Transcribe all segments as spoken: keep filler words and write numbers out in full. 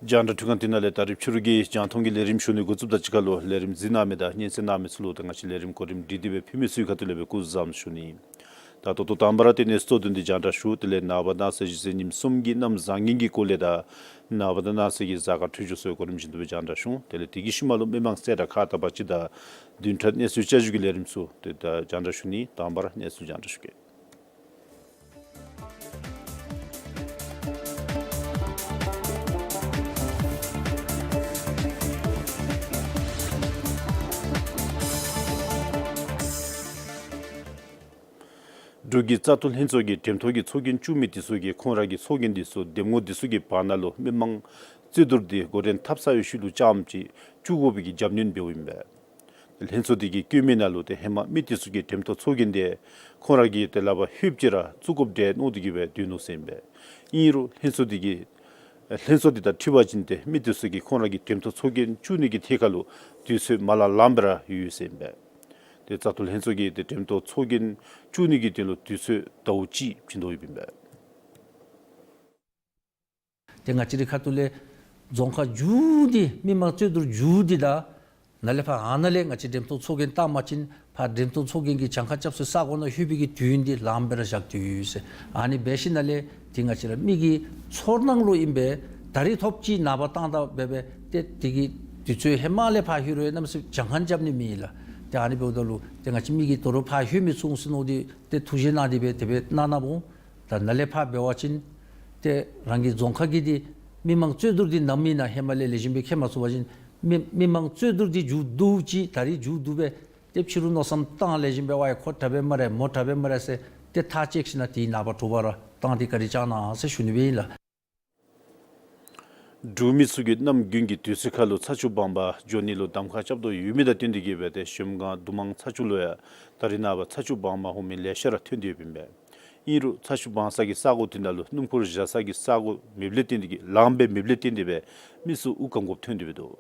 རྒྱང་བསྒྲགས་ཁང་འདི་ནང་ལས་ད་རིས་ཕྱི་རུ་གི་རྒྱང་མཐོང་གི་ལས་རིམ་ཞུ་ནི་འགོ་བཙུགསཔ་དང་གཅིག་ཁར་ལུ་ལས་རིམ་གཟིགས་གནང་མི་དང་སྙན་གསན་གནང་མི་ཚུ་ལུ་ད་ང་བཅས་ལས་རིམ་གོ་རིམ་སྒྲིག་སྟེ་སྦེ་ཕུལ་མི་ཚུ་གི་ཁ་ཐུག་ལས་སྦེ་སྐུ་གཟུགས་བཟང་ཞུ་ནི། ད་ལྟོ་ད་དང་པ་ར་ཏེ་གནས་ཚུལ་དོན་ཚན་འདི་རྒྱང་བསྒྲགས་ཞུ། དེ་ལས་ནངས་པ་གནངས་ཚེ་གཞེས་ཚེས་ཉིནམ་གསུམ་གྱི་གནམ་བཟང་ངན་གྱི་སྐོར་ལས་དང་ནངས་པ་དང་གནངས་ཚེ་གི་གཟའ་སྐར་འཕྲོད་སྦྱོར་སོགས་གོ་རིམ་བཞིན་དུ་སྦེ་རྒྱང་བསྒྲགས་ཞུ། དེ་ལས་དེ་གི་ཤུལ་མ་ལུ་མི་མང་གསལ་བསྒྲགས་ཁག་དང་པར་ཅིག་དང་བདུན་ཕྲག་གནས་ཚུལ་བསྐྱར་ཞུ་གི་ལས་རིམ་ཚུ་ཏེ་ད་རྒྱང་བསྒྲགས་ཞུ་ནི། དང་པ་ར་གནས་ཚུལ་རྒྱང་བསྒྲགས་ཞུ་གེ། འབྲུག་གི་བཙག་འཐུ་ལྷན་ཚོགས་ཀྱིས་འགྲེམས་ཐོག་གི་ཚོགས་རྒྱན་བཙུགས་མི་འདི་ཚུ་གིས་ཁོང་ར་གི་ཚོགས་རྒྱན་འདི་ཚུ་འདེམས་ངོ་འདི་ཚུ་གི་བར་ན་ལུ་མི་མང་རྩོད་བསྡུར་འདི་འགོ་འདྲེན་འཐབ་ཚར་བའི་ཤུལ་ལུ་རྐྱངམ་ཅིག་བཙུགས་དགོ་པའི་གི་རྒྱབ་སྣོན་འབདཝ་ཨིན་པས། ལྷན་ཚོགས་འདི་གི་བཀོད་མི་ནང་ལུ་ཏེ་ཧེ་མ་མི་འདི་ཚུ་གིས་འགྲེམས་ཐོག་ཚོགས་རྒྱན་འདི་ཁོང་ར་གིས་ཏེ་ལག་པར་ལྷོདཔ་ཅིག་ར་བཙུགས་དགོཔ་འདྲས་མནོ་སྟེ་གིས་སྦེ་སྡོད་ནུག་ཟེར་ཨིན་པས། ཨིན་རུང་ལྷན་ཚོགས་འདི་གིས་ལྷན་ཚོགས་འདི་དང་འཁྲིལ་བ་ཅིན་ཏེ་མི་འདི་ཚུ་གིས་ཁོང་ར་གི་འགྲེམས་ཐོག་ཚོགས་རྒྱན་བཙུགས་ནི་གི་ཐད་ཁར་ལུ་དུས་ཚོད་མ་ལང་ལངམ་སྦེ་ར་ཡོད་ཟེར་ཨིན་པས། ཏེ་བཙག་འཐུ་ལྷན་ཚོགས་ཀྱིས་ཏེ་འགྲེམས་ཐོག་ཚོགས་རྒྱན་བཙུགས་ནི་གི་དོན་ལུ་དུས་ཚོད་ཟླཝ་གཅིག་བྱིན་དོ་ཡོདཔ་ཨིན་པས། ཏེ་ང་བཅས་རའི་ཁ་ཐུག་ལས་རྫོང་ཁག་མཇུག་འདི་མི་མང་རྩོད་བསྡུར་མཇུག་འདི་དང་ནཱ་ལས་ཕར་ཨ་ནཱ་ལས་ང་བཅས་འགྲེམས་ཐོག་ཚོགས་རྒྱན་བཏང་པ་ཅིན་ཕར་འགྲེམས་ཐོག་ཚོགས་རྒྱན་གྱི་གྱངས་ཁ་རྐྱབ་སའི་ས་གོ་ནང་ལྷོད་པའི་གི་དུས་ཡུན་འདི་ལངམ་སྦེ་ར་བཞག་སྟེ་ཡོད་ཟེར། ཨ་ནི་འབད་ཞིནམ་ལས་ཏེ་ང་བཅས་ར་མི་གི་ཚོར་སྣང་ལུ་ཨིན་པས། ད་རིས་ཐོབ་ཅི་ནངས་པ་བཏང་ད་འབད་འབད་ཏེ་དེ་གི་དུས་ཚོད་ཧེ་མ་ལས་ཕར་ལྷོད་རུང་གནམ་མེད་ས་མེད་གྱངས་ཁ་རྐྱབ་ནི་མེད་ལགས། ཏེ་ཨ་ནི་འབདཝ་ད་ལུ་ཏེ་ང་བཅས་མི་གིས་དོ་རུང་ཕར་ལྷོད་མི་ཚུགས་ཟེར་མནོ་སྟེ་ཏེ་ཐུགས་བཞེད་གནང་སྟེ་སྦེ་དེ་སྦེ་གནང་གནངམ་འོང་། ད་ནཱ་ལས་ཕར་འབད་བ་ཅིན་ཏེ་རང་གི་རྫོང་ཁག་གི་འདི་མི་མང་རྩོད་བསྡུར་འདི་ནམ་ཨིན་ན་ཧེ་མ་ལས་ལེགས་ཤོམ་སྦེ་མཁྱེན་མ་ཚུགས་པ་ཅིན་མི་མི་མང་རྩོད་བསྡུར་འདི་མཇུག་བསྡུ་ཅི། ད་རིས་མཇུག་བསྡུ་སྦེ་ཏེ་ཕྱི་རུ་མནོ་བསམ་བཏང་ལེགས་ཤོམ་སྦེ་ཝའི་ཁོ་དྲག་པས་སྨ་རེ་མོ་དྲག་པས་སྨ་རེ་ཟེར་ཏེ་ཐག་བཅད་ཞིནམ་དེའི་ནངས་པ་དྲོ་པ་ར་བཏང་སྟེ་བཀའ་དྲིན་བསྐྱང་གནང་ཟེར་ཞུ་ནི་སྦེ་ཨིན་ལགས། འབྲུག་མི་ཚུ་གིས་གནམ་དགུན་གྱི་དུས་ཚོད་ཁར་ལུ་ཚ་ཆུ་སྦང་པར་འགྱོ་ནི་ལུ་གདམ་ཁ་རྐྱབ་དོ་ཡོད་མི་དང་བསྟུན་ཏེ་གིས་སྦེ་ཏེ་གཞལམ་སྒང་དུ་མང་ཚ་ཆུ་ལུ་ཡང་ད་རིས་ནངས་པ་ཚ་ཆུ་སྦང་པར་འོང་མི་ལེ་ཤ་ར་ཐོན་ཏེ་ཡོདཔ་ཨིན་པས། ཨིན་རུང་ཚ་ཆུ་སྦང་ས་གི་ས་གོ་དེ་ནང་ལུ་སྣུམ་འཁོར་བཞག་ས་གི་ས་གོ་མེདཔ་ལས་བརྟེན་ཏེ་གིས་ལངམ་སྦེ་མེདཔ་ལས་བརྟེན་ཏེ་སྦེ་མི་ཚུ་འུ་སྐམ་དགོཔ་ཐོན་ཏེ་སྦེ་འདུག།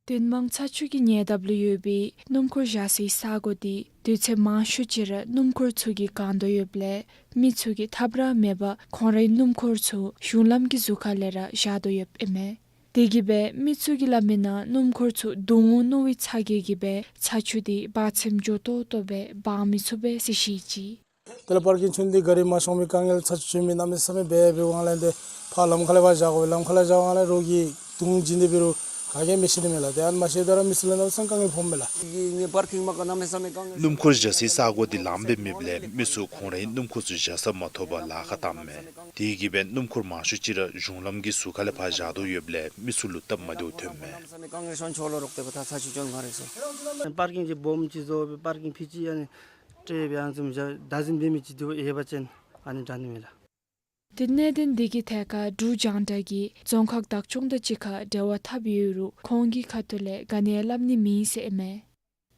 དོན་མང་ཚ་ཆུ་གི་ཉེ་འདབས་ལུ་ཡོད་པའི་སྣུམ་འཁོར་བཞག་སའི་ས་གོ་དེ་དུས་ཚོད་མང་ཤོས་ཅིག་ར་སྣུམ་འཁོར་ཚུ་གིས་གང་དོ་ཡོདཔ་ལས་མི་ཚུ་གིས་ཐབས་ར་མེད་པར་ཁོང་རའི་སྣུམ་འཁོར་ཚུ་གཞུང་ལམ་གྱི་ཟུར་ཁ་ལས་ར་བཞག་དོ་ཡོདཔ་ཨིན་མས། དེ་གིས་སྦེ་མི་ཚུ་གིས་སླབ་མིའི་ནང་སྣུམ་འཁོར་ཚུ་བརྡུང་འོང་མནོ་བའི་ཚ་གྱང་གིས་སྦེ་ཚ་ཆུ་དེ་བར་མཚམས་འགྱོ་ཏོག་ཏོ་སྦེ་སྦང་མི་ཚུགས་པས་ཟེར་བཤད་ཅི། དེ་ལས་པར་ཀིང་ཚུ་འདི་ག་རི་མ་ཤོང་མི་དཀའ་ངལ་ཚ་ཆུ་ཆེ་མི་གནམ་མེད་ས་མེད་འབད་འབདཝ་ལས་ཏེ་ཕར་ལམ་ཁ་ལས་ཕར་བཞག་དགོ་པས། ལམ་ཁ་ལས་བཞག་པ་ལས་རོགས་ཀྱིས་བརྡུང་བྱིན་ཏེ་འབད་རུང་ག་གིས་མི་ཤེས་ནི་མས་ལགས། ཏེ་ཨ་ནི་མ་ཤེས་ད་ར་མི་ཚུ་ལུ་ནང་སང་དཀའ་ངལ་ཕོགཔ་མས་ལགས། ངེའི་པར་ཀིང་མ་ག་གནམ་མེད་ས་མེད་དཀའ་ངལ། སྣུམ་འཁོར་བཞག་སའི་ས་གོ་འདི་ལངམ་སྦེ་མེདཔ་ལས་མི་ཚུ་ཁོང་རའི་སྣུམ་འཁོར་ཚུ་བཞག་ས་མ་ཐོབ་པར་ལཱ་ཁག་བཏངམ་མས། དེ་གིས་སྦེ་སྣུམ་འཁོར་མང་ཤོས་ཅིག་ར་གཞུང་ལམ་གྱི་ཟུར་ཁ་ལས་ཕར་བཞག་དོ་ཡོདཔ་ལས་མི་ཚུ་ལུ་སྟབས་མ་བདེཝ་ཐོནམ་མས། པར་ཀིང་ཅིག་སྦོམ་ཅིག་བཟོ་སྦེ་པར་ཀིང་ཕྱེ་ཅིག་ཨ་ནི་སྤྲོད་སྦེ་ཨ་ནི་བཟུམ་བཞག་བདག་འཛིན་འབད་མི་ཅིག་འདི་ཡོད་པ་ཅིན་ཨ་ནི་དྲག་ནི་མས་ལགས། ཏེ་གནད་དོན་འདི་གི་ཐད་ཁར་འབྲུག་རྒྱང་བསྒྲགས་ཀྱིས་རྫོང་ཁག་བདག་སྐྱོང་དང་གཅིག་ཁར་འབྲེལ་བ་འཐབ་ཡོད་རུང་ཁོང་གི་ཁ་ཐུག་ལས་ག་ནི་ཡང་སླབ་ནི་མེད་ཟེར་ཨིན་མས།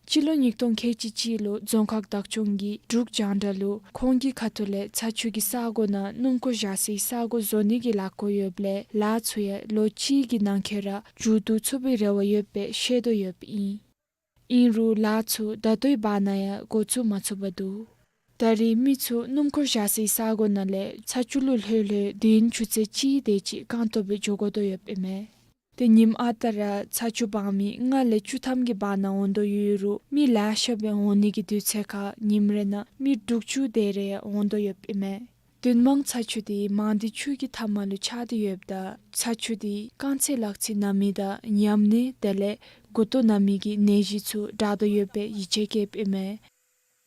སྤྱི་ལོ་ཉིས་སྟོང་ཁལ་གཅིག་གཅིག་ལུ་རྫོང་ཁག་བདག་སྐྱོང་གིས་འབྲུག་རྒྱང་བསྒྲགས་ལུ་ཁོང་གི་ཁ་ཐུག་ལས་ཚ་ཆུ་གི་ས་གོ་ནང་སྣུམ་འཁོར་བཞག་སའི་ས་གོ་བཟོ་ནི་གི་ལཱ་འགོ་ཡོདཔ་ལས་ལཱ་ཚུ་ཡང་ལོ་གཅིག་གི་ནང་འཁོད་ར་མཇུག་བསྡུ་ཚུགས་པའི་རེ་བ་ཡོད་པའི་བཤད་དོ་ཡོདཔ་ཨིན། ཨིན་རུང་ལཱ་ཚུ་ད་ལྟོའི་བར་ན་ཡང་འགོ་བཙུགས་མ་ཚུགས་པར་འདུག། ད་རེས་མི་ཚུ་སྣུམ་འཁོར་བཞག་སའི་ས་གོ་ནང་ལས་ཚ་ཆུ་ལུ་ལྷོད་ལྷོད་དེ་ཡུན་ཆུ་ཚོད་གཅིག་དེ་ཅིག་རྐང་སྟོང་སྦེ་འགྱོ་དགོ་དོ་ཡོདཔ་ཨིན་མས། ཏེ་ཉིནམ་ཨ་རྟག་ར་ཚ་ཆུ་སྦང་མི་ལྔ་ལས་བཅུ་ཐམ་གྱི་བར་ན་འོང་དོ་ཡོད་རུང་མི་ལེ་ཤ་སྦེ་འོང་ནི་གི་དུས་ཚོད་ཁར་ཉིནམ་རེ་ནང་མི་དྲུག་ཅུ་དེ་རེ་འོང་དོ་ཡོདཔ་ཨིན་མས། དོན་མང་ཚ་ཆུ་དེ་མང་སྡེ་ཆུ་གི་མཐའ་མ་ལུ་ཆགས་ཏེ་ཡོདཔ་ད་ཚ་ཆུ་དེ་རྐང་རྩེད་ལག་རྩེད་གནང་མི་དང་ཉམས་ནད་དེ་ལས་མགུ་ཏོ་ན་མི་གི་ནད་གཞི་ཚུ་དྲག་དོ་ཡོད་པའི་ཡིད་ཆེས་བསྐྱེདཔ་ཨིན་མས།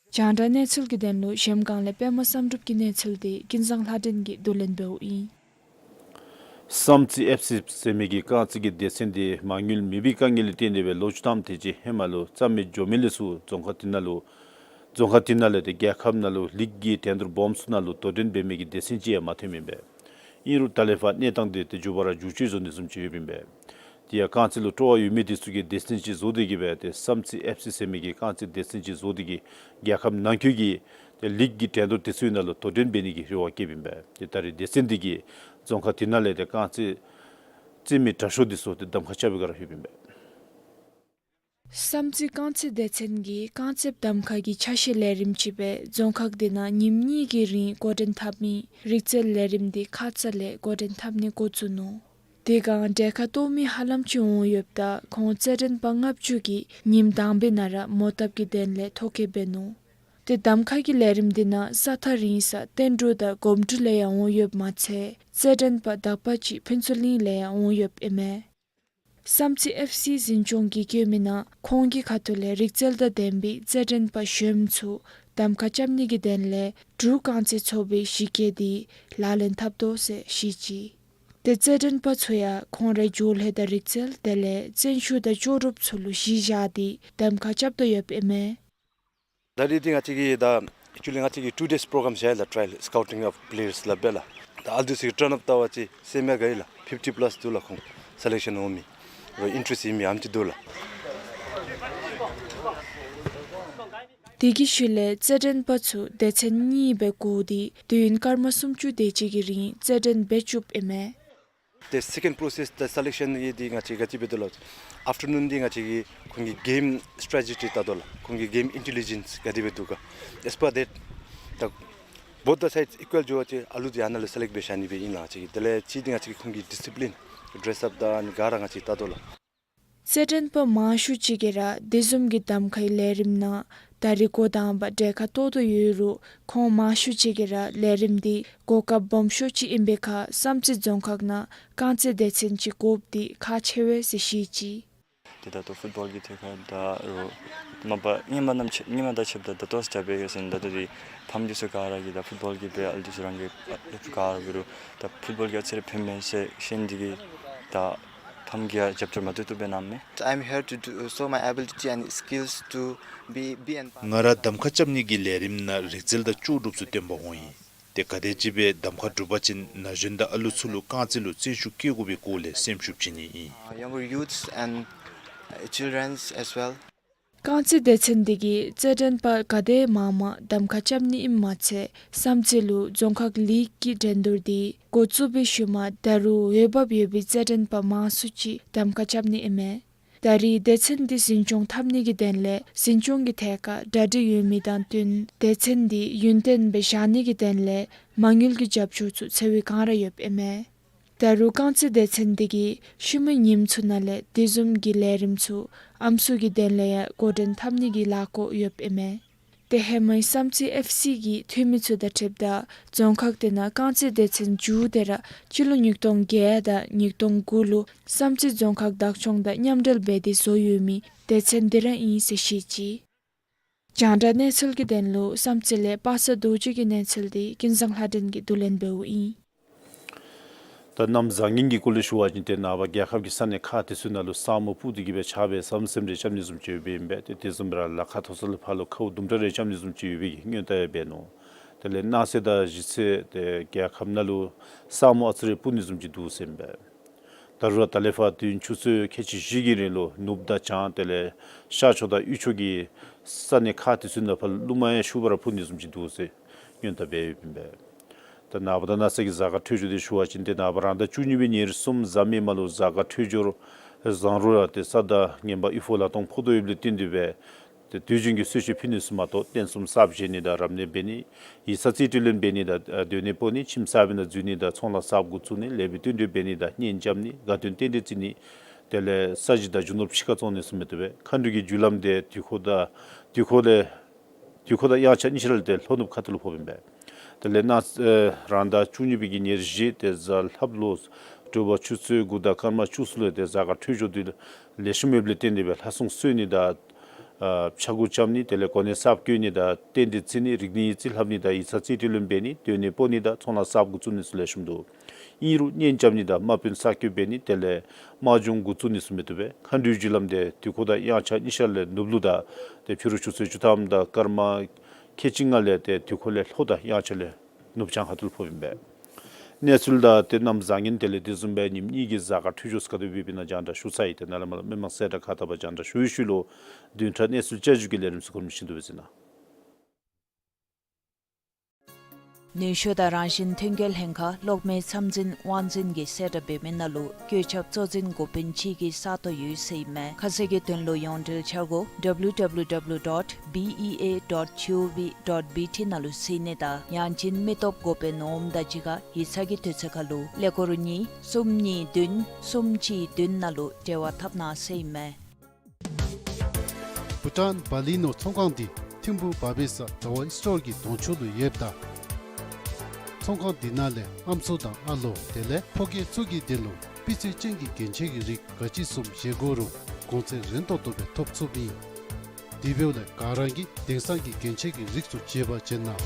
རྒྱང་བསྒྲགས་གནས་ཚུལ་གྱི་དོན་ལུ་གཞལམ་སྒང་ལས་པདྨ་བསམ་གྲུབ་ཀྱི་གནས་ཚུལ་དེ་ཀུན་བཟང་ལྷ་སྒྲོན་གྱིས་བསྡུ་ལེན་འབདཝ་ཨིན། བསམ་རྩེ་ཨེཕ་སི་ཟེར་མི་གི་རྐང་རྩེད་ཀྱི་སྡེ་ཚན་དེ་མ་དངུལ་མེད་པའི་དཀའ་ངལ་ལས་བརྟེན་ཏེ་སྦེ་ལོ་བཅུ་ཐམ་དེ་ཅིག་ཧེ་མ་ལུ་རྩ་མེད་འགྱོ་མི་ལས་ཚུར་རྫོང་ཁག་དེ་ནང་ལུ་རྫོང་ཁག་དེ་ནང་ལས་ཏེ་རྒྱལ་ཁབ་ནང་ལུ་ལིག་གི་འགྲན་བསྡུར་སྦོམ་ཚུ་ནང་ལུ་དོ་འགྲན་འབད་མི་གི་སྡེ་ཚན་ཅིག་ཡང་མ་ཐོནམ་ཨིན་པས། ཨིན་རུང་ད་ལས་ཕར་གནས་སྟངས་དེ་ཏེ་མགྱོགས་པ་ར་འགྱུར་བཅོས་བཟོ་ནི་བཟུམ་ཅིག་ཡོདཔ་ཨིན་པས། དེ་ཡང་རྐང་རྩེད་ལུ་སྤྲོ་བ་ཡོད་མི་དེ་ཚུ་གིས་སྡེ་ཚན་ཅིག་བཟོ་སྟེ་གིས་སྦེ་ཏེ་བསམ་རྩེ་ཨེཕ་སི་ཟེར་མི་གི་རྐང་རྩེད་སྡེ་ཚན་ཅིག་བཟོ་སྟེ་གིས་རྒྱལ་ཁབ་ནང་འཁོད་ཀྱི་ཏེ་ལིག་གི་འགྲན་བསྡུར་དེ་ཚུ་ནང་ལུ་དོ་འགྲན་འབད་ནི་གི་རེ་བ་བསྐྱེདཔ་ཨིན་པས། ཏེ་ད་རེས་སྡེ་ཚན་འདི་གིས་རྫོང་ཁག་དེ་ནང་ལས་ཏེ་རྐང་རྩེད་རྩེད་མི་དྲག་ཤོས་དེ་ཚུ་ཏེ་གདམ་ཁ་རྐྱབ་པའི་སྒང་ར་ལྷོདཔ་ཨིན་པས། བསམ་རྩེ་རྐང་རྩེད་སྡེ་ཚན་གྱིས་རྐང་རྩེད་གདམ་ཁ་གི་ཆ་ཤས་ལས་རིམ་ཅིག་སྦེ་རྫོང་ཁག་དེ་ནང་ཉིནམ་གཉིས་ཀྱི་རིང་འགོ་འདྲེན་འཐབ་མི་རིག་རྩལ་ལས་རིམ་དེ་ཁ་ཙ་ལས་འགོ་འདྲེན་འཐབ་ནི་འགོ་བཙུགས་ནུག། དེ་སྒང་གྲལ་ཁར་གཏོགས་མི་ཧ་ལམ་ཅིག་འོང་ཡོདཔ་ད་ཁོང་རྩེད་འགྲན་པ་ལྔ་བཅུ་གིས་ཉིནམ་དང་པའི་ནང་ར་མོ་བཏབ་ཀྱི་དོན་ལས་ཐོ་བཀོད་འབད་ནུག། ཏེ་གདམ་ཁ་གི་ལས་རིམ་འདི་ནང་ས་ཐག་རིང་ས་བསྟན་འབྲུག་དང་སྒོམ་འབྲུག་ལས་ཡང་འོང་ཡོདཔ་མ་ཚད་རྩེད་འགྲན་པ་དག་པ་ཅིག་ཕུན་ཚོགས་གླིང་ལས་ཡང་འོང་ཡོདཔ་ཨིན་མས། བསམ་རྩེ་ཨེཕ་སི་འཛིན་སྐྱོང་གིས་བཀོད་མི་ནང་ཁོང་གི་ཁ་ཐུག་ལས་རིག་རྩལ་དང་ལྡན་པའི་རྩེད་འགྲན་པ་གཞོནམ་ཚུ་གདམ་ཁ་རྐྱབ་ནི་གི་དོན་ལས་འབྲུག་རྐང་རྩེད་ཚོགས་པའི་གཞི་བཀོད་དེ་ལག་ལེན་འཐབ་དོ་ཟེར་བཤད་ཅི། ཏེ་རྩེད་འགྲན་པ་ཚུ་ཡང་ཁོང་རའི་སྒྱུ་ལས་དང་རིག་རྩལ་དེ་ལས་བརྩོན་ཤུགས་དང་ལྕོགས་གྲུབ་ཚུ་ལུ་གཞི་བཞག་སྟེ་གདམ་ཁ་རྐྱབ་དོ་ཡོདཔ་ཨིན་མས། ད་རེས་འདི་ང་བཅས་ཀྱིས་ད་ཨེག་ཅུ་ལི་ང་བཅས་ཀྱིས་ཊུ་ཌེསི་པོ་རོ་གྲམ་བཞག་ཡི་ལགས། ཊ་རའི་ཡལ་སི་ཀའུ་ཊིང་ཨོཕ་པི་ལེ་ཡརསི་ལགས་འབད་ལགས། ད་ཨ་ལུ་ཚུ་གི་ཊརན་ཨབ་བལྟ་བ་ཅིན་སེམས་ཡང་དགའ་ཡི་ལགས། ཕིཕ་ཊི་པ་ལཱསི་འདུག་ལགས། ཁོང་སི་ལེཀ་ཤཱན་འོང་མི་རོགས་ཨིན་ཊེ་རེསིཊ་ཡོད་མི་ཨ་ནེམ་ཅིག་འདུག་ལགས། དེ་གི་ཤུལ་ལས་རྩེད་འགྲན་པ་ཚུ་སྡེ་ཚན་གཉིས་སྦེ་བགོ་སྟེ་དུས་ཡུན་སྐར་མ་སུམ་ཅུ་དེ་ཅིག་གི་རིང་རྩེད་འགྲན་འབད་བཅུགཔ་ཨིན་མས། ཏེ་སེ་ཀེནཌ་པོརོ་སེསི་ད་སི་ལེཀ་ཤཱན་གྱི་འདི་ང་བཅས་ག་ཅི་འབད་དོ་ལགས། ཨཕ་ཊར་ནུན་འདི་ང་བཅས་ཀྱིས་ཁོང་གི་གེམ་སི་ཊེ་རེ་ཊི་ཇི་བལྟ་དོ་ལགས། ཁོང་གི་གེམ་ཨིན་ཊེ་ལི་ཇེནསི་ག་དེ་སྦེ་འདུག་ག། ཨེས་པར་དེཊ་ད་བོཐ་ད་སའིཌསི་ཨི་ཀུ་ཝལ་འགྱོ་བ་ཅིན་ཨ་ལུ་འདི་ཨ་ནཱ་ལས་སི་ལེཀཊ་འབད་བཞག་ནི་སྦེ་ཨིན་ལགས། ང་བཅས་ཀྱིས་དེ་ལས་གཅིག་འདི་ང་བཅས་ཀྱིས་ཁོང་གི་ཌི་སི་པི་ལིན་ཌེ་རེསི་ཨཔ་དང་ཨ་ནི་ག་ར་ང་བཅས་བལྟ་དོ་ལགས། རྩེད་འགྲན་པ་མང་ཤོས་ཅིག་གིས་ར་དེ་བཟུམ་གྱི་གདམ་ཁའི་ལས་རིམ་ནང་ད་རིས་འགོ་དང་པ་གྲལ་ཁར་གཏོགས་དོ་ཡོད་རུང་ཁོང་མང་ཤོས་ཅིག་གིས་ར་ལས་རིམ་འདི་གོ་སྐབས་སྦོམ་ཤོས་ཅིག་ཨིན་པའི་ཁར་བསམ་རྩེ་རྫོང་ཁག་ནང་རྐང་རྩེད་སྡེ་ཚན་ཅིག་དགོཔ་འདི་ཁག་ཆེ་བས་ཟེར་བཤད་ཅི། ཏེ་ད་ལྟོ་ཕུཊ་བཱོལ་གྱི་ཐད་ཁར་ད་རུང་མ་པ་སྔོན་མ་ནམ་ཕྱེད་སྔོན་མ་དང་ཕྱདཔ་ད་ད་ལྟོ་ཟེར་བའི་ཟེར་ན་ད་ལྟོ་འདི་ཕམ་འདི་ཚུ་ག་ར་གིས་ད་ཕུཊ་བཱོལ་གྱི་སྦེ་ཨ་ལུ་འདི་ཚུ་རང་གི་ཨ་ལུ་ག་ར་འབད་རུང་ད་ཕུཊ་བཱོལ་གྱིས་ཨ་ཙི་རེ་ཕན་མས་ཟེར་ཤེས་ནི་འདི་གིས་ད་ཕམ་གྱིས་ཡང་རྒྱབ་སྐྱོར་མ་བཏུབ་བཏུབ་སྦེ་གནངམ་མས། I'm here to do, show my ability and skills to be, be an ང་ར་གདམ་ཁ་རྐྱབ་ནི་གི་ལས་རིམ་ནང་རིག་རྩལ་དང་ལྕོགས་གྲུབ་ཚུ་སྟོན་པར་འོང་ཡི། ཏེ་ག་དེམ་ཅིག་སྦེ་གདམ་ཁ་གྲུབ་པ་ཅིན་ན་གཞོན་དང་ཨ་ལུ་ཚུ་ལུ་རྐང་རྩེད་ལུ་བརྩོན་ཤུགས་བསྐྱེད་དགོ་པའི་སྐོར་ལས་སེམས་ཤུགས་བྱིན་ནི་ཨིན། Uh, younger youths and, uh, childrens as well. རྐང་རྩེད་སྡེ་ཚན་འདི་གིས་རྩེད་འགྲན་པ་ག་དེ་མང་མང་གདམ་ཁ་རྐྱབ་ནི་ཨིནམ་མ་ཚད་བསམ་རྩེ་ལུ་རྫོང་ཁག་ལིག་གི་འགྲན་བསྡུར་འདི་འགོ་བཙུགས་པའི་ཤུལ་མ་ད་རུང་འོས་འབབ་ཡོད་པའི་རྩེད་འགྲན་པ་མང་སུ་ཅིག་གདམ་ཁ་རྐྱབ་ནི་ཨིན་མས། ད་རེས་སྡེ་ཚན་འདི་འཛིན་སྐྱོང་འཐབ་ནི་གི་དོན་ལས་འཛིན་སྐྱོང་གི་ཐད་ཁར་གྲ་སྒྲིག་ཡོད་མི་དང་བསྟུན་སྡེ་ཚན་འདི་ཡུན་བརྟན་སྦེ་བཞག་ནི་གི་དོན་ལས་མ་དངུལ་གྱི་རྒྱབ་སྐྱོར་ཚུ་འཚོལ་བའི་བསྒང་ར་ཡོདཔ་ཨིན་མས། ད་རུང་རྐང་རྩེད་སྡེ་ཚན་འདི་གིས་ཤུལ་མའི་ཉིནམ་ཚུ་ནང་ལས་དེ་བཟུམ་གྱི་ལས་རིམ་ཚུ་ཨམ་སྲུ་གི་དོན་ལས་ཡང་འགོ་འདྲེན་འཐབ་ནི་གི་ལས་འགུལ་ཡོདཔ་ཨིན་མས། ཏེ་ཧེ་མའི་བསམ་རྩེ་ཨེཕ་སི་གི་འཐུས་མི་ཚུ་དང་འཁྲིལཝ་ད་རྫོང་ཁག་དེ་ནང་རྐང་རྩེད་སྡེ་ཚན་མཇུག་དེ་ར་སྤྱི་ལོ་ཉིས་སྟོང་བརྒྱད་དང་ཉིས་སྟོང་དགུ་ལུ་བསམ་རྩེ་རྫོང་ཁག་བདག་སྐྱོང་དང་མཉམ་འབྲེལ་འབད་དེ་བཟོ་ཡོད་མི་སྡེ་ཚན་འདི་ར་ཨིན་ཟེར་བཤད་ཅི། རྒྱང་བསྒྲགས་གནས་ཚུལ་གྱི་དོན་ལུ་བསམ་རྩེ་ལས་པ་སངས་རྡོ་རྗེ་གི་གནས་ཚུལ་འདི་ཀུན་བཟང་ལྷ་སྒྲོན་གྱིས་བསྡུ་ལེན་འབདཝ་ཨིན། ད་གནམ་བཟང་ངན་གྱི་སྐོར་ལས་ཞུ་བ་ཅིན་ཏེ་ནངས་པ་རྒྱལ་ཁབ་ཀྱི་ས་གནས་ཁག་དེ་ཚུ་ནང་ལུ་ས་སྨུག་སྤུབས་ཏེ་གི་སྦེ་ཆརཔ་འབབ་ས་སྨུག་སེམས་ཁྲལ་རྐྱབ་ནི་བཟུམ་ཅིག་ཡོདཔ་ཨིན་པས། ཏེ་དེ་བཟུམ་སྦེ་ར་ལ་ཁ་མཐོ་ས་ལས་ཕར་ལུ་ཁཝ་དུམ་གྲ་རེ་རྐྱབ་ནི་བཟུམ་ཅིག་ཡོད་པའི་སྔོན་བརྡ་ཡང་འབད་ནུག། དེ་ལས་གནངས་ཚེ་དང་གཞེས་ཚེ་ཏེ་རྒྱལ་ཁབ་ནང་ལུ་ས་སྨུག་ཨ་ཙི་རེ་སྤུབ་ནི་བཟུམ་ཅིག་འདུག་ཟེར་ཨིན་པས། ད་རུང་ར་ད་ལས་ཕར་དུས་ཡུན་ཆུ་ཚོད་ཁལ་གཅིག་བཞི་གི་རིང་ལུ་ནུབ་དང་བྱང་དེ་ལས་ཤར་ཕྱོགས་དང་དབུས་ཕྱོགས་ཀྱི་ས་གནས་ཁག་དེ་ཚུ་ནང་ཕར་རླུང་མ་ཡང་ཤུགས་སྦེ་ར་འཕུ་ནི་བཟུམ་ཅིག་འདུག་ཟེར་སྔོན་བརྡ་འབད་ཡོདཔ་ཨིན་པས། ད་ནངས་པ་དང་གནངས་ཚེ་གི་གཟའ་སྐར་འཕྲོད་སྦྱོར་འདི་ཞུ་བ་ཅིན་ཏེ་ནངས་པ་རང་ཟླ་བཅུ་གཉིས་པའི་ཉེར་གསུམ་གཟའ་མིག་དམར་ལུ་གཟའ་སྐར་འཕྲོད་སྦྱོར་བཟང་རུང་ར་ཏེ་ས་དང་ངན་པ་དབུལ་ཕོངས་ལ་སྟོངས་ཕོག་དོ་ཡོདཔ་ལས་བརྟེན་ཏེ་སྦེ་ཏེ་དུས་རྒྱུན་གྱི་གསོལ་མཆོད་ཕུལ་ནི་ཚུ་མ་གཏོགས་རྟེན་གསུམ་གསརཔ་བཞེངས་ནི་དང་རབ་གནས་འབད་ནི་ཡིག་ཚང་རྩིས་སྤྲོད་ལེན་འབད་ནི་དང་སྡོད་གནས་སྤོ་ནི་ཁྱིམ་གསར་པའི་ནང་འཛུལ་ནི་དང་ཚོང་ལཱ་གསརཔ་འགོ་བཙུགས་ནི་ལེགས་པའི་བསྟུན་གྲོས་འབད་ནི་དང་གཉེན་རྐྱབ་ནི་དགའ་སྟོན་རྟེན་འབྲེལ་བརྩི་ནི་དེ་ལས་ས་གཞི་དང་རྒྱུ་ནོར་ཕྱི་ཁར་བཙོང་ནི་ཚུ་མ་གཏོགས་སྦེ་མཁའ་འགྲོ་གི་རྒྱུ་ལམ་དེ་དུས་འཁོར་དང་དུས་འཁོར་ལས་དུས་འཁོར་དང་དབྱངས་འཆར་གཉིས་ཆ་ར་ལས་ཏེ་ལྷོ་ནུབ་ཁ་ཐུག་ལུ་ཕོགཔ་ཨིན་པས། དེ་ལས་གནངས་ཨེ་རང་ཟླ་བཅུ་གཉིས་པའི་གི་ཉེར་བཞི་ཏེ་གཟའ་ལྷགཔ་ལུ་དྲོ་པ་ཆུ་ཚོད་དགུ་དང་སྐར་མ་བཅུ་གསུམ་ལུ་ཏེ་གཟའ་སྐར་འཕྲོད་སྦྱོར་འདི་ལེགས་ཤོམ་ཡོདཔ་ལས་བརྟེན་ཏེ་སྦེ་ལྷ་སྲུང་གསོལ་ནི་དང་ཨ་ཕྱྭ་འགུགས་རྐྱབ་ནི་དེ་ལས་གོ་གནས་གསརཔ་བསྐོ་ནི་དང་རྟེན་འབྲེལ་བརྩི་ནི་རིག་གནས་ཡིག་རྩིས་ལྷབ་ནི་དང་ཡིག་ཚང་རྩིས་སྤྲོད་ལེན་འབད་ནི་སྡོད་གནས་སྤོ་ནི་དང་ཚོང་ལཱ་གསརཔ་འགོ་བཙུགས་ནི་ཚུ་ལེགས་ཤོམ་འདུག། ཨིན་རུང་གཉེན་རྐྱབ་ནི་དང་དམག་དཔོན་གསར་བསྐོ་འབད་ནི་དེ་ལས་དམག་སྦྱོང་འགོ་བཙུགས་ནི་ཚུ་མ་གཏོགས་སྦེ་མཁའ་འགྲོའི་རྒྱུ་ལམ་དེ་དུས་འཁོར་དང་དབྱངས་འཆར་གཉིས་ཆ་ལས་ནུབ་ལུ་དང་ཏེ་ཕྱི་རུ་ཆུ་ཚོད་བཅུ་ཐམ་དང་སྐར་མ་ཁལ་གཅིག་ལྔ་ལས་ཏེ་དུས་འཁོར་ལས་ལྷོ་དང་དབྱངས་འཆར་ལས་ནུབ་བྱང་ཁ་ཐུག་ལུ་ཕོགཔ་ཨིན་པས། གནས་ཚུལ་དང་ཏེ་གནམ་བཟང་ངན་དེ་ལས་དེ་བཟུམ་སྦེ་ཉིནམ་གཉིས་ཀྱི་གཟའ་སྐར་འཕྲོད་སྦྱོར་ཚུ་ག་དེ་སྦེ་ཡོདཔ་ཨིན་ན་རྒྱང་བསྒྲགས་ཞུ་ཚར་ཡི། ཏེ་ནཱ་ལས་མར་ལུ་མི་མང་གསལ་བསྒྲགས་ཁག་ད་ཕར་རྒྱང་བསྒྲགས་ཞུ་བའི་ཤུལ་ལུ་བདུན་ཕྲག་གནས་ཚུལ་བསྐྱར་ཞུ་གི་ལས་རིམ་ཚུ་འགོ་འདྲེན་ཞུ་དོ་བཟེར་ན། ནུས་ཤུགས་དང་རང་བཞིན་ཐོན་སྐྱེད་ལྷན་ཁག་གློག་མེའི་མཚམས་འཛིན་དབང་འཛིན་གྱིས་གསལ་བསྒྲགས་འབད་མི་ནང་ལུ་བཀོད་ཁྱབ་གཙོ་འཛིན་འགོ་དཔོན་ཅིག་གི་ས་སྟོང་ཡོད་ཟེར་ཨིན་མས། ཁ་གསལ་གྱི་དོན་ལུ་ཡོངས་འབྲེལ་འཆར་སྒོ་W W W dot B E A dot G O V dot B T ནང་ལུ་གཟིགས་ནི་དང་ཡང་ཅིན་མི་སྟོབས་འགོ་དཔོན་འོགམ་དང་གཅིག་ཁར་ཡིག་ཚང་གི་དུས་ཚོད་ཁར་ལུ་ཀླད་ཀོར་གཉིས་གསུམ་གཉིས་བདུན་གསུམ་གཅིག་བདུན་ནང་ལུ་འབྲེལ་བ་འཐབ་གནང་ཟེར་ཨིན་མས། བྷུ་ཊཱན་བ་ལི་ནོར་ཚོང་ཁང་འདི་ཐིམ་ཕུག་བ་བེ་ས་དྲ་བ་སི་ཊོར་གྱི་གདོང་ཕྱོགས་ལུ་ཡོདཔ་ད། ཚོང་ཁང་འདི་ནང་ལས་ཨམ་སྲུ་དང་ཨ་ལོ་དེ་ལས་ཕོ་སྐྱེས་ཚུ་གི་དོན་ལུ་སྤུས་ཚད་ཅན་གྱི་རྒྱན་ཆ་གི་རིགས་ག་ཅི་བཟུམ་བཞེས་དགོ་རུང་གོང་ཚད་རན་ཏོག་ཏོ་སྦེ་ཐོབ་ཚུགསཔ་ཨིན། དེ་འབདཝ་ལས་ག་ར་གིས་དེང་སང་གི་རྒྱན་ཆ་གི་རིགས་ཚུ་བརྗེ་བར་བྱོན་གནང་།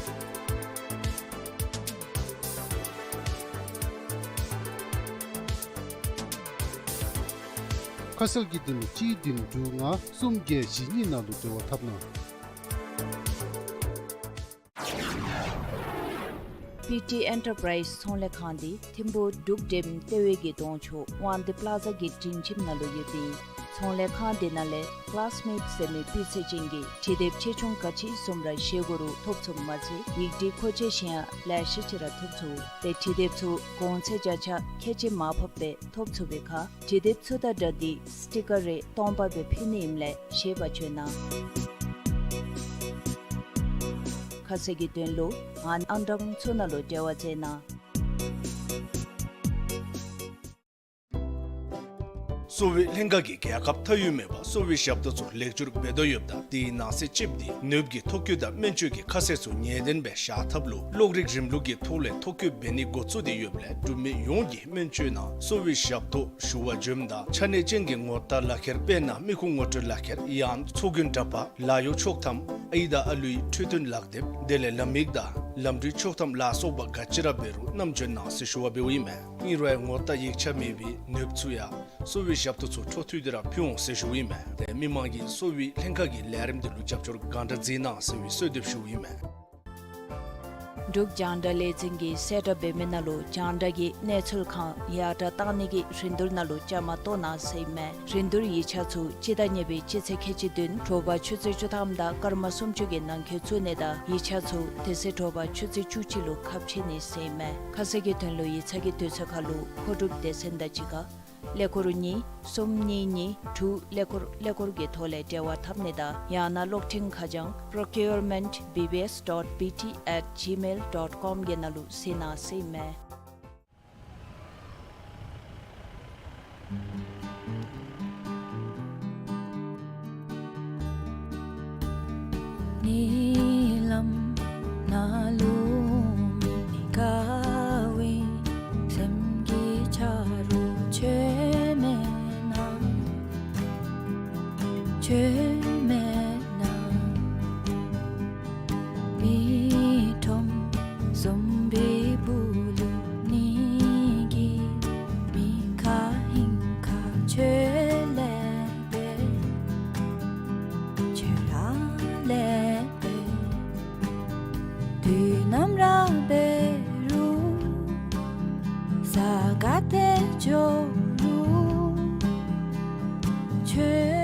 ཁ་གསལ་གྱི་དོན་ལུ་གཅིག་བདུན་དྲུག་ལྔ་གསུམ་བརྒྱད་བཞི་གཉིས་ནང་ལུ་འབྲེལ་བ་འཐབ་གནང་། པི་ཊི་ཨེན་ཊར་པ་རའིཛ་ཚོང་ལས་ཁང་འདི་ཐིམ་ཕུག་འབྲུག་ཌེམ་ལྟེ་བའི་གི་གདོང་ཕྱོགས་དབང་འདུས་པ་ལ་ཛ་གི་སྒྲིང་ཁྱིམ་ནང་ལུ་ཡོདཔ་ཨིན། ཚོང་ལས་ཁང་འདི་ནང་ལས་ཀ་ལཱས་མེཊ་ཟེར་མི་སྤུས་ཚད་ཅན་གྱི་འབྲི་དེབ་ཆེ་ཆུང་ག་ཅི་བཟུམ་ར་བཞེས་དགོ་རུང་ཐོབ་ཚུགསཔ་མ་ཚད་ཡིག་འབྲི་མཁོ་ཆས་གཞན་ཡང་ལེ་ཤ་ཅིག་ར་ཐོབ་ཚུགས། ཏེ་འབྲི་དེབ་ཚུ་གོང་ཚད་བརྒྱ་ཆ་ཁལ་གཅིག་མར་ཕབ་སྦེ་ཐོབ་ཚུགས་པའི་ཁར་འབྲི་དེབ་ཚུ་དང་སྦྲགས་ཏེ་སི་ཊི་ཀར་རེ་སྟོང་པ་སྦེ་ཕུལ་ནི་ཨིནམ་ལས་བཞེས་པར་བྱོན་གནང་། ཁ་གསལ་གྱི་དོན་ལུ་ཨང་ཨང་གྲངས་ཚུ་ནང་ལུ་འབྲེལ་བ་མཛད་གནང་། གསོ་བའི་ལྷན་ཁག་གིས་རྒྱལ་ཁབ་མཐའ་དབུས་མེད་པར་གསོ་བའི་ཞབས་ཏོག་ཚུ་ལེགས་བསྒྱུར་འབད་དོ་ཡོདཔ་ད་དེའི་ནང་གསེས་གཅིགཔོ་དེ་ནདཔ་གི་ཐོ་བཀོད་དང་སྨན་བཅོས་ཀྱི་ཁ་གསལ་ཚུ་ངེས་གཏན་སྦེ་བཞག་ཐབས་ལུ་གློག་རིག་རིམ་ལུགས་ཀྱི་ཐོག་ལས་ཐོ་བཀོད་འབད་ནི་འགོ་བཙུགས་ཏེ་ཡོདཔ་ལས་འབྲུག་མི་ཡོངས་ཀྱིས་སྨན་བཅོས་ནང་གསོ་བའི་ཞབས་ཏོག་ཞུ་བར་འབྱོནམ་ད་ཆ་གནས་ཅན་གྱི་ངོ་རྟགས་ལག་ཁྱེར་དཔེར་ན་མི་ཁུངས་ངོ་སྤྲོད་ལག་ཁྱེར་ཡང་ཚོགས་རྒྱན་འདྲ་པར་ལཱ་གཡོག་ཆོག་ཐམ་ཨའི་དང་ཨ་ལུའི་འཕྲོད་བསྟེན་ལག་དེབ་དེ་ལས་ལམ་ཡིག་དང་ལམ་འགྲུལ་ཆོག་ཐམ་ལ་སོགས་པ་ག་ཅི་ར་འབད་རུང་བསྣམས་འབྱོན་གནང་ཟེར་ཞུ་བ་འབདཝ་ཨིན་མས། ཨིན་རུང་ངོ་རྟགས་ཡིག་ཆ་མེད་པའི་ནདཔ་ཚུ་ཡང་གསོ་བའི་ཞབས་ཏོག་ཚུ་འཕྲོ་མཐུད་དེ་ར་ཕུལ་འོང་ཟེར་ཞུཝ་ཨིན་མས། ཏེ་མི་མང་གིས་གསོ་བའི་ལྷན་ཁག་གི་ལས་རིམ་འདི་ལུ་རྒྱབ་སྐྱོར་གང་དྲག་མཛད་གནང་ཟེར་བའི་གསོལ་འདེབས་ཞུཝ་ཨིན་མས། འབྲུག་རྒྱང་བསྒྲགས་ལས་འཛིན་གྱིས་གསལ་བསྒྲགས་འབད་མི་ནང་ལུ་རྒྱང་བསྒྲགས་ཀྱི་གནས་ཚུལ་ཁང་ཡར་དྲག་གཏང་ནི་གི་རིན་བསྡུར་ནང་ལུ་བཅའ་མར་གཏོགས་གནང་ཟེར་ཨིན་མས། རིན་བསྡུར་ཡིག་ཆ་ཚུ་སྤྱི་ཟླ་གཉིས་པའི་སྤྱི་ཚེས་ཁལ་གཅིག་བདུན་དྲོ་པ་ཆུ་ཚོད་བཅུ་ཐམ་དང་སྐར་མ་སུམ་ཅུ་གི་ནང་འཁོད་བཙུགས་ནི་དང་ཡིག་ཆ་ཚུ་དེ་ཚེ་དྲོ་པ་ཆུ་ཚོད་བཅུ་གཅིག་ལུ་ཁ་ཕྱེ་ནི་ཟེར་ཨིན་མས། ཁ་གསལ་གྱི་དོན་ལུ་ཡིག་ཚང་གི་དུས་ཚོད་ཁར་ལུ་མཁོ་སྒྲུབ་སྡེ་ཚན་དང་གཅིག་ཁར་ཀླད་ཀོར་གཉིས་གསུམ་གཉིས་གཉིས་དྲུག་ཀླད་ཀོར་ཀླད་ཀོར་གྱི་ཐོག་ལས་འབྲེལ་བ་འཐབ་ནི་དང་ཡང་ན་གློག་འཕྲིན་ཁ་བྱང་procurement B B S dot B T at gmail dot com གི་ནང་ལུ་གཟིགས་གནང་ཟེར་ཨིན་མས། ཉི་ལམ་ནང་ལུ་མི་དགའ་བའི་སེམས་ཀྱི་ཆ་རོགས་ཁྱོད་མེད་ན། ཁྱོད་མེད་ན། མི་ཁྲོམ་བཟུམ་པའི་སྦུག་ལུ་ནི་གི་མི་ཁ་ཧིང་ཁ་ཁྱོད་ལས་པས། ཁྱོད་ར་ལས་པས། དུས་ནམ་ར་འབད་རུང་ས་ག་ཏེ་འགྱོ་རུང་ཁྱོད་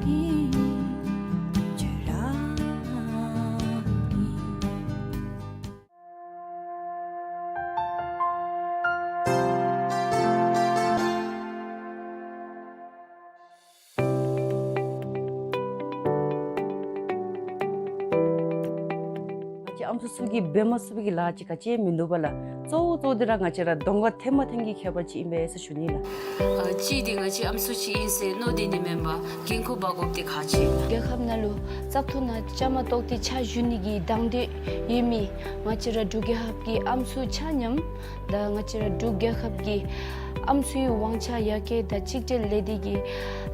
ཨིན། ཁྱོད་ར་ཨིན། ང་བཅས་ཨམ་སྲུ་ཚུ་གིས་འབད་མ་ཚུགས་པའི་གི་ལཱ་ཅིག་ག་ཅི་མིན་འདུག་པ་ལགས། གཙོ་བོ་གཙོ་བོ་འདི་ར་ང་བཅས་ར་གདོང་ཁར་ཐོན་མ་ཐོན་གྱི་ཁྱད་པར་ཅིག་ཨིན་པས་ཟེར་ཞུ་ནི་ལགས། ཨ་གཅིག་འདི་ང་བཅས་ཨམ་སྲུ་ཅིག་ཨིན་ཟེར་མནོ་སྡོད་ནི་མེན་པར་འགན་ཁུར་འབག་དགོཔ་འདི་ཁག་ཆེ་ལགས། རྒྱལ་ཁབ་ནང་ལུ་བཙག་འཐུ་ནང་བཅའ་མར་གཏོགས་ཏེ་ཕྱག་ཞུ་ནི་གི་དང་འདོད་ཡོད་མི་ང་བཅས་ར་འབྲུག་རྒྱལ་ཁབ་ཀྱི་ཨམ་སྲུ་ཆ་མཉམ་དང་ང་བཅས་ར་འབྲུག་རྒྱལ་ཁབ་ཀྱི་ཨམ་སྲུའི་དབང་ཆ་ཡར་རྒྱས་དང་གཅིག་སྒྲིལ་ལས་སྡེ་གི་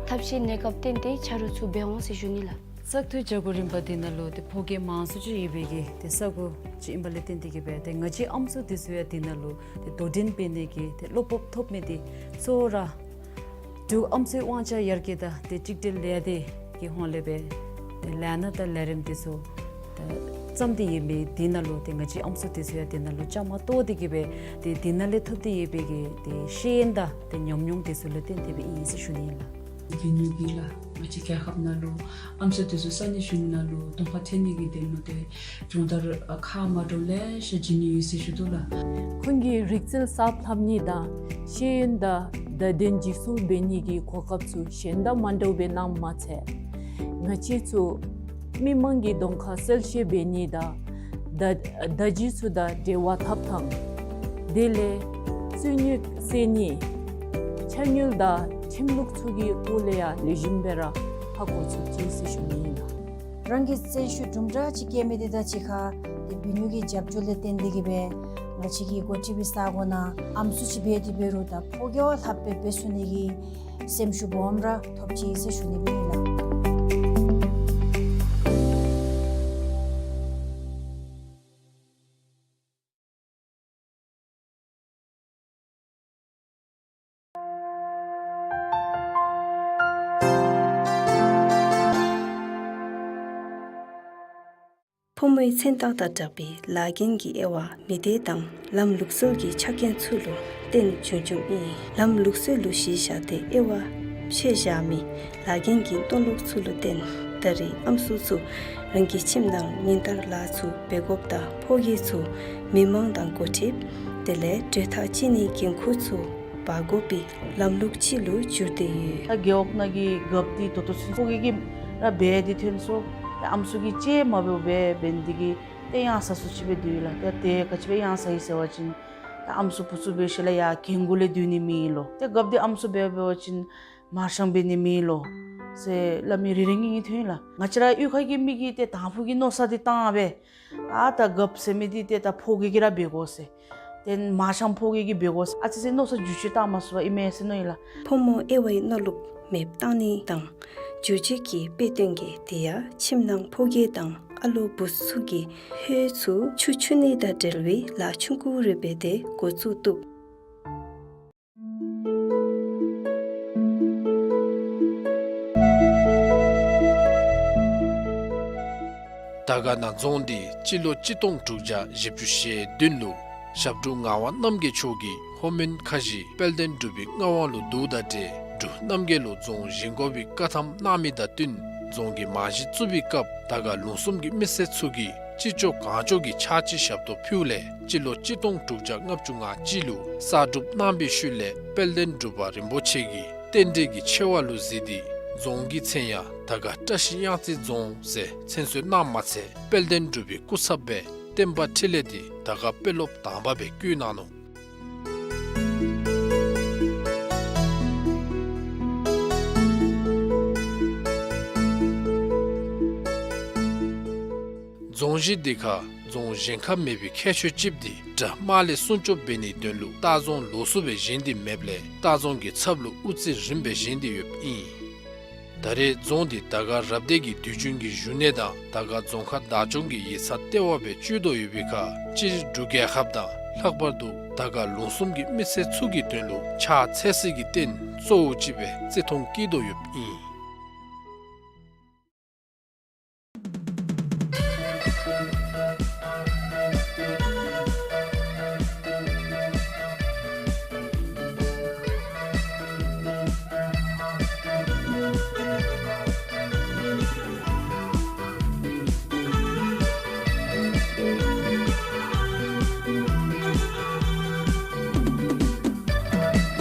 ཐབས་ཤེས་གནས་སྐབས་བརྟེན་ཏེ་ཆ་རོགས་ཚུ་འབད་འོང་ཟེར་ཞུ་ནི་ལགས། བཙག་འཐུའི་བྱ་སྒོ་རིམ་པ་འདི་ནང་ལུ་ཏེ་ཕོ་སྐྱེས་མང་སུ་ཅིག་ཡོད་པའི་གི་ཏེ་ས་གོ་ཅིག་ཨིན་པ་ལས་བརྟེན་ཏེ་གིས་སྦེ་ཏེ་ང་བཅས་ཨམ་སྲུ་འདི་ཚུ་ཡང་འདི་ནང་ལུ་ཏེ་དོ་འགྲན་འབད་ནི་གི་ཏེ་བློ་སྤོབས་ཐོབ་མི་འདི་གཙོ་བོ་ར་འབྲུག་ཨམ་སྲུའི་དབང་ཆ་ཡར་རྒྱས་དང་ཏེ་གཅིག་སྒྲིལ་ལས་སྡེ་གི་ཧོངས་ལས་སྦེ་ཏེ་ལས་སྣ་དང་ལས་རིམ་འདི་ཚུ་ཏེ་བརྩམས་ཏེ་ཡོད་མི་འདི་ནང་ལུ་ཏེ་ང་བཅས་ཨམ་སྲུ་འདི་ཚུ་ཡང་འདི་ནང་ལུ་བཅའ་མར་གཏོགས་ཏེ་གིས་སྦེ་ཏེ་འདི་ནང་ལས་ཐོབ་སྟེ་ཡོད་པའི་གི་ཏེ་ཤེས་ཡོན་དང་ཏེ་ཉམས་མྱོང་འདི་ཚུ་ལུ་བརྟེན་ཏེ་སྦེ་ཨིན་ཟེར་ཞུ་ནི་ཨིན་ལགས། བི་ནུ་གིས་ལགས་ང་བཅས་རྒྱལ་ཁབ་ནང་ལུ་ཨམ་སྲུ་དེ་ཚུ་ས་གནས་གཞུང་ནང་ལུ་གདོང་ཁར་ཐོན་ནི་གི་དོན་ལུ་ཏེ་སྦྱོང་བརྡར་ཨ་ཁག་མ་འདྲཝ་ལེ་ཤ་བྱིན་ནི་ཡོད་ཟེར་ཞུ་དོ་ལགས། ཁོང་གིས་རིག་རྩལ་གསརཔ་ལྷབ་ནི་དང་ཤེས་ཡོན་དང་བརྡ་དོན་འཇིགས་སུ་འབད་ནི་གི་གོ་སྐབས་ཚུ་གཞན་དང་མ་འདྲཝ་སྦེ་གནངམ་མ་ཚད་ང་བཅས་ཚུ་མི་མང་གི་གདོང་ཁར་གསལ་བཤད་འབད་ནི་དང་བརྡ་བརྡ་བརྒྱུད་ཚུ་དང་འབྲེལ་བ་འཐབ་ཐངས་དེ་ལས་རྩོད་རྙོགས་སེལ་ནི་ཕྱག་སྨྱུག་དང་ཁྲིམས་ལུགས་ཚུ་གི་སྐོར་ལས་ཡང་ལེགས་ཤོམ་སྦེ་ར་ཧ་གོ་ཚུགས་ཅི་ཟེར་ཞུ་ནི་ཨིན་ལགས། རང་གིས་བརྩོན་ཤུགས་དུམ་གྲ་ཅིག་བསྐྱེད་མི་དེ་དང་གཅིག་ཁར་ཏེ་བི་ནུ་གི་རྒྱབ་སྐྱོར་ལས་བརྟེན་ཏེ་གིས་སྦེ་ང་བཅས་ཀྱི་འགོ་ཁྲིད་པའི་ས་གོ་ནང་ཨམ་སྲུ་ཅིག་འབད་དེ་འབད་རུང་ད་ཕོ་རྒྱས་བ་ལྷགཔ་སྦེ་འབད་ཚུགས་ནི་གི་སེམས་ཤུགས་སྦོམ་ར་ཐོབ་ཅི་ཟེར་ཞུ་ནི་སྦེ་ཨིན་ལགས། ཕོ་མོའི་མཚན་རྟགས་དང་སྦྲགས་པའི་ལཱ་འགན་གྱི་དབྱེ་བ་མི་སྡེ་དང་ལམ་ལུགས་སྲོལ་གྱི་ཆ་རྐྱེན་ཚུ་ལུ་བརྟེན་བྱུང་བྱུངམ་ཨིན། ལམ་ལུགས་སྲོལ་ལུ་གཞི་བཞག་སྟེ་དབྱེ་བ་ཕྱེ་བཞག་མི་ལཱ་འགན་གྱི་མཐོང་ལུགས་ཚུ་ལུ་བརྟེན་ད་རེས་ཨམ་སྲུ་ཚུ་རང་གི་ཁྱིམ་ནང་ཉིན་ལྟར་ལཱ་ཚུ་འབད་དགོཔ་དང་ཕོ་རྒྱས་ཚུ་མི་མང་དང་འགོ་ཁྲིདཔ་དེ་ལས་གྲོས་ཐག་བཅད་ནིའི་འགན་ཁུར་ཚུ་འབག་དགོ་པའི་ལམ་ལུགས་ཅིག་ལུ་གྱུར་ཏེ་ཡོད། ད་རྒེད་འོག་ནང་གི་རྒཔོ་འདི་ད་ལྟོ་ཚུན་ཚོད་ཕོ་རྒྱས་ཀྱིས་ར་འབད་དེ་ཐོན་སོང་། ད་ཨམ་སྲུ་གིས་ཅིག་མ་འབདཝ་སྦེ་འབད་ནི་དེ་གིས་ཏེ་གཡང་ས་སུ་ཅིག་སྦེ་འདུག་ལགས། ད་ཏེ་ག་ཅི་སྦེ་གཡང་ས་ཡི་ཟེར་བ་ཅིན་ད་ཨམ་སྲུ་བུ་ཚུ་འབད་ཞིནམ་ལས་ཡར་རྒན་རྒོན་ལས་སྡོད་ནི་མེད་ལོ། ཏེ་རྒཔོ་འདི་ཨམ་སྲུ་འབད་འབད་བ་ཅིན་མར་ཤང་འབད་ནི་མེད་ལོ་ཟེར་སླབ་མི་རེ་རེ་གཉིས་གཉིས་ཐོན་ལགས། ང་བཅས་ར་གཡུས་ཁ་གི་མི་གིས་ཏེ་དང་ཕུ་གི་མནོ་བསམ་འདི་བཏང་སྦེ་ཨ་ད་རྒཔོ་ཟེར་མི་འདི་ཏེ་ད་ཕོ་རྒས་ཀྱིས་ར་འབད་དགོ་ཟེར། ཏེ་མར་ཤང་ཕོ་རྒས་ཀྱིས་འབད་དགོ་ཟེར་ཨ་ཙི་ཙི་མནོ་བསམ་བསྒྱུར་བཅོས་བཏང་མ་ཚུགས་པར་ཨིན་མས་ཟེར་མནོ་ཡི་ལགས། ཕོ་མོ་དབྱེ་བའི་མནོ་ལུགས་མེདཔ་བཏང་ནི་དང་བསྒྱུར་བཅོས་ཀྱི་དཔེ་སྟོན་གྱི་དེ་ཡང་ཁྱིམ་ནང་ཕོ་རྒས་དང་ཨ་ལོ་བུ་ཚུ་གིས་ཧོད་ཚུ་ཆུ་འཁྱུ་ནི་དང་འབྲེལ་བའི་ལཱ་ཆུང་ཀུ་རེ་འབད་དེ་འགོ་བཙུགས་བཏུབ། དར་དཀར་ན་རྫོང་འདི་སྤྱི་ལོ་གཅིག་སྟོང་དྲུག་བརྒྱ་བཞི་བཅུ་ཞེ་བདུན་ལུ་ཞབས་དྲུང་ངག་དབང་རྣམ་རྒྱལ་མཆོག་གིས་ལྷོ་མོན་ཁ་བཞི་དཔལ་ལྡན་འབྲུག་པའི་མངའ་དབང་ལུ་བསྡུཝ་ད་ཏེ་འབྲུག་རྣམ་རྒྱལ་ལུ་རྫོང་བཞེངས་དགོ་པའི་བཀའ་ཐམ་གནང་མི་དང་བསྟུན་རྫོང་གི་རྨང་གཞི་བཙུགས་པའི་སྐབས་དར་དཀར་ལུང་གསུམ་གྱི་མི་སེར་ཚུ་གིས་ཅི་ལྕོགས་གང་ལྕོགས་ཀྱི་ཕྱག་ཕྱི་ཞབས་ཏོག་ཕུལཝ་ལས་སྤྱི་ལོ་གཅིག་སྟོང་དྲུག་བརྒྱ་ལྔ་བཅུ་ང་གཅིག་ལུ་གསར་སྒྲུབ་གནང་བའི་ཤུལ་ལས་དཔལ་ལྡན་འབྲུག་པ་རིན་པོ་ཆེ་གིས་རྟེན་འབྲེལ་གྱི་ཆེ་བ་ལུ་གཟིགས་ཏེ་རྫོང་གི་མཚན་ཡང་དར་དཀར་བཀྲ་ཤིས་གཡང་རྩེ་རྫོང་ཟེར་མཚན་གསོལ་གནངམ་མ་ཚད་དཔལ་ལྡན་འབྲུག་པའི་སྐུ་ཚབ་སྦེ་བསྟན་པ་འཕྲིན་ལས་འདི་དར་དཀར་དཔོན་སློབ་དང་པ་སྦེ་བསྐོ་གནང་ནུག། རྫོང་གཞི་འདི་ཁར་རྫོང་གཞན་ཁར་མེད་པའི་ཁྱད་ཆོས་ཅིག་འདི་དགྲ་དམག་ལས་སྲུང་སྐྱོབ་འབད་ནིའི་དོན་ལུ་ལྟ་རྫོང་ལོགས་སུ་སྦེ་བཞེངས་ཏེ་མེདཔ་ལས་ལྟ་རྫོང་གི་ཚབ་ལུ་དབུ་རྩེ་རིངམ་སྦེ་བཞེངས་ཏེ་ཡོདཔ་ཨིན། ད་རེས་རྫོང་འདི་དར་དཀར་རབ་སྡེ་གི་དུས་རྒྱུན་གྱི་བཞུགས་གནས་དང་དར་དཀར་རྫོང་ཁག་བདག་སྐྱོང་གི་ཡིག་ཚང་ལྟེ་བ་སྦེ་སྤྱོད་དོ་ཡོད་པའི་ཁར་སྤྱིར་འབྲུག་རྒྱལ་ཁབ་དང་ལྷག་པར་དུ་དར་དཀར་ལུང་གསུམ་གྱི་མི་སེར་ཚུ་གི་དོན་ལུ་ཕྱག་འཚལ་སའི་རྟེན་གཙོ་བོ་ཅིག་སྦེ་བརྩི་མཐོང་བསྐྱེད་དོ་ཡོདཔ་ཨིན།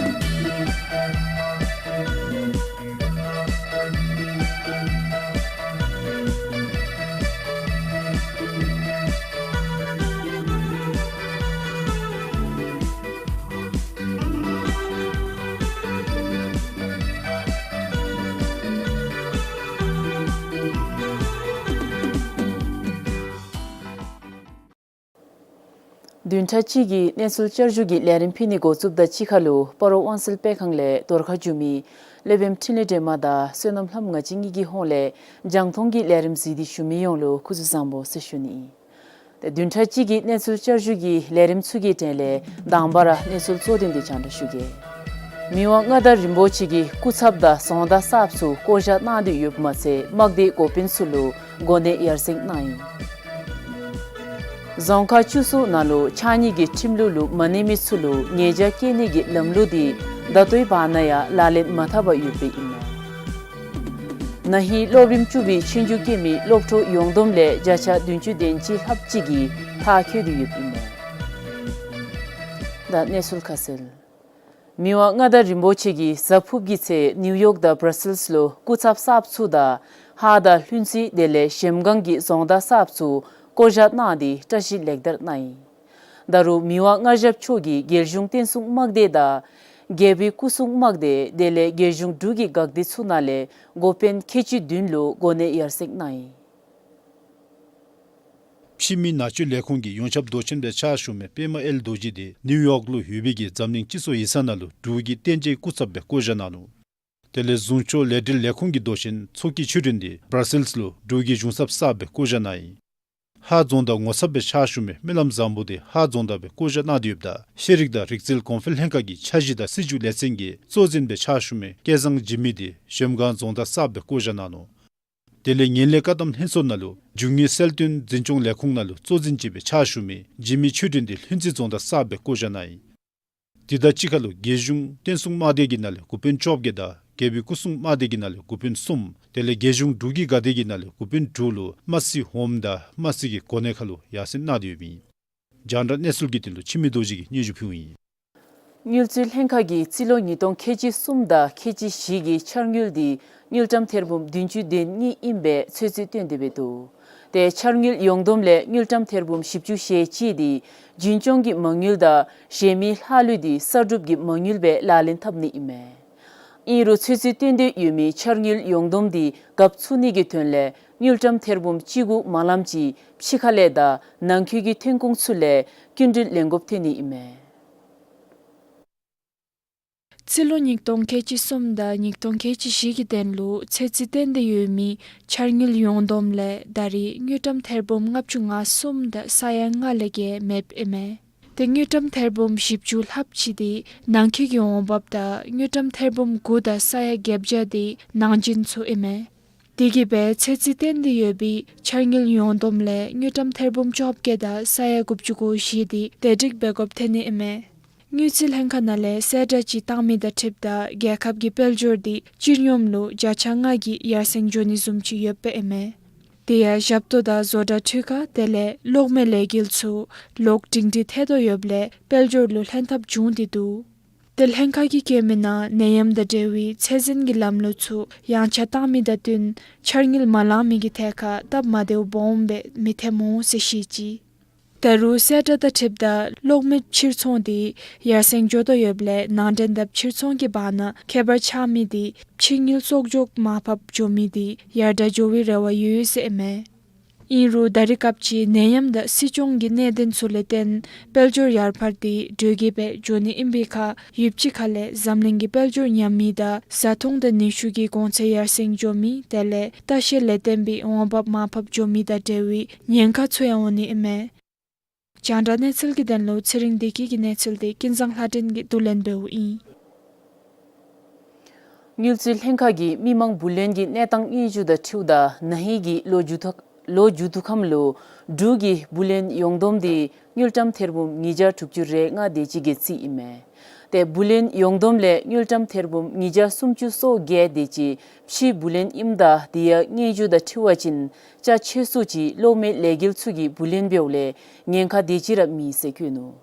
བདུན་ཕྲག་གཅིག་གི་གནས་ཚུལ་བསྐྱར་ཞུ་གི་ལས་རིམ་ཕུལ་ནི་འགོ་བཙུགསཔ་ད་གཅིག་ཁར་ལུ་སྤ་རོ་དབང་སེལ་སྤེལ་ཁང་ལས་འདོར་ཁ་བསྒྱུར་མི་སློབ་དཔོན་འཕྲིན་ལས་སྒྲོལ་མ་དང་བསོད་ནམས་ལྷམོ་ང་བཅས་གཉིས་ཀྱི་ཧོངས་ལས་རྒྱང་མཐོང་གི་ལས་རིམ་གཟིགས་ཏེ་བཞུགས་མི་ཡོངས་ལུ་སྐུ་གཟུགས་བཟང་པོ་ཟེར་ཞུ་ནི་ཨིན། ཏེ་བདུན་ཕྲག་གཅིག་གི་གནས་ཚུལ་བསྐྱར་ཞུ་གི་ལས་རིམ་ཚུ་གི་གྲས་ལས་དང་པ་ར་གནས་ཚུལ་གཙོ་དོན་འདི་རྒྱང་བསྒྲགས་ཞུ་གེ། མི་དབང་མངའ་བདག་རིན་པོ་ཆེ་གིས་སྐུ་ཚབ་དང་རྫོང་བདག་གསརཔ་ཚུ་བསྐོ་བཞག་གནང་སྟེ་ཡོདཔ་མ་ཚད་དམག་སྡེའི་འགོ་དཔོན་ཚུ་ལུ་གོ་གནས་ཡར་སེང་གནང་ཡི། རྫོང་ཁག་བཅུ་གསུམ་ནང་ལུ་ཕྱགས་སྙིགས་ཀྱི་ཁྲིམས་ལུགས་ལུ་མ་གནས་མི་ཚུ་ལུ་ཉེས་བྱ་བཀལ་ནི་གི་ལམ་ལུགས་འདི་ད་ལྟོའི་བར་ན་ཡང་ལག་ལེན་མ་འཐབ་པར་ཡོདཔ་ཨིན་མས། ན་ཧིང་སློབ་རིམ་བཅུ་པའི་ཆོས་རྒྱུགས་སྐྱེལ་མི་སློབ་ཕྲུག་ཡོངས་བསྡོམས་ལས་བརྒྱ་ཆ་བདུན་ཅུ་དོན་གཅིག་ལྷགཔ་ཅིག་གིས་མཐར་འཁྱོལ་ཏེ་ཡོདཔ་ཨིན་མས། ད་གནས་ཚུལ་ཁ་གསལ། མི་དབང་མངའ་བདག་རིན་པོ་ཆེ་གིས་གཟའ་ཕུརཔ་གི་ཚེ་ནིའུ་ཡོག་དང་བར་སིལས་ལུ་སྐུ་ཚབ་གསརཔ་ཚུ་དང་ཧཱ་དང་ལྷུན་རྩེ་དེ་ལས་གཞལམ་སྒང་གི་རྫོང་བདག་གསརཔ་ཚུ་བསྐོ་བཞག་གནང་སྟེ་བཀྲིས་ལེགས་དར་གནང་ཡི། ད་རུང་མི་དབང་མངའ་ཞབས་མཆོག་གིས་རྒྱལ་གཞུང་བསྟན་སྲུང་དམག་སྡེ་དང་རྒྱལ་པོའི་སྐུ་སྲུང་དམག་སྡེ་དེ་ལས་རྒྱལ་གཞུང་འབྲུག་གི་འགག་སྡེ་ཚུ་ནང་ལས་འགོ་དཔོན་ཁལ་གཅིག་བདུན་ལུ་གོ་གནས་ཡར་སེང་གནང་ཡི། ཕྱི་མི་ནང་བཅུད་ལས་ཁུངས་ཀྱི་ཡོངས་ཁྱབ་མདོ་ཆེན་སྦེ་ཕྱག་ཞུ་མི་པདྨ་ཨེལ་རྡོ་རྗེ་དེ་ནིའུ་ཡོག་ལུ་ཡོད་པའི་གི་འཛམ་གླིང་སྤྱི་ཚོགས་ཡིག་ཚང་ནང་ལུ་འབྲུག་གི་བསྟན་རྒྱས་སྐུ་ཚབ་སྦེ་བསྐོ་བཞག་གནང་ནུག། དེ་ལས་གཟུངས་སྐྱོང་ལས་འབྲེལ་ལས་ཁུངས་ཀྱི་མདོ་ཆེན་ཚོགས་ཀྱི་ཆོས་སྒྲོན་དེ་བར་སིལས་ལུ་འབྲུག་གི་གཞུང་ཚབ་གསརཔ་སྦེ་བསྐོ་བཞག་གནང་ཡི། ཧཱ་རྫོང་བདག་ངོ་ཚབ་སྦེ་ཕྱག་ཞུ་མི་སྨོན་ལམ་བཟང་པོ་དེ་ཧཱ་རྫོང་བདག་སྦེ་བསྐོ་བཞག་གནང་སྟེ་ཡོདཔ་ད་ཤེས་རིག་དང་རིག་རྩལ་གོང་འཕེལ་ལྷན་ཁག་གི་འཆར་གཞི་དང་སྲིད་བྱུས་ལས་ཚན་གྱི་གཙོ་འཛིན་སྦེ་ཕྱག་ཞུ་མི་སྐལ་བཟང་འཇིགས་མེད་དེ་གཞལམ་སྒང་རྫོང་བདག་གསརཔ་སྦེ་བསྐོ་བཞག་གནང་ནུག། དེ་ལས་ངན་ལྷད་བཀག་སྡོམ་ལྷན་ཚོགས་ནང་ལུ་རྒྱུ་དངོས་གསལ་སྟོན་འཛིན་སྐྱོང་ལས་ཁུངས་ནང་ལུ་གཙོ་འཛིན་ཅིག་སྦེ་ཕྱག་ཞུ་མི་འཇིགས་མེད་ཆོས་སྒྲོན་དེ་ལྷུན་རྩེ་རྫོང་བདག་གསརཔ་སྦེ་བསྐོ་བཞག་གནང་ཡི། དེ་དང་གཅིག་ཁར་ལུ་རྒྱལ་གཞུང་བསྟན་སྲུང་དམག་སྡེ་གི་ནང་ལས་འགོ་དཔོན་བཅོ་བརྒྱད་དང་རྒྱལ་པོའི་སྐུ་སྲུང་དམག་སྡེ་གི་ནང་ལས་འགོ་དཔོན་གསུམ་དེ་ལས་རྒྱལ་གཞུང་འབྲུག་གི་འགག་སྡེ་གི་ནང་ལས་འགོ་དཔོན་དྲུག་ལུ་དམར་གསེར་ཧོམ་དང་དམར་གསེར་གྱི་གོ་གནས་ཁར་ལུ་ཡར་སེང་གནང་སྟེ་ཡོདཔ་ཨིན། རྒྱང་བསྒྲགས་གནས་ཚུལ་གྱི་དོན་ལུ་འཆི་མེད་རྡོ་རྗེ་གིས་སྙན་ཞུ་ཕུལཝ་ཨིན། དངུལ་རྩིས་ལྷན་ཁག་གིས་རྩིས་ལོ་ཉིས་སྟོང་ཁལ་གཅིག་གསུམ་དང་ཁལ་གཅིག་བཞི་གི་འཆར་དངུལ་དེ་དངུལ་ཀྲམ་ཐེར་འབུམ་བདུན་ཅུ་དོན་གཉིས་ཨིན་པའི་ཚོད་རྩིས་བཏོན་ཏེ་འབད་འདུག། ཏེ་འཆར་དངུལ་ཡོངས་བསྡོམས་ལས་དངུལ་ཀྲམ་ཐེར་འབུམ་བཞི་བཅུ་ཞེ་གཅིག་དེ་རྒྱུན་སྐྱོང་གི་མ་དངུལ་དང་གཞན་མི་ལྷག་ལུས་དེ་གསར་སྒྲུབ་ཀྱི་མ་དངུལ་སྦེ་ལག་ལེན་འཐབ་ནི་ཨིན་མས། ཨིན་རུང་ཚོད་རྩིས་བཏོན་ཏེ་ཡོད་མི་འཆར་དངུལ་ཡོངས་བསྡོམས་དེ་རྒཔ་ཚུགས་ནི་གི་དོན་ལས་དངུལ་ཀྲམ་ཐེར་འབུམ་གཅིག་དགུ་མ་ལངམ་ཅིག་ཕྱི་ཁ་ལས་དང་ནང་འཁོད་ཀྱི་ཐོན་ཁུངས་ཚུ་ལས་སྐྱིན་འགྲུལ་ལེན་དགོཔ་ཐོན་ནི་ཨིན་མས། རྩིས་ལོ་ཉིས་སྟོང་ཁལ་གཅིག་གསུམ་དང་ཉིས་སྟོང་ཁལ་གཅིག་བཞི་གི་དོན་ལུ་ཚོད་རྩིས་བཏོན་ཏེ་ཡོད་མི་འཆར་དངུལ་ཡོངས་བསྡོམས་ལས་ད་རེས་དངུལ་ཀྲམ་ཐེར་འབུམ་ལྔ་བཅུ་ང་གསུམ་དང་ས་ཡ་ལྔ་ལས་བརྒལ་མེདཔ་ཨིན་མས། ཏེ་དངུལ་ཀྲམ་ཐེར་འབུམ་བཞི་བཅུ་ལྷགཔ་ཅིག་དེ་ནང་འཁོད་ཀྱི་འོང་འབབ་དང་དངུལ་ཀྲམ་ཐེར་འབུམ་དགུ་དང་ས་ཡ་བརྒྱད་བརྒྱ་དེ་ནང་རྐྱེན་ཚུ་ཨིན་མས། དེ་གིས་སྦེ་ཚོད་རྩིས་བཏོན་ཏེ་ཡོད་པའི་འཆར་དངུལ་ཡོངས་བསྡོམས་ལས་དངུལ་ཀྲམ་ཐེར་འབུམ་བཅོ་བརྒྱད་དང་ས་ཡ་དགུ་བཅུ་གོ་བཞི་དེ་བདེ་སྒྲིག་འབད་དགོཔ་ཐོན་ནི་ཨིན་མས། དངུལ་རྩིས་ལྷན་ཁག་ནང་ལས་གསལ་བསྒྲགས་ཅིག་བཏང་མི་དང་འཁྲིལཝ་ད་རྒྱལ་ཁབ་ཀྱི་དཔལ་འབྱོར་དེ་སྤྱིར་སྙོམས་ལུ་བརྒྱ་ཆ་ལྔ་གི་ཡར་སེང་འགྱོ་ནི་བཟུམ་ཅིག་ཡོདཔ་ཨིན་མས། དེ་ཡང་ཞབས་ཏོག་དང་བཟོ་གྲྭ་འཕྲུལ་ཁང་དེ་ལས་གློག་མེ་ལས་འགུལ་ཚུ་ལོག་སྒྲིང་སྒྲི་ཐལ་དོ་ཡོདཔ་ལས་དཔལ་འབྱོར་ལུ་ལྷན་ཐབས་བྱུང་སྟེ་འདུག། ཏེ་ལྷན་ཁག་གིས་བཀོད་མི་ནང་ནད་ཡམས་དང་འབྲེལ་བའི་ཚད་འཛིན་གྱི་ལམ་ལུགས་ཚུ་ཡངས་ཆག་བཏང་མི་དང་བསྟུན་འཆར་དངུལ་མ་ལང་མི་གི་ཐད་ཁར་སྟབས་མ་བདེཝ་སྦོམ་སྦེ་མི་ཐོནམ་འོང་ཟེར་བཤད་ཅི། ད་རུང་གསལ་བསྒྲགས་དང་འཁྲིལཝ་ད་གློག་མེ་ཕྱིར་ཚོང་དེ་ཡར་སེང་འགྱོ་དོ་ཡོདཔ་ལས་ནང་འདྲེན་དང་ཕྱིར་ཚོང་གི་བར་ན་ཁྱད་པར་ཆགས་མི་དེ་ཕྱི་དངུལ་གསོག་འཇོག་མར་ཕབ་འགྱོ་མི་དེ་ཡར་དྲག་འགྱོ་བའི་རེ་བ་ཡོད་ཟེར་ཨིན་མས། ཨིན་རུང་ད་རེས་སྐབས་ཅིག་ནད་ཡམས་དང་སྲིད་སྐྱོང་གི་གནད་དོན་ཚུ་ལས་བརྟེན་དཔལ་འབྱོར་ཡར་འཕར་དེ་དྲོས་སྐྱིད་སྦེ་འགྱོ་ནི་ཨིན་པའི་ཁར་ཡུདཔ་ཅིག་ཁ་ལས་འཛམ་གླིང་གི་དཔལ་འབྱོར་ཉམས་མི་དང་བཟའ་འཐུང་དང་ནུས་ཤུགས་ཀྱི་གོང་ཚད་ཡར་སེང་འགྱོ་མི་དེ་ལས་ལྟ་བཤལ་ལས་བརྟེན་པའི་འོང་འབབ་མར་ཕབ་འགྱོ་མི་དང་འབྲེལ་བའི་ཉེན་ཁ་ཚུ་ཡང་འོང་ནི་ཨིན་མས། རྒྱང་བསྒྲགས་གནས་ཚུལ་གྱི་དོན་ལུ་ཚེ་རིང་བདེ་སྐྱིད་ཀྱི་གནས་ཚུལ་དེ་ཀུན་བཟང་ལྷ་སྒྲོན་གྱིས་བསྡུ་ལེན་འབདཝ་ཨིན། དངུལ་རྩིས་ལྷན་ཁག་གིས་མི་མང་བུ་ལོན་གྱི་གནས་སྟངས་སྙན་ཞུ་དང་འཁྲིལཝ་ད་ན་ཧིང་གི་ལོ་མཇུག་ཐོག་ལོ་མཇུག་ཐོག་ཁམས་ལུ་འབྲུག་གི་བུ་ལོན་ཡོངས་བསྡོམས་དེ་དངུལ་ཀྲམ་ཐེར་འབུམ་ཉིས་བརྒྱ་དྲུག་ཅུ་རེ་ལྔ་དེ་ཅིག་གི་རྩིས་ཨིན་མས། ཏེ་བུ་ལོན་ཡོངས་བསྡོམས་ལས་དངུལ་ཀྲམ་ཐེར་འབུམ་ཉིས་བརྒྱ་སུམ་ཅུ་སོ་བརྒྱད་དེ་ཅིག་ཕྱིའི་བུ་ལོན་ཨིནམ་ད་དེ་ཡང་སྙན་ཞུ་དང་འཁྲིལ་བ་ཅིན་ཅ་ཆས་སུ་ཅིག་གློག་མེ་ལས་འགུལ་ཚུ་གི་བུ་ལོན་འབདཝ་ལས་ཉེན་ཁ་དེ་ཅིག་ར་མེད་ཟེར་བཀོད་ནུག།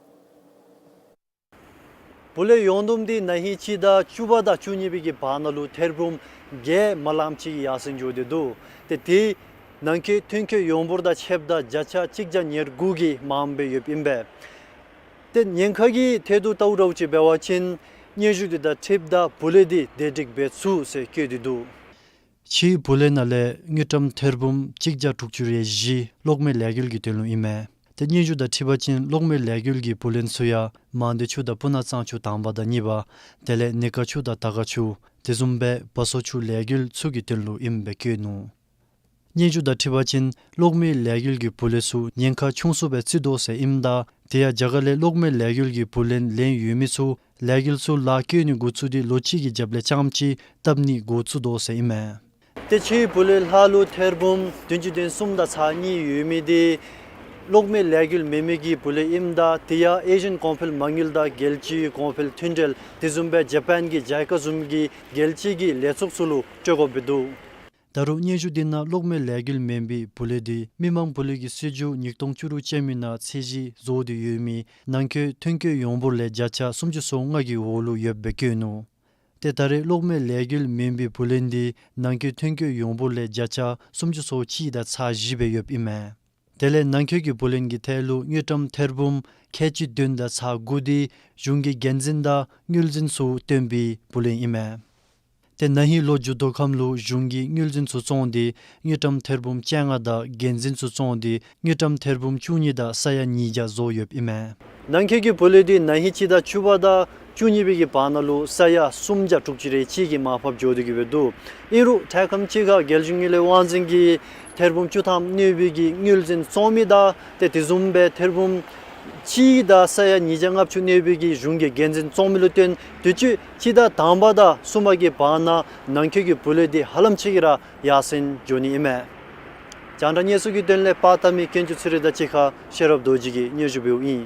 བུ་ལོན་ཡོངས་བསྡོམས་དེ་ན་ཧིང་སྤྱི་ཟླ་བཅུ་པ་དང་བཅུ་གཉིས་པའི་གི་བར་ན་ལུ་ཐེར་འབུམ་བརྒྱད་མ་ལངམ་ཅིག་ཡར་སེང་འགྱོ་སྟེ་འདུག། ཏེ་དེ་ནང་འཁོད་ཐོན་སྐྱེད་ཡོངས་འབོར་དང་ཕྱདཔ་ད་བརྒྱ་ཆ་གཅིག་བརྒྱ་ཉེར་དགུ་གིས་མངམ་སྦེ་ཡོདཔ་ཨིན་པས། ཏེ་ཉེན་ཁ་གི་ཐད་དུ་ལྟཝ་ད་ཅིག་འབད་བ་ཅིན་སྙན་ཞུ་དེ་དང་འཁྲིལཝ་ད་བུ་ལོན་དེ་བདེ་སྒྲིག་འབད་ཚུགས་ཟེར་བཀོད་དེ་འདུག། ཕྱིའི་བུ་ལོན་ནང་ལས་དངུལ་ཀྲམ་ཐེར་འབུམ་གཅིག་བརྒྱ་དྲུག་ཅུ་རེ་བཞི་གློག་མེ་ལས་འགུལ་གྱི་དོན་ལུ་ཨིན་མས། ཏེ་སྙན་ཞུ་དང་འཁྲིལ་བ་ཅིན་གློག་མེ་ལས་འགུལ་གྱི་བུ་ལོན་ཚུ་ཡང་མང་སྡེ་ཆུ་དང་སྤུ་ན་གཙང་ཆུ་དང་པ་དང་གཉིས་པ་དེ་ལས་ནི་ཀ་ཆུ་དང་དར་དཀར་ཆུ་དེ་བཟུམ་སྦེ་བ་སོ་ཆུ་ལས་འགུལ་ཚུ་གི་དོན་ལུ་ཨིནམ་སྦེ་བཀོད་ནུག། སྙན་ཞུ་དང་འཁྲིལ་བ་ཅིན་གློག་མེ་ལས་འགུལ་གྱི་བུ་ལོན་ཚུ་ཉེན་ཁ་ཆུང་སུ་སྦེ་བརྩི་དོ་ཟེར་ཨིནམ་ད་དེ་ཡང་རྒྱ་གར་ལས་གློག་མེ་ལས་འགུལ་གྱི་བུ་ལོན་ལེན་ཡོད་མི་ཚུ་ལས་འགུལ་ཚུ་ལཱ་བཀོལ་ནི་འགོ་བཙུགས་ཏེ་ལོ་གཅིག་གི་རྒྱབ་ལས་རྐྱངམ་ཅིག་བཏབ་ནི་འགོ་བཙུགས་དོ་ཟེར་ཨིན་མས། ཏེ་ཕྱིའི་བུ་ལོན་ལྷག་ལུ་ཐེར་འབུམ་བདུན་ཅུ་དོན་གསུམ་དང་ཚག་གཉིས་ཡོད་མི་དེ་གློག་མེ་ལས་འགུལ་མེད་མི་གི་བུ་ལོན་ཨིནམ་ད་དེ་ཡང་ཨེ་ཤི་ཡན་གོང་འཕེལ་མ་དངུལ་དང་རྒྱལ་སྤྱིའི་གོང་འཕེལ་མཐུན་འབྲེལ་དེ་བཟུམ་སྦེ་ཇ་པཱན་གྱི་ཇའི་ཀ་བཟུམ་གྱི་རྒྱལ་སྤྱི་གི་ལས་ཚོགས་ཚུ་ལུ་སྤྲོད་དགོཔ་སྦེ་འདུག། ད་རུང་སྙན་ཞུ་འདི་ནང་གློག་མེ་ལས་འགུལ་མེན་པའི་བུ་ལོན་འདི་མི་མང་བུ་ལོན་གྱི་སྲིད་བྱུས་ཉིས་སྟོང་བཅུ་དྲུག་ཅན་མའི་ནང་ཚད་གཞི་བཟོ་སྟེ་ཡོད་མི་ནང་འཁོད་ཐོན་སྐྱེད་ཡོངས་འབོར་ལས་བརྒྱ་ཆ་སུམ་ཅུ་སོ་ལྔ་གི་འོག་ལུ་ཡོདཔ་སྦེ་བཀོད་ནུག། ཏེ་ད་རེས་གློག་མེ་ལས་འགུལ་མེན་པའི་བུ་ལོན་འདི་ནང་འཁོད་ཐོན་སྐྱེད་ཡོངས་འབོར་ལས་བརྒྱ་ཆ་སུམ་ཅུ་སོ་གཅིག་དང་ཚག་བཞི་སྦེ་ཡོདཔ་ཨིན་མས། དེ་ལས་ནང་འཁོད་ཀྱི་བུ་ལོན་གྱི་ཐད་ལུ་དངུལ་ཀྲམ་ཐེར་འབུམ་ཁལ་གཅིག་བདུན་དང་ཚག་དགུ་འདི་གཞུང་གི་འགན་འཛིན་དང་དངུལ་འཛིན་ཚུ་བཏོན་པའི་བུ་ལོན་ཨིན་མས། ཏེ་ན་ཧིང་ལོ་མཇུག་བསྡུ་ཁམས་ལུ་གཞུང་གིས་དངུལ་འཛིན་ཚུ་བཙོངས་ཏེ་དངུལ་ཀྲམ་ཐེར་འབུམ་བཅོ་ལྔ་དང་འགན་འཛིན་ཚུ་བཙོངས་ཏེ་དངུལ་ཀྲམ་ཐེར་འབུམ་བཅུ་གཉིས་དང་ས་ཡ་ཉིས་བརྒྱ་བཟོ་ཡོདཔ་ཨིན་མས། ནང་འཁོད་ཀྱི་བུ་ལོན་འདི་ན་ཧིང་སྤྱི་ཟླ་བཅུ་པ་དང་བཅུ་གཉིས་པའི་གི་བར་ན་ལུ་ས་ཡ་སུམ་བརྒྱ་དྲུག་ཅུ་རེ་གཅིག་གི་མར་ཕབ་འགྱོ་སྟེ་གི་སྦེ་འདུག། ཨིན་རུང་ཐད་ཁམས་ཅིག་ཁར་རྒྱལ་གཞུང་དངུལ་ལས་དབང་འཛིན་གྱིས་ཐེར་འབུམ་བཅུ་ཐམ་གནོད་པའི་གི་དངུལ་འཛིན་བཙོང་མི་དང་ཏེ་དེ་བཟུམ་སྦེ་ཐེར་འབུམ་གཅིག་དང་ས་ཡ་ཉིས་བརྒྱ་ལྔ་བཅུ་གནོད་པའི་གི་གཞུང་གི་འགན་འཛིན་བཙོང་མི་ལུ་བརྟེན་དུས་ཅི་སྤྱི་ཟླ་དང་པ་དང་གསུམ་པ་གི་བར་ན་ནང་འཁོད་ཀྱི་བུ་ལོན་འདི་ཧ་ལམ་ཅིག་གིས་ར་ཡར་སེང་འགྱོ་ནི་ཨིན་མས། རྒྱང་བསྒྲགས་གནས་ཚུལ་གྱི་དོན་ལས་པར་བཏབ་མི་ཀུན་གྱི་ཚུ་རེ་དང་གཅིག་ཁར་ཤེས་རབ་རྡོ་རྗེ་གིས་སྙན་ཞུ་འབདཝ་ཨིན།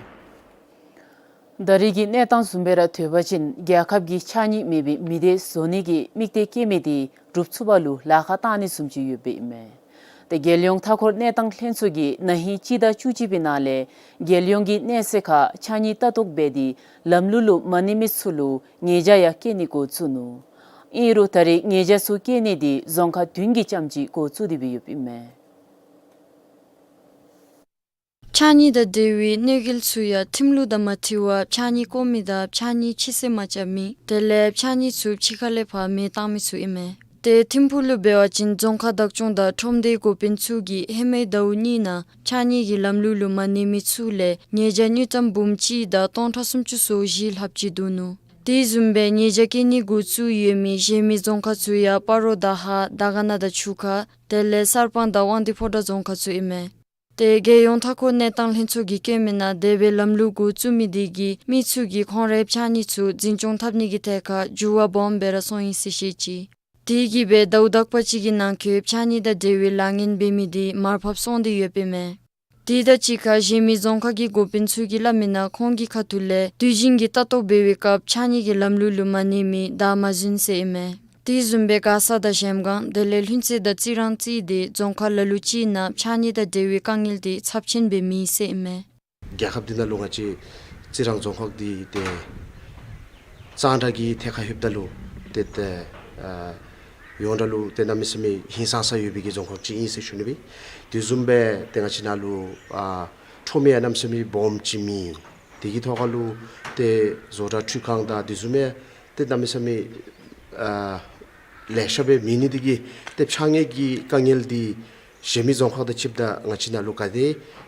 ད་རེས་ཀྱི་གནས་སྟངས་བཟུམ་སྦེ་ར་ཐོས་པ་ཅིན་རྒྱལ་ཁབ་ཀྱིས་ཕྱགས་སྙིགས་མེད་པའི་མི་སྡེ་བཟོ་ནི་གི་དམིགས་གཏད་བསྐྱེད་མི་དེ་འགྲུབ་ཚུགས་པ་ལུ་ལཱ་ཁག་བཏང་ནི་བཟུམ་ཅིག་ཡོདཔ་ཨིན་མས། ཏེ་རྒྱལ་ཡོངས་མཐའ་འཁོར་གནས་སྟངས་ལྷན་ཚོགས་ཀྱིས་ན་ཧིང་སྤྱི་ཟླ་བཅུ་གཅིག་པའི་ནང་ལས་རྒྱལ་ཡོངས་ཀྱི་གནས་ཚད་ཁར་ཕྱགས་སྙིགས་ལྟ་རྟོག་འབད་དེ་ལམ་ལུགས་ལུ་མ་གནས་མི་ཚུ་ལུ་ཉེས་བྱ་ཡང་བཀལ་ནི་འགོ་བཙུགས་ནུག། ཨིན་རུང་ད་རེས་ཉེས་བྱ་ཚུ་བཀལ་ནི་དེ་རྫོང་ཁག་བདུན་གྱིས་རྐྱངམ་གཅིག་འགོ་བཙུགས་ཏེ་སྦེ་ཡོདཔ་ཨིན་མས། ཕྱགས་སྙིགས་དང་འབྲེལ་བའི་གནོད་འགེལ་ཚུ་ཡང་ཁྲིམས་ལུགས་དང་མ་འཁྲིལ་བར་ཕྱགས་སྙིགས་བཀོ་མི་དང་ཕྱགས་སྙིགས་ཕྱི་བསྲེག་མ་རྐྱབ་མི་དེ་ལས་ཕྱགས་སྙིགས་ཚུ་ཕྱི་ཁ་ལས་ཕར་མེ་བཏང་མི་ཚུ་ཨིན་མས། ཏེ་ཐིམ་ཕུག་ལུ་འབད་བ་ཅིན་རྫོང་ཁག་བདག་སྐྱོང་དང་ཁྲོམ་སྡེའི་འགོ་དཔོན་ཚུ་གིས་ཧེ་མའི་ཟླཝ་གཉིས་ནང་ཕྱགས་སྙིགས་ཀྱི་ལམ་ལུགས་ལུ་མ་གནས་མི་ཚུ་ལས་ཉེས་བྱ་དངུལ་ཀྲམ་འབུམ་གཅིག་དང་སྟོང་ཕྲག་སུམ་ཅུ་སོ་བཞི་ལྷགཔ་ཅིག་བསྡུ་ནུག། དེ་བཟུམ་སྦེ་ཉེས་བྱ་བཀལ་ནི་འགོ་བཙུགས་ཡོད་མི་གཞན་མི་རྫོང་ཁག་ཚུ་ཡང་སྤ་རོ་དང་ཧཱ་དར་དཀར་ན་དང་ཆུ་ཁ་དེ་ལས་གསར་སྤང་དང་དབང་འདུས་ཕོ་བྲང་རྫོང་ཁག་ཚུ་ཨིན་མས། ཏེ་རྒྱལ་ཡོངས་མཐའ་འཁོར་གནས་སྟངས་ལྷན་ཚོགས་ཀྱིས་བཀོད་མི་ནང་དེ་སྦེ་ལམ་ལུགས་འགོ་བཙུགས་མི་དེ་གིས་མི་ཚུ་གིས་ཁོང་རའི་ཕྱགས་སྙིགས་ཚུ་འཛིན་སྐྱོང་འཐབ་ནི་གི་ཐད་ཁར་འགྱུར་བ་སྦོམ་སྦེ་ར་སོང་ཡི་ཟེར་བཤད་ཅི། དེ་གིས་སྦེ་ཟླཝ་དག་པ་ཅིག་གི་ནང་འཁོད་ཕྱགས་སྙིགས་དང་འབྲེལ་བའི་ལཱ་ངན་འབད་མི་དེ་མར་ཕབ་སོང་སྟེ་ཡོདཔ་ཨིན་མས། དེ་དང་གཅིག་ཁར་གཞན་མི་རྫོང་ཁག་གི་འགོ་དཔོན་ཚུ་གིས་སླབ་མི་ནང་ཁོང་གི་ཁ་ཐུག་ལས་དུས་རྒྱུན་གྱི་ལྟ་རྟོག་འབད་བའི་སྐབས་ཕྱགས་སྙིགས་ཀྱི་ལམ་ལུགས་ལུ་མ་གནས་མི་བདའ་མ་ཟུན་ཟེར་ཨིན་མས། དེ་བཟུམ་སྦེ་མགར་ས་དང་གཞལམ་སྒང་དེ་ལས་ལྷུན་རྩེ་དང་རྩི་རང་རྩིས་ཏེ་རྫོང་ཁག་ལ་ལུ་ཅིག་ནང་ཕྱགས་སྙིགས་དང་འབྲེལ་བའི་དཀའ་ངལ་དེ་ཚབས་ཆེན་སྦེ་མེད་ཟེར་ཨིན་མས། རྒྱལ་ཁབ་འདི་ནང་ལུ་ང་བཅས་རྩི་རང་རྫོང་ཁག་འདི་ཏེ་གཙང་སྦྲ་གི་ཐད་ཁར་ལྷོདཔ་ད་ལུ་ཏེ་ཏེ་ཨ་ཡོངས་གྲགས་ལུ་ཏེ་གནམ་མེད་ས་མེད་ཧིང་སངས་ས་ཡོད་པའི་གི་རྫོང་ཁག་ཅིག་ཨིན་ཟེར་ཞུ་ནི་སྦེ། དེ་བཟུམ་སྦེ་ཏེ་ང་བཅས་ནང་ལུ་ཨ་ཁྲོམ་ཡང་གནམ་མེད་ས་མེད་སྦོམ་ཅིག་མེད། དེ་གི་ཐོག་ཁར་ལུ་ཏེ་བཟོ་གྲྭ་འཕྲུལ་ཁང་དང་དེ་བཟུམ་སྦེ་ཏེ་གནམ་མེད་ས་མེད་ཨ་ལེ་ཤ་སྦེ་མེད་ནི་དེ་གིས་ཏེ་ཕྱགས་སྙིགས་ཀྱི་དཀའ་ངལ་འདི་གཞན་མི་རྫོང་ཁག་དང་ཕྱདཔ་ད་ང་བཅས་ནང་ལུ་ག་དེ་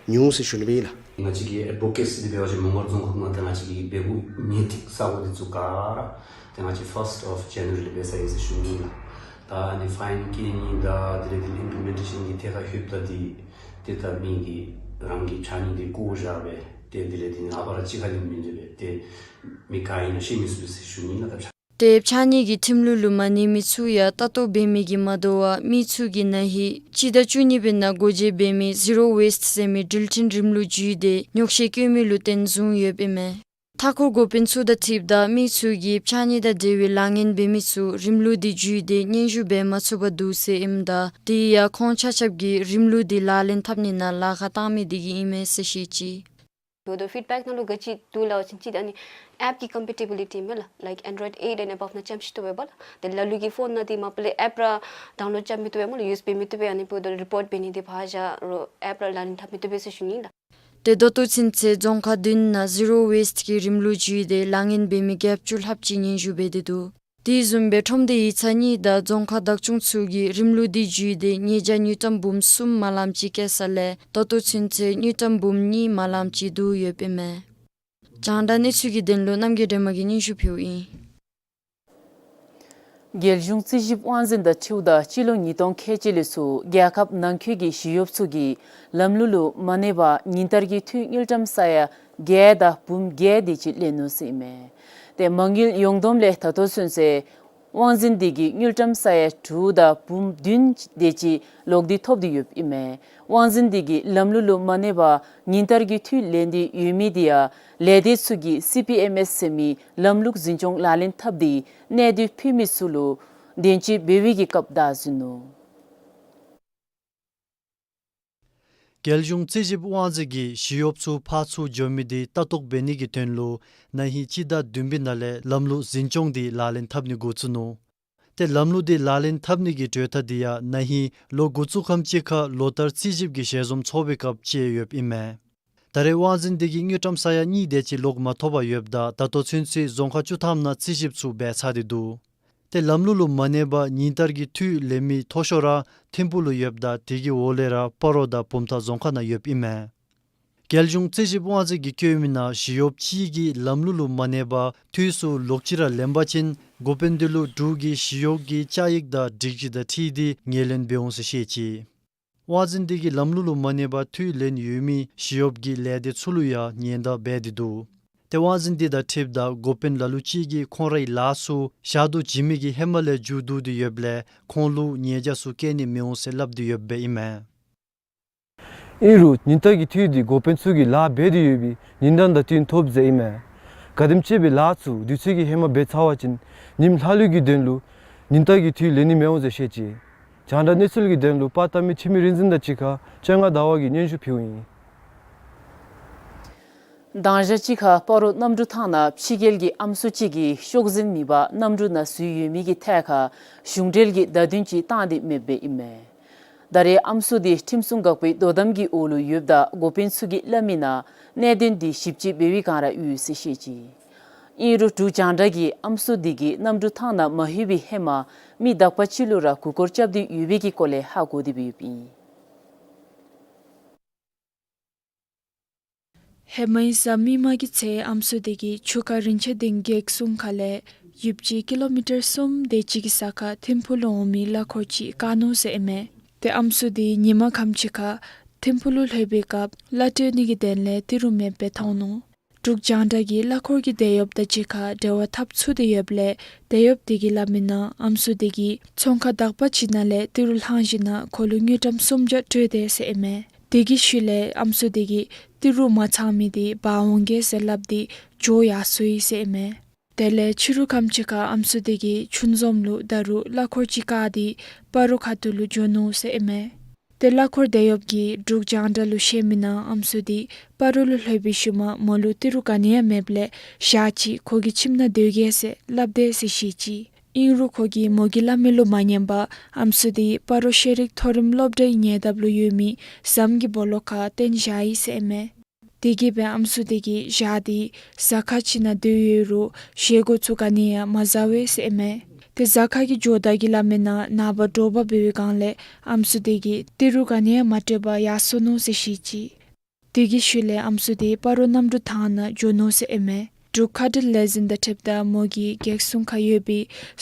ཉུང་ཟེར་ཞུ་ནི་སྦེ་ཨིན་ལགས། ང་བཅས་ཀྱི་ཨེཌ་བོ་ཀེ་སི་འདི་འབད་བ་ཅིན་མོང་སྒར་རྫོང་ཁག་ནང་ཏེ་ང་བཅས་ཀྱི་འབད་འབདཝ་ཉེས་སྒྲིག་ས་སྒོ་འདི་ཚུ་ག་ར་ཏེ་ང་བཅས་first of January ལས་འབད་ས་ཨིན་ཟེར་ཞུ་ནི་ཨིན་ལགས། ད་ཨ་ནི་ཕའིན་བཀལ་ནི་དང་དེ་ལས་དེ་ཨིམ་པི་ལི་མེན་ཊེ་ཤཱན་གྱི་ཐད་ཁར་ལྷོདཔ་ད་འདི་ཏེ་ད་མི་གིས་རང་གི་ཕྱགས་སྙིགས་འདི་བཀོ་བཞག་སྦེ་ཏེ་དེ་ལས་དེ་ནི་ཨ་པ་ར་གཅིག་ཁར་ལུ་མིན་འདུག་སྦེ་ཏེ་མི་ག་ཨིན་ན་ཤེས་མི་ཚུགས་ཟེར་ཞུ་ནི་ཨིན་ལགས། ད་ཏེ་ཕྱགས་སྙིགས་ཀྱི་ཁྲིམས་ལུགས་ལུ་མ་གནས་མི་ཚུ་ཡང་ལྟ་རྟོག་འབད་མི་གིས་མ་དོ་བར་མི་ཚུ་གིས་ན་ཧིང་སྤྱི་ཟླ་བཅུ་གཉིས་པའི་ནང་སྒོ་འབྱེད་འབད་མི་ཟི་རོ་ཝེསཊ་ཟེར་མི་འགྲུལ་འཕྲིན་རིམ་ལུགས་བརྒྱུད་དེ་ཉོགས་བཤད་བཀོད་མི་ལུ་བརྟེན་བཟུང་ཡོདཔ་ཨིན་མས། མཐའ་འཁོར་འགོ་དཔོན་ཚུ་དང་འཁྲིལཝ་ད་མི་ཚུ་གིས་ཕྱགས་སྙིགས་དང་འབྲེལ་བའི་ལཱ་ངན་འབད་མི་ཚུ་རིམ་ལུགས་འདི་བརྒྱུད་དེ་སྙན་ཞུ་འབད་མ་ཚུགས་པར་འདུག་ཟེར་ཨིནམ་ད་དེ་ཡང་ཁོང་ཆ་ཁྱབ་ཀྱིས་རིམ་ལུགས་འདི་ལག་ལེན་འཐབ་ནི་ནང་ལཱ་ཁག་བཏང་མི་དེ་གིས་ཨིན་མས་ཟེར་བཤད་ཅི། འབདཝ་ད་ཕིཌ་བེཀ་ནང་ལུ་ག་ཅི་འདུག་ལབ་པ་ཅིན་གཅིག་ཨ་ནི་ཨེཔ་གི་ཀམ་པེ་ཊི་བི་ལི་ཊི་མས་ལགས། ལའིཀ་ཨེན་ཌོ་རོའིཌ་ཨེཊ་ཨེནཌ་ཨེ་བབ་ནང་རྐྱངམ་ཅིག་བཏུབ་པས་ལགས། ཏེ་ལ་ལུ་གི་ཕོན་ནང་འདི་མ་པ་ལས་ཨེཔ་ར་ཌའུན་ལོཌ་རྐྱབ་མི་བཏུབ་པས་སྨོ་ལགས། ཡུསི་འབད་མི་བཏུབ་པས། ཨ་ནི་འབདཝ་ད་རི་པོཊ་འབད་ནི་འདི་ཕར་བཞག་རུང་ཨེཔ་ར་ལག་ལེན་འཐབ་མི་བཏུབ་པས་ཟེར་ཞུ་ནི་ལགས། ཏེ་ད་ལྟོ་ཚུན་ཚོད་རྫོང་ཁག་བདུན་ནང་ཟི་རོ་ཝེསཊ་གི་རིམ་ལུགས་བརྒྱུད་དེ་ལཱ་ངན་འབད་མི་བརྒྱད་ཅུ་ལྷགཔ་ཅིག་སྙན་ཞུ་འབད་དེ་འདུག། དེ་བཟུམ་སྦེ་ཁྲོམ་སྡེ་ཡིག་ཚང་གཉིས་དང་རྫོང་ཁག་བདག་སྐྱོང་ཚུ་གིས་རིམ་ལུགས་འདི་བརྒྱུད་དེ་ཉེས་བྱ་དངུལ་ཀྲམ་འབུམ་གསུམ་མ་ལངམ་ཅིག་བཀལ་ས་ལས་ད་ལྟོ་ཚུན་ཚོད་དངུལ་ཀྲམ་འབུམ་གཉིས་མ་ལངམ་ཅིག་བསྡུ་ཡོདཔ་ཨིན་མས། རྒྱང་བསྒྲགས་གནས་ཚུལ་གྱི་དོན་ལུ་རྣམ་རྒྱལ་སྒྲོལ་མ་གིས་སྙན་ཞུ་ཕུལཝ་ཨིན། རྒྱལ་གཞུང་རྩིས་ཞིབ་དབང་འཛིན་དང་འཁྲིལཝ་ད་སྤྱི་ལོ་ཉིས་སྟོང་ཁལ་གཅིག་ལས་ཚུར་རྒྱལ་ཁབ་ནང་འཁོད་ཀྱི་ཞི་གཡོགཔ་ཚུ་གིས་ལམ་ལུགས་ལུ་མ་གནས་པར་ཉིན་ལྟར་གྱི་འཐུས་དངུལ་ཀྲམ་ས་ཡ་བརྒྱད་དང་འབུམ་བརྒྱད་དེ་ཅིག་ལེན་ནུག་ཟེར་ཨིན་མས། ཏེ་མ་དངུལ་ཡོངས་བསྡོམས་ལས་ད་ལྟོ་ཚུན་ཚོད་དབང་འཛིན་དེ་གིས་དངུལ་ཀྲམ་ས་ཡ་དྲུག་དང་འབུམ་བདུན་དེ་ཅིག་ལོག་སྟེ་ཐོབ་སྟེ་ཡོདཔ་ཨིན་མས། དབང་འཛིན་དེ་གིས་ལམ་ལུགས་ལུ་མ་གནས་པར་ཉིན་ལྟར་གྱི་འཐུས་ལེན་ཏེ་ཡོད་མི་དེ་ཡང་ལས་སྡེ་ཚུ་གིས་སི་པི་ཨེམ་ཨེསི་ཟེར་མི་ལམ་ལུགས་འཛིན་སྐྱོང་ལག་ལེན་འཐབ་སྟེ་གནས་སྡུད་ཕུལ་མི་ཚུ་ལུ་བདེན་དཔྱོད་འབད་བའི་གི་སྐབས་བདའ་ཟུན་ནུག། རྒྱལ་གཞུང་རྩིས་ཞིབ་དབང་འཛིན་གྱིས་ཞི་གཡོགཔ་ཚུ་ཕར་ཚུར་འགྱོ་མི་དེ་ལྟ་རྟོག་འབད་ནི་གི་དོན་ལུ་ན་ཧིང་སྤྱི་ཟླ་བདུན་པའི་ནང་ལས་ལམ་ལུགས་འཛིན་སྐྱོང་དེ་ལག་ལེན་འཐབ་ནི་འགོ་བཙུགས་ནུག། ཏེ་ལམ་ལུགས་དེ་ལག་ལེན་འཐབ་ནི་གི་གྲོས་ཐག་དེ་ཡང་ན་ཧིང་ལོ་འགོ་བཙུགས་ཁམས་ཅིག་ཁར་ལོ་བསྟར་རྩིས་ཞིབ་ཀྱི་ཞལ་འཛོམས་ཚོགས་པའི་སྐབས་བཅད་ཡོདཔ་ཨིན་མས། ད་རེས་དབང་འཛིན་དེ་གིས་དངུལ་ཀྲམ་ས་ཡ་གཉིས་དེ་ཅིག་ལོག་མ་ཐོབ་པར་ཡོདཔ་ད་ད་ལྟོ་ཚུན་ཚོད་རྫོང་ཁག་བཅུ་ཐམ་ནང་རྩིས་ཞིབ་ཚུ་འབད་ཚར་ཏེ་འདུག། ཏེ་ལམ་ལུགས་ལུ་མ་གནས་པར་ཉིན་ལྟར་གྱི་འཐུས་ལེན་མི་མཐོ་ཤོས་ར་ཐིམ་ཕུག་ལུ་ཡོདཔ་ད་དེ་གི་འོག་ལས་ར་སྤ་རོ་དང་བུམ་ཐང་རྫོང་ཁག་ནང་ཡོདཔ་ཨིན་མས། རྒྱལ་གཞུང་རྩིས་ཞིབ་དབང་འཛིན་གྱིས་བཀོད་མི་ནང་ཞི་གཡོགཔ་གཅིག་གིས་ལམ་ལུགས་ལུ་མ་གནས་པར་འཐུས་ཚུ་ལོག་ཅི་ར་ལེན་པ་ཅིན་འགོ་དཔོན་དེ་ལུ་འབྲུག་གི་ཞི་གཡོག་གི་བཅའ་ཡིག་དང་སྒྲིག་གཞི་དང་འཁྲིལ་ཏེ་ངོས་ལེན་འབད་འོང་ཟེར་བཤད་ཅི། དབང་འཛིན་དེ་གིས་ལམ་ལུགས་ལུ་མ་གནས་པར་འཐུས་ལེན་ཡོད་མི་ཞི་གཡོགཔ་གི་ལས་སྡེ་ཚུ་ལུ་ཡང་ཉེན་བརྡ་འབད་དེ་འདུག། ཏེ་དབང་འཛིན་དེ་དང་འཁྲིལཝ་ད་འགོ་དཔོན་ལ་ལུ་ཅིག་གིས་ཁོང་རའི་ལཱ་ཚུ་ཞག་དུས་བྱིན་མི་གི་ཧེ་མ་ལས་མཇུག་བསྡུ་སྟེ་ཡོདཔ་ལས་ཁོང་ལུ་ཉེས་བྱ་ཚུ་བཀལ་ནི་མི་འོང་ཟེར་སླབ་སྟེ་ཡོདཔ་ཨིན་མས། ཨིན་རུང་ཉིན་ལྟར་གྱི་འཐུས་དེ་འགོ་དཔོན་ཚུ་གིས་ལཱ་འབད་དེ་ཡོད་པའི་ཉིན་གྲངས་དང་བསྟུན་ཐོབ་ཟེར་ཨིན་མས། ག་དེམ་ཅིག་སྦེ་ལཱ་ཚུ་དུས་ཚོད་ཀྱི་ཧེ་མ་འབད་ཚར་བ་ཅིན་ཉིནམ་ལྷག་ལུས་ཀྱི་དོན་ལུ་ཉིན་ལྟར་གྱི་འཐུས་ལེན་ནི་མི་འོང་ཟེར་བཤད་ཅི། རྒྱང་བསྒྲགས་གནས་ཚུལ་གྱི་དོན་ལུ་པར་བཏབ་མི་འཆི་མེད་རིག་འཛིན་དང་གཅིག་ཁར་བཅོ་ལྔ་ཟླ་བ་གིས་སྙན་ཞུ་ཕུལཝ་ཨིན། དང་ཞག་གཅིག་ཁར་སྤ་རོ་གནམ་གྲུ་ཐང་ནང་ཕྱི་རྒྱལ་གྱི་ཨམ་སྲུ་གཅིག་གིས་ཤོག་འཛིན་མེད་པར་གནམ་གྲུ་ནང་འཛུལ་ཡོད་མི་གི་ཐད་ཁར་གཞུང་འབྲེལ་གྱི་བརྡ་དོན་ཅིག་བཏང་སྟེ་མེདཔ་ཨིན་མས། ད་རེས་ཨམ་སྲུ་དེ་ཁྲིམས་སྲུང་འགག་པའི་དོ་དམ་གྱི་འོག་ལུ་ཡོདཔ་ད་འགོ་དཔོན་ཚུ་གིས་སླབ་མི་ནང་གནད་དོན་དེ་ཞིབ་དཔྱད་འབད་བའི་བསྒང་ར་ཡོད་ཟེར་བཤད་ཅི། ཨིན་རུང་འབྲུག་རྒྱང་བསྒྲགས་ཀྱིས་ཨམ་སྲུ་དེ་གིས་གནམ་གྲུ་ཐང་ནང་མ་ལྷོད་པའི་ཧེ་མ་མི་དག་པ་ཅིག་ལུ་ར་མགུ་སྐོར་རྐྱབ་སྟེ་ཡོད་པའི་གི་སྐོར་ལས་ཧ་གོ་སྟེ་སྦེ་ཡོདཔ་ཨིན། ཧེ་མའི་གཟའ་མིག་དམར་གྱི་ཚེ་ཨམ་སྲུ་དེ་གིས་ཆུ་ཁ་རིན་ཆེན་སྡིངས་རྒེད་སྲུང་ཁ་ལས་ཡུདཔ་ཅིག་ཀི་ལོ་མི་ཊར་གསུམ་དེ་ཅིག་གི་ས་ཁར་ཐིམ་ཕུག་ལུ་འོང་མི་གླ་འཁོར་ཅིག་བཀག་ནུག་ཟེར་ཨིན་མས། ཏེ་ཨམ་སྲུ་དེ་ཉིན་མ་ཁམས་ཅིག་ཁར་ཐིམ་ཕུག་ལུ་ལྷོད་པའི་སྐབས་གླ་སྤྲོད་ནི་གི་དོན་ལས་ཏི་རུ་མེདཔ་སྦེ་མཐོང་ནུག། འབྲུག་རྒྱང་བསྒྲགས་ཀྱིས་གླ་འཁོར་གྱི་དེད་གཡོགཔ་དང་གཅིག་ཁར་འབྲེལ་བ་འཐབ་ཚུགས་ཏེ་ཡོདཔ་ལས་དེད་གཡོགཔ་དེ་གིས་སླབ་མི་ནང་ཨམ་སྲུ་དེ་གིས་ཚོང་ཁང་དག་པ་ཅིག་ནང་ལས་ཏི་རུ་ལྷང་ཞིནམ་ལས་ཁོ་ལུ་དངུལ་ཀྲམ་སུམ་བརྒྱ་སྤྲོད་དེས་ཟེར་ཨིན་མས། དེ་གི་ཤུལ་ལས་ཨམ་སྲུ་དེ་གིས་ཏི་རུ་མ་ཚང་མི་དེ་འབག་འོང་གེ་ཟེར་སླབ་སྟེ་འགྱོ་ཡར་སོ་ཡི་ཟེར་ཨིན་མས། དེ་ལས་ཕྱི་རུ་ཁམས་ཅིག་ཁར་ཨམ་སྲུ་དེ་གིས་ཆུ་འཛོམས་ལུ་ད་རུང་གླ་འཁོར་ཅིག་བཀག་སྟེ་སྤ་རོ་ཁ་ཐུག་ལུ་འགྱོ་ནུག་ཟེར་ཨིན་མས། ཏེ་གླ་འཁོར་དེད་གཡོགཔ་གིས་འབྲུག་རྒྱང་བསྒྲགས་ལུ་བཤད་མི་ནང་ཨམ་སྲུ་དེ་སྤ་རོ་ལུ་ལྷོད་པའི་ཤུལ་མ་མོ་ལུ་ཏི་རུ་ག་ནི་ཡང་མེདཔ་ལས་ཞག་ཅིག་ཁོ་གི་ཁྱིམ་ནང་སྡོད་གེ་ཟེར་སླབ་དེས་ཟེར་བཤད་ཅི། ཨིན་རུང་ཁོ་གིས་མོ་གིས་སླབ་མི་ལུ་མ་ཉན་པར་ཨམ་སྲུ་དེ་སྤ་རོ་ཤེས་རིག་མཐོ་རིམ་སློབ་གྲྭའི་ཉེ་འདབས་ལུ་ཡོད་མི་ཟམ་གྱི་སྦོ་ལོགས་ཁར་བཏོན་བཞག་ཡི་ཟེར་ཨིན་མས། དེ་གིས་སྦེ་ཨམ་སྲུ་དེ་གིས་ཞག་དེ་གཟའ་ཁ་ཅིག་ནང་སྡོད་ཡོད་རུང་བཞེས་སྒོ་ཚུ་ག་ནི་ཡང་མ་བཟའ་བས་ཟེར་ཨིན་མས། ཏེ་གཟའ་ཁ་གི་ཇོ་བདག་གིས་སླབ་མི་ནང་ནངས་པ་དྲོ་པ་འབད་བའི་སྒང་ལས་ཨམ་སྲུ་དེ་གིས་ཏི་རུ་ག་ནི་ཡང་མ་སྤྲོད་པར་ཡར་སོ་ནུག་ཟེར་བཤད་ཅི། དེ་གི་ཤུལ་ལས་ཨམ་སྲུ་དེ་སྤ་རོ་གནམ་གྲུ་ཐང་ནང་འགྱོ་ནུག་ཟེར་ཨིན་མས། འབྲུག་ཁ་བྲལ་ལས་འཛིན་དང་འཁྲིལཝ་ད་མོ་གིས་རྒེད་སྲུང་ཁར་ཡོད་པའི་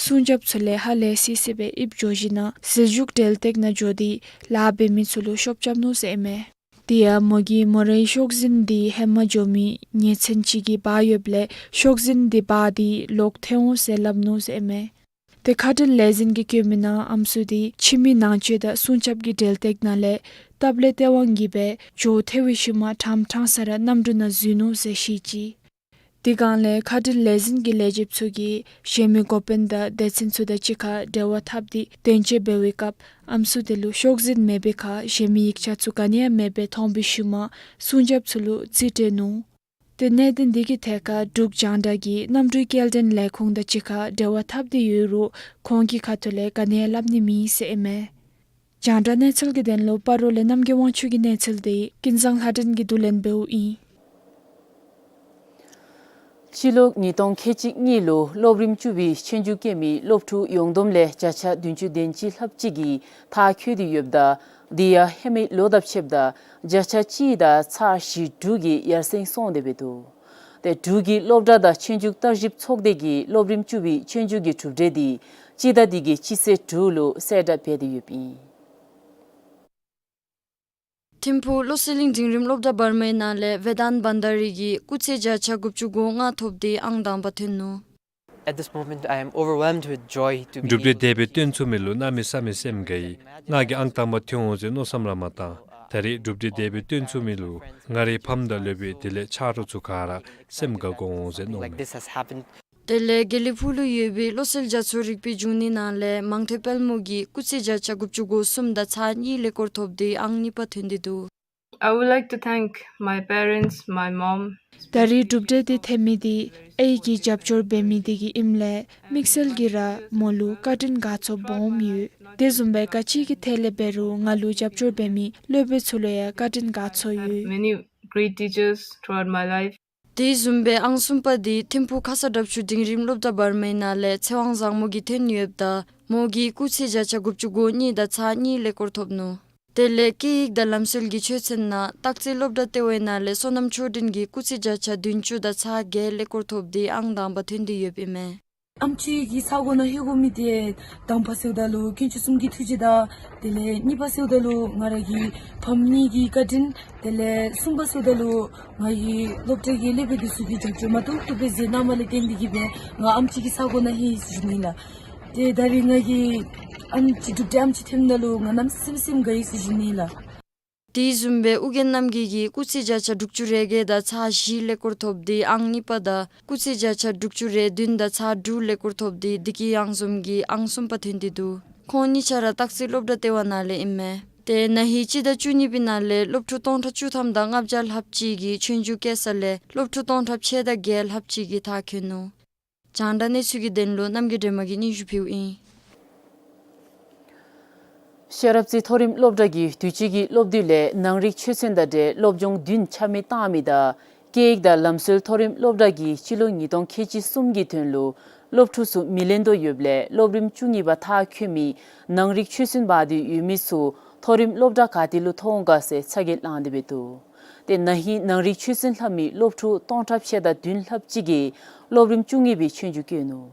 སྲུང་སྐྱོབ་ཚུ་ལས་ཧ་ལས་སི་སི་སྦེ་ཡིབ་འགྱོ་ཞིནམ་ལས་ཟིལ་ཤུགས་འབྲེལ་སྟེགས་ནང་འགྱོ་སྟེ་ལཱ་འབད་མི་ཚུ་ལུ་ཤོབ་རྐྱབ་ནུག་ཟེར་ཨིན་མས། དེ་ཡང་མོ་གིས་མོ་རའི་ཤོག་འཛིན་དེ་ཧེ་མ་འགྱོ་མི་ཉེ་ཚན་ཅིག་གིས་འབག་ཡོདཔ་ལས་ཤོག་འཛིན་དེ་འབག་སྟེ་ལོག་ཐོན་འོང་ཟེར་སླབ་ནུག་ཟེར་ཨིན་མས། ཏེ་ཁ་བྲལ་ལས་འཛིན་གྱིས་བཀོད་མི་ནང་ཨམ་སྲུ་དེ་ཁྱིམ་མི་ནང་བཅོལ་དང་སྲུང་སྐྱོབ་ཀྱི་འབྲེལ་སྟེགས་ནང་ལས་སྟབས་ལེགས་སྟེས་དབང་གིས་སྦེ་ཇོ་ཐལ་བའི་ཤུལ་མ་ཕྲང་ཕྲང་ས་ར་གནམ་གྲུ་ནང་འཛུལ་ནུག་ཟེར་བཤད་ཅི། དེ་སྒང་ལས་ཁ་བྲལ་ལས་འཛིན་གྱི་ལས་བྱེདཔ་ཚུ་གིས་གཞན་མི་འགོ་དཔོན་དང་སྡེ་ཚན་ཚུ་དང་གཅིག་ཁར་འབྲེལ་བ་འཐབ་སྟེ་དོན་གཅོད་འབད་བའི་སྐབས་ཨམ་སྲུ་དེ་ལུ་ཤོག་འཛིན་མེད་པའི་ཁར་གཞན་མི་ཡིག་ཆ་ཚུ་ག་ནི་ཡང་མེདཔ་སྦེ་མཐོང་བའི་ཤུལ་མ་སྲུང་སྐྱོབ་ཚུ་ལུ་རྩིས་སྤྲོད་ནུག། ཏེ་གནད་དོན་དེ་གི་ཐད་ཁར་འབྲུག་རྒྱང་བསྒྲགས་ཀྱིས་གནམ་གྲུའི་སྐྱེལ་འདྲེན་ལས་ཁུངས་དང་གཅིག་ཁར་འབྲེལ་བ་འཐབ་སྟེ་ཡོད་རུང་ཁོང་གི་ཁ་ཐུག་ལས་ག་ནི་ཡང་སླབ་ནི་མེད་ཟེར་ཨིན་མས། རྒྱང་བསྒྲགས་གནས་ཚུལ་གྱི་དོན་ལུ་སྤ་རོ་ལས་རྣམ་རྒྱལ་དབང་ཕྱུག་གི་གནས་ཚུལ་དེ་ཀུན་བཟང་ལྷ་སྒྲོན་གྱིས་བསྡུ་ལེན་འབདཝ་ཨིན། སྤྱི་ལོ་ཉིས་སྟོང་ཁལ་གཅིག་གཉིས་ལུ་སློབ་རིམ་བཅུ་པའི་ཆོས་རྒྱུགས་རྐྱབ་མི་སློབ་ཕྲུག་ཡོངས་བསྡོམས་ལས་བརྒྱ་ཆ་བདུན་ཅུ་དོན་གཅིག་ལྷགཔ་ཅིག་གིས་མཐར་འཁྱོལ་ཏེ་ཡོདཔ་ད་དེ་ཡང་ཧེ་མའི་ལོ་དང་ཕྱདཔ་ད་བརྒྱ་ཆ་གཅིག་དང་ཚག་བཞི་དྲུག་གིས་ཡར་སེང་སོང་སྟེ་འབད་འདུག། ཏེ་འབྲུག་གི་སློབ་གྲྭ་དང་ཆོས་རྒྱུགས་བརྟག་ཞིབ་ཚོགས་སྡེ་གིས་སློབ་རིམ་བཅུ་པའི་ཆོས་རྒྱུགས་ཀྱི་གྲུབ་འབྲས་དེ་སྤྱི་ཟླ་འདི་གི་སྤྱི་ཚེས་དྲུག་ལུ་གསལ་བསྒྲགས་འབད་དེ་ཡོདཔ་ཨིན། ཐིམ་ཕུག་བློ་གསལ་གླིང་འབྲིང་རིམ་སློབ་གྲྭ་བར་མའི་ནང་ལས་བེ་དཱན་བྷན་དཱ་རི་གིས་སྐུགས་ཚད་བརྒྱ་ཆ་དགུ་བཅུ་གོ་ལྔ་ཐོབ་སྟེ་ཨང་དང་པ་ཐོན་ནུག། At this moment, I am overwhelmed with joy to be གྲུབ་འབྲས་དེ་སྦེ་བཏོན་ཚུགས་མི་ལུ་གནམ་མེད་ས་མེད་སེམས་དགའ་ཡི། ང་གིས་ཨང་དང་པ་ཐོན་འོང་ཟེར་མནོ་བསམ་ར་མ་བཏང་། ད་རེས་གྲུབ་འབྲས་དེ་སྦེ་བཏོན་ཚུགས་མི་ལུ་ང་རའི་ཕམ་དང་སློབ་དཔོན་དེ་ལས་ཆ་རོགས་ཚུ་ག་ར་སེམས་དགའ་དགོ་འོང་ཟེར་མནོཝ་མས། This has happened དེ་ལས་དགེ་ལེགས་ཕུག་ལུ་ཡོད་པའི་བློ་གསལ་རྒྱ་མཚོ་རིག་པའི་འབྱུང་གནས་ནང་ལས་མང་ཐོས་དཔལ་མོ་གིས་སྐུགས་ཚད་བརྒྱ་ཆ་དགུ་བཅུ་གོ་གསུམ་དང་ཚག་གཉིས་ཀླད་ཀོར་ཐོབ་སྟེ་ཨང་གཉིས་པ་ཐོན་ཏེ་འདུག། I would like to thank my parents, my mom. ད་རིས་གྲུབ་འབྲས་འདི་ཐོན་མི་འདི་ཨའི་གིས་རྒྱབ་སྐྱོར་འབད་མི་འདི་གིས་ཨིནམ་ལས་དམིགས་བསལ་གྱིས་ར་མོ་ལུ་བཀའ་དྲིན་དགའ་ཚོར་སྦོམ་ཡོད། དེ་བཟུམ་སྦེ་ག་ཅི་གི་ཐད་ལས་འབད་རུང་ང་ལུ་རྒྱབ་སྐྱོར་འབད་མི་སློབ་དཔོན་ཚུ་ལུ་ཡང་བཀའ་དྲིན་དགའ་ཚོར་ཡོད། Many great teachers throughout my life. དེ་བཟུམ་སྦེ་ཨང་གསུམ་པ་འདི་ཐིམ་ཕུག་ཁ་ས་དྲག་ཆུ་འབྲིང་རིམ་སློབ་གྲྭ་བར་མའི་ནང་ལས་ཚེ་དབང་བཟང་མོ་གིས་ཐོན་ཡོདཔ་ད་མོ་གིས་སྐུགས་ཚད་བརྒྱ་ཆ་དགུ་བཅུ་གོ་གཉིས་དང་ཚག་གཉིས་ཀླད་ཀོར་ཐོབ་ནུག། དེ་ལས་སྐད་ཡིག་དང་ལམ་སྲོལ་གྱི་ཆོས་ཚན་ནང་སྟག་རྩེ་སློབ་གྲྭ་ལྟེ་བའི་ནང་ལས་བསོད་ནམས་ཆོས་སྒྲོན་གྱིས་སྐུགས་ཚད་བརྒྱ་ཆ་བདུན་ཅུ་དང་ཚག་བརྒྱད་ཀླད་ཀོར་ཐོབ་སྟེ་ཨང་དང་པ་ཐོན་ཏེ་ཡོདཔ་ཨིན་མས། ཨམ་ཆི་གི་ས་གོ་ནང་ལྷོད་དགོ་མི་འདི་དང་པ་ཟེརཝ་ད་ལུ་དཀོན་མཆོག་གསུམ་གྱི་ཐུགས་རྗེ་དང་དེ་ལས་གཉིས་པ་ཟེརཝ་ད་ལུ་ང་ར་གི་ཕམ་གཉིས་ཀྱི་བཀའ་དྲིན། དེ་ལས་གསུམ་པ་ཟེརཝ་ད་ལུ་ང་གི་སློབ་གྲྭ་གི་སློབ་དཔོན་འདི་ཚུ་གི་རྒྱབ་སྐྱོར་མ་ཐུབ་ཐུབ་སྦེ་མཛད་གནངམ་ལས་བརྟེན་ཏེ་གིས་སྦེ་ང་ཨམ་ཆི་གི་ས་གོ་ནང་ལྷོད་ཡི་ཟེར་ཞུ་ནི་ལགས། ཏེ་ད་རིས་ང་གིས་ཨམ་ཆི་གྲུབ་འབྲས་ཨམ་ཆི་ཐོནམ་ད་ལུ་ང་གནམ་མེད་ས་མེད་དགའ་ཡི་ཟེར་ཞུ་ནི་ལགས། དེ་བཟུམ་སྦེ་ཨོ་རྒྱན་རྣམ་རྒྱལ་གྱིས་སྐུགས་ཚད་བརྒྱ་ཆ་དྲུག་ཅུ་རེ་བརྒྱད་དང་ཚག་བཞི་ཀླད་ཀོར་ཐོབ་སྟེ་ཨང་གཉིས་པ་དང་སྐུགས་ཚད་བརྒྱ་ཆ་དྲུག་ཅུ་རེ་བདུན་དང་ཚག་དྲུག་ཀླད་ཀོར་ཐོབ་སྟེ་བདེ་སྐྱིད་གཡང་འཛོམས་ཀྱིས་ཨང་གསུམ་པ་ཐོན་ཏེ་འདུག། ཁོང་གཉིས་ཆ་ར་སྟག་རྩེ་སློབ་གྲྭ་ལྟེ་བ་ནང་ལས་ཨིན་མས། ཏེ་ན་ཧིང་སྤྱི་ཟླ་བཅུ་གཉིས་པའི་ནང་ལས་སློབ་ཕྲུག་སྟོང་ཕྲག་བཅུ་ཐམ་དང་ལྔ་བརྒྱ་ལྷགཔ་ཅིག་གིས་ཆོས་རྒྱུགས་རྐྱབ་ས་ལས་སློབ་ཕྲུག་སྟོང་ཕྲག་ཕྱེད་དང་བརྒྱད་ལྷགཔ་ཅིག་གིས་མཐར་འཁྱོལ་ནུག། རྒྱང་བསྒྲགས་གནས་ཚུལ་གྱི་དོན་ལུ་རྣམ་རྒྱལ་སྒྲོལ་མ་གིས་སྙན་ཞུ་ཕུལཝ་ཨིན། ཤེས་རབ་རྩེ་མཐོ་རིམ་སློབ་གྲྭ་གིས་དུས་ཅི་གི་སློབ་དུས་ལས་ནང་རིག་ཆོས་ཚན་དང་འབྲེལ་སློབ་སྦྱོང་བདུན་ཆ་མེད་བཏང་མི་དང་སྐད་ཡིག་དང་ལམ་སྲོལ་མཐོ་རིམ་སློབ་གྲྭ་གིས་སྤྱི་ལོ་ཉིས་སྟོང་ཁལ་གཅིག་གསུམ་གྱི་དོན་ལུ་སློབ་ཕྲུག་ཚུ་མི་ལེན་དོ་ཡོདཔ་ལས་སློབ་རིམ་བཅུ་གཉིས་པ་མཐར་འཁྱོལ་མི་ནང་རིག་ཆོས་ཚན་འབག་སྟེ་ཡོད་མི་ཚུ་མཐོ་རིམ་སློབ་གྲྭ་ག་ཏེ་ལུ་ཐོན་འོང་ག་ཟེར་ཚ་གྱང་ལངས་ཏེ་འབད་འདུག། ཏེ་ན་ཧིང་ནང་རིག་ཆོས་ཚན་ལྷབ་མི་སློབ་ཕྲུག་སྟོང་ཕྲག་ཕྱེད་དང་བདུན་ལྷགཔ་ཅིག་གིས་སློབ་རིམ་བཅུ་གཉིས་པའི་ཆོས་རྒྱུགས་བཀོད་ནུག།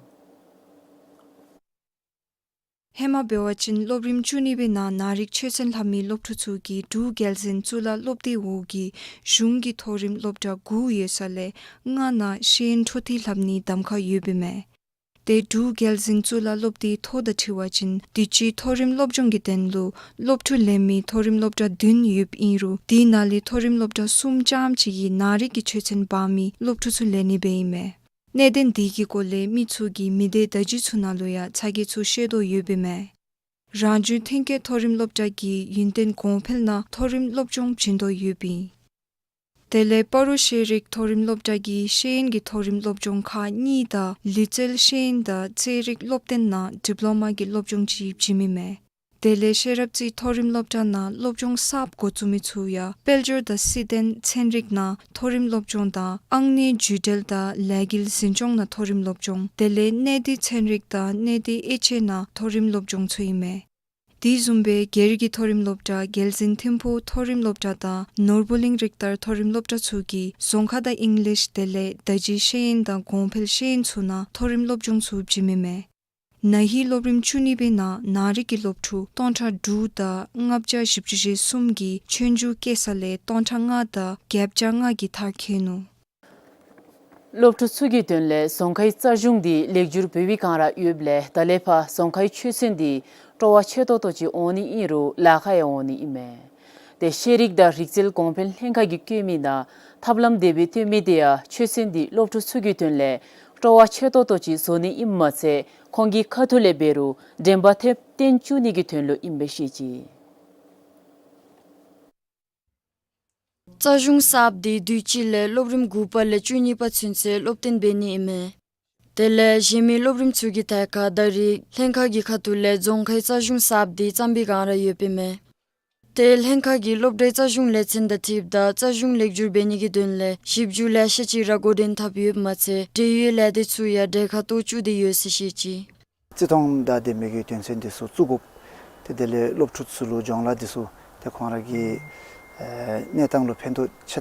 ཧེ་མ་འབད་བ་ཅིན་སློབ་རིམ་བཅུ་གཉིས་པའི་ནང་ནང་རིག་ཆོས་ཚན་ལྷབ་མི་སློབ་ཕྲུག་ཚུ་གིས་འབྲུག་རྒྱལ་འཛིན་གཙུག་ལག་སློབ་སྡེའི་འོག་གི་གཞུང་གི་མཐོ་རིམ་སློབ་གྲྭ་དགུ་ཡོད་ས་ལས་ལྔ་ནང་ཤེས་ཡོན་འཕྲོ་མཐུད་ལྷབ་ནིའི་གདམ་ཁ་ཡོདཔ་ཨིན་མས། ཏེ་འབྲུག་རྒྱལ་འཛིན་གཙུག་ལག་སློབ་སྡེའི་ཐོ་དང་འཁྲིལ་བ་ཅིན་དུས་ཅི་མཐོ་རིམ་སློབ་སྦྱོང་གི་དོན་ལུ་སློབ་ཕྲུག་ལེན་མི་མཐོ་རིམ་སློབ་གྲྭ་བདུན་ཡོདཔ་ཨིན་རུང་དེ་ནང་ལས་མཐོ་རིམ་སློབ་གྲྭ་གསུམ་རྐྱངམ་ཅིག་གིས་ནང་རིག་གི་ཆོས་ཚན་འབག་མི་སློབ་ཕྲུག་ཚུ་ལེན་ནི་སྦེ་ཨིན་མས། གནད་དོན་དེ་གི་སྐོར་ལས་མི་ཚུ་གིས་མི་སྡེ་བརྡ་བརྒྱུད་ཚུ་ནང་ལུ་ཡང་ཚ་གྱང་ཚུ་བཤད་དོ་ཡོདཔ་ཨིན་མས། རང་བྱུང་ཐོན་སྐྱེད་མཐོ་རིམ་སློབ་གྲྭ་གིས་ཡུན་བརྟན་གོང་འཕེལ་ནང་མཐོ་རིམ་སློབ་སྦྱོང་བྱིན་དོ་ཡོདཔ་ཨིན། དེ་ལས་སྤ་རོ་ཤེས་རིག་མཐོ་རིམ་སློབ་གྲྭ་གིས་ཤེས་ཡོན་གྱི་མཐོ་རིམ་སློབ་སྦྱོང་ཁག་གཉིས་དང་ལུས་རྩལ་ཤེས་ཡོན་དང་རྩེད་རིགས་སློབ་སྟོན་ནང་ཌིབ་ལོ་མ་གི་སློབ་སྦྱོང་ཅིག་བྱིནམ་ཨིན་མས། དེ་ལས་ཤེས་རབ་རྩེ་མཐོ་རིམ་སློབ་གྲྭ་ནང་སློབ་སྦྱོང་གསརཔ་འགོ་བཙུགས་མི་ཚུ་ཡང་དཔལ་འབྱོར་དང་སྲིད་དོན་ཚན་རིག་ནང་མཐོ་རིམ་སློབ་སྦྱོང་དང་ཨང་གནས་བརྒྱུད་འབྲེལ་དང་ལས་འགུལ་འཛིན་སྐྱོང་ནང་མཐོ་རིམ་སློབ་སྦྱོང་དེ་ལས་གནས་སྡུད་ཚན་རིག་དང་གནས་སྡུད་དབྱེ་འབྱེད་ནང་མཐོ་རིམ་སློབ་སྦྱོང་ཚུ་ཨིན་མས། དེ་བཟུམ་སྦེ་སྒེར་གྱི་མཐོ་རིམ་སློབ་གྲྭ་རྒྱལ་འཛིན་ཐིམ་ཕུག་མཐོ་རིམ་སློབ་གྲྭ་དང་ནོར་བུ་གླིང་རིག་གཏེར་མཐོ་རིམ་སློབ་གྲྭ་ཚུ་གིས་རྫོང་ཁ་དང་ཨིང་ལིཤ་དེ་ལས་བརྡ་བརྒྱུད་ཤེས་ཡོན་དང་གོང་འཕེལ་ཤེས་ཡོན་ཚུ་ནང་མཐོ་རིམ་སློབ་སྦྱོང་ཚུ་བྱིནམ་ཨིན་མས། ན་ཧིང་སློབ་རིམ་བཅུ་གཉིས་པའི་ནང་ནང་རིག་གི་སློབ་ཕྲུག་སྟོང་ཕྲག་དྲུག་དང་ལྔ་བརྒྱ་བཞི་བཅུ་ཞེ་གསུམ་གྱིས་ཆོས་རྒྱུགས་བཀོད་ས་ལས་སྟོང་ཕྲག་ལྔ་དང་བརྒྱད་བརྒྱ་ལྔ་གིས་མཐར་འཁྱོལ་ནུག། སློབ་ཕྲུག་ཚུ་གི་དོན་ལས་རྫོང་ཁའི་རྩ་གཞུང་འདི་ལེགས་བསྒྱུར་འབད་བའི་བསྒང་ར་ཡོདཔ་ལས་ད་ལས་ཕར་རྫོང་ཁའི་ཆོས་ཚན་འདི་སྤྲོ་བ་ཆེ་ཏོག་ཏོ་ཅིག་འོང་ནི་ཨིན་རུང་ལཱ་ཁག་ཡང་འོང་ནི་ཨིན་མས། ཏེ་ཤེས་རིག་དང་རིག་རྩལ་གོང་འཕེལ་ལྷན་ཁག་གིས་བཀོད་མི་ནང་ཐབས་ལམ་དེ་སྦེ་སྟོན་མི་དེ་ཡང་ཆོས་ཚན་འདི་སློབ་ཕྲུག་ཚུ་གི་དོན་ལས་སྤྲོ་བ་ཆེ་ཏོག་ཏོ་ཅིག་བཟོ་ནི་ཨིནམ་མ་ཚད་ཁོང་གི་ཁ་ཐུག་ལས་འབད་རུང་དྲན་པ་ཐེབས་བརྟན་བཅུག་ནི་གི་དོན་ལུ་ཨིནམ་སྦེ་བཤད་ཅི། རྩ་གཞུང་གསརཔ་འདི་དུས་ཅི་ལས་སློབ་རིམ་དགུ་པ་ལས་བཅུ་གཉིས་པ་ཚུན་ཚོད་སློབ་སྟོན་འབད་ནི་ཨིན་མས། དེ་ལས་གཞན་མི་སློབ་རིམ་ཚུ་གི་ཐད་ཁར་ད་རིས་ལྷན་ཁག་གི་ཁ་ཐུག་ལས་རྫོང་ཁའི་རྩ་གཞུང་གསརཔ་འདི་བརྩམ་པའི་བསྒང་ར་ཡོདཔ་ཨིན་མས། ཏེ་ལྷན་ཁག་གིས་སློབ་གྲྭའི་རྩ་གཞུང་ལས་ཚན་དང་འཁྲིལཝ་ད་རྩ་གཞུང་ལེགས་བསྒྱུར་འབད་ནི་གི་དོན་ལས་ཞིབ་འཇུག་ལེ་ཤ་ཅིག་ར་འགོ་འདྲེན་འཐབ་ཡོདཔ་མ་ཚད་འབྲེལ་ཡོད་ལས་སྡེ་ཚུ་ཡང་གྲལ་ཁར་གཏོགས་བཅུག་སྟེ་ཡོད་ཟེར་བཤད་ཅི། བརྩི་མཐོང་དང་ལྡན་པའི་གི་དོན་ཚན་འདི་ཚུ་བཙུགས་དགོཔ། ཏེ་དེ་ལས་སློབ་ཕྲུག་ཚུ་ལུ་སྦྱོང་ལཱ་འདི་ཚུ་ཏེ་ཁོང་ར་གི་ཨེ་གནས་སྟངས་ལུ་ཕན་ཐོགས་ཆེ་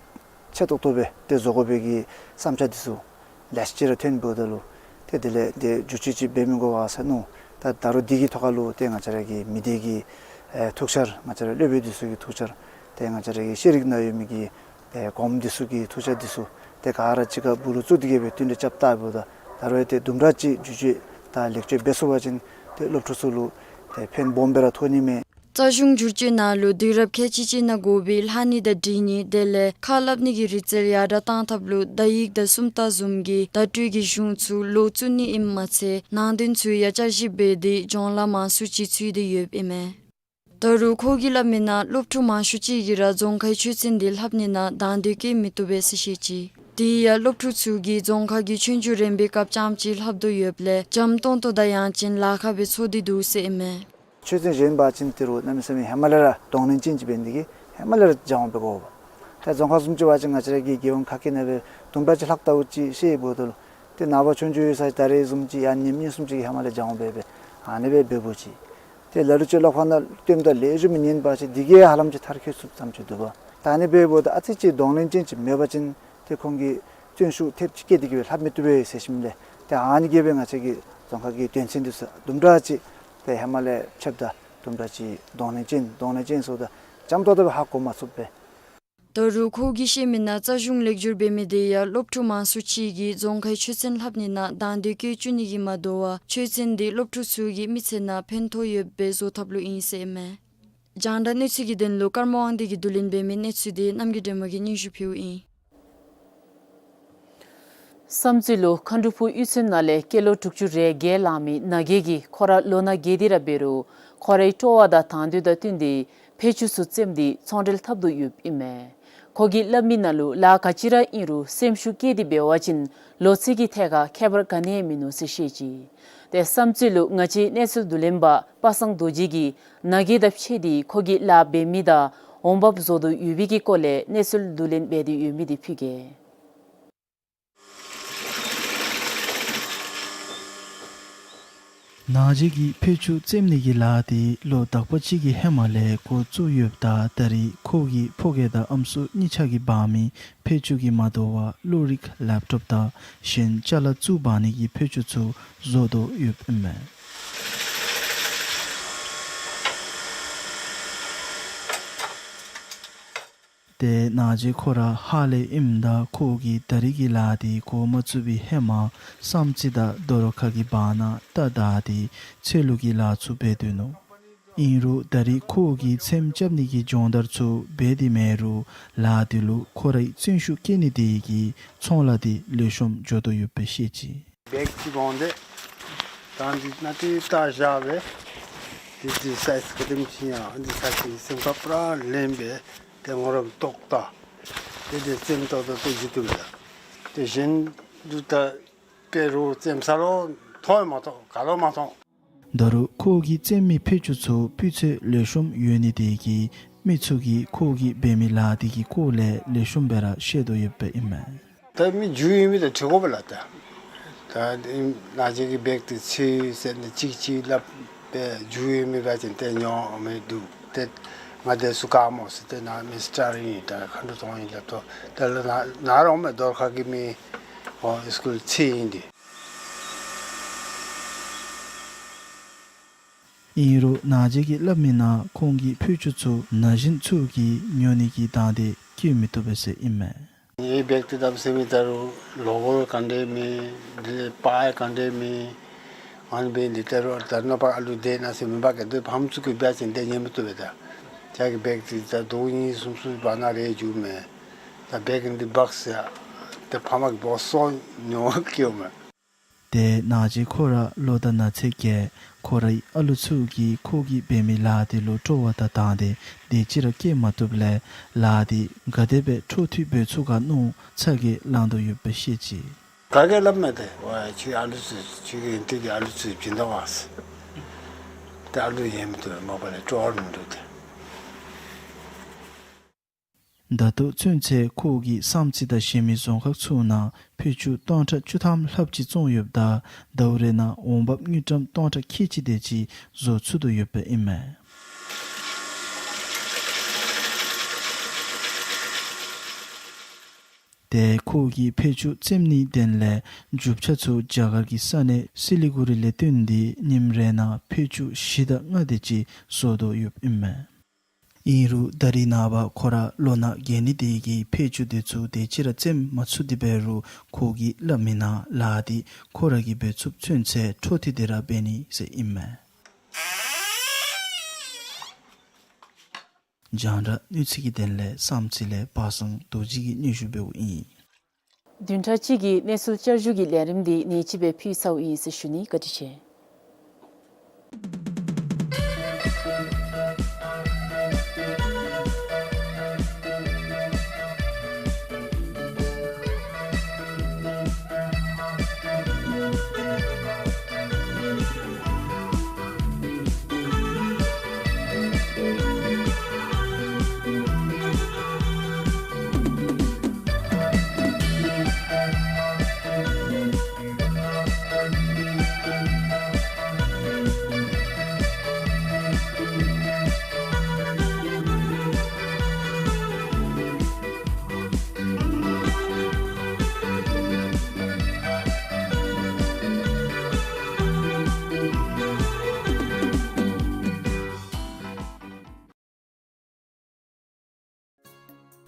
ཆེ་ཏོག་ཏོ་སྦེ་ཏེ་བཟོ་དགོ་པའི་གི་བསམ་འཆར་འདི་ཚུ་ལེ་ཤ་ཅིག་ར་ཐོན་འབདཝ་ད་ལུ་ཏེ་དེ་ལས་ཏེ་བསྒྱུར་བཅོས་ཅིག་འབད་མི་དགོ་པས་ཟེར་མནོ། ད་ད་རུང་འདི་གི་ཐོག་ཁ་ལུ་ཏེ་ང་བཅས་ར་གི་མི་སྡེ་གི་ཨེ་ཐུགས་འཆར་ང་བཅས་ར་སློབ་དཔོན་འདི་ཚུ་གི་ཐུགས་འཆར་ཏེ་ང་བཅས་ར་གི་ཤེས་རིག་ནང་ཡོད་མི་གི་ཨེ་གོངམ་འདི་ཚུ་གི་ཐུགས་འཆར་འདི་ཚུ་ཏེ་ག་ར་གཅིག་ཁར་སྦུག་ལུ་བཙུགས་ཏེ་གི་སྦེ་བསྟུན་གྲོས་རྐྱབ་བལྟཝ་ད་ད་རུང་ཡང་ཏེ་དུམ་གྲ་ཅིག་བསྒྱུར་བཅོས་དང་ལེགས་བཅོས་འབད་ཚུགས་པ་ཅིན་ཏེ་སློབ་ཕྲུག་ཚུ་ལུ་ཏེ་ཕན་སྦོམ་སྦེ་ར་ཐོགས་ནི་མས། རྩ་གཞུང་བསྒྱུར་བཅོས་ནང་ལུ་དུས་རབས་ཁལ་གཅིག་གཅིག་ནང་དགོ་པའི་ལྷག་ནི་དང་འབྲི་ནི་དེ་ལས་ཁ་སླབ་ནི་གི་རིག་རྩལ་ཡར་དྲག་གཏང་ཐབས་ལུ་བརྡ་ཡིག་དང་སུམ་རྟགས་བཟུམ་གྱི་བརྡ་སྤྲོད་ཀྱི་གཞུང་ཚུ་ལོག་བཙུགས་ནི་ཨིནམ་མ་ཚད་ནང་དོན་ཚུ་ཡང་བསྐྱར་ཞིབ་འབད་དེ་སྦྱོང་ལཱ་མང་སུ་ཅིག་ཚུད་དེ་ཡོདཔ་ཨིན་མས། ད་རུང་ཁོ་གིས་སླབ་མི་ནང་སློབ་ཕྲུག་མང་ཤོས་ཅིག་གིས་ར་རྫོང་ཁའི་ཆོས་ཚན་འདི་ལྷབ་ནི་ནང་དང་འདོད་བསྐྱེད་མི་བཏུབ་པས་ཟེར་བཤད་ཅི། དེ་ཡང་སློབ་ཕྲུག་ཚུ་གིས་རྫོང་ཁ་གི་ཆོས་རྒྱུགས་རན་པའི་སྐབས་རྐྱངམ་ཅིག་ལྷབ་དོ་ཡོདཔ་ལས་འཇམ་ཏོང་ཏོ་དང་ཡང་ཅིན་ལཱ་ཁག་པའི་ཚོར་འདི་འདུག་ཟེར་ཨིན་མས། ཆོས་ཚན་གཞན་འབད་བ་ཅིན་དེ་རུ་གནམ་མེད་ས་མེད་ཧེ་མ་ལས་ར་གདོང་ལེན་ཅན་ཅིག་འབད་ནི་དེ་གིས་ཧེ་མ་ལས་ར་སྦྱང་བ་འབད་དགོ་པས། ད་རྫོང་ཁ་བཟུམ་ཅིག་འབད་བ་ཅིན་ང་བཅས་ར་གི་རྒྱལ་ཡོངས་ཁ་སྐད་ནང་སྦེ་དུམ་གྲ་ཅིག་ལྷག་ལྟ་བུ་ཅིག་ཤེས་འོང་དོ། ཏེ་ནངས་པ་ཆོས་རྒྱུགས་ཡོད་ས་ཅིག་ད་རེས་བཟུམ་ཅིག་ཡང་ཉིནམ་གཉིས་གསུམ་ཅིག་གི་ཧེ་མ་ལས་སྦྱང་བ་འབད་འབད་ཨ་ནི་སྦེ་འབདཝ་ཅིག། ཏེ་ལ་ལུ་ཅིག་ལོག་ཕར་ནང་སྟོནམ་ད་ལེགས་ཤོམ་མི་ཉན་པ་ཅིན་དེ་གིས་ཧ་ལམ་ཅིག་མཐར་འཁྱོལ་ཚུགསཔ་ཙམ་ཅིག་འདུག་པ། ད་ཨ་ནི་སྦེ་འབདཝ་ད་ཨ་ཙི་ཅིག་གདོང་ལེན་ཅན་ཅིག་མེད་པ་ཅིན་ཏེ་ཁོང་གིས་བརྩོན་ཤུགས་ཐེབས་ཅིག་བསྐྱེད་དེ་གིས་སྦེ་ལྷབ་མི་བཏུབ་པས་ཟེར་ཞིནམ་ལས་ཏེ་ཨ་ནི་གིས་སྦེ་ང་བཅས་ཀྱི་རྫོང་ཁ་གི་དོན་ཚན་འདི་ཚུ་དུམ་གྲ་ཅིག་ཏེ་ཧེ་མ་ལས་ཕྱདཔ་ད་དུམ་གྲ་ཅིག་གདོང་ལེན་ཅན་གདོང་ལེན་ཅན་ཟེརཝ་ད་འཇམ་ཏོང་ཏོ་སྦེ་ཧ་གོ་མ་ཚུགས་པས། ད་རུང་ཁོ་གིས་བཤད་མི་ནང་རྩ་གཞུང་ལེགས་བསྒྱུར་འབད་མི་དེ་ཡང་སློབ་ཕྲུག་མང་ཤོས་ཅིག་གིས་རྫོང་ཁའི་ཆོས་ཚན་ལྷབ་ནི་ནང་དང་འདོད་བསྐྱེད་བསྐྱེད་ནི་གིས་མ་དོ་བར་ཆོས་ཚན་འདི་སློབ་ཕྲུག་ཚུ་གི་མི་ཚེ་ནང་ཕན་ཐོགས་ཡོདཔ་སྦེ་བཟོ་ཐབས་ལུ་ཨིན་ཟེར་ཨིན་མས། རྒྱང་བསྒྲགས་གནས་ཚུལ་གྱི་དོན་ལུ་ཀརྨ་དབང་འདུས་ཀྱིས་བསྡུ་ལེན་འབད་མི་གནས་ཚུལ་འདི་རྣམ་རྒྱལ་སྒྲོལ་མ་གིས་སྙན་ཞུ་ཕུལཝ་ཨིན། བསམ་རྩེ་ལུ་མཁའ་འགྲོ་ཕུག་གཡུས་ཚན་ནང་ལས་སྐྱེས་ལོ་དྲུག་ཅུ་རེ་བརྒྱད་ལང་མི་ན་རྒས་ཀྱིས་ཁོ་ར་ལོ་ན་རྒས་ཏེ་ར་འབད་རུང་ཁོ་རའི་སྤྲོ་བ་དང་དང་འདོད་དང་བསྟུན་ཏེ་ཕད་ཅུང་ཚུ་བཙེམས་ཏེ་ཚོང་འབྲེལ་འཐབ་དོ་ཡོདཔ་ཨིན་མས། ཁོ་གིས་སླབ་མི་ནང་ལུ་ལཱ་ག་ཅི་ར་ཨིན་རུང་སེམས་ཤུགས་བསྐྱེད་དེ་འབད་བ་ཅིན་ལོ་ཚད་ཀྱི་ཐད་ཁར་ཁྱད་པར་ག་ནི་ཡང་མིན་ནུག་ཟེར་བཤད་ཅི། ཏེ་བསམ་རྩེ་ལུ་ང་བཅས་གནས་ཚུལ་བསྡུ་ལེན་པ་པ་སངས་རྡོ་རྗེ་གིས་ན་རྒས་དང་ཕྱད་དེ་ཁོ་གིས་ལཱ་འབད་མི་དང་འོང་འབབ་བཟོ་དོ་ཡོད་པའི་གི་སྐོར་ལས་གནས་ཚུལ་བསྡུ་ལེན་འབད་དེ་ཡོད་མི་དེ་ཕུལ་གེ། ན་རྒས་ཀྱིས་ཕད་ཅུང་བཙེམ་ནི་གི་ལཱ་དེ་ལོ་དག་པ་ཅིག་གི་ཧེ་མ་ལས་འགོ་བཙུགས་ཡོདཔ་ད་ད་རེས་ཁོ་གི་ཕོ་སྐྱེས་དང་ཨམ་སྲུ་གཉིས་ཆ་གིས་འབག་མི་ཕད་ཅུང་གིས་མ་དོ་བར་གློག་རིག་ལེབ་ཊོབ་དང་གཞན་ཅ་ལ་བཙུགས་འབག་ནི་གི་ཕད་ཅུང་ཚུ་བཟོ་དོ་ཡོདཔ་ཨིན་མས། ཏེ་ན་རྒས་ཁོ་ར་ཧཱ་ལས་ཨིནམ་ད་ཁོ་གིས་ད་རེས་ཀྱི་ལཱ་དེ་འགོ་མ་བཙུགས་པའི་ཧེ་མ་བསམ་རྩེ་དང་རྡོ་རོ་ཁ་གི་བར་ན་རྟ་བདའ་སྟེ་ཚལ་ལུ་གི་ལཱ་ཚུ་འབད་སྡོད་ནུག། ཨིན་རུང་ད་རེས་ཁོ་གིས་ཚེམ་རྐྱབ་ནི་གི་སྦྱོང་བརྡར་ཚུ་འབད་དེ་མེད་རུང་ལཱ་དེ་ལུ་ཁོ་རའི་བརྩོན་ཤུགས་བསྐྱེད་ནི་དེ་གིས་ཚོང་ལཱ་དེ་ལེགས་ཤོམ་འགྱོ་དོ་ཡོདཔ་སྦེ་བཤད་ཅི། བེག་ཅིག་འོང་སྟེ་ད་འདི་ནང་ཏེ་ད་བཞག་སྦེ་འདི་འདི་སའིཛ་ག་དེམ་ཅིག་ཨིན་ཡང་འདི་ས་ཅིག་སེམས་ཁར་པུ་ར་ལེན་སྦེ་ཏེ་ངོ་ར་ཏོག་ཏ་ཏེ་ཏེ་བཙེམ་ཏོག་ཏོ་ཏེ་འགྱོ་དོ་ཡོད། ཏེ་གཞན་འདི་ད་དཔེ་རུང་བཙེམ་ས་ལུ་མཐོང་ཡང་མ་མཐོང་ག་ལུ་མ་མཐོང་། ད་རུང་ཁོ་གིས་བཙེམ་མི་ཕད་ཅུང་ཚུ་སྤུས་ཚད་ལེགས་ཤོམ་ཡོད་ནི་དེ་གིས་མི་ཚུ་གིས་ཁོ་གིས་འབད་མི་ལཱ་དེ་གི་སྐོར་ལས་ལེགས་ཤོམ་སྦེ་ར་ཤེས་དོ་ཡོདཔ་ཨིན་མས། ད་མི་རྒྱུས་ཡོད་མི་དེ་འདྲ་གོ་བ་ལ་ད། ད་ན་རྒས་ཀྱི་བེག་དེ་ཚུ་ཟེར་ནི་ཅིག་ཅིག་སླབ་སྦེ་རྒྱུས་ཡོད་མི་འབད་བ་ཅིན་ཏེ་ཉོ་མི་འདུག། ཏེ་ང་དེ་ཚུ་ག་སྨོ་ཟེར་ཏེ་ན་མི་སི་ཊར་ཨིན་ད་མཁའ་འགྲོ་གཏོང་ཨིན་སླབ་དོ། ཏེ་ལོ་ན་ན་རོང་མི་རྡོར་ཁ་གི་མི་ཨོ་སི་ཀུལ་ཚུ་ཨིན་ཏེ། ཨིན་རུང་ན་རྒས་ཀྱིས་སླབ་མི་ནང་ཁོང་གི་ཕད་ཅུང་ཚུ་ན་གཞོན་ཚུ་གིས་ཉོ་ནི་གི་དང་འདོད་བསྐྱེད་མི་བཏུབ་པས་ཟེར་ཨིན་མས། ངེའི་བེག་དེ་བཏབ་ཟེར་མི་ད་རུང་ལོ་གོ་ག་འདྲས་མེད། འདི་ལས་པར་ག་འདྲས་མེད། ཨ་ནི་འབད་ནི་འདི་ད་རུང་ད་ནོར་བ་ཨ་ལུ་དེ་ན་ཟེར་མི་འབག་གི་འདི་ཕམ་ཚུ་གིས་འབད་བ་ཅིན་དེ་ཉན་མི་བཏུབ་པས་ད། ཁྱོད་ཀྱི་བེག་དེ་ད་ཟླཝ་གཉིས་གསུམ་གསུམ་བར་ན་རེ་འགྱོཝ་མས། ད་བེག་འདི་འབག་ཟེར་ཏེ་ཕམ་གིས་འབོ་སོང་ཉོ་བརྐྱངམ་མས། ཏེ་ན་རྒས་ཁོ་ར་ལོ་དང་ན་ཚོད་རྒས། ཁོ་རའི་ཨ་ལུ་ཚུ་གིས་ཁོ་གིས་འབད་མི་ལཱ་དེ་ལུ་སྤྲོ་བ་དང་དང་འདོད་དེ་ཅིག་ར་བསྐྱེད་མ་བཏུབ་ལས་ལཱ་དེ་ག་དེ་སྦེ་འཕྲོ་མཐུད་འབད་ཚུགས་ག་མནོ་ཚ་གྱང་ལང་དོ་ཡོདཔ་སྦེ་བཤད་ཅི། ག་གིས་སླབ་མས་ཏེ་ཝའི་ཁྱོད་ཨ་ལུ་ཚུ་ཁྱོད་ཀྱི་ཨིན་ཏེ་གི་ཨ་ལུ་ཚུ་བྱིན་དོ་བ་ཟེར། ཏེ་ཨ་ལུ་ཡང་མི་བཏུབ་མ་པ་ལས་སྤྲོ་བ་མིན་འདུག་ཏེ། ད་ལྟོ་ཚུན་ཚོད་ཁོ་གིས་བསམ་རྩེ་དང་གཞན་མི་རྫོང་ཁག་ཚུ་ནང་ཕད་ཅུང་སྟོང་ཕྲག་བཅུ་ཐམ་ལྷགཔ་ཅིག་བཙོངས་ཡོདཔ་ད་ཟླཝ་རེ་ནང་འོང་འབབ་དངུལ་ཀྲམ་སྟོང་ཕྲག་ཁལ་གཅིག་དེ་ཅིག་བཟོ་ཚུགས་དོ་ཡོདཔ་ཨིན་མས། ཏེ་ཁོ་གིས་ཕད་ཅུང་བཙེམ་ནིའི་དོན་ལས་རྒྱུ་ཆ་ཚུ་རྒྱ་གར་གྱི་ས་གནས་སི་ལི་གུ་རི་ལས་བཏོན་ཏེ་ཉིནམ་རེ་ནང་ཕད་ཅུང་བཞི་དང་ལྔ་དེ་ཅིག་བཟོ་དོ་ཡོདཔ་ཨིན་མས། ཨིན་རུང་ད་རེས་ནངས་པ་ཁོ་ར་ལོ་ན་རྒས་ནི་དེ་གིས་ཕད་ཅུང་དེ་ཚུ་དེ་ཅིག་ར་བཙེམ་མ་ཚུགས་ཏེ་འབད་རུང་ཁོ་གིས་སླབ་མི་ནང་ལཱ་དེ་ཁོ་ར་གིས་འབད་ཚུགསཔ་ཚུན་ཚོད་འཕྲོ་མཐུད་དེ་ར་འབད་ནི་ཟེར་ཨིན་མས། རྒྱང་བསྒྲགས་གནས་ཚུལ་གྱི་དོན་ལས་བསམ་རྩེ་ལས་པ་སངས་རྡོ་རྗེ་གིས་སྙན་ཞུ་འབདཝ་ཨིན། བདུན་ཕྲག་གཅིག་གི་གནས་ཚུལ་བསྐྱར་ཞུ་གི་ལས་རིམ་འདི་ནེ་ཅིག་སྦེ་ཕུལ་ཚརཝ་ཨིན་ཟེར་ཞུ་ནི། བཀའ་དྲིན་ཆེ།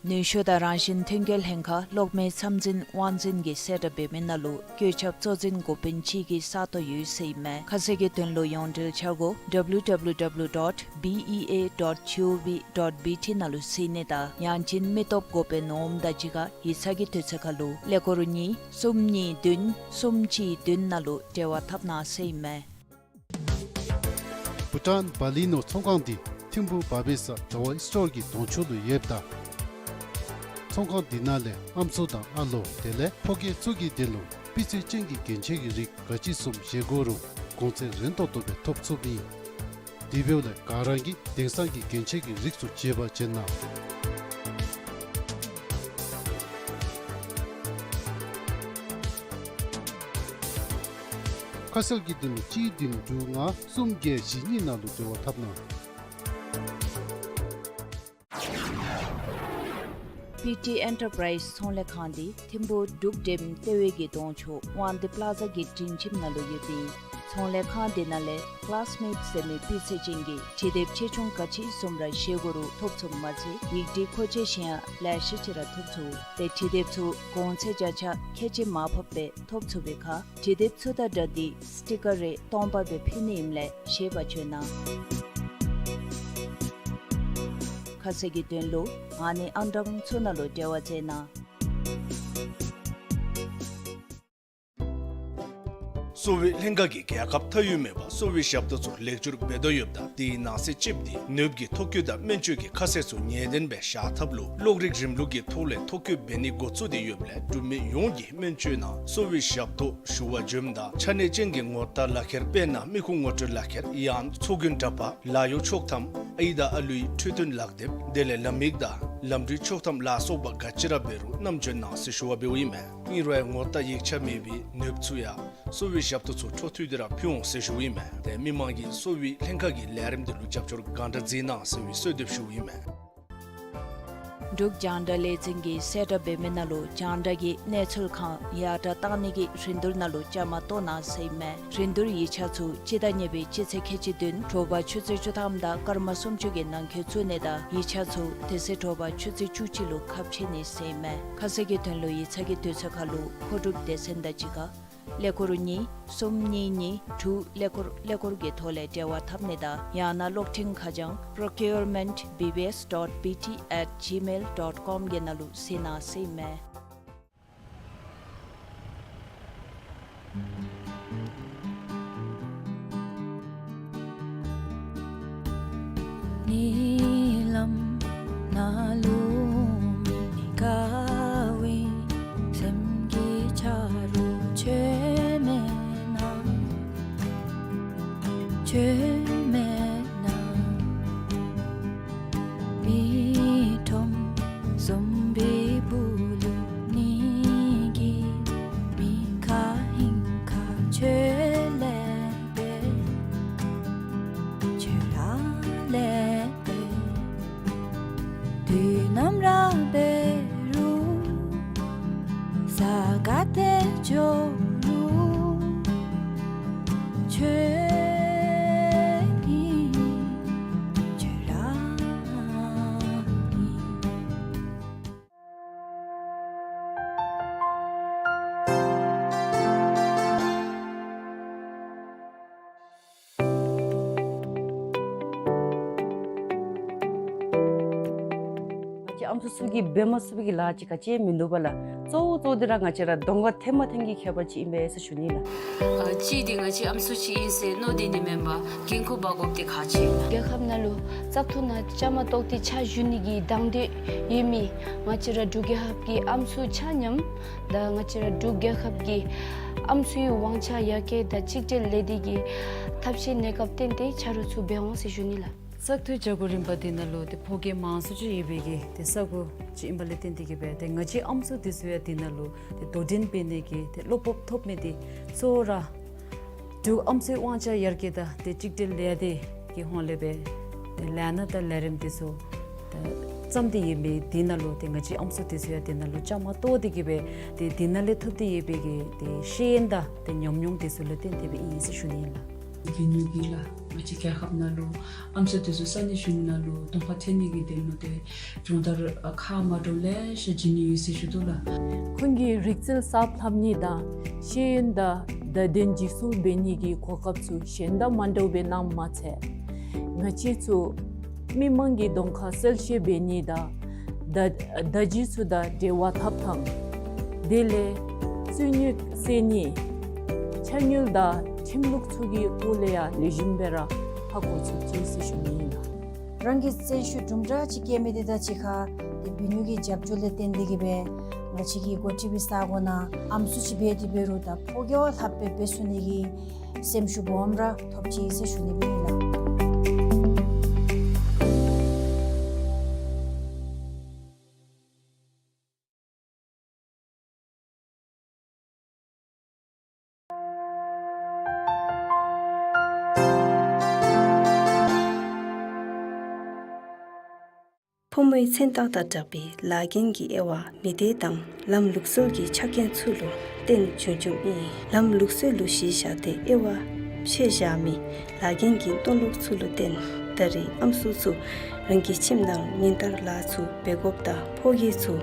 ནུས་ཤུགས་དང་རང་བཞིན་མཐུན་རྐྱེན་ལྷན་ཁག་གློག་མེའི་མཚམས་འཛིན་དབང་འཛིན་གྱིས་གསལ་བསྒྲགས་འབད་མི་ནང་ལུ་བཀོད་ཁྱབ་གཙོ་འཛིན་འགོ་དཔོན་གཅིག་གི་ས་སྟོང་ཡོད་ཟེར་ཨིན་མས། ཁ་གསལ་གྱི་དོན་ལུ་ཡོངས་འབྲེལ་འཆར་སྒོ་W W W dot B E A dot G O V dot B T ནང་ལུ་གཟིགས་ནི་དང་ཡང་ཅིན་མི་སྟོབས་འགོ་དཔོན་འོངམ་དང་གཅིག་ཁར་ཡིག་ཚང་གི་དུས་ཚོད་ཁར་ལུ་ཀླད་ཀོར་གཉིས་གསུམ་གཉིས་བདུན་གསུམ་གཅིག་བདུན་ནང་ལུ་འབྲེལ་བ་འཐབ་གནང་ཟེར་ཨིན་མས། བྷུ་ཊཱན་བ་ལི་ནོར་ཚོང་ཁང་འདི་ཐིམ་ཕུག་བ་བེ་ས་དྲ་བ་སི་ཊོར་གྱི་གདོང་ཕྱོགས་ལུ་ཡོདཔ་ད། ཚོང་ཁང་འདི་ནང་ལས་ཨམ་སྲུ་དང་ཨ་ལོ་དེ་ལས་ཕོ་སྐྱེས་ཚུ་གི་དོན་ལུ་སྤུས་ཚད་ཅན་གྱི་གྱོན་ཆས་ཀྱི་རིགས་ག་ཅི་བཟུམ་བཞེས་དགོ་རུང་གོང་ཚད་རན་ཏོག་ཏོ་སྦེ་ཐོབ་ཚུགསཔ་ཨིན། དེ་འབདཝ་ལས་ག་ར་གིས་དེང་སང་གི་གྱོན་ཆས་ཀྱི་རིགས་ཚུ་བརྗེ་བར་བྱོན་གནང་། ཁ་གསལ་གྱི་དོན་ལུ་གཅིག་བདུན་དྲུག་ལྔ་གསུམ་བརྒྱད་བཞི་གཉིས་ནང་ལུ་འབྲེལ་བ་འཐབ་གནང་། པི་ཊི་ཨེན་ཊར་པ་རའིཛ་ཚོང་ལས་ཁང་འདི་ཐིམ་ཕུག་འབྲུག་འགྲེམ་ལྟེ་བའི་གི་གདོང་ཕྱོགས་དབང་འདུས་པ་ལ་ཛ་གི་མགྲིན་ཁྱིམ་ནང་ལུ་ཡོདཔ་ཨིན། ཚོང་ལས་ཁང་འདི་ནང་ལས་ཀ་ལཱས་མེཊ་ཟེར་མི་སྤུས་ཚད་ཅན་གྱི་འབྲི་དེབ་ཆེ་ཆུང་ག་ཅི་བཟུམ་ར་བཞེས་དགོ་རུང་ཐོབ་ཚུགསཔ་མ་ཚད་ཡིག་འབྲི་མཁོ་ཆས་གཞན་ཡང་ལེ་ཤ་ཅིག་ར་ཐོབ་ཚུགས། ཏེ་འབྲི་དེབ་ཚུ་གོང་ཚད་བརྒྱ་ཆ་ཁལ་གཅིག་མར་ཕབ་སྦེ་ཐོབ་ཚུགས་པའི་ཁར་འབྲི་དེབ་ཚུ་དང་སྦྲགས་ཏེ་སི་ཊི་ཀར་རེ་སྟོང་པ་སྦེ་ཕུལ་ནི་ཨིནམ་ལས་བཞེས་པར་བྱོན་གནང་། ཁ་གསལ་གྱི་དོན་ལུ་ཨ་ནི་ཨང་གྲངས་ཚུ་ནང་ལུ་འབྲེལ་བ་མཛད་གནང་། གསོ་བའི་ལྷན་ཁག་གིས་རྒྱལ་ཁབ་མཐའ་དབུས་མེད་པར་གསོ་བའི་ཞབས་ཏོག་ཚུ་ལེགས་སྒྱུར་འབད་དོ་ཡོདཔ་ད་དེའི་ནང་གསེས་གཅིགཔོ་འདི་ནདཔ་གི་ཐོ་བཀོད་དང་སྨན་བཅོས་ཀྱི་ཁ་གསལ་ཚུ་ངེས་གཏན་སྦེ་བཞག་ཐབས་ལུ་གློག་རིག་རིམ་ལུགས་ཀྱི་ཐོག་ལས་ཐོ་བཀོད་འབད་ནི་འགོ་བཙུགས་ཏེ་ཡོདཔ་ལས་འབྲུག་མི་ཡོངས་ཀྱིས་སྨན་བཅོས་ནང་གསོ་བའི་ཞབས་ཏོག་ཞུ་བར་འབྱོནམ་ད་ཆ་གནས་ཅན་གྱི་ངོ་རྟགས་ལག་ཁྱེར་དཔེར་ན་མི་ཁུངས་ངོ་སྤྲོད་ལག་ཁྱེར་ཡང་ཚོགས་རྒྱན་འདྲ་པར་ལཱ་གཡོག་ཆོག་ཐམ་ཨའི་དང་ཨ་ལུའི་འཕྲོད་བསྟེན་ལག་དེབ་དེ་ལས་ལམ་ཡིག་དང་ལམ་འགྲུལ་ཆོག་ཐམ་ལ་སོགས་པ་ག་ཅི་ར་འབད་རུང་བསྣམས་འབྱོན་གནང་ཟེར་ཞུ་བ་འབདཝ་ཨིན་མས། ཨིན་རུང་ཡང་ངོ་རྟགས་ཡིག་ཆ་མེད་པའི་ནདཔ་ཚུ་ཡང་གསོ་བའི་ཞབས་ཏོག་ཚུ་འཕྲོ་མཐུད་དེ་ར་ཕུལ་འོང་ཟེར་ཞུཝ་ཨིན་མས། ཏེ་མི་མང་གིས་གསོ་བའི་ལྷན་ཁག་གི་ལས་རིམ་འདི་ལུ་རྒྱབ་སྐྱོར་གང་དྲག་མཛད་གནང་ཟེར་བའི་གསོལ་འདེབས་ཞུཝ་ཨིན་མས། འབྲུག་རྒྱང་བསྒྲགས་ལས་འཛིན་གྱིས་གསལ་བསྒྲགས་འབད་མི་ནང་ལུ་རྒྱང་བསྒྲགས་ཀྱི་གནས་ཚུལ་ཁང་ཡར་དྲག་གཏང་ནི་གི་རིན་བསྡུར་ནང་ལུ་བཅའ་མར་གཏོགས་གནང་ཟེར་ཨིན་མས། རིན་བསྡུར་ཡིག་ཆ་ཚུ་སྤྱི་ཟླ་གཉིས་པའི་སྤྱི་ཚེས་ཁལ་གཅིག་བདུན་དྲོ་པ་ཆུ་ཚོད་བཅུ་ཐམ་དང་སྐར་མ་སུམ་ཅུ་གི་ནང་འཁོད་བཙུགས་ནི་དང་ཡིག་ཆ་ཚུ་དེ་ཚེ་དྲོ་པ་ཆུ་ཚོད་བཅུ་གཅིག་ལུ་ཁ་ཕྱེ་ནི་ཟེར་ཨིན་མས། ཁ་གསལ་གྱི་དོན་ལུ་ཡིག་ཚང་གི་དུས་ཚོད་ཁར་ལུ་མཁོ་སྒྲུབ་སྡེ་ཚན་དང་གཅིག་ཁར་ཀླད་ཀོར་གཉིས་གསུམ་གཉིས་གཉིས་དྲུག་ཀླད་ཀོར་ཀླད་ཀོར་གྱི་ཐོག་ལས་འབྲེལ་བ་འཐབ་ནི་དང་ཡང་ན་གློག་འཕྲིན་ཁ་བྱང་procurement B B S dot B T at gmail dot com གི་ནང་ལུ་གཟིགས་གནང་ཟེར་ཨིན་མས། ཉིན་ལམ་ནང་ལུ་མི་དགའ་བའི་སེམས་ཀྱི་ཆ་རུ་ཁྱོད་མེད་ན། ཁྱོད་མེད་ན། མི་ཁྲོམ་བཟུམ་པའི་སྦུག་ལུ་ཉིན་གྱི་མི་ཁ་ཧིང་ཁ་ཁྱོད་ལས་འབད། ཁྱོད་ར་ལས་འབད། དུས་ནམ་ར་འབད་རུང་ས་ག་ཏེ་འགྱོ་རུང་ཁྱོད་ཨིན། ཁྱོད་ར་ཨིན། ང་བཅས་ཨམ་སྲུ་ཚུ་གིས་འབད་མ་ཚུགས་པའི་གི་ལཱ་ཅིག་ག་ཅི་ཡང་མིན་འདུག་པ་ལགས། གཙོ་བོ་གཙོ་བོ་འདི་ར་ང་བཅས་ར་གདོང་ཁར་ཐོན་མ་ཐོན་གྱི་ཁྱད་པར་ཅིག་ཨིན་པས་ཟེར་ཞུ་ནི་ལགས། ཨ་གཅིག་འདི་ང་བཅས་ཨམ་སྲུ་ཅིག་ཨིན་ཟེར་མནོ་སྡོད་ནི་མེན་པར་འགན་ཁུར་འབག་དགོཔ་འདི་ཁག་ཆེ་ཨིན། རྒྱལ་ཁབ་ནང་ལུ་བཙག་འཐུ་ནང་བཅའ་མར་གཏོགས་ཏེ་ཕྱག་ཞུ་ནི་གི་དང་འདོད་ཡོད་མི་ང་བཅས་ར་འབྲུག་རྒྱལ་ཁབ་ཀྱི་ཨམ་སྲུ་ཆ་མཉམ་དང་ང་བཅས་ར་འབྲུག་རྒྱལ་ཁབ་ཀྱི་ཨམ་སྲུའི་དབང་ཆ་ཡར་རྒྱས་དང་གཅིག་སྒྲིལ་ལས་སྡེ་གི་ཐབས་ཤེས་གནས་སྐབས་བརྟེན་ཏེ་ཆ་རོགས་ཚུ་འབད་འོང་ཟེར་ཞུ་ནི་ལགས། བཙག་འཐུའི་བྱ་སྒོ་རིམ་པ་འདི་ནང་ལུ་ཏེ་ཕོ་སྐྱེས་མང་སུ་ཅིག་ཡོད་པའི་གི་ཏེ་ས་གོ་ཅིག་ཨིན་པ་ལས་བརྟེན་ཏེ་གིས་སྦེ་ཏེ་ང་བཅས་ཨམ་སྲུ་འདི་ཚུ་ཡང་འདི་ནང་ལུ་ཏེ་དོ་འགྲན་འབད་ནི་གི་ཏེ་བློ་སྤོབས་ཐོབ་མི་འདི་གཙོ་བོ་ར་འབྲུག་ཨམ་སྲུའི་དབང་ཆ་ཡར་རྒྱས་དང་ཏེ་གཅིག་སྒྲིལ་ལས་སྡེ་གི་ཧོངས་ལས་སྦེ་ཏེ་ལས་སྣ་དང་ལས་རིམ་འདི་ཚུ་ཏེ་བརྩམས་ཏེ་ཡོད་མི་འདི་ནང་ལུ་ཏེ་ང་བཅས་ཨམ་སྲུ་འདི་ཚུ་ཡང་འདི་ནང་ལུ་བཅའ་མར་གཏོགས་ཏེ་གིས་སྦེ་ཏེ་འདི་ནང་ལས་ཐོབ་སྟེ་ཡོད་པའི་གི་ཏེ་ཤེས་ཡོན་དང་ཏེ་ཉམས་མྱོང་འདི་ཚུ་ལུ་བརྟེན་ཏེ་སྦེ་ཨིན་ཟེར་ཞུ་ནི་ཨིན་ལགས། བི་ནུ་གིས་ལགས་ང་བཅས་རྒྱལ་ཁབ་ནང་ལུ་ཨམ་སྲུ་དེ་ཚུ་ས་གནས་གཞུང་ནང་ལུ་གདོང་ཁར་ཐོན་ནི་གི་དོན་ལུ་ཏེ་སྦྱོང་བརྡར་ཨ་ཁག་མ་འདྲཝ་ལེ་ཤ་བྱིན་ནི་ཡོད་ཟེར་ཞུ་དོ་ལགས། ཁོང་གིས་རིག་རྩལ་གསརཔ་ལྷབ་ནི་དང་ཤེས་ཡོན་དང་བརྡ་དོན་འཇིགས་སུ་འབད་ནི་གི་གོ་སྐབས་ཚུ་གཞན་དང་མ་འདྲཝ་སྦེ་གནངམ་མ་ཚད་ང་བཅས་ཚུ་མི་མང་གི་གདོང་ཁར་གསལ་བཤད་འབད་ནི་དང་བརྡ་བརྡ་བརྒྱུད་ཚུ་དང་འབྲེལ་བ་འཐབ་ཐངས་དེ་ལས་རྩོད་རྙོགས་སེལ་ནི་ཕྱག་སྨྱུག་དང་ཁྲིམས་ལུགས་ཚུ་གི་སྐོར་ལས་ཡང་ལེགས་ཤོམ་སྦེ་ར་ཧ་གོ་ཚུགས་ཅི་ཟེར་ཞུ་ནི་ཨིན་ལགས། རང་གི་བརྩོན་ཤུགས་དུམ་གྲ་ཅིག་བསྐྱེད་མི་དེ་དང་གཅིག་ཁར་ཏེ་བི་ནུ་གི་རྒྱབ་སྐྱོར་ལས་བརྟེན་ཏེ་གིས་སྦེ་ང་བཅས་ཀྱི་འགོ་ཁྲིདཔ་ས་གོ་ནང་ཨམ་སྲུ་ཅིག་འབད་དེ་འབད་རུང་ད་ཕོ་རྒྱས་བ་ལྷགཔ་སྦེ་འབད་ཚུགས་ནི་གི་སེམས་ཤུགས་སྦོམ་ར་ཐོབ་ཅི་ཟེར་ཞུ་ནི་སྦེ་ཨིན་ལགས། ཕོ་མོའི་མཚན་རྟགས་དང་སྦྲགས་པའི་ལཱ་འགན་གྱི་དབྱེ་བ་མི་སྡེ་དང་ལམ་ལུགས་སྲོལ་གྱི་ཆ་རྐྱེན་ཚུ་ལུ་བརྟེན་བྱུང་བྱུངམ་ཨིན། ལམ་ལུགས་སྲོལ་ལུ་གཞི་བཞག་སྟེ་དབྱེ་བ་ཕྱེ་བཞག་མི་ལཱ་འགན་གྱི་མཐོ་ལོག་ཚུ་ལུ་བརྟེན་ད་རེས་ཨམ་སྲུ་ཚུ་རང་གི་ཁྱིམ་ནང་ཉིན་ལྟར་ལཱ་ཚུ་འབད་དགོཔ་དང་ཕོ་རྒྱས་ཚུ་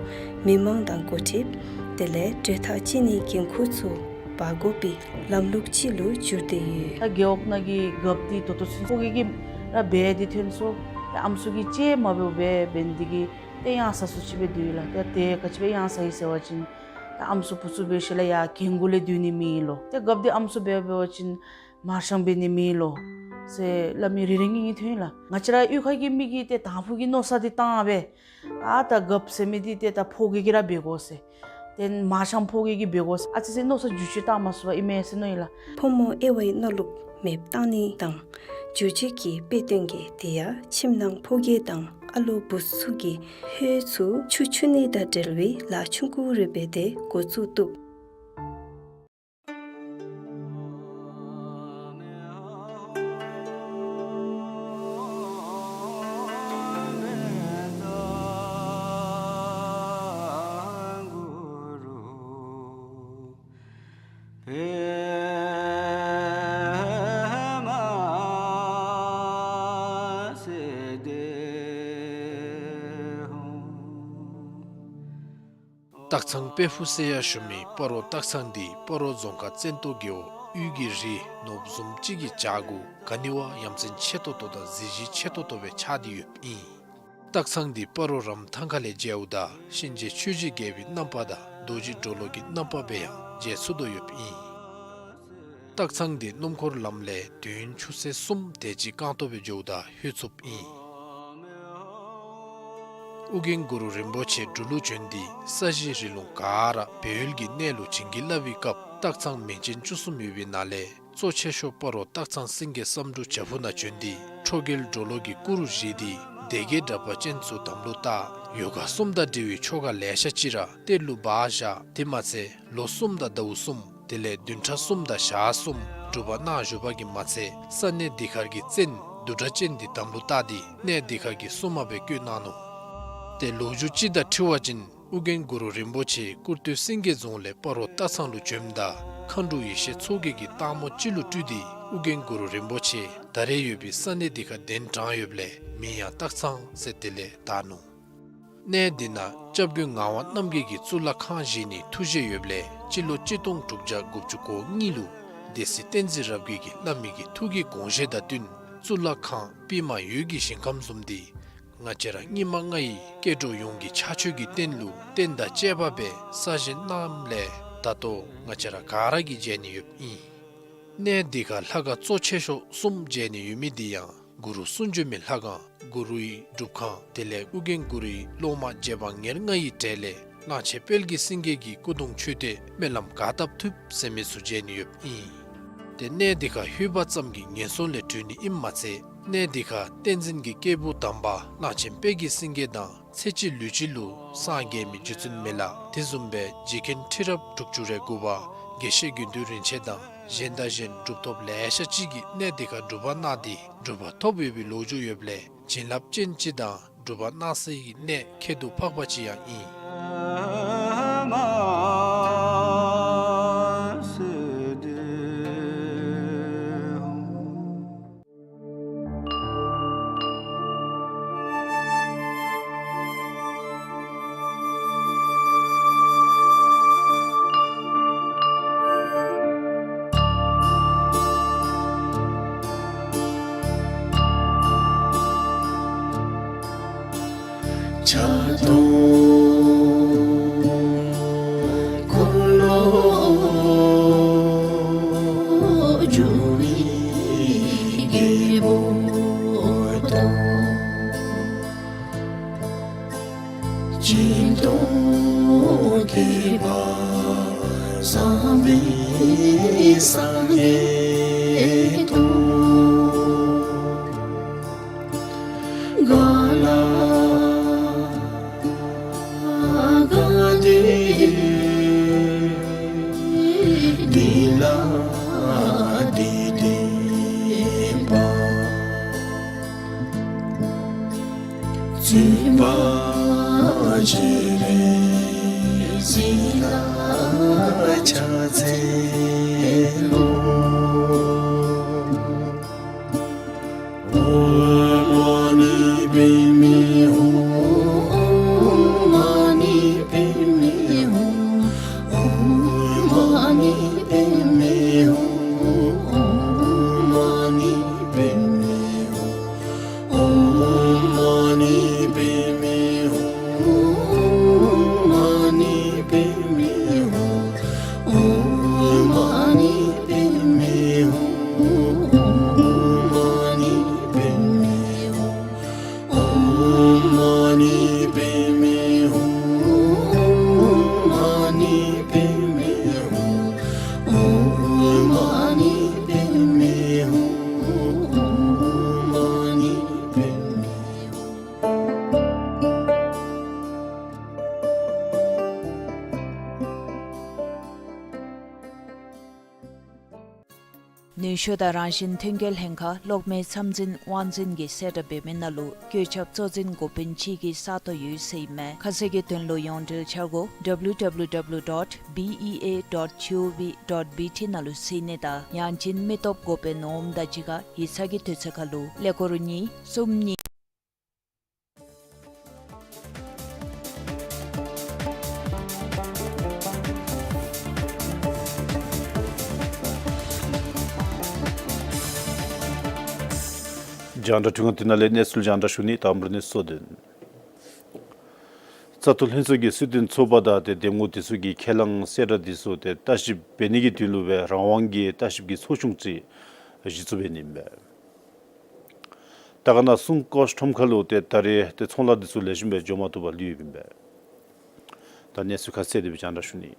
མི་མང་དང་འགོ་ཁྲིདཔ་དེ་ལས་གྲོས་ཐག་བཅད་ནིའི་འགན་ཁུར་ཚུ་འབག་དགོ་པའི་ལམ་ལུགས་ཅིག་ལུ་འགྱུར་ཏེ་ཡོད། ད་རྒེད་འོག་ནང་གི་རྒཔོ་འདི་ད་ལྟོ་ཚུན་ཕོ་རྒྱས་ཀྱིས་ར་འབད་དེ་ཐོན་སོང་། ད་ཨམ་སྲུ་གིས་ཅིག་མ་འབདཝ་སྦེ་འབད་ནི་དེ་གིས་ཏེ་གཡང་ས་སུ་ཅིག་སྦེ་འདུག་ལགས། ཏེ་ཏེ་ག་ཅི་སྦེ་གཡང་ས་ཡི་ཟེར་བ་ཅིན་ད་ཨམ་སྲུ་བུ་ཚུ་འབད་ཞིནམ་ལས་ཡར་རྒན་རྒོན་ལས་སྡོད་ནི་མེད་ལོ། ཏེ་རྒཔོ་འདི་ཨམ་སྲུ་འབད་འབད་བ་ཅིན་མར་ཤང་འབད་ནི་མེད་ལོ་ཟེར་སླབ་མི་རེ་རེ་གཉིས་གཉིས་ཐོན་ཡི་ལགས། ང་བཅས་ར་གཡུས་ཁ་གི་མི་གིས་ཏེ་དང་ཕུ་གི་མནོ་བསམ་འདི་བཏང་སྦེ་ཨ་ད་རྒཔོ་ཟེར་མི་འདི་ཏེ་ད་ཕོ་རྒྱས་ཀྱིས་ར་འབད་དགོ་ཟེར། ཏེ་མར་ཤང་ཕོ་རྒྱས་ཀྱིས་འབད་དགོ་ཟེར་ཨ་ཙི་ཙི་མནོ་བསམ་འགྱུར་བཅོས་བཏང་མ་ཚུགས་པར་ཨིན་མས་ཟེར་མནོ་ཡི་ལགས། ཕོ་མོ་དབྱེ་བའི་མནོ་ལུགས་མེདཔ་བཏང་ནི་དང་འགྱུར་བཅོས་ཀྱི་དཔེ་སྟོན་གྱི་དེ་ཡང་ཁྱིམ་ནང་ཕོ་རྒྱས་དང་ཨ་ལོ་བུ་ཚུ་གིས་ཧོད་ཚུ་ཆུ་འཁྱུ་ནི་དང་འབྲེལ་བའི་ལཱ་ཆུང་ཀུ་རེ་འབད་དེ་འགོ་བཙུགས་བཏུབ། སྟག་ཚང་དཔལ་ཕུག་ཟེར་ཡང་ཞུ་མི་སྤ་རོ་སྟག་ཚང་འདི་སྤ་རོ་རྫོང་ཁག་བཙན་ཏོ་རྒེད་འོག་དབུས་ཀྱི་རི་ནོར་བུ་བཟུམ་ཅིག་གི་བྱག་གུ་ག་ནི་བ་ཡ་མཚན་ཆེ་ཏོག་ཏོ་དང་གཟི་བརྗིད་ཆེ་ཏོག་ཏོ་སྦེ་ཆགས་ཏེ་ཡོདཔ་ཨིན། སྟག་ཚང་འདི་སྤ་རོ་རམ་ཐང་ཁ་ལས་མཇལཝ་ད་གཤིན་རྗེ་ཆོས་རྗེ་རྒྱལ་པོའི་རྣམ་པ་དང་རྡོ་རྗེ་གྲོ་ལོད་ཀྱི་རྣམ་པ་སྦེ་ཡང་མཇལ་ཚུགས་དོ་ཡོདཔ་ཨིན། སྟག་ཚང་འདི་སྣུམ་འཁོར་ལམ་ལས་དུས་ཡུན་ཆུ་ཚོད་གསུམ་དེ་ཅིག་རྐང་སྟོང་སྦེ་འགྱོཝ་ད་ལྷོད་ཚུགསཔ་ཨིན། ཨོ་རྒྱན་གུ་རུ་རིན་པོ་ཆེ་འབྲུག་ལུ་བྱོན་ཏེ་ས་གཞི་རི་ལུང་ག་ར་སྦས་ཡུལ་གྱི་གནས་ལུ་བྱིན་གྱིས་བརླབས་པའི་སྐབས་སྟག་ཚང་མིང་ཅན་བཅུ་གསུམ་ཡོད་པའི་ནང་ལས་གཙོ་ཆེ་ཤོས་སྤ་རོ་སྟག་ཚང་སེང་གེ་བསམ་འགྲུབ་བྱག་ཕུག་ནང་བྱོན་ཏེ་ཁྲོ་རྒྱལ་གྲོ་ལོད་ཀྱི་སྐུ་རུ་བཞེངས་ཏེ་སྡེ་བརྒྱད་དྲེགས་པ་ཅན་ཚུ་དམ་ལུ་བཏགས། ཡོ་ག་གསུམ་དང་འབྲེལ་བའི་ཆོ་ག་ལེ་ཤ་ཅིག་ར་གཏེར་ལུ་སྦ་བཞག། དེ་མ་ཚད་ལོ་གསུམ་དང་ཟླཝ་གསུམ་དེ་ལས་བདུན་ཕྲག་གསུམ་དང་ཞག་གསུམ་སྒྲུབ་པ་གནང་བཞུགས་པ་གིས་མ་ཚད་ས་གནས་འདི་ཁར་གྱི་བཙན་བདུད་གྲགས་ཅན་འདི་དམ་ལུ་བཏགས་ཏེ་གནས་འདི་ཁར་གྱི་སྲུང་མ་སྦེ་བསྐོས་གནང་ནུག། ཏེ་ལོ་རྒྱུས་ཅིག་དང་འཁྲིལ་བ་ཅིན་ཨོ་རྒྱན་གུ་རུ་རིན་པོ་ཆེ་ཀུར་སྟོད་སེང་གེ་རྫོང་ལས་སྤ་རོ་སྟག་ཚང་ལུ་བྱོནམ་ད་མཁའ་འགྲོ་ཡེ་ཤེས་མཚོ་རྒྱལ་གྱིས་སྟག་མོ་ཅིག་ལུ་སྤྲུལ་ཏེ་ཨོ་རྒྱན་གུ་རུ་རིན་པོ་ཆེ་ད་རེས་ཡོད་པའི་ས་གནས་འདི་ཁར་གདན་དྲངས་ཡོདཔ་ལས་མིང་ཡང་སྟག་ཚང་ཟེར་དེ་ལས་བཏགས་ནུག། གནས་འདི་ནང་སྐྱབས་མགོན་ངག་དབང་རྣམ་རྒྱལ་གྱིས་གཙུག་ལག་ཁང་བཞེངས་ནིའི་ཐུགས་བཞེད་ཡོདཔ་ལས་སྤྱི་ལོ་གཅིག་སྟོང་དྲུག་བརྒྱ་དགུ་བཅུ་གོ་གཉིས་ལུ་སྡེ་སྲིད་བསྟན་འཛིན་རབ་རྒྱས་ཀྱིས་བླ་མའི་ཐུགས་ཀྱི་དགོངས་བཞེད་དང་བསྟུན་གཙུག་ལག་ཁང་པདྨ་འོད་ཀྱི་ཞིང་ཁམས་བཟུམ་འདི་ང་བཅས་ར་སྙིགས་མ་ལྔ་ཡི་སྐྱེ་འགྲོ་ཡོངས་ཀྱི་ཕྱག་མཆོད་ཀྱི་རྟེན་ལུ་རྟེན་དང་བཅས་པ་སྦེ་གསར་བཞེངས་གནངམ་ལས་ད་ལྟོ་ང་བཅས་ར་ག་ར་གིས་མཇལ་ནི་ཡོདཔ་ཨིན། གནས་འདི་ཁར་ལྷ་ཁང་གཙོ་ཆེ་ཤོས་གསུམ་མཇལ་ནི་ཡོད་མི་འདི་ཡང་གུ་རུ་གསུང་བྱོན་མའི་ལྷ་ཁང་གུ་རུའི་སྒྲུབ་ཁང་དེ་ལས་ཨོ་རྒྱན་གུ་རུའི་སློབ་མ་རྗེ་འབངས་ཉེར་ལྔ་ཡི་གྲས་ལས་གླང་ཆེན་དཔལ་གྱི་སེང་གེ་གི་སྐུ་གདུང་མཆོད་རྟེན་སྨོན་ལམ་ག་བཏབ་ཐུབ་ཟེར་མི་ཚུ་མཇལ་ནི་ཡོདཔ་ཨིན། ཏེ་གནས་འདི་ཁར་ལྷོད་པ་ཙམ་གྱིས་ངན་སོང་ལས་གྲོལ་ནི་ཨིནམ་མ་ཚད་གནས་འདི་ཁར་བསྟན་འཛིན་གྱི་སྐྱེས་བུ་དམ་པ་གླང་ཆེན་དཔལ་གྱི་སེང་གེ་དང་ཚེ་གཅིག་ལུས་གཅིག་ལུ་སངས་རྒྱས་མི་རྗེ་བཙུན་མི་ལ་དེ་བཟུམ་སྦེ་རྗེ་མཁན་ཁྲི་རབས་དྲུག་ཅུ་རེ་དགུ་པ་དགེ་བཤེས་དགེ་འདུན་རིན་ཆེན་དང་གཞན་དང་གཞན་གྲུབ་ཐོབ་ལེ་ཤ་ཅིག་གིས་གནས་འདི་ཁར་སྒྲུབ་པ་གནང་སྟེ་གྲུབ་པ་ཐོབ་ཡོད་པའི་ལོ་རྒྱུས་ཡོདཔ་ལས་བྱིན་རླབས་ཅན་ཅིག་དང་སྒྲུབ་པ་གནང་སའི་གནས་ཁྱད་དུ་འཕགས་པ་ཅིག་ཡང་ཨིན། འཁོར་ལོ་སྒྱུར་བའི་རྒྱལ་པོ་དང་། སྦྱིན་གཏོང་མཁས་པ་བསམ་པའི་སངས་རྒྱས་དང་། ག་ལ་ག་ཏེ་འདི་ལ་འདི་བསྟན་པ། བཙུན་པ་སྤྱན་རས་གཟིགས་ལ་ཕྱག་འཚལ་ལོ། ཨོཾ་མ་ཎི་པདྨེ་ཧཱུྃ། ཨོཾ་མ་ཎི་པདྨེ་ཧཱུྃ། ཨོཾ་མ་ཎི་པདྨེ་ཧཱུྃ། ཨོཾ་མ་ཎི་པདྨེ་ཧཱུྃ། ཨོཾ་མ་ཎི་པདྨེ་ཧཱུྃ། ཨོཾ་མ་ཎི་པདྨེ་ཧཱུྃ། ཨོཾ་མ་ཎི་པདྨེ་ཧཱུྃ། ཨོཾ་མ་ཎི་པདྨེ་ཧཱུྃ། ཨོཾ་མ་ཎི་པདྨེ་ཧཱུྃ། ཨོཾ་མ་ཎི་པདྨེ་ཧཱུྃ། ཨོཾ་མ་ཎི་པདྨེ་ཧཱུྃ། ཨོཾ་མ་ཎི་པདྨེ་ཧཱུྃ། ནུས་ཤུགས་དང་རང་བཞིན་ཐོན་སྐྱེད་ལྷན་ཁག་གློག་མེའི་མཚམས་འཛིན་དབང་འཛིན་གྱིས་གསལ་བསྒྲགས་འབད་མི་ནང་ལུ་བཀོད་ཁྱབ་གཙོ་འཛིན་འགོ་དཔོན་ཅིག་གི་ས་སྟོང་ཡོད་ཟེར་ཨིན་མས། ཁ་གསལ་གྱི་དོན་ལུ་ཡོངས་འབྲེལ་འཆར་སྒོ་W W W dot B E A dot G O V dot B T ནང་ལུ་གཟིགས་ནི་དང་ཡང་ཅིན་མི་སྟོབས་འགོ་དཔོན་ནོར་བུ་དང་གཅིག་ཁར་ཡིག་ཚང་གི་དུས་ཚོད་ཁར་ལུ་ཀླད་ཀོར་གཉིས་གསུམ་གཉིས། རྒྱང་བསྒྲགས་འཕྲུལ་ཁང་འདི་ནང་ལས་གནས་ཚུལ་རྒྱང་བསྒྲགས་ཞུ་ནི། དང་པ་ར་གནས་ཚུལ་གཙོ་དོན། བཙག་འཐུ་ལྷན་ཚོགས་ཀྱིས་སྲིད་དོན་ཚོགས་པ་དང་ཏེ་འདེམས་ངོ་འདི་ཚུ་གི་ཁས་བླངས་གསལ་བསྒྲགས་འདི་ཚུ་ཏེ་བརྟག་ཞིབ་འབད་ནི་གི་དོན་ལུ་སྦེ་རང་དབང་གི་བརྟག་ཞིབ་ཀྱི་ཚོགས་ཆུང་ཅིག་གཞི་བཙུགས་འབད་ནི་ཨིན་པས། དར་དཀར་ནང་སྲུང་སྐྱོབ་ཁྲོམ་ཁ་ལུ་ཏེ་ད་རེས་ཏེ་ཚོང་ལཱ་འདི་ཚུ་ལེགས་ཤོམ་སྦེ་འགྱོ་མ་བཏུབ་པར་ལུས་ཡོདཔ་ཨིན་པས། ད་གནས་ཚུལ་ཁ་གསལ་དེ་སྦེ་རྒྱང་བསྒྲགས་ཞུ་ནི།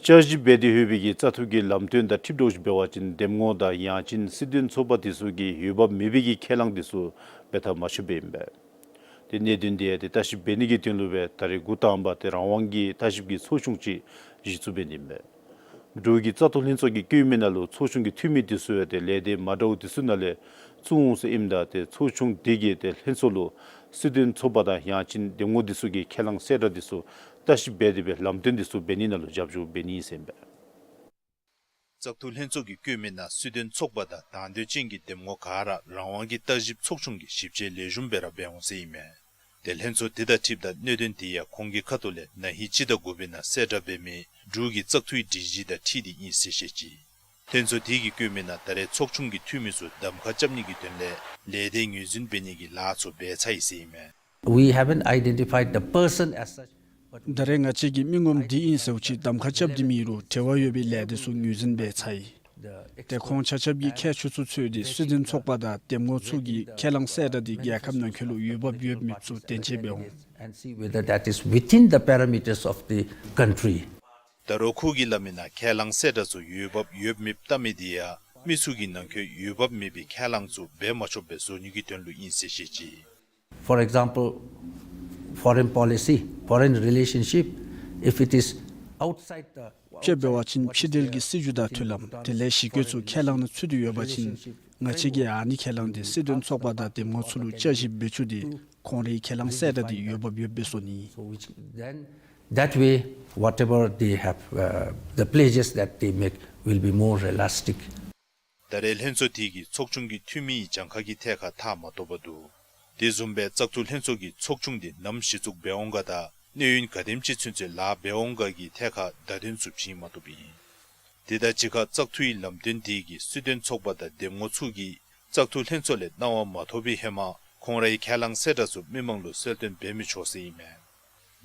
བསྐྱར་ཞིབ་འབད་དེ་ཡོད་པའི་གི་བཙག་འཐུ་གི་ལམ་སྟོན་དང་འཁྲིལ་དོ་བཟུམ་འབད་བ་ཅིན་འདེམས་ངོ་དང་ཡང་ཅིན་སྲིད་དོན་ཚོགས་པ་འདི་ཚུ་གི་འོས་འབབ་མེད་པའི་གི་ཁས་བླངས་འདི་ཚུ་འབད་ཐག་མ་ཆོད་པས་ཨིན་པས། ཏེ་གནད་དོན་འདི་ཏེ་བརྟག་ཞིབ་འབད་ནི་གི་དོན་ལུ་སྦེ་ད་རེས་འགོ་དང་པ་ཏེ་རང་དབང་གི་བརྟག་ཞིབ་ཀྱི་ཚོགས་ཆུང་ཅིག་གཞི་བཙུགས་འབད་ནི་ཨིན་པས། འབྲུག་གི་བཙག་འཐུ་ལྷན་ཚོགས་ཀྱིས་བཀོད་མི་ནང་ལུ་ཚོགས་ཆུང་གི་འཐུས་མི་འདི་ཚུ་ཡང་ཏེ་ལས་སྡེ་མ་འདྲཝ་འདི་ཚུ་ནང་ལས་བཙུགས་འོང་ཟེར་ཨིནམ་ད་ཏེ་ཚོགས་ཆུང་འདི་གིས་ཏེ་ལྷན་ཚོགས་ལུ་སྲིད་དོན་ཚོགས་པ་དང་ཡང་ཅིན་འདེམས་ངོ་འདི་ཚུ་གི་ཁས་བླངས་གསལ་བསྒྲགས་འདི་ཚུ་བརྟག་ཞིབ་འབད་དེ་སྦེ་ལམ་སྟོན་འདི་ཚུ་འབད་ནི་ནང་ལུ་རྒྱབ་སྐྱོར་འབད་ནི་ཨིན་ཟེར་ཨིན་པས། བཙག་འཐུ་ལྷན་ཚོགས་ཀྱིས་བཀོད་མི་ནང་སྲིད་དོན་ཚོགས་པ་དང་དང་འདོད་ཅན་གྱི་འདེམས་ངོ་ག་ར་རང་དབང་གི་བརྟག་ཞིབ་ཚོགས་ཆུང་གིས་ཞིབ་དཔྱད་ལེགས་ཤོམ་སྦེ་ར་འབད་འོང་ཟེར་ཨིན་མས། ཏེ་ལྷན་ཚོགས་འདི་དང་འཁྲིལཝ་ད་གནད་དོན་འདི་ཡང་ཁོང་གི་ཁ་ཐུག་ལས་ན་ཧིང་སྤྱི་ཟླ་དགུ་པའི་ནང་གསལ་བསྒྲགས་འབད་མི་འབྲུག་གི་བཙག་འཐུའི་སྒྲིག་གཞི་དང་འཁྲིལ་ཏེ་ཨིན་ཟེར་བཤད་ཅི། ལྷན་ཚོགས་དེ་གིས་བཀོད་མི་ནང་ད་རེས་ཚོགས་ཆུང་གི་འཐུས་མི་ཚུ་གདམ་ཁ་རྐྱབ་ནི་གི་དོན་ལས་ལས་སྡེ་ངོས་འཛིན་འབད་ནི་གི་ལཱ་ཚུ་འབད་ཚར་ཡི་ཟེར་ཨིན་མས། We haven't identified the person as such, but ད་རེས་ང་བཅས་ཀྱིས་མི་ངོམ་འདི་ཨིན་ཟེརཝ་ཅིག་གདམ་ཁ་རྐྱབ་སྟེ་མེད་རུང་འབྲེལ་བ་ཡོད་པའི་ལས་སྡེ་ཚུ་ངོས་འཛིན་འབད་ཚར་ཡི། ཏེ་ཁོང་ཆ་ཁྱབ་ཀྱིས་ཁྱད་ཆོས་ཚུ་འཚོལ་ཏེ་སྲིད་དོན་ཚོགས་པ་དང་འདེམས་ངོ་ཚུ་གི་ཁས་བླངས་གསལ་བསྒྲགས་འདི་རྒྱལ་ཁབ་ནང་འཁོད་ལུ་འོས་འབབ་ཡོད་མེད་ཚུ་བསྟན་དཔྱད་འབད་འོང་། And see whether that is within the parameters of the country. ད་རུང་ཁོ་གིས་སླབ་མི་ནང་ཁས་བླངས་གསལ་བསྒྲགས་ཚུ་འོས་འབབ་ཡོད་མེད་བལྟ་མི་འདི་ཡང་མི་ཚུ་གི་ནང་འཁོད་འོས་འབབ་མེད་པའི་ཁས་བླངས་ཚུ་འབད་མ་ཆོགཔ་སྦེ་བཟོ་ནི་གི་དོན་ལུ་ཨིན་ཟེར་བཤད་ཅི། For example, foreign policy, foreign relationship, if it is outside the དཔྱེ་འབད་བ་ཅིན་ཕྱི་འབྲེལ་གྱི་སྲིད་བྱུས་དང་མཐུན་ལམ་དེ་ལས་གཞི་བཀོད་ཚུ་ཁས་བླངས་ནང་ཚུད་དེ་ཡོད་པ་ཅིན་ང་བཅས་ཀྱིས་ཨ་ནི་ཁས་བླངས་འདི་སྲིད་དོན་ཚོགས་པ་དང་འདེམས་ངོ་ཚུ་ལུ་བསྐྱར་ཞིབ་འབད་བཅུག་སྟེ་ཁོང་རའི་ཁས་བླངས་གསལ་བསྒྲགས་འདི་འོས་འབབ་ཡོདཔ་སྦེ་བཟོ་ནི། So which then, that way, whatever they have, uh, the pledges that they make will be more realistic. ད་རེས་ལྷན་ཚོགས་དེ་གིས་ཚོགས་ཆུང་གི་འཐུས་མི་གྱངས་ཁ་གི་ཐད་ཁར་ཐག་མ་ཐོབ་པར་འདུག། དེ་བཟུམ་སྦེ་བཙག་འཐུ་ལྷན་ཚོགས་ཀྱིས་ཚོགས་ཆུང་འདི་ནམ་གཞི་བཙུགས་འབད་འོང་ག་དང་གནས་ཡུན་ག་དེམ་ཅིག་ཚུན་ཚོད་ལཱ་འབད་འོང་ག་གི་ཐད་ཁར་བརྡ་དོན་ཚུ་བྱིན་མ་བཏུབ་ཨིན། དེ་དང་གཅིག་ཁར་བཙག་འཐུའི་ལམ་སྟོན་དེ་གིས་སྲིད་དོན་ཚོགས་པ་དང་འདེམས་ངོ་ཚུ་གིས་བཙག་འཐུ་ལྷན་ཚོགས་ལས་གནང་བ་མ་ཐོབ་པའི་ཧེ་མ་ ཁོང་རའི་ཁས་བླངས་གསལ་བསྒྲགས་ཚུ་མི་མང་ལུ་གསལ་སྟོན་འབད་མི་ཆོག་ཟེར་ཨིན་མས།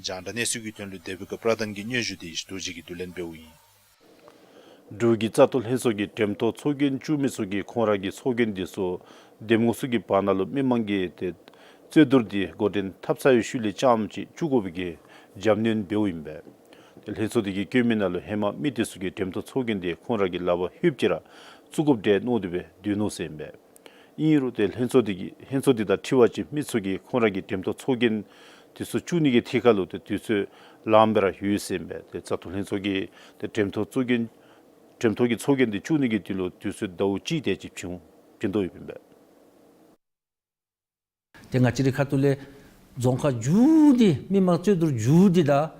རྒྱང་བསྒྲགས་གནས་ཚུལ་གྱི་དོན་ལུ་དེ་བི་ཀ་པྲ་དན་གྱི་སྙན་ཞུ་དེ་ཡེ་ཤེས་རྡོ་རྗེ་གིས་བསྡུ་ལེན་འབདཝ་ཨིན། འབྲུག་གི་བཙག་འཐུ་ལྷན་ཚོགས་ཀྱི་འགྲེམས་སྟོན་ཚོགས་རྒྱན་བཙུགས་མི་ཚུ་གིས་ཁོང་ར་གི་ཚོགས་རྒྱན་དེ་ཚུ་འདེམས་ངོ་ཚུ་གི་བར་ན་ལུ་མི་མང་གིས་ཏེ་རྩོད་བསྡུར་དེ་འགོ་འདྲེན་འཐབ་ཚར་བའི་ཤུལ་ལས་རྐྱངམ་ཅིག་བཙུགས་དགོ་པའི་གི་རྒྱབ་སྣོན་འབདཝ་ཨིན་པས། ཏེ་ལྷན་ཚོགས་དེ་གིས་བཀོད་མི་ནང་ལུ་ཧེ་མ་མི་དེ་ཚུ་གིས་འགྲེམས་སྟོན་ཚོགས་རྒྱན་དེ་ཁོང་ར་གི་ལག་པར་ལྷོདཔ་ཅིག་ར་བཙུགས་དགོཔ་འདྲས་མནོ་སྟེ་སྦེ་སྡོད་ནུག་ཟེར་ཨིན་པས། ཨིན་རུང་ཏེ་ལྷན་ཚོགས་དེ་གིས་ལྷན་ཚོགས་དེ་དང་འཁྲིལ་བ་ཅིན་མི་ཚུ་གིས་ཁོང་ར་གི་འགྲེམས་སྟོན་ཚོགས་རྒྱན་དེ་ཚུ་བཙུགས་ནི་གི་ཐད་ཁར་ལུ་ཏེ་དུས་ཚོད་ལངམ་སྦེ་ར་ཡོད་ཟེར་ཨིན་པས། ཏེ་བཙག་འཐུ་ལྷན་ཚོགས་ཀྱིས་ཏེ་འགྲེམས་སྟོན་ཚོགས་རྒྱན་འགྲེམས་སྟོན་གྱི་ཚོགས་རྒྱན་དེ་བཙུགས་ནི་གི་དོན་ལུ་དུས་ཚོད་ཟླཝ་གཅིག་དེ་ཅིག་བྱིན་བྱིན་དོ་ཡོདཔ་ཨིན་པས། ཏེ་ང་བཅས་རའི་ཁ་ཐུག་ལས་རྫོང་ཁག་མཇུག་དེ་མི་མང་རྩོད་བསྡུར་མཇུག་དེ་དང་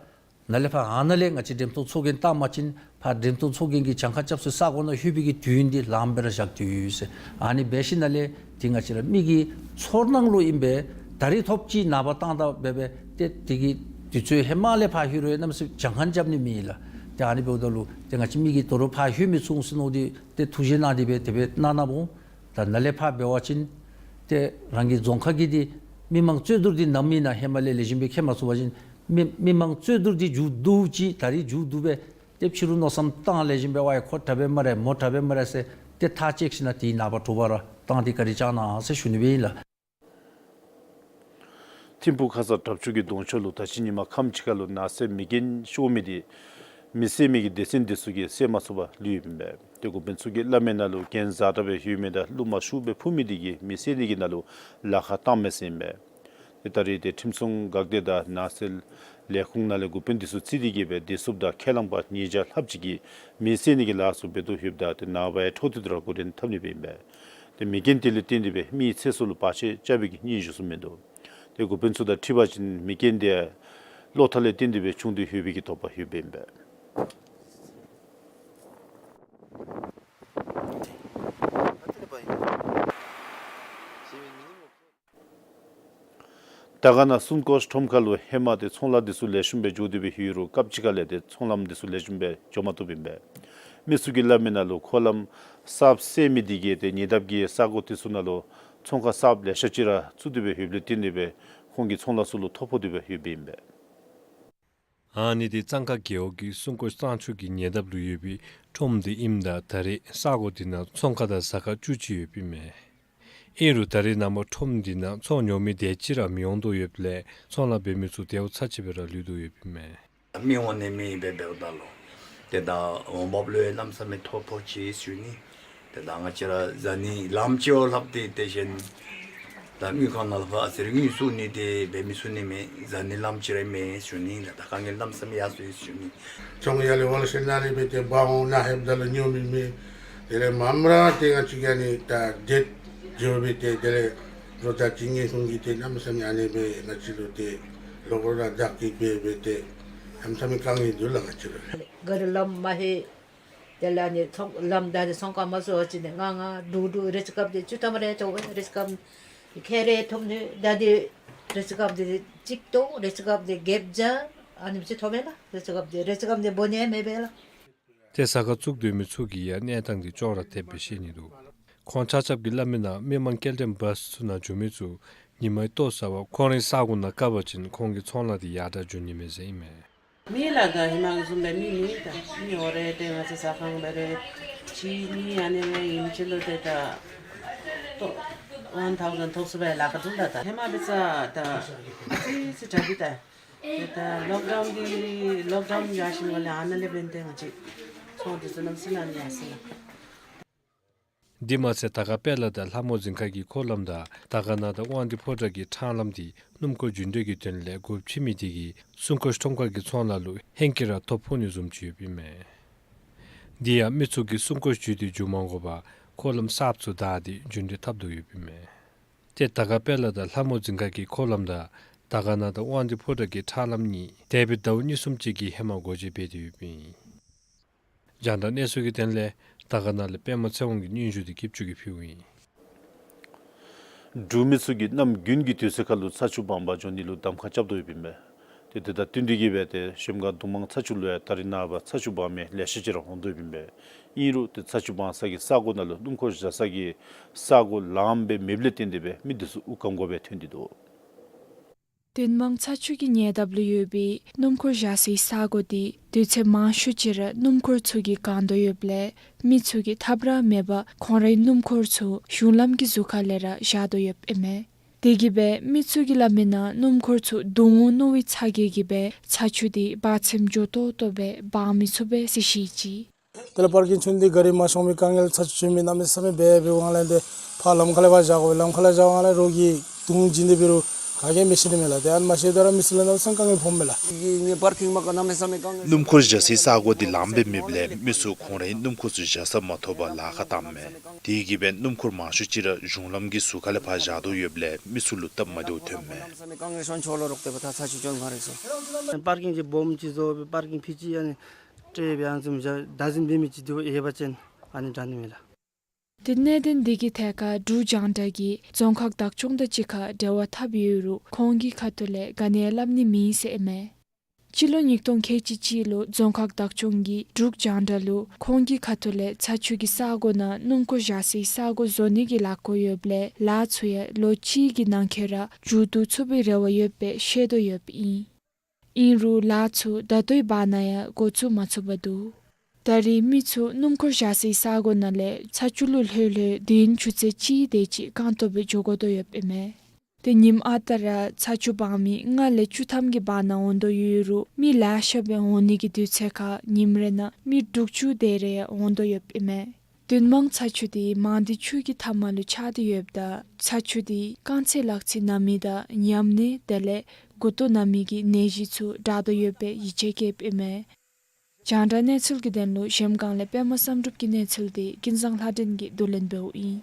ནཱ་ལས་ཕར་ཨ་ནཱ་ལས་ང་བཅས་འགྲེམས་སྟོན་ཚོགས་རྒྱན་བཏང་པ་ཅིན་ཕར་འགྲེམས་སྟོན་ཚོགས་རྒྱན་གྱི་གྱངས་ཁ་རྐྱབ་སའི་ས་གོ་ནང་ལྷོད་པའི་གི་དུས་ཡུན་དེ་ལངམ་སྦེ་ར་བཞག་སྟེ་ཡོད་ཟེར། ཨ་ནི་འབད་ཞིནམ་ལས་ཏེ་ང་བཅས་ར་མི་གི་ཚོར་སྣང་ལུ་ཨིན་པས། ད་རིས་ཐོབ་ཅི་ནངས་པ་བཏང་ད་འབད་འབད་ཏེ་དེ་གི་དུས་ཚོད་ཧེ་མ་ལས་ཕར་ལྷོད་རུང་གནམ་མེད་ས་མེད་གྱངས་ཁ་རྐྱབ་ནི་མེད་ལགས། ཏེ་ཨ་ནི་འབདཝ་ད་ལུ་ཏེ་ང་བཅས་མི་གིས་དོ་རུང་ཕར་ལྷོད་མི་ཚུགས་ཟེར་མནོ་སྟེ་ཏེ་ཐུགས་བཞེད་གནང་སྟེ་སྦེ་དེ་སྦེ་གནང་གནངམ་འོང་། ད་ནཱ་ལས་ཕར་འབད་བ་ཅིན་ཏེ་རང་གི་རྫོང་ཁག་གི་དེ་མི་མང་རྩོད་བསྡུར་དེ་ནམ་ཨིན་ན་ཧེ་མ་ལས་ལེགས་ཤོམ་སྦེ་མཁྱེན་མ་ཚུགས་པ་ཅིན་མི་མི་མང་རྩོད་བསྡུར་དེ་མཇུག་བསྡུ་ཅི། ད་རིས་མཇུག་བསྡུ་སྦེ་ཏེ་ཕྱི་རུ་མནོ་བསམ་བཏང་ལེགས་ཤོམ་སྦེ་ཝའི་ཁོ་དྲག་པས་སྨ་རེ་མོ་དྲག་པས་སྨ་རེ་ཟེར་ཏེ་ཐག་བཅད་ཞིནམ་དེའི་ནངས་པ་དྲོ་པ་ར་བཏང་སྟེ་བཀའ་དྲིན་བསྐྱང་གནང་ཟེར་ཞུ་ནི་སྦེ་ཨིན་ལགས། ཐིམ་ཕུག་ཁ་ས་དྲག་ཆུ་གི་གདོང་ཕྱོགས་ལུ་ད་ཅི་ཉིནམ་ཁམས་ཅིག་ཁར་ལུ་ནགས་ཚལ་མེ་རྐྱེན་ཤོར་མི་དེ་མེ་བསད་མི་གི་སྡེ་ཚན་དེ་ཚུ་གིས་བསད་མ་ཚུགས་པར་ལུས་ཡོདཔ་ཨིན་པས། ཏེ་འགོ་དཔོན་ཚུ་གིས་སླབ་མི་ནང་ལུ་གྱེན་བཟའ་དྲགས་སྦེ་ལྷོད་མི་དང་རླུང་མ་ཤུགས་སྦེ་འཕུ་མི་དེ་གིས་མེ་བསད་ནི་གི་ནང་ལུ་ལཱ་ཁག་བཏངམ་མས་ཟེར་ཨིན་པས། ཏེ་ད་རིས་ཏེ་ཁྲིམས་སྲུང་འགག་སྡེ་དང་ནགས་ཚལ་ལས་ཁུངས་ནང་ལས་འགོ་དཔོན་དེ་ཚུ་བརྩིས་ཏེ་གིས་སྦེ་བདེ་སྲུངཔ་དང་ཁས་བླངས་པ་ཉིས་བརྒྱ་ལྷགཔ་ཅིག་གིས་མེ་བསད་ནི་གི་ལཱ་ཚུ་འབད་དོ་ཡོདཔ་ད་ཏེ་ནངས་པ་ཡང་འཕྲོ་མཐུད་དེ་ར་འགོ་འདྲེན་འཐབ་ནི་སྦེ་ཨིན་པས། ཏེ་མེ་རྐྱེན་དེ་ལས་བརྟེན་ཏེ་སྦེ་མི་ཚེ་སྲོག་ལུ་བར་ཆད་རྐྱབ་པའི་གི་སྙན་ཞུ་ཚུ་མིན་འདུག། ཏེ་འགོ་དཔོན་ཚུ་དང་འཁྲིལ་བ་ཅིན་མེ་རྐྱེན་དེ་གློག་ཐག་ལས་བརྟེན་ཏེ་སྦེ་བྱུང་སྟེ་ཡོད་པའི་གི་དོགས་པ་ཡོདཔ་ཨིན་པས། དར་དཀར་ན་སྲུང་སྐྱོབ་ཁྲོམ་ཁ་ལུ་ཧེ་མ་ཏེ་ཚོང་ལཱ་དེ་ཚུ་ལེགས་ཤོམ་སྦེ་འགྱོ་སྟེ་སྦེ་ཡོད་རུང་སྐབས་ཅིག་ཁ་ལས་ཏེ་ཚོང་ལམ་དེ་ཚུ་ལེགས་ཤོམ་སྦེ་འགྱོ་མ་བཏུབ་ཨིན་པས། མི་ཚུ་གིས་སླབ་མི་ནང་ལུ་འཁོར་ལམ་གསརཔ་བསལ་མི་དེ་གིས་ཏེ་ཉེ་འདབས་ཀྱི་ས་གོ་དེ་ཚུ་ནང་ལུ་ཚོང་ཁང་གསརཔ་ལེ་ཤ་ཅིག་ར་བཙུགས་ཏེ་སྦེ་ཡོདཔ་ལས་བརྟེན་ཏེ་སྦེ་ཁོང་གི་ཚོང་ལཱ་ཚུ་ལུ་ཐོ་ཕོག་སྟེ་སྦེ་ཡོདཔ་ཨིན་པས། ཨ་ནི་དེ་གཙང་ཁ་རྒེད་འོག་གི་སྲུང་སྐྱོབ་གཙང་ཆུ་གི་ཉེ་འདབས་ལུ་ཡོད་པའི་ཁྲོམ་དེ་ཨིནམ་ད་ད་རེས་ས་གོ་དེ་ནང་ཚོང་ཁང་དང་ཟ་ཁང་བཅུ་གཅིག་ཡོདཔ་ཨིན་མས། ཨིན་རུང་ད་རེས་ནངས་པ་ཁྲོམ་འདི་ནང་ཚོང་ཉོ་མི་དེ་ཅིག་ར་མི་འོང་དོ་ཡོདཔ་ལས་ཚོང་ལཱ་འབད་མི་ཚུ་དལཝ་ཚ་ཆེ་སྦེ་ར་ལུས་དོ་ཡོདཔ་ཨིན་མས། མི་འོང་ནི་མེད་པས་འབདཝ་ད་ལུ་ཏེ་ད་འོང་འབབ་ལུ་ཡང་གནམ་མེད་ས་མེད་ཐོ་ཕོག་ཅི་ཟེར་ཞུ་ནི། ཏེ་ད་ང་བཅས་ར་བཟའ་ནི་ལམ་ཅིག་ལྷགཔ་ཏེ་དེ་བཞིན་ད་དངུལ་ཁང་ནང་ལུ་ཕར་ཟེར་དངུལ་བཙུགས་ནི་དེ་འབད་མི་ཚུགས་ནི་མས། བཟའ་ནི་ལམ་ཅིག་ར་མེད་ཟེར་ཞུ་ནི། ད་ད་དཀའ་ངལ་གནམ་མེད་ས་མེད་ཡར་སོང་ཡི་ཟེར་ཞུ་ནི། ཚོང་ཡར་ལས་ཝལ་ཤེ་ནང་ལས་འབད་དེ་འབག་འོང་ནཱ་ལྷོདཔ་ད་ལུ་ཉོ་མི་མེད། དེ་ལས་མངམ་ར་ཏེ་ང་བཅས་ཀྱི་ཨ་ནི་ད་དེ་འགྱོ་སྦེ་ཏེ་དེ་ལས་ལོ་ད་ཅི་ངེ་ཤུང་གི་ཏེ་གནམ་མེད་ས་མེད་ཨ་ནི་སྦེ་ང་བཅས་ལུ་ཏེ་ལོག་ར་བདའ་སྟེ་སྦེ་སྦེ་ཏེ་གནམ་མེད་ས་མེད་དཀའ་ངལ་འདུག་ལགས་ང་བཅས་ལུ། ག་ར་ལམ་མ་ལྷོད། དེ་ལས་ཨ་ནི་ཚོང་ལམ་ད་ནི་ཚོང་ཁང་མ་བཟོ་བ་ཅིན་ནི་ང་ང་འདུག་འདུག་རེ་ཅིག་སྐབས་དེ་བཅུ་ཐམ་རེ་ཐོབ་རེ་ཅིག་སྐབས་ཁལ་རེ་ཐོབ་ནི་ད་དེ་རེ་ཅིག་སྐབས་དེ་གཅིག་སྟོང་རེ་ཅིག་སྐབས་དེ་བརྒྱད་བརྒྱ་ཨ་ནེམ་ཅིག་ཐོབ་མས་ལགས། རེ་ཅིག་སྐབས་དེ་རེ་ཅིག་སྐབས་དེ་འབོ་ནི་མེད་པས་ལགས། ཏེ་ཟ་ཁང་བཙུགས་སྡོད་མི་ཚུ་གི་ཡང་གནས་སྟངས་དེ་ཅོག་ར་འཐདཔ་སྦེ་ཤེས་ནི་འདུག། ཁོང་ཆ་ཁྱབ་ཀྱིས་སླབ་མི་ནང་མི་མང་སྐྱེལ་འདྲེན་བཱསི་ཚུ་ནང་འགྱོ་མི་ཚུ་ཉིན་མའི་ལྟོ་བཟའ་བར་ཁོང་རའི་ས་གོ་ནང་བཀག་པ་ཅིན་ཁོང་གི་ཚོང་ལཱ་དེ་ཡར་དྲག་འགྱོ་ནི་མས་ཟེར་ཨིན་མས། མེད་ལགས། ད་ཧེ་མ་གི་བཟུམ་སྦེ་མི་མེད། ད་མི་འོང་རུང་ཏེ་ང་བཅས་ཟ་ཁང་འབད་རུང་གཅིག་གཉིས་ཨ་ནི་སྦེ་ཨིནམ་ཅིག་ལུ་ཏེ་ད་ལྟོ་ཝན་ཐའུ་ཟེན་ཐོབ་ཚུགས་པའི་ལཱ་ཁག་འདུག་ལགས། ད་ཧེ་མ་འབད་ས་ད་ཨ་ཙི་ཙི་དྲག་པས། ད་ལོག་ཌའུན་འདི་ལོག་ཌའུན་ཡར་སོང་བ་ལས་ཨ་ནཱ་ལས་འབད་ཏེ་ང་བཅས་ཚོང་དེ་ཚུ་གནམ་མེད་ས་མེད་ཡར་སོང་ཡི་ལགས། དེ་མ་ཚད་དར་དཀར་དཔལ་ལ་དང་ལྷ་མོ་རྫིང་ཁ་གི་འཁོར་ལམ་དང་དར་དཀར་ན་དང་དབང་འདུས་ཕོ་བྲང་གི་འཕྲང་ལམ་དེ་སྣུམ་འཁོར་རྒྱུན་འགྲུལ་གྱི་དོན་ལས་སྒོ་ཕྱེ་མི་དེ་གིས་སྲུང་སྐྱོབ་ཁྲོམ་ཁ་གི་ཚོང་ལཱ་ལུ་ཧེང་སྐལ་ར་ཐོ་ཕོག་ནི་བཟུམ་ཅིག་ཡོདཔ་ཨིན་མས། དེ་ཡང་མི་ཚུ་གིས་སྲུང་སྐྱོབ་བྱས་ཏེ་འགྱོ་མ་དགོ་པར་འཁོར་ལམ་གསརཔ་ཚུ་བདའ་སྟེ་རྒྱུན་འགྲུལ་འཐབ་དོ་ཡོདཔ་ཨིན་མས། ཏེ་དར་དཀར་དཔལ་ལ་དང་ལྷ་མོ་རྫིང་ཁ་གི་འཁོར་ལམ་དང་དར་དཀར་ན་དང་དབང་འདུས་ཕོ་བྲང་གི་འཕྲང་ལམ་གཉིས་འདས་པའི་ཟླཝ་གཉིས་གསུམ་ཅིག་གི་ཧེ་མ་སྒོ་འབྱེད་འབད་དེ་ཡོདཔ་ཨིན། རྒྱང་བསྒྲགས་གནས་ཚུལ་གྱི་དོན་ལས་དར་དཀར་ན་ལས་པདྨ་ཚེ་དབང་གི་སྙན་ཞུ་དེ་གིས་མཇུག་བསྡུ་ཕུལཝ་ཨིན། འབྲུག་མི་ཚུ་གིས་གནམ་དགུན་གྱི་དུས་ཚོད་ཁར་ལུ་ཚ་ཆུ་སྦང་པར་འགྱོ་ནི་ལུ་གདམ་ཁ་རྐྱབ་དོ་ཡོདཔ་ཨིན་པས། ཏེ་དེ་དང་བསྟུན་ཏེ་གིས་སྦེ་ཏེ་གཞལམ་སྒང་གདོང་མང་ཚ་ཆུ་ལུ་ཡང་ད་རིས་ནངས་པ་ཚ་ཆུ་སྦང་མི་ལེ་ཤ་ཅིག་ར་འོང་དོ་ཡོདཔ་ཨིན་པས། ཨིན་རུང་ཏེ་ཚ་ཆུ་སྦང་ས་གི་ས་གོ་ནང་ལུ་སྣུམ་འཁོར་བཞག་ས་གི་ས་གོ་ལངམ་སྦེ་མེདཔ་ལས་བརྟེན་ཏེ་སྦེ་མི་འདི་ཚུ་དབུགས་སྐམ་དགོཔ་སྦེ་ཐོན་ཏེ་འདུག། གདོང་མང་ཚ་ཆུ་གི་ཉེ་འདབས་ལུ་ཡོད་པའི་སྣུམ་འཁོར་བཞག་སའི་ས་གོ་འདི་དུས་ཚོད་མང་ཤོས་ཅིག་ར་སྣུམ་འཁོར་ཚུ་གིས་གང་དོ་ཡོདཔ་ལས་མི་ཚུ་གིས་ཐབས་ར་མེད་པར་ཁོང་རའི་སྣུམ་འཁོར་ཚུ་གཞུང་ལམ་གྱི་ཟུར་ཁ་ལས་ར་བཞག་དོ་ཡོདཔ་ཨིན་མས། དེ་གིས་སྦེ་མི་ཚུ་གིས་སླབ་མིའི་ནང་སྣུམ་འཁོར་ཚུ་རྡུང་འོང་མནོ་བའི་ཚ་གྱང་གིས་སྦེ་ཚ་ཆུ་འདི་བག་ཚིམ་འགྱོ་ཏོག་ཏོ་སྦེ་སྦང་མི་ཚུགས་པས་ཟེར་བཤད་ཅི། དེ་ལས་པར་ཀིང་ཚུགས་ནི་འདི་གཱ་རི་མ་ཤོང་མི་དཀའ་ངལ་ཚ་ཆུ་ཆེ་མི་གནམ་མེད་ས་མེད་འབད་འབདཝ་ལས་ཏེ་ཕར་ལམ་ཁ་ལས་ཕར་བཞག་དགོ་པས། ལམ་ཁ་ལས་བཞག་པའི་ལས་རོགས་ཀྱིས་རྡུང་བྱིན་ཏེ་འབད་རུང་ག་གིས་མི་ཤེས་ནི་མས་ལགས། ཏེ་ཨ་ནི་མ་ཤེསཔ་ད་ར་མི་ཚུ་ལུ་གནམ་མེད་ས་མེད་དཀའ་ངལ་ཕོགཔ་མས་ལགས། ཨིན་ནི་པར་ཀིང་མ་ག་གནམ་མེད་ས་མེད་དཀའ་ངལ། སྣུམ་འཁོར་བཞག་སའི་ས་གོ་འདི་ལངམ་སྦེ་མེདཔ་ལས་མི་ཚུ་ཁོང་རའི་སྣུམ་འཁོར་ཚུ་བཞག་ས་མ་ཐོབ་པར་ལཱ་ཁག་བཏངམ་མས། དེ་གིས་སྦེ་སྣུམ་འཁོར་མང་ཤོས་ཅིག་ར་གཞུང་ལམ་གྱི་ཟུར་ཁ་ལས་ཕར་བཞག་དོ་ཡོདཔ་ལས་མི་ཚུ་ལུ་སྟབས་མ་བདེཝ་ཐོནམ་མས། པར་ཀིང་ཅིག་སྦོམ་ཅིག་བཟོ་སྦེ་པར་ཀིང་ཕུད་ཅིག་ཨ་ནི་སྤྲོད་སྦེ་ཨ་ནི་བཟུམ་བཞག་བདག་འཛིན་འབད་མི་ཅིག་འདུག་ཡོད་པ་ཅིན་ཨ་ནི་དྲག་ནི་མས་ལགས། ཏེ་གནད་དོན་འདི་གི་ཐད་ཁར་འབྲུག་རྒྱང་བསྒྲགས་ཀྱིས་རྫོང་ཁག་བདག་སྐྱོང་དང་གཅིག་ཁར་འབྲེལ་བ་འཐབ་ཡོད་རུང་ཁོང་གི་ཁ་ཐུག་ལས་ག་ནི་ཡང་སླབ་ནི་མེད་ཟེར་ཨིན་མས། སྤྱི་ལོ་ཉིས་སྟོང་ཁལ་གཅིག་གཅིག་ལུ་རྫོང་ཁག་བདག་སྐྱོང་གིས་འབྲུག་རྒྱང་བསྒྲགས་ལུ་ཁོང་གི་ཁ་ཐུག་ལས་ཚ་ཆུ་གི་ས་གོ་ནང་སྣུམ་འཁོར་བཞག་སའི་ས་གོ་བཟོ་ནི་གི་ལཱ་འགོ་ཡོདཔ་ལས་ལཱ་ཚུ་ཡང་ལོ་གཅིག་གི་ནང་འཁོད་ར་མཇུག་བསྡུ་ཚུགས་པའི་རེ་བ་ཡོད་པའི་བཤད་དོ་ཡོདཔ་ཨིན། ཨིན་རུང་ལཱ་ཚུ་ད་ལྟོའི་བར་ན་ཡང་འགོ་བཙུགས་མ་ཚུགས་པར་འདུག། ད་རེས་མི་ཚུ་སྣུམ་འཁོར་བཞག་སའི་ས་གོ་ནང་ལས་ཚ་ཆུ་ལུ་ལྷོད་ལྷོད་དུས་ཡུན་ཆུ་ཚོད་གཅིག་དེ་ཅིག་རྐང་སྟོང་སྦེ་འགྱོ་དགོ་དོ་ཡོདཔ་ཨིན་མས། ཏེ་ཉིནམ་ཨ་རྟག་ར་ཚ་ཆུ་སྦང་མི་ལྔ་ལས་བཅུ་ཐམ་གྱི་བར་ན་འོང་དོ་ཡོད་རུང་མི་ལེ་ཤ་སྦེ་འོང་ནི་གི་དུས་ཚོད་ཁར་ཉིནམ་རེ་ནང་མི་དྲུག་ཅུ་དེ་རེ་འོང་དོ་ཡོདཔ་ཨིན་མས། གདོང་མང་ཚ་ཆུ་འདི་མང་སྡེ་ཆུ་གི་མཐའ་མ་ལུ་ཆགས་ཏེ་ཡོདཔ་ད་ཚ་ཆུ་འདི་རྐང་རྩེད་ལག་རྩེད་གནང་མི་དང་ཉམས་ནད་དེ་ལས་མགུ་ཏོ་ན་མི་གི་ནད་གཞི་ཚུ་དྲག་དོ་ཡོད་པའི་ཡིད་ཆེས་བསྐྱེདཔ་ཨིན་མས། རྒྱང་བསྒྲགས་གནས་ཚུལ་གྱི་དོན་ལུ་གཞལམ་སྒང་ལས་པདྨ་བསམ་གྲུབ་ཀྱི་གནས་ཚུལ་འདི་ཀུན་བཟང་ལྷ་སྒྲོན་གྱིས་བསྡུ་ལེན་འབདཝ་ཨིན།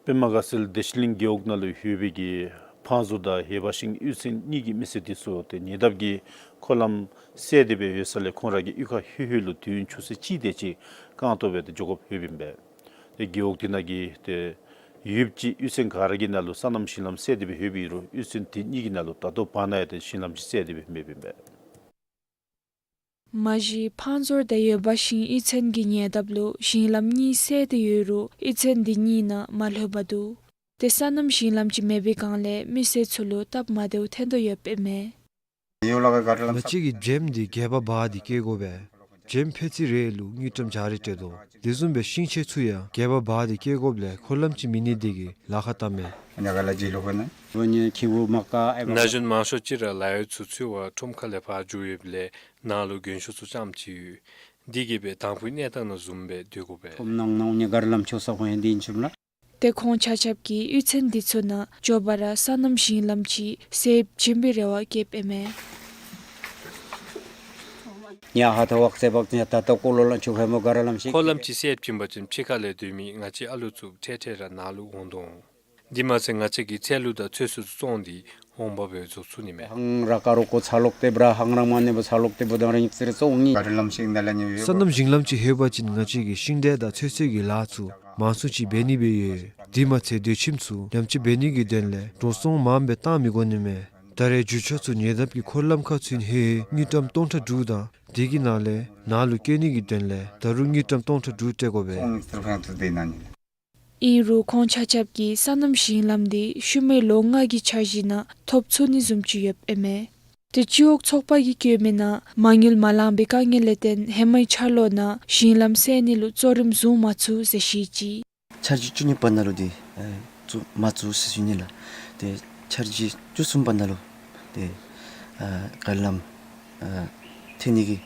པདྨ་དགའ་ཚལ་བདེ་ཆེན་གླིང་རྒེད་འོག་ནང་ལུ་ཡོད་པའི་གི་ཕང་ཟོར་དང་ཧེ་བ་ཤིང་གཡུས་ཚན་གཉིས་ཀྱི་མི་སེར་འདི་ཚུ་ཏེ་ཉེ་འདབས་ཀྱི་འཁོར་ལམ་བསལ་ཏེ་སྦེ་ཡོད་ས་ལས་ཁོང་ར་གི་གཡུས་ཁ་ལྷོད་ལྷོད་ལུ་དུས་ཡུན་ཆུ་ཚོད་གཅིག་དེ་ཅིག་རྐང་སྟོང་སྦེ་ཏེ་འགྱོ་དགོཔ་ཡོདཔ་ཨིན་པས། ཏེ་རྒེད་འོག་དེ་ནང་གི་ཏེ་ཡུདཔ་ཅིག་གཡུས་ཚན་ག་ར་གི་ནང་ལུ་སོ་ནམ་ཞིང་ལམ་བསལ་ཏེ་སྦེ་ཡོདཔ་ཨིན་རུང་གཡུས་ཚན་དེ་གཉིས་ཀྱི་ནང་ལུ་ད་ལྟོ་བར་ན་ཡང་ཏེ་ཞིང་ལམ་ཅིག་བསལ་ཏེ་སྦེ་མེདཔ་ཨིན་པས། མ་གཞི་ཕང་ཟོར་དང་ཡོ་བ་ཤིང་གཡུས་ཚན་གྱི་ཉེ་འདབས་ལུ་ཞིང་ལམ་གཉིས་བསལ་ཏེ་ཡོད་རུང་གཡུས་ཚན་འདི་གཉིས་ནང་མ་ལྷོད་པར་འདུག། ཏེ་སོ་ནམ་ཞིང་ལམ་ཅིག་མེད་པའི་སྒང་ལས་མི་སེར་ཚུ་ལུ་སྟབས་མ་བདེཝ་ཐོན་དོ་ཡོདཔ་ཨིན་མས། ང་བཅས་ཀྱི་བྱེམ་འདི་གད་པ་འབག་སྟེ་སྐྱེལ་དགོ་པས། བྱེམ་ཕད་ཚིག་རེ་ལུ་དངུལ་ཀྲམ་བརྒྱ་རེ་སྤྲོད་དོ། དེ་བཟུམ་སྦེ་ཤིང་ཆས་ཚུ་ཡང་གད་པ་འབག་སྟེ་སྐྱེལ་དགོཔ་ལས་འཁོར་ལམ་ཅིག་མེད་ནི་དེ་གིས་ལཱ་ཁག་བཏངམ་མས། ན་གཞོན་མང་ཤོས་ཅིག་ར་ལཱ་གཡོག་ཚུ་འཚོལ་བར་ཁྲོམ་ཁ་ལས་ཕར་འགྱོ་ཡོདཔ་ལས་ནང་ལུ་མགྱོན་ཤོས་ཚུ་རྐྱངམ་ཅིག་ཡོད། དེ་གིས་སྦེ་དང་ཕུའི་གནས་སྟངས་ནང་བཟུམ་སྦེ་སྡོད་དགོ་པས། ཏེ་ཁོང་ཆ་ཁྱབ་ཀྱིས་གཡུས་ཚན་འདི་ཚུ་ནང་མགྱོགས་པ་ར་སོ་ནམ་ཞིང་ལམ་ཅིག་བསལ་བྱིན་པའི་རེ་བ་བསྐྱེདཔ་ཨིན་མས། འཁོར་ལམ་ཅིག་བསལ་བྱིན་པ་ཅིན་ཕྱི་ཁ་ལས་སྡོད་མི་ང་བཅས་ཨ་ལུ་ཚུ་ཐེངས་ཐེངས་ར་ནང་ལུ་འོང་དོ་འོང་། དེ་མ་ཚད་ང་བཅས་ཀྱི་ཚལ་ལུ་དང་ཚོད་བསྲེ་ཚུ་བཙོང་སྟེ་འོང་འབབ་སྦེ་བཟོ་ཚུགས་ནི་མས། སོ་ནམ་ཞིང་ལམ་ཅིག་ཡོད་པ་ཅིན་ང་བཅས་ཀྱིས་ཤིང་འབྲས་དང་ཚོད་བསྲེ་གི་ལཱ་ཚུ་མང་སུ་ཅིག་འབད་ནི་སྦེ་ཡོད། དེ་མ་ཚད་སྡོད་ཁྱིམ་ཚུ་ཉམས་བཅོས་འབད་ནི་གི་དོན་ལས་འགྲོ་སོང་མངམ་སྦེ་བཏང་མི་དགོ་ནི་མས། ད་རེས་འགྱོ་འཕྲོ་ཚུ་ཉེ་འདབས་ཀྱི་འཁོར་ལམ་ཁ་ཚུན་ལྷོད་དངུལ་ཀྲམ་སྟོང་ཕྲག་དྲུག་དང་དེ་གི་ནང་ལས་ནང་ལུ་སྐྱེལ་ནི་གི་དོན་ལས་ད་རུང་དངུལ་ཀྲམ་སྟོང་ཕྲག་དྲུག་སྤྲོད་དགོ་པས། ཨིན་རུང་ཁོང་ཆ་ཁྱབ་ཀྱིས་སོ་ནམ་ཞིང་ལམ་འདི་ཤུལ་མའི་ལོ་ལྔ་གི་འཆར་གཞི་ནང་ཐོབ་ཚུགས་ནི་བཟུམ་ཅིག་ཡོདཔ་ཨིན་མས། ཏེ་སྤྱི་འོག་ཚོགས་པ་གིས་བཀོད་མིའི་ནང་མ་དངུལ་མ་ལང་པའི་དཀའ་ངལ་ལས་བརྟེན་ཧེ་མའི་འཆར་ལོ་ནང་ཞིང་ལམ་བསལ་ནི་ལུ་གཙོ་རིམ་བཟུང་མ་ཚུགས་ཟེར་བཤད་ཅི། འཆར་གཞི་བཅུ་གཉིས་པ་ནང་ལུ་འདི་ཨེ་བཙུགས་མ་བཙུགས་ཟེར་ཞུ་ནི་ལགས། ཏེ་འཆར་གཞི་བཅུ་གསུམ་པ་ནང་ལུ་ཏེ་ཨ་མགར་ལམ་ཨ་ཐོན་ནི་གི་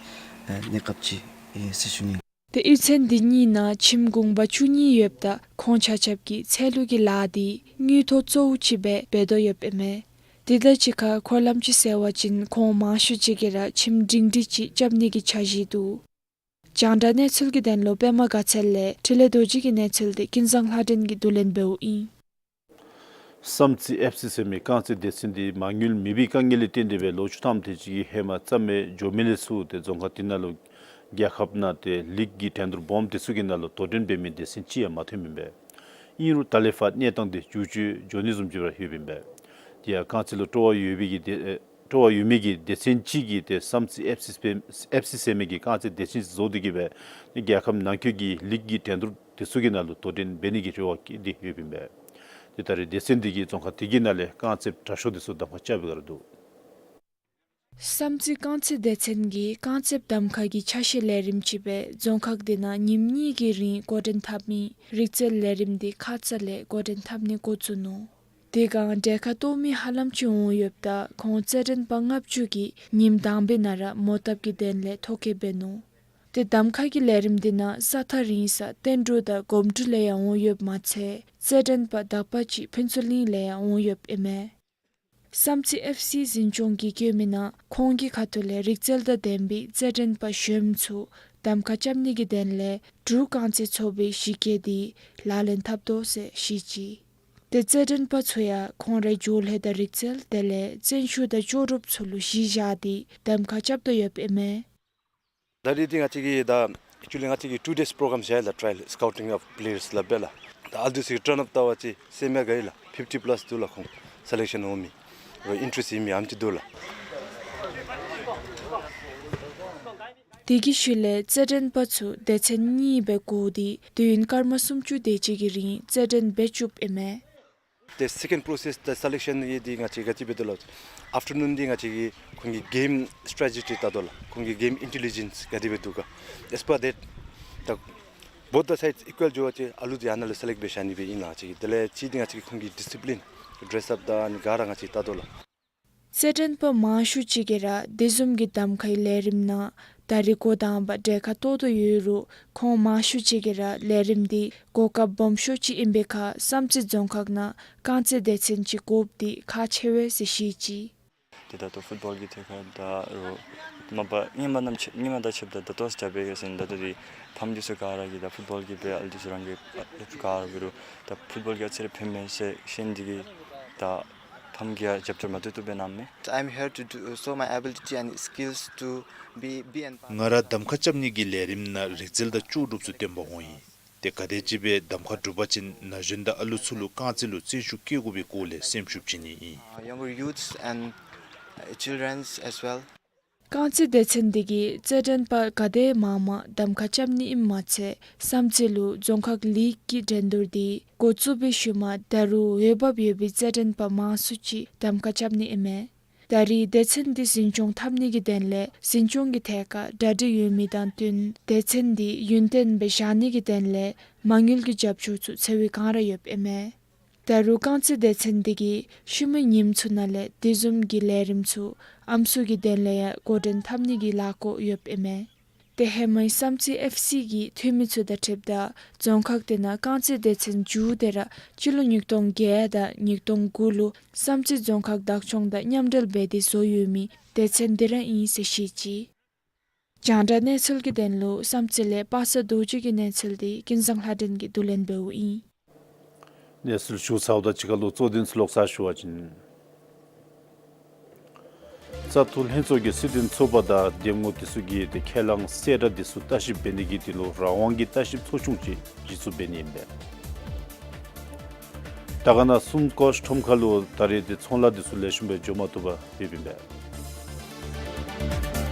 ཨ་གནས་སྐབས་ཅིག་ཨེ་ཟེར་ཞུ་ནི། ཏེ་གཡུས་ཚན་འདི་གཉིས་ནང་ཁྱིམ་གུང་པ་བཅུ་གཉིས་ཡོདཔ་ད་ཁོང་ཆ་ཁྱབ་ཀྱིས་ཚལ་ལུ་གི་ལཱ་འདི་དངུལ་ཐོག་གཙོ་བོ་ཅིག་སྦེ་འབད་དོ་ཡོདཔ་ཨིན་མས། དེ་དང་གཅིག་ཁར་འཁོར་ལམ་ཅིག་བསལ་བ་ཅིན་ཁོང་མང་ཤོས་ཅིག་གིས་ར་ཁྱིམ་སྒྲིང་སྒྲིང་ཅིག་རྐྱབ་ནི་གི་འཆར་གཞི་འདུག། རྒྱང་བསྒྲགས་གནས་ཚུལ་གྱི་དོན་ལུ་པདྨ་དགའ་ཚལ་ལས་འཕྲིན་ལས་རྡོ་རྗེ་གི་གནས་ཚུལ་འདི་ཀུན་བཟང་ལྷ་སྒྲོན་གྱིས་བསྡུ་ལེན་འབདཝ་ཨིན། བསམ་རྩེ་ཨེཕ་སི་ཟེར་མི་རྐང་རྩེད་སྡེ་ཚན་འདི་མ་དངུལ་མེད་པའི་དཀའ་ངལ་ལས་བརྟེན་ཏེ་སྦེ་ལོ་བཅུ་ཐམ་དེ་ཅིག་གི་ཧེ་མ་རྩ་མེད་འགྱོ་མི་ལས་ཚུར་ཏེ་རྫོང་ཁག་དེ་ནང་ལུ་རྒྱལ་ཁབ་ནང་ཏེ་ལིག་གི་འགྲན་བསྡུར་སྦོམ་དེ་ཚུ་གི་ནང་ལུ་དོ་འགྲན་འབད་མི་སྡེ་ཚན་ཅིག་ཡང་མ་ཐོནམ་ཨིན་པས། ཨིན་རུང་ད་ལས་ཕར་གནས་སྟངས་དེ་འགྱུར་བཅོས་འགྱོ་ནི་བཟུམ་ཅིག་ར་ཡོདཔ་ཨིན་པས། དེ་ཡང་རྐང་རྩེད་ལུ་སྤྲོ་བ་ཡོད་པའི་གི་སྡེ་ཨེ་ སྤྲོ་བ་ཡོད་མི་གི་སྡེ་ཚན་ཅིག་གིས་ཏེ་བསམ་རྩེ་ཨེཕ་སི་སི་ཟེར་མི་གི་རྐང་རྩེད་སྡེ་ཚན་བཟོ་སྟེ་གི་སྦེ་རྒྱལ་ཁབ་ནང་འཁོད་ཀྱི་ལིག་གི་འགྲན་བསྡུར་དེ་ཚུ་གི་ནང་ལུ་དོ་འགྲན་འབད་ནི་གི་རེ་བ་བསྐྱེད་དེ་ཡོདཔ་ཨིན་པས། ཏེ་ད་རེས་སྡེ་ཚན་འདི་གིས་རྫོང་ཁག་དེ་གི་ནང་ལས་རྐང་རྩེད་དྲག་ཤོས་དེ་ཚུ་གདམ་ཁ་རྐྱབ་པའི་སྒང་ར་འདུག། བསམ་རྩེ་རྐང་རྩེད་སྡེ་ཚན་གྱིས་རྐང་རྩེད་གདམ་ཁ་གི་ཆ་ཤས་ལས་རིམ་ཅིག་སྦེ་རྫོང་ཁག་དེ་ནང་ཉིནམ་གཉིས་ཀྱི་རིང་འགོ་འདྲེན་འཐབ་མི་རིག་རྩལ་ལས་རིམ་དེ་ཁ་ཙ་ལས་འགོ་འདྲེན་འཐབ་ནི་འགོ་བཙུགས་ནུག། དེ་སྒང་གྲལ་ཁར་གཏོགས་མི་ཧ་ལམ་ཅིག་འོང་ཡོདཔ་ད་ཁོང་རྩེད་འགྲན་པ་ལྔ་བཅུ་གིས་ཉིནམ་དང་པའི་ནང་ར་མོ་བཏབ་ཀྱི་དོན་ལས་ཐོ་བཀོད་འབད་ནུག། ཏེ་གདམ་ཁ་གི་ལས་རིམ་དེ་ནང་ས་ཐག་རིང་ས་བསྟན་འབྲུག་དང་གོམ་འགྲུལ་ལས་ཡང་འོང་ཡོདཔ་མ་ཚད་རྩེད་འགྲན་པ་དག་པ་ཅིག་ཕུན་ཚོགས་གླིང་ལས་ཡང་འོང་ཡོདཔ་ཨིན་མས། བསམ་རྩེ་ཨེཕ་སི་འཛིན་སྐྱོང་གིས་བཀོད་མི་ནང་ཁོང་གི་ཁ་ཐུག་ལས་རིག་རྩལ་དང་ལྡན་པའི་རྩེད་འགྲན་པ་གཞོནམ་ཚུ་གདམ་ཁ་རྐྱབ་ནི་གི་དོན་ལས་འབྲུག་རྐང་རྩེད་ཚོགས་པའི་གཞི་བཀོད་དེ་ལག་ལེན་འཐབ་དོ་ཟེར་བཤད་ཅི། ཏེ་རྩེད་འགྲན་པ་ཚུ་ཡང་ཁོང་རའི་སྦྱོར་ལས་དང་རིག་རྩལ་དེ་ལས་བརྩོན་ཤུགས་དང་ལྕོགས་གྲུབ་ཚུ་ལུ་གཞི་བཞག་སྟེ་གདམ་ཁ་རྐྱབ་དོ་ཡོདཔ་ཨིན་མས། ད་རེས་འདི་ང་བཅས་ཀྱིས་ད་ཨེག་ཅུ་ལི་ང་བཅས་ཀྱིས་ཊུ་ཌེསི་པོ་རོ་གརམ་བཞག་ཡི་ལགས། ཊ་རའི་ཡལ་སི་ཀའུ་ཊིང་ཨོཕ་པི་ལེ་ཡརསི་ལགས་འབད་ལགས། ད་ཨ་ལུ་ཚུ་ཊརན་ཨོཕ་བལྟ་བ་ཅིན་སེམས་ཡང་དགའ་ཡི་ལགས། ཕིཕ་ཊི་པ་ལཱསི་འདུག་ལགས། ཁོང་སེ་ལེག་ཤཱན་འོང་མི་རོགས་ཨིན་ཊེ་རེསཊ་ཡོད་མི་ཨ་ནེམ་ཅིག་འདུག་ལགས། དེ་གི་ཤུལ་ལས་རྩེད་འགྲན་པ་ཚུ་སྡེ་ཚན་གཉིས་སྦེ་བགོ་སྟེ་དུས་ཡུན་སྐར་མ་སུམ་ཅུ་དེ་ཅིག་གི་རིང་རྩེད་འགྲན་འབད་བཅུགཔ་ཨིན་མས། ཏེ་སེ་ཀེནཌ་པོ་རོ་སེསི་ད་སེ་ལེག་ཤཱན་གྱི་འདི་ང་བཅས་ག་ཅི་འབད་དོ་ལགས། ཨཕ་ཊར་ནུན་འདི་ང་བཅས་ཀྱིས་ཁོང་གི་གེམ་སི་ཊེ་ཊི་ཇི་བལྟ་དོ་ལགས། ཁོང་གི་གེམ་ཨིན་ཊེ་ལི་ཇེནསི་ག་དེ་སྦེ་འདུག་ག། ཨེས་པར་དེཊ་ད་བོཐ་ད་སའིཌསི་ཨི་ཀུའལ་འགྱོ་བ་ཅིན་ཨ་ལུ་འདི་ཨ་ནཱ་ལས་སེ་ལེཀཊ་འབད་བཞག་ནི་སྦེ་ཨིན་ལགས། ང་བཅས་ཀྱིས་དེ་ལས་ཅིག་འདི་ང་བཅས་ཀྱིས་ཁོང་གི་ཌི་སི་པི་ལིན་ཌེ་རེསི་ཨཔ་དང་ཨ་ནི་ག་ར་ང་བཅས་བལྟ་དོ་ལགས། རྩེད་འགྲན་པ་མང་ཤོས་ཅིག་གིས་ར་དེ་བཟུམ་གྱི་གདམ་ཁའི་ལས་རིམ་ནང་ད་རེས་འགོ་དང་པ་གྲལ་ཁར་གཏོགས་དོ་ཡོད་རུང་ཁོང་མང་ཤོས་ཅིག་གིས་ར་ལས་རིམ་འདི་གོ་སྐབས་སྦོམ་ཤོས་ཅིག་ཨིན་པའི་ཁར་བསམ་རྩེ་རྫོང་ཁག་ནང་རྐང་རྩེད་སྡེ་ཚན་ཅིག་དགོཔ་འདི་ཁག་ཆེ་བས་ཟེར་བཤད་ཅི། ཏེ་ད་ལྟོ་ཕུཊ་བཱོལ་གྱི་ཐད་ཁར་ད་རུང་མ་པ་སྔོན་མ་ནམ་ཕྱེད་སྔོན་མ་དང་ཕྱདཔ་ད་ད་ལྟོ་ཟེར་བ་ཅིན་ད་ལྟོ་འདི་ཕམ་འདི་ཚུ་ག་ར་གིས་ད་ཕུཊ་བཱོལ་གྱིས་འབད་ཨ་ལུ་འདི་ཚུ་རང་གི་ཨ་ག་ར་འབད་རུང་ད་ཕུཊ་བཱོལ་གྱིས་ཨ་ཙི་རེ་ཕནམ་མས་ཟེར་ཤེས་ནི་འདི་གིས་ད་ཕམ་གྱིས་ཡང་རྒྱབ་སྐྱོར་མ་བཏུབ་བཏུབ་སྦེ་གནངམ་མས། I'm here to do, show my ability and skills to be, be an ང་ར་གདམ་ཁ་རྐྱབ་ནི་གི་ལས་རིམ་ནང་རིག་རྩལ་དང་ལྕོགས་གྲུབ་ཚུ་སྟོན་པར་འོང་ཡི། ཏེ་ག་དེམ་ཅིག་སྦེ་གདམ་ཁ་གྲུབ་པ་ཅིན་ན་གཞོན་དང་ཨ་ལུ་ཚུ་ལུ་རྐང་རྩེད་ལུ་བརྩོན་ཤུགས་བསྐྱེད་དགོ་པའི་སྐོར་ལས་སེམས་ཤུགས་བྱིན་ནི་ཨིན། Uh, younger youths and, uh, childrens as well. རྐང་རྩེད་སྡེ་ཚན་འདི་གིས་རྩེད་འགྲན་པ་ག་དེ་མང་མང་གདམ་ཁ་རྐྱབ་ནི་ཨིནམ་མ་ཚད་བསམ་རྩེ་ལུ་རྫོང་ཁག་ལིག་གི་འགྲན་བསྡུར་འདི་འགོ་བཙུགས་པའི་ཤུལ་མ་ད་རུང་འོས་འབབ་ཡོད་པའི་རྩེད་འགྲན་པ་མང་སུ་ཅིག་གདམ་ཁ་རྐྱབ་ནི་ཨིན་མས། ད་རེས་སྡེ་ཚན་འདི་འཛིན་སྐྱོང་འཐབ་ནི་གི་དོན་ལས་འཛིན་སྐྱོང་གི་ཐད་ཁར་གྲ་སྒྲིག་ཡོད་མི་དང་བསྟུན་སྡེ་ཚན་འདི་ཡུན་བརྟན་སྦེ་བཞག་ནི་གི་དོན་ལས་མ་དངུལ་གྱི་རྒྱབ་སྐྱོར་ཚུ་འཚོལ་བའི་བསྒང་ར་ཡོདཔ་ཨིན་མས། ད་རུང་རྐང་རྩེད་སྡེ་ཚན་འདི་གིས་ཤུལ་མའི་ཉིནམ་ཚུ་ནང་ལས་དེ་བཟུམ་གྱི་ལས་རིམ་ཚུ་ཨམ་སྲུ་གི་དོན་ལས་ཡང་འགོ་འདྲེན་འཐབ་ནི་གི་ལས་འགུལ་ཡོདཔ་ཨིན་མས། ཏེ་ཧེ་མའི་བསམ་རྩེ་ཨེཕ་སི་གི་འཐུས་མི་ཚུ་དང་འཁྲིལཝ་ད་རྫོང་ཁག་དེ་ནང་རྐང་རྩེད་སྡེ་ཚན་མཇུག་དེ་ར་སྤྱི་ལོ་ཉིས་སྟོང་བརྒྱད་དང་ཉིས་སྟོང་དགུ་ལུ་བསམ་རྩེ་རྫོང་ཁག་བདག་སྐྱོང་དང་མཉམ་འབྲེལ་འབད་དེ་བཟོ་ཡོད་མི་སྡེ་ཚན་འདི་ར་ཨིན་ཟེར་བཤད་ཅི། རྒྱང་བསྒྲགས་གནས་ཚུལ་གྱི་དོན་ལུ་བསམ་རྩེ་ལས་པ་སངས་རྡོ་རྗེ་གི་གནས་ཚུལ་འདི་ཀུན་བཟང་ལྷ་སྒྲོན་གྱིས་བསྡུ་ལེན་འབདཝ་ཨིན། གནས་ཚུལ་ཞུ་ཚརཝ་དང་གཅིག་ཁར་ལུ་གཙོ་དོན་ཚུ་ལོག་ས་ཞུ་བ་ཅིན། བཙག་འཐུ་ལྷན་ཚོགས་ཀྱིས་སྲིད་དོན་ཚོགས་པ་དང་འདེམས་ངོ་དེ་ཚུ་གི་ཏེ་ཁས་བླངས་གསལ་བསྒྲགས་དེ་ཚུ་ལྟ་ཞིབ་འབད་ནི་གི་དོན་ལུ་རང་དབང་གི་ལྟ་ཞིབ་ཚོགས་ཆུང་ཅིག་གཞི་བཙུགས་འབད་ནི་ཨིན་པས། དར་དཀར་ན་སུམ་ཀོ་ཤ་ཁྲོམ་ཁ་ལུ་ད་རེས་ཏེ་ཚོང་ལཱ་དེ་ཚུ་ལེགས་ཤོམ་སྦེ་འགྱོ་མ་བཏུབ་པར་ཡོདཔ་ཨིན་པས།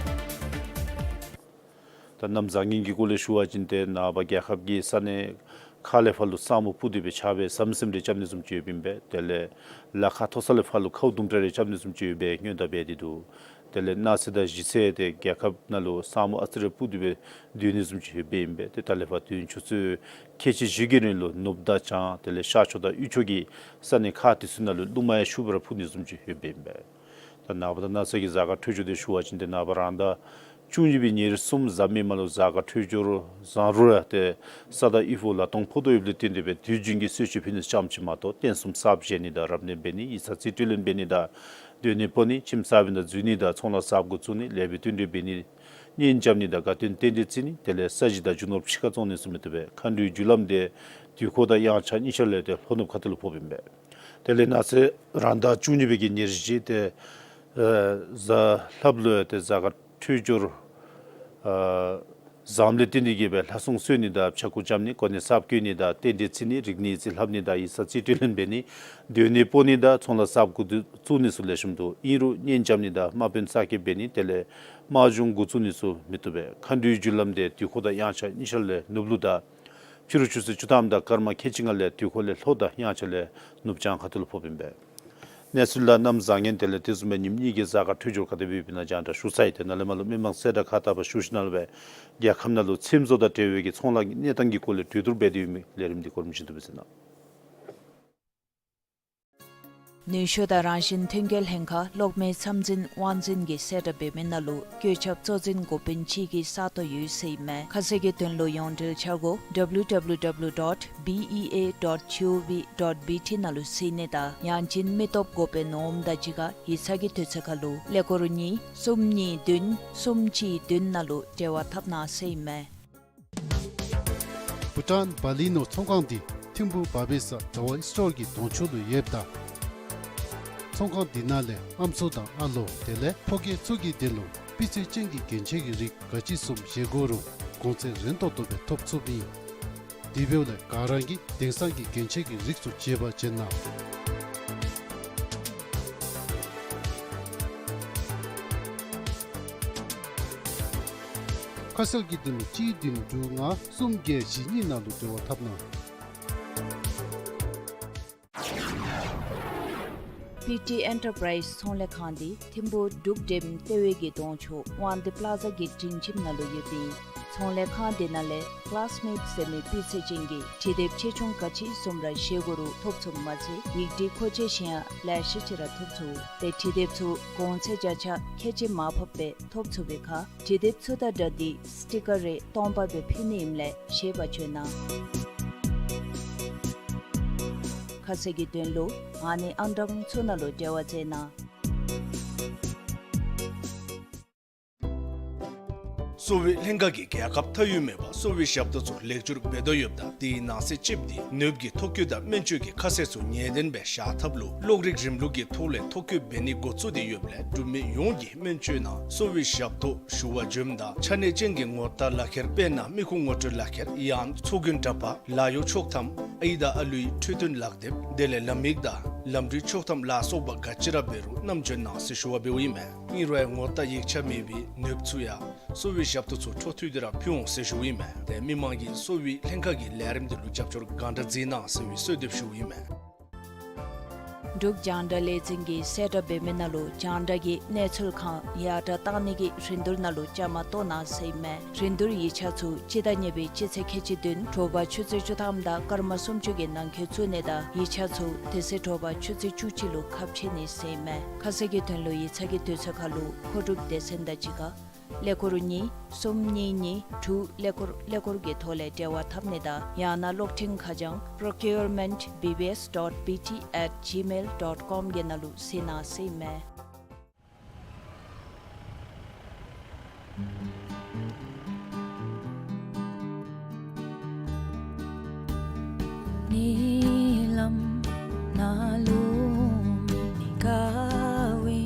ད་གནམ་བཟང་ངན་གྱི་སྐོར་ལས་ཞུ་བ་ཅིན་ཏེ་ནངས་པ་རྒྱལ་ཁབ་ཀྱི་ས་གནས་ཁག་ལས་ཕར་ལུ་ས་སྨུག་སྤུབས་ཏེ་སྦེ་ཆརཔ་ཟམ་ཟིམ་རེ་རྐྱབ་ནི་བཟུམ་ཅིག་ཡོདཔ་ཨིན་པས། དེ་ལས་ལ་ཁ་མཐོ་ས་ལས་ཕར་ལུ་ཁཝ་དུམ་གྲ་རེ་རྐྱབ་ནི་བཟུམ་ཅིག་ཡོད་པའི་སྔོན་བརྡ་འབད་དེ་འདུག། དེ་ལས་གནངས་ཚེ་དང་གཞེས་ཚེ་ཏེ་རྒྱལ་ཁབ་ནང་ལུ་ས་སྨུག་ཨ་ཙི་རེ་སྤུབས་ཏེ་སྦེ་སྡོད་ནི་བཟུམ་ཅིག་ཡོདཔ་ཨིན་པས། ཏེ་ད་ལས་ཕར་དུས་ཡུན་ཆུ་ཚོད་ཁལ་གཅིག་བཞི་གི་རིང་ལུ་ནུབ་དང་བྱང་དེ་ལས་ཤར་ཕྱོགས་དང་དབུས་ཕྱོགས་ཀྱི་ས་གནས་ཁག་དེ་ཚུ་ནང་ལུ་རླུང་མ་ཡང་ཤུགས་སྦེ་ར་འཕུ་ནི་བཟུམ་ཅིག་ཡོདཔ་ཨིན་པས། ད་ནངས་པ་དང་གནངས་ཚེ་གི་གཟའ་སྐར་འཕྲོད་སྦྱོར་དེ་ཞུ་བ་ཅིན་ཏེ་ནངས་པ་རང་ཟླ་བཅུ་གཉིས་པའི་ཉེར་གསུམ་གཟའ་མིག་དམར་ལུ་གཟའ་སྐར་འཕྲོད་སྦྱོར་བཟང་རུང་ར་ཏེ་ས་དང་དབུལ་ཕོངས་ལ་དོན་ཕོག་དོ་ཡོདཔ་ལས་བརྟེན་ཏེ་སྦེ་དུས་རྒྱུན་གྱི་གསོལ་མཆོད་ཕུལ་ནི་ཙམ་ཅིག་མ་གཏོགས་རྟེན་གསུམ་གསརཔ་བཞེངས་ནི་དང་རབ་གནས་འབད་ནི་ཡིག་ཚང་རྩིས་སྤྲོད་ལེན་འབད་ནི་དང་སྡོད་གནས་སྤོ་ནི་ཁྱིམ་གསར་པའི་ནང་འཛུལ་ནི་དང་ཚོང་ལཱ་གསརཔ་འགོ་བཙུགས་ནི་ལེགས་པའི་བསྟུན་གྲོས་འབད་ནི་གཉེན་རྐྱབ་ནི་དང་དགའ་སྟོན་རྟེན་འབྲེལ་བརྩི་ནི་དེ་ལས་ས་གཞི་དང་རྒྱུ་ནོར་ཕྱི་ཁར་བཙོང་ནི་ཚུ་མི་བཏུབ་པས། མཁའ་འགྲོའི་རྒྱུ་ལམ་དེ་དུས་འཁོར་དང་དབྱངས་འཆར་གཉིས་ཆ་ལས་ཏེ་ལྷོ་ནུབ་ཁ་ཐུག་ལུ་ཕོགཔ་ཨིན་པས། དེ་ལས་གནངས་ཚེ་རང་ཟླ་བཅུ་གཉིས་པའི་གི་ཉེར་བཞི་ཏེ་ཨ་གཟའ་ལྷགཔ་ལུ་ཡང་ཏེ་གཟའ་སྐར་འཕྲོད་སྦྱོར་ཨ་ ཟམ་ལས་བརྟེན་ཏེ་གིས་སྦེ་ལྷ་སྲུང་གསོལ་ནི་དང་ཕྱྭ་འགུགས་རྐྱབ་ནི་སྐོར་ནི་གསརཔ་བཀོད་ནི་དང་རྟེན་འབྲེལ་བརྩི་ནི་རིག་གནས་རྩིས་ལྷབ་ནི་དང་ཡིག་ཚང་རྩིས་སྤྲོད་ལེན་འབད་ནི་སྡོད་གནས་སྤོ་ནི་དང་ཚོང་ལཱ་གསརཔ་འགོ་བཙུགས་ནི་ཚུ་ལེགས་ཤོམ་འདུག། ཨིན་རུང་གཉེན་རྐྱབ་ནི་དང་དམག་དཔོན་གསར་སྐྱེས་འབད་ནི་དེ་ལས་དམག་སྦྱོང་འགོ་བཙུགས་ནི་ཚུ་མི་བཏུབ་པས། མཁའ་འགྲོའི་རྒྱུ་ལམ་དེ་དུས་འཁོར་དང་དབྱངས་འཆར་གཉིས་ཆ་ལས་ནུབ་ལུགས་དང་ཕྱི་རུ་ཆུ་ཚོད་བཅུ་ཐམ་དང་སྐར་མ་ཁལ་གཅིག་ལྔ་ལས་དུས་འཁོར་ལས་ལྷོ་དང་དབྱངས་འཆར་ལས་ནུབ་བྱང་ཁ་ཐུག་ལུ་ཕོགཔ་ཨིན་པས། གནས་ཚུལ་ལགས་གནམ་བཟང་ངན་དེ་ལས་དེ་བཟུམ་སྦེ་ཉིནམ་གཉིས་ཀྱི་གཟའ་སྐར་འཕྲོད་སྦྱོར་ག་དེ་སྦེ་ཡོདཔ་ཨིན་ན་རྒྱང་བསྒྲགས་ཞུ་ཚར་ཡི། ཏེ་ནཱ་ལས་མར་ལུ་མི་མང་གསལ་བསྒྲགས་ཁག་བལྟ་བར་ཞུ་ཞིནམ་ལས་རྒྱལ་ཁབ་ནང་ལུ་ཚེམ་བཟོ་དང་འབྲེལ་བའི་གི་ཚོང་ལཱ་གི་གནས་སྟངས་ཀྱི་སྐོར་ལས་གྲོས་བསྡུར་འབད་དེ་ཡོད་མི་ལས་རིམ་འདི་གོ་རིམ་བཞིན་དུ་སྦེ་གསན་གནང་། ནུས་ཤུགས་དང་རང་བཞིན་ཐོན་སྐྱེད་ལྷན་ཁག་གློག་མེ་ཚབ་འཛིན་དབང་འཛིན་གྱིས་གསལ་བསྒྲགས་འབད་མི་ནང་ལུ་བཀོད་ཁྱབ་གཙོ་འཛིན་འགོ་དཔོན་གཅིག་གི་ས་སྟོང་ཡོད་ཟེར་ཨིན་མས། ཁ་གསལ་གྱི་དོན་ལུ་ཡོངས་འབྲེལ་འཆར་སྒོ་W W W dot B E A dot G O V dot B T ནང་ལུ་གཟིགས་ནི་དང་ཡང་ཅིན་མི་སྟོབས་འགོ་དཔོན་འོངམ་དང་གཅིག་ཁར་ཡིག་ཚང་གི་དུས་ཚོད་ཁར་ལུ་ཀླད་ཀོར་གཉིས་གསུམ་གཉིས་བདུན་གསུམ་གཅིག་བདུན་ནང་ལུ་འབྲེལ་བ་འཐབ་གནང་ཟེར་ཨིན་མས། བྷུ་ཊཱན་བ་ལི་ནོར་ཚོང་ཁང་འདི་ཐིམ་ཕུ་བ་བེ་ས་ཌ་ཝའི་སི་ཊོར་གྱི་གདོང་ཕྱོགས་ལུ་ཡོདཔ་ད་ཚོང་ཁང་འདི་ནང་ལས་ཨམ་སྲུ་དང་ཨ་ལོ་དེ་ལས་ཕོ་སྐྱེས་ཚུ་གི་དོན་ལུ་སྤུས་ཚད་ཅན་གྱི་རྒྱན་ཆ་གི་རིགས་ག་ཅི་བཟུམ་བཞེས་དགོ་རུང་གོང་ཚད་རན་ཏོག་ཏོ་སྦེ་ཐོབ་ཚུགསཔ་ཨིན། དེ་འབདཝ་ལས་ག་ར་གིས་དེང་སང་གི་རྒྱན་ཆ་གི་རིགས་ཚུ་བརྗེ་བར་བྱོན་གནང་། ཁ་གསལ་གྱི་དོན་ལུ་གཅིག་བདུན་དྲུག་ལྔ་གསུམ་བརྒྱད་བཞི་གཉིས་ནང་ལུ་འབྲེལ་བ་འཐབ་གནང་། པི་ཊི་ཨེན་ཊར་པ་རའིཛ་ཚོང་ལས་ཁང་འདི་ཐིམ་ཕུ་འབྲུག་འགྲེམ་ལྟེ་བའི་གི་གདོང་ཕྱོགས་དབང་འདུས་པ་ལ་ཛ་གི་སྒྲིང་ཁྱིམ་ནང་ལུ་ཡོདཔ་ཨིན། ཚོང་ལས་ཁང་འདི་ནང་ལས་ཀ་ལཱསི་མེཊ་ཟེར་མི་སྤུས་ཚད་ཅན་གྱི་འབྲི་དེབ་ཆེ་ཆུང་ག་ཅི་བཟུམ་ར་བཞེས་དགོ་རུང་ཐོབ་ཚུགསཔ་མ་ཚད་ཡིག་བྲིས་མཁོ་ཆས་ཅིག་ཡང་ལེ་ཤ་ཅིག་ར་ཐོབ་ཚུགས། ཏེ་འབྲི་དེབ་ཚུ་གོང་ཚད་བརྒྱ་ཆ་ཁལ་གཅིག་མར་ཕབ་སྦེ་ཐོབ་ཚུགས་པའི་ཁར་འབྲི་དེབ་ཚུ་དང་སྦྲགས་ཏེ་སི་ཊི་ཀར་རེ་སྟོང་པ་སྦེ་ཕུལ་ནི་ཨིནམ་ལས་བཞེས་པར་བྱོན་གནང་། ཁ་གསལ་གྱི་དོན་ལུ་ཨ་ནི་ཨང་གྲངས་ཚུ་ནང་ལུ་འབྲེལ་བ་མཛད་གནང་། གསོ་བའི་ལྷན་ཁག་གིས་རྒྱལ་ཁབ་མཐའ་དབུས་མེད་པར་གསོ་བའི་ཞབས་ཏོག་ཚུ་ལེགས་བསྒྱུར་འབད་དོ་ཡོདཔ་ད་དེའི་ནང་གསེས་ཅིག་འདི་ནོར་བུ་གི་ཐོ་བཀོད་དང་སྨན་བཅོས་ཀྱི་ཁ་གསལ་ཚུ་ངེས་གཏན་སྦེ་བཞག་ཐབས་ལུ་གློག་རིག་རིམ་ལུགས་ཀྱི་ཐོག་ལས་ཐོ་བཀོད་འབད་ནི་འགོ་བཙུགས་ཏེ་ཡོདཔ་ལས་འབྲུག་མི་ཡོངས་ཀྱིས་སྨན་བཅོས་ནང་གསོ་བའི་ཞབས་ཏོག་ཞུ་བར་འབྱོནམ་ད་ཆ་གནས་ཅན་གྱི་ངོ་རྟགས་ལག་ཁྱེར་དཔེར་ན་མི་ཁུངས་ངོ་སྤྲོད་ལག་ཁྱེར་ཡང་ཚོགས་རྒྱན་འདྲ་པར་ལཱ་གཡོག་ཆོག་ཐམ་ཨའི་དང་ཨ་ལུའི་འཕྲོད་བསྟེན་ལག་དེབ་དེ་ལས་ལམ་ཡིག་དང་ལམ་འགྲུལ་ཆོག་ཐམ་ལ་སོགས་པ་ག་ཅི་ར་འབད་རུང་བསྣམས་བྱོན་གནང་ཟེར་ཞུ་བ་འབདཝ་ཨིན་མས། ཨིན་རུང་ངོ་རྟགས་ཡིག་ཆ་མེད་པའི་ནོར་བུ་ཚུ་ཡང་གསོ་བའི་ཞབས་ཏོག་ཚུ་འཕྲོ་མཐུད་དེ་ར་ཕུལ་འོང་ཟེར་ཞུཝ་ཨིན་མས། ཏེ་མི་མང་གིས་གསོ་བའི་ལྷན་ཁག་གི་ལས་རིམ་འདི་ལུ་རྒྱབ་སྐྱོར་གང་དྲག་མཛད་གནང་ཟེར་བའི་གསོལ་འདེབས་ཞུཝ་ཨིན་མས། འབྲུག་རྒྱང་བསྒྲགས་ལས་འཛིན་གྱིས་གསལ་བསྒྲགས་འབད་མི་ནང་ལུ་རྒྱང་བསྒྲགས་ཀྱི་གནས་ཚུལ་གང་ཡར་དྲག་གཏང་ནི་གི་རིན་བསྡུར་ནང་ལུ་བཅའ་མར་གཏོགས་གནང་ཟེར་ཨིན་མས། རིན་བསྡུར་ཡིག་ཆ་ཚུ་སྤྱི་ཟླ་གཉིས་པའི་སྤྱི་ཚེས་ཁལ་གཅིག་བདུན་དྲོ་པ་ཆུ་ཚོད་བཅུ་ཐམ་དང་སྐར་མ་སུམ་ཅུ་གི་ནང་འཁོད་བཙུགས་ནི་དང་ཡིག་ཆ་ཚུ་དེ་ཚེ་དྲོ་པ་ཆུ་ཚོད་བཅུ་གཅིག་ལུ་ཁ་ཕྱེ་ནི་ཟེར་ཨིན་མས། ཁ་གསལ་གྱི་དོན་ལུ་ཡིག་ཚང་གི་དུས་ཚོད་ཁར་ལུ་མཁོ་སྒྲུབ་སྡེ་ཚན་དང་གཅིག་ཁར་ཀླད་ཀོར་གཉིས་གསུམ་གཉིས་གཉིས་དྲུག་ཀླད་ཀོར་ཀླད་ཀོར་གྱི་ཐོག་ལས་འབྲེལ་བ་འཐབ་ནི་དང་ཡང་ན་གློག་འཕྲིན་ཁ་བྱང་པྲོ་ཀིའུར་མེནཊ་བི་བི་ཨེསི་ཌོཊ་བི་ཊི་ཨེཊ་ཇི་མེལ་ཌོཊ་ཀོམ་གྱི་ནང་ལུ་གཟིགས་གནང་ཟེར་ཨིན་མས། ཉི་ལམ་ནང་ལུ་མི་དགའ་བའི་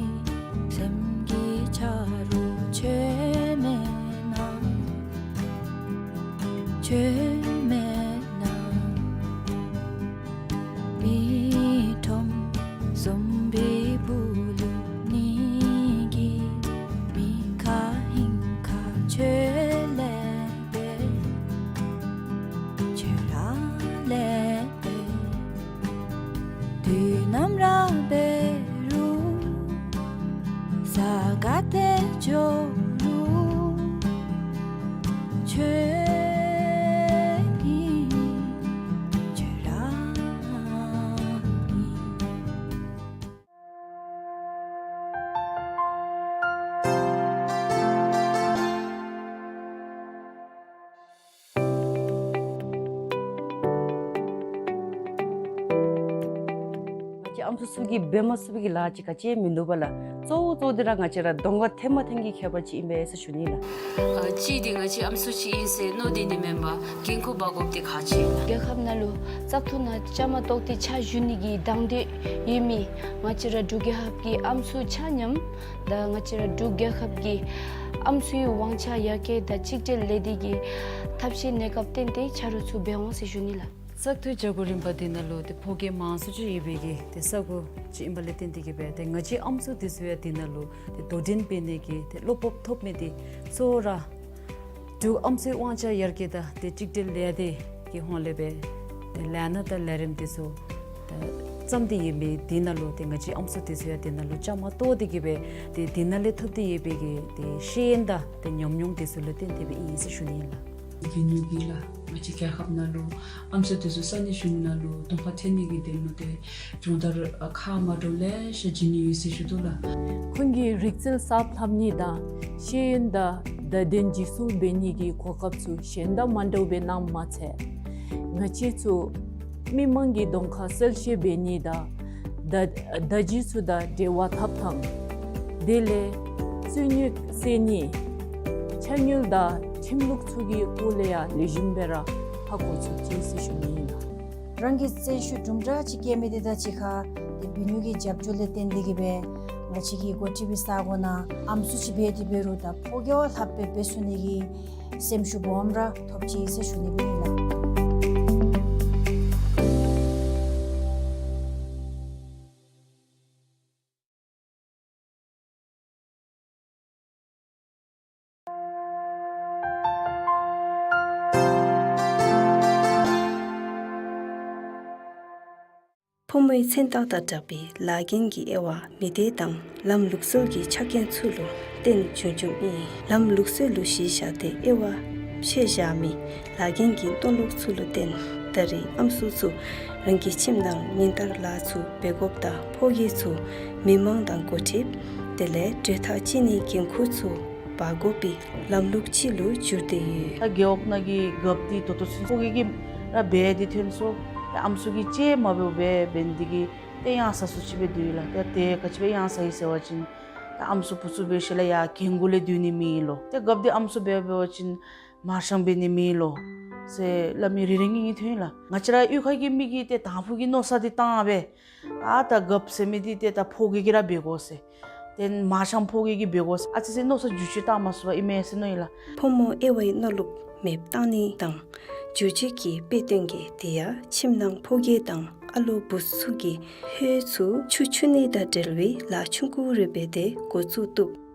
སེམས་ཀྱི་ཆ་རོགས་ཁྱོད་མེད་ན། ཁྱོད་མེད་ན། མི་ཁྲོམ་ཟོམ་པའི་སྦུག་ལུ་ནི་གི་མི་ཁ་ཧིང་ཁ་ཁྱོད་ལས་འབད། ཁྱོད་ར་ལས་འབད། དུས་ནམ་ར་འབད་རུང་ས་ག་ཏེ་འགྱོ་རུང་ཁྱོད་ཨིན། ཁྱོད་ར་ཨིན། ང་བཅས་ཨམ་སྲུ་ཚུ་གིས་འབད་མ་ཚུགས་པའི་གི་ལཱ་ཅིག་ག་ཅི་མིན་འདུག་པ་ལགས། གཙོ་བོ་གཙོ་བོ་འདི་ར་ང་བཅས་ར་གདོང་ཁར་ཐོན་མ་ཐོན་གྱི་ཁྱད་པར་ཅིག་ཨིན་པས་ཟེར་ཞུ་ནི་ལགས། ཨ་གཅིག་འདི་ང་བཅས་ཨམ་སྲུ་ཅིག་ཨིན་ཟེར་མནོ་སྟེ་ནི་མེན་པར་འགན་ཁུར་འབག་དགོཔ་འདི་ཁག་ཆེ་ལགས། རྒྱལ་ཁབ་ནང་ལུ་བཙག་འཐུ་ནང་བཅའ་མར་གཏོགས་ཏེ་ཕྱག་ཞུ་ནི་གི་དང་འདོད་ཡོད་མི་ང་བཅས་ར་འབྲུག་རྒྱལ་ཁབ་ཀྱི་ཨམ་སྲུ་ཆ་མཉམ་དང་ང་བཅས་ར་འབྲུག་རྒྱལ་ཁབ་ཀྱི་ཨམ་སྲུའི་དབང་ཆ་ཡར་རྒྱས་དང་གཅིག་སྒྲིལ་ལས་སྡེ་གི་ཐབས་ཤེས་གནས་སྐབས་བརྟེན་ཏེ་ཆ་རོགས་ཚུ་འབད་འོང་ཟེར་ཞུ་ནི་ལགས། བཙག་འཐུའི་བྱ་སྒོ་རིམ་པ་འདི་ནང་ལུ་ཏེ་ཕོ་སྐྱེས་མང་སུ་ཅིག་ཡོད་པའི་གི་ཏེ་ས་གོ་ཅིག་ཨིན་པ་ལས་བརྟེན་ཏེ་གི་སྦེ་ཏེ་ང་བཅས་ཨམ་སྲུ་འདི་ཚུ་ཡང་འདི་ནང་ལུ་ཏེ་དོ་འགྲན་འབད་ནི་གི་ཏེ་བློ་སྤོབས་ཐོབ་མི་འདི་གཙོ་བོ་ར་འབྲུག་ཨམ་སྲུའི་དབང་ཆ་ཡར་རྒྱས་དང་ཏེ་གཅིག་སྒྲིལ་ལས་སྡེ་གི་ཧོངས་ལས་སྦེ་ཏེ་ལས་སྣ་དང་ལས་རིམ་འདི་ཚུ་ཏེ་བརྩམས་ཏེ་ཡོད་མི་འདི་ནང་ལུ་ཏེ་ང་བཅས་ཨམ་སྲུ་འདི་ཚུ་ཡང་འདི་ནང་ལུ་བཅའ་མར་གཏོགས་ཏེ་གི་སྦེ་ཏེ་འདི་ནང་ལས་ཐོབ་སྟེ་ཡོད་པའི་གི་ཏེ་ཤེས་ཡོན་དང་ཏེ་ཉམས་མྱོང་འདི་ཚུ་ལུ་བརྟེན་ཏེ་སྦེ་ཨིན་ཟེར་ཞུ་ནི་ཨིན་ལགས། བི་ནུ་གིས་ལགས། ང་བཅས་རྒྱལ་ཁབ་ནང་ལུ་ཨམ་སྲུ་འདི་ཚུ་ས་གནས་གཞུང་ནང་ལུ་གདོང་ཁར་ཐོན་ནི་གི་དོན་ལུ་ཏེ་སྦྱོང་བརྡར་ཨ་ཁག་མ་འདྲཝ་ལེ་ཤ་བྱིན་ནི་ཡོད་ཟེར་ཞུ་དོ་ལགས། ཁོང་གིས་རིག་རྩལ་གསརཔ་ལྷབ་ནི་དང་ཤེས་ཡོན་དང་བརྡ་དོན་འཇིག་སྲུང་འབད་ནི་གི་གོ་སྐབས་ཚུ་གཞན་དང་མ་འདྲཝ་སྦེ་གནངམ་མ་ཚད་ང་བཅས་ཚུ་མི་མང་གི་གདོང་ཁར་གསལ་བཤད་འབད་ནི་དང་བརྡ་བརྡ་བརྒྱུད་ཚུ་དང་འབྲེལ་བ་འཐབ་ཐངས་དེ་ལས་རྩོད་རྙོག་སེལ་ནི་ཕྱག་དངུལ་དང་ཁྲིམས་ལུགས་ཚུ་གི་སྐོར་ལས་ཡང་ལེགས་ཤོམ་སྦེ་ར་ཧ་གོ་ཚུགས་ཅི་ཟེར་ཞུ་ནི་ཨིན་ལགས། རང་གིས་བརྩོན་ཤུགས་དུམ་གྲ་ཅིག་བསྐྱེད་མི་འདི་དང་གཅིག་ཁར་ཏེ་བི་ནུ་གི་རྒྱབ་སྐྱོར་ལས་བརྟེན་ཏེ་གི་སྦེ་ང་བཅས་ཀྱི་འགོ་ཁྲིདཔ་གི་ས་གོ་ནང་ཨམ་སྲུ་ཅིག་འབད་དེ་འབད་རུང་ད་ཕོ་རྒྱས་བ་ལྷགཔ་སྦེ་འབད་ཚུགས་ནི་གི་སེམས་ཤུགས་སྦོམ་ར་ཐོབ་ཅི་ཟེར་ཞུ་ནི་ཨིན་ལགས། ཕོ་མོའི་མཚན་རྟགས་དང་སྦྲགས་པའི་ལཱ་འགན་གྱི་དབྱེ་བ་མི་སྡེ་དང་ལམ་ལུགས་སྲོལ་གྱི་ཆ་རྐྱེན་ཚུ་ལུ་བརྟེན་བྱུང་བྱུངམ་ཨིན། ལམ་ལུགས་སྲོལ་ལུ་གཞི་བཞག་སྟེ་དབྱེ་བ་ཕྱེ་བཞག་མི་ལཱ་འགན་གྱི་མཐོང་ལུགས་ཚུ་ལུ་བརྟེན་ད་རེས་ཨམ་སྲུ་ཚུ་རང་གི་ཁྱིམ་ནང་ཉིན་ལྟར་ལཱ་ཚུ་འབད་དགོཔ་དང་ཕོ་རྒྱས་ཚུ་མི་མང་དང་འགོ་ཁྲིདཔ་དེ་ལས་གྲོས་ཐག་བཅད་ནིའི་འགན་ཁུར་ཚུ་འབག་དགོ་པའི་ལམ་ལུགས་ཅིག་ལུ་འགྱུར་ཏེ་ཡོད། ད་རྒེད་འོག་ནང་གི་རྒཔོ་འདི་ད་ལྟོ་ཚུན་ཕོ་རྒྱས་ཀྱིས་ར་འབད་དེ་ཐོན་སོང་། ད་ཨམ་སྲུ་གིས་ཅིག་མ་འབདཝ་སྦེ་འབད་ནི་འདི་གིས་ཏེ་གཡང་ས་སུ་ཅིག་སྦེ་འདུག་ལགས། ཏེ་ཏེ་ག་ཅི་སྦེ་གཡང་ས་ཡི་ཟེར་བ་ཅིན་ད་ཨམ་སྲུ་བུ་ཚུ་འབད་ཞིནམ་ལས་ཡར་རྒན་གུ་ལས་སྡོད་ནི་མེད་ལོ། ཏེ་རྒཔོ་འདི་ཨམ་སྲུ་འབད་འབད་བ་ཅིན་མར་ཤང་འབད་ནི་མེད་ལོ་ཟེར་སླབ་མི་རེ་རེ་གཉིས་གཉིས་ཐོན་ལགས། ང་བཅས་ར་གཡུས་ཁ་གི་མི་གིས་ཏེ་དང་ཕུ་གི་མནོ་བསམ་འདི་བཏང་སྦེ་ཨ་ད་རྒཔོ་ཟེར་མི་འདི་ཏེ་ད་ཕོ་རྒས་ཀྱིས་ར་འབད་དགོ་ཟེར། ཏེ་མར་ཤང་ཕོ་རྒས་ཀྱིས་འབད་དགོ་ཟེར་ཨ་ཙི་ཙི་མནོ་བསམ་འགྱུར་བཅོས་བཏང་མ་ཚུགས་པར་ཨིན་མས་ཟེར་མནོ་ཡི་ལགས། ཕོ་མོ་དབྱེ་བའི་མནོ་ལུགས་མེདཔ་བཏང་ནི་དང་འགྱུར་བཅོས་ཀྱི་དཔེ་སྟོན་གྱི་དེ་ཡང་ཁྱིམ་ནང་ཕོ་རྒས་དང་ཨ་ལོ་བུ་ཚུ་གིས་ཧོད་ཚུ་ཆུ་འཁྱུ་ནི་དང་འབྲེལ་བའི་ལཱ་ཆུང་ཀུ་རེ་འབད་དེ་འགོ་བཙུགས་བཏུབ།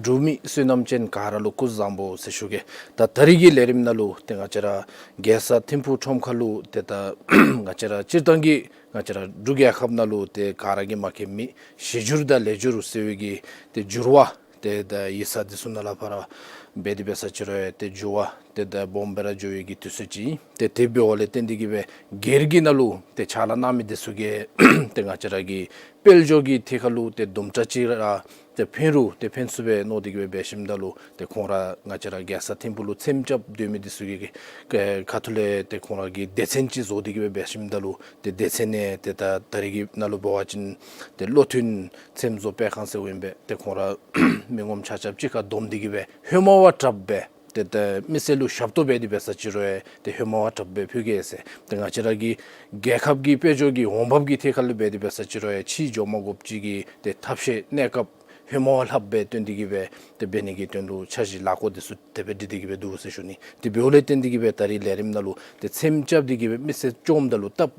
འབྲུག་མི་བསོད་ནམས་ཅན་ག་ར་ལུ་སྐུ་གཟུགས་བཟང་པོ་ཟེར་ཞུ་གེ། ད་ད་རིས་ཀྱི་ལས་རིམ་ནང་ལུ་ཏེ་ང་བཅས་ར་རྒྱལ་ས་ཐིམ་ཕུག་ཁྲོམ་ཁ་ལུ་ཏེ་ད་ང་བཅས་ར་སྤྱིར་བཏང་གི་ང་བཅས་ར་འབྲུག་རྒྱལ་ཁབ་ནང་ལུ་ཏེ་ག་ར་གིས་མ་མཁྱེན་མི་གཞི་འགྱུར་དང་ལས་འགྱུར་ཟེར་བའི་གི་ཏེ་འགྱུར་བ་ཏེ་ད་ཡིག་ཚང་འདི་ཚུ་ནང་ལས་ཕར་འབད་དེ་འབད་ས་ཅིག་རུང་ཡང་ཏེ་འགྱུར་བ་ཏེ་ད་སྦོམ་སྦེ་ར་འགྱོ་བའི་གི་དུས་ཚོད་ཅིག་ཨིན། ཏེ་དེ་འབདཝ་ལས་བརྟེན་ཏེ་གི་སྦེ་སྒེར་གྱི་ནང་ལུ་ཏེ་ཕྱག་ལཱ་གནང་མི་འདི་ཚུ་གིས་ཏེ་ང་བཅས་ར་གི་དཔལ་འབྱོར་གྱི་ཐད་ཁར་ལུ་ཏེ་དུམ་གྲ་ཅིག་ར་ཏེ་ཕན་རུང་ཏེ་ཕན་ཚུགས་པས་མནོ་སྟེ་གི་སྦེ་འབད་ཞིནམ་ད་ལུ་ཏེ་ཁོང་ར་ང་བཅས་ར་རྒྱལ་ས་ཐིམ་ཕུག་ལུ་ཚེམ་རྐྱབ་སྡོད་མི་འདི་ཚུ་གི་ཁ་ཐུག་ལས་ཏེ་ཁོང་ར་གི་སྡེ་ཚན་ཅིག་བཟོ་སྟེ་གི་སྦེ་འབད་ཞིནམ་ད་ལུ་ཏེ་སྡེ་ཚན་ནང་ཏེ་ད་ད་རིས་ཀྱི་ནང་ལུ་འབད་བ་ཅིན་ཏེ་བློ་མཐུན་ཚེམ་བཟོ་སྤེལ་ཁང་ཟེར་ཨིན་པས། ཏེ་ཁོང་ར་མི་ངོམ་ཆ་ཁྱབ་གཅིག་ཁར་བསྡོམས་ཏེ་གི་སྦེ་ཧེ་མ་བ་དྲགཔ་སྦེ་ཏེ་ད་མི་སེར་ལུ་ཞབས་ཏོག་འབད་དེ་འབད་ས་ཅིག་རུང་ཡང་ཏེ་ཧེ་མ་བ་དྲགཔ་སྦེ་ཕུལ་གེ་ཟེར། ཏེ་ང་བཅས་ར་གི་རྒྱལ་ཁབ་ཀྱི་དཔལ་འབྱོར་གྱི་འོང་འབབ་ཀྱི་ཐད་ཁར་ལུ་འབད་དེ་འབད་ས་ཅིག་རུང་ཡང་ཕྱི་འགྱོ་མ་དགོཔ་ཅིག་གི་ཏེ་ཐབས་ཤེས་གནས་སྐབས་ཧེ་མ་བ་ལྷགཔ་སྦེ་བཏོན་ཏེ་གི་སྦེ་ཏེ་འབད་ནི་གི་དོན་ལུ་འཆར་གཞི་ལཱ་འགོ་འདི་ཚུ་དེ་སྦེ་སྒྲིག་སྟེ་གི་སྦེ་འདུག་ཟེར་ཞུ་ནི། དེ་འབདཝ་ལས་བརྟེན་ཏེ་གི་སྦེ་ད་རིས་ལས་རིམ་ནང་ལུ་ཏེ་ཚེམ་རྐྱབ་སྟེ་གི་སྦེ་མི་སེར་བཅོམ་ད་ལུ་སྟབས་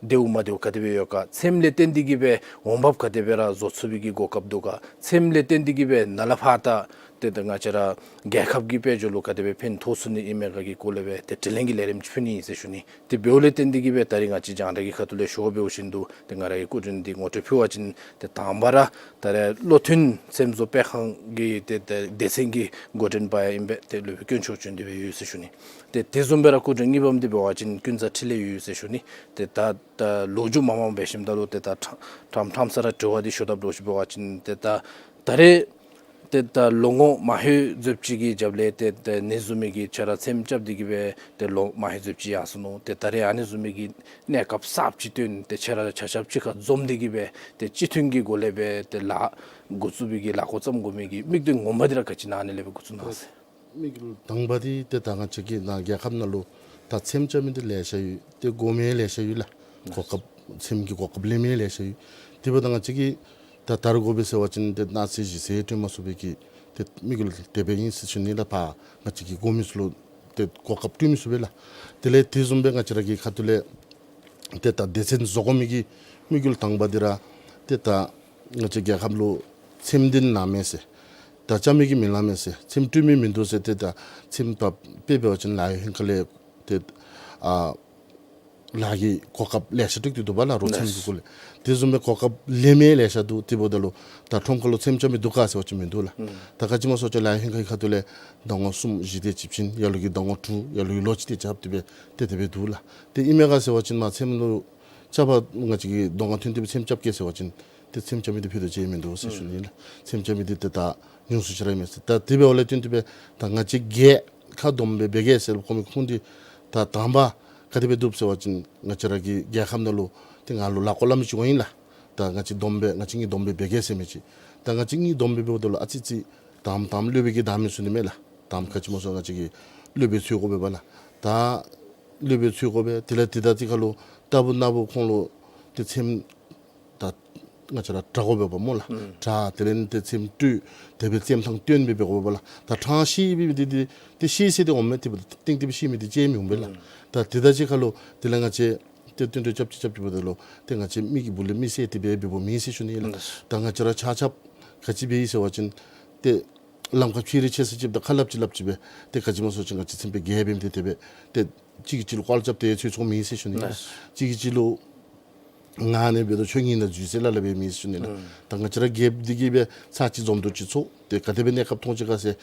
བདེཝ་མ་བདེཝ་ག་དེ་སྦེ་ཡོད་ག། ཚེམ་ལས་བརྟེན་ཏེ་གི་སྦེ་འོང་འབབ་ག་དེ་སྦེ་ར་བཟོ་ཚུགས་པའི་གི་གོ་སྐབས་འདུག་ག། ཚེམ་ལས་བརྟེན་ཏེ་གི་སྦེ་ནཱ་ལས་ཕར་ད་ ཏེ་ད་ང་བཅས་ར་རྒྱལ་ཁབ་ཀྱི་དཔལ་འབྱོར་ལུ་ག་དེ་སྦེ་ཕན་ཐོགས་ཚུགས་ནི་ཨིན་མས་ག་གི་སྐོར་ལས་སྦེ་ཏེ་དྲི་ལན་གྱི་ལས་རིམ་ཅིག་ཕུལ་ནི་ཨིན་ཟེར་ཞུ་ནི། ཏེ་འབདཝ་ལས་བརྟེན་ཏེ་གི་སྦེ་ད་རིས་ང་བཅས་རྒྱང་བསྒྲགས་ཀྱི་ཁ་ཐུག་ལས་ཞུ་བ་འབད་བ་ཅིན་དུ་ཏེ་ང་ར་གི་སྐུ་མགྲོན་འདི་ངོ་སྤྲོད་ཕུལ་བ་ཅིན་ཏེ་དང་པ་ར་ད་རེས་བློ་མཐུན་སེམས་བཟོ་སྤེལ་ཁང་གི་ཏེ་ཏེ་སྡེ་ཚན་གྱི་འགོ་འདྲེན་པ་ཡང་ཨིན་པས། ཏེ་སློབ་དཔོན་དཀོན་མཆོག་བྱོན་ཏེ་སྦེ་ཡོད་ཟེར་ཞུ་ནི། ཏེ་དེ་བཟུམ་སྦེ་ར་སྐུ་མགྲོན་གཉིས་པམ་འདི་འབད་བ་ཅིན་ཀུན་བཟང་འཕྲིན་ལས་ཡོད་ཟེར་ཞུ་ནི། ཏེ་ད་ད་ལོ་རྒྱུས་མང་མང་འབད་ཞིནམ་ད་ལུ་ཏེ་ད་ཕྲང་ཕྲང་ཕྲང་ས་ར་དྲི་བ་འདི་ཞུ་དཔ་ལོ་ཞུ་འབད་བ་ཅིན་ཏེ་ད་ད་རེས་ཏེ་ད་ལོ་ངོ་མང་ཤོས་ཟེར་བ་ཅིན་གྱི་རྒྱབ་ལས་ཏེ་ཏེ་ཨ་ནི་བཟུམ་མའི་གི་ཁྱོད་ར་ཚེམ་རྐྱབ་སྟེ་གི་སྦེ་ཏེ་ལོ་མང་ཤོས་ཟེར་བ་ཅིན་ཡར་སོ་ནུག། ཏེ་ད་རེས་ཨ་ནི་བཟུམ་མའི་གི་གནས་སྐབས་གསརཔ་ཅིག་བཏོན་ཏེ་ཁྱོད་ར་ཆ་ཁྱབ་གཅིག་ཁར་འཛོམས་ཏེ་གི་སྦེ་ཏེ་སྤྱི་མཐུན་གྱི་སྒོ་ལས་སྦེ་ཏེ་ལཱ་འགོ་བཙུགས་པའི་གི་ལཱ་འགོ་བརྩམ་དགོ་མི་གི་དམིགས་དོན་ངོ་མ་འདི་ར་ག་ཅི་ཨིན་ན་ཨ་ནི་ལས་སྦེ་འགོ་བཙུགས་གནང་ཟེར། དམིགས་ཡུལ་དང་པ་འདི་ཏེ་ད་ང་བཅས་ཀྱི་ནཱ་རྒྱལ་ཁབ་ནང་ལུ་ད་ཚེམ་རྐྱབ་མི་འདི་ལེ་ཤ་ཡོད། ཏེ་དགོ་མི་ལེ་ཤ་ཡོད་ལགས། གོ་སྐབས་ཚེམ་གྱི་གོ་སྐབས་ལེན་མི་ལེ་ཤ་ཡོད། དེ་འབདཝ་ད་ང་བཅས་ཀྱིས་ད་ད་རུང་དགོ་པས་ཟེར་བ་ཅིན་ཏེ་གནངས་ཚེ་གཞེས་ཚེ་སྤྲོད་མ་ཚུགས་པའི་གི་ཏེ་དམིགས་ཡུལ་དེ་སྦེ་ཨིན་ཟེར་ཞུ་ནི་ལགས། ཕར་ང་བཅས་ཀྱིས་དགོ་མི་ཚུ་ལུ་ཏེ་གོ་སྐབས་སྤྲོད་མི་ཚུགས་པས་ལགས། དེ་ལས་དེ་བཟུམ་སྦེ་ང་བཅས་ར་གི་ཁ་ཐུག་ལས་ཏེ་ད་སྡེ་ཚན་བཟོ་དགོ་མི་གི་དམིགས་ཡུལ་དང་པ་འདི་ར་ཏེ་ད་ང་བཅས་རྒྱལ་ཁབ་ལུ་ཚེམ་འདི་ནང་མེད་ཟེར། ད་རྐྱབ་མི་གི་མི་ལང་མེད་ཟེར། ཚེམ་སྤྲོད་མི་མིན་འདུག་ཟེར། ཏེ་ད་ཚེམ་ད་དཔེ་འབད་བ་ཅིན་ལཱ་གཡོག་ལྷན་ཁག་ལས་ཏེ་ཨ་ལཱ་གི་གོ་སྐབས་ལེ་ཤ་སྤྲོད་དེ་འདུག་པ་ལགས། རོགས་ཚེམ་གྱི་སྐོར་ལས། དེ་བཟུམ་སྦེ་གོ་སྐབས་ལེན་མི་ལེ་ཤ་འདུག། དེ་འབདཝ་ད་ལུ་ད་ཁྲོམ་ཁ་ལུ་ཚེམ་རྐྱབ་མི་འདུག་ག་ཟེར་བ་ཅིན་མིན་འདུག་ལགས། ད་ག་ཅི་སྨོ་ཟེར་བ་ཅིན་ལཱ་གཡོག་ལྷན་ཁག་གི་ཁ་ཐུག་ལས་ཟླ་ངོ་གསུམ་བཞི་དེ་ཅིག་བྱིན། ལ་ལུ་གིས་ཟླ་ངོ་དྲུག། ལ་ལུ་གིས་ལོ་གཅིག་དེ་ཅིག་ལྷག་སྟེ་སྦེ་ཏེ་དེ་སྦེ་འདུག་ལགས། ཏེ་ཨིན་མས་ག་ཟེར་བ་ཅིན་མ་ཚེམ་ལུ་རྐྱབ་པར་ང་བཅས་ཀྱིས་གདོང་ཁར་ཐོན་ཏེ་སྦེ་ཚེམ་རྐྱབ་གེ་ཟེར་བ་ཅིན་ཏེ་ཚེམ་རྐྱབ་མི་འདི་ཕུད་རྡོག་ཅིག་མིན་འདུག་ཟེར་ཞུ་ནི་ལགས། ཚེམ་རྐྱབ་མི་འདི་ཏེ་ད་ཉུང་སུ་ཅིག་ར་ཨིན་མས་ཟེར། ད་དེ་འབདཝ་ལས་བརྟེན་ཏེ་སྦེ་ད་ང་བཅས་རྒེད་ཁག་བསྡོམས་སྦེ་འབད་གེ་ཟེར་ཁོང་གི་ཁུངས་འདི་ད་དང་པ་ག་དེ་སྦེ་འདུག་ཟེར་བ་ཅིན་ང་བཅས་ར་གི་རྒྱལ་ཁབ་ནང་ལུ་ཏེ་ང་ལུ་ལཱ་འགོ་བརྩམ་མི་ཅིག་འོང་ཡི་ལགས། ད་ང་བཅས་བསྡོམས་སྦེ་ང་བཅས་གཉིས་བསྡོམས་སྦེ་འབད་གེ་ཟེར་མི་ཅིག། ད་ང་བཅས་གཉིས་བསྡོམས་སྦེ་འབདཝ་ད་ལུ་ཨ་ཙི་ཅིག་དང་པ་དང་པ་སློབ་དཔོན་གྱིས་དང་མི་ཚུགས་ནི་མས་ལགས། དང་པ་ག་ཅི་སྨོ་ཟེར་ང་བཅས་ཀྱིས་སློབ་དཔོན་འཚོལ་དགོ་པས་པ་ལགས། ད་སློབ་དཔོན་འཚོལ་དགོ་པས། དེ་ལས་དེ་ད་ཅིག་ཁར་ལུ་ལྟ་བུ་ན་བུ་ཁོང་ལུ་ཏེ་ཚེམ་ད་ང་བཅས་ར་དྲ་དགོ་པས་པ་སྨོ་ལགས། དྲ་དེ་ལས་ཏེ་ཚེམ་སྤྲོད་དེ་སྦེ་ཚེམ་ཐང་བཏོན་སྦེ་འབད་དགོ་པས་པ་ལགས། ད་ཕྲང་ཤེས་པའི་འདི་འདི་ཏེ་ཤེས་ཚད་འདི་འོང་མས། ཏེ་གཏིང་སྟེ་སྦེ་ཤེས་མི་འདི་ཅིག་མི་འོང་པས་ལགས། ད་དེ་ད་ཅིག་ཁར་ལུ་དེ་ལས་ང་བཅས་ཏེ་བསྟུན་གྲོས་རྐྱབ་ཅི་རྐྱབ་ཅི་འབདཝ་ད་ལུ་ཏེ་ང་བཅས་མི་གི་སྦུག་ལས་མི་བསད་དེ་སྦེ་འབདཝ་མེན་ཟེར་ཞུ་ནི་ལགས། ད་ང་བཅས་ར་ཆ་ཁྱབ་ག་ཅི་འབད་ཡི་ཟེར་བ་ཅིན་ཏེ་ལམ་ཁར་ཕྱི་རུ་ཆས་ས་ཅིག་ད་ཁ་སླབ་ཅི་སླབ་ཅི་སྦེ་ཏེ་ག་ཅི་སྨོ་ཟེར་བ་ཅིན་ང་བཅས་ཚེམ་དཔོན་བརྒྱད་འབདཝ་འདི་དེ་སྦེ་ཏེ་གཅིག་གིས་གཅིག་ལུ་བཀལ་རྐྱབ་སྟེ་ཚུད་ཚུགས་མེད་ཟེར་ཞུ་ནི་ལགས། གཅིག་གིས་གཅིག་ལུ་ང་ནི་འབད་དོ་ཁྱོད་ངེའི་ནང་འཛུལ་ཟེར་སླབ་སླབ་སྦེ་མེད་ཟེར་ཞུ་ནི་ལགས། ད་ང་བཅས་ར་རྒེད་འདི་གིས་སྦེ་ཚར་གཅིག་འཛོམས་འདུ་ཅིག་ཚོགས་ཏེ་ག་དེ་སྦེ་གནས་སྐབས་མཐོང་ཅི་ག་ཟེར་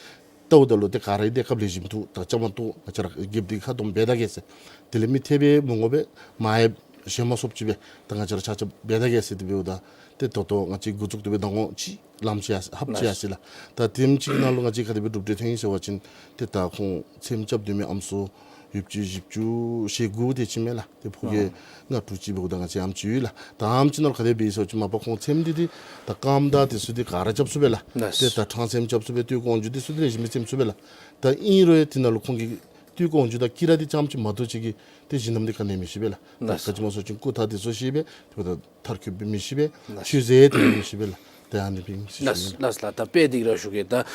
ལྟཝ་ད་ལུ་ཏེ་ག་ར་གི་གནས་སྐབས་ལེགས་ཤོམ་འདུག། ད་བཅའ་མར་གཏོགས་ང་བཅས་ར་རྒེད་འདི་ཁ་བསྡོམས་འབད་ད་གེ་ཟེར། དེ་ལས་མི་ཐེབས་སྦེ་མི་ངོམ་སྦེ་མ་ཡེབ་ཞེན་མ་སོཔ་ཅིག་སྦེ་ད་ང་བཅས་ར་ཆ་ཁྱབ་འབད་ད་གེ་ཟེར་དེ་འབདཝ་ད་ཏེ་ད་ལྟོ་ང་བཅས་འགོ་བཙུགས་ཏེ་སྦེ་ཟླ་ངོ་གཅིག་ལངམ་ཅིག་ཡར་ལྷགཔ་ཅིག་ཡར་སོ་ཡི་ལགས། ད་དེམ་ཅིག་ནང་ལུ་ང་བཅས་ག་དེ་སྦེ་གྲུབ་འབྲས་ཐོན་ཡི་ཟེར་བ་ཅིན་ཏེ་ད་ཁོང་ཚེམ་རྐྱབ་སྡོད་མི་ཨམ་སྲུ་ཡོདཔ་ཅིག་བཞི་བཅུ་ཞེ་དགུ་དེ་ཅིག་མས་ལགས། ཏེ་ཕོ་རྒས་ལྔ་དྲུག་ཅིག་འབདཝ་ད་ང་བཅས་ཨམ་ཅིག་ཡོད་ལགས། ད་ཨམ་ཅིག་ནང་ལུ་ག་དེ་འབད་ཡི་ཟེར་བ་ཅིན་མ་པ་ཁོང་ཚེམ་འདི་ཏེ་ད་རྐངམ་དང་དེ་ཚུ་འདི་ག་ར་རྐྱབ་ཚུགས་པས་ལགས། ཏེ་ད་ཕྲང་ཚེམ་རྐྱབ་ཚུགས་པས། སྟོད་ཀོང་འཇུ་དེ་ཚུ་འདི་ལེགས་ཤོམ་སྦེ་ཚེམ་ཚུགས་པས་ལགས། ད་ཨིན་རུང་ཡང་དེ་ནང་ལུ་ཁོང་གིས་སྟོད་ཀོང་འཇུ་དང་དཀྱི་ར་འདི་རྐྱངམ་ཅིག་མ་གཏོགས་ཅིག་གི་ཏེ་བཞེས་གནམ་འདི་ག་ནི་མི་ཤེས་པས་ལགས། ད་ག་ཅི་སྨོ་ཟེར་བ་ཅིན་རྐུ་འཐག་དེ་ཚུ་ཤེས་པས། དེ་འབདཝ་ད་མཐར་འཁྱོལ་འབད་མི་ཤེས་པས། ཆོས་ཟེར་དེ་མི་ཤེས་པས་ལགས། ཏེ་ཨ་ནི་སྦེ་ཤེས་ལགས་ལགས། ད་དཔེ་འདི་ར་ཞུ་གེ། ད་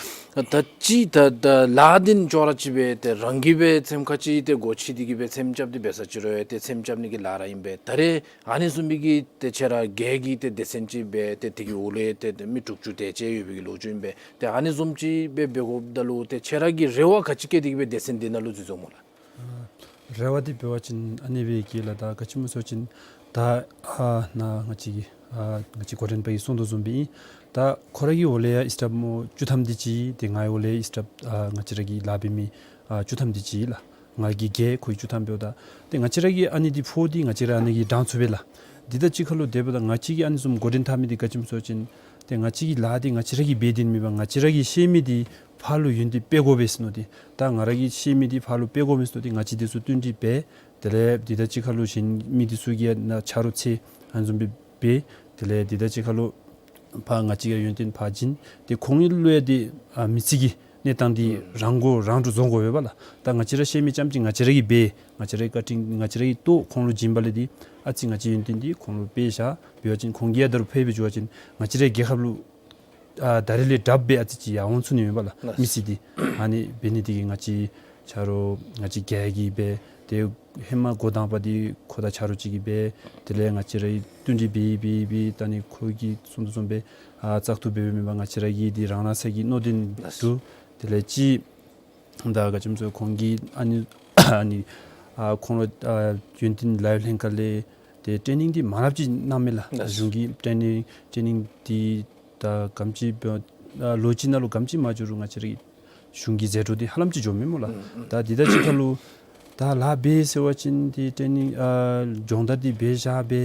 ད་ཅི་ད་ད་ལཱ་འདི་ཅོག་ར་གཅིག་སྦེ་ཏེ་རང་གིས་སྦེ་ཚེམ་ཁ་ཅིག་ཏེ་སྒོ་ཕྱེ་སྟེ་གི་སྦེ་ཚེམ་རྐྱབ་སྟེ་འབད་ས་ཅིག་རུང་ཡང་ཏེ་ཚེམ་རྐྱབ་ནི་གི་ལཱ་ར་ཨིན་པས། ད་རེས་ཨ་ནི་བཟུམ་མའི་གི་ཏེ་ཁྱོད་ར་རྒེད་ཀྱི་ཏེ་སྡེ་ཚན་ཅིག་སྦེ་ཏེ་དེ་གི་འོག་ལས་ཏེ་ཏེ་མི་དྲུག་ཅུ་དེ་ཅིག་ཡོད་པའི་གི་ལོ་རྒྱུས་ཨིན་པས། ཏེ་ཨ་ནི་བཟུམ་ཅིག་སྦེ་འབད་དགོཔ་ད་ལུ་ཏེ་ཁྱོད་ར་གིས་རེ་བ་ག་ཅི་བསྐྱེད་དེ་གི་སྦེ་སྡེ་ཚན་འདི་ནང་ལུ་འཛུལ་འཛུལཝ་སྨོ་ལགས། རེ་བ་འདི་འབད་བ་ཅིན་ཨ་ནི་སྦེ་གི་ལགས། ད་ག་ཅི་སྨོ་ཟེར་བ་ཅིན་ད་ཨ་ནཱ་ང་བཅས་ཀྱི་ཨ་ང་བཅས་འགོ་འདྲེན་པ་གིས་གསུངས་དོ་བཟུམ་སྦེ་ཨིན། ད་ཁོ་ར་གི་འོག་ལས་ཡང་སི་ཊཱཕ་སྨོ་བཅུ་ཐམ་དེ་ཅིག། ཏེ་ངེའི་འོག་ལས་ཡང་སི་ཊཱཕ་ཨ་ང་བཅས་ར་གི་ལཱ་འབད་མི་ཨ་བཅུ་ཐམ་དེ་ཅིག་ལགས། ང་གིས་བརྒྱད་ཁོ་གིས་བཅུ་ཐམ་འབདཝ་ད་ཏེ་ང་བཅས་ར་གིས་ཨ་ནི་འདི་ཕོག་སྟེ་ང་བཅས་ར་ཨ་ནི་གིས་འདྲེན་ཚུགས་པས་ལགས། འདི་དང་གཅིག་ཁར་ལུ་དེ་འབདཝ་ད་ང་བཅས་ཀྱིས་ཨ་ནི་བཟུམ་འགོ་འདྲེན་འཐབ་མི་འདི་ག་ཅི་སྨོ་ཟེར་བ་ཅིན་ཏེ་ང་བཅས་ཀྱི་ལཱ་འདི་ང་བཅས་ར་གིས་འབད་དེ་མེན་པར་ང་བཅས་ར་གིས་ཤེས་མི་འདི་ཕར་ལུ་ཡོན་ཏན་སྤེལ་དགོ་པས་ཟེར་མནོ་སྟེ། ད་ང་ར་གིས་ཤེས་མི་འདི་ཕར་ལུ་སྤེལ་དགོ་པས་ཟེར་མནོ་སྟེ་ང་བཅས་དེ་ཚུ་བསྟུན་གྲོས་འབད། དེ་ལས་འདི་དང་གཅིག་ཁར་ལུ་གཞན་མི་འདི་ཚུ་གིས་ཡང་ན་ཆ་རོགས་འཚོལ་ཨ་ནི་བཟུམ་སྦེ་འབད། དེ་ལས་འདི་དང་གཅིག་ཁར་ལུ་ཕར་ང་བཅས་ཀྱིས་ཡོན་ཏན་ཕར་བྱིན། ཏེ་ཁོང་གི་ལུ་ཡང་ཏེ་ཨ་མི་ཚེ་གི་གནས་སྟངས་འདི་རང་མགོ་རང་འདྲོངས་བཟོ་དགོ་པས་པ་ལགས། ད་ང་བཅས་ར་ཤེས་མི་རྐྱངམ་ཅིག་ང་བཅས་ར་གིས་འབད། ང་བཅས་ར་གི་བཀའ་དྲིན་ང་བཅས་ར་གིས་བཏོག་ཁོང་ལུ་བྱིན་པ་ལས་འདི་ཨ་ཙི་ང་བཅས་ཡོན་ཏན་འདི་ཁོང་ལུ་སྤེལ་བཞག། འབད་བ་ཅིན་ཁོང་གིས་ཡང་ད་རུང་ཕར་འབད་བཅུག་པ་ཅིན་ང་བཅས་རའི་རྒྱལ་ཁབ་ལུ་ཨ་ད་རེས་ལས་དྲགཔ་སྦེ་ཨ་ཙི་ཅིག་ཡར་འོང་ཚུགས་ནི་མས་པ་ལགས། མི་ཚེ་འདི་ཨ་ནི་འབད་ནི་འདི་གིས་ང་བཅས་ཆ་རོགས་ང་བཅས་རྒྱལ་ཁབ་ཀྱི་སྦེ་ ཏེ་ཧེ་མ་འགོ་དང་པ་འདི་ཁོ་དང་ཆ་རོགས་ཅིག་གིས་འབད། དེ་ལས་ང་བཅས་རའི་བསྟུན་གྲོས་འབད་འབད་འབད་ད་ནི་ཁོ་གིས་གསུངས་དོ་བཟུམ་སྦེ་ཨ་བཙག་འཐུ་འབད་འབདཝ་མེན་པར་ང་བཅས་ར་གི་འདི་རང་རང་སོའི་གི་མནོ་དོན་ལགས། འདུག། དེ་ལས་ཅིག་ད་ག་ཅི་སྨོ་ཟེར་ཁོང་གིས་ཨ་ནི་ཨ་ནི་ཨ་ཁོང་ར་ཨ་ཡོན་ཏན་ལཱ་གཡོག་ལྷན་ཁག་ལས་ཏེ་ཊེ་ནིང་འདི་མང་རབས་ཅིག་གནང་མས་ལགས། ལགས། གཞུང་གི་ཊེ་ནིང་ཊེ་ནིང་འདི་ད་ག་དེམ་ཅིག་འབད་ཨ་ལོ་གཅིག་ནང་ལུ་ག་དེམ་ཅིག་མ་འགྱོ་རུང་ང་བཅས་རའི་གཞུང་གི་ཟད་འགྲོ་འདི་ཧ་ལམ་ཅིག་འགྱོཝ་མས་སྨོ་ལགས། ཨུམ་ཨུམ། ད་འདི་དང་གཅིག་ཁར་ལུ་ད་ལཱ་འབད་ཟེར་བ་ཅིན་འདི་ཊེ་ནིང་ཨ་སྦྱོང་བརྡར་འདི་འབད་བཞག་སྦེ་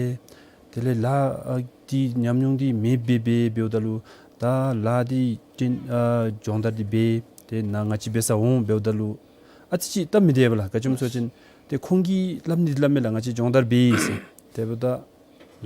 དེ་ལས་ལཱ་ཨ་འདི་ཉམས་མྱོང་འདི་མེདཔ་སྦེ་འབད་འབདཝ་ད་ལུ་ད་ལཱ་འདི་ཊེ་ཨ་སྦྱོང་བརྡར་འདི་འབད་དེ་ནཱ་ང་བཅས་འབད་སར་འོང་འབདཝ་ད་ལུ་ཨ་ཙི་ཅིག་སྟབས་མི་བདེ་བས་ལགས། ག་ཅི་སྨོ་ཟེར་བ་ཅིན་ཏེ་ཁོང་གིས་སླབ་ནི་འདི་སླབ་མས་ལགས། ང་བཅས་སྦྱོང་བརྡར་འབད་ཡི་ཟེར། དེ་འབདཝ་ད་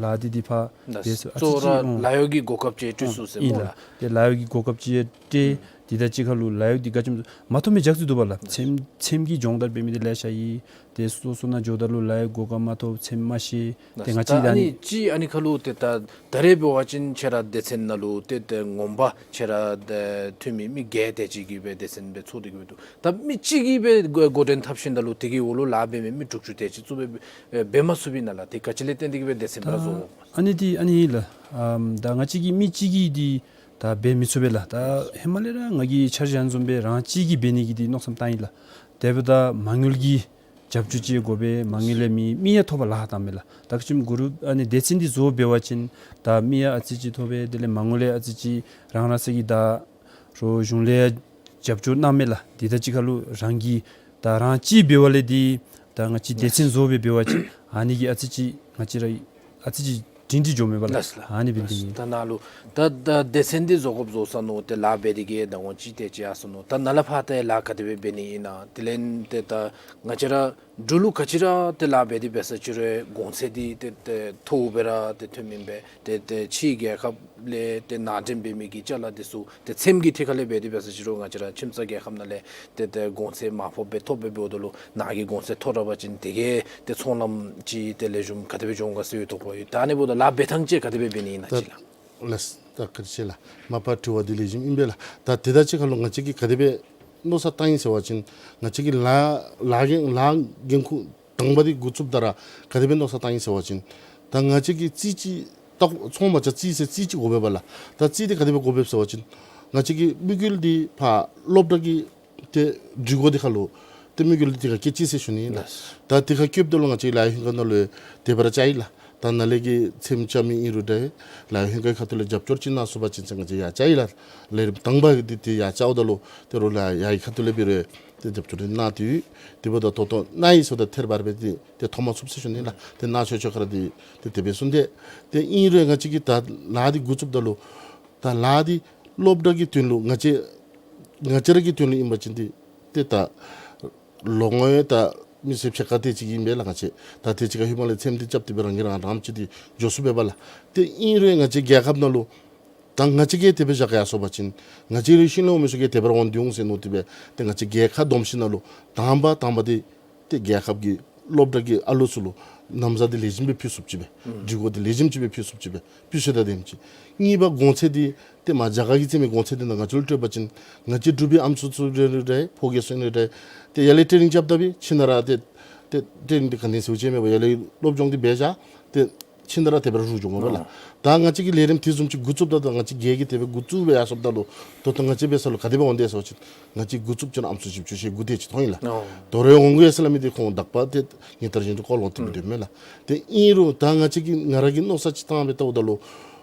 ལཱ་འདི་འདི་ཕར་འབད་ཟེར་ཨ་ཙི་ཅིག་ཨོ་ལཱ་གཡོག་གི་གོ་སྐབས་ཅིག་སྤྲོད་ཚུགས་ཟེར་ཨིན་སྨོ་ལགས། ལགས། ཏེ་ལཱ་གཡོག་གི་གོ་སྐབས་ཅིག་སྤྲོད། ཨུམ། འདི་དང་གཅིག་ཁར་ལུ་ལཱ་གཡོག་འདི་ག་ཅི་སྨོ་མ་ཐོབ་མི་རྒྱ་ཚ་འདུག་པ་ལགས། ཚེམ་ཚེམ་གྱི་སྦྱོང་བརྡར་འབད་མི་འདི་ལེ་ཤ་ཡོད། ཏེ་སོ་སོ་ནང་འགྱོཝ་ད་ལུ་ལཱ་གཡོག་གོ་སྐབས་མ་ཐོབ་ཚེམ་མ་ཤེས། ཏེ་ང་བཅས་ད་ཨ་ནི་ཅིག་ཨ་ནི་ཁར་ལུ་ཏེ་ད་ད་རེས་འབད་བ་ཅིན་ཁྱེད་ར་སྡེ་ཚན་ནང་ལུ་ཏེ་ཏེ་ངོ་མ་ཁྱེད་ར་ཏེ་འཐུས་མི་མི་བརྒྱད་དེ་ཅིག་གིས་སྦེ་སྡེ་ཚན་སྦེ་ཚོགས་ཏེ་གི་སྦེ་འདུག། ད་མི་གཅིག་གིས་སྦེ་འགོ་འགོ་འདྲེན་འཐབ་ཞིནམ་ད་ལུ་དེ་གི་འོག་ལུ་ལཱ་འབད་མི་མི་དྲུག་ཅུ་དེ་ཅིག་ཚུ་སྦེ་འབད་མ་ཚུགས་པས་ན་ལགས། དེ་ག་ཅི་ལས་བརྟེན་ཏེ་གི་སྦེ་སྡེ་ཚན་སྦེ་ར་བཟོ། ཨ་ནི་འདི་ཨ་ནི་ལགས། ཨམ་ད་ང་བཅས་ཀྱི་མི་གཅིག་གིས་འདི་ད་འབད་མི་ཚུགས་པས་ལགས། ད་ཧེ་མ་ལས་ར་ང་གིས་འཆར་གཞི་བཟུམ་སྦེ་རང་གཅིག་གིས་འབད་ནི་གི་འདི་མནོ་བསམ་བཏང་ཡི་ལགས། དེ་འབདཝ་ད་མ་དངུལ་གྱི་རྒྱབ་སྐྱོར་ཅིག་དགོ་པས། མ་དངུལ་ལས་མི་མི་ཡང་ཐོབ་པར་ལཱ་བཏང་མས་ལགས། ད་ག་ཅི་སྨོ་གུ་རུབ་ཨ་ནི་སྡེ་ཚན་འདི་བཟོ་འབད་བ་ཅིན་ད་མི་ཡང་ཨ་ཙི་ཅིག་ཐོབ་པས། དེ་ལས་མ་དངུལ་ལས་ཨ་ཙི་ཅིག་རང་རང་སོའི་གི་ད་རོགས་གཞུང་ལས་རྒྱབ་སྐྱོར་གནང་མས་ལགས། འདི་དང་གཅིག་ཁར་ལུ་རང་གིས་ད་རང་གཅིག་འབད་བ་ལས་འདི་ད་ང་བཅས་སྡེ་ཚན་བཟོ་སྦེ་འབད་བ་ཅིན་ཨ་ནི་གིས་ཨ་ཙི་ཅིག་ང་བཅས་ར་ཨ་ཙི་ཅིག་སྒྲིང་སྒྲི་འགྱོཝ་མས་པ་ལགས། ལགས་ལགས། ཨ་ནི་འབད་ནི་འདི་ལགས། ད་ནཱ་ལུ་ད་ད་སྡེ་ཚན་འདི་བཟོ་དགོཔ་བཟོ་ས་ནུག། ཏེ་ལཱ་འབད་དེ་གི་ད་ངོ་ཅིག་དེ་ཅིག་ཡར་སོ་ནུག། ད་ནཱ་ལས་ཕར་ཏེ་ལཱ་ག་དེ་སྦེ་འབད་ནི་ཨིན་ན། དེ་ལས་ཏེ་ད་ང་བཅས་ར་འབྲུག་ལུ་ག་ཅི་ར་ཏེ་ལཱ་འབད་དེ་འབད་ས་ཅི་རུང་གོང་ཚད་འདི་ཏེ་ཏེ་མཐོ་སྦེ་ར་ཏེ་ཐོན་མི་འབད། ཏེ་ཏེ་ཕྱི་རྒྱལ་ཁབ་ལས་ཏེ་ནང་འདྲེན་འབད་མི་གི་ཅ་ལ་འདི་ཚུ་ཏེ་ཚེམ་གྱི་ཐད་ཁར་ལས་འབད་དེ་འབད་ས་ཅི་རུང་ང་བཅས་ར་ཁྱིམ་ཚང་རྒྱལ་ཁབ་ནང་ལས་ཏེ་ཏེ་གོང་ཚད་མར་ཕབ་སྦེ་ཐོབ་སྦེ་འབདཝ་ད་ལུ་ནཱ་གི་གོང་ཚད་མཐོ་དྲགས་པ་ཅིན་དེ་གིས་ཏེ་ཚོང་ལམ་ཅིག་ཏེ་ལེགས་ཤོམ་ག་དེ་སྦེ་འགྱོ་འོང་ག་ཟེར་ཡོད་དོ་པོ་ཡོད། ད་ཨ་ནི་འབདཝ་ད་ལཱ་འབད་ཐངས་ཅིག་ག་དེ་སྦེ་འབད་ནི་ཨིན་ན་ཅིག་ལགས། ལགས། ད་བཀའ་དྲིན་ཆེ་ལགས། མ་པ་དྲི་བ་འདི་ལེགས་ཤོམ་ཨིན་པས་ལགས། ད་དེ་དང་གཅིག་ཁར་ལུ་ང་བཅས་ཀྱིས་ག་དེ་སྦེ་མནོ་བསམ་བཏང་ཡི་ཟེར་བ་ཅིན་ང་བཅས་ཀྱི་ལཱ་ལཱ་འགན་ལཱ་འགན་ཁུར་དང་པ་འདི་འགོ་བཙུགསཔ་ད་ར་ག་དེ་སྦེ་མནོ་བསམ་བཏང་ཡི་ཟེར་བ་ཅིན་ད་ང་བཅས་ཀྱིས་རྩིས་ཅིག་ད་ཚོང་མ་ཆ་རྩིས་ཟེར་རྩིས་ཅིག་དགོ་པས་པ་ལགས། ད་རྩིས་འདི་ག་དེ་སྦེ་དགོ་པས་ཟེར་བ་ཅིན་ང་བཅས་ཀྱི་དམིགས་ཡུལ་འདི་ཕར་སློབ་གྲྭ་གི་ཏེ་སྒྲིག་གོ་འདི་ཁར་ལུ་ཏེ་དམིགས་ཡུལ་འདི་ཁར་བསྐྱེད་ཅི་ཟེར་ཞུ་ནི་ཨིན་ལགས། ད་འདི་ཁར་བསྐྱེདཔ་ད་ལུ་ང་བཅས་ལཱ་གཡོག་ལྷན་ཁག་ནང་ལུ་དེ་སྦེ་ར་བཅའ་ཡི་ལགས། ད་ནཱ་ལས་ཀྱི་ཚེམ་རྐྱབ་མི་ཨིན་རུང་འདྲ་ལཱ་གཡོག་ལྷན་ཁག་གི་ཁ་ཐུག་ལས་རྒྱབ་སྐྱོར་ཅིག་གནང་ཚུགས་པ་ཅིན་ཟེར་ང་བཅས་ཡར་བཅའ་ཡི་ལགས། ལས་རིམ་དང་པ་འདི་ཏེ་ཡར་བཅའཝ་ད་ལུ་ཏེ་རོགས་ལཱ་གཡོག་གི་ཁ་ཐུག་ལས་འབད་རུང་ཏེ་རྒྱབ་སྐྱོར་འདི་གནང་སྟེ་ཡོད། དེ་འབདཝ་ད་ད་ལྟོ་གནང་ཡི་ཟེརཝ་ད་ཐད་རི་བ་རི་སྦེ་ཏེ་ཏེ་ཐོབ་མ་ཚུགས་ཟེར་ཞུ་ནི་ལགས། ཏེ་གནང་ཆོག་ཆོག་ཁར་འདི་ཏེ་དེ་སྦེ་གསུངས་ཏེ། ཏེ་ཨིན་རུང་ང་བཅས་ཀྱིས་ད་ལཱ་འདི་འགོ་བཙུགསཔ་ད་ལུ་ད་ལཱ་འདི་སློབ་གྲྭ་གི་དོན་ལུ་ང་བཅས་ང་བཅས་ར་གི་དོན་ལུ་ཨིན་པ་ཅིན་འདི་ཏེ་ད་ལོ་ངོ་ཡང་ད་མི་སེར་ཕྱེད་ཀ་དེ་ཅིག་ཨིན་པས་ལགས། ང་བཅས་ད་དེ་ཅིག་ཁར་ཧེ་མ་ལས་ཚེམ་འདི་རྐྱབ་སྟེ་སྦེ་རང་གིས་རང་རམ་ཅིག་འདི་འགྱོ་ཚུགས་པས་པ་ལགས། ཏེ་ཨིན་རུང་ང་བཅས་རྒྱལ་ཁབ་ནང་ལུ་ད་ང་བཅས་ཀྱིས་དེ་སྦེ་བཞག་ག་ཡར་སོང་པ་ཅིན་ང་བཅས་རའི་ཤུལ་ལས་འོང་མི་ཚུ་གིས་དེ་སྦེ་ར་འོང་སྟེ་འོང་ཟེར་མནོ་སྟེ་སྦེ་ཏེ་ང་བཅས་རྒྱལ་ཁ་བསྡོམས་ཞིནམ་ལས་དང་པ་དང་པ་འདི་ཏེ་རྒྱལ་ཁབ་ཀྱི་སློབ་གྲྭ་གི་ཨ་ལོ་ཚུ་ལུ་ན་བཟའ་འདི་ལེགས་ཤོམ་སྦེ་ཕུལ་ཚུགསཔ་ཅིག་སྦེ་སྒྲིག་གོ་འདི་ལེགས་ཤོམ་ཅིག་སྦེ་ཕུལ་ཚུགསཔ་ཅིག་སྦེ་སྤུས་ཚད་དང་ལྡནམ་ཅིག། གཉིས་པ་གོང་ཚད་འདི་ཏེ་མ་རྒྱ་གར་གྱིས་བརྩི་མི་གོང་ཚད་འདི་ནང་ང་བཅས་ལུ་སྤྲོད་པ་ཅིན་ང་བཅས་འབྲུག་པའི་ཨམ་སྲུ་ཚུ་རེ་རེ་རེ་ཕོ་རྒྱས་ཚུ་རེ་རེ་ཏེ་ཡར་ལས་ཊེ་ནིང་རྐྱབ་ད་སྦེ་ཁྱིམ་ནང་ར་ཏེ་ཏེ་ཊེ་ནིང་འདི་ག་ནི་ཟེར་བ་ཅིན་མེད་པར་ཡར་ལས་སློབ་སྦྱོང་འདི་འབད་བཞག་སྟེ་ཁྱིམ་ནང་ར་དེ་སྦེ་ར་རུང་འགྱོཝ་མས་པ་ལགས། ཨོ། ད་ང་བཅས་ཀྱིས་ལས་རིམ་དེ་བཟུམ་ཅིག་འགོ་བཙུགསཔ་ད་ད་ང་བཅས་རྒྱལ་ཁབ་ཀྱིས་དེ་སྦེ་འགོ་བཙུགས་སྦེ་ཡར་སོངམ་ད་ལུ་ད་ལྟོ་ང་བཅས་འབད་ས་ལུ་ག་དེ་སྦེ་འོང་དེས་ཟེར་བ་ཅིན་ང་བཅས་འགོ་བཙུགསཔ་ཅིག་ཨམ་སྲུ་བཞི་བཅུ་ཞེ་དགུ་དེ་ཅིག་ཐོན་ཡི་ལགས། ཨོ། ད་རུང་འོང་དགོ་ཟེར་སླབ་མི་འདི་ཁོང་དག་པ་ཏེ་ཉིན་ལྟར་བཞིན་དུ་སྐོར་ལོག་སྟེ་སྦེ་སྡོདཔ་མས་ལགས། ཏེ་ཨིན་རུང་ད་ང་བཅས་ཀྱིས་ང་ར་གིས་མནོ་བསམ་ཅིག་བཏང་སྦེ་བལྟཝ་ད་ལུ་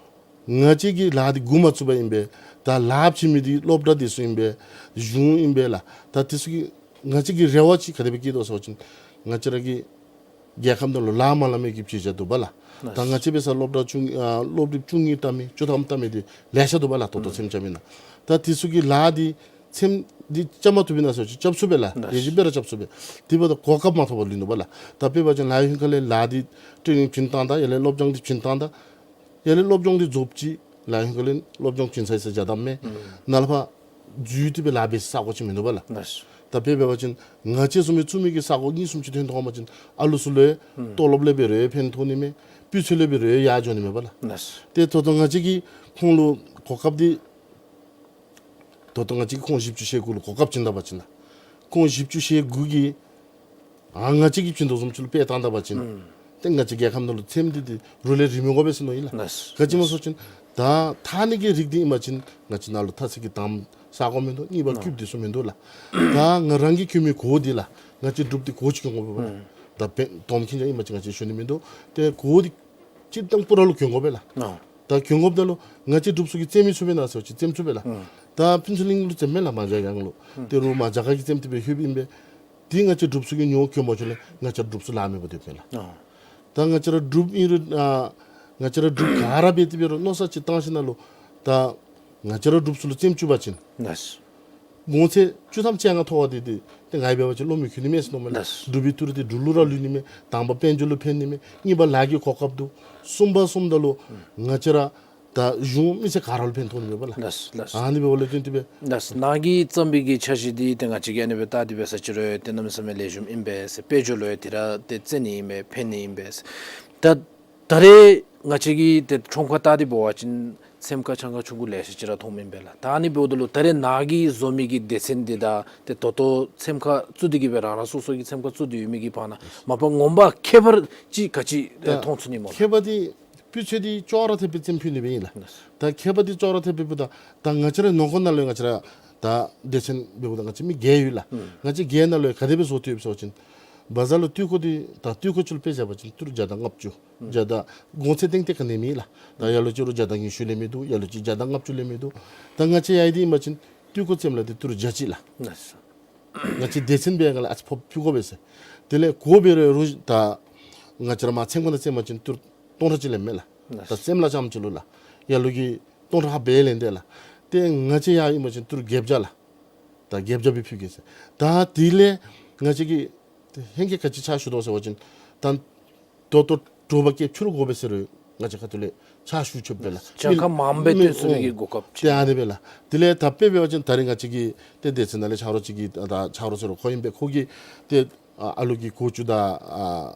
ང་བཅས་ཀྱིས་ལཱ་འདི་འགོ་མ་བཙུགས་པར་ཨིན་པས། ད་ལཱ་བྱིན་མི་འདི་སློབ་གྲྭ་འདི་ཚུ་ཨིན་པས། གཞུང་ཨིན་པས་ལགས། ད་དེ་ཚུ་གིས་ང་བཅས་ཀྱི་རེ་བ་ཅིག་ག་དེ་སྦེ་བསྐྱེད་དོ་ཟེར་བ་ཅིན་ང་བཅས་ར་གི་རྒྱལ་ཁབ་ནང་ལུ་ལཱ་མ་ལང་མི་གི་བྱེད་བྱ་འདུག་པ་ལགས། ད་ང་བཅས་འབད་ས་སློབ་གྲྭ་བཅུ་ཨ་སློབ་དེབ་བཅུ་གཉིས་བལྟ་མི་བཅུ་ཐམ་བལྟ་མི་འདི་ལེ་ཤ་འདུག་པ་ལགས། ད་ལྟོ་ཚེམ་རྐྱབ་མི་ནང་། ད་དེ་ཚུ་གིས་ལཱ་འདི་ཚེམ་འདི་རྐྱབ་མ་བཏུབ་པས་ན་ཟེར་བ་ཅིན་རྐྱབ་ཚུགས་པས་ལགས། ལེགས་ཤོམ་སྦེ་ར་རྐྱབ་ཚུགས་པས། དེ་འབདཝ་ད་གོ་སྐབས་མ་ཐོབ་པར་ལུས་འདུག་པ་ལགས། ད་དཔེ་འབད་བ་ཅིན་ལཱ་གཡོག་ལྷན་ཁག་ལས་ལཱ་འདི་ཊེ་ནིང་བྱིན་བཏང་ད་ཡར་ལས་སློབ་སྦྱོང་འདི་བྱིན་བཏང་ད་ཡར་ལས་སློབ་སྦྱོང་འདི་རྫོགསཔ་ཅིག་ལཱ་གཡོག་ལྷན་ཁག་ལས་སློབ་སྦྱོང་བྱིན་ཚར་ཡི་ཟེར་བྱ་དམ་མས། ནཱ་ལས་ཕར་འཛུལ་ཏེ་སྦེ་ལཱ་འབད་ས་ས་གོ་ཅིག་མིན་འདུག་པ་ལགས། ད་དཔེ་འབད་བ་ཅིན་ང་བཅས་བཟུམ་སྦེ་བཙུགས་མི་གི་ས་གོ་གཉིས་གསུམ་ཅིག་ཐོན་ཐོན་པ་ཅིན་ཨ་ལུ་ཚུ་ལུ་ཡང་ཨུམ་ཏོ་ལོབ་ལས་འབད་རུང་ཡང་ཕན་ཐོགས་ནི་མས། སྤུས་ཚད་ལས་འབད་རུང་ཡང་ཡར་འགྱོ་ནི་མས་པ་ལགས། ལགས། ཏེ་ད་ལྟོ་ང་བཅས་ཀྱིས་ཁོང་ལུ་གོ་སྐབས་འདི་ད་ལྟོ་ང་བཅས་ཀྱིས་ཁོང་བཞི་བཅུ་ཞེ་དགུ་ལུ་གོ་སྐབས་བྱིན་ད་པ་ཅིན་ལགས། ཁོང་བཞི་བཅུ་ཞེ་དགུ་གིས་ ཨ་ང་བཅས་ཀྱིས་བྱིན་དོ་བཟུམ་ཅིག་ལུ་དཔེ་བཏང་ད་པ་ཅིན་ཨུམ་ཏེ་ང་བཅས་རྒྱལ་ཁབ་ནང་ལུ་ཚེམ་འདི་འདི་རུ་ལས་རིན་མི་དགོ་པས་ཟེར་མནོ་ཡི་ལགས། ལགས། ག་ཅི་སྨོ་ཟེར་བ་ཅིན་ད་འཐག་ནི་གི་རིགས་འདི་ཨིན་པ་ཅིན་ང་བཅས་ནཱ་ལུ་འཐག་ས་གི་དམ་ས་གོ་མིན་འདུག། གཉིས་པ་ཨ་སྐུདཔ་འདི་ཚུ་མིན་འདུག་ལགས། ད་ང་རང་གིས་གྱོན་མི་གོ་བ་འདི་ལགས། ང་བཅས་འབྲུགཔ་འདི་གོ་ཅིག་གྱོན་དགོ་པས་ལགས། ཨུམ་ད་དཔེ་དོམ་ཁྱིམ་ཅིག་ཨིན་པ་ཅིན་ང་བཅས་ཞུ་ནི་མིན་འདུག། ཏེ་གོ་བ་འདི་སྤྱིར་བཏང་པུ་ར་ལུ་གྱོན་དགོ་པས་ལགས། ཨ་ད་གྱོན་དགོཔ་ད་ལུ་ང་བཅས་འབྲུགཔ་ཚུ་གིས་བཙེམ་མི་ཚུགས་པས་ན་ཟེར་བ་ཅིན་བཙེམ་ཚུགས་པས་ལགས། ཨུམ་ད་ཕུན་ཚོགས་གླིང་ལུ་བཙེམ་མས་ལགས། མ་བྱ་གང་ལུ། ཨུམ་ཏེ་རོགས་མ་བྱ་གང་གིས་བཙེམ་སྟེ་སྦེ་ལྷོདཔ་ཨིན་པས། འདི་ང་བཅས་འབྲུགཔ་ཚུ་གིས་ཉོ་གྱོན་མ་བྱུང་ལས་ང་བཅས་ར་འབྲུགཔ་ཚུ་ལཱ་མེད་པར་སྡོདཔ་མས་ལགས། ཨ་ད་ང་བཅས་ར་འབྲུགཔ་ཨིན་རུང་ཨ་ང་བཅས་ར་འབྲུགཔ་ག་ར་འབད་དེ་འབད་རུང་མནོ་བསམ་ཅིག་བཏང་ཞིནམ་ལས་ད་ང་བཅས་ར་འབྲུགཔ་ཚུ་ལུ་བཙེམ་བཅུག་པ་ཅིན་ལགས། གོང་ཚད་བཅུ་ཐམ་བཅོ་ལྔ་མཐོ་བ་འདི་འདི་ཏེ་ང་གིས་འབད་བ་ཅིན་བློ་མི་འཁེལ་ནི་མས་ཟེར་མནོཝ་མས་ལགས། ལགས། འབྲུག་པའི་ཏི་རུ་འདི་འབྲུག་ལུ་ར་ལུས་ནི་མས། དང་པ་དཔལ་འབྱོར་ལུ་ཕན་ནི་མས། གཉིས་པ་ལཱ་གི་གོ་སྐབས་འདུག། གསུམ་པ་གསུམ་ད་ལུ་ང་བཅས་ར་ད་གཞུང་མི་སེར་ག་ར་ལུ་ཕན་ཐོགས་ནི་མས་པ་ལགས། ལགས་ལགས། ཨ་ནི་འབདཝ་ལས་བརྟེན་ཏེ་སྦེ། ལགས། ནཱ་གིས་བརྩམས་པའི་གི་འཆར་གཞི་འདི་ཏེ་ང་བཅས་ཀྱིས་ཨ་ནི་སྦེ་བལྟ་སྟེ་འབད་ས་ཅིག་རུང་ཏེ་གནམ་མེད་ས་མེད་ལེགས་ཤོམ་ཨིན་པས་ཟེར། དཔལ་འབྱོར་ལུ་ཡང་དེ་ར་ཏེ་བརྩི་ནི་ཨིན་པས། ཕན་ནི་ཨིན་པས་ཟེར། ད་ད་རེས་ང་བཅས་ཀྱིས་ཏེ་ཁྲོམ་ཁར་བལྟ་སྟེ་འབད་བ་ཅིན་ཚེམ་ཁ་ཆང་ཁ་ཆུང་ཀུ་ལེ་ཤ་ཅིག་ར་མཐོངམ་ཨིན་པས་ལགས། ད་ཨ་ནི་འབདཝ་ད་ལུ་ད་རེས་ནཱ་གིས་བཟོ་མི་གི་སྡེ་ཚན་འདི་དང་ཏེ་ད་ལྟོ་ཚེམ་ཁ་བཙུགས་ཏེ་གི་སྦེ་རང་རང་སོ་སོ་གི་ཚེམ་ཁ་བཙུགས་ཏེ་ཡོད་མི་གི་བར་ན་མ་པ་ངོ་མ་ཁྱད་པར་ཅིག་ག་ཅི་ད་མཐོང་ཚུགས་ནི་སྨོ་ལགས། ཁྱད་པར་འདི་སྤུས་ཚད་འདི་ཅོག་ར་འཐདཔ་སྦེ་བཙེམ་ཕུལ་ནི་སྦེ་ཨིན་ལགས། ད་ཁྱད་པར་འདི་ཅོག་ར་འཐདཔ་སྦེ་འབདཝ་ད་ད་ང་བཅས་ར་ནང་འཁོད་ནང་ལུ་ང་བཅས་ར་ད་སྡེ་ཚན་འབདཝ་ད་ང་བཅས་མི་བརྒྱད་ཡོད་ལགས། ཨུམ་ང་བཅས་བརྒྱད་ནང་ལུ་ག་དེ་སྦེ་བཟོ་སྟེ་ཡོད་ཟེར་བ་ཅིན་བ་ཛར་ལུ་ཏི་རུ་ཁོ་འདི་ད་ཏི་རུ་ཁོ་ཅིག་ལུ་དཔེ་བཞག་པ་ཅིན་ཏི་རུ་བརྒྱ་དང་ལྔ་བཅུ། ཨུམ་བརྒྱ་དང་གོང་ཚད་ཏན་ཏན་ག་ནི་མེད་ལགས། ད་ཡར་ལུ་ཅིག་རུང་བརྒྱ་དང་ཉི་ཤུ་ལས་མི་འདུག། ཡར་ལུ་ཅིག་བརྒྱ་དང་ལྔ་བཅུ་ལས་མི་འདུག། ད་ང་བཅས་ཡར་འདི་ཨིན་པ་ཅིན་ཏི་རུ་ཁོ་བཙེམ་ལས་འདི་ཏི་རུ་བརྒྱ་གཅིག་ལགས། ལགས། ང་བཅས་སྡེ་ཚན་འབད་བའི་སྒང་ལས་ཨ་ཙི་ཕོགཔ་ཕུལ་དགོ་པས་ཟེར། དེ་ལས་གོ་འབད་རུང་རུང་ད་ང་བཅས་ར་མར་ཚེམ་ཁ་ནང་བཙེམ་པ་ཅིན་ཏི་རུ་སྟོང་ཕྲག་གཅིག་ལས་མེད་ལགས། ལགས། ད་བཙེམ་ལ་རྐྱངམ་ཅིག་ལུ་ལགས། ཡར་ལུ་གི་སྟོང་ཕྲག་ལྷགཔ་སྦེ་ལེན་དེས་ལགས། ཏེ་ང་བཅས་ཡར་ཨིན་པ་ཅིན་ཏི་རུ་བརྒྱད་བརྒྱ་ལགས། ད་བརྒྱད་བརྒྱ་སྦེ་ཕུལ་གེ་ཟེར། ད་དེ་ལས་ང་བཅས་ཀྱིས་ཏེ་ཧེང་སྐལ་ག་ཅི་ཕྱག་ཞུ་དོ་ཟེར་བ་ཅིན་ད་ད་ལྟོ་དྲོ་པ་སྐྱེལ་ཕྱི་རུ་དགོ་པས་ཟེར་རུང་ང་བཅས་ཁ་ཐུག་ལས་ཕྱག་ཞུ་ཆོགཔ་སྦེ་ལགས། གྱངས་ཁ་མངམ་སྦེ་སྟོན་ཚུགས་ནི་གི་གོ་སྐབས་ཅིག། ཏེ་ཨ་ནི་སྦེ་ལགས། དེ་ལས་ད་དཔེ་འབད་བ་ཅིན་ད་རེས་ང་བཅས་ཀྱི་ཏེ་སྡེ་ཚན་ནང་ལས་ཆ་རོགས་ཅིག་གིས་ད་ཆ་རོགས་ཟེར་རུང་ཁོ་ཨིན་པས། ཁོ་གིས་ཏེ་ཨ་ཨ་ལུ་གི་གོ་ཅུ་དང་ཨ་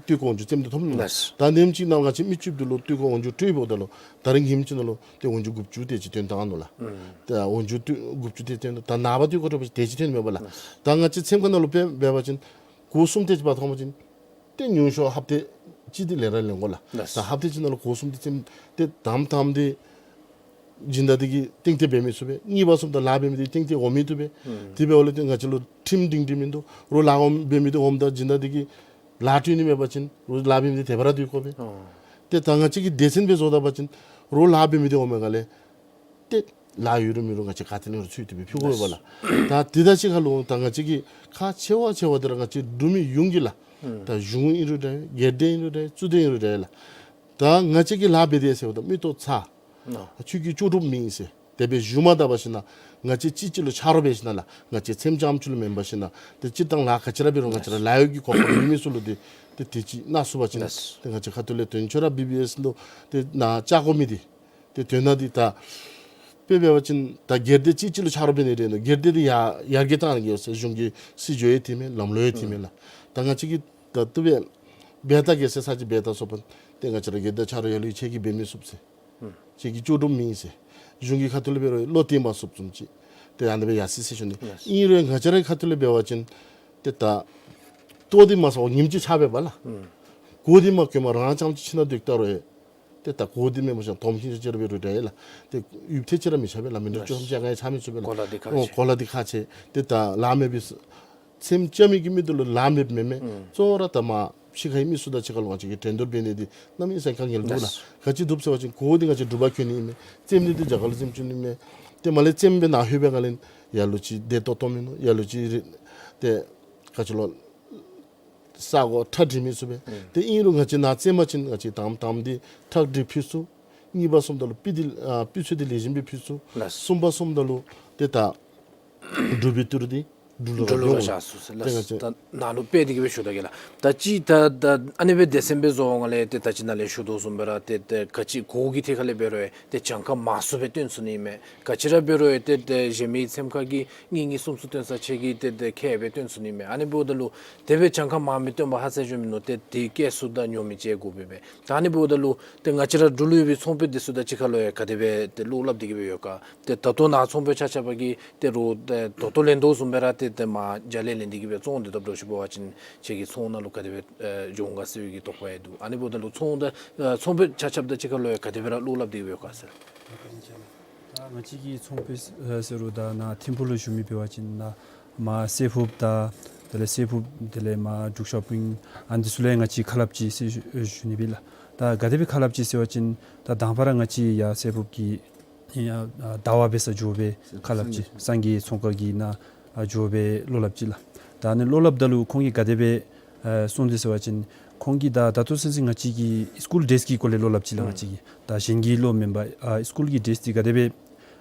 ཏི་རུ་ཁོ་འོག་འཇུག་བཙེམ་སྟེ་ཐོབ་ནུག་ལགས། ལགས། ད་ཉིནམ་གཅིག་ནང་ང་བཅས་མི་བཅུ་བདུན་ལུ་ཏི་རུ་ཁོ་འོག་འཇུག་སྤྲོདཔ་ད་ལུ་ད་རེས་ཉིནམ་གཅིག་ནང་ལུ་ཏེ་འོག་འཇུག་དགུ་བཅུ་དེ་ཅིག་ཐོན་བཏང་ནུག་ལགས། ཨུམ་ད་འོག་འཇུག་ཏི་དགུ་བཅུ་དེ་ཐོན་ད་ནངས་པ་ཏི་རུ་ཁོ་འདྲཝ་ཅིག་དེ་ཅིག་ཐོན་མས་པ་ལགས། ལགས། ད་ང་བཅས་ཚེམ་ཁ་ནང་ལུ་དཔེ་འབད་བ་ཅིན་གོ་གསུམ་དེ་ཅིག་འབག་ཐོན་པ་ཅིན་ཏེ་ཉུང་ཤོས་ཧབ་ཏ་གཅིག་འདི་ལེན་ར་ལེན་དགོ་ལགས། ལགས། ད་ཧབ་ཏ་གཅིག་ནང་ལུ་གོ་གསུམ་འདི་བཙེམ་ཏེ་དམ་དམ་འདི་སྦྱིན་བདག་འདི་གིས་གཏན་གཏན་འབད་མི་ཚུགས་པས། གཉིས་པ་གསུམ་ད་ལཱ་འབད་མི་འདི་གཏན་གཏན་འོང་མི་བཏུབ་པས། ཨུམ་དེ་འབདཝ་ལས་ཏེ་ང་བཅས་ལུ་ཁྲིམས་སྒྲིང་སྒྲི་མིན་འདུག། རོགས་ལཱ་འོང་འབད་མི་འདི་འོངམ་ད་སྦྱིན་བདག་འདི་གིས་ལཱ་སྤྲོད་ནི་མེད་པ་ཅིན་རོགས་ལཱ་འབད་མི་འདི་དེ་སྦེ་ར་སྡོད་དགོ་པས། ཨོ་ཏེ་ད་ང་བཅས་ཀྱིས་སྡེ་ཚན་སྦེ་བཟོ་ད་པ་ཅིན་རོགས་ལཱ་འབད་མི་འདི་འོངམ་སྒང་ལས་ཏེ་ལཱ་ཡོད་རུང་མེད་རུང་ང་བཅས་ག་ཏེ་ལས་རུང་ཚུད་དེ་སྦེ་ཕུལ་དགོ་པས་ལགས། ད་དེ་དང་གཅིག་ཁར་ལུ་ད་ང་བཅས་ཀྱི་ཁག་ཆེ་བ་ཆེ་བ་འདི་ར་ང་བཅས་འབྲུག་མི་ཡོངས་ཀྱིས་ལགས། ཨུམ་ད་གཞུང་ཨིན་རུང་འདྲ་སྒེར་སྡེ་ཨིན་རུང་འདྲ་གཙོས་སྡེ་ཨིན་རུང་འདྲ་ལགས། ད་ང་བཅས་ཀྱིས་ལཱ་འབད་དེས་ཟེརཝ་ད་མིག་ཏོ་ཚ་ཨོ་ཁྱོད་ཀྱིས་ལྕོགས་གྲུབ་མེན་ཟེར་དེ་སྦེ་ཞུ་མ་ད་པ་ཅིན་ན་ང་བཅས་གཅིག་གཅིག་ལུ་ཆ་རོགས་འབད་ཞིན་ན་ལགས། ང་བཅས་ཚེམ་རྐྱངམ་ཅིག་ལུ་མེན་པར་ཞིན་ན་ཏེ་སྤྱིར་བཏང་ལཱ་ག་ཅི་ར་འབད་རུང་ང་བཅས་ར་ལཱ་གཡོག་གི་གོ་སྐབས་ཡོད་མི་ཚུ་ལུ་ཏེ་ཏེ་དེ་ཅིག་གནང་ཚུགས་པ་ཅིན་ཏེ་ང་བཅས་ཁ་ཐུག་ལས་དོན་ཆེ་ར་བི་བི་ཨེསི་ལུ་ཏེ་ནཱ་བཅའ་དགོ་མི་འདི་ཏེ་དོན་དག་འདི་ད་དཔེ་འབད་བ་ཅིན་ད་སྒེར་སྡེ་གཅིག་གཅིག་ལུ་ཆ་རོགས་འབད་ནི་རེ་ནོ་སྒེར་སྡེ་འདི་ཡར་ཡར་རྒྱས་བཏང་ནི་གི་ཡོད་ཟེར་གཞུང་གི་སྲིད་བྱུས་ཡང་འཐུས་མས། ལམ་ལུགས་ཡང་འཐུས་མས་ལགས། ད་ང་བཅས་ཀྱིས་ད་བཏུབ་པས་འབད་ད་གེ་ཟེར་ས་ཅིག་འབད་ད་སོང་པ་ཏེ་ང་བཅས་ར་སྒེར་སྡེ་ཆ་རོགས་ཡར་ལུ་ཁྱོད་ཀྱིས་འབད་མི་ཚུགས་ཟེར་ཁྱོད་ཀྱིས་ལྕོགས་གྲུབ་མེན་ཟེར་གཞུང་གི་ཁ་ཐུག་ལས་འབད་རུང་བློ་གཏད་མ་ཚུགསཔ་བཟུམ་ཅིག་ཏེ་ཨ་ནི་སྦེ་ཡར་སོ་ཡི་ཟེར་ཞུ་ནི། ཨིན་རུང་ང་བཅས་རའི་ཁ་ཐུག་ལས་འབད་བ་ཅིན་ཏེ་ད་ལྟོ་འདི་མ་ཟ་བར་ཉིནམ་གཅིག་ཆགས་པས་པ་ལགས། གོ་འདི་མ་གྱོནམ་རང་རྐྱངམ་ཅིག་ཁྱིམ་ནང་སྡོད་ད་རུང་ཡང་ཏེ་ད་གོ་འདི་མེན་པ་ཅིན་དོམ་ཁྱིམ་ཅིག་ཅིག་ར་འབད་རུང་འདྲ་ཡ་ལགས། ཏེ་ཡུདཔ་ཐེངས་ཅིག་ར་མི་ཆགས་པས་ལགས། མི་ནིཊ་བཅུ་ཐམ་བཅོ་ལྔ་ཡང་ཆགས་མི་ཚུགས་པས་ལགས། གོ་ལ་འདི་ཁག་ཆེ། གོ་ལ་འདི་ཁག་ཆེ། ཏེ་ད་ལཱ་མེད་པའི་ཚེམ་བཅའ་མི་གི་མི་འདི་ལུ་ལཱ་མེདཔ་མེན་མས། གཙོ་བོ་ར་ད་མར་ཕྱི་ཁའི་མི་ཚུ་དང་གཅིག་ཁར་ལུ་ང་བཅས་ཀྱིས་འགྲན་བསྡུར་འབད་ནི་འདི་གནམ་མེད་ས་མེད་དཀའ་ངལ་འདུག་ལགས། ག་ཅི་འདུག་ཟེར་བ་ཅིན་གོ་འདི་ང་བཅས་འབྲུག་པ་གྱོན་ནི་ཨིན་མས། ཚེམ་འདི་འདི་རྒྱ་གར་ལུ་ཚེམ་བཅུག་ནི་མས། ཏེ་མར་ལས་ཚེམ་སྦེ་ནཱ་ལྷོད་པའི་སྒང་ལས་ཡར་ལུ་ཅིག་བདེ་ཏོག་ཏོ་མིན་ནུག། ཡར་ལུ་ཅིག་རེ་ཏེ་ག་ཅི་ལོ་ས་གོ་ཁྲག་སྒྲིག་མི་ཚུགས་པས། ཏེ་ཨིན་རུང་ང་བཅས་ནཱ་བཙེམ་པ་ཅིན་ང་བཅས་དང་པ་དང་པ་འདི་ཁྲག་སྒྲིག་ཕུལ་ཚུགས། གཉིས་པ་གསུམ་ད་ལུ་སྤུས་འདི་ཨ་སྤུས་ཚད་འདི་ལེགས་ཤོམ་སྦེ་ཕུལ་ཚུགས། ལགས། གསུམ་པ་གསུམ་ད་ལུ་ཏེ་ད་འབྲུག་པའི་ཏི་རུ་འདི་འབྲུག་ལུ་འབྲུག་ལུ་ར་བཞག་ཚུགས་ཟེར། ཏེ་ང་བཅས་ད་ནཱ་ལུ་དཔེ་འདི་གིས་སྦེ་ཞུ་ད་གེ་ལགས། ད་ཅི་ད་ད་ཨ་ནི་སྦེ་སྡེ་ཚན་སྦེ་བཟོ་བའི་སྒང་ལས་ཏེ་ད་ཅི་ནཱ་ལས་ཞུ་དོ་བཟུམ་སྦེ་ར་ཏེ་ཏེ་ག་ཅི་གོ་གི་ཐད་ཁ་ལས་འབད་རུང་ཡང་ཏེ་གྱངས་ཁ་མང་སུ་སྦེ་སྟོན་ཚུགས་ནི་མས། ག་ཅི་ར་འབད་རུང་ཡང་ཏེ་ཏེ་གཞན་མི་ཚེམ་ཁ་གི་གཉིས་གཉིས་གསུམ་གསུམ་སྟོན་ས་ཅིག་གིས་ཏེ་ཏེ་ཁེ་སྦེ་སྟོན་ཚུགས་ནི་མས། ཨ་ནི་འབདཝ་ད་ལུ་དེ་སྦེ་གྱངས་ཁ་མང་མི་སྟོན་པར་ཧ་ཟེར་ཞུ་མི་ནོར་ཏེ་དེ་གིས་སུ་དང་ཉོ་མི་ཅིག་དགོ་པས་པས། ད་ཨ་ནི་འབདཝ་ད་ལུ་ཏེ་ང་བཅས་ར་འབྲུག་ལུ་ཡོད་པའི་ཚོང་དཔོན་འདི་ཚུ་དང་གཅིག་ཁར་ལུ་ཡང་ག་དེ་སྦེ་ཏེ་བློ་སླབ་སྟེ་གི་སྦེ་ཡོད་ག། ཏེ་ད་ལྟོ་ནཱ་ཚོང་དཔོན་ཆ་ཁྱབ་ཀྱིས་ཏེ་རོགས་ཏེ་ད་ལྟོ་ལེན་དོ་བཟུམ་སྦེ་ར་ཏེ་ ཏེ་མར་རྒྱ་ལས་ལེན་ཏེ་གི་སྦེ་བཙོང་སྟེ་ད་འདྲཝ་ཅིག་འབད་བ་ཅིན་ཁྱེད་ཀྱི་ཚོང་ནང་ལུ་ག་དེ་སྦེ་ཨེ་འགྱོ་འོང་ག་ཟེར་བའི་གི་དོགས་པ་ཡང་འདུག། ཨ་ནི་འབདཝ་ད་ལུ་ཚོང་ད་ཨེ་ཚོང་པའི་ཆ་ཁྱབ་དང་གཅིག་ཁར་ལུ་ཡང་ག་དེ་སྦེ་ར་བློ་སླབ་སྟེ་ཡོད་ག་ཟེར། ད་ང་བཅས་ཀྱི་ཚོང་པ་ཟེར་རུང་ད་ནཱ་ཐིམ་ཕུག་ལུ་བཞུགས་མི་འབད་བ་ཅིན་ནཱ་མར་སྲད་ཕུགཔ་དང་དེ་ལས་སྲད་ཕུགཔ་དེ་ལས་མར་འབྲུག་ཤོ་པིང་ཨ་ནི་ཚུ་ལུ་ཡང་ང་བཅས་ཁ་སླབ་ཅི་ཟེར་ཞུ་ཞུ་ནི་སྦེ་ལགས། ད་ག་དེ་སྦེ་ཁ་སླབ་ཅི་ཟེར་བ་ཅིན་ད་དང་པ་ར་ང་བཅས་ཡར་སྲད་ཕུགཔ་གི་ཡ་ཨ་ཟླ་བ་འབད་སར་འགྱོ་སྦེ་ཁ་སླབ་ཅི། སངས་རྒྱས་ཚོང་ཁང་གི་ནང་ཨ་འགྱོ་སྦེ་བློ་སླབ་ཅི་ལགས། ད་ཨ་ནི་བློ་སླབ་ད་ལུ་ཁོང་གིས་ག་དེ་སྦེ་ཨ་གསུངས་དེས་ཟེར་བ་ཅིན་ཁོང་གིས་ད་ད་ལྟོ་ཚུན་ཚོད་ང་བཅས་ཀྱི་སི་ཀུལ་ཌེ་སི་ཀི་སྐོར་ལས་བློ་སླབ་ཅི་ལགས། ང་བཅས་ཀྱིས་ད་གཞན་གྱི་བློ་མེན་པར་ཨ་སི་ཀུལ་གྱི་ཌེ་སི་འདི་ག་དེ་སྦེ་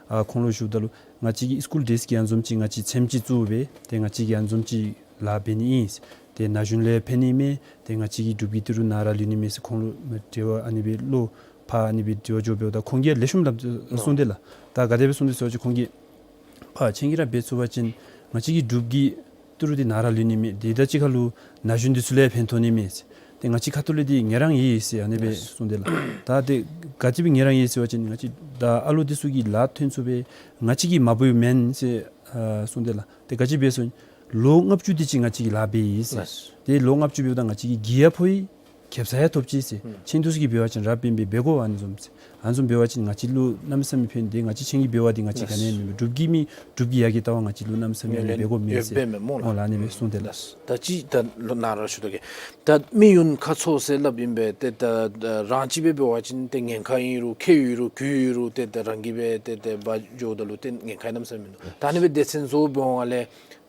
ཨ་ཁོང་ལུ་ཞུཝ་ད་ལུ་ང་བཅས་ཀྱི་སི་ཀུལ་ཌེ་སི་ཀི་ཨ་ནི་བཟུམ་ཅིག་ང་བཅས་ཚེམ་ཅིག་བཙུགས་སྦེ་ཏེ་ང་བཅས་ཀྱིས་ཨ་ནི་བཟུམ་ཅིག་ལཱ་འབད་ནི་ཨིན། ཏེ་ན་གཞོན་ལུ་ཡང་ཕན་ནི་མས། ཏེ་ང་བཅས་ཀྱི་འབྲུག་པའི་ཏི་རུ་ནཱ་ར་ལུས་ནི་མས་ཟེར་ཁོང་ལུ་འབྲེལ་བ་ཨ་ནི་སྦེ་བློ་ཕར་ཨ་ནི་སྦེ་འབྲེལ་བ་འགྱོ་འབདཝ་ད་ཁོང་གིས་ལེགས་ཤོམ་སླབ་གསུངས་དེས་ལགས། ད་ག་དེ་སྦེ་གསུངས་དེས་ཟེར་བ་ཅིན་ཁོང་གིས་ཕར་ཁྱེད་ཀྱིས་ར་འབད་ཚུགས་པ་ཅིན་ང་བཅས་ཀྱི་འབྲུག་གི་ཏི་རུ་འདི་ནཱ་ར་ལུས་ནི་མས། དེ་དང་གཅིག་ཁར་ལུ་ན་གཞོན་འདི་ཚུ་ལུ་ཡང་ཕན་ཐོགས་ནི་མས་ཟེར། ཏེ་ང་བཅས་ཁ་ཐུག་ལས་འདི་ངལ་རངས་ཨིན་ཟེར་ཨ་ནི་སྦེ་གསུངས་དེས་ལགས། ད་ཏེ་ག་ཅི་སྦེ་ངལ་རངས་ཨིན་ཟེར་བ་ཅིན་ང་བཅས་ད་ཨ་ལོ་འདི་ཚུ་གིས་ལཱ་ཐོན་ཚུགས་པས། ང་བཅས་ཀྱིས་མ་འབད་བ་མེན་ཟེར་ཨ་གསུངས་དེས་ལགས། ཏེ་ག་ཅི་སྦེ་ཟེར་བ་ཅིན་ལོ་ལྔ་བཅུ་དེ་ཅིག་ང་བཅས་ཀྱིས་ལཱ་འབད་ཡི་ཟེར། ལགས། ཏེ་ལོ་ལྔ་བཅུ་འབདཝ་ད་ང་བཅས་ཀྱིས་གི་ཡང་ཕོག་ཡི། ཁེབ་ས་ཡང་ཐོབ་ཅི་ཟེར། ཨུམ། ཁྱེད་འདི་ཚུ་གིས་འབད་བ་ཅིན་རབ་འབད་འབད་འབད་དགོ་ཨ་ནི་བཟུམ་ཟེར། ཨ་ནི་བཟུམ་འབད་བ་ཅིན་ང་བཅས་ལུ་གནམ་མེད་ས་མེད་ཕན་ཏེ་ང་བཅས་ཁྱེད་ཀྱིས་འབད་བ་འདི་ང་བཅས་ག་ནི་ཡང་མེད་མས། འབྲུག་གི་མི་འབྲུག་གི་ཡ་གི་ལྟ་བ་ང་བཅས་ལུ་གནམ་མེད་ས་མེད་ཨ་ནི་འབད་དགོཔ་མེད་ཟེར། ཡོན་ཏན་ཡོད་པས་མས་སྨོ་ལགས། ཨོ་ལགས་ཨ་ནི་སྦེ་གསུངས་དེས་ལགས། ད་ཅི་ད་ལོ་ནཱ་ར་ཞུ་དོ་གེ། ད་མི་ཡོན་ཁ་མཚོ་ཟེར་སླབ་ཨིན་པས། ཏེ་ད་ད་རང་གཅིག་སྦེ་འབད་བ་ཅིན་ཏེ་ཉེན་ཁ་ཨིན་རུང་ཁེ་ཡོད་རུང་གུ་ཡོད་རུང་ཏེ་ད་རང་གིས་སྦེ་ཏེ་ཏེ་འབག་འགྱོཝ་ད་ལུ་ཏེ་ཉེན་ཁ་གནམ་མེད་ས་མེད་མིན་འདུག། ད་ཨ་ནི་སྦེ་སྡེ་ཚན་བཟོ་འབདཝ་ལས་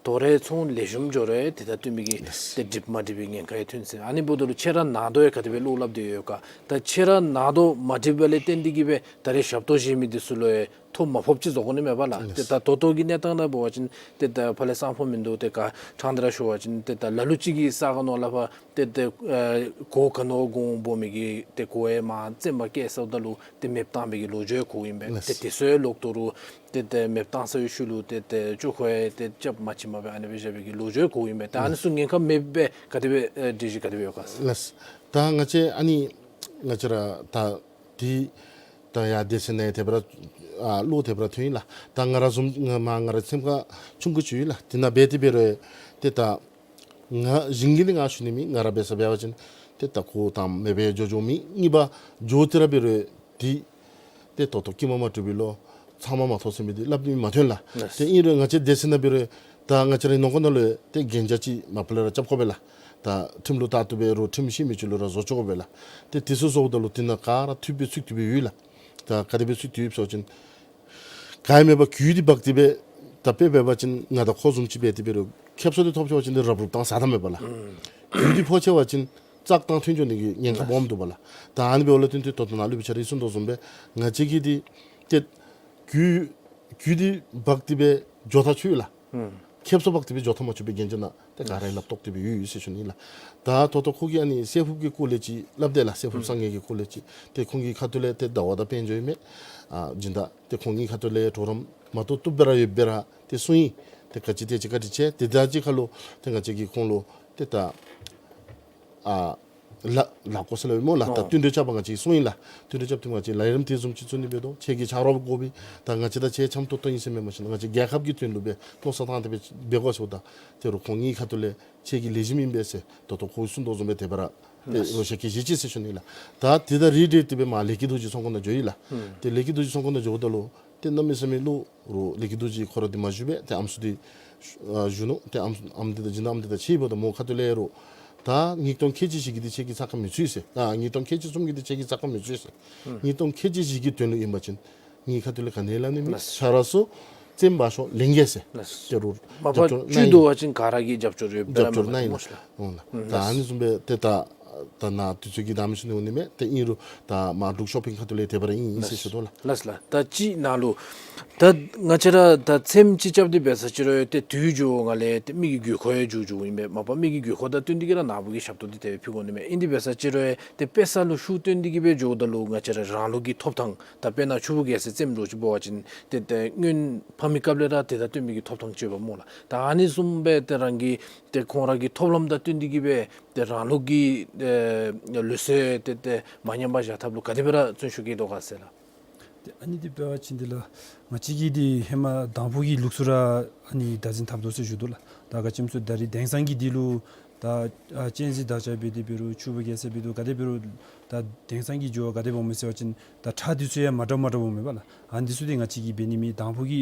དོ་རུང་ཚོང་ལེགས་ཤོམ་འགྱོ་རུང་ཏེ་ད་བསྟུན་མི་གི་ཏེ་འགྲིག་མ་འགྲིག་པའི་ཉེན་ཁ་ཡང་ཐོན་ཟེར། ཨ་ནི་འབདཝ་ད་ལུ་ཁྱེད་ར་ནང་དོག་ཡང་ག་དེ་སྦེ་བློ་སླབ་སྟེ་ཡོད་ག། ད་ཁྱེད་ར་ནང་དོག་མ་འགྲིག་པ་ལས་བརྟེན་ཏེ་གི་སྦེ་ད་རེས་ཞབས་ཏོག་བཞེས་མི་འདི་ཚུ་ལུ་ཡང་ཐོ་མ་ཕོགཔ་ཅིག་བཟོ་དགོ་ནི་མས་པ་ལགས། ཏེ་ད་ད་ལྟོ་གི་གནས་སྟངས་ནང་འབད་བ་ཅིན་ཏེ་ད་ཕར་ལས་སང་ཕོད་མིན་འདུག། ཏེ་ག་དྲང་སྟེ་ར་ཞུ་བ་ཅིན་ཏེ་ད་ལ་ལུ་ཅིག་གིས་ས་གོ་ནང་ལས་ཕར་ཏེ་ཏེ་ཨེ་གོ་ག་ནི་བ་འགྱོ་འོང་འབོ་མི་གི་ཏེ་གོ་ཡང་མར་བཙེམ་པར་བསྐྱལ་སོཝ་ད་ལུ་ཏེ་མེདཔ་བཏང་པའི་གི་ལོ་རྒྱུས་ཡང་གོཝ་ཨིན་པས། ལགས། ཏེ་དེ་ཚུ་ཡང་ལོག་ཏོ་རུང་ཏེ་ཏེ་མེདཔ་བཏང་ཚར་བའི་ཤུལ་ལུ་ཏེ་ཏེ་ཅོག་ཁོ་ཡང་ཏེ་རྐྱབ་མ་ཅིག་མ་འབད་ཨ་ནི་སྦེ་བཞག་པའི་གི་ལོ་རྒྱུས་ཡང་གོཝ་ཨིན་པས། ད་ཨ་ནི་ཚུ་ཉེན་ཁ་མེདཔ་སྦེ་ག་དེ་སྦེ་ཨེ་སྒྲིག་གཞི་ག་དེ་སྦེ་ཡོད་ག་ཟེར། ལགས། ད་ང་བཅས་ཨ་ནི་ང་བཅས་ར་ད་འདི་ད་ཡར་སྡེ་ཚན་ནང་དེ་སྦེ་ར་ཨ་བློ་དེ་སྦེ་ར་ཐོན་ཡི་ལགས། ད་ང་ར་བཟུམ་ང་མར་ང་ར་ཚེམ་ཁ་ཆུང་ཀུ་ཅིག་ཡོད་ལགས། དེ་ནང་འབད་དེ་འབད་རུང་ཏེ་ད་ང་གཞན་གྱིས་ནི་ང་ཞུ་ནི་མེད། ང་ར་འབད་ས་འབད་བ་ཅིན་ཏེ་ད་ཁོ་དང་མེད་པའི་འགྱོ་འགྱོཝ་མེད། གཉིས་པ་འགྱོ་སྟེ་ར་འབད་རུང་འདི་ཏེ་ད་ལྟོ་དཀྱིལ་མ་མ་གྲུབ་པའི་ལོ་ཚང་མ་མ་ཐོབ་ཟེར་མི་འདི་སླབ་ནི་མ་ཐོན་ལགས། ལགས། ཏེ་ཨིན་རུང་ང་བཅས་སྡེ་ཚན་ནང་འབད་རུང་ད་ང་བཅས་རའི་ནང་འཁོད་ནང་ལུ་ཏེ་གན་རྒྱ་ཅིག་མ་པ་ལས་ར་རྐྱབ་དགོ་པས་ལགས། ད་ཁྲིམས་ལུ་ལྟར་དུ་འབད་རུང་ཁྲིམས་ཤེས་མི་ཅིག་ལུ་ར་བཟོ་ཆོག་དགོ་པས་ལགས། ཏེ་དེ་ཚུ་བཟོཝ་ད་ལུ་དེ་ནང་ག་ར་འཐུས་པའི་ཚུལ་དེ་སྦེ་ཡོད་ལགས། ད་ག་དེ་སྦེ་ཚུལ་དེ་ཡོད་ཟེར་བ་ཅིན་ག་ཡང་མེད་པར་གུ་འདི་འབག་སྟེ་སྦེ་ད་དཔེ་འབད་བ་ཅིན་ང་དང་ཁོ་བཟུམ་ཅིག་འབད་དེ་འབད་རུང་ཁེབ་སང་འདི་ཐོབ་ཆོག་པ་ཅིན་འདི་རབ་རུབ་བཏང་ཟ་ད་མེད་པ་ལགས། གུ་འདི་ཕོག་ཆེ་བ་ཅིན་བཙག་བཏང་ཐོན་འགྱོ་ནི་གི་ཉེན་ཁ་སྦོམ་འདུག་པ་ལགས། ད་ཨ་ནི་འབདཝ་ལས་བརྟེན་ཏེ་ད་ལྟོ་ནཱ་ལུ་སྦེ་ཆ་ར་གསུངས་དོ་བཟུམ་སྦེ་ང་བཅས་ཀྱིས་འདི་ཏེ་གུ་གུ་འདི་འབག་སྟེ་སྦེ་འགྱོ་ཐག་ཆོད་ལགས། ཨུམ། ཁེབ་སང་འབག་སྟེ་སྦེ་འགྱོ་ཐག་མ་ཆོད་པའི་གན་རྒྱ་ནང་ཏེ་ག་ར་ལག་བཏོག་སྟེ་སྦེ་ཡོད་ཡོད་ཟེར་ཞུ་ནི་ལགས། ད་ད་ལྟོ་ཁོ་གིས་ཨ་ནི་སྲད་ཕུག་གི་སྐོར་ལས་ཅིག་སླབ་དེས་ལགས། སྲད་ཕུག་ཨུམ་སངས་རྒྱས་ཀྱི་སྐོར་ལས་ཅིག། ཏེ་ཁོང་གི་ཁ་ཐུག་ལས་ཏེ་ཟླ་བ་དང་དཔལ་འབྱོར་ཨིན་མས། ཨ་སྦྱིན་བདག་ཏེ་ཁོང་གི་ཁ་ཐུག་ལས་གྲོགས་རམ་མ་གཏོགས་བཏུབ་སྦེ་ར་ཡོད་སྦེ་ར་ཏེ་གསུངས་ཡི། ཏེ་ག་ཅི་ཏེ་ཅིག་ག་ཅི་ཅིག་ཏེ་ད་ཅི་ཁ་ལུ་ཏེ་ང་བཅས་ཀྱིས་ཁོང་ལུ་ཏེ་ད་ཨ་ལཱ་ལཱ་བཀོད་ཟེར་སླབ་སྨོ་ལགས། ད་ཨོ་བསྟུན་གྲོས་རྐྱབ་པར་ང་བཅས་ཀྱིས་སོང་ཡི་ལགས། བསྟུན་གྲོས་རྐྱབ་སྟེ་ང་བཅས་ལས་རིམ་དེ་བཟུམ་ཅིག་བཙུགས་ནི་འབད་དོ། ཁྱེད་ཀྱིས་ཕྱག་རོགས་དགོ་པས། ད་ང་བཅས་དང་ཁྱེད་འཆམ་ཏོག་ཏོ་ཨིན་ཟེར་མེན་པར་ཞིན་ང་བཅས་རྒྱལ་ཁབ་ཀྱི་དོན་ལུ་སྦེ་མནོ་བསམ་བཏང་སྟེ་སྦེ་འབད་དགོ་ཟེརཝ་ད་ཏེ་རུང་ཁོང་གཉིས་ཁ་ཐུག་ལས་ཁྱེད་ཀྱིས་ལེགས་ཤོམ་ཨིན་པས་ཟེར་ད་ལྟོ་ཁོ་གིས་གསུངས་དོ་བཟུམ་སྦེ་དེ་སྦེ་ར་ཏེ་ལགས། རོགས་ཤ་གི་ཞི་ཅིག་ཟེར་ཞུ་ནི་ལགས། ད་དེ་དང་རིགས་བསྒྲེས་ཏེ་སྦེ་མར་ལས་ཀྱི་རྡོ་རྗེ་ཚོང་ཁང་ནང་འགྱོ་ཡི་ལགས། ཨུམ། ཏེ་ལས་ཀྱི་རྡོ་རྗེ་ཚོང་ཁང་ནང་འགྱོཝ་ད་ལུ་ཏེ་གནམ་མེད་ས་མེད་ལུ་རོགས་ལས་ཀྱི་རྡོ་རྗེ་ཁོ་ར་འདི་མ་བཞུགས་པས། ཏེ་ཨམ་སྲུ་འདི་ཨ་བཞུགས་ནུག། ཏེ་ཨམ་ཨམ་འདི་དང་སྦྱིན་བདག་ཨམ་འདི་དང་ཕྱད་འབདཝ་ད་མོ་ཁ་ཐུག་ལས་རོགས་ད་ཉིས་སྟོང་ཁལ་གཅིག་བཞི་གི་འདི་ཁྱེད་ཀྱིས་རྩ་ཁ་མི་ཚུད་ཟེར། ཨ་ཉིས་སྟོང་ཁལ་གཅིག་གསུམ་གྱི་འདི་ཁྱེད་ཀྱིས་རྩ་ཁ་མི་ཚུད་ཟེར། ཨུམ། ཉིས་སྟོང་ཁལ་གཅིག་བཞི་གི་དོན་ལུ་ཨིན་པ་ཅིན་ངེའི་ཁ་ཐུག་ལས་ག་ནི་ཡང་སླབ་ནི་མེད། ལགས། ཆ་རོགས་ཚུ་བཙེམ་འབག་ཤོག་ལེན་གེ་ཟེར། ལགས། ཏེ་རོགས་མ་པ་རྒྱབ་སྐྱོར་གནང་ཡི། བཅུད་འདུ་བ་ཅིན་ག་ར་གིས་རྒྱབ་སྐྱོར་ཡོདཔ་ར་རྒྱབ་སྐྱོར་གནང་ཡི་མོ་ལགས། ལགས། འོང་ལགས། ཨུམ། ད་ཨ་ནི་བཟུམ་སྦེ་ཏེ་ད་ད་ནཱ་དུས་ཚོད་ཀྱི་བདའ་མི་ཚུ་ནི་འོང་ནི་མས། ཏེ་ཨིན་རུང་ད་མར་འབྲུག་ཤོ་པིང་ཁ་ཐུག་ལས་དེ་སྦེ་ར་ཨིན་ཨིན་ཟེར་ཞུ་དོ་ལགས། ལགས་ལགས། ད་ཅི་ནཱ་ལུ་ད་ང་བཅས་ར་ད་ཚེམ་ཅིག་རྐྱབ་སྟེ་འབད་ས་ཅིག་རུང་ཏེ་དུས་འགྱོ་བ་ལས་ཏེ་མི་གི་དགོས་མཁོ་ཡང་འགྱུར་འགྱོཝ་ཨིན་པས། མ་པ་མི་གི་དགོས་མཁོ་དང་བསྟུན་ཏེ་གི་ར་ནཱ་བུ་གི་ཞབས་ཏོག་འདི་དེ་སྦེ་ཕུལ་དགོ་ནི་མས། ཨིན་ཏེ་འབད་ས་ཅིག་རུང་ཏེ་དཔེ་ས་ལུ་ཤུགས་བཏོན་ཏེ་གི་སྦེ་འགྱོཝ་ད་ལུ་ང་བཅས་ར་རང་ལུགས་ཀྱི་ཐོབ་ཐང་ད་དཔེར་ན་ཆུ་བུར་རྒྱལ་མཚན་བཙེམ་འདྲཝ་ཅིག་འབད་བ་ཅིན་ཏེ་ཏེ་སྔོན་ཕམ་མི་སྐབས་ལས་ར་ཏེ་ད་བསྟུན་མི་གི་ཐོབ་ཐང་ཅིག་ཡོདཔ་སྨོ་ལགས། ད་ཨ་ནི་བཟུམ་སྦེ་ཏེ་རང་གི་ཏེ་ཁོང་ར་གི་ཐོབ་ལམ་དང་བསྟུན་ཏེ་གི་སྦེ་ཏེ་རང་ལུགས་ཀྱི་ཨེ་ལུགས་སྲོལ་ཏེ་ཏེ་མ་ཉམས་པར་བཞག་ཐབས་ལུ་ག་དེ་སྦེ་ར་བརྩོན་ཤུགས་བསྐྱེད་དོ་ག་ཟེར་ལགས། ཨ་ནི་འདི་འབད་བ་ཅིན་འདི་ལགས་ང་བཅས་ཀྱི་འདི་ཧེ་མ་དང་ཕུ་གི་ལུགས་སྲོལ་ར་ཨ་ནི་བདག་འཛིན་འཐབ་དོ་ཟེར་ཞུ་དོ་ལགས། ད་ག་ཅི་སྨོ་ཟེར་ད་རིས་དེང་སང་གི་འདི་ལུ་ད་ཨ་གཅན་གཟན་བདག་ཅག་འབད་དེ་འབད་རུང་ཕྱུ་པ་རྒྱས་ས་འབད་དོ་ག་དེ་འབད་རུང་ད་དེང་སང་གི་འགྱུར་བ་ག་དེ་འོངམ་མས་ཟེར་བ་ཅིན་ད་ཁྲག་འདི་ཚུ་ཡང་མ་འདྲཝ་མ་འདྲཝ་འོངམ་མས་པ་ལགས། ཨ་ནི་འདི་ཚུ་འདི་ང་བཅས་ཀྱིས་འབད་ནི་མེད། དང་ཕུ་གི་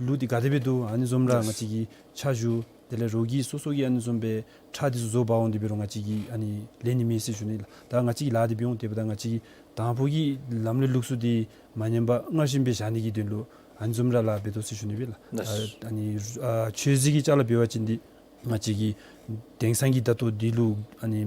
ལུགས་འདི་ག་དེ་སྦེ་འདུག་ཨ་ནི་བཟུམ་ར་ང་བཅས་ཀྱིས་ཕྱག་ཞུ། དེ་ལས་རོགས་ཀྱིས་སོ་སོ་གིས་ཨ་ནི་བཟུམ་སྦེ་ཁྲག་འདི་ཚུ་བཟོ་འབག་འོང་དེ་འབད་རུང་ང་བཅས་ཀྱིས་ཨ་ནི་ལེན་ནི་མེད་ཟེར་ཞུ་ནི་ལགས། ད་ང་བཅས་ཀྱི་ལཱ་འདི་འབད་འོང་དེ་འབདཝ་ད་ང་བཅས་ཀྱི་དང་ཕུ་གི་ལམ་ལུགས་ལུགས་སྲོལ་འདི་མ་ཉམས་པར་སྔར་བཞིན་སྦེ་བཞག་ནི་གི་དོན་ལུ་ཨ་ནི་བཟུམ་ར་ལཱ་འབད་དོ་ཟེར་ཞུ་ནི་སྦེ་ལགས། ལགས། ཨ་ཨ་ནི་ཨ་ཆོས་སྲིད་ཀྱི་ཆ་ལུ་འབད་བ་ཅིན་འདི་ང་བཅས་ཀྱི་དེང་སང་གི་ད་ལྟོ་འདི་ལུ་ཨ་ནི་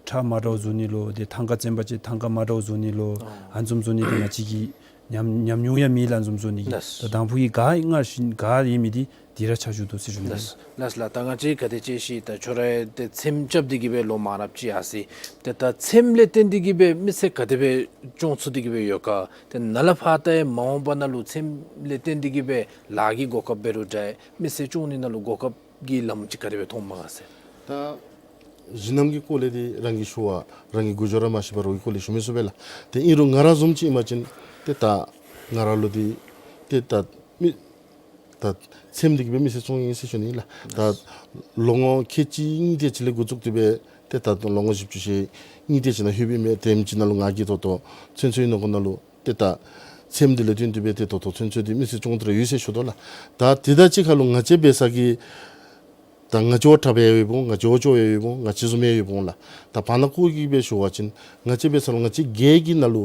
ཁྲག་མ་འདྲཝ་བཟོ་ནི་ལོ་དེ་ཐང་ཀ་བཙེམ་པ་ཅིན་ཐང་ཀ་མ་འདྲཝ་བཟོ་ནི་ལོ་ཨ་ཨ་ནི་བཟུམ་བཟོ་ནི་འདི་ང་བཅས་ཀྱི་ཉམས་ཉམས་མྱོང་ཡང་མེད་ལགས། ཨ་ནི་བཟུམ་བཟོ་ནི་གི། ལགས། ད་དང་ཕུ་གི་ག་སྔར་བཞིན་ག་ཨིན་མི་འདི་འདི་ར་ཕྱག་ཞུ་དོ་ཟེར་ཞུ་ནི་ལགས། ལགས་ལགས། ད་ང་བཅས་ག་དེ་ཅིག་ཤེས་ད་ཁྱོད་ར་ཏེ་ཚེམས་རྐྱབ་སྟེ་གི་སྦེ་ལོ་མང་རབས་ཅིག་ཡར་སོ་ཡི། ཏེ་ད་ཚེམས་ལས་བརྟེན་ཏེ་གི་སྦེ་མི་ཚེ་ག་དེ་སྦེ་སྐྱོང་ཚུགས་ཏེ་གི་སྦེ་ཡོད་ག། ཏེ་ནཱ་ལས་ཕར་ད་མ་འོངས་པ་ནང་ལུ་ཚེམས་ལས་བརྟེན་ཏེ་གི་སྦེ་ལཱ་གི་གོ་སྐབས་འབད་རུང་འདྲ་མི་ཚེ་སྐྱོང་ནི་ནང་ལུ་གོ་སྐབས་ཀྱི་ལམ་ཅིག་ག་དེ་སྦེ་མཐོངམ་མས་ག་ཟེར། ད་བཞེས་སྒོ་གི་སྐོར་ལས་འདི་རང་གིས་ཞུ་བ་རང་གི་འགོ་འགྱོ་ར་མ་ཤེས་པར་རོགས་ཀྱི་སྐོར་ལས་ཞུ་མི་ཚུགས་པས་ལགས། ཏེ་ཨིན་རུང་ང་ར་བཟུམ་ཅིག་ཨིན་པ་ཅིན་ཏེ་ད་ང་ར་ལུ་འདི་ཏེ་ད་མི་ད་ཚེམས་འདི་གིས་སྦེ་མི་ཚེ་སྐྱོང་ཡི་ཟེར་ཞུ་ནི་ལགས། ད་ལོ་ངོ་ཁལ་གཅིག་གཉིས་དེ་ཅིག་ལས་འགོ་བཙུགས་ཏེ་སྦེ་ཏེ་ད་ལོ་ངོ་བཞི་བཅུ་ཞེ་གཉིས་དེ་ཅིག་ནང་ལྷོད་པའི་མི་དེམ་ཅིག་ནང་ལུ་ང་གིས་ད་ལྟོ་ཚུན་ཚོད་ཨིན་ནོ་གོ་ནང་ལུ་ཏེ་ད་ཚེམས་འདི་ལས་བརྟེན་ཏེ་སྦེ་ཏེ་ད་ལྟོ་ཚུན་ཚོད་འདི་མི་ཚེ་སྐྱོང་སྟེ་ར་ཡོད་ཟེར་ཞུ་དོ་ལགས། ད་དེ་དང་གཅིག་ཁར་ལུ་ང་བཅས་འབད་ས་གི་ད་ང་བཅས་འོག་དྲགཔ་ཡང་ཡོདཔ་འོང་། ང་བཅས་འོག་སྐྱོ་བ་ཡང་ཡོདཔ་འོང་། ང་བཅས་བཟུམ་ཡང་ཡོདཔ་འོང་ལགས། ད་བར་ན་ཁོང་གིས་སྦེ་ཞུ་བ་ཅིན་ང་བཅས་འབད་ས་ལུ་ང་བཅས་རྒྱལ་ཁབ་ནང་ལུ་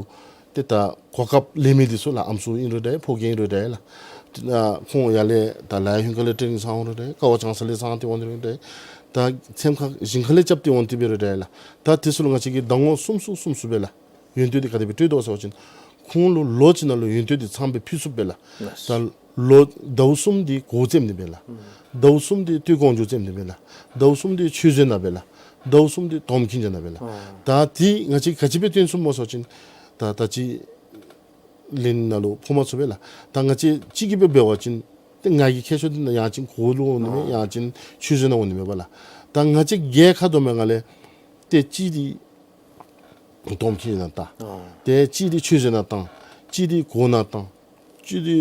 ཏེ་ད་གོ་སྐབས་ལེན་མི་འདི་ཚུ་ལགས། ཨམ་སྲུ་ཨིན་རུང་འདྲ་ཕོ་རྒྱས་ཨིན་རུང་འདྲ་ལགས། ཨ་ཁོང་ཡར་ལས་ད་ལཱ་ཡང་ཧིང་ཁ་ལས་ཊེ་རེ་ནིང་ཚང་རུང་འདྲ་ཀ་བ་བྱང་ས་ལས་ཚང་སྟེ་འོང་རུང་འདྲ་ད་ཚེམས་ཁ་ཞིང་ཁ་ལས་རྐྱབ་སྟེ་འོང་སྟེ་འབད་རུང་འདྲ་ལགས། ད་དེ་ཚུ་ལུ་ང་བཅས་ཀྱིས་ཟླ་ངོ་གསུམ་གསུམ་གསུམ་གསུམ་སྦེ་ལགས། ཡོན་ཏན་འདི་ག་དེ་སྦེ་སྤྲོད་དོ་ཟེར་བ་ཅིན་ཁོང་ལུ་ལོ་གཅིག་ནང་ལུ་ཡོན་ཏན་འདི་ཚངམ་སྦེ་ཕུལ་ཚུགསཔ་སྦེ་ལགས། ལགས། ད་ལོ་ཟླཝ་གསུམ་འདི་གོ་བཙེམ་ནི་སྦེ་ལགས། ཨུམ། ཟླཝ་གསུམ་འདི་བསྟོད་དགོངས་རྒྱུ་བཙེམ་ནི་སྦེ་ལགས། ཟླཝ་གསུམ་འདི་ཆོས་བཟོ་ནི་སྦེ་ལགས། ཟླཝ་གསུམ་འདི་དོམ་ཁྱེར་འགྱོ་ནི་སྦེ་ལགས། ཨུམ། ད་འདི་ང་བཅས་ག་ཅི་སྦེ་སྟོན་ཚུགསཔ་སྨོ་ཟེར་བ་ཅིན་ད་ད་ཅི་ལན་ནང་ལུ་ཕོག་མ་ཚུགས་པས་ལགས། ད་ང་བཅས་གཅིག་གིས་སྦེ་འབད་བ་ཅིན་ཏེ་ང་གི་ཁྱད་ཆོས་འདི་ནང་ཡང་ཅིན་གོ་ལུ་འོང་ནི་མས། ཨ་ཡང་ཅིན་ཆོས་བཟོ་ནང་འོང་ནི་མས་པ་ལགས། ད་ང་བཅས་རྒྱལ་ཁབ་དོ་མེན་ན་ལས་ཏེ་གཅིག་འདི་དོམ་ཁྱེར་ནང་བཏང་། ཨ་ཏེ་གཅིག་འདི་ཆོས་བཟོ་ནང་བཏང་། གཅིག་འདི་གོ་ནང་བཏང་། གཅིག་འདི་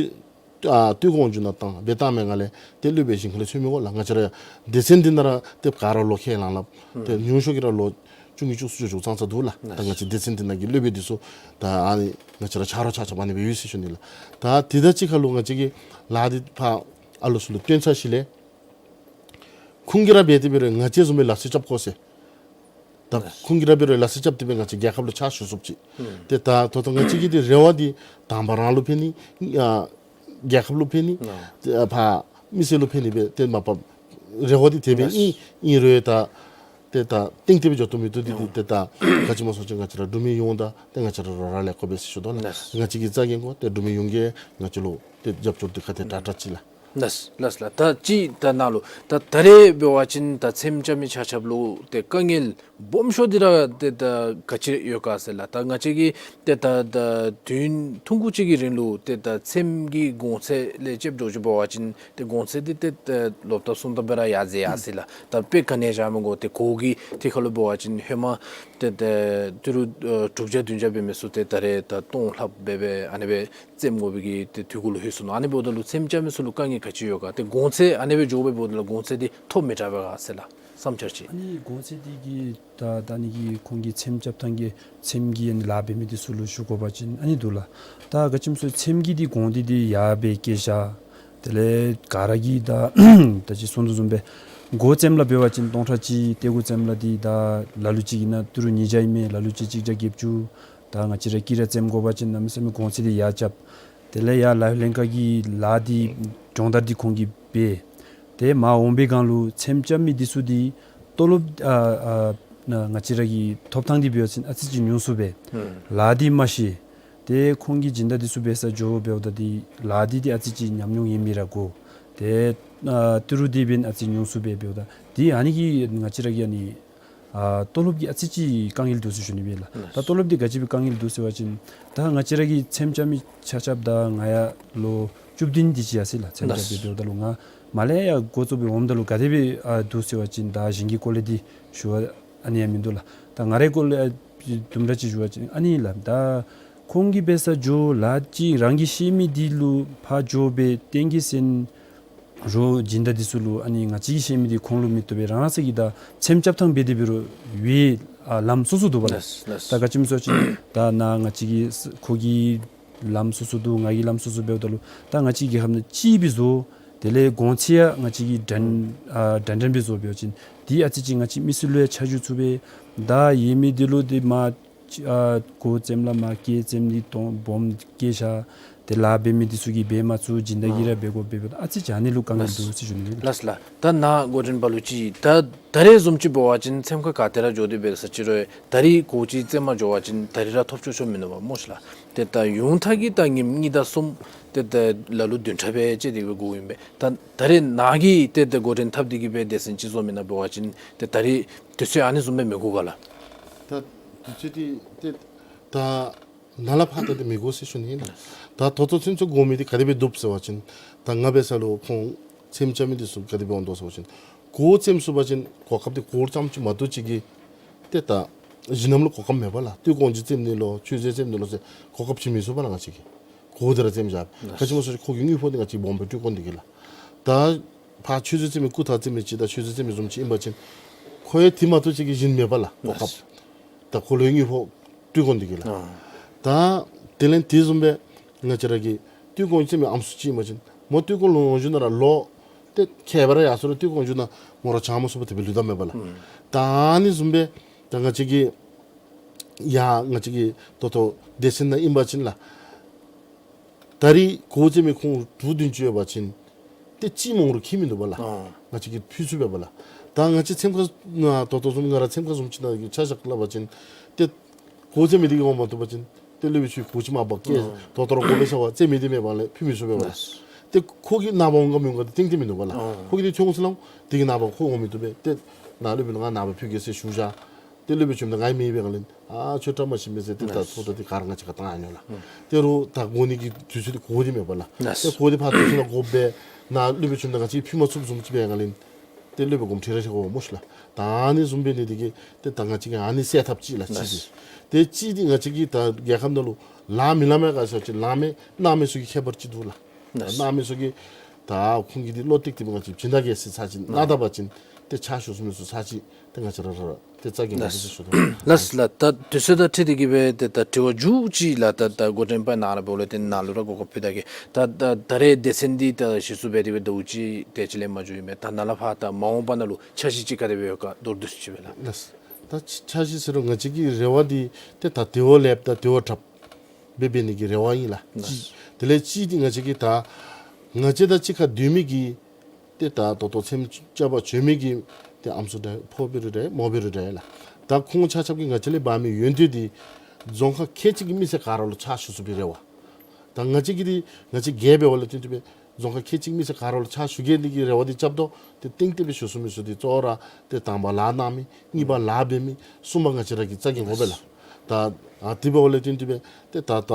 ཨ་བསྟོད་དགོངས་རྒྱུ་ནང་བཏང་སྦེ་བཏང་མེན་ན་ལས་ཏེ་སློབ་དཔོན་ཞིང་ཁ་ལས་ཚུད་མི་དགོ་ལགས། ང་བཅས་ར་སྡེ་ཚན་འདི་ནང་ར་ཏེ་ག་ར་ལོ་ཁས་བླངས་སླབ། ཨུམ། ཏེ་ཉུང་ཤོས་ཀྱི་ར་ལོ་བཅུ་གཉིས་བཅུ་གསུམ་བཅུ་དྲུག་ཙང་ཙ་འདུག་ལགས། ད་ང་བཅས་སྡེ་ཚན་འདི་ནང་གི་སློབ་དཔོན་འདི་ཚུ་ད་ཨ་ནི་ང་བཅས་ར་ཆ་རོགས་ཆ་ཁྱབ་ཨ་ནི་སྦེ་ཡོད་ཟེར་ཞུ་ནི་ལགས། ད་དེ་དང་གཅིག་ཁར་ལུ་ང་བཅས་ཀྱིས་ལཱ་འདི་ཕར་ཨ་ལོ་ཚུ་ལུ་སྟོན་ཚར་ཞིནམ་ལས་ཁོང་གིས་ར་འབད་དེ་འབད་རུང་ང་བཅས་བཟུམ་སྦེ་ལག་རྩལ་རྐྱབ་དགོ་ཟེར། ད་ཁོང་གིས་ར་འབད་རུང་ལག་རྩལ་རྐྱབ་སྟེ་སྦེ་ང་བཅས་རྒྱལ་ཁབ་ལུ་ཕྱག་ཞུ་ཚུགསཔ་ཅིག། ཨུམ། ཏེ་ད་ད་ལྟོ་ང་བཅས་ཀྱི་འདི་རེ་བ་འདི་དང་པ་རང་ལུ་ཕན་ནི་ཨ་རྒྱལ་ཁབ་ལུ་ཕན་ནི་ཨ་ཏེ་ཨ་ཕར་མི་སེར་ལུ་ཕན་ནི་སྦེ་ཏེ་མ་པ་རེ་བ་འདི་དེ་སྦེ་ཨིན། ཨིན་རུང་ད་ཏེ་ད་གཏིང་སྟེ་སྦེ་འགྱོ་བཏུབ་མི་བཏུབ་འདི་འདི་ཏེ་ད་ག་ཅི་སྨོ་ཟེར་བ་ཅིན་ང་བཅས་ར་འབྲུག་མི་ཡོངས་དང་ཏེ་ང་བཅས་ར་ར་ལས་ཀོ་སྦེ་ཟེར་ཞུ་དོ་ལགས། ལགས། ང་བཅས་ཀྱིས་རྩ་འགེངས་དགོ། ཏེ་འབྲུག་མི་ཡོངས་ཀྱིས་ང་བཅས་ལུ་ཏེ་རྒྱབ་སྐྱོར་འདི་ག་དེ་དྲག་དྲག་ཅིག་ལགས། ལགས་ལགས་ལགས། ད་ཅི་ད་ནཱ་ལུ་ད་ད་རེས་འབད་བ་ཅིན་ད་ཚེམས་རྐྱབ་མི་ཆ་ཁྱབ་ལུ་ཏེ་དཀའ་ངལ་སྦོམ་ཤོས་འདི་ར་ཏེ་ད་ག་ཅི་ཡོད་ག་ཟེར་ལགས། ད་ང་བཅས་ཀྱིས་ཏེ་ད་ད་དུས་ཐུང་ཀུ་ཅིག་གི་རིང་ལུ་ཏེ་ད་ཚེམས་ཀྱི་གོང་ཚད་ལས་ཅིག་འགྱོ་ཅི་འབད་བ་ཅིན་ཏེ་གོང་ཚད་འདི་ཏེ་ད་ལོག་ལྟབ་སོང་ལྟབ་སྦེ་ར་ཡར་འཛེགས་ཡར་སོ་ཡི་ལགས། ད་དཔེ་ག་ནི་ཡང་བཞག་མི་དགོ། ཏེ་གོ་གི་ཐད་ཁར་ལུ་འབད་བ་ཅིན་ཧེ་མ་ཏེ་ད་ཏི་རུ་ཨ་དྲུག་བརྒྱ་བདུན་བརྒྱ་འབད་མི་ཚུ་ཏེ་ད་རེས་ད་སྟོང་ལྷགཔ་སྦེ་སྦེ་ཨ་ནི་སྦེ་ཚེམས་དགོ་པའི་གི་ཏེ་དུས་འཁོར་ལུ་ལྷོད་སོ་ནུག། ཨ་ནི་འབདཝ་ད་ལུ་ཚེམས་རྐྱབ་མི་ཚུ་ལུ་དཀའ་ངལ་ག་ཅི་ཡོད་ག། ཏེ་གོང་ཚད་ཨ་ནི་སྦེ་འགྱོ་སྦེ་འབདཝ་ད་ལུ་གོང་ཚད་འདི་ཐོབ་མི་དྲག་པས་ག་ཟེར་ལགས། བསམ་འཆར་ཅིག། ཨ་ནི་གོང་ཚད་འདི་གི་ད་ད་ཨ་ནི་གི་ཁོང་གི་ཚེམས་རྐྱབ་ཐངས་ཀྱི་ཚེམས་ཀྱི་ཨ་ནི་ལཱ་འབད་མི་འདི་ཚུ་ལུ་ཞུ་དགོ་པ་ཅིན་ཨ་ནི་འདུག་ལགས། ད་ག་ཅི་སྨོ་ཟེར་ཚེམས་ཀྱི་འདི་གོང་འདི་འདི་ཡར་སྦེ་བཀལ་བཞག། དེ་ལས་ག་ར་གིས་ད་ད་ཅི་གསུང་དོ་བཟུམ་སྦེ་སྒོ་བཙེམ་ལཱ་འབད་བ་ཅིན་སྟོང་ཕྲག་གཅིག། ཏེ་སྒོ་བཙེམ་ལཱ་འདི་ད་ལ་ལུ་ཅིག་གིས་ན་ཏི་རུ་ཉིས་བརྒྱ་ཨིན་མས། ལ་ལུ་ཅིག་གཅིག་བརྒྱ་བརྒྱད་ཅུ། ད་ང་བཅས་ར་སྐྱིད་ར་བཙེམ་དགོ་པ་ཅིན་གནམ་མེད་ས་མེད་གོང་ཚད་འདི་ཡར་རྐྱབ། དེ་ལས་ཡར་ལཱ་གཡོག་ལྷན་ཁག་གི་ལཱ་འདི་སྦྱོང་བརྡར་འདི་ཁོང་གིས་འབད། ཏེ་མར་འོང་པའི་སྒང་ལུ་ཚེམས་རྐྱབ་མི་འདི་ཚུ་འདི་ཏོ་ལོབ་ཨ་ཨ་ང་བཅས་ར་གི་ཐོབ་ཐངས་འདི་འབད་བ་ཅིན་ཨ་ཙི་ཅིག་ཉུང་སུ་སྦེ། ཨུམ། ལཱ་འདི་མ་ཤེས། ཏེ་ཁོང་གི་སྦྱིན་བདག་འདི་ཚུ་འབད་སར་འགྱོ་འབདཝ་ད་འདི་ལཱ་འདི་འདི་ཨ་ཙི་ཅིག་ཉམས་མྱོང་ཡོད་མི་ར་དགོ། ཏེ་ཨ་ཏི་རུ་འདི་འབདན་ཨ་ཙི་ཉུང་སུ་སྦེ་འབདཝ་ད་འདི་ཨ་ནི་གིས་ང་བཅས་ར་གི་ཨ་ནི་ཨ་ཏོ་ལོབ་ཀྱི་ཨ་ཙི་ཅིག་དཀའ་ངལ་འདུག་ཟེར་ཞུ་ནི་སྦེ་ལགས། ད་ཏོ་ལོབ་འདི་ག་ཅི་སྦེ་དཀའ་ངལ་འདུག་ཟེར་བ་ཅིན་ད་ང་བཅས་ར་གི་ཚེམས་རྐྱབ་མི་ཆ་ཁྱབ་ད་ང་ཡང་ལོ་བཅུ་བདུན་དེ་ཅིག་ཡར་སོ་ཡི་ལགས། ཚེམས་རྐྱབ་སྟེ་འབདཝ་ད་ལུ་ང་མར་ལས་ཡར་འགོ་བཙུགས་སྦེ་འོངམ་ད་ལུ་ག་དེ་སྦེ་ཨ་འདུག་ཟེར་བ་ཅིན་ད་གཞན་གྱི་སྐོར་ལས་འདི་ཞུ་བ་ཨ་ནི་ཡང་མིན་འདུག་ལགས། ད་ང་རའི་སྐོར་ལས་ཨ་དུམ་གྲ་ཅིག་ཞུ་བ་ཅིན་ཨ་ནི་ལགས། ད་ ཁོང་གིས་འབད་ས་འགྱོ་ལཱ་ཅིག་རང་གིས་ཤེས་མི་འདི་ལུ་ཕར་འགྱོ་སྦེ་རྟེན་གྱི་སེམས་རོགས་སྦྱིན་བདག་འདི་ཚུ་ལུ་ཨ་ནི་ང་བཅས་ཀྱིས་ཤེས་མི་འདི་ཁོང་ལུ་མི་བསྟོད་པས། རང་སོ་གིས་ད་སེམས་རྐྱབ་ཐངས་འབད་དེ་འབད་རུང་ཝའི་ཨ་ལམ་སོ་སོ་འདུག་པ་ལགས། ལགས་ལགས། ད་ག་ཅི་སྨོ་ཟེར་བ་ཅིན་ད་ནཱ་ང་བཅས་ཀྱི་ཁོ་གི་ལམ་སོ་སོ་འདུག། ང་གི་ལམ་སོ་སོ་འབདཝ་ད་ལུ་ད་ང་བཅས་རྒྱལ་ཁབ་ནང་གཅིག་སྦེ་བཟོ། དེ་ལས་གོང་ཚད་ཡང་ང་བཅས་ཀྱིས་འདྲན་ཨ་འདྲན་འདྲ་སྦེ་བཟོ་འབད་བ་ཅིན་འདི་ཨ་ཙི་ཅིག་ང་བཅས་མི་སེར་ལུ་ཡང་ཆ་འཇོག་ཚུགས་པས། ད་ཡོད་མི་འདི་ལུ་འདི་མར་ཨ་གོ་བཙེམ་ལ་མར་སྐྱེད་བཙེམ་ནི་དོང་སྦོམ་སྐྱེད་བཞག། དེ་ལཱ་འབད་མི་འདི་ཚུ་གིས་འབད་མ་ཚུགས། སྦྱིན་བདག་གིས་ར་འབད་དགོ་པས། ཨ་ཙི་ཅིག་ཨ་ནི་ལུ་དཀའ་ངལ་འདུག་ཟེར་ཞུ་ནི་ཨིན། ལགས་ལགས། ད་ནཱ་འགོ་འདྲེན་པ་ལུ་ཅིག་ད་ད་རེས་བཟུམ་ཅིག་འབད་བ་ཅིན་ཚེམ་ཁ་ག་ཏེ་ར་འགྱོ་སྟེ་འབད་ས་ཅིག་རུང་ད་རེས་གོ་ཅིག་བཙེམ་མ་འགྱོ་བ་ཅིན་ད་རེས་ར་ཐོབ་ཆོག་ཆོག་མིན་འདུག་པ་སྨོ་ཤ་ལགས། ཏེ་ད་ཡུང་ཐག་གི་ད་ཉིནམ་གཉིས་དང་གསུམ་ཏེ་ད་ལ་ལུ་བདུན་ཕྲག་སྦེ་བཅད་དེ་སྦེ་དགོཔ་ཨིན་པས། ད་ད་རེས་ནཱ་གིས་ཏེ་ད་འགོ་འདྲེན་འཐབ་སྟེ་གི་སྦེ་སྡེ་ཚན་ཅིག་བཟོ་མི་ནང་འབད་བ་ཅིན་ཏེ་ད་རེས་དུས་ཚོད་ཨ་ནི་བཟུམ་སྦེ་མི་འགོར་ག་ལགས། ད་དུས་ཚོད་འདི་ཏེ་ད་ནཱ་ལས་ཕར་ད་འདི་མི་འགོར་ཟེར་ཞུ་ནི་ཨིན་ལགས། ད་ད་ལྟོ་ཚུན་ཚོད་འགོར་མི་འདི་ག་དེ་སྦེ་འདུག་ཟེར་བ་ཅིན་ད་ང་འབད་ས་ལུ་ཁོང་ཚེམ་རྐྱབ་མི་འདི་ཚུ་ག་དེ་སྦེ་འོང་དོ་ཟེར་བ་ཅིན་གོ་བཙེམ་ཚུགས་པ་ཅིན་གོ་སྐབས་འདི་གོ་ཙམ་ཅིག་མ་གཏོགས་ཅིག་གིས་ཏེ་ད་གཞི་ནམ་ལུ་གོ་སྐབས་མེད་པ་ལགས། སྟོད་གོང་ཅིག་བཙེམ་ནི་ལོ་ཆུ་ཚོད་བཙེམ་ནི་ལོ་ཟེར་གོ་སྐབས་ཅིག་མི་ཚུགས་པ་ལགས། ང་བཅས་ཀྱིས་གོ་འདི་ར་བཙེམ་བཞག། ག་ཅི་སྨོ་ཟེར་བ་ཅིན་ཁོ་གི་དངུལ་ཕོགས་འདི་ང་བཅས་སྦོམ་སྦེ་སྤྲོད་དགོ་ནི་འདི་གིས་ལགས། ད་ཕར་ཆུ་ཚོད་བཙེམ་མི་སྐུ་ཐང་བཙེམ་མི་ཅིག་དང་ཆུ་ཚོད་བཙེམ་མི་བཟུམ་ཅིག་ཨིན་པ་ཅིན་ཁོ་ཡང་དེ་མ་གཏོགས་ཅིག་གིས་གཞན་མེད་པ་ལགས་གོ་སྐབས། ད་ཁོ་ལུ་ཡང་དངུལ་ཕོགས་སྤྲོད་དགོ་ནི་འདི་གིས་ལགས། ད་དེ་ལས་དེ་བཟུམ་སྦེ་ང་བཅས་ར་གི་སྟོད་གོང་བཙེམ་མི་ཨམ་སྲུ་ཅིག་ཨིན་པ་ཅིན་མོ་སྟོད་གོང་ལུ་འོང་ཞིནམ་ལས་ར་ལོ་ཏེ་ཁྱད་པར་ཡར་སོང་རུང་སྟོད་གོང་ཞུ་ནང་མོ་ར་བྱང་མ་ཚུགས་པར་དེ་སྦེ་ལུས་ད་མེད་པ་ལགས། ད་ཨ་ནི་བཟུམ་སྦེ་ད་ང་བཅས་ཀྱི་ཡ་ང་བཅས་ཀྱི་ད་ལྟོ་སྡེ་ཚན་ནང་ཨིན་པ་ཅིན་ལགས། ད་རེས་གོ་བཙེམ་མི་ཁོང་དྲུག་བདུན་ཅིག་ཡོད་པ་ཅིན་ཏེ་གཅིག་མང་རུང་ཁྱད་མིན་འདུག་པ་ལགས། ང་བཅས་ཀྱིས་ཕུལ་ཚུགས་པས་པ་ལགས། ད་ང་བཅས་ཚེམ་ཁ་ན་ད་ལྟོ་བཟུམ་ང་ར་ཚེམ་ཁ་བཟུམ་ཅིག་ནང་གི་ཆ་བཞག་སླབ་པ་ཅིན་ཏེ་གོ་བཙེམ་མི་འདི་གིས་འོང་མ་བཏུབ་པ་ཅིན་ཏེ་སློབ་དཔོན་ཚུ་གིས་གོ་ཅིག་མ་འབག་གེ་ད་ལྟོ་ར་གོ་བཙེམ་མི་འདི་མེད་པ་ལས་ཕུལ་མི་ཚུགས་པས་པ་ལགས། ཏེ་ཁོ་གིས་ནངས་པ་འོང་ག་མི་འོང་ག་འདི་གཏན་གཏན་མིན་འདུག་པ་ལགས། ཁོ་གིས་འདི་ཐོན་འོང་ཟེར་སླབ་འོང་། དེ་གི་ནངས་པ་ཁོ་འོང་མི་བཏུབ་པས། ཏེ་ནཱ་སློབ་དཔོན་ལུ་ང་ནངས་པ་ཕུལ་གེ་ཟེར་ཞུ་བཞག། ཏེ་སློབ་དཔོན་བྱོནམ་ད་ང་མེད་པའི་སྒང་ལས་ཨ་ཁྱོད་བཀྲ་མ་ཤིས་མས་ཟེར་ཏེ་ད་ཚུར་ད་འདི་ག་ར་ང་བཅས་ཀྱིས་བཏང་ཡར་འགྱོ་ལགས། ཏེ་རུང་ད་གོ་ནི་གི་དུས་ཚོད་འདི་གོ་སྟེ་མེད་པ་ལགས། ཏེ་གོ་སྟེ་ཕར་དུས་ཚོད་ནང་གོཝ་སྦེ་ནཱ་སློབ་དཔོན་བྱོནམ་ད་ང་བཅས་ཕུལ་མ་ཚུགསཔ་བཟུམ་ཅིག་འབད་བའི་སྒང་ལས་ཏེ་སློབ་དཔོན་དགོངསམ་ཁྲེལ་ར་ཆེ་དགོ་པས་སྨོ་ཤ་ལགས། ད་ཨ་ནི་བཟུམ་འབད་ནི་འདི་གིས་ཏེ་ད་ང་བཅས་ཀྱིས་ཨ་ནི་སེལ་ཐབས་ཅིག་ལགས་གཅིག་འདི། ཏེ་གཅིག་འདི་ང་བཅས་ཀྱི་ད་རྒྱལ་ཁབ་ནང་ལུ་ལཱ་མི་ལང་མི་ག་ཟེར་བ་ཅིན་ལཱ་མི་གནང་མི་ཚུ་གི་ཁྱད་པར་ཅིག་འདུག་ལགས། གནང་མི་ཚུ་གིས་ད་ཁོང་གིས་འདི་བློ་གཏད་དེ་སྦེ་ང་བཅས་སྦྱིན་བདག་གི་ཟེར་ཚར་ཅིག་གནང་ད་པ་ཅིན་ཏེ་ཕྱག་ཞུ་ཚུགས་མི་ཚུ་ཚར་ཅིག་ཏེ་ང་བཅས་ར་ར་ཏེ་རྩ་འགེངས་དགོ་ཟེར་ཞུ་དོ། ལགས་ལགས། ད་དུས་ཚོད་དང་འཁྲིལ་ཏེ་གི་སྦེ་ཏེ་ད་དྲི་བ་མཇུག་ཅིག་ལགས། ད་ད་འགོ་འདྲེན་པ་ནཱ་ར་འབདཝ་ལས་ཏེ་ནཱ་ལུ་ར་གོ་སྐབས་ཕུལ་ད་གེ། ད་ད་ད་རེས་སྡེ་ཚན་འདི་ད་གཞི་བཙུགས་འབད་དེ་སྦེ་ཟླཝ་གཅིག་དེ་ཅིག་ལས་མ་འགྱོ་ཨིན་པས། ད་ནཱ་ལས་ཕར་ད་མ་འོངས་པ་ནང་ལུ་འཆར་གཞི་ཅིག་ག་དེ་སྦེ་ཡོད་ག་མདོར་བསྡུས་ཅིག་སྦེ་ལགས། ལགས། ད་འཆར་གཞི་ཟེར་རུང་ང་བཅས་ཀྱི་རེ་བ་འདི་ཏེ་ད་དེ་བ་ལེགསཔ་ད་དེ་བ་དྲགཔ་སྦེ་འབད་ནི་གི་རེ་བ་ཨིན་ལགས། གཅིག། དེ་ལས་གཅིག་འདི་ང་བཅས་ཀྱི་ད་ང་བཅས་དང་གཅིག་ཁར་སྡོད་མི་གི་ཏེ་ད་ད་ལྟོ་ཚེམ་རྐྱབ་པར་བྱོན་མི་གི་ཏེ་ཨམ་སྲུ་འདྲ་ཕོ་འབད་རུང་འདྲ་མོ་འབད་རུང་འདྲ་ལགས། ད་ཁོང་ཆ་ཁྱབ་ཀྱིས་ང་བཅས་ལས་འབག་མི་ཡོན་ཏན་འདི་རྫོང་ཁག་ཁལ་གཅིག་གི་མི་སེར་ག་ར་ལུ་ཕྱག་ཞུ་ཚུགས་པའི་རེ་བ། ད་ང་བཅས་ཀྱི་འདི་ང་བཅས་སྒེར་འབདཝ་ལས་བརྟེན་ཏེ་སྦེ་རྫོང་ཁག་ཁལ་གཅིག་མི་སེར་ག་ར་ལུ་ཕྱག་ཞུ་གེ་འདི་གི་རེ་བ་འདི་རྐྱབ་དོ། ཏེ་གཏིང་གཏིང་སྦེ་ཞུ་ཚུགས་མི་ཚུ་འདི་གཙོ་བོ་ར་ཏེ་དང་པ་ལཱ་གནང་མི་གཉིས་པ་ལཱ་འབད་མི་གསུམ་པ་ང་བཅས་ར་གི་རྩ་འགེངས་དགོ་པས་ལགས། ད་ཨ་དེ་འབདཝ་ལས་བརྟེན་ཏེ་སྦེ་ཏེ་ད་ད་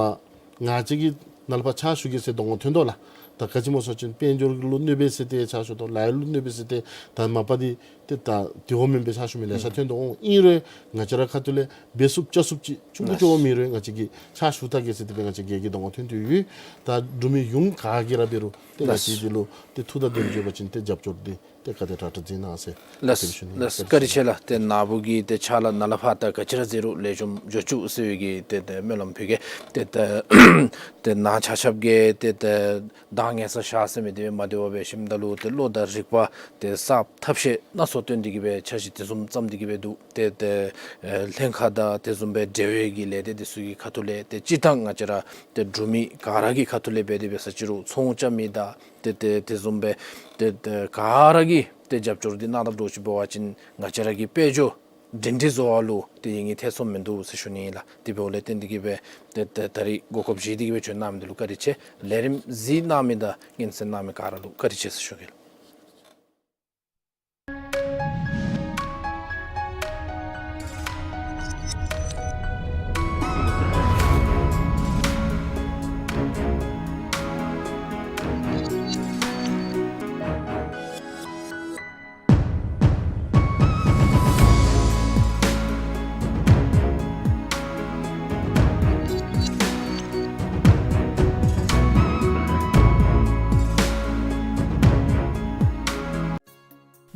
ང་བཅས་ཀྱིས་ནཱ་ལས་ཕར་ཕྱག་ཞུ་གེ་ཟེར་དོ་འོང་ཐོན་དོ་ལགས། ད་ག་ཅི་སྨོ་ཟེར་བ་ཅིན་དཔལ་འབྱོར་ལུ་གནོད་པས་ཟེར་ཏེ་ཕྱག་ཞུ་དོ། ལཱ་གཡོག་ལུ་གནོད་པས་ཟེར་ཏེ་ད་མ་པ་འདི་ཏེ་ད་དེ་བ་མེན་པའི་ཕྱག་ཞུ་མི་ལེ་ཤ་ཐོན་དོ་འོང་། ཨིན་རུང་ང་བཅས་ར་ཁ་ཐུག་ལས་འབད་ཚུགསཔ་བཅའ་ཚུགསཔ་ཅིག་ཆུང་ཀུ་ཅིག་འོང་མེད་རུང་ང་བཅས་ཀྱིས་ཕྱག་ཞུ་ད་གེ་ཟེར་དེ་སྦེ་ང་བཅས་ཀྱིས་གི་དོ་འོང་ཐོན་དོ་ཡོད། ད་འབྲུག་མི་ཡོངས་ག་གིས་ར་འབད་རུང་ཏེ་ང་བཅས་འདི་ལུ་ཏེ་ཐུགས་དང་ལྡན་འགྱོ་བ་ཅིན་ཏེ་རྒྱབ་སྐྱོར་འདི་ཏེ་ག་དེ་དྲག་དྲག་མཛད་གནང་ཟེར། ལགས་ལགས། བཀའ་དྲིན་ཆེ་ལགས། ཏེ་ནཱ་བུ་གིས་ཏེ་ཕྱག་ལཱ་ནཱ་ལས་ཕར་ད་ག་ཅི་ར་མཛད་རུང་ལེགས་ཤོམ་འགྱོ་བཅུག་ཟེར་བའི་གི་ཏེ་ཏེ་སྨོན་ལམ་ཕུལ་གེ། ཏེ་ཏེ་ཏེ་ནཱ་ཆ་ཁྱབ་ཀྱིས་ཏེ་ཏེ་གདངས་ངན་ས་བཞག་ཟེར་མི་དེ་སྦེ་མ་དེ་བ་འབད་ཞིནམ་ད་ལུ་ཏེ་བློ་དང་རིག་པ་ཏེ་གསརཔ་ཐབས་ཤེས་སྣ་ཚོགས་བཏོན་ཏེ་གི་སྦེ་འཆར་གཞི་དེ་བཟུམ་བརྩམས་ཏེ་གི་སྦེ་འདུག། ཏེ་ཏེ་ཨེ་ལྷན་ཁག་དང་དེ་བཟུམ་སྦེ་འབྲེལ་བའི་གི་ལས་སྡེ་དེ་ཚུ་གི་ཁ་ཐུག་ལས་ཏེ་སྤྱིར་བཏང་ང་བཅས་ར་ཏེ་འབྲུག་མི་ག་ར་གི་ཁ་ཐུག་ལས་འབད་དེ་འབད་ས་ཅིག་རུང་ཚོང་རྐྱབ་མི་དང་ཏེ་ཏེ་དེ་བཟུམ་སྦེ་ཏེ་ཏེ་ག་ར་གིས་ཏེ་རྒྱབ་སྐྱོར་འདི་གནང་དཔ་འདྲཝ་ཅིག་འབད་བ་ཅིན་ང་བཅས་ར་གི་དཔལ་འབྱོར་སྒྲིང་སྒྲི་བཟོ་བ་ལུ་ཏེ་ཡིད་གཉིས་ཐེ་ཚོམ་མིན་འདུག་ཟེར་ཞུ་ནི་ཨིན་ལགས། དེ་འབདཝ་ལས་བརྟེན་ཏེ་གི་སྦེ་ཏེ་ཏེ་ད་རིས་གོ་སྐབས་བཞེས་ཏེ་གི་སྦེ་བྱོན་གནང་མི་འདི་ལུ་བཀའ་དྲིན་ཆེ། ལས་རིམ་གཟིགས་གནང་མི་དང་སྙན་གསན་གནང་མི་ག་ར་ལུ་བཀའ་དྲིན་ཆེ་ཟེར་ཞུ་གེ་ལགས།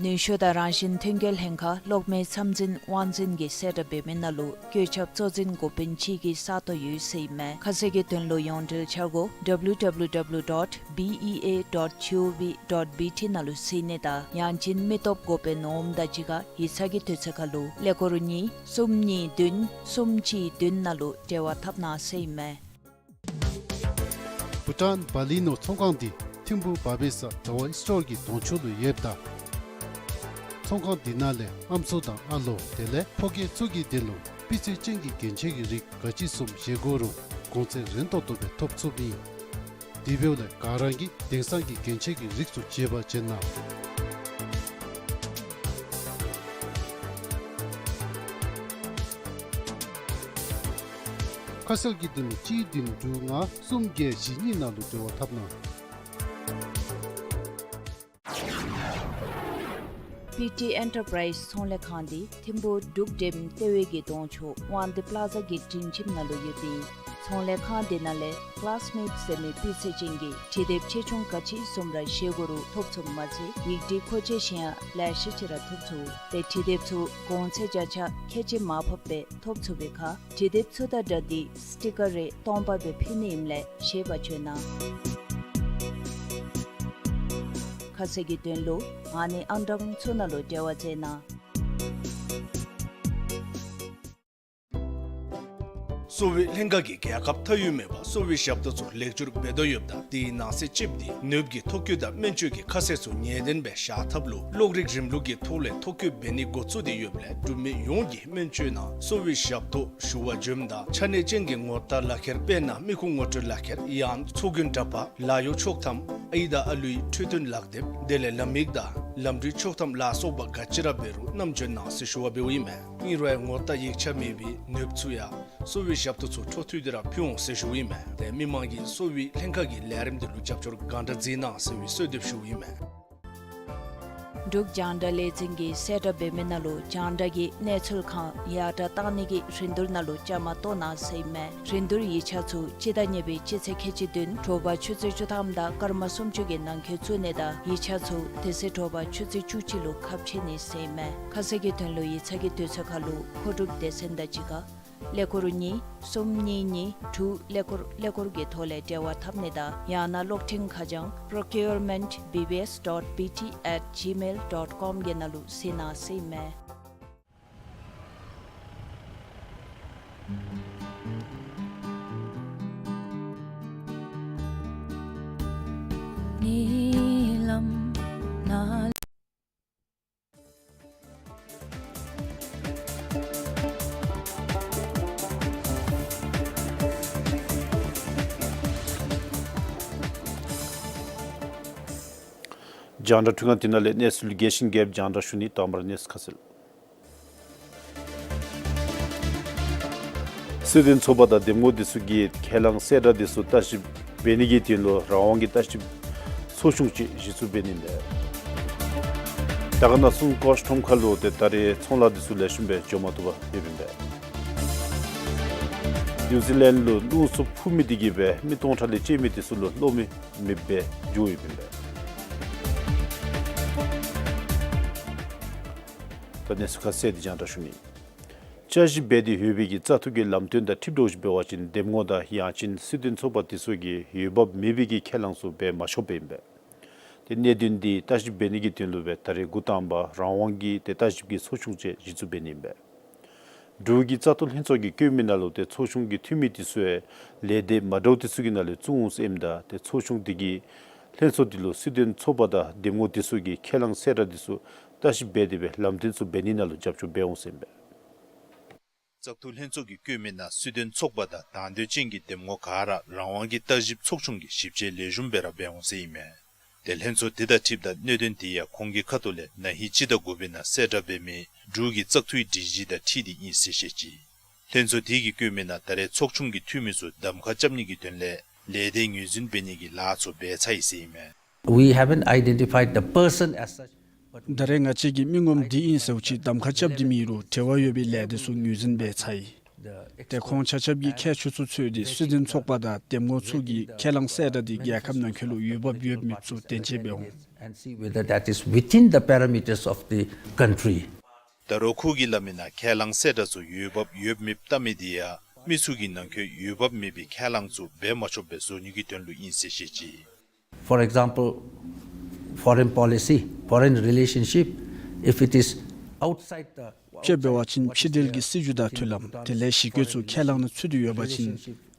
ནུས་ཤུགས་དང་རང་བཞིན་ཐོན་སྐྱེད་ལྷན་ཁག་གློག་མེའི་མཚམས་འཛིན་དབང་འཛིན་གྱིས་གསལ་བསྒྲགས་འབད་མི་ནང་ལུ་བཀོད་ཁྱབ་གཙོ་འཛིན་འགོ་དཔོན་གཅིག་གི་ས་སྟོང་ཡོད་ཟེར་ཨིན་མས། ཁ་གསལ་གྱི་དོན་ལུ་ཡོངས་འབྲེལ་འཆར་སྒོ་W W W dot B E A dot G O V dot B T ནང་ལུ་གཟིགས་ནི་དང་ཡང་ཅིན་མི་སྟོབས་འགོ་དཔོན་འོགམ་དང་གཅིག་ཁར་ཡིག་ཚང་གི་དུས་ཚོད་ཁར་ལུ་ཀླད་ཀོར་གཉིས་གསུམ་གཉིས་བདུན་གསུམ་གཅིག་བདུན་ནང་ལུ་འབྲེལ་བ་འཐབ་གནང་ཟེར་ཨིན་མས། བྷུ་ཊཱན་བ་ལི་ནོར་ཚོང་ཁང་འདི་ཐིམ་ཕུག་བ་བེ་ས་དྲ་བ་སི་ཊོར་གྱི་གདོང་ཕྱོགས་ལུ་ཡོདཔ་ད། ཚོང་ཁང་འདི་ནང་ལས་ཨམ་སྲུ་དང་ཨ་ལོ་དེ་ལས་ཕོ་སྐྱེས་ཚུ་གི་དོན་ལུ་སྤུས་ཚད་ཅན་གྱི་རྒྱན་ཆ་གི་རིགས་ག་ཅི་བཟུམ་བཞེས་དགོ་རུང་གོང་ཚད་རན་ཏོག་ཏོ་སྦེ་ཐོབ་ཚུགསཔ་ཨིན། དེ་འབདཝ་ལས་ག་ར་གིས་དེང་སང་གི་རྒྱན་ཆ་གི་རིགས་ཚུ་བརྗེ་བར་བྱེད་གནང་། ཁ་གསལ་གྱི་དོན་ལུ་གཅིག་བདུན་དྲུག་ལྔ་གསུམ་བརྒྱད་བཞི་གཉིས་ནང་ལུ་འབྲེལ་བ་འཐབ་གནང་། པི་ཊི་ཨེན་ཊར་པ་རའིཛ་ཚོང་ལས་ཁང་འདི་ཐིམ་ཕུག་འབྲུག་འགྲེམ་ལྟེ་བའི་གི་གདོང་ཕྱོགས་དབང་འདུས་པ་ལ་ཛ་གི་སྒྲིང་ཁྱིམ་ནང་ལུ་ཡོདཔ་ཨིན། ཚོང་ལས་ཁང་འདི་ནང་ལས་ཀ་ལཱས་མེཊ་ཟེར་མི་སྤུས་ཚད་ཅན་གྱི་འབྲི་དེབ་ཆེ་ཆུང་ག་ཅི་བཟུམ་ར་བཞེས་དགོ་རུང་ཐོབ་ཚུགསཔ་མ་ཚད་ཡིག་འབྲི་མཁོ་ཆས་གཞན་ཡང་ལེ་ཤ་ཅིག་ར་ཐོབ་ཚུགས། ཏེ་འབྲི་དེབ་ཚུ་གོང་ཚད་བརྒྱ་ཆ་ཁལ་གཅིག་མར་ཕབ་སྦེ་ཐོབ་ཚུགས་པའི་ཁར་འབྲི་དེབ་ཚུ་དང་སྦྲགས་ཏེ་སི་ཊི་ཀར་རེ་སྟོང་པ་སྦེ་ཕུལ་ནི་ཨིནམ་ལས་ཤེས་པར་བྱོན་གནང་། ཁ་གསལ་གྱི་དོན་ལུ་ཨ་ནི་ཨང་གྲངས་ཚུ་ནང་ལུ་འབྲེལ་བ་མཛད་གནང་། གསོ་བའི་ལྷན་ཁག་གིས་རྒྱལ་ཁབ་མཐའ་དབུས་མེད་པར་གསོ་བའི་ཞབས་ཏོག་ཚུ་ལེགས་བསྒྱུར་འབད་དོ་ཡོདཔ་ད་དེའི་ནང་གསེས་གཅིགཔོ་འདི་ནདཔ་ཀྱི་ཐོ་བཀོད་དང་སྨན་བཅོས་ཀྱི་ཁ་གསལ་ཚུ་ངེས་གཏན་སྦེ་བཞག་ཐབས་ལུ་གློག་རིག་རིམ་ལུགས་ཀྱི་ཐོག་ལས་ཐོ་བཀོད་འབད་ནི་འགོ་བཙུགས་ཏེ་ཡོདཔ་ལས་འབྲུག་མི་ཡོངས་ཀྱིས་སྨན་བཅོས་ནང་གསོ་བའི་ཞབས་ཏོག་ཞུ་བར་འབྱོནམ་ད་ཆ་གནས་ཅན་གྱི་ངོ་རྟགས་ལག་ཁྱེར་དཔེར་ན་མི་ཁུངས་ངོ་སྤྲོད་ལག་ཁྱེར་ཡང་ཚོགས་རྒྱན་འདྲ་པར་ལཱ་གཡོག་ཆོག་ཐམ་ཨའི་དང་ཨ་ལུའི་འཕྲོད་བསྟེན་ལག་དེབ་དེ་ལས་ལམ་ཡིག་དང་ལམ་འགྲུལ་ཆོག་ཐམ་ལ་སོགས་པ་ག་ཅི་ར་འབད་རུང་བསྣམས་འབྱོན་གནང་ཟེར་ཞུ་བ་འབདཝ་ཨིན་མས། ཨིན་རུང་ངོ་རྟགས་ཡིག་ཆ་མེད་པའི་ནདཔ་ཚུ་ཡང་གསོ་བའི་ཞབས་ཏོག་ཚུ་འཕྲོ་མཐུད་དེ་ར་ཕུལ་འོང་ཟེར་ཞུཝ་ཨིན་མས། ཏེ་མི་མང་གིས་གསོ་བའི་ལྷན་ཁག་གི་ལས་རིམ་འདི་ལུ་རྒྱབ་སྐྱོར་གང་དྲག་མཛད་གནང་ཟེར་བའི་གསོལ་འདེབས་ཞུཝ་ཨིན་མས། འབྲུག་རྒྱང་བསྒྲགས་ལས་འཛིན་གྱིས་གསལ་བསྒྲགས་འབད་མི་ནང་ལུ་རྒྱང་བསྒྲགས་ཀྱི་གནས་ཚུལ་གང་ཡར་དྲག་གཏང་ནི་གི་རིན་བསྡུར་ནང་ལུ་བཅའ་མར་གཏོགས་གནང་ཟེར་ཨིན་མས། རིན་བསྡུར་ཡིག་ཆ་ཚུ་སྤྱི་ཟླ་གཉིས་པའི་སྤྱི་ཚེས་ཁལ་གཅིག་བདུན་དྲོ་པ་ཆུ་ཚོད་བཅུ་ཐམ་དང་སྐར་མ་སུམ་ཅུ་གི་ནང་འཁོད་བཙུགས་ནི་དང་ཡིག་ཆ་ཚུ་དེ་ཚེ་དྲོ་པ་ཆུ་ཚོད་བཅུ་གཅིག་ལུ་ཁ་ཕྱེ་ནི་ཟེར་ཨིན་མས། ཁ་གསལ་གྱི་དོན་ལུ་ཡིག་ཚང་གི་དུས་ཚོད་ཁར་ལུ་མཁོ་སྒྲུབ་སྡེ་ཚན་དང་གཅིག་ཁར་ཀླད་ཀོར་གཉིས་གསུམ་གཉིས་གཉིས་དྲུག་ཀླད་ཀོར་ཀླད་ཀོར་གྱི་ཐོག་ལས་འབྲེལ་བ་འཐབ་ནི་དང་ཡང་ན་གློག་འཕྲིན་ཁ་བྱང་procurement B B S dot B T at gmail dot com གི་ནང་ལུ་གཟིགས་གནང་ཟེར་ཨིན་མས། རྒྱང་བསྒྲགས་འཕྲུལ་ཁང་འདི་ནང་ལས་གནས་ཚུལ་རྒྱས་ཤིང་རྒྱསཔ་རྒྱང་བསྒྲགས་ཞུ་ནི། དང་པ་ར་གནས་ཚུལ་ཁ་གསལ། སྲིད་དོན་ཚོགས་པ་དང་འདེམས་ངོ་འདི་ཚུ་གི་ཁས་བླངས་གསལ་བསྒྲགས་འདི་ཚུ་བརྟག་ཞིབ་འབད་ནི་གི་དོན་ལུ་རང་དབང་གི་བརྟག་ཞིབ་ཚོགས་ཆུང་ཅིག་གཞི་བཙུགས་འབད་ནི་ཨིན་པས། དར་དཀར་ན་གཞུང་ཀོ་ཤི་ཁྲོམ་ཁ་ལུ་ཏེ་ད་རེས་ཚོང་ལཱ་འདི་ཚུ་ལེགས་ཤོམ་སྦེ་འགྱོ་མ་བཏུབ་པར་ཡོདཔ་ཨིན་པས། ནིའུ་ཛི་ལེནཌ་ལུ་རླུང་འཚུབ་འཕུ་མི་འདི་གིས་སྦེ་མི་སྟོང་ཕྲག་ལས་བཅད་མི་འདི་ཚུ་ལུ་གློག་མེ་མེདཔ་སྦེ་འགྱོ་ཡོདཔ་ཨིན་པས། ད་གནས་ཚུལ་ཁ་གསལ་འདི་རྒྱང་བསྒྲགས་ཞུ་ནི། བསྐྱར་ཞིབ་འབད་དེ་ཡོད་པའི་གི་བཙག་འཐུ་གི་ལམ་སྟོན་དང་འཁྲིལ་དོ་ཅིག་འབད་བ་ཅིན་འདེམས་ངོ་དང་ཡང་ཅིན་སྲིད་དོན་ཚོགས་པ་འདི་ཚུ་གིས་འོས་འབབ་མེད་པའི་གི་ཁས་བླངས་ཚུ་འབད་མ་ཆོགཔ་ཨིན་པས། ཏེ་གནད་དོན་འདི་བརྟག་ཞིབ་འབད་ནི་གི་དོན་ལུ་སྦེ་ད་རེས་འགོ་དང་པ་རང་དབང་གི་ཏེ་བརྟག་ཞིབ་ཀྱི་ཚོགས་ཆུང་ཅིག་གཞི་བཙུགས་འབད་ནི་ཨིན་པས། འབྲུག་གི་བཙག་འཐུ་ལྷན་ཚོགས་ཀྱིས་བཀོད་མི་ནང་ལུ་ཏེ་ཚོགས་ཆུང་གི་འཐུས་མི་འདི་ཚུ་ཡང་ལས་སྡེ་མ་འདྲཝ་འདི་ཚུ་གི་ནང་ལས་བཙུགས་འོང་ཟེར་ཨིནམ་ད་ཏེ་ཚོགས་ཆུང་འདི་གིས་ལྷན་ཚོགས་འདི་ལུ་སྲིད་དོན་ཚོགས་པ་དང་འདེམས་ངོ་འདི་ཚུ་གི་ཁས་བླངས་གསལ་བསྒྲགས་འདི་ཚུ་བརྟག་ཞིབ་འབད་དེ་སྦེ་ལམ་སྟོན་ཚུ་འབད་ནི་ནང་ལུ་རྒྱབ་སྐྱོར་འབད་འོང་ཟེར་ཨིན་པས། བཙག་འཐུ་ལྷན་ཚོགས་ཀྱིས་བཀོད་མི་ནང་སྲིད་དོན་ཚོགས་པ་དང་དང་འདོད་ཅན་གྱི་འདེམས་ངོ་ག་ར་རང་དབང་གི་བརྟག་ཞིབ་ཚོགས་ཆུང་གིས་ཞིབ་དཔྱད་ལེགས་ཤོམ་སྦེ་ར་འབད་འོང་ཟེར་ཨིན་མས། ཏེ་ལྷན་ཚོགས་འདི་དང་འཁྲིལཝ་ད་གནད་དོན་འདི་ཡང་ཁོང་གི་ཁ་ཐུག་ལས་ན་ཧིང་སྤྱི་ཟླ་དགུ་པའི་ནང་གསལ་བསྒྲགས་འབད་མི་འབྲུག་གི་བཙག་འཐུའི་སྒྲིག་གཞི་དང་འཁྲིལ་ཏེ་ཨིན་ཟེར་བཤད་ཅི། ལྷན་ཚོགས་དེ་གིས་བཀོད་མི་ནང་ད་རེས་ཚོགས་ཆུང་གི་འཐུས་མི་ཚུ་གདམ་ཁ་རྐྱབ་ནི་གི་དོན་ལས་ལས་སྡེ་ངོས་འཛིན་འབད་ནི་གི་ལཱ་ཚུ་འབད་ཚར་ཡི་ཟེར་ཨིན་མས། We haven't identified the person as such, but ད་རེས་ང་བཅས་ཀྱིས་མི་ངོམ་འདི་ཨིན་ཟེརཝ་ཅིག་གདམ་ཁ་རྐྱབ་སྟེ་མེད་རུང་འབྲེལ་བ་ཡོད་པའི་ལས་སྡེ་ཚུ་ངོས་འཛིན་འབད་ཚར་ཡི། ཏེ་ཁོང་ཆ་ཁྱབ་ཀྱིས་ཁྱད་ཆོས་ཚུ་འཚོལ་ཏེ་སྲིད་དོན་ཚོགས་པ་དང་འདེམས་ངོ་ཚུ་གི་ཁས་བླངས་གསལ་བསྒྲགས་འདི་རྒྱལ་ཁབ་ནང་འཁོད་ལུ་འོས་འབབ་ཡོད་མེད་ཚུ་བརྟག་དཔྱད་འབད་འོང་། and see whether that is within the parameters of the country. ད་རུང་ཁོ་གིས་སླབ་མི་ནང་ཁས་བླངས་གསལ་བསྒྲགས་ཚུ་འོས་འབབ་ཡོད་མེད་བལྟ་མི་དེ་ཡང་མི་ཚུ་གི་ནང་འཁོད་འོས་འབབ་མེད་པའི་ཁས་བླངས་ཚུ་འབད་མ་ཆོགཔ་སྦེ་བཟོ་ནི་གི་དོན་ལུ་ཨིན་ཟེར་བཤད་ཅི། For example, foreign policy, foreign relationship, if it is outside the དཔྱེ་འབད་བ་ཅིན་ཕྱི་འབྲེལ་གྱི་སྲིད་བྱུས་དང་མཐུན་ལམ་དེ་ལས་གཞི་བཀོད་ཚུ་ཁས་བླངས་ནང་ཚུད་དེ་ཡོད་པ་ཅིན་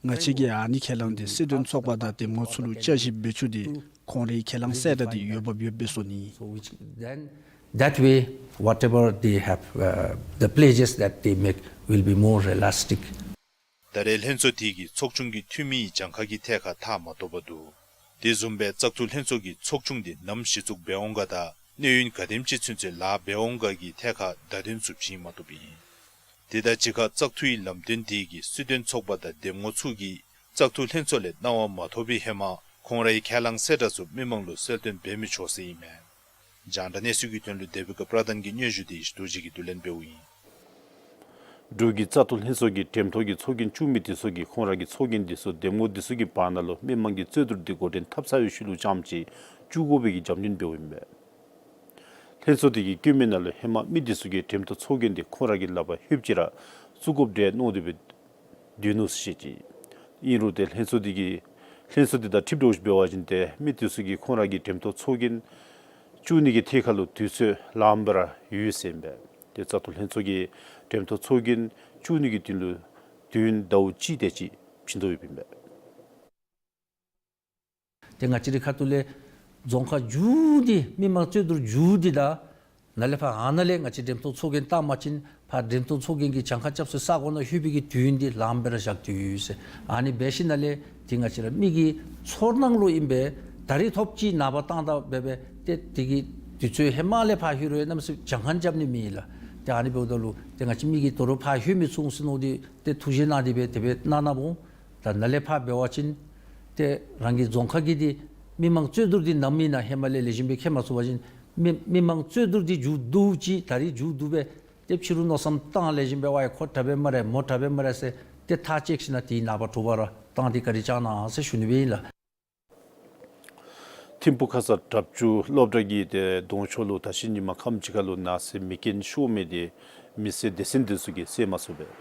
ང་བཅས་ཀྱིས་ཨ་ནི་ཁས་བླངས་དེ་སྲིད་དོན་ཚོགས་པ་དང་འདེམས་ངོ་ཚུ་ལུ་བསྐྱར་ཞིབ་འབད་བཅུག་སྟེ་ཁོང་རའི་ཁས་བླངས་གསལ་བསྒྲགས་དེ་འོས་འབབ་ཡོདཔ་སྦེ་བཟོ་ནི། So which then, that way, whatever they have, uh, the pledges that they make will be more realistic. ད་རེས་ལྷན་ཚོགས་དེ་གིས་ཚོགས་ཆུང་གི་འཐུས་མི་གྱངས་ཁ་གི་ཐད་ཁར་ཐག་མ་ཐོགས་པར་འདུག། དེ་བཟུམ་སྦེ་བཙག་འཐུ་ལྷན་ཚོགས་ཀྱིས་ཚོགས་ཆུང་དེ་ནམ་གཞི་བཙུགས་འབད་འོང་ག་དང་གནས་ཡུན་ག་དེམ་ཅིག་ཚུན་ཚོད་ལཱ་འབད་འོང་ག་གི་ཐད་ཁར་བརྡ་དོན་ཚུ་བྱིན་མ་ཐོབ་ཨིན། དེ་དང་གཅིག་ཁར་བཙག་འཐུའི་ལམ་སྟོན་དེ་གིས་སྲིད་དོན་ཚོགས་པ་དང་འདེམས་ངོ་ཚུ་གིས་བཙག་འཐུ་ལྷན་ཚོགས་ལས་གནང་བ་མ་ཐོབ་པའི་ཧེ་མ་ཁོང་རའི་ཁས་བླངས་གསལ་བསྒྲགས་ཚུ་མི་མང་ལུ་གསལ་སྟོན་འབད་མི་ཆོག་ཟེར་ཨིན་མས། རྒྱང་བསྒྲགས་གནས་ཚུལ་གྱི་དོན་ལུ་དེ་བི་ཀ་པྲ་དན་གྱི་སྙན་ཞུ་དེ་ཡེ་ཤེས་རྡོ་རྗེ་གིས་བསྡུ་ལེན་འབདཝ་ཨིན། འབྲུག་གི་བཙག་འཐུ་ལྷན་ཚོགས་ཀྱི་འགྲེམས་ཐོག་གི་ཚོགས་རྒྱན་བཙུགས་མི་དེ་ཚུ་གིས་ཁོང་ར་གི་ཚོགས་རྒྱན་དེ་ཚུ་འདེམས་ངོ་དེ་ཚུ་གི་བར་ན་ལུ་མི་མང་གི་རྩོད་བསྡུར་དེ་འགོ་འདྲེན་འཐབ་ཚར་བའི་ཤུལ་ལུ་རྐྱངམ་ཅིག་བཙུགས་དགོ་པའི་གི་རྒྱབ་སྣོན་འབདཝ་ཨིན་པས། ལྷན་ཚོགས་དེ་གིས་བཀོད་མི་ནང་ལུ་ཧེ་མ་མི་དེ་ཚུ་གིས་འགྲེམས་ཐོག་ཚོགས་རྒྱན་དེ་ཁོང་ར་གི་ལག་པར་ལྷོདཔ་ཅིག་ར་བཙུགས་དགོཔ་འདྲས་མནོ་སྟེ་སྦེ་སྡོད་ནུག་ཟེར་བཤད་ཅི། ཨིན་རུང་ཏེ་ལྷན་ཚོགས་དེ་གིས་ལྷན་ཚོགས་དེ་དང་འཁྲིལ་དོ་བཟུམ་འབད་བ་ཅིན་ཏེ་མི་དེ་ཚུ་གིས་ཁོང་ར་གི་འགྲེམས་ཐོག་ཚོགས་རྒྱན་བཙུགས་ནི་གི་ཐད་ཁར་ལུ་དུས་ཚོད་ལངམ་སྦེ་ར་ཡོད་ཟེར་ཨིན་པས། ཏེ་བཙག་འཐུ་ལྷན་ཚོགས་ཀྱིས་འགྲེམས་ཐོག་ཚོགས་རྒྱན་བཙུགས་ནི་གི་དོན་ལུ་དུས་ཡུན་ཟླཝ་གཅིག་དེ་ཅིག་བྱིན་དོ་ཡོདཔ་ཨིན་པས། ཏེ་ང་བཅས་རའི་ཁ་ཐུག་ལས་རྫོང་ཁག་མཇུག་འདི་མི་མང་རྩོད་བསྡུར་མཇུག་འདི་དང་ནཱ་ལས་ཕར་ཨ་ནཱ་ལས་ང་བཅས་འགྲེམས་ཐོག་ཚོགས་རྒྱན་བཏང་པ་ཅིན་ཕར་འགྲེམས་ཐོག་ཚོགས་རྒྱན་གྱི་གྱངས་ཁ་རྐྱབ་སའི་ས་གོ་ནང་ལྷོད་པའི་གི་དུས་ཡུན་འདི་ལངམ་སྦེ་ར་བཞག་སྟེ་ཡོད་ཟེར། ཨ་ནི་འབད་ཞིནམ་ལས་ཏེ་ང་བཅས་ར་མི་གི་ཚོར་སྣང་ལུ་ཨིན་པས། ད་རིས་ཐོབ་ཅི་ནངས་པ་བཏང་ད་འབད་སྦེ་ཏེ་དེ་གི་དུས་ཚོད་ཧེ་མ་ལས་ཕར་ལྷོད་རུང་གནམ་མེད་ས་མེད་གྱངས་ཁ་རྐྱབ་ནི་མེད་ལགས། ཏེ་ཨ་ནི་འབདཝ་ད་ལུ་ཏེ་ང་བཅས་མི་གིས་དོ་རུང་ཕར་ལྷོད་མི་ཚུགས་ཟེར་མནོ་སྟེ་ཏེ་ཐུགས་བཞེད་གནང་སྟེ་སྦེ་དེ་སྦེ་གནང་གནངམ་འོང་། ད་ནཱ་ལས་ཕར་འབད་བ་ཅིན་ཏེ་རང་གི་རྫོང་ཁག་གི་འདི་མི་མང་རྩོད་བསྡུར་འདི་ནམ་ཨིན་ན་ཧེ་མ་ལས་ལེགས་ཤོམ་སྦེ་མཁྱེན་མ་ཚུགས་པ་ཅིན་མི་མི་མང་རྩོད་བསྡུར་འདི་མཇུག་བསྡུ་ཅི། ད་རིས་མཇུག་བསྡུ་སྦེ་ཏེ་ཕྱི་རུ་མནོ་བསམ་བཏང་ལེགས་ཤོམ་སྦེ་ཝའི་ཁོ་དྲག་པས་སྨ་རེ་མོ་དྲག་པས་སྨ་རེ་ཟེར་ཏེ་ཐག་བཅད་ཞིནམ་དེའི་ནངས་པ་དྲོ་པ་ར་བཏང་སྟེ་བཀའ་དྲིན་བསྐྱང་གནང་ཟེར་ཞུ་ནི་སྦེ་ཨིན་ལགས། ཐིམ་ཕུ་ཁ་ཙ་དྲག་ཅུང་སློབ་གྲྭ་གི་ཏེ་གདོང་ཕྱོགས་ལུ་ད་ཤི་ཉིན་མ་ཁམས་ཅིག་ཁར་ལུ་ནགས་ཚལ་མེ་རྐྱེན་ཤོར་མི་དེ་མི་སེར་སྡེ་ཚན་དེ་ཚུ་གིས་བསལ་མ་ཚུགས་པས།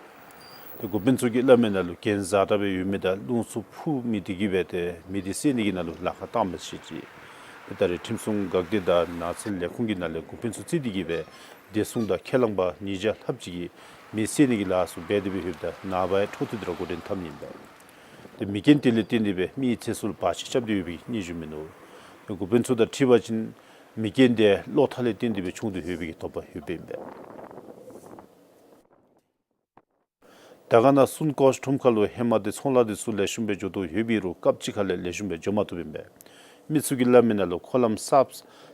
ཏེ་འགོ་དཔོན་ཚུ་གིས་སླབ་མི་ནང་ལུ་རྐྱེན་ཛ་དྲག་སྦེ་ཡོད་མི་དང་རླུང་འཚུབ་ཕུ་མི་དེ་གིས་སྦེ་ཏེ་མེ་དེ་བསལ་ནི་གི་ནང་ལུ་ལཱ་ཁག་བཏངམ་མས་ཟེར་བཤད་ཅི། ཏེ་ད་རེས་ཁྲིམས་སྲུང་འགག་སྡེ་དང་ནགས་ཚལ་ལས་ཁུངས་ཀྱི་ནང་ལས་འགོ་དཔོན་ཚུ་བརྩིས་ཏེ་གིས་སྦེ་བདེ་སྲུང་དང་ཁས་བླངས་པ་ཉིས་བརྒྱ་ལྷགཔ་ཅིག་གིས་མེ་བསལ་ནི་གི་ལཱ་ཚུ་འབད་དེ་སྦེ་ཡོདཔ་ད་ནངས་པ་ཡང་འཕྲོ་མཐུད་དེ་ར་འགོ་འདྲེན་འཐབ་ནི་ཨིན་པས། ཏེ་མེ་རྐྱེན་དེ་ལས་བརྟེན་ཏེ་སྦེ་མི་ཚེ་སྲོག་ལུ་བར་ཆད་རྐྱབ་སྟེ་ཡོད་པའི་སྙན་ཞུ་མིན་འདུག། ཏེ་འགོ་དཔོན་ཚུ་དང་འཁྲིལ་བ་ཅིན་མེ་རྐྱེན་དེ་གློག་ཐག་ལས་བརྟེན་ཏེ་སྦེ་བྱུང་སྟེ་ཡོད་པའི་གི་དོགས་པ་ཡོདཔ་ཨིན་པས། དར་དཀར་ན་སུན་ཀོཤ་ཁྲོམ་ཁ་ལུ་ཧེ་མ་ཏེ་ཚོང་ལཱ་དེ་ཚུ་ལེགས་ཤོམ་སྦེ་འགྱོ་དོ་ཡོད་པའི་རུང་སྐབས་ཅིག་ཁ་ལས་ལེགས་ཤོམ་སྦེ་འགྱོ་མ་བཏུབ་ཨིན་པས། མི་ཚུ་གིས་སླབ་མི་ནང་ལུ་འཁོར་ལམ་གསརཔ་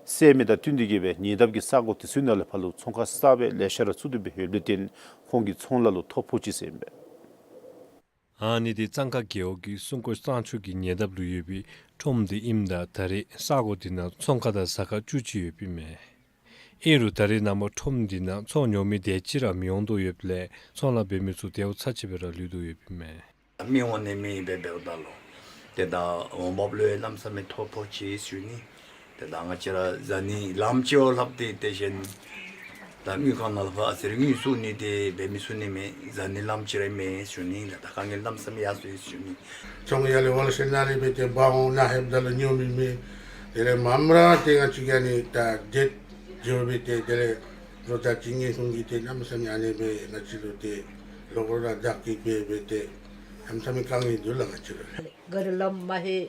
བསལ་མི་དང་བསྟུན་ཏེ་གིས་སྦེ་ཉེ་འདབས་ཀྱི་ས་གོ་དེ་ཚུའི་ནང་ལས་ཕར་ལུ་ཚོང་ཁང་གསར་པ་ལེ་ཤ་ར་བཙུགས་ཏེ་སྦེ་ཡོདཔ་ལས་བརྟེན་ཁོང་གི་ཚོང་ལཱ་ལུ་ཐོ་ཕོག་ཅི་ཟེར་ཨིན་པས། ཨ་ནི་དེ་གཙང་ཁ་རྒེད་འོག་གི་སུན་ཀོཤ་གཙང་ཆུ་གི་ཉེ་འདབས་ལུ་ཡོད་པའི་ཁྲོམ་དེ་ཨིནམ་ད་ད་རེས་ས་གོ་དེ་ནང་ཚོང་ཁང་དང་ཟ་ཁང་བཅུ་གཅིག་ཡོདཔ་ཨིན་མས། ཨིན་རུང་ད་རེས་ནངས་པ་ཁྲོམ་དེ་ནང་ཚོང་ཉོ་མི་དེ་ཅིག་ར་མི་འོང་དོ་ཡོདཔ་ལས་ཚོང་ལཱ་འབད་མི་ཚུ་དལཝ་ཚར་གཅིག་སྦེ་ར་ལུས་དོ་ཡོདཔ་ཨིན་མས། མི་འོང་ནི་མེད་པས་འབདཝ་ད་ལུ། ཏེ་ད་འོང་འབབ་ལུ་ཡང་གནམ་མེད་ས་མེད་ཐོ་ཕོག་ཅི་ཟེར་ཞུ་ནི། ཏེ་ད་ང་བཅས་ར་བཟའ་ནི་ལངམ་ཅིག་ལྷགཔ་ཏེ་དེ་བཞིན་ད་དངུལ་ཁང་ནང་ལུ་ཕར་ཨ་ཙི་རེ་དངུལ་བཙུགས་ནི་དེ་འབད་མི་ཚུགས་ནི་མས། བཟའ་ནི་ལངམ་ཅིག་ར་མེད་ཟེར་ཞུ་ནི། ད་དཀའ་ངལ་གནམ་མེད་ས་མེད་ཡར་སོང་ཡི་ཟེར་ཞུ་ནི། ཚོང་ཡར་ལས་ཝལ་ཤེ་ནང་ལས་འབད་དེ་འབག་འོང་ནཱ་ལྷོདཔ་ད་ལུ་ཉོ་མི་མེད། དེ་ལས་མངམ་ར་ཏེ་ང་བཅས་ཀྱིས་ཨ་ནི་ད་དེ་འགྱོ་སྦེ་ཏེ་དེ་ལས་རོགས་ད་ཅིག་ཉེན་སྲུང་གིས་ཏེ་གནམ་མེད་ས་མེད་ཨ་ནི་སྦེ་ང་བཅས་ལུ་ཏེ་ལོག་རོགས་ར་བདའ་སྐྱེལ་འབད་སྦེ་ཏེ་གནམ་མེད་ས་མེད་དཀའ་ངལ་འདུག་ལགས་ང་བཅས་ལུ། ག་ར་ལམ་མ་ལྷོད།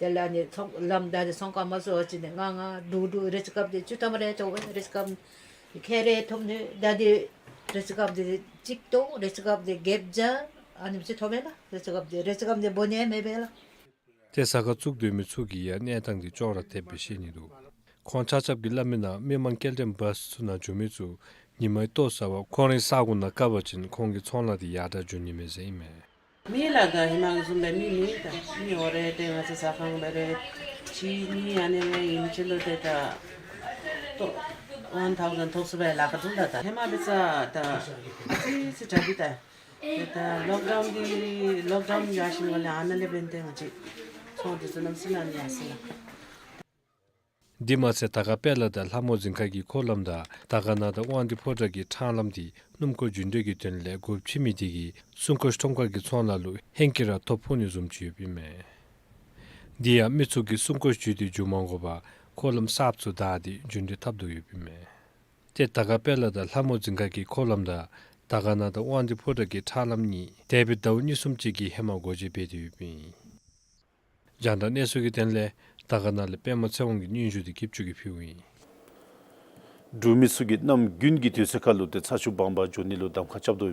དེ་ལས་ཨ་ནི་ཚོང་ལམ་ད་དེ་ཚོང་ཁང་མ་བཟོ་བ་ཅིན་ནི་ང་ང་འདུག་འདུག་རེ་ཅིག་སྐབས་དེ་བཅུ་ཐམ་རེ་ཅོག་རེ་ཅིག་སྐབས་ཁལ་རེ་ཐོབ་ནི་ད་དེ་རེ་ཅིག་སྐབས་དེ་གཅིག་སྟོང་རེ་ཅིག་སྐབས་དེ་བརྒྱད་བརྒྱ་ཨ་ནེམ་ཅིག་ཐོབ་པས་ལགས། རེ་ཅིག་སྐབས་དེ་རེ་ཅིག་སྐབས་དེ་སྦོ་ནི་ཡང་མེད་པས་ལགས། ཏེ་ཟ་ཁང་བཙུགས་སྡོད་མི་ཚུ་གིས་ཡང་གནས་སྟངས་དེ་ཅོག་ར་འཐདཔ་སྦེ་བཤད་ནི་འདུག། ཁོང་ཆ་ཁྱབ་ཀྱིས་སླབ་མི་ནང་མི་མང་སྐྱེལ་འདྲེན་བཱསི་ཚུ་ནང་འཛུལ་མི་ཚུ་ཉིན་མའི་ལྟོ་ཟ་བར་ཁོང་རའི་ས་གོ་ནང་བཀག་པ་ཅིན་ཁོང་གི་ཚོང་ལཱ་དེ་ཡར་དྲག་འགྱོ་ནི་མས་ཟེར་ཨིན་མས། མེད་ལགས། ད་ཧེ་མ་གི་བཟུམ་སྦེ་མི་མེད། ད་མི་འོང་རུང་ཏེ་ང་བཅས་ཟ་ཁང་འབད་རུང་གཅིག་གཉིས་ཨ་ནི་སྦེ་ཨིནམ་ཅིག་ལུ་ཏེ་ད་ལྟོ་ཝན་ཐའུ་ཟེན་ཐོབ་ཚུགས་པའི་ལཱ་ཁག་འདུག། ད་ད་ཧེ་མ་འབད་ས་ད་ཨ་ཙི་ཅིག་དྲག་གི་ད། ཏེ་ད་ལོག་ཌའུན་གྱི་ལོག་ཌའུན་ཡར་སོང་བ་ལས་ཨ་ནཱ་ལས་འབད་དེ་ང་བཅས་ཚོང་དེ་ཚུ་གནམ་མེད་ས་མེད་ཡར་སོང་ལགས། དེ་མ་ཚད་དར་དཀར་དཔལ་ལ་དང་ལྷ་མོ་རྫིང་ཁ་གི་འཁོར་ལམ་དང་དར་དཀར་ན་དང་དབང་འདུས་ཕོ་བྲང་གི་འཕྲང་ལམ་དེ་སྣུམ་འཁོར་རྒྱུ་འགྲུལ་གྱི་དོན་ལས་སྒོ་ཕྱེ་མི་དེ་གིས་སྲུང་སྐར་ཁྲོམ་སྐོར་གྱི་ཚོང་ལཱ་ལུ་ཧེང་སྐལ་ར་ཐོ་ཕོག་ནི་བཟུམ་ཅིག་ཡོདཔ་ཨིན་མས། དེ་ཡང་མི་ཚུ་གིས་སྲུང་སྐར་ཞུ་སྟེ་འགྱོ་མ་དགོ་པར་འཁོར་ལམ་གསརཔ་ཚུ་བདའ་སྟེ་རྒྱུ་འགྲུལ་འཐབ་དོ་ཡོདཔ་ཨིན་མས། ཏེ་དར་དཀར་དཔལ་ལ་དང་ལྷ་མོ་རྫིང་ཁ་གི་འཁོར་ལམ་དང་དར་དཀར་ན་དང་དབང་འདུས་ཕོ་བྲང་གི་འཁྲབ་ལམ་གཉིས་འདས་པའི་ཟླཝ་གཉིས་གསུམ་ཅིག་གི་ཧེ་མ་སྒོ་འབྱེད་འབད་དེ་ཡོདཔ་ཨིན། རྒྱང་བསྒྲགས་གནས་ཚུལ་གྱི་དོན་ལས་དར་དཀར་ན་ལས་པདྨ་ཚེ་དབང་གི་སྙན་ཞུ་དེ་གིས་བཅུག་གིས་ཕུལཝ་ཨིན། འབྲུག་མི་ཚུ་གིས་གནམ་དགུན་གྱི་དུས་ཚོད་ཁར་ལུ་ཏེ་ཚ་ཆུ་སྦང་པར་འགྱོ་ནི་ལུ་གདམ་ཁ་རྐྱབ་དོ་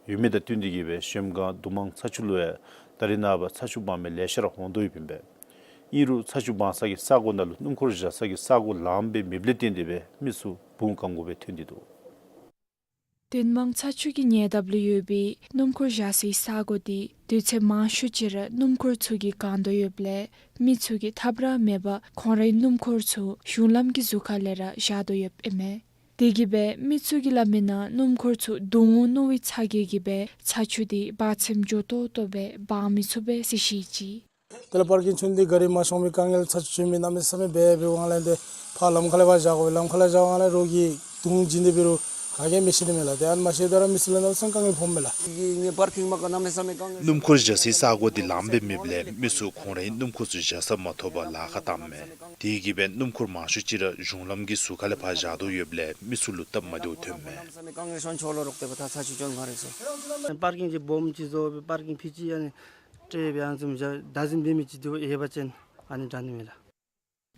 ཡོད་མི་དང་བསྟུན་ཏེ་གིས་སྦེ་གཞལམ་སྒང་དུང་མང་ཚ་ཆུ་ལུ་ཡང་ད་རེས་ནངས་པ་ཚ་ཆུ་སྦང་མི་ལེ་ཤ་ར་འོང་དོ་ཡོདཔ་ཨིན་པས། ཨིན་རུང་ཚ་ཆུ་སྦང་ས་གི་ས་གོ་ནང་ལུ་སྣུམ་འཁོར་བཞག་ས་གི་ས་གོ་ལངམ་སྦེ་མེདཔ་ལས་བརྟེན་ཏེ་སྦེ་མི་ཚུ་བུང་གང་དགོ་སྦེ་ཐོན་ཏེ་འདུག། དུང་མང་ཚ་ཆུ་གི་ཉེ་འདབས་ལུ་ཡོད་པའི་སྣུམ་འཁོར་བཞག་སའི་ས་གོ་དེ་དུས་ཚོད་མང་ཤོས་ཅིག་ར་སྣུམ་འཁོར་ཚུ་གིས་གང་དོ་ཡོདཔ་ལས་མི་ཚུ་གིས་ཐབས་ར་མེད་པར་ཁོང་རའི་སྣུམ་འཁོར་ཚུ་གཞུང་ལམ་གྱི་ཟུར་ཁ་ལས་ར་བཞག་དོ་ཡོདཔ་ཨིན་མས། དེ་གིས་སྦེ་མི་ཚུ་གིས་སླབ་མི་ནང་སྣུམ་འཁོར་ཚུ་དུང་འོང་མནོ་བའི་ཚ་གྱང་གིས་སྦེ་ཚ་ཆུ་དེ་བར་མཚམས་འགྱོ་ཏོག་ཏོ་སྦེ་སྦང་མི་ཚུགས་པས་ཟེར་བཤད་ཅི། དེ་ལས་པར་ཀིང་ཚུན་ཏེ་ག་རི་མ་ཤོང་མི་དཀའ་ངལ་ཚ་ཆུ་ཆུ་མི་གནམ་མེད་ས་མེད་འབད་འབདཝ་ལས་ཏེ་ཕར་ལམ་ཁ་ལས་ཕར་བཞག་དགོ་པས། ལམ་ཁ་ལས་བཞག་པ་ལས་རོགས་ཀྱིས་དུང་བྱིན་ཏེ་འབད་རུང་ག་གིས་མི་ཤེས་ནི་མས་ལགས། ཏེ་ཨ་ནི་མ་ཤེས་ད་ར་མི་ཚུ་ལུ་ནང་སང་དཀའ་ངལ་ཕོགཔ་མས་ལགས། ངེ་པར་ཀིང་མ་ག་གནམ་མེད་ས་མེད་དཀའ་ངལ། སྣུམ་འཁོར་བཞག་སའི་ས་གོ་དེ་ལངམ་སྦེ་མེདཔ་ལས་མི་ཚུ་ཁོང་རའི་སྣུམ་འཁོར་ཚུ་བཞག་ས་མ་ཐོབ་པར་ལཱ་ཁག་བཏངམ་མས། དེ་གིས་སྦེ་སྣུམ་འཁོར་མང་ཤོས་ཅིག་ར་གཞུང་ལམ་གྱི་ཟུར་ཁ་ལས་ཕར་བཞག་དོ་ཡོདཔ་ལས་མི་ཚུ་ལུ་སྟབས་མ་བདེཝ་ཐོནམ་མས། པར་ཀིང་ཅིག་སྦོམ་ཅིག་བཟོ་སྦེ་པར་ཀིང་ཕྱེ་ཅི་ཨ་ནི་སྤྲོད་སྦེ་ཨ་ནི་བཟུམ་བཞག་བདའ་ཟུན་འབད་མི་ཅིག་འདུག། ཡོད་པ་ཅིན་ཨ་ནི་དྲག་ནི་མས་ལགས།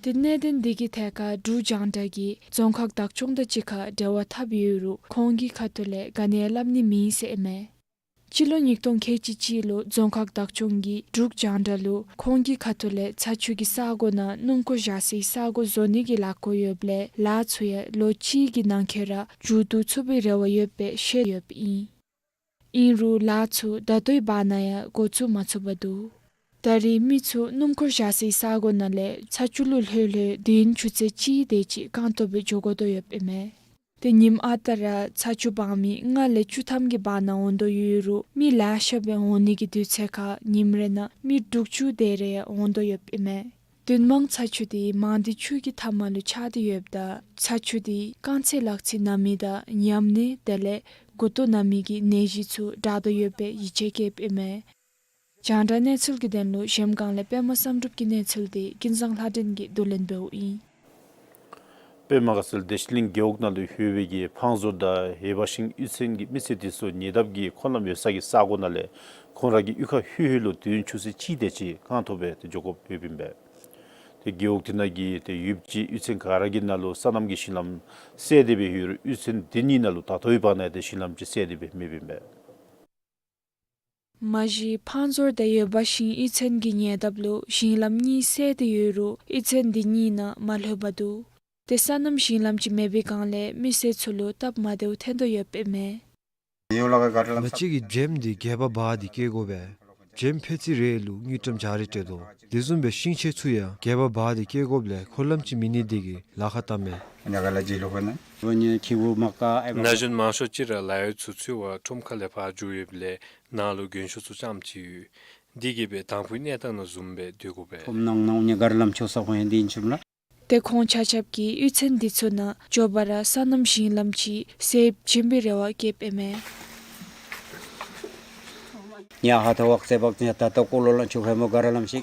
ཏེ་གནད་དོན་དེ་གི་ཐད་ཁར་འབྲུག་རྒྱང་བསྒྲགས་ཀྱིས་རྫོང་ཁག་བདག་སྐྱོང་དང་གཅིག་ཁར་འབྲེལ་བ་འཐབ་ཡོད་རུང་ཁོང་གི་ཁ་ཐུག་ལས་ག་ནི་ཡང་སླབ་ནི་མེད་ཟེར་ཨིན་མས། སྤྱི་ལོ་ཉིས་སྟོང་ཁལ་གཅིག་གཅིག་ལུ་རྫོང་ཁག་བདག་སྐྱོང་གིས་འབྲུག་རྒྱང་བསྒྲགས་ལུ་ཁོང་གི་ཁ་ཐུག་ལས་ཚ་ཆུ་གི་ས་གོ་ནང་སྣུམ་འཁོར་བཞག་སའི་ས་གོ་བཟོ་ནི་གི་ལཱ་འགོ་ཡོདཔ་ལས་ལཱ་ཚུ་ཡང་ལོ་གཅིག་གི་ནང་འཁོད་ར་མཇུག་བསྡུ་ཚུགས་པའི་རེ་བ་ཡོད་པའི་བཤད་ཡོདཔ་ཨིན། ཨིན་རུང་ལཱ་ཚུ་ད་ལྟོའི་བར་ན་ཡང་འགོ་བཙུགས་མ་ཚུགས་པར་འདུག། ད་རེས་མི་ཚུ་སྣུམ་འཁོར་བཞག་སའི་ས་གོ་ནང་ལས་ཚ་ཆུ་ལུ་ལྷོད་ལྷོད་དུས་ཡུན་ཆུ་ཚོད་གཅིག་དེ་ཅིག་རྐང་སྟོང་སྦེ་འགྱོ་དགོ་དོ་ཡོདཔ་ཨིན་མས། ཏེ་ཉིནམ་ཨ་རྟག་ར་ཚ་ཆུ་སྦང་མི་ལྔ་ལས་བཅུ་ཐམ་གྱི་བར་ན་འོང་དོ་ཡོད་རུང་མི་ལེ་ཤ་སྦེ་འོང་ནི་གི་དུས་ཚོད་ཁར་ཉིནམ་རེ་ནང་མི་དྲུག་ཅུ་དེ་རེ་འོང་དོ་ཡོདཔ་ཨིན་མས། དུང་མང་ཚ་ཆུ་དེ་མང་སྡེ་ཆུ་གི་མཐའ་མ་ལུ་ཆགས་ཏེ་ཡོདཔ་ད་ཚ་ཆུ་དེ་རྐང་ཚད་ལག་ཚད་ན་མི་དང་ཉམས་ནད་དེ་ལས་མགུ་ཏོ་ན་མི་གི་ནད་གཞི་ཚུ་དྲག་དོ་ཡོད་པའི་ཡིད་ཆེས་བསྐྱེདཔ་ཨིན་མས། རྒྱང་བསྒྲགས་གནས་ཚུལ་གྱི་དོན་ལུ་གཞལམ་སྒང་ལས་པདྨ་བསམ་གྲུབ་ཀྱི་གནས་ཚུལ་དེ་ཀུན་བཟང་ལྷ་སྒྲོན་གྱིས་བསྡུ་ལེན་འབདཝ་ཨིན། པདྨ་དགའ་ཚལ་བདེ་ཆེན་གླིང་རྒེད་འོག་ནང་ལུ་ཡོད་པའི་གི་ཕང་ཟོར་དང་ཡེར་པ་ཤིང་གཡུས་ཚན་གྱི་མི་སེར་དེ་ཚུ་ཉེ་འདབས་ཀྱི་འཁོར་ལམ་ཡོད་ས་གི་ས་གོ་ནང་ལས་ཁོང་ར་གི་གཡུས་ཁར་ལྷོད་ལྷོད་ལུ་དུས་ཡུན་ཆུ་ཚོད་གཅིག་དེ་ཅིག་རྐང་སྟོང་སྦེ་ཏེ་འགྱོ་དགོཔ་ཡོདཔ་ཨིན་པས། ཏེ་རྒེད་འོག་དེ་ནང་གི་ཏེ་ཡུདཔ་ཅིག་གཡུས་ཚན་ག་ར་གི་ནང་ལུ་སོ་ནམ་གྱི་ཞིང་ལམ་བསལ་ཏེ་སྦེ་ཡོད་རུང་གཡུས་ཚན་དེ་གཉིས་ནང་ལུ་ད་ལྟོའི་བར་ན་ཡང་ཏེ་ཞིང་ལམ་ཅིག་བསལ་ཏེ་སྦེ་མེདཔ་ཨིན་པས། མ་གཞི་ཕང་ཟོར་དང་ཡེར་པ་ཤིང་གཡུས་ཚན་གྱི་ཉེ་འདབས་ལུ་ཞིང་ལམ་གཉིས་བསལ་ཏེ་ཡོད་རུང་གཡུས་ཚན་དེ་གཉིས་ནང་མ་ལྷོད་པར་འདུག། ཏེ་སོ་ནམ་ཞིང་ལམ་ཅིག་མེད་པའི་སྒང་ལས་མི་སེར་ཚུ་ལུ་སྟབས་མ་བདེཝ་ཐོན་དོ་ཡོདཔ་ཨིན་མས། ང་བཅས་ཀྱིས་བྱེམ་དེ་སྒལ་པ་འབག་སྟེ་སྐྱེལ་དགོ་པས། བྱེམ་ཕད་ཙི་རེ་ལུ་དངུལ་ཀྲམ་བརྒྱ་རེ་སྤྲོད་དོ། དེ་བཟུམ་སྦེ་ཤིང་ཆས་ཚུ་ཡང་སྒལ་པ་འབག་སྟེ་སྐྱེལ་དགོཔ་ལས་འཁོར་ལམ་ཅིག་མེད་ནི་དེ་གིས་ལཱ་ཁག་བཏངམ་མས། ན་གཞོན་མང་ཤོས་ཅིག་ར་ལཱ་གཡོག་ཚུ་འཚོལ་བར་ཁྲོམ་ཁ་ལས་ཕར་འགྱོ་ཡོདཔ་ལས་ནཱ་ལུ་རྒན་ཤོས་ཚུ་རྐྱངམ་ཅིག་ཡོད། དེ་གིས་སྦེ་དང་ཕུའི་གནས་སྟངས་ནང་བཟུམ་སྦེ་སྡོད་དགོ་པས། ཏེ་ཁོང་ཆ་ཁྱབ་ཀྱིས་གཡུས་ཚན་དེ་ཚུ་ནང་མགྱོགས་པ་ར་སོ་ནམ་ཞིང་ལམ་ཅིག་བསལ་བྱིན་པའི་རེ་བ་བསྐྱེདཔ་ཨིན་མས།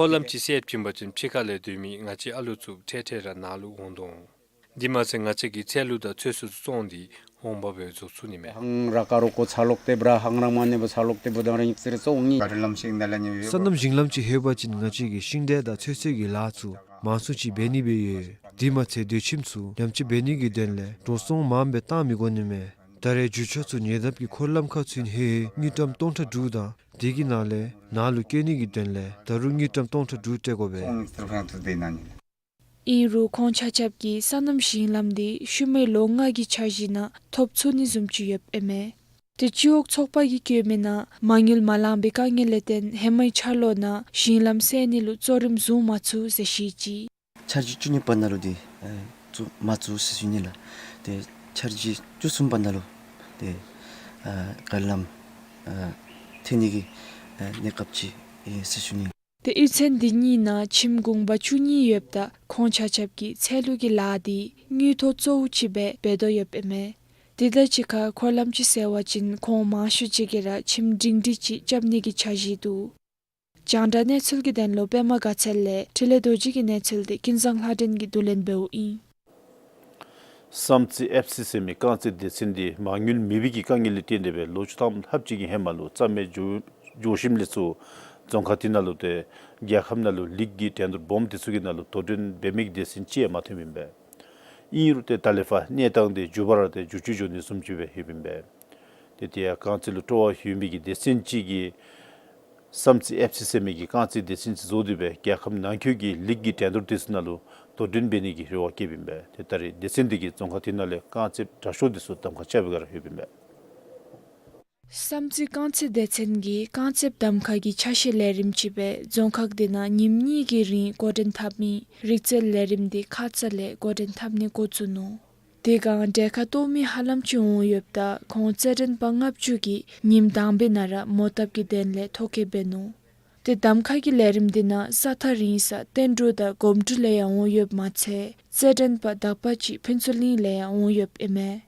འཁོར་ལམ་ཅིག་བསལ་བྱིན་པ་ཅིན་ཕྱི་ཁ་ལས་སྡོད་མི་ང་བཅས་ཨ་ལུ་ཚུ་ཐེངས་ཐེངས་ར་ནཱ་ལུ་འོང་དོ་འོང་། དེ་མ་ཚད་ང་བཅས་ཀྱིས་ཚལ་ལུ་དང་ཚོད་བསྲེ་ཚུ་བཙོང་སྟེ་འོང་འབབ་སྦེ་བཟོ་ཚུགས་ནི་མས། སོ་ནམ་ཞིང་ལམ་ཅིག་ལྷོད་པ་ཅིན་ང་བཅས་ཀྱིས་ཤིང་འབྲས་དང་ཚོད་བསྲེ་གི་ལཱ་ཚུ་མང་སུ་ཅིག་འབད་ནི་སྦེ་ཡོད། དེ་མ་ཚད་སྡོད་ཁྱིམ་ཚུ་ཉམས་བཅོས་འབད་ནི་གི་དོན་ལས་འགྲོ་སོང་མངམ་སྦེ་བཏང་མི་དགོ་ནི་མས། ད་རེས་རྒྱུ་ཆ་ཚུ་ཉེ་འདབས་ཀྱི་འཁོར་ལམ་ཁར་ཚུད་ནི་ཧེ་དངུལ་ཀྲམ་སྟོང་ཕྲག་དྲུག་དང་དེ་གི་ནང་ལས་ནཱ་ལུ་སྐྱེལ་ནི་གི་དོན་ལས་ད་རུང་དངུལ་ཀྲམ་སྟོང་ཕྲག་དྲུག་སྤྲོད་དགོ་པས། ཨིན་རུང་ཁོང་ཆ་ཁྱབ་ཀྱིས་སོ་ནམ་ཞིང་ལམ་དེ་ཤུལ་མའི་ལོ་ལྔ་གི་འཆར་གཞི་ནང་ཐོབ་ཚུགས་ནི་བཟུམ་ཅིག་ཡོདཔ་ཨིན་མས། ཏེ་སྤྱི་འོག་ཚོགས་པ་གིས་བཀོད་མི་ནང་མ་དངུལ་མ་ལང་པའི་དཀའ་ངལ་ལས་བརྟེན་ཧེ་མའི་འཆར་ལོ་ནང་ཞིང་ལམ་བསལ་ནི་ལུ་གཙོ་རིམ་བཟུང་མ་ཚུགས་ཟེར་བཤད་ཅི། འཆར་གཞི་བཅུ་གཉིས་པ་ནང་ལུ་ཏེ་ཨེ་བཙུགས་མ་བཙུགས་ཟེར་ཞུ་ནི་ལགས། ཏེ་འཆར་གཞི་བཅུ་གསུམ་པ་ནང་ལུ་ཏེ་ཨེ་ག་ལམ་ཨེ་ཐོན་ནི་གི་ཨེ་གནས་སྐབས་ཅིག་ཨིན་ཟེར་ཞུ་ནི། ཏེ་གཡུས་ཚན་འདི་གཉིས་ནང་ཁྱིམ་གུང་པ་བཅུ་གཉིས་ཡོདཔ་ད་ཁོང་ཆ་ཁྱབ་ཀྱིས་ཚལ་ལུ་གི་ལཱ་འདི་དངུལ་ཐོག་གཙོ་བོ་ཅིག་སྦེ་འབད་དོ་ཡོདཔ་ཨིན་མས། དེ་དང་གཅིག་ཁར་འཁོར་ལམ་ཅིག་བསལ་བ་ཅིན་ཁོང་མང་ཤོས་ཅིག་གིས་ར་ཁྱིམ་སྒྲིང་སྒྲི་ཅིག་རྐྱབ་ནི་གི་འཆར་གཞི་འདུག། རྒྱང་བསྒྲགས་གནས་ཚུལ་གྱི་དོན་ལུ་པདྨ་དགའ་ཚལ་ལས་འཕྲིན་ལས་རྡོ་རྗེ་གི་གནས་ཚུལ་འདི་ཀུན་བཟང་ལྷ་སྒྲོན་གྱིས་བསྡུ་ལེན་འབདཝ་ཨིན། བསམ་རྩེ་ཨེཕ་སི་ཟེར་མི་རྐང་རྩེད་སྡེ་ཚན་འདི་མ་དངུལ་མེད་པའི་གི་དཀའ་ངལ་ལས་བརྟེན་ཏེ་སྦེ་ལོ་བཅུ་ཐམ་ལྷགཔ་ཅིག་གི་ཧེ་མ་ལུ་རྩ་མེད་འགྱོ་འགྱོ་ཞིནམ་ལས་ཚུར་རྫོང་ཁག་དེ་ནང་ལུ་ཏེ་རྒྱལ་ཁབ་ནང་ལུ་ལིག་གི་འགྲན་བསྡུར་སྦོམ་དེ་ཚུ་གི་ནང་ལུ་དོ་འགྲན་འབད་མི་གི་སྡེ་ཚན་ཅིག་ཡང་མ་ཐོནམ་ཨིན་པས། ཨིན་རུང་ཏེ་ད་ལས་ཕར་གནས་སྟངས་དེ་མགྱོགས་པ་ར་ཏེ་འགྱུར་བཅོས་འགྱོ་ནི་བཟུམ་ཅིག་སྦེ་ཡོདཔ་ཨིན་པས། ཏེ་དེ་ཡང་རྐང་རྩེད་ལུ་སྤྲོ་བ་ཡོད་མི་གི་སྡེ་ཚན་ཅིག་གིས་བསམ་རྩེ་ཨེཕ་སི་ཟེར་མི་གི་རྐང་རྩེད་སྡེ་ཚན་ཅིག་བཟོ་སྟེ་སྦེ་རྒྱལ་ཁབ་ནང་འཁོད་ཀྱི་ལིག་གི་འགྲན་བསྡུར་དེ་ཚུ་ནང་ལུ་དོ་འགྲན་འབད་ནི་གི་རེ་བ་བསྐྱེདཔ་ཨིན་པས། ཏེ་ད་རེས་སྡེ་ཚན་འདི་གིས་རྫོང་ཁག་དེ་ནང་ལས་རྐང་རྩེད་དྲག་ཤོས་དེ་ཚུ་གདམ་ཁ་རྐྱབ་པའི་བསྒང་ར་ཡོདཔ་ཨིན་པས། བསམ་རྩེ་རྐང་རྩེད་སྡེ་ཚན་གྱིས་རྐང་རྩེད་གདམ་ཁ་གི་ཆ་ཤས་ལས་རིམ་ཅིག་སྦེ་རྫོང་ཁག་དེ་ནང་ཉིནམ་གཉིས་ཀྱི་རིང་འགོ་འདྲེན་འཐབ་མི་རིག་རྩལ་ལས་རིམ་དེ་ཁ་ཙ་ལས་འགོ་འདྲེན་འཐབ་ནི་འགོ་བཙུགས་ནུག། དེ་སྒང་གྲལ་ཁར་གཏོགས་མི་ཧ་ལམ་ཅིག་འོང་ཡོདཔ་ད་ཁོང་རྩེད་འགྲན་པ་ལྔ་བཅུ་གིས་ཉིནམ་དང་པའི་ནང་ར་མོ་བཏབ་ཀྱི་དོན་ལས་ཐོ་བཀོད་འབད་ནུག། ཏེ་གདམ་ཁ་གི་ལས་རིམ་དེ་ནང་ས་ཐག་རིང་ས་བསྟན་འབྲུག་དང་སྒོམ་ཀྲུ་ལས་ཡང་འོང་ཡོདཔ་མ་ཚད་རྩེད་འགྲན་པ་དག་པ་ཅིག་ཕུན་ཚོགས་གླིང་ལས་ཡང་འོང་ཡོདཔ་ཨིན་མས།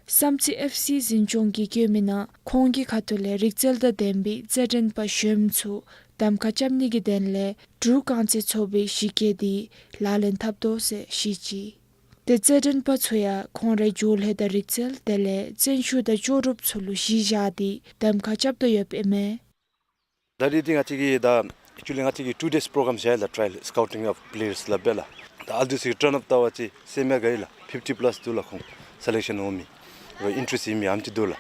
བསམ་རྩེ་ཨེཕ་སི་འཛིན་སྐྱོང་གིས་བཀོད་མི་ནང་ཁོང་གི་ཁ་ཐུག་ལས་རིག་རྩལ་དང་ལྡན་པའི་རྩེད་འགྲན་པ་གཞོནམ་ཚུ་གདམ་ཁ་རྐྱབ་ནི་གི་དོན་ལས་འབྲུག་རྐང་རྩེད་ཚོགས་པའི་གཞི་བཀོད་དེ་ལག་ལེན་འཐབ་དོ་ཟེར་བཤད་ཅི། ཏེ་རྩེད་འགྲན་པ་ཚུ་ཡང་ཁོང་རའི་སྦྱོར་ལྷོད་དང་རིག་རྩལ་དེ་ལས་བརྩོན་ཤུགས་དང་ལྕོགས་གྲུབ་ཚུ་ལུ་གཞི་བཞག་སྟེ་གདམ་ཁ་རྐྱབ་དོ་ཡོདཔ་ཨིན་མས། ད་རིས་འདི་ང་བཅས་ཀྱིས་ད་actually ང་བཅས་ཀྱིས་two days program བཞག་ཡི་ལགས། Trial scouting of players སླབ་སྦེ་ལགས། ད་ཨ་ལུ་ཚུ་གི་turn up བལྟ་བ་ཅིན་སེམས་ཡང་དགའ་ཡི་ལགས། fifty plus འདུག་ལགས། ཁོང་སེ་ལེག་ཤཱན་འོང་མི་རོགས་ཨིན་ཊ་རེསཊ་ཡོད་མི་ཨ་ནེམ་ཅིག་འདུག་ལགས།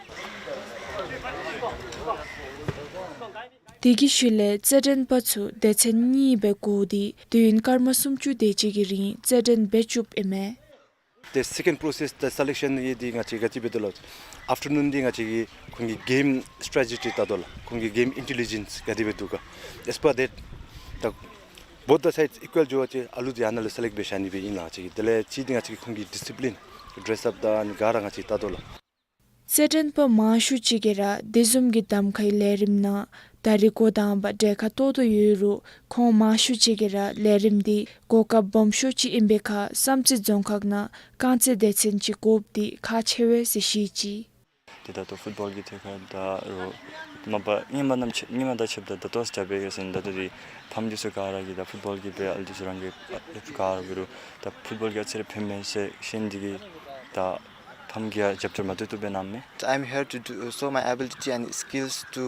དེ་གི་ཤུལ་ལས་རྩེད་འགྲན་པ་ཚུ་སྡེ་ཚན་གཉིས་སྦེ་བགོ་སྟེ་དུས་ཡུན་སྐར་མ་སུམ་ཅུ་དེ་ཅིག་གི་རིང་རྩེད་འགྲན་འབད་བཅུགཔ་ཨིན་མས། ཏེ་second process ད་སེ་ལེག་ཤཱན་ཡང་འདི་ང་བཅས་ག་དེ་སྦེ་འདུག་ལགས། ཨཕ་ཊར་ནུན་འདི་ང་བཅས་ཀྱིས་ཁོང་གི་གེམ་སི་ཊེ་རེ་ཊི་ཅིག་བལྟ་དོ་ལགས། ཁོང་གི་གེམ་ཨིན་ཊེ་ལི་ཇེནསི་ག་དེ་སྦེ་འདུག་ག། as per that ད་both the sides equal འགྱོ་བ་ཅིན་ཨ་ལུ་འདི་ཨ་ནཱ་ལས་སེ་ལེག་འབད་བཞག་ནི་སྦེ་ཨིན་ལགས། ང་བཅས་ཀྱིས་དེ་ལས་གཅིག་འདི་ང་བཅས་ཀྱིས་ཁོང་གི་ཌི་སི་པི་ལིན་ཌི་རེསི་ཨཔ་དང་ཨ་ནི་ག་ར་ང་བཅས་ཀྱིས་བལྟ་དོ་ལགས། རྩེད་འགྲན་པ་མང་ཤོས་ཅིག་གིས་ར་དེ་བཟུམ་གྱི་གདམ་ཁའི་ལས་རིམ་ནང་ད་རིས་འགོ་དང་པ་གྲལ་ཁར་གཏོགས་དོ་ཡོད་རུང་ཁོང་མང་ཤོས་ཅིག་གིས་ར་ལས་རིམ་འདི་གོ་སྐབས་སྦོམ་ཤོས་ཅིག་ཨིན་པའི་ཁར་བསམ་རྩེ་རྫོང་ཁག་ནང་རྐང་རྩེད་སྡེ་ཚན་ཅིག་དགོཔ་འདི་ཁག་ཆེ་བས་ཟེར་བཤད་ཅི། ཏེ་ད་ལྟོ་ཕུཊ་བཱོལ་གྱི་ཐད་ཁར་ད་རུང་མ་པ་སྔོན་མ་ནམ་ཕྱེད་སྔོན་མ་དང་ཕྱདཔ་ད་ད་ལྟོ་ཟེར་བ་ཅིན་ད་ལྟོ་འདི་ཕམ་འདི་ཚུ་ག་ར་གིས་ད་ཕུཊ་བཱོལ་གྱིས་སྦེ་ཨ་ལུ་འདི་ཚུ་རང་གི་ཨ་ལུ་ག་ར་འབད་རུང་ད་ཕུཊ་བཱོལ་གྱིས་ཨ་ཙི་རེ་ཕནམ་མས་ཟེར་ཤེས་ནི་འདི་གིས་ད་ཕམ་གྱིས་ཡང་རྒྱབ་སྐྱོར་མ་བཏུབ་བཏུབ་སྦེ་གནངམ་མས། I'm here to do, show my ability and skills to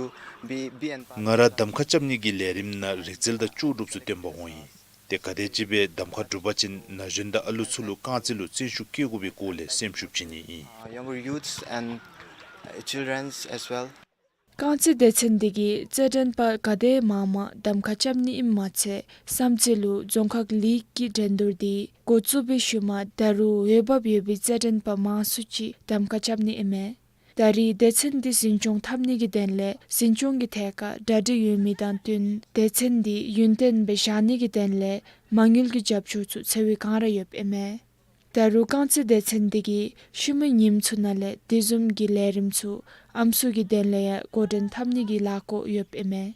be, be an ང་ར་གདམ་ཁ་རྐྱབ་ནི་གི་ལས་རིམ་ནང་རིག་རྩལ་དང་ལྕོགས་གྲུབ་ཚུ་སྟོན་པར་འོང་ཡི། ཏེ་ག་དེ་ཅིག་སྦེ་གདམ་ཁ་གྲུབ་པ་ཅིན་ན་གཞོན་དང་ཨ་ལུ་ཚུ་ལུ་རྐང་རྩེད་ལུ་བརྩོན་ཤུགས་བསྐྱེད་དགོ་པའི་སྐོར་ལས་སེམས་ཤུགས་བྱིན་ནི་ཨིན། Uh, younger youths and, uh, childrens as well. རྐང་རྩེད་སྡེ་ཚན་འདི་གིས་རྩེད་འགྲན་པ་ག་དེ་མང་མང་གདམ་ཁ་རྐྱབ་ནི་ཨིནམ་མ་ཚད་བསམ་རྩེ་ལུ་རྫོང་ཁག་ལིག་གི་འགྲན་བསྡུར་འདི་འགོ་བཙུགས་པའི་ཤུལ་མ་ད་རུང་འོས་འབབ་ཡོད་པའི་རྩེད་འགྲན་པ་མང་སུ་ཅིག་གདམ་ཁ་རྐྱབ་ནི་ཨིན་མས། ད་རིས་སྡེ་ཚན་འདི་འཛིན་སྐྱོང་འཐབ་ནི་གི་དོན་ལས་འཛིན་སྐྱོང་གི་ཐད་ཁར་གྲ་སྒྲིག་ཡོད་མི་དང་བསྟུན་སྡེ་ཚན་འདི་ཡུན་བརྟན་སྦེ་བཞག་ནི་གི་དོན་ལས་མ་དངུལ་གྱི་རྒྱབ་སྐྱོར་ཚུ་འཚོལ་བའི་བསྒང་ར་ཡོདཔ་ཨིན་མས། ད་རུང་རྐང་རྩེད་སྡེ་ཚན་འདི་གིས་ཤུལ་མའི་ཉིནམ་ཚུ་ནང་ལས་དེ་བཟུམ་གྱི་ལས་རིམ་ཚུ་ཨམ་སྲུ་གི་དོན་ལས་ཡང་འགོ་འདྲེན་འཐབ་ནི་གི་ལས་འགུལ་ཡོདཔ་ཨིན་མས།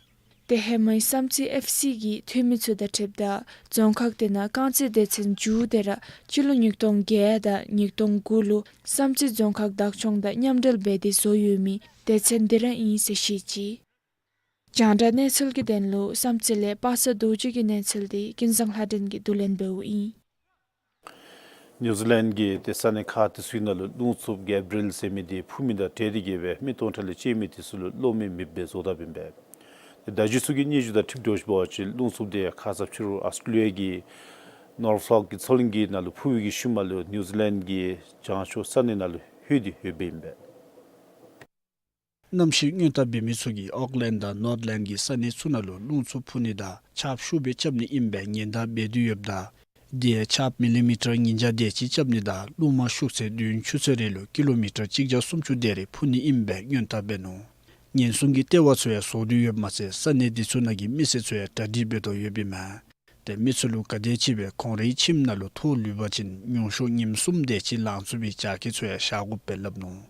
ཏེ་ཧེ་མའི་བསམ་རྩེ་ཨེཕ་སི་གི་འཐུས་མི་ཚུ་དང་འཁྲིལཝ་ད་རྫོང་ཁག་དེ་ནང་རྐང་རྩེད་སྡེ་ཚན་མཇུག་དེ་ར་སྤྱི་ལོ་ཉིས་སྟོང་བརྒྱད་དང་ཉིས་སྟོང་དགུ་ལུ་བསམ་རྩེ་རྫོང་ཁག་བདག་སྐྱོང་དང་མཉམ་འབྲེལ་འབད་དེ་བཟོ་ཡོད་མི་སྡེ་ཚན་འདི་ར་ཨིན་ཟེར་བཤད་ཅི། རྒྱང་བསྒྲགས་གནས་ཚུལ་གྱི་དོན་ལུ་བསམ་རྩེ་ལས་པ་སངས་རྡོ་རྗེ་གི་གནས་ཚུལ་འདི་ཀུན་བཟང་ལྷ་སྒྲོན་གྱིས་བསྡུ་ལེན་འབདཝ་ཨིན། ནིའུ་ཛི་ལེནཌ་གི་ཏེ་ས་གནས་ཁག་དེ་ཚུ་ནང་ལུ་རླུང་འཚུབ་གེབ་རི་ཨེལ་ཟེར་མི་འདི་འཕུ་མི་དང་འབྲེལ་ཏེ་གིས་སྦེ་མི་སྟོང་ཕྲག་ལས་བཅད་མི་དེ་ཚུ་ལུ་གློག་མེ་མེདཔ་སྦེ་བཟོ་དཔ་ཨིན་པས། ཏེ་བརྡ་བརྒྱུད་ཚུ་གི་སྙན་ཞུ་དང་འཁྲིལ་ཏེ་འབད་བ་ཅིན་རླུང་འཚུབ་དེ་ཁ་ཙ་ཕྱི་རུ་ཨཱོས་ཊེ་ལི་ཡ་གི་ནོར་ཕོག་གི་མཚོ་གླིང་གི་ནང་ལུ་འཕུ་བའི་གི་ཤུལ་མ་ལུ་ནིའུ་ཛི་ལེནཌ་གི་བྱང་ཕྱོགས་ས་གནས་ནང་ལུ་ལྷོད་དེ་ཡོདཔ་ཨིན་པས། གནམ་གཤིས་སྔོན་བརྟག་འབད་མི་ཚུ་གིས་ཨོག་ལེནཌ་དང་ནོརཐ་ལེནཌ་གི་ས་གནས་ཚུ་ནང་ལུ་རླུང་འཚུབ་འཕུ་ནི་དང་ཆརཔ་ཤུགས་སྦེ་རྐྱབ་ནི་ཨིནམ་སྦེ་ཉེན་བརྡ་འབད་དེ་ཡོདཔ་ད། དེ་ཡང་ཆརཔ་མི་ལི་མི་ཊར་ཉིས་བརྒྱ་དེ་ཅིག་རྐྱབ་ནི་དང་རླུང་མ་ཤུགས་ཚད་དུས་ཡུན་ཆུ་ཚོད་རེ་ལུ་ཀི་ལོ་མི་ཊར་གཅིག་བརྒྱ་སུམ་ཅུ་དེ་རེ་འཕུ་ནི་ཨིནམ་སྦེ་སྔོན་བརྟག་འབད་ནུག། ཉེན་སྲུང་གི་ལྟེ་བ་ཚུ་ཡང་བཟོ་སྟེ་ཡོདཔ་མ་ཚད་ས་གནས་དེ་ཚུ་ནང་གི་མི་སེར་ཚུ་ཡང་གྲ་སྒྲིག་འབད་དོ་ཡོདཔ་ཨིན་མས། ཏེ་མི་ཚུ་ལུ་ག་དེ་ཅིག་སྦེ་ཁོང་རའི་ཁྱིམ་ནང་ལུ་ཐོག་ལུས་པ་ཅིན་ཉུང་ཤོས་ཉིནམ་གསུམ་དེ་ཅིག་ལང་ཚུགས་པའི་ཇ་ཀེཊ་ཚུ་ཡང་བཞག་དགོཔ་སྦེ་སླབ་ནུག།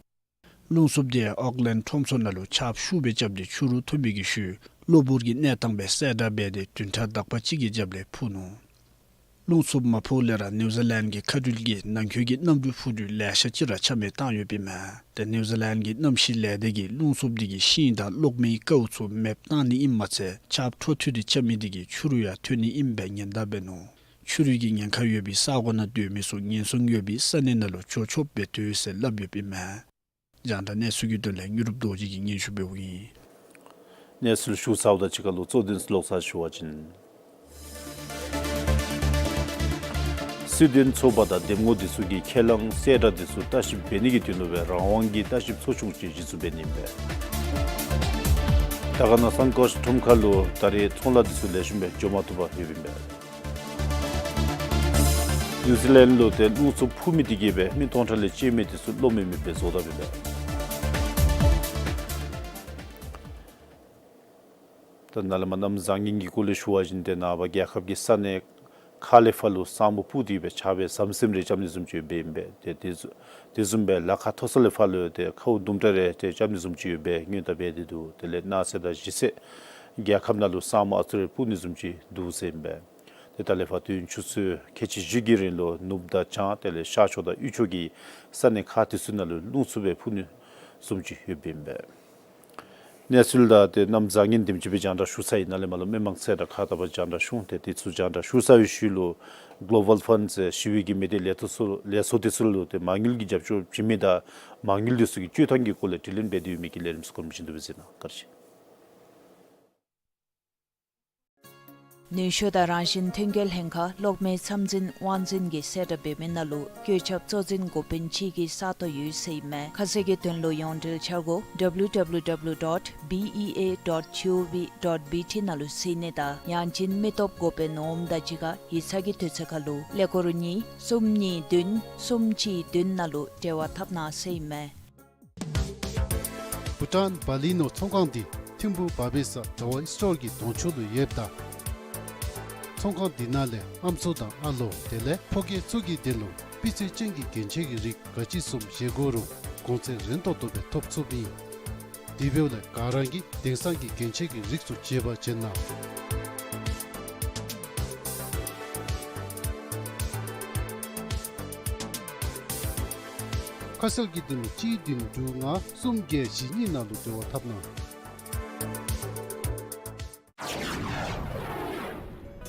རླུང་འཚུབ་དེ་ཡང་ཨོག་ལེནཌ་ཁྲོམ་ཚོ་ནང་ལུ་ཆརཔ་ཤུགས་སྦེ་རྐྱབ་སྟེ་ཆུ་རུད་འཐུང་མི་གི་ཤུལ་གློ་བུར་གྱི་གནས་སྟངས་སྦེ་གསལ་བསྒྲགས་འབད་དེ་བདུན་ཕྲག་དག་པ་ཅིག་གི་རྒྱབ་ལས་ཕུ་ནུག། རླུང་འཚུབ་མ་ཕུ་ལས་ར་ནིའུ་ཛི་ལེནཌ་གི་མཁའ་འགྲུལ་གྱིས་ནང་འཁོད་ཀྱི་གནམ་གྲུ་འཕུར་གྲུ་ལེ་ཤ་ཅིག་ར་ཆ་མེད་བཏང་ཡོདཔ་ཨིན་མས། ཏེ་ནིའུ་ཛི་ལེནཌ་གི་གནམ་གཤིས་ལས་སྡེ་གིས་རླུང་འཚུབ་དེ་གིས་ཤིང་དང་གློག་མེའི་ཀཝ་ཚུ་མེདཔ་བཏང་ནི་ཨིནམ་མ་ཚད་ཆརཔ་འཕྲོ་མཐུད་དེ་རྐྱབ་མི་དེ་གིས་ཆུ་རུད་ཡང་འཐོན་ནི་ཨིནམ་སྦེ་ཉེན་བརྡ་འབད་ནུག། ཆུ་རུད་ཀྱི་ཉེན་ཁ་ཡོད་པའི་ས་གོ་ནང་སྡོད་མི་ཚུ་ཉེན་སྲུང་ཡོད་པའི་ས་གནས་ནང་ལུ་འགྱོ་ཆོགཔ་སྦེ་སྡོད་ཟེར་སླབ་ཡོདཔ་ཨིན་མས། རྒྱང་བསྒྲགས་གནས་ཚུལ་གྱི་དོན་ལས་དངོས་གྲུབ་རྡོ་རྗེ་གིས་སྙན་ཞུ་འབདཝ་ཨིན། གནས་ཚུལ་ཞུ་ཚརཝ་དང་གཅིག་ཁར་ལུ་གཙོ་དོན་ཚུ་ལོག་ཚར་ཞུ་བ་ཅིན། སྲིད་དོན་ཚོགས་པ་དང་འདེམས་ངོ་འདི་ཚུ་གིས་ཁས་བླངས་གསལ་བསྒྲགས་འདི་ཚུ་བརྟག་ཞིབ་འབད་ནི་གི་དོན་ལུ་སྦེ་རང་དབང་གི་བརྟག་ཞིབ་ཚོགས་ཆུང་ཅིག་གཞི་བཙུགས་འབད་ནི་ཨིན་པས། དར་དཀར་ན་སན་ཀོར་ཁྲོམ་ཁ་ལུ་ད་རེས་ཚོང་ལཱ་འདི་ཚུ་ལེགས་ཤོམ་སྦེ་འགྱོ་མ་བཏུབ་པར་ཡོདཔ་ཨིན་པས། ནིའུ་ཛི་ལེནཌ་ལུ་ཏེ་རླུང་འཚུབ་འཕུ་མི་དེ་གིས་སྦེ་མི་སྟོང་ཕྲག་ལས་བཅད་མི་དེ་ཚུ་གློ་མེད་མི་སྦེ་བཟོ་དཔ་ཨིན་པས། ད་ནཱ་ལས་མར་གནམ་བཟང་ངན་གྱི་སྐོར་ལས་ཞུ་བ་ཅིན་ཏེ་ནངས་པ་རྒྱལ་ཁབ་ཀྱི་ས་གནས་ཁག་ལས་ཕར་ལུ་ས་སྨུག་སྤུབས་ཏེ་སྦེ་ཆརཔ་སྦེ་ཟམ་ཟིམ་རེ་རྐྱབ་ནི་བཟུམ་ཅིག་ཡོདཔ་ཨིན་པས། ཏེ་དེ་བཟུམ་དེ་བཟུམ་སྦེ་ལ་ཁ་མཐོ་ས་ལས་ཕར་ལུ་ཏེ་ཁཝ་དུམ་གྲ་རེ་ཏེ་རྐྱབ་ནི་བཟུམ་ཅིག་ཡོདཔ་སྦེ་སྔོན་དཔག་འབད་དེ་འདུག། དེ་ལས་གནངས་ཚེ་དང་གཞེས་ཚེ་རྒྱལ་ཁབ་ནང་ལུ་ས་སྨུག་ཨ་ཙི་རེ་སྤུབས་ནི་བཟུམ་ཅིག་འདུག་ཟེར་ཨིན་པས། ཏེ་ད་ལས་ཕར་དུས་ཡུན་ཆུ་ཚོད་ཁལ་གཅིག་བཞི་གི་རིང་ལུ་ནུབ་དང་བྱང་དེ་ལས་ཤར་ཕྱོགས་དང་དབུས་ཕྱོགས་ཀྱི་ས་གནས་ཁག་དེ་ཚུ་ནང་ལུ་རླུང་འཚུབ་སྦེ་འཕུ་ནི་བཟུམ་ཅིག་ཡོདཔ་ཨིན་པས། གནས་ཚུལ་དང་ཏེ་གནམ་བཟང་ངན་དེམ་ཅིག་སྦེ་རྒྱང་བསྒྲགས་ཞུ་ཚར་ཡི། ནཱ་ལས་མར་ལུ་མི་མང་ཚད་དང་ཁ་ཐུག་པར་རྒྱང་བསྒྲགས་ཞུ། ཏེ་དེ་ཚུ་རྒྱང་བསྒྲགས་ཞུ་ཚར་བའི་ཤུལ་ལུ་གློ་བཱལ་ཕཱནཌ་ཟེར་ཞི་བའི་གི་མི་སྡེ་ལས་ཚོགས་ཚུ་ལས་ཚོགས་དེ་ཚུ་ལུ་ཏེ་མ་དངུལ་གྱི་རྒྱབ་སྐྱོར་བྱིན་མི་དང་མ་དངུལ་དེ་ཚུ་གི་སྤྱོད་ཐངས་ཀྱི་སྐོར་ལས་དྲི་ལན་འབད་དེ་ཡོད་མི་གི་ལས་རིམ་ཚུ་གོ་རིམ་བཞིན་དུ་སྦེ་གཟིགས་གནང་། བཀའ་དྲིན་ཆེ། ནུས་ཤུགས་དང་རང་བཞིན་ཐོན་སྐྱེད་ལྷན་ཁག་གློག་མེའི་ཚབ་འཛིན་དབང་འཛིན་གྱིས་གསལ་བསྒྲགས་འབད་མི་ནང་ལུ་བཀོད་ཁྱབ་གཙོ་འཛིན་འགོ་དཔོན་ཅིག་གི་ས་སྟོང་ཡོད་ཟེར་ཨིན་མས། ཁ་གསལ་གྱི་དོན་ལུ་ཡོངས་འབྲེལ་འཆར་སྒོ་W W W dot B E A dot G O V dot B T ནང་ལུ་གཟིགས་ནི་དང་ཡང་ཅིན་མི་སྟོབས་འགོ་དཔོན་ནོམ་དང་གཅིག་ཁར་ཡིག་ཚང་གི་དུས་ཚོད་ཁར་ལུ་ཀླད་ཀོར་གཉིས་གསུམ་གཉིས་བདུན་གསུམ་གཅིག་བདུན་ནང་ལུ་འབྲེལ་བ་འཐབ་གནང་ཟེར་ཨིན་མས། བྷུ་ཊཱན་བ་ལི་ནོ་ཚོང་ཁང་འདི་ཐིམ་ཕུག་བ་བེ་ས་དྲ་བ་སི་ཊོར་གྱི་གདོང་ཕྱོགས་ལུ་ཡོདཔ་ད། ཚོང་ཁང་འདི་ནང་ལས་ཨམ་སྲུ་དང་ཨ་ལོ་དེ་ལས་ཕོ་སྐྱེས་ཚུ་གི་དོན་ལུ་སྤུས་ཚད་ཅན་གྱི་རྒྱན་ཆ་གི་རིགས་ག་ཅི་བཟུམ་བཞེས་དགོ་རུང་གོང་ཚད་རན་ཏོག་ཏོ་སྦེ་ཐོབ་ཚུགསཔ་ཨིན། དེ་འབདཝ་ལས་ག་ར་གིས་དེང་སང་གི་རྒྱན་ཆ་གི་རིགས་ཚུ་བརྗེ་བར་བྱེད་གནང་། ཁ་གསལ་གྱི་དོན་ལུ་གཅིག་བདུན་དྲུག་ལྔ་གསུམ་བརྒྱད་བཞི་གཉིས་ནང་ལུ་འབྲེལ་བ་འཐབ་གནང་།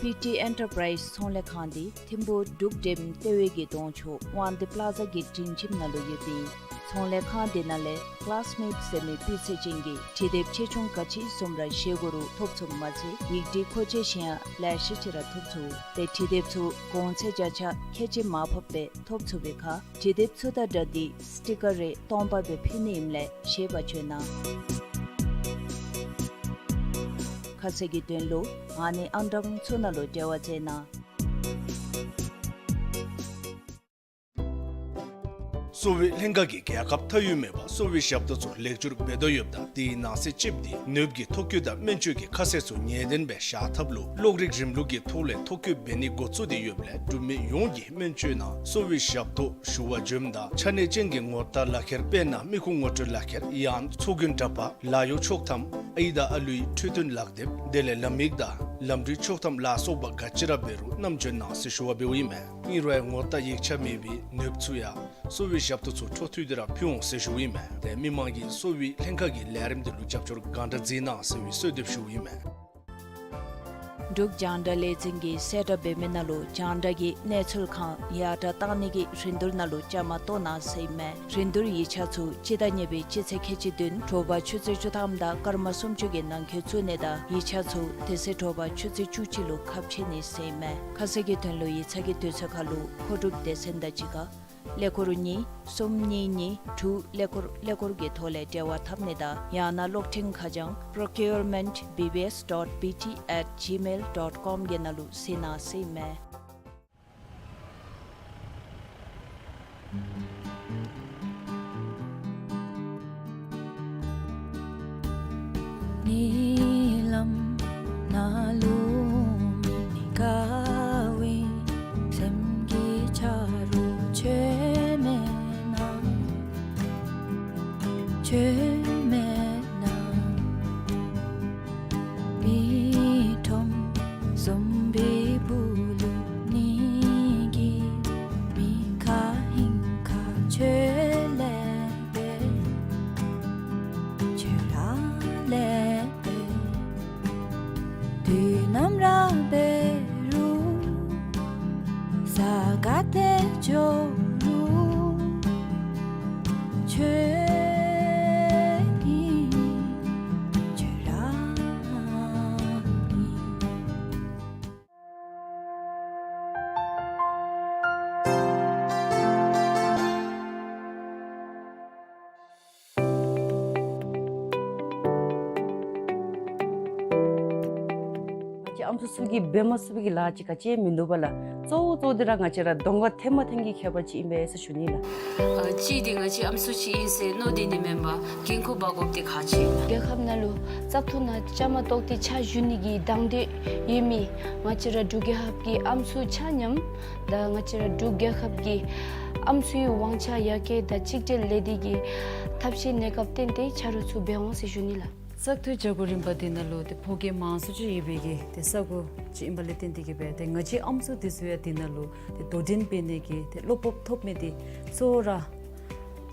པི་ཊི་ཨེན་ཊར་པ་རའིཛ་ཚོང་ལས་ཁང་འདི་ཐིམ་ཕུག་འབྲུག་ཌེམ་ལྟེ་བའི་གི་གདོང་ཕྱོགས་དབང་འདུས་པ་ལ་ཛ་གི་སྒྲིང་ཁྱིམ་ནང་ལུ་ཡོདཔ་ཨིན། ཚོང་ལས་ཁང་འདི་ནང་ལས་ཀ་ལཱསི་མེཊ་ཟེར་མི་སྤུས་ཚད་ཅན་གྱི་འབྲི་དེབ་ཆེ་ཆུང་ག་ཅི་བཟུམ་ར་བཞེས་དགོ་རུང་ཐོབ་ཚུགསཔ་མ་ཚད་ཡིག་འབྲི་མཁོ་ཆས་གཞན་ཡང་ལེ་ཤ་ཅིག་ར་ཐོབ་ཚུགས། ཏེ་འབྲི་དེབ་ཚུ་གོང་ཚད་བརྒྱ་ཆ་ཁལ་གཅིག་མར་ཕབ་སྦེ་ཐོབ་ཚུགས་པའི་ཁར་འབྲི་དེབ་ཚུ་དང་སྦྲགས་ཏེ་སི་ཊི་ཀར་རེ་སྟོང་པ་སྦེ་ཕུལ་ནི་ཨིནམ་ལས་ཤེས་པར་བྱོན་གནང་། ཁ་གསལ་གྱི་དོན་ལུ་ཨ་ནི་ཨང་གྲངས་ཚུ་ནང་ལུ་འབྲེལ་བ་མཛད་གནང་། གསོ་བའི་ལྷན་ཁག་གིས་རྒྱལ་ཁབ་མཐའ་དབུས་མེད་པར་གསོ་བའི་ཞབས་ཏོག་ཚུ་ལེགས་བཅོས་འབད་དོ་ཡོདཔ་ད་དེའི་ནང་གསེས་གཅིག་འདི་ནདཔ་གི་ཐོ་བཀོད་དང་སྨན་བཅོས་ཀྱི་ཁ་གསལ་ཚུ་ངེས་བདེན་སྦེ་བཞག་ཐབས་ལུ་གློག་རིག་རིམ་ལུགས་ཀྱི་ཐོག་ལས་ཐོ་བཀོད་འབད་ནི་འགོ་བཙུགས་ཏེ་ཡོདཔ་ལས་འབྲུག་མི་ཡོངས་ཀྱིས་སྨན་བཅོས་ནང་གསོ་བའི་ཞབས་ཏོག་ཞུ་བར་འབྱོནམ་ད་ཆ་གནས་ཅན་གྱི་ངོ་རྟགས་ལག་ཁྱེར་དཔེར་ན་མི་ཁུངས་ངོ་སྤྲོད་ལག་ཁྱེར་ཡང་ཚོགས་རྒྱན་འདྲ་པར་ལཱ་གཡོག་ཆོག་ཐམ་ཨའི་དང་ཨ་ལུའི་འཕྲོད་བསྟེན་ལག་དེབ་དེ་ལས་ལམ་ཡིག་དང་ལམ་འགྲུལ་ཆོག་ཐམ་ལ་སོགས་པ་ག་ཅི་ར་འབད་རུང་བསྣམས་འབྱོན་གནང་ཟེར་ཞུ་བ་འབདཝ་ཨིན་མས། ཨིན་རུང་ངོ་རྟགས་ཡིག་ཆ་མེད་པའི་ནདཔ་ཚུ་ཡང་གསོ་བའི་ཞབས་ཏོག་ཚུ་འཕྲོ་མཐུད་དེ་ར་ཕུལ་འོང་ཟེར་ཞུཝ་ཨིན་མས། ཏེ་མི་མང་གིས་གསོ་བའི་ལྷན་ཁག་གི་ལས་རིམ་འདི་ལུ་རྒྱབ་སྐྱོར་གང་དྲག་མཛད་གནང་ཟེར་བའི་གསོལ་འདེབས་ཞུཝ་ཨིན་མས། འབྲུག་རྒྱང་བསྒྲགས་ལས་འཛིན་གྱིས་གསལ་བསྒྲགས་འབད་མི་ནང་ལུ་རྒྱང་བསྒྲགས་ཀྱི་གནས་ཚུལ་ཁང་ཡར་དྲག་གཏང་ནི་གི་རིན་བསྡུར་ནང་ལུ་བཅའ་མར་གཏོགས་གནང་ཟེར་ཨིན་མས། རིན་བསྡུར་ཡིག་ཆ་ཚུ་སྤྱི་ཟླ་གཉིས་པའི་སྤྱི་ཚེས་ཁལ་གཅིག་བདུན་དྲོ་པ་ཆུ་ཚོད་བཅུ་ཐམ་དང་སྐར་མ་སུམ་ཅུ་གི་ནང་འཁོད་བཙུགས་ནི་དང་ཡིག་ཆ་ཚུ་དེ་ཚེ་དྲོ་པ་ཆུ་ཚོད་བཅུ་གཅིག་ལུ་ཁ་ཕྱེ་ནི་ཟེར་ཨིན་མས། ཁ་གསལ་གྱི་དོན་ལུ་ཡིག་ཚང་གི་དུས་ཚོད་ཁར་ལུ་མཁོ་སྒྲུབ་སྡེ་ཚན་དང་གཅིག་ཁར་ཀླད་ཀོར་གཉིས་གསུམ་གཉིས་གཉིས་དྲུག་ཀླད་ཀོར་ཀླད་ཀོར་གྱི་ཐོག་ལས་འབྲེལ་བ་འཐབ་ནི་དང་ཡང་ན་གློག་འཕྲིན་ཁ་བྱང་procurement B B S dot B T at gmail dot com གི་ནང་ལུ་གཟིགས་གནང་ཟེར་ཨིན་མས། ཁྱོད་མེད་ན་མི་ཁྲོམ་ཟོམ་པའི་སྦུག་ལུ་ནི་གི་མི་ཁ་ཧིང་ཁ་ཁྱོད་ལས་པས། ཁྱོད་ར་ལས་པས། དུས་ནམ་ར་འབད་རུང་ས་ག་ཏེ་འགྱོ་རུང་ཁྱོད་ཨིན། ཁྱོད་ར་ཨིན། ང་བཅས་ཨམ་སྲུ་ཚུ་གིས་འབད་མ་ཚུགས་པའི་གི་ལཱ་ཅིག་ག་ཅི་མིན་འདུག་པ་ལགས། གཙོ་བོ་གཙོ་བོ་འདི་ར་ང་བཅས་ར་གདོང་ཁར་ཐོན་མ་ཐོན་གྱི་ཁྱད་པར་ཅིག་ཨིན་པས་ཟེར་ཞུ་ནི་ལགས། ཨ་གཅིག་འདི་ང་བཅས་ཨམ་སྲུ་ཅིག་ཨིན་ཟེར་མནོ་སྟེ་ནི་མེན་པར་འགན་ཁུར་འབག་དགོཔ་འདི་ཁག་ཆེ་ལགས། རྒྱལ་ཁབ་ནང་ལུ་བཙག་འཐུ་ནང་བཅའ་མར་གཏོགས་ཏེ་ཕྱག་ཞུ་ནི་གི་དང་འདོད་ཡོད་མི་ང་བཅས་ར་འབྲུག་རྒྱལ་ཁབ་ཀྱི་ཨམ་སྲུ་ཆ་མཉམ་དང་ང་བཅས་ར་འབྲུག་རྒྱལ་ཁབ་ཀྱི་ཨམ་སྲུའི་དབང་ཆ་ཡར་རྒྱས་དང་གཅིག་སྒྲིལ་ལས་སྡེ་གི་ཐབས་ཤེས་གནས་སྐབས་བསྟུན་ཏེ་ཆ་རོགས་ཚུ་འབད་འོང་ཟེར་ཞུ་ནི་ལགས། བཙག་འཐུ་བྱ་དགོ་རིམ་པ་འདི་ནང་ལུ་ཏེ་ཕོ་རྒྱས་མང་སུ་ཅིག་ཡོད་པའི་གི་ཏེ་ས་གོ་ཅིག་ཨིན་པ་ལས་བརྟེན་ཏེ་གིས་སྦེ་ཏེ་ང་བཅས་ཨམ་སྲུ་འདི་ཚུ་ཡང་འདི་ནང་ལུ་ཏེ་དོ་འགྲན་འབད་ནི་གི་ཏེ་བློ་སྤོབས་ཐོབ་མི་འདི་གཙོ་བོ་ར་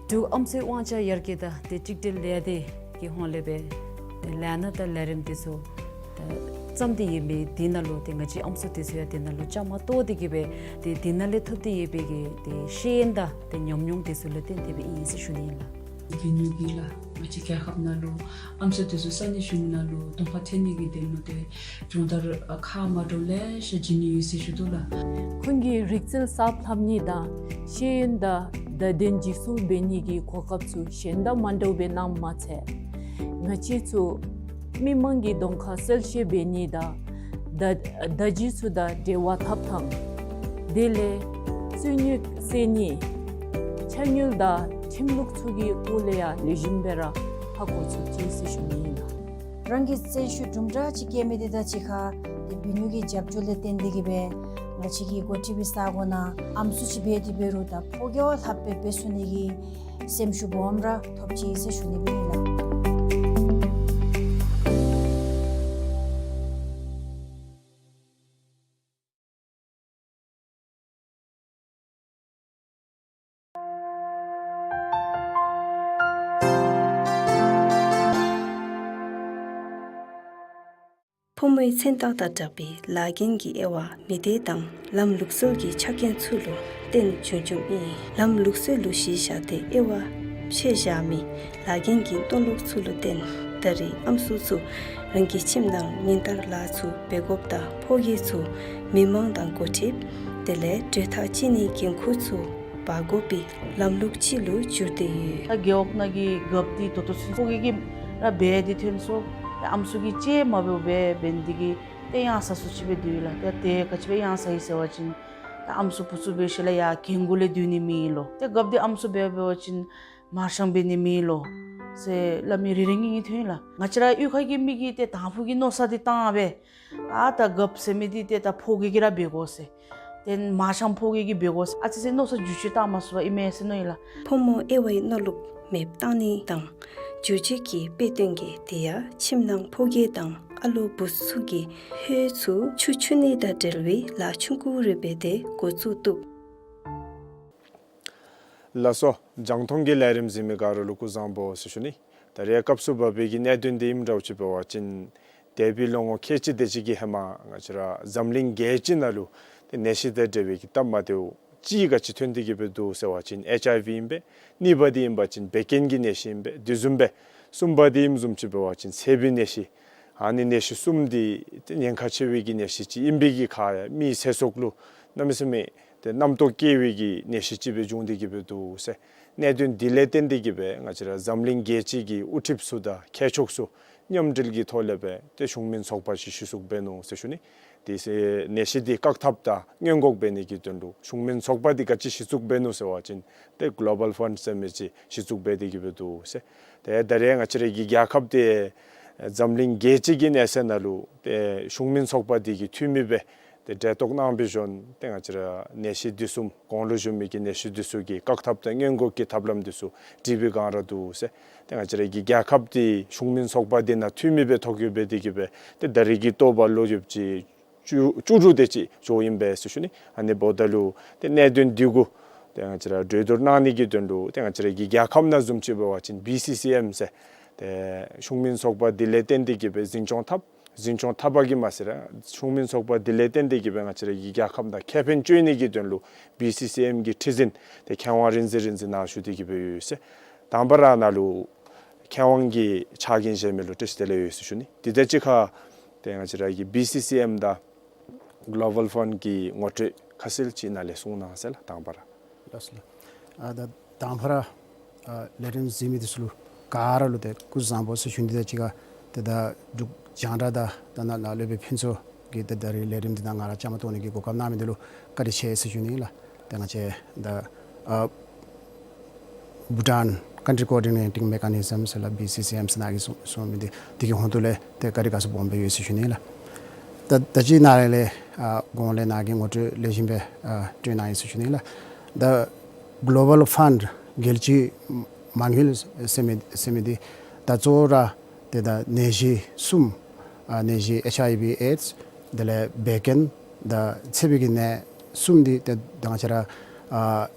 འབྲུག་ཨམ་སྲུའི་དབང་ཆ་ཡར་རྒྱས་དང་ཏེ་གཅིག་སྒྲིལ་ལས་སྡེ་གི་ཧོངས་ལས་སྦེ་ཏེ་ལས་སྣ་དང་ལས་རིམ་འདི་ཚུ་ཏེ་བརྩམས་ཏེ་ཡོད་མི་འདི་ནང་ལུ་ཏེ་ང་བཅས་ཨམ་སྲུ་འདི་ཚུ་ཡང་འདི་ནང་ལུ་བཅའ་མར་གཏོགས་ཏེ་གིས་སྦེ་ཏེ་འདི་ནང་ལས་ཐོབ་སྟེ་ཡོད་པའི་གི་ཏེ་ཤེས་ཡོན་དང་ཏེ་ཉམས་མྱོང་འདི་ཚུ་ལུ་བརྟེན་ཏེ་སྦེ་ཨིན་ཟེར་ཞུ་ནི་ཨིན་ལགས། དེ་ནི་འདི་ལགས་ང་བཅས་རྒྱལ་ཁབ་ནང་ལུ་ཨམ་སྲུ་འདི་ཚུ་ས་གནས་གཞུང་ནང་ལུ་གདོང་ཁར་ཐོན་ནི་གི་དོན་ལུ་ཏེ་སྦྱོང་བརྡར་ཁག་མ་འདྲཝ་ལེ་ཤ་བྱིན་ནི་ཡོད་ཟེར་ཞུ་དོ་ལགས། ཁོང་གི་རིག་རྩལ་གསརཔ་ལྷབ་ནི་དང་ཤེས་ཡོན་དང་བརྡ་དོན་འཇིག་སྐྱོང་འབད་ནི་གི་གོ་སྐབས་ཚུ་གཞན་དང་མ་འདྲཝ་སྦེ་གནངམ་མ་ཚད་ང་བཅས་ཚུ་མི་མང་གི་གདོང་ཁར་གསལ་བཤད་འབད་ནི་དང་བརྡ་བརྡ་བརྒྱུད་ཚུ་དང་འབྲེལ་བ་འཐབ་ཐངས་དེ་ལས་རྩོད་རྙོག་སེལ་ནི་ཕྱག་དངུལ་དང་ཁྲིམས་ལུགས་ཚུ་གི་སྐོར་ལས་ཡང་ལེགས་ཤོམ་སྦེ་ར་ཧ་གོ་ཚུགས་ཅི་ཟེར་ཞུ་ནི་ཨིན་ལགས། རང་གི་རྩལ་ཤུགས་དུམ་གྲ་ཅིག་སྐྱེད་མི་འདི་དང་གཅིག་ཁར་ཏེ་བུ་ནུ་གི་རྒྱབ་སྐྱོར་ལས་བརྟེན་ཏེ་གིས་སྦེ་ང་བཅས་ཀྱི་འགོ་ཁྲིད་པའི་ས་གོ་ནང་ཨམ་སྲུ་ཅིག་འབད་དེ་འབད་རུང་ད་ཕོ་རྒྱས་བ་ལྷགཔ་སྦེ་འབད་ཚུགས་ནི་གི་སེམས་ཤུགས་སྦོམ་ར་ཐོབ་ཅི་ཟེར་ཞུ་ནི་ཨིན་ལགས། ཕོ་མོའི་མཚན་རྟགས་དང་སྦྲགས་པའི་ལཱ་འགན་གྱི་དབྱེ་བ་མི་སྡེ་དང་ལམ་ལུགས་སྲོལ་གྱི་ཆ་རྐྱེན་ཚུ་ལུ་བརྟེན་བྱུང་བྱུངམ་ཨིན། ལམ་ལུགས་སྲོལ་ལུ་གཞི་བཞག་སྟེ་དབྱེ་བ་ཕྱེ་བཞག་མི་ལཱ་འགན་གྱི་མཐོ་ལོག་ཚུ་ལུ་བརྟེན་ད་རེས་ཨམ་སྲུ་ཚུ་རང་གི་ཁྱིམ་ནང་ཉིན་ལྟར་ལཱ་ཚུ་འབད་དགོཔ་དང་ཕོ་རྒྱས་ཚུ་མི་མང་དང་འགོ་ཁྲིདཔ་དེ་ལས་གྲོས་ཐག་བཅད་ནིའི་འགན་ཁུར་ཚུ་འབག་དགོ་པའི་ལམ་ལུགས་ཅིག་ལུ་གྱུར་ཏེ་ཡོད། ད་རྒེད་འོག་ནང་གི་རྒཔོ་འདི་ད་ལྟོ་ཚུན་ཕོ་རྒྱས་ཀྱིས་ར་འབད་དེ་ཐོན་སོང་། ད་ཨམ་སྲུ་གིས་ཅིག་མ་འབདཝ་སྦེ་འབད་ནི་འདི་གིས་ཏེ་ཡང་ཟ་སུ་ཅིག་སྦེ་སྡོད་ཡི་ལགས། ཏེ་ཏེ་ག་ཅི་སྦེ་ཡང་ཟ་ཡི་ཟེར་བ་ཅིན་ད་ཨམ་སྲུ་བུ་ཚུ་འབད་ཞིནམ་ལས་ཡར་གྱལ་མགུ་ལས་སྡོད་ནི་མེད་ལོ། ཏེ་རྒཔོ་འདི་ཨམ་སྲུ་འབད་འབད་བ་ཅིན་མར་ཤང་འབད་ནི་མེད་ལོ་ཟེར་སླབ་མི་རེ་རེ་གཉིས་གཉིས་ཐོན་ཡི་ལགས། ང་བཅས་ར་གཡུས་ཁ་གི་མི་གིས་ཏེ་དང་ཕུ་གི་མནོ་བསམ་འདི་བཏང་སྦེ་ཨ་ད་རྒཔོ་ཟེར་མི་འདི་ཏེ་ད་ཕོ་རྒྱས་ཀྱིས་ར་འབད་དགོ་ཟེར། ཏེ་མར་ཤང་ཕོ་རྒྱས་ཀྱིས་འབད་དགོ་ཟེར་ཨ་ཙི་ཅིག་མནོ་བསམ་འགྱུར་བཅོས་བཏང་མ་ཚུགས་པར་ཨིན་མས་ཟེར་མནོ་ཡི་ལགས། ཕོ་མོ་དབྱེ་བའི་མནོ་ལུགས་མེདཔ་བཏང་ནི་དང་འགྱུར་བཅོས་ཀྱི་དཔེ་སྟོན་གྱི་དེ་ཡང་ཁྱིམ་ནང་ཕོ་རྒྱས་དང་ཨ་ལོ་བུ་ཚུ་གིས་ཧོད་ཚུ་ཆུ་འཁྱུ་ནི་དང་འབྲེལ་བའི་ལཱ་ཆུང་ཀུ་རེ་འབད་དེ་འགོ་བཙུགས་བཏུབ། ལགས་སོ། རྒྱང་མཐོང་གི་ལས་རིམ་གཟིགས་མི་ག་ར་ལུ་སྐུ་གཟུགས་བཟང་པོ་ཟེར་ཞུ་ནི། ད་རེས་སྐབས་སུ་བབ་པའི་གི་གནད་དོན་འདི་ཨིནམ་འདྲཝ་ཅིག་འབད་བ་ཅིན་འདས་པའི་ལོ་ངོ་ཁལ་གཅིག་དེ་ཅིག་གི་ཧེ་མ་ང་བཅས་ར་འཛམ་གླིང་རྒྱལ་སྤྱི་ནང་ལུ་ཏེ་ནད་གཞི་དང་འབྲེལ་བའི་གི་སྟབས་མ་བདེཝ་ཅིག་ག་ཅི་ཐོན་ཏེ་གིས་སྦེ་འདུག་ཟེར་བ་ཅིན་ཨེཆ་ཨའི་ཝི་ཨིན་པས། གཉིས་པ་འདི་ཨིན་པ་ཅིན་བད་ཀན་གྱི་ནད་གཞི་ཨིན་པས། དེ་བཟུམ་སྦེ་གསུམ་པ་འདི་ཨིནམ་བཟུམ་ཅིག་འབད་བ་ཅིན་ཚད་པའི་ནད་གཞི། ཨ་ནི་ནད་གཞི་གསུམ་འདི་ཏེ་ཉེན་ཁ་ཆེ་བའི་གི་ནད་གཞི་ཅིག་ཨིན་པའི་གི་ཁར་ཡང་མིའི་ཚེ་སྲོག་ལུ་གནམ་མེད་ས་མེད་ཏེ་རྣམ་རྟོག་སྐྱེ་བའི་གི་ནད་གཞི་ཅིག་སྦེ་བྱུང་སྟེ་གིས་སྦེ་འདུག་ཟེར། གནད་དོན་འདི་ལས་བརྟེན་ཏེ་གིས་སྦེ་ང་བཅས་ར་འཛམ་གླིང་རྒྱལ་སྤྱི་གི་དབུ་ཁྲིདཔ་ཚུ་དང་མཁས་མཆོག་ཚུ་མཉམ་འབྲེལ་གྱི་ཐོག་ལས་སྦེ་ཏེ་གཞུང་མིན་ཚོགས་པ་ཅིག་གཞི་བཙུགས་འབད་ནུག་ཟེར་ཞུ་ནི། དེ་ཚེ་ནད་གཞི་འདི་བཀག་ཐབས་དང་སྔོན་འགོག་འབད་ནི་གི་དོན་ལུ་གཞུང་མིན་ཚོགས་པ་འདི་ག་ཅི་གཞི་བཙུགས་འབད་ནུག་ཟེར་བ་ཅིན་ཏེ་གོ་ལོ་བཱལ་ཕཱནཌ་ཟེར་མི་ཅིག་གཞི་བཙུགས་འབད་དེ་གིས་སྦེ་འདུག་ཟེར། ཏེ་ད་རེས་ང་བཅས་རའི་གི་རྒྱལ་ཁབ་འདི་འཛམ་གླིང་རྒྱལ་སྤྱི་གི་གནས་ཚད་ནང་ལུ་ཏེ་གཞུང་མིན་ཚོགས་པ་འདི་གི་འཐུས་མི་སྦེ་ ཏེ་གྲལ་གཏོགས་གནང་བའི་ཞོར་ཏེ་ང་བཅས་ར་ནད་གཞི་འདི་ཚུ་གོང་ལུ་ཞུ་མི་གི་ནད་གཞི་འདི་ཚུ་གི་བཀག་ཐབས་དང་སྔོན་འགོག་གི་ཐབས་ལམ་འདི་ཚུ་སྒྲིག་པའི་སྒང་ར་འདུག་ཟེར། ཏེ་ང་བཅས་ར་གི་རྒྱལ་ཁབ་འདི་གཞུང་མིན་ཚོགས་པ་འདི་ནང་འཐུས་མི་སྦེ་ཐོབ་ཡོདཔ་སྦེ་དེ་གིས་སྦེ་ཏེ་ད་རེས་ཀྱི་ལྟོ་བ་ལོ་རྒྱུས་ཅིག་བཅུ་བཅུ་དྲུག་དེ་ཅིག་འགྱོཝ་ཨིན་པས་ཟེར་ཞུ་ནི། ཨ་ནི་འབདཝ་ད་ལུ་ཏེ་གནད་དོན་འདི་གུ་ཏེ་ང་བཅས་ར་གྲོས་བསྡུར་གནང་ནི་གི་དོན་ལུ་ཏེ་ང་བཅས་ར་གི་རྒྱལ་ཁབ་ནང་བཟུམ་ཅིག་འབད་བ་ཅིན་བི་སི་སི་ཨེམ་ཟེར་ཏེ་གཞུང་མིན་ཚོགས་པ་འདི་ལས་བརྟེན་ཏེ་གིས་སྦེ་འཛིན་སྐྱོང་འཐབ་འཛིན་སྐྱོང་འཐབ་པ་གིས་མ་ཚད་ར་གཞུང་མིན་ཚོགས་པ་འདི་ལས་བརྟེན་ཏེ་གིས་སྦེ་ང་བཅས་ར་གི་རྒྱལ་ཁབ་ནང་ཁེ་ཕན་སྤྱོད་ནི་གི་དོན་ལུ་བི་སི་སི་ཨེམ་གྱི་ཁྲི་འཛིན་ཏེ་མཁས་དབང་རིག་འཛིན་རིག་འཛིན་ནཱ་ཞུ་སྟེ་གིས་སྦེ་ཡོད་ཟེར། དང་པ་ར་ནཱ་ལུ་མཁས་དབང་གི་ཕྱག་འགན་བཞེས་མི་ལུ་བཀྲིས་བདེ་ལེགས་ཡོད་ཟེར་ཞུ་ནི། དེ་དང་གཅིག་ཁར་ཏེ་ང་བཅས་ར་གི་བི་སི་སི་ཨེམ་དང་གློ་བཱལ་ཕཱནཌ་གི་ངོ་སྤྲོད་ཁ་གསལ་ཅིག་ནཱ་ལས་གསུང་གནང་ཟེར་ལགས། དང་པ་ར། ལགས་སོ་ལགས། ཨ་ད་དང་པ་ར་ཨ་ལས་རིམ་གཟིགས་མི་འདི་ཚུ་ལུ་ག་ར་ལུ་ཏེ་སྐུ་གཟུགས་བཟང་པོ་ཟེར་ཞུ་ནི་དང་གཅིག་ཁར་ཏེ་ད་འབྲུག་རྒྱང་བསྒྲགས་དང་ད་ནཱ་ནཱ་སློབ་དཔོན་ཕུན་ཚོགས་ཀྱིས་ཏེ་ད་རིས་ལས་རིམ་འདི་ནང་ང་ར་བཅའ་མར་གཏོགས་ནི་གི་གོ་སྐབས་གནང་མི་འདི་ལུ་བཀའ་དྲིན་ཆེ་ཟེར་ཞུ་ནི་ལགས། ཏེ་ང་བཅས་ད་ཨ་Bhutan Country Coordinating Mechanism ཟེར་ལགས་བི་སི་སི་ཨེམ་ཟེར་ནཱ་གིས་གསུང་གསུང་མི་འདི་དེ་གི་ཧོངས་ལས་ཏེ་བཀའ་དྲིན་དགའ་ཚོར་སྦོམ་སྦེ་ཡོད་ཟེར་ཞུ་ནི་ལགས། ད་ད་ཅི་ནཱ་ལས་ཨ་གོང་ལས་ནཱ་གིས་ངོ་སྤྲོད་ལེགས་ཤོམ་སྦེ་ཨ་སྤྲོད་གནང་ཡི་ཟེར་ཞུ་ནི་ལགས། ད་Global Fund རྒྱལ་སྤྱིའི་མ་དངུལ་ཟེར་མི་ཟེར་མི་འདི་ད་གཙོ་བོ་ར་ཏེ་ད་ནད་གཞི་གསུམ་ཨ་ནད་གཞི་ཨེཆ་ཨའི་ཝི་ཨེཌསི་དེ་ལས་བད་ཀན་དང་ཚད་པའི་གི་ནད་གསུམ་འདི་ཏེ་ད་ང་བཅས་ར་ཨ་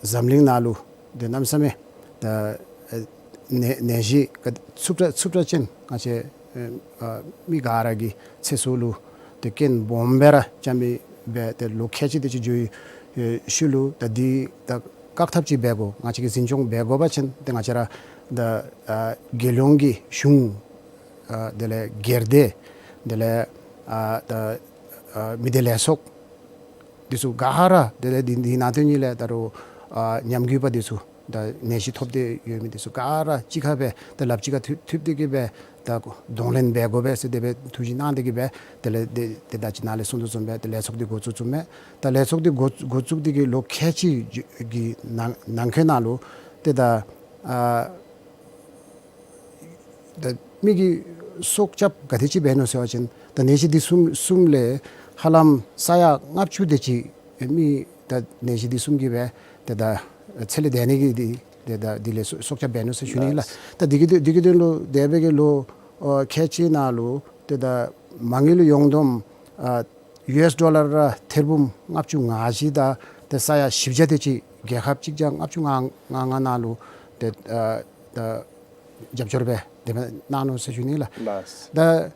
འཛམ་གླིང་ནང་ལུ་ཏེ་གནམ་མེད་ས་མེད་ད་ཨ་ནད་ནད་གཞི་ག་ཚུབ་དྲགས་ཚུབ་དྲགས་ཅན་ང་བཅས་ཨ་མི་ག་ར་གི་ཚེ་སྲོག་ལུ་ཏེ་རྐྱེན་སྦོམ་སྦེ་ར་རྐྱབ་མི་སྦེ་ཏེ་ལོ་ཁལ་གཅིག་དེ་ཅིག་འགྱོ་བའི་ཤུལ་ལུ་ད་འདི་ད་བཀག་ཐབས་ཅིག་འབད་དགོ། ང་བཅས་ཀྱིས་འཛིན་སྐྱོང་འབད་དགོ་པ་ཅིན་ཏེ་ང་བཅས་ར་ད་ཨ་རྒྱལ་ཡོངས་ཀྱི་གཞུང་ཨ་དེ་ལས་སྒེར་སྡེ་དེ་ལས་ཨ་ད་ཨ་མི་སྡེ་ལས་ཚོགས་འདི་ཚུ་ག་ར་དེ་ལས་འདི་འདི་ནང་དོན་ཉིད་ལས་ད་རུང་ཨ་ཉམས་རྒུད་པ་འདི་ཚུ་ད་ནད་གཞི་ཐོབ་སྟེ་ཡོད་མི་འདི་ཚུ་ག་ར་གཅིག་ཁར་སྦེ་ད་ལགཔ་གཅིག་ཁར་མཐུད་མཐུད་དེ་གིས་སྦེ་ད་གདོང་ལེན་འབད་དགོ་པས་ཟེར་དེ་སྦེ་ཐུགས་བཞེད་གནང་སྟེ་གིས་སྦེ་དེ་ལས་དེ་དེ་ད་ཅི་ནཱ་ལས་གསུང་དོ་བཟུམ་སྦེ་ད་ལས་ཚོགས་འདི་འགོ་བཙུགས་བཙུགསཔ་མས། ད་ལས་ཚོགས་འདི་འགོ་འགོ་བཙུགས་ཏེ་གིས་ལོ་ཁལ་གཅིག་གི་ནང་ནང་འཁོད་ནང་ལུ་ཏེ་ད་ཨ་ད་མི་གི་སྲོག་སྐྱབས་ག་དེ་ཅིག་འབད་ནུག་ཟེར་བ་ཅིན་ད་ནད་གཞི་འདི་གསུམ་གསུམ་ལས་ཧ་ལམ་ས་ཡ་ལྔ་བཅུ་དེ་ཅིག་མི་ད་ནད་གཞི་འདི་གསུམ་གྱིས་སྦེ་ཏེ་ད་ཚེ་ལས་འདས་ནི་གི་འདི་ཏེ་ད་འདི་ལས་སྲོག་སྐྱབས་འབད་ནུག་ཟེར་ཞུ་ནི་ལགས། ད་འདི་གི་འདི་གི་དོན་ལུ་འདས་པའི་གི་ལོ་ཨ་ཁལ་གཅིག་ནང་ལུ་ཏེ་ད་མ་དངུལ་ཡོངས་བསྡོམས་ཨ་ཡུ་ཨེསི་ཌོ་ལར་ར་ཐེར་འབུམ་ལྔ་བཅུ་ང་བཞི་དང་ཏེ་ས་ཡ་བཞི་བརྒྱ་དེ་ཅིག་རྒྱལ་ཁབ་གཅིག་བརྒྱ་ལྔ་བཅུ་ང་ལྔ་ནང་ལུ་ཏེ་ཨ་ད་རྒྱབ་སྐྱོར་སྦེ་དེ་སྦེ་གནང་ནུག་ཟེར་ཞུ་ནི་ལགས། ལགས།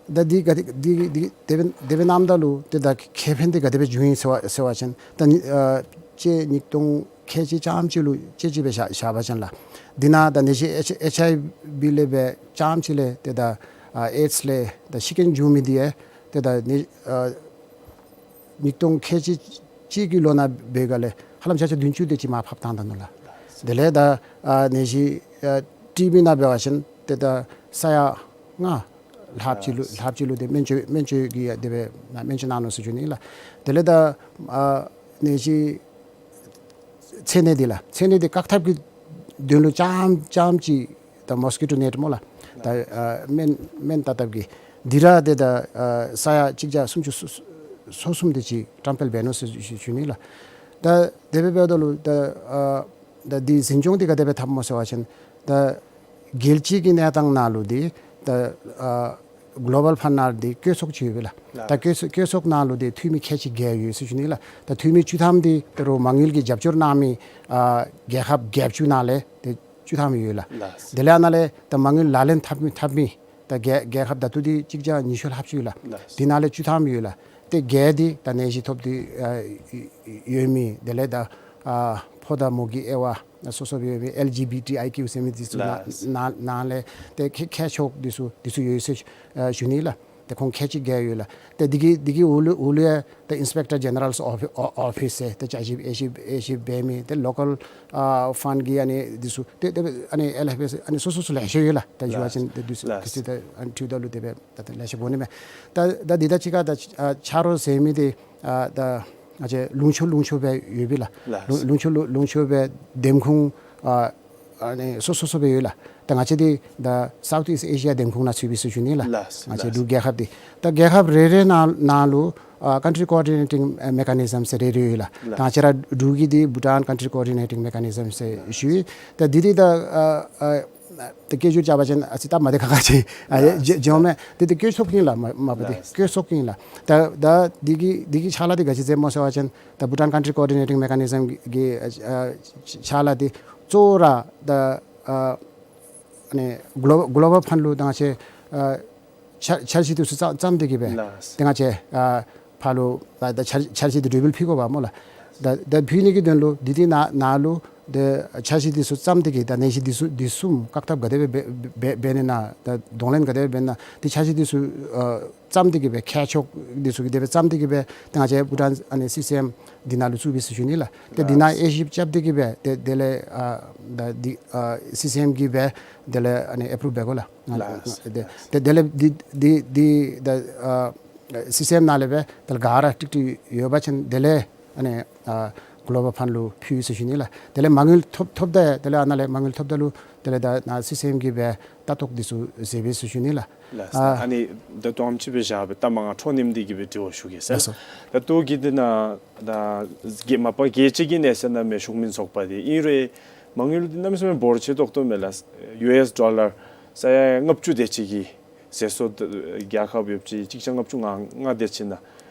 ད་ད་འདི་ག་འདི་འདི་འདི་དེ་སྦེ་དེ་སྦེ་གནངམ་ད་ལུ་ཏེ་ད་ཁེ་ཕན་འདི་ག་དེ་སྦེ་བྱུང་ཡི་ཟེར་བ་ཟེར་བ་ཅིན་ད་ནི་ཨ་སྤྱི་ཉིས་སྟོང་ཁལ་གཅིག་རྐྱངམ་གཅིག་ལུ་དཔྱེ་ཅིག་སྦེ་བཞག་བཞག་པ་ཅིན་ལགས། འདི་ནང་ད་ནད་གཞི་ཨེཆ་ཨེཆ་ཨའི་ཝི་ལས་སྦེ་རྐྱངམ་གཅིག་ལས་ཏེ་ད་ཨ་ཨེཌསི་ལས་ད་ཤི་རྐྱེན་བྱུང་མི་འདི་ཡང་ཏེ་ད་ནི་ཨ་ཉིས་སྟོང་ཁལ་གཅིག་གཅིག་གི་ལོ་ནང་འབད་སྒང་ལས་ཧ་ལམ་བརྒྱ་ཆ་བདུན་ཅུ་དེ་ཅིག་མར་ཕབ་བཏང་ད་ནུག་ལགས། དེ་ལས་ད་ཨ་ནད་གཞི་ཨ་ཊི་བི་ནང་འབད་བ་ཅིན་ཏེ་ད་ས་ཡ་ལྔ་ལྷགཔ་ཅིག་ལུ་ལྷགཔ་ཅིག་ལུ་ཏེ་སྨན་བཅོས་སྨན་བཅོས་ཀྱི་ཡང་དེ་སྦེ་ནཱ་སྨན་བཅོས་གནང་ནུག་ཟེར་ཞུ་ནི་ལགས། དེ་ལས་ད་ཨ་ནད་གཞི་ཚད་ནད་འདི་ལགས། ཚད་ནད་འདི་བཀག་ཐབས་ཀྱི་དོན་ལུ་རྐྱངམ་རྐྱངམ་ཅིག་ད་མོས་ཀི་ཊོ་ནེཊ་སྨོ་ལགས། ད་ཨ་སྨན་སྨན་བཏབ་བཏབ་ཀྱི་འདི་ར་ཏེ་ད་ཨ་ས་ཡ་གཅིག་བརྒྱ་སུམ་ཅུ་སོ་སོ་སོ་གསུམ་དེ་ཅིག་བཀྲམ་སྤེལ་འབད་ནུག་ཟེར་ཞུ་ཞུ་ནི་ལགས། ད་དེ་སྦེ་འབདཝ་ད་ལུ་ད་ཨ་ད་འདི་འཛིན་སྐྱོང་འདི་ག་དེ་སྦེ་འཐབ་སྨོ་ཟེར་བ་ཅིན་ད་རྒྱལ་སྤྱི་གི་གནས་སྟངས་ནང་ལུ་འདི་ད་ཨ་གློ་བཱལ་ཕཱནཌ་ནང་འདི་བཀོད་ཚོགས་ཅིག་ཡོད་པས་ལགས། ད་བཀོད་ཚོགས་བཀོད་ཚོགས་ནང་ལུ་འདི་འཐུས་མི་ཁལ་གཅིག་བརྒྱད་ཡོད་ཟེར་ཞུ་ནི་ལགས། ད་འཐུས་མི་བཅུ་ཐམ་འདི་ད་རུང་མ་དངུལ་གྱི་རྒྱབ་སྐྱོར་གནང་མི་ཨ་རྒྱལ་ཁབ་བརྒྱད་ཅུ་ནང་ལས་ཏེ་བཅུ་ཐམ་ཡོད་ལགས། ལགས། དེ་ལས་ཨ་ནཱ་ལས་ད་མ་དངུལ་ལག་ལེན་འཐབ་མི་འཐབ་མི་ད་རྒྱལ་རྒྱལ་ཁབ་ད་ལྟོ་འདི་གཅིག་བརྒྱ་ཉི་ཤུ་ལྷགཔ་ཅིག་ཡོད་ལགས། ལགས། དེ་ནང་ལས་བཅུ་ཐམ་ཡོད་ལགས། ཏེ་བརྒྱད་འདི་ད་ནད་གཞི་ཐོབ་སྟེ་ཨ་ཡོད་མི་དེ་ལས་ད་ཨ་ཕོ་དང་མོ་གི་དབྱེ་བ་སོ་སོ་སྦེ་ཡོད་མི་ཨེལ་ཇི་བི་ཊི་ཨའི་ཀིའུ་ཟེར་མི་འདི་ཚུ་ནང་ལགས། ནང་ནང་ལས་ཏེ་ཁྱད་ཁྱད་ཆོས་འདི་ཚུ་འདི་ཚུ་ཡོད་ཟེར་ཨ་ཞུ་ནི་ལགས། ཏེ་ཁོང་ཁལ་གཅིག་བརྒྱད་ཡོད་ལགས། ཏེ་འདི་གི་འདི་གི་འོག་ལུ་འོག་ལུ་ཡང་ཏེ་ཨིན་སི་པེག་ཊར་ཇེ་ནེ་རཱལ་ཨོ་ཕི་ཨོ་ཨོ་ཕིསི་ཟེར་ཏེ་ཅ་ཞིབ་དབྱེ་ཞིབ་དབྱེ་ཞིབ་འབད་མི་ཏེ་ལོ་ཀཱལ་ཨ་ཕཱནཌ་གི་ཨ་ནི་འདི་ཚུ་ཏེ་ཏེ་ཨ་ནི་ཨེལ་ཨེཕ་ཨེསི་ཨ་ནི་སོ་སོ་སོ་ལེ་ཤ་ཡོད་ལགས། ད་ཞུ་བ་ཅིན་ཏེ་འདི་ཚུ་ལགས། ཏེ་ད་ཨ་ནི་ཐུབ་ད་ལུ་དེ་སྦེ་ད་ལེ་ཤ་དགོ་ནི་མས། ད་ད་འདི་ད་ཅི་ཁ་ད་ཨ་ཆ་རོགས་ཟེར་མི་འདི་ཨ་ད་ང་བཅས་ལུང་ཕྱོགས་ལུང་ཕྱོགས་སྦེ་ཡོད་པས་ལགས། ལགས། ལུང་ལུང་ཕྱོགས་ལུང་ལུང་ཕྱོགས་སྦེ་འདེམས་ཁོངས་ཨ་ཨ་ནི་སོ་སོ་སོ་སྦེ་ཡོད་ལགས། ད་ང་བཅས་འདི་ད་South East Asia འདེམས་ཁོངས་ནང་ཚུད་པས་ཟེར་ཞུ་ནི་ལགས། ལགས། ང་བཅས་ལགས། འབྲུག་རྒྱལ་ཁབ་འདི་ད་རྒྱལ་ཁབ་རེ་རེ་ནང་ནང་ལུ་ཨ་country coordinating mechanism ཟེར་རེ་རེ་ཡོད་ལགས། ལགས། ད་ང་བཅས་ར་འབྲུག་གི་འདི་Bhutan country coordinating mechanism ཟེར་ཞུ་ཡི། ད་འདི་འདི་ད་ཨ་ཨ་ད་སྐད་སྒྱུར་རྐྱབ་པ་ཅིན་ཨ་ཙི་སྟབས་མ་བདེ་ཁག་ཁ་ཅིག་ཨ་ལགས། ཡོད་འོང་མས། འདི་འདི་བཀོད་ཆོག་གི་ཨིན་ལགས། མ་མ་པ་འདི་ལགས། བཀོད་ཆོག་གི་ཨིན་ལགས། ད་ད་འདི་གི་འདི་གི་ཕྱག་ལཱ་འདི་ག་ཅི་མཛདཔ་སྨོ་ཟེར་བ་ཅིན་ད་Bhutan country coordinating mechanism གི་ཨ་ཨ་ཕྱག་ལཱ་འདི་གཙོ་བོ་ར་ད་ཨ་ཨ་ནི་Glo- Global Fund ལུ་ད་ང་བཅས་ཨ་འཆར་འཆར་གཞི་འདི་ཚུ་བརྩམ་བརྩམ་སྟེ་གི་སྦེ། ལགས། ཏེ་ང་བཅས་ཨ་ཕར་ལུ་ད་ད་འཆར་འཆར་གཞི་འདི་གྲོས་འབུལ་ཕུལ་དགོཔ་སྨོ་ལགས། ད་ད་ཕུལ་ནི་གི་དོན་ལུ་འདི་འདི་ནང་ནང་ལུ་ཏེ་འཆར་གཞི་འདི་ཚུ་བརྩམ་སྟེ་གི་ད་ནང་གཞི་འདི་ཚུ་འདི་གསུམ་བཀག་ཐབས་ག་དེ་སྦེ་འབད་འབད་འབད་ནི་ན། ད་གདོང་ལེན་ག་དེ་སྦེ་འབད་ནི་ན། ཏེ་འཆར་གཞི་འདི་ཚུ་ཨ་བརྩམ་སྟེ་གི་སྦེ་མཁས་མཆོག་འདི་ཚུ་གིས་དེ་སྦེ་བརྩམ་སྟེ་གི་སྦེ་ཏེ་ང་བཅས་བྷུ་ཊཱན་ཨ་ནི་སི་སི་ཨེམ་འདི་ནང་ལུ་བཙུགས་པས་ཟེར་ཞུ་ནི་ལགས། ཏེ་འདི་ནང་ལགས། དབྱེ་ཞིབ་རྐྱབ་སྟེ་གི་སྦེ་ཏེ་དེ་ལས་ཨ་ད་འདི་ཨ་སི་སི་ཨེམ་གིས་སྦེ་དེ་ལས་ཨ་ནི་ཨེ་པུ་རུབ་འབད་དགོ་ལགས། ལགས། ཏེ་ལགས། ཏེ་དེ་ལས་འདི་འདི་འདི་ད་ཨ་སི་སི་ཨེམ་ནང་ལས་སྦེ་དེ་ལས་ག་ར་ཀྲིག་ཀྲི་ཡོད་པ་ཅིན་དེ་ལས་ཨ་ནི་ཨ་Global Fund ལུ་ཕུལ་ཟེར་ཞུ་ནི་ལགས། དེ་ལས་མ་དངུལ་ཐོབ་ཐོབ་ད་དེ་ལས་ཨ་ནཱ་ལས་མ་དངུལ་ཐོབ་ད་ལུ་དེ་ལས་ད་ནཱ་སི་སི་ཨེམ་གིས་སྦེ་ལྟ་རྟོག་འདི་ཚུ་མཛད་པས་ཟེར་ཞུ་ནི་ལགས། ལགས། ཨ་ཨ་ནི་ད་དུམ་ཅིག་སྦེ་བཞག་སྦེ་ད་མ་ང་འཕྲོ་མཉམ་འདི་གི་སྦེ་དྲི་བ་ཞུ་གེ་ཟེར། ལགས་སོ། ད་ལྟོ་གི་འདི་ནང་ད་གི་མ་པ་རྒྱལ་སྤྱི་གི་གནས་ཚད་ནང་མེན་གཞུང་མིན་ཚོགས་པ་འདི་ཨིན་རུང་མ་དངུལ་འདི་གནམ་མེད་ས་མེད་འབོར་ཆེ་ཏོག་ཏོ་མས་ལགས། ཡུ་ཨེསི་ཌོ་ལར་ས་ཡ་ལྔ་བཅུ་དེ་ཅིག་གི་ཟད་སོངམ་རྒྱལ་ཁབ་ཡོདཔ་ཅིག་གཅིག་བརྒྱ་ལྔ་བཅུ་ང་ལྔ་དེ་ཅིག་ནང་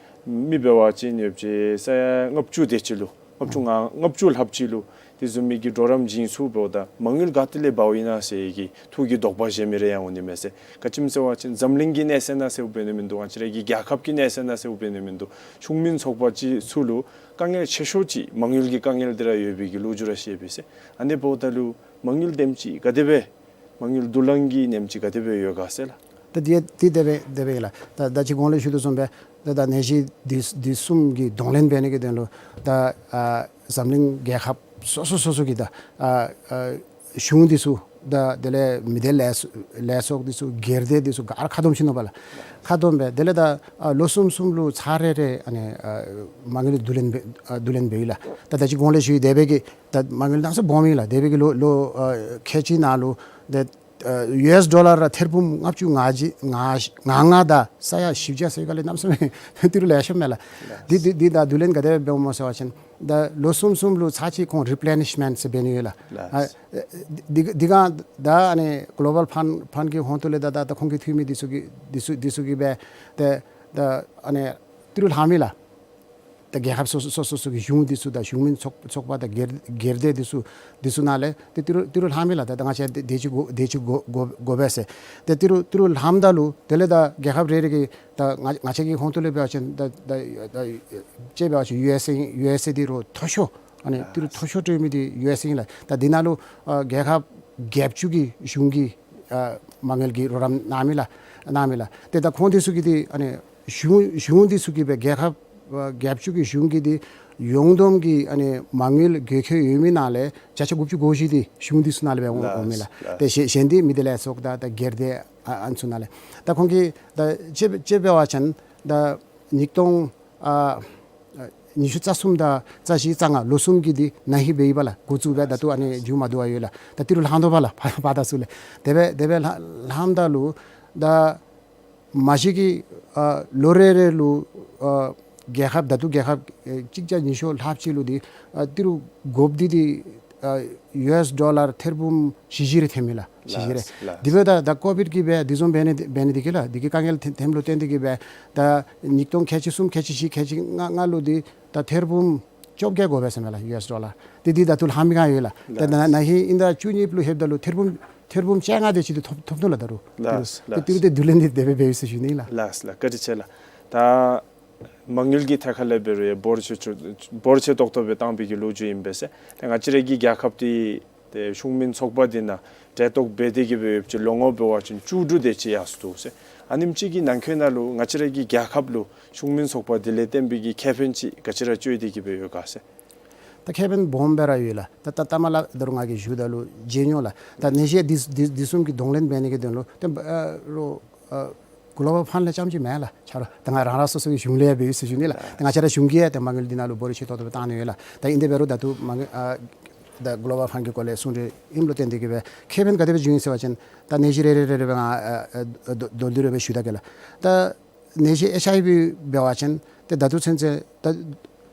མི་འབད་བ་ཅིན་ཡོདཔ་ཅིག་ས་ཡ་ལྔ་བཅུ་དེ་ཅིག་ལུ་ལྔ་བཅུ་ང་ལྔ་བཅུ་ལྷགཔ་ཅིག་ལུ་དེ་བཟུམ་མའི་གི་གྲོགས་རམ་བྱིན་ཚུགསཔ་ད་མ་དངུལ་ག་ཏེ་ལས་འབག་འོང་ན་ཟེར་གྱི་ཐུགས་ཀྱི་དོགས་པ་བཞེས་མི་རེ་ཡང་འོང་ནི་མས་ཟེར། ག་ཅི་སྨོ་ཟེར་བ་ཅིན་འཛམ་གླིང་གི་གནས་ཚད་ནང་ཟེརཝ་འབད་ནི་མིན་འདུག། ང་བཅས་ར་གི་རྒྱལ་ཁབ་ཀྱི་གནས་ཚད་ནང་ཟེརཝ་འབད་ནི་མིན་འདུག། གཞུང་མིན་ཚོགས་པ་ཅིག་ཚུ་ལུ་དཀའ་ངལ་ཆེ་ཤོས་ཅིག་མ་དངུལ་གྱི་དཀའ་ངལ་འདི་ར་ཡོད་པའི་གི་ལོ་རྒྱུས་ར་བཤད་པས་ཟེར། ཨ་ནི་འབདཝ་ད་ལུ་མ་དངུལ་དེམ་ཅིག་ག་དེ་སྦེ་མ་དངུལ་བསྡུ་ལེན་གྱི་ནེམ་ཅིག་ག་དེ་སྦེ་ཡོད་ག་ཟེར་ལགས། ད་འདི་འདི་དེ་སྦེ་དེ་སྦེ་ཨིན་ལགས། ད་ད་ཅི་གོང་ལས་ཞུ་དོ་བཟུམ་སྦེ་ད་ད་ནང་གཞི་འདི་འདི་གསུམ་གྱི་གདོང་ལེན་འབད་ནི་གི་དོན་ལུ་ད་ཨ་འཛམ་གླིང་རྒྱལ་ཁབ་སོ་སོ་སོ་སོ་གི་ད་ཨ་ཨ་གཞུང་འདི་ཚུ་ད་དེ་ལས་མི་སྡེ་ལས་ལས་ཚོགས་འདི་ཚུ་སྒེར་སྡེ་འདི་ཚུ་ག་ར་ཁ་སྡོམ་ཞིནམ་ལས་ཁ་སྡོམ་སྦེ་དེ་ལས་ད་ཨ་ལོ་གསུམ་གསུམ་ལུ་ཚར་རེ་རེ་ཨ་ནི་ཨ་མ་དངུལ་བསྡུ་ལེན་འབད་ཨ་བསྡུ་ལེན་འབདཝ་ཨིན་ལགས། ད་ད་ཅི་གོང་ལས་ཞུ་ཡི་དེ་སྦེ་གི་ད་མ་དངུལ་གནམ་མེད་ས་མེད་སྦོམ་ཨིན་ལགས། དེ་སྦེ་གི་ལོ་ལོ་ཨ་ཁལ་གཅིག་ནང་ལུ་ད་ཨ་ཡུ་ཨེསི་ཌོ་ལར་ར་ཐེར་འབུམ་ལྔ་བཅུ་ང་བཞི་ང་ང་ལྔ་དང་ས་ཡ་བཞི་བརྒྱ་ཟེར་ག་ལས་གནམ་མེད་ས་མེད་ཏི་རུ་ལེ་ཤ་མས་ལགས། འདི་འདི་འདི་ད་བསྡུ་ལེན་ག་དེ་སྦེ་འབདཝ་སྨོ་ཟེར་བ་ཅིན་ད་ལོ་གསུམ་གསུམ་ལུ་ཚར་གཅིག་ཁོང་རི་པི་ལེ་ནིཤ་མེནཊ་ཟེར་འབད་ནི་ཡོད་ལགས། ལགས། ཨ་འདི་འདི་ག་ད་ཨ་ནི་གོ་ལོ་བཱལ་ཕཱནཌ་ཕཱནཌ་ཀྱི་ཧོངས་ཏོ་ལས་ད་ད་ད་ཁོང་གི་འཐུས་མི་འདི་ཚུ་གིས་འདི་ཚུ་འདི་ཚུ་གིས་སྦེ་ད་ད་ཨ་ནི་ཏི་རུ་ལྷངམ་ཨིན་ལགས། ད་རྒྱལ་ཁབ་སོ་སོ་སོ་སོ་སོ་གི་གཞུང་འདི་ཚུ་དང་གཞུང་མིན་ཚོགས་ཚོགས་པ་དང་སྒེར་སྒེར་སྡེ་འདི་ཚུ་འདི་ཚུ་ནང་ལས་ཏེ་ཏི་རུ་ཏི་རུ་ལྷངམ་ཨིན་ལགས། ད་ད་ང་བཅས་དེ་དེ་ཅིག་དགོ་དེ་ཅིག་དགོ་དགོ་དགོ་པས་ཟེར། ཏེ་ཏི་རུ་ཏི་རུ་ལྷངམ་ད་ལུ་དེ་ལས་ད་རྒྱལ་ཁབ་རེ་རེ་གི་ད་ང་ང་བཅས་ཀྱི་ཧོངས་ཏོ་ལས་འབད་བ་ཅིན་ད་ད་ད་ཅིག་འབད་བ་ཅིན་ཡུ་ཨེསི་ཨེ་ཡུ་ཨེསི་ཨེ་འདི་རུང་མཐོ་ཤོས་ཨ་ནི་ཏི་རུ་མཐོ་ཤོས་སྤྲོད་མི་འདི་ཡུ་ཨེསི་ཨེ་ཨིན་ལགས། ད་འདི་ནང་ལུ་ཨ་རྒྱལ་ཁབ་བརྒྱད་ཅུ་གི་གཞུང་གིས་ཨ་མ་དངུལ་གྱི་རོགས་རམ་གནངམ་ཨིན་ལགས། གནངམ་ཨིན་ལགས། ཏེ་ད་ཁོང་འདི་ཚུ་གིས་འདི་ཨ་ནི་གཞུང་གཞུང་འདི་ཚུ་གིས་སྦེ་རྒྱལ་ཁབ་ཨ་བརྒྱད་ཅུ་གི་གཞུང་གིས་འདི་ཡོངས་བསྡོམས་ཀྱི་ཨ་ནི་མ་དངུལ་དགོས་མཁོ་ཡོད་མི་ནང་ལས་བརྒྱ་ཆ་དགུ་བཅུ་གོ་བཞི་འདི་གཞུང་འདི་ཚུ་ནང་ལས་སྦེ་འོང་འོངམ་ཨིན་ལགས། ལགས། ཏེ་གཞན་གཞན་འདི་མི་སྡེ་ལས་ཚོགས་དང་ད་སྒེར་སྡེ་ཨ་ཨ་ནི་ཚུ་ནང་ལས། ད་ཁོང་གིས་ད་དཔྱེ་དཔྱེ་འབད་བ་ཅིན་ད་ཉིས་སྟོང་ཨ་ཉི་ཤུ་རྩ་གསུམ་དང་རྩ་བཞི་རྩ་ལྔ་ལོ་གསུམ་གྱི་འདི་ན་ཧིང་འབད་ཡི་པ་ལགས། འགོ་བཙུགས་སྦེ་ད་ལྟོ་ཨ་ནི་མཇུག་མ་བསྡུ་བར་ཡོད་ལགས། ད་ཏི་རུ་ལྷངམ་ད་པ་ལགས། ཕར་ཕར་དང་ཚུར་ལས་དེ་སྦེ་དེ་སྦེ་ལྷངམ་ད་ལུ་ད་མ་གཞི་གི་ཨ་ལོ་རེ་རེ་ལུ་ཨ་རྒྱལ་ཁབ་ད་ལྟོ་རྒྱལ་ཁབ་ཨེ་གཅིག་བརྒྱ་ཉི་ཤུ་ལྷགཔ་ཅིག་ལུ་འདི་ཨ་ཏི་རུ་དགོཔ་འདི་འདི་ཨ་ཡུ་ཨེསི་ཌོ་ལར་ཐེར་འབུམ་བཞི་བཞི་རེ་ཐོནམ་ཨིན་ལགས། བཞི་བཞི་རེ། ལགས། དེ་འབདཝ་ད་ད་ཀོ་བིཌ་ཀྱིས་སྦེ་འདི་བཟུམ་འབད་ནི་འདི་འབད་ནི་འདི་གིས་ལགས། འདི་གི་དཀའ་ངལ་ཐོན་ཐོནམ་ལུ་བརྟེན་ཏེ་གིས་སྦེ་ད་ཉིས་སྟོང་ཁལ་གཅིག་གསུམ་ཁལ་གཅིག་བཞི་ཁལ་གཅིག་ལྔ་ལྔ་ལུ་འདི་ད་ཐེར་འབུམ་བཅོ་བརྒྱད་དགོ་པས་ཟེར་མས་ལགས། ཡུ་ཨེསི་ཌོ་ལར། ཏེ་འདི་ད་ལྟོ་ལྷངམ་ག་ཡོད་ལགས། ད་ལགས། ན་ན་ཧིང་ཨིན་ད་བཅུ་གཉིས་ལུ་ལྷོདཔ་ད་ལུ་ཐེར་འབུམ་ཐེར་འབུམ་བཅོ་ལྔ་དེ་ཅིག་འདི་ཐོབ་ཐོབ་ནུག་ལགས་ད་རུང་ལགས། ལགས། ཏེ་ཏི་རུ་ཏེ་བསྡུ་ལེན་འདི་དེ་སྦེ་འབད་ཡི་ཟེར་ཞུ་ནི་ལགས། ལགས་ལགས། བཀའ་དྲིན་ཆེ་ལགས། ད་མ་དངུལ་གྱི་ཐད་ཁར་ལས་འབད་རུང་ཡང་འབོར་ཆེ་ཆེ་འབོར་ཆེ་ཏོག་ཏོ་སྦེ་བཏང་པའི་གི་ལོ་རྒྱུས་ཨིན་པས་ཟེར། ཏེ་ང་བཅས་ར་གི་རྒྱལ་ཁབ་འདི་ཏེ་གཞུང་མིན་ཚོགས་པ་འདི་ནང་གྲལ་གཏོགས་འབད་དེ་གིས་སྦེ་ཡོདཔ་ཅིག་ལོ་ངོ་འབད་བ་ཅིན་བཅུ་དྲུག་དེ་ཅིག་ཡར་སོ་འདུག་ཟེར། ཨ་ནེམ་ཅིག་གི་ནང་འཁོད་ནང་ལུ་ང་བཅས་ར་གི་རྒྱལ་ཁབ་ལུ་གཞུང་མིན་ཚོགས་པ་འདི་ལས་བརྟེན་པའི་གི་ཁེ་ཕན་ཅིག་ག་ཅི་ར་སྤྱོད་དེ་གིས་སྦེ་ཡོད་ག་ཟེར། ད་ཁེ་ཕན་སྦོམ་སྦེ་ར་ཡོད་ལགས། ད་ད་ད་མ་ལགས་ད་རུང་ང་གིས་ཞུཝ་ད་ལུ་བརྗེད་ནུག་ལགས། ད་ནང་གཞི་འདི་འདི་འདི་གསུམ་གྱི་གདོང་ལེན་འབད་ནི་གི་དོན་ལུ་ཏེ་ཨ་རོགས་ཨ་གོ་ལོ་བཱལ་ཕཱནཌ་ལས་རྐྱངམ་ཅིག་མེན་ལགས། ཆ་རོགས་ད་ང་རང་རང་སོ་སོ་གི་གཞུང་ལས་འབད་ཡི་ཟེར་ཞུ་ནི་ལགས། ད་ང་བཅས་ར་གཞུང་གིས་ཡང་ཏེ་མ་དངུལ་འདི་ནང་ལུ་འབོར་ཆེ་ཏོག་ཏོ་སྦེ་བཏང་ནི་ཡོད་ལགས། ད་ཨིན་དེ་འབད་རུང་ད་ལྟོ་མ་དངུལ་ཨ་ ད་གོ་ལོ་བཱལ་ཕཱནཌ་གི་སྐོར་ལས་གསུང་གྲོས་ཨིནམ་ལུ་བརྟེན་ཏེ་གིས་སྦེ་ཁེ་ཕན་ག་དེ་སྦེ་བྱུང་ཡི་ཟེར་བ་ཅིན་ད་ནད་གཞི་རེ་རེ་རེ་རེ་སྦེ་ང་ཨ་ཨ་མདོར་མདོར་བསྡུས་རེ་སྦེ་ཞུ་ད་གེ་ལགས། ད་ནད་གཞི་ཨེཆ་ཨའི་བི་འབད་བ་ཅིན་ཏེ་ད་ལྟོ་ཚུན་ཚོད་ད་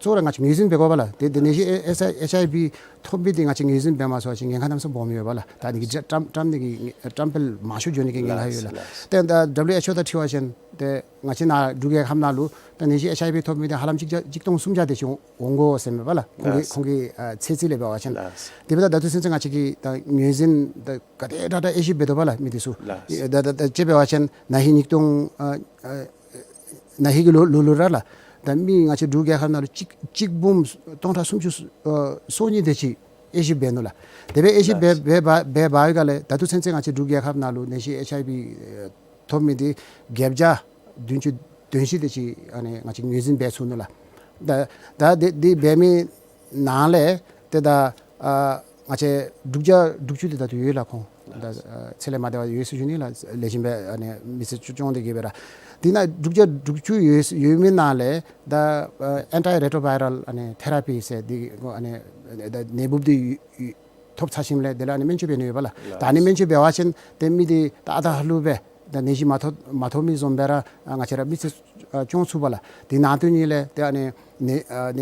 གཙོ་བོ་ར་ང་བཅས་ངོས་འཛིན་འབད་དགོ་པས་ལགས། ཏེ་ཏེ་ནད་གཞི་ཨེ་ཨེཆ་ཨའི་ཨེཆ་ཨའི་བི་ཐོབ་མི་འདི་ང་བཅས་ངོས་འཛིན་འབད་མ་ཚུགས་པ་ཅིན་ཉེན་ཁ་གནམ་མེད་ས་མེད་སྦོམ་ཡོད་པས་ལགས། ད་ཨ་ནི་གི་བཀྲམ་བཀྲམ་ནི་གི་བཀྲམ་སྤེལ་མང་ཤོས་འགྱོ་ནི་གི་ཉེན་ཁ་ཡོད་ལགས། ཏེ་ད་ཌབ་ལུ་ཨེཆ་ཨོ་དང་འཁྲིལ་བ་ཅིན་ཏེ་ང་བཅས་ནཱ་འབྲུག་རྒྱལ་ཁབ་ནང་ལུ་ད་ནད་གཞི་ཨེཆ་ཨའི་བི་ཐོབ་མི་འདི་ཧ་ལམ་གཅིག་བརྒྱ་གཅིག་སྟོང་སུམ་བརྒྱ་དེ་ཅིག་འོང་དགོ་ཟེར་མས་པ་ལགས། ཁོང་གི་ལགས། ཁོང་གི་ཨ་ཚོད་རྩིས་ལས་འབད་བ་ཅིན། ལགས། དེ་འབདཝ་ད་ད་ལྟོ་ཚུན་ཚོད་ང་བཅས་ཀྱིས་ད་ངོས་འཛིན་ད་ག་དེ་དྲག་དྲག་ཨེ་ཤེས་འབད་དོ་པ་ལགས་མི་འདི་ཚུ། ལགས། ད་ད་ད་དཔྱེ་འབད་བ་ཅིན་ན་ཧིང་ཉིས་སྟོང་ཨ་ཨ་ན་ཧིང་གི་ལོ་ལོ་ལུ་ར་ལགས། ད་མི་ང་བཅས་འབྲུག་རྒྱལ་ཁབ་ནང་ལུ་གཅིག་གཅིག་འབུམ་སྟོང་ཕྲག་སུམ་ཅུ་ཨ་སོ་གཉིས་དེ་ཅིག་ཨེ་ཤེས་འབད་ནུག་ལགས། དེ་སྦེ་ཨེ་ཤེས་འབད་ལགས། འབད་འབད་འབད་བའི་སྒང་ལས་ད་ལྟོ་ཚུན་ཚོད་ང་བཅས་འབྲུག་རྒྱལ་ཁབ་ནང་ལུ་ནད་གཞི་ཨེཆ་ཨའི་བི་ཨེ་ཐོབ་མི་འདི་བརྒྱད་བརྒྱ་བདུན་ཅུ་དོན་བཞི་དེ་ཅིག་ཨ་ནི་ང་བཅས་ངོས་འཛིན་འབད་ཚུགས་ནུག་ལགས། ད་ད་དེ་དེ་འབད་མི་ནང་ལས་ཏེ་ད་ཨ་ང་བཅས་དྲུག་བརྒྱ་དྲུག་ཅུ་དེ་ད་ལྟོ་ཡོད་ལགས་ཁོང་། ད་ཨ་ཚེ་ལས་མ་འདས་པ་ཡོད་ཟེར་ཞུ་ནི་ལགས། ལེགས་ཤོམ་སྦེ་ཨ་ནི་མི་ཚེ་སྐྱོང་སྟེ་གིས་སྦེ་ར། དེ་ནང་དྲུག་བརྒྱ་དྲུག་ཅུ་ཡོད་ཡོད་མི་ནང་ལས་ད་ཨ་ཨེན་ཊི་རེ་ཊོ་བཱའི་རཱལ་ཨ་ནི་ཐེ་ར་པི་ཟེར་འདི་ཨ་ནི་ད་ནད་འབུབ་འདི་ཡོད་ཡོད་ཐོབ་ཚར་ཞིནམ་ལས་དེ་ལས་ཨ་ནི་སྨན་བཅོས་འབད་ནི་ཡོད་པ་ལགས། ད་ཨ་ནི་སྨན་བཅོས་འབད་བ་ཅིན་ཏེ་མི་འདི་ད་ཨ་རྟག་ར་ལུ་སྦེ་ད་ནད་གཞི་མ་ཐོབ་མ་ཐོབ་མི་བཟུམ་སྦེ་ར་ཨ་ང་བཅས་ར་མི་ཚེ་ཨ་སྐྱོང་ཚུགས་པ་ལགས། དེ་ནང་དོན་ཉིད་ལས་ཏེ་ཨ་ནི་ནད་ཨ་ནད་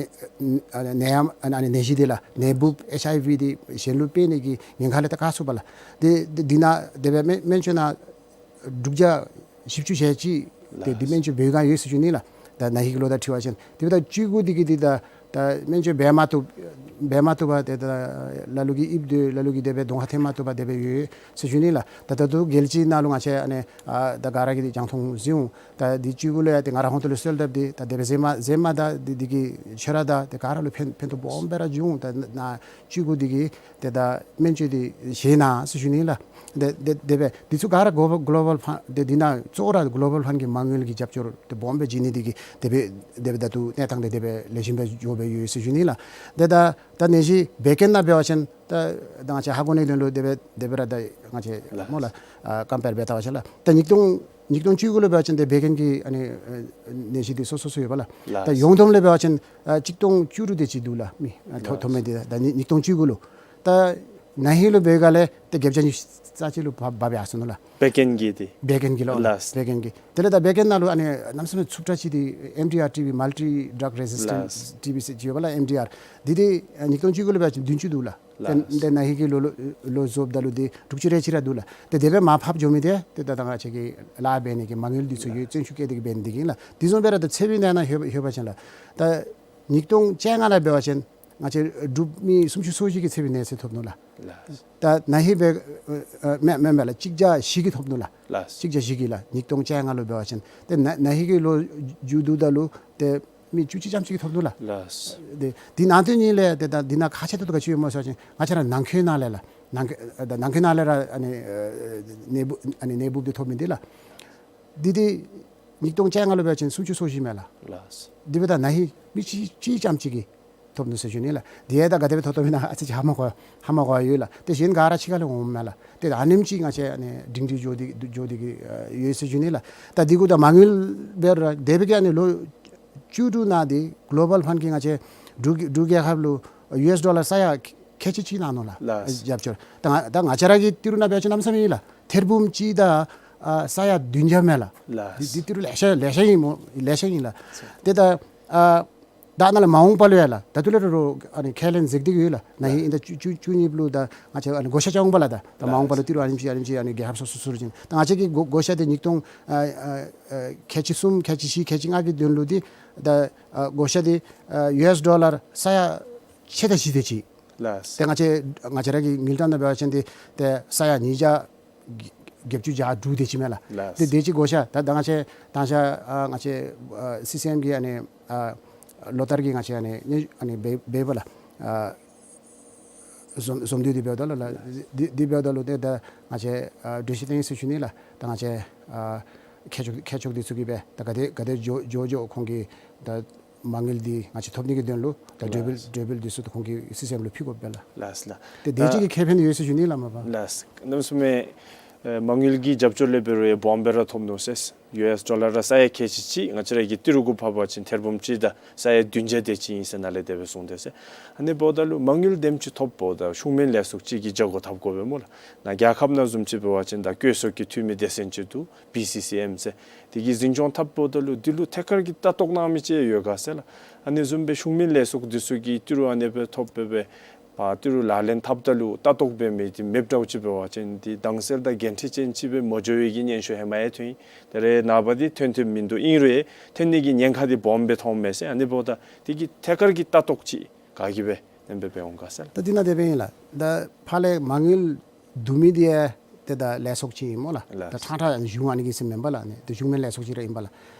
ཨ་ནད་ཡམས་ཨ་ནི་ནད་གཞི་འདི་ལགས་ནད་འབུབ་ཨེཆ་ཨའི་བི་འདི་གཞན་ལུ་སྤེལ་ནི་གི་ཉེན་ཁ་ལས་ད་བཀག་ཚུགས་པ་ལགས། དེ་དེ་དེ་ནང་དེ་སྦེ་སྨན་སྨན་བཅོས་ནང་དྲུག་བརྒྱ་བཞི་བཅུ་ཞེ་གཅིག་དེ་དེ་སྨན་བཅོས་འབད་བའི་སྒང་ཡོད་ཟེར་ཞུ་ནི་ལགས། ད་ན་ཧིང་གི་ལོ་དང་འཁྲིལ་བ་ཅིན་དེ་འབདཝ་ད་བཅུ་དགུ་འདི་གིས་འདི་ད་ད་སྨན་བཅོས་འབད་མ་བཏུབ་འབད་མ་བཏུབ་པར་ཏེ་ད་ལ་ལུ་གིས་ཨིབ་སྡོད་ལ་ལུ་གིས་དེ་སྦེ་གདོང་ཁར་ཐོན་མ་བཏུབ་པར་དེ་སྦེ་ཡོད་ཟེར་ཞུ་ནི་ལགས། ད་ད་ལྟོ་རྒྱལ་སྤྱི་ནང་ལུ་ང་བཅས་ཨ་ནི་ཨ་ད་ག་ར་གིས་འདི་རྒྱང་མཐོང་གཟིགས་འོང་། ད་འདི་བཅུ་དགུ་ལུ་ཡང་ཏེ་ང་ར་ཧོང་ཏོ་ལུ་གསོལ་འདེབས་འདི་ད་དེ་སྦེ་མཛད་མ་མཛད་མ་ད་འདི་འདི་གིས་ཁྱོད་ར་ད་ཏེ་ག་ར་ལུ་ཕན་ཕན་ཐོགས་སྦོམ་སྦེ་ར་འབྱུང་འོང་། ད་ནཱ་བཅུ་དགུ་འདི་གིས་ཏེ་ད་སྨན་བཅོས་འདི་བཞེས་གནང་ཟེར་ཞུ་ནི་ལགས། དེ་དེ་དེ་སྦེ་འདི་ཚུ་ག་ར་གོ་གོ་ལོ་བཱལ་ཕཱནཌ་དེ་འདི་ནང་གཙོ་བོ་ར་གོ་ལོ་བཱལ་ཕཱནཌ་གི་མ་དངུལ་གྱི་རྒྱབ་སྐྱོར་དེ་སྦོམ་སྦེ་བྱིན་ནི་འདི་གིས་དེ་སྦེ་དེ་སྦེ་ད་ལྟོ་གནས་སྟངས་དེ་དེ་སྦེ་ལེགས་ཤོམ་སྦེ་འགྱོ་སྦེ་ཡོད་ཟེར་ཞུ་ནི་ལགས། དེ་ད་ད་ནད་གཞི་བད་ཀན་ནང་འབད་བ་ཅིན་ད་ད་ང་བཅས་ཧ་གོ་ནིའི་དོན་ལུ་དེ་སྦེ་དེ་སྦེ་ར་ད་ང་བཅས་ལགས། སྨོ་ལགས། ཨ་ཀམ་པེར་འབད་བལྟ་བ་ཅིན་ལགས། ད་ཉིས་སྟོང་ཉིས་སྟོང་བཅུ་དགུ་ལུ་འབད་བ་ཅིན་དེ་བད་ཀན་གྱི་ཨ་ནི་ཨ་ནད་གཞི་འདི་སོ་སོ་སོ་ཡོད་པ་ལགས། ལགས། ད་ཡོངས་བསྡོམས་ལས་འབད་བ་ཅིན་ཨ་གཅིག་སྟོང་བཅུ་དྲུག་དེ་ཅིག་འདུག་ལགས། མི་ཨ་ཐོ་ལགས། ཐོབ་མི་འདི་ད་ད་ཉིས་ཉིས་སྟོང་བཅུ་དགུ་ལུ། ད་ན་ཧིང་ལུ་འབད་བའི་སྒང་ལས་ཏེ་བརྒྱད་བརྒྱ་ཉི་ཤུ་རྩ་གཅིག་ལུ་བབ་བབ་ཡར་སོ་ནུག་ལགས། བད་ཀན་གྱི་འདི། བད་ཀན་གྱི་ལོ། ལགས། བད་ཀན་གྱི། དེ་ལས་ད་བད་ཀན་ནང་ལུ་ཨ་ནི་གནམ་མེད་ས་མེད་ཚུབ་དྲགས་ཅིག་འདི་ཨེམ་ཌི་ཨར་ཊི་བི་མལ་ཊི་ཌྲག་རེ་ཟིས་ཊེནཊ། ལགས། ཊི་བི་ཟེར་ཅིག་ཡོད་པ་ལགས། ཨེམ་ཌི་ཨར་འདི་འདི་ཨ་ཉིས་སྟོང་བཅུ་དགུ་ལུ་འབད་བ་ཅིན་བདུན་ཅུ་འདུག་ལགས། ལགས། ཏེ་ཏེ་ན་ཧིང་གི་ལོ་ལོ་ལོ་རྫོགསཔ་ད་ལུ་འདི་དྲུག་ཅུ་རེ་གཅིག་ར་འདུག་ལགས། ཏེ་དེ་སྦེ་མར་ཕབ་འགྱོ་མི་འདི་ཏེ་ད་ང་བཅས་ཀྱི་ལཱ་འབད་ནི་གི་མ་དངུལ་འདི་ཚུ་ཡོད་བརྩོན་ཤུགས་བསྐྱེད་དེ་གིས་འབད་ནི་འདི་གིས་ལགས། དེ་བཟུམ་སྦེ་ར་ད་ཚེ་འཕེལ་ནང་ན་ལྷོད་ལྷོད་པ་ཅིན་ལགས། ད་ཉིས་སྟོང་བཅོ་ལྔ་ལུ་འབད་བ་ཅིན་ང་བཅས་འབྲུག་མི་སུམ་ཅུ་སོ་བཞི་གིས་ཚེ་འཕེལ་ནད་གསོ་ཐོབ་ནུག་ལགས། ལགས། ད་ན་ཧིང་འབད་ཨ་ཨ་མེན་མེན་མེན་ལགས། གཅིག་བརྒྱ་བཞི་གིས་ཐོབ་ནུག་ལགས། ལགས། གཅིག་བརྒྱ་བཞི་གིས་ལགས། ཉིས་སྟོང་བཅོ་ལྔ་ལུ་འབད་བ་ཅིན་ཏེ་ན་ན་ཧིང་གི་ལོ་མཇུག་བསྡུཝ་ད་ལུ་ཏེ་མི་བཅུ་གཅིག་ཙམ་ཅིག་གིས་ཐོབ་ནུག་ལགས། ལགས། དེ་དེ་ནང་དོན་ཉིད་ལས་ཏེ་ད་འདི་ནང་ཁག་ཆེ་ཏོག་ཏོ་ག་ཅི་ཡོད་སྨོ་ཟེར་བ་ཅིན་ང་བཅས་ར་ནང་འཁོད་ནང་ལས་ལགས། ནང་འཁོད་ཨ་ད་ནང་འཁོད་ནང་ལས་ར་ཨ་ནི་ཨ་ནད་འབུ་ཨ་ནི་ནད་འབུབ་འདི་ཐོབ་མི་འདི་ལགས། འདི་འདི་ཉིས་སྟོང་བཅོ་ལྔ་ལུ་འབད་བ་ཅིན་སུམ་ཅུ་སོ་བཞི་མས་ལགས། ལགས། དེ་འབདཝ་ད་ན་ཧིང་མི་གཅིག་གཅིག་ཙམ་ཅིག་གིས་ཐོབ་ནུག་ཟེར་ཞུ་ནི་ལགས། དེ་ཡང་ད་ག་དེ་སྦེ་ཐོབ་ཐོབ་མེན་ན་ཨ་ཙི་ཅིག་ཧ་མ་གོ་ཧ་མ་གོ་བ་ཡོད་ལགས། ཏེ་གཞན་ག་ར་ཕྱི་ཁ་ལས་འོངམ་མས་ལགས། ཏེ་ཨ་ནེམ་ཅིག་ང་བཅས་ཨ་ནི་སྒྲིང་སྒྲི་འགྱོ་སྟེ་འགྱོ་སྟེ་གི་ཨ་ཡོད་ཟེར་ཞུ་ནི་ལགས། ད་འདི་གུ་ད་མ་དངུལ་འབད་རུང་དེ་སྦེ་གི་ཨ་ནི་ལོ་བཅུ་དྲུག་ནང་འདི་གོ་ལོ་བཱལ་ཕཱནཌ་གིས་ང་བཅས་འབྲུག་འབྲུག་རྒྱལ་ཁབ་ལུ་ཡུ་ཨེསི་ཌོ་ལར་ས་ཡ་ཁལ་གཅིག་ཅིག་གནང་ནུག་ལགས། ལགས། རྒྱབ་སྐྱོར། ད་ང་ད་ང་བཅས་ར་གི་ཏི་རུ་ནང་འབད་བ་ཅིན་གནམ་མེད་ས་མེད་ཨིན་ལགས། ཐེར་འབུམ་གཅིག་དང་ཨ་ས་ཡ་བདུན་བརྒྱ་མས་ལགས། ལགས། འདི་འདི་ཏི་རུ་ལེ་ཤ་ལེ་ཤ་ཨིན་སྨོ། ལེ་ཤ་ཨིན་ལགས། ཏེ་ད་ཨ་ད་ནཱ་ལས་མ་འོངས་པ་ལུ་ཡང་ལགས། ད་ལྟོ་ལས་ར་རོགས་ཨ་ནི་ཁས་ལེན་མཛད་དེ་གི་ཡོད་ལགས། ན་ཧིང་ཨིན་ད་བཅུ་བཅུ་བཅུ་གཉིས་ལུ་ད་ང་བཅས་ཨ་ནི་བགོ་བཤའ་རྐྱབ་འོང་པ་ལགས། ད་ད་མ་འོངས་པ་ལུ་ཏི་རུ་ཨ་ནེམ་ཅིག་ཨ་ནེམ་ཅིག་ཨ་ནི་རྒྱལ་ཁབ་སོ་སོ་སོ་རུ་བྱིན། ད་ང་བཅས་ཀྱི་བགོ་བགོ་བཤའ་འདི་ཉིས་སྟོང་ཨ་ཨ་ཨ་ཁལ་གཅིག་གསུམ་ཁལ་གཅིག་བཞི་ཁལ་གཅིག་ལྔ་གི་དོན་ལུ་འདི་ད་ཨ་བགོ་བཤའ་འདི་ཨ་ཡུ་ཨེསི་ཌོ་ལར་ས་ཡ་ཕྱེད་དང་བཞི་དེ་ཅིག། ལགས། ཏེ་ང་བཅས་ང་བཅས་ར་གི་དངུལ་ཀྲམ་ནང་འབད་བ་ཅིན་འདི་ཏེ་ས་ཡ་ཉིས་བརྒྱ་བརྒྱད་ཅུ་གྱ་དྲུག་དེ་ཅིག་མས་ལགས། ལགས། ཏེ་དེ་ཅིག་བགོ་བཤའ་ད་ད་ང་བཅས་ད་ང་བཅས་ཨ་ང་བཅས་ཨ་སི་སི་ཨེམ་གི་ཨ་ནི་ཨ་ལོ་ལྟར་གྱི་ང་བཅས་ཨ་ནི་ཨ་ནི་འབད་འབདཝ་ལགས། ཨ་འཛོམས་འཛོམས་འདུ་འདི་འབདཝ་ད་ལུ་ལགས། འདི་འདི་འབདཝ་ད་ལུ་ཏེ་ད་ང་བཅས་ཨ་གྲོས་གཞི་བཏོན་ཡི་ཟེར་ཞུ་ནི་ལགས། ད་ང་བཅས་ཨ་མཁས་མཆོག་མཁས་མཆོག་འདི་ཚུ་གིས་སྦེ་ད་ག་དེ་ག་དེ་འགྱོ་འགྱོ་འགྱོ་ཁོང་གིས་ད་མ་དངུལ་འདི་ང་བཅས་ཐོབ་ནི་གི་དོན་ལུ་ད་གྲོས་འབུལ་ལགས། གྲོས་འབུལ་འདི་ཚུ་ད་ཁོང་གིས་སི་སི་ཨེམ་ལུ་ཕུལ་དགོཔ་སྦེ་ལགས། ལགས་ལགས། ཏེ་དེ་ད་ཅིག་གི་ཁེ་ཕན་ཡོད་ཟེར་ཞུ་ནི་ལགས་མ་པ། ལགས། གནམ་མེད་ས་མེད་ ཨེ་མ་དངུལ་གྱི་རྒྱབ་སྐྱོར་ལས་འབད་རུང་ཡང་སྦོམ་སྦེ་ར་ཐོབ་ནུག་ཟེར། ཡུ་ཨེསི་ཌོ་ལར་ར་ས་ཡ་ཁལ་གཅིག་གཅིག་ང་བཅས་ར་གི་ཏི་རུ་གུ་ཕབ་པ་ཅིན་ཐེར་འབུམ་གཅིག་དང་ས་ཡ་བདུན་བརྒྱ་དེ་ཅིག་ཨིན་ཟེར་ནཱ་ལས་དེ་སྦེ་གསུངས་དེས་ཟེར། ཨ་ནི་འབདཝ་ད་ལུ་མ་དངུལ་དེམ་ཅིག་ཐོབ་འབདཝ་ད་ཤུགས་སྨན་ལས་ཚོགས་ཅིག་གིས་བྱ་སྒོ་འཐབ་དགོ་པས་སྨོ་ལགས། ནཱ་རྒྱལ་ཁབ་ནང་བཟུམ་ཅིག་འབད་བ་ཅིན་ད་བཀོད་ཚོགས་ཀྱི་འཐུས་མི་སྡེ་ཚན་ཅིག་འདུག། བི་སི་སི་ཨེམ་ཟེར། དེ་གིས་འཛིན་སྐྱོང་འཐབ་འབདཝ་ད་ལུ་འདི་ལུ་ཐད་ཀར་གྱི་ལྟ་རྟོག་གནང་མི་ཅིག་ཡོད་ག་ཟེར་ལགས། ཨ་ནི་བཟུམ་སྦེ་ཤུགས་སྨན་ལས་ཚོགས་འདི་ཚུ་གིས་ཏི་རུ་ཨ་ནི་སྦེ་ཐོབ་སྦེ་སྦེ་ཕར་ཏི་རུ་ལག་ལེན་འཐབ་ད་ལུ་ལྟ་རྟོག་འབད་མི་འདི་མེདཔ་འདྲཝ་ཅིག་འབད་བ་ཅིན་འདི་དྭངས་གསལ་དང་འགན་འཁྲི་ཅན་ཅིག་སྦེ་མ་འགྱོ་བའི་གི་སྙན་ཞུ་ཧེ་མ་ཡང་ཐོན་ཡི། ད་རེས་ནངས་པ་འདི་ཐོན་ཐོནམ་མིན་འདུག། ཨིན་རུང་ཡང་ཐོན་ནི་གི་ཉེན་ཁ་འདི་སྦོམ་སྦེ་མཐོངམ་མས་ཟེར། ཨ་ནི་འབདཝ་ད་དེ་གི་ཐད་ཀར་གྱི་ལྟ་རྟོག་ཅིག་ག་གིས་སྦེ་ཨ་ནེམ་སྦེ་འབད་འོང་ག་ཟེར་ལགས། ད་འདི་ནང་དེ་སྦེ་ཨིན་ལགས། ད་ཕར་ལས་མ་དངུལ་བསྡུ་མི་འདི་ཡང་ཏེ་ད་ལས་ཚོགས་ཅིག་ཨིན་སྨོ་ལགས། ལགས། ད་ཕྲང་ཕྲང་གཞུང་ཨ་ནི་གི་ཟེར་མེན་པ་ལགས། ཨ་ནི་ཏེ་གཞུང་སྨན་ལས་ཚོགས་ཅིག་ར་ཨིན་པ་ལགས།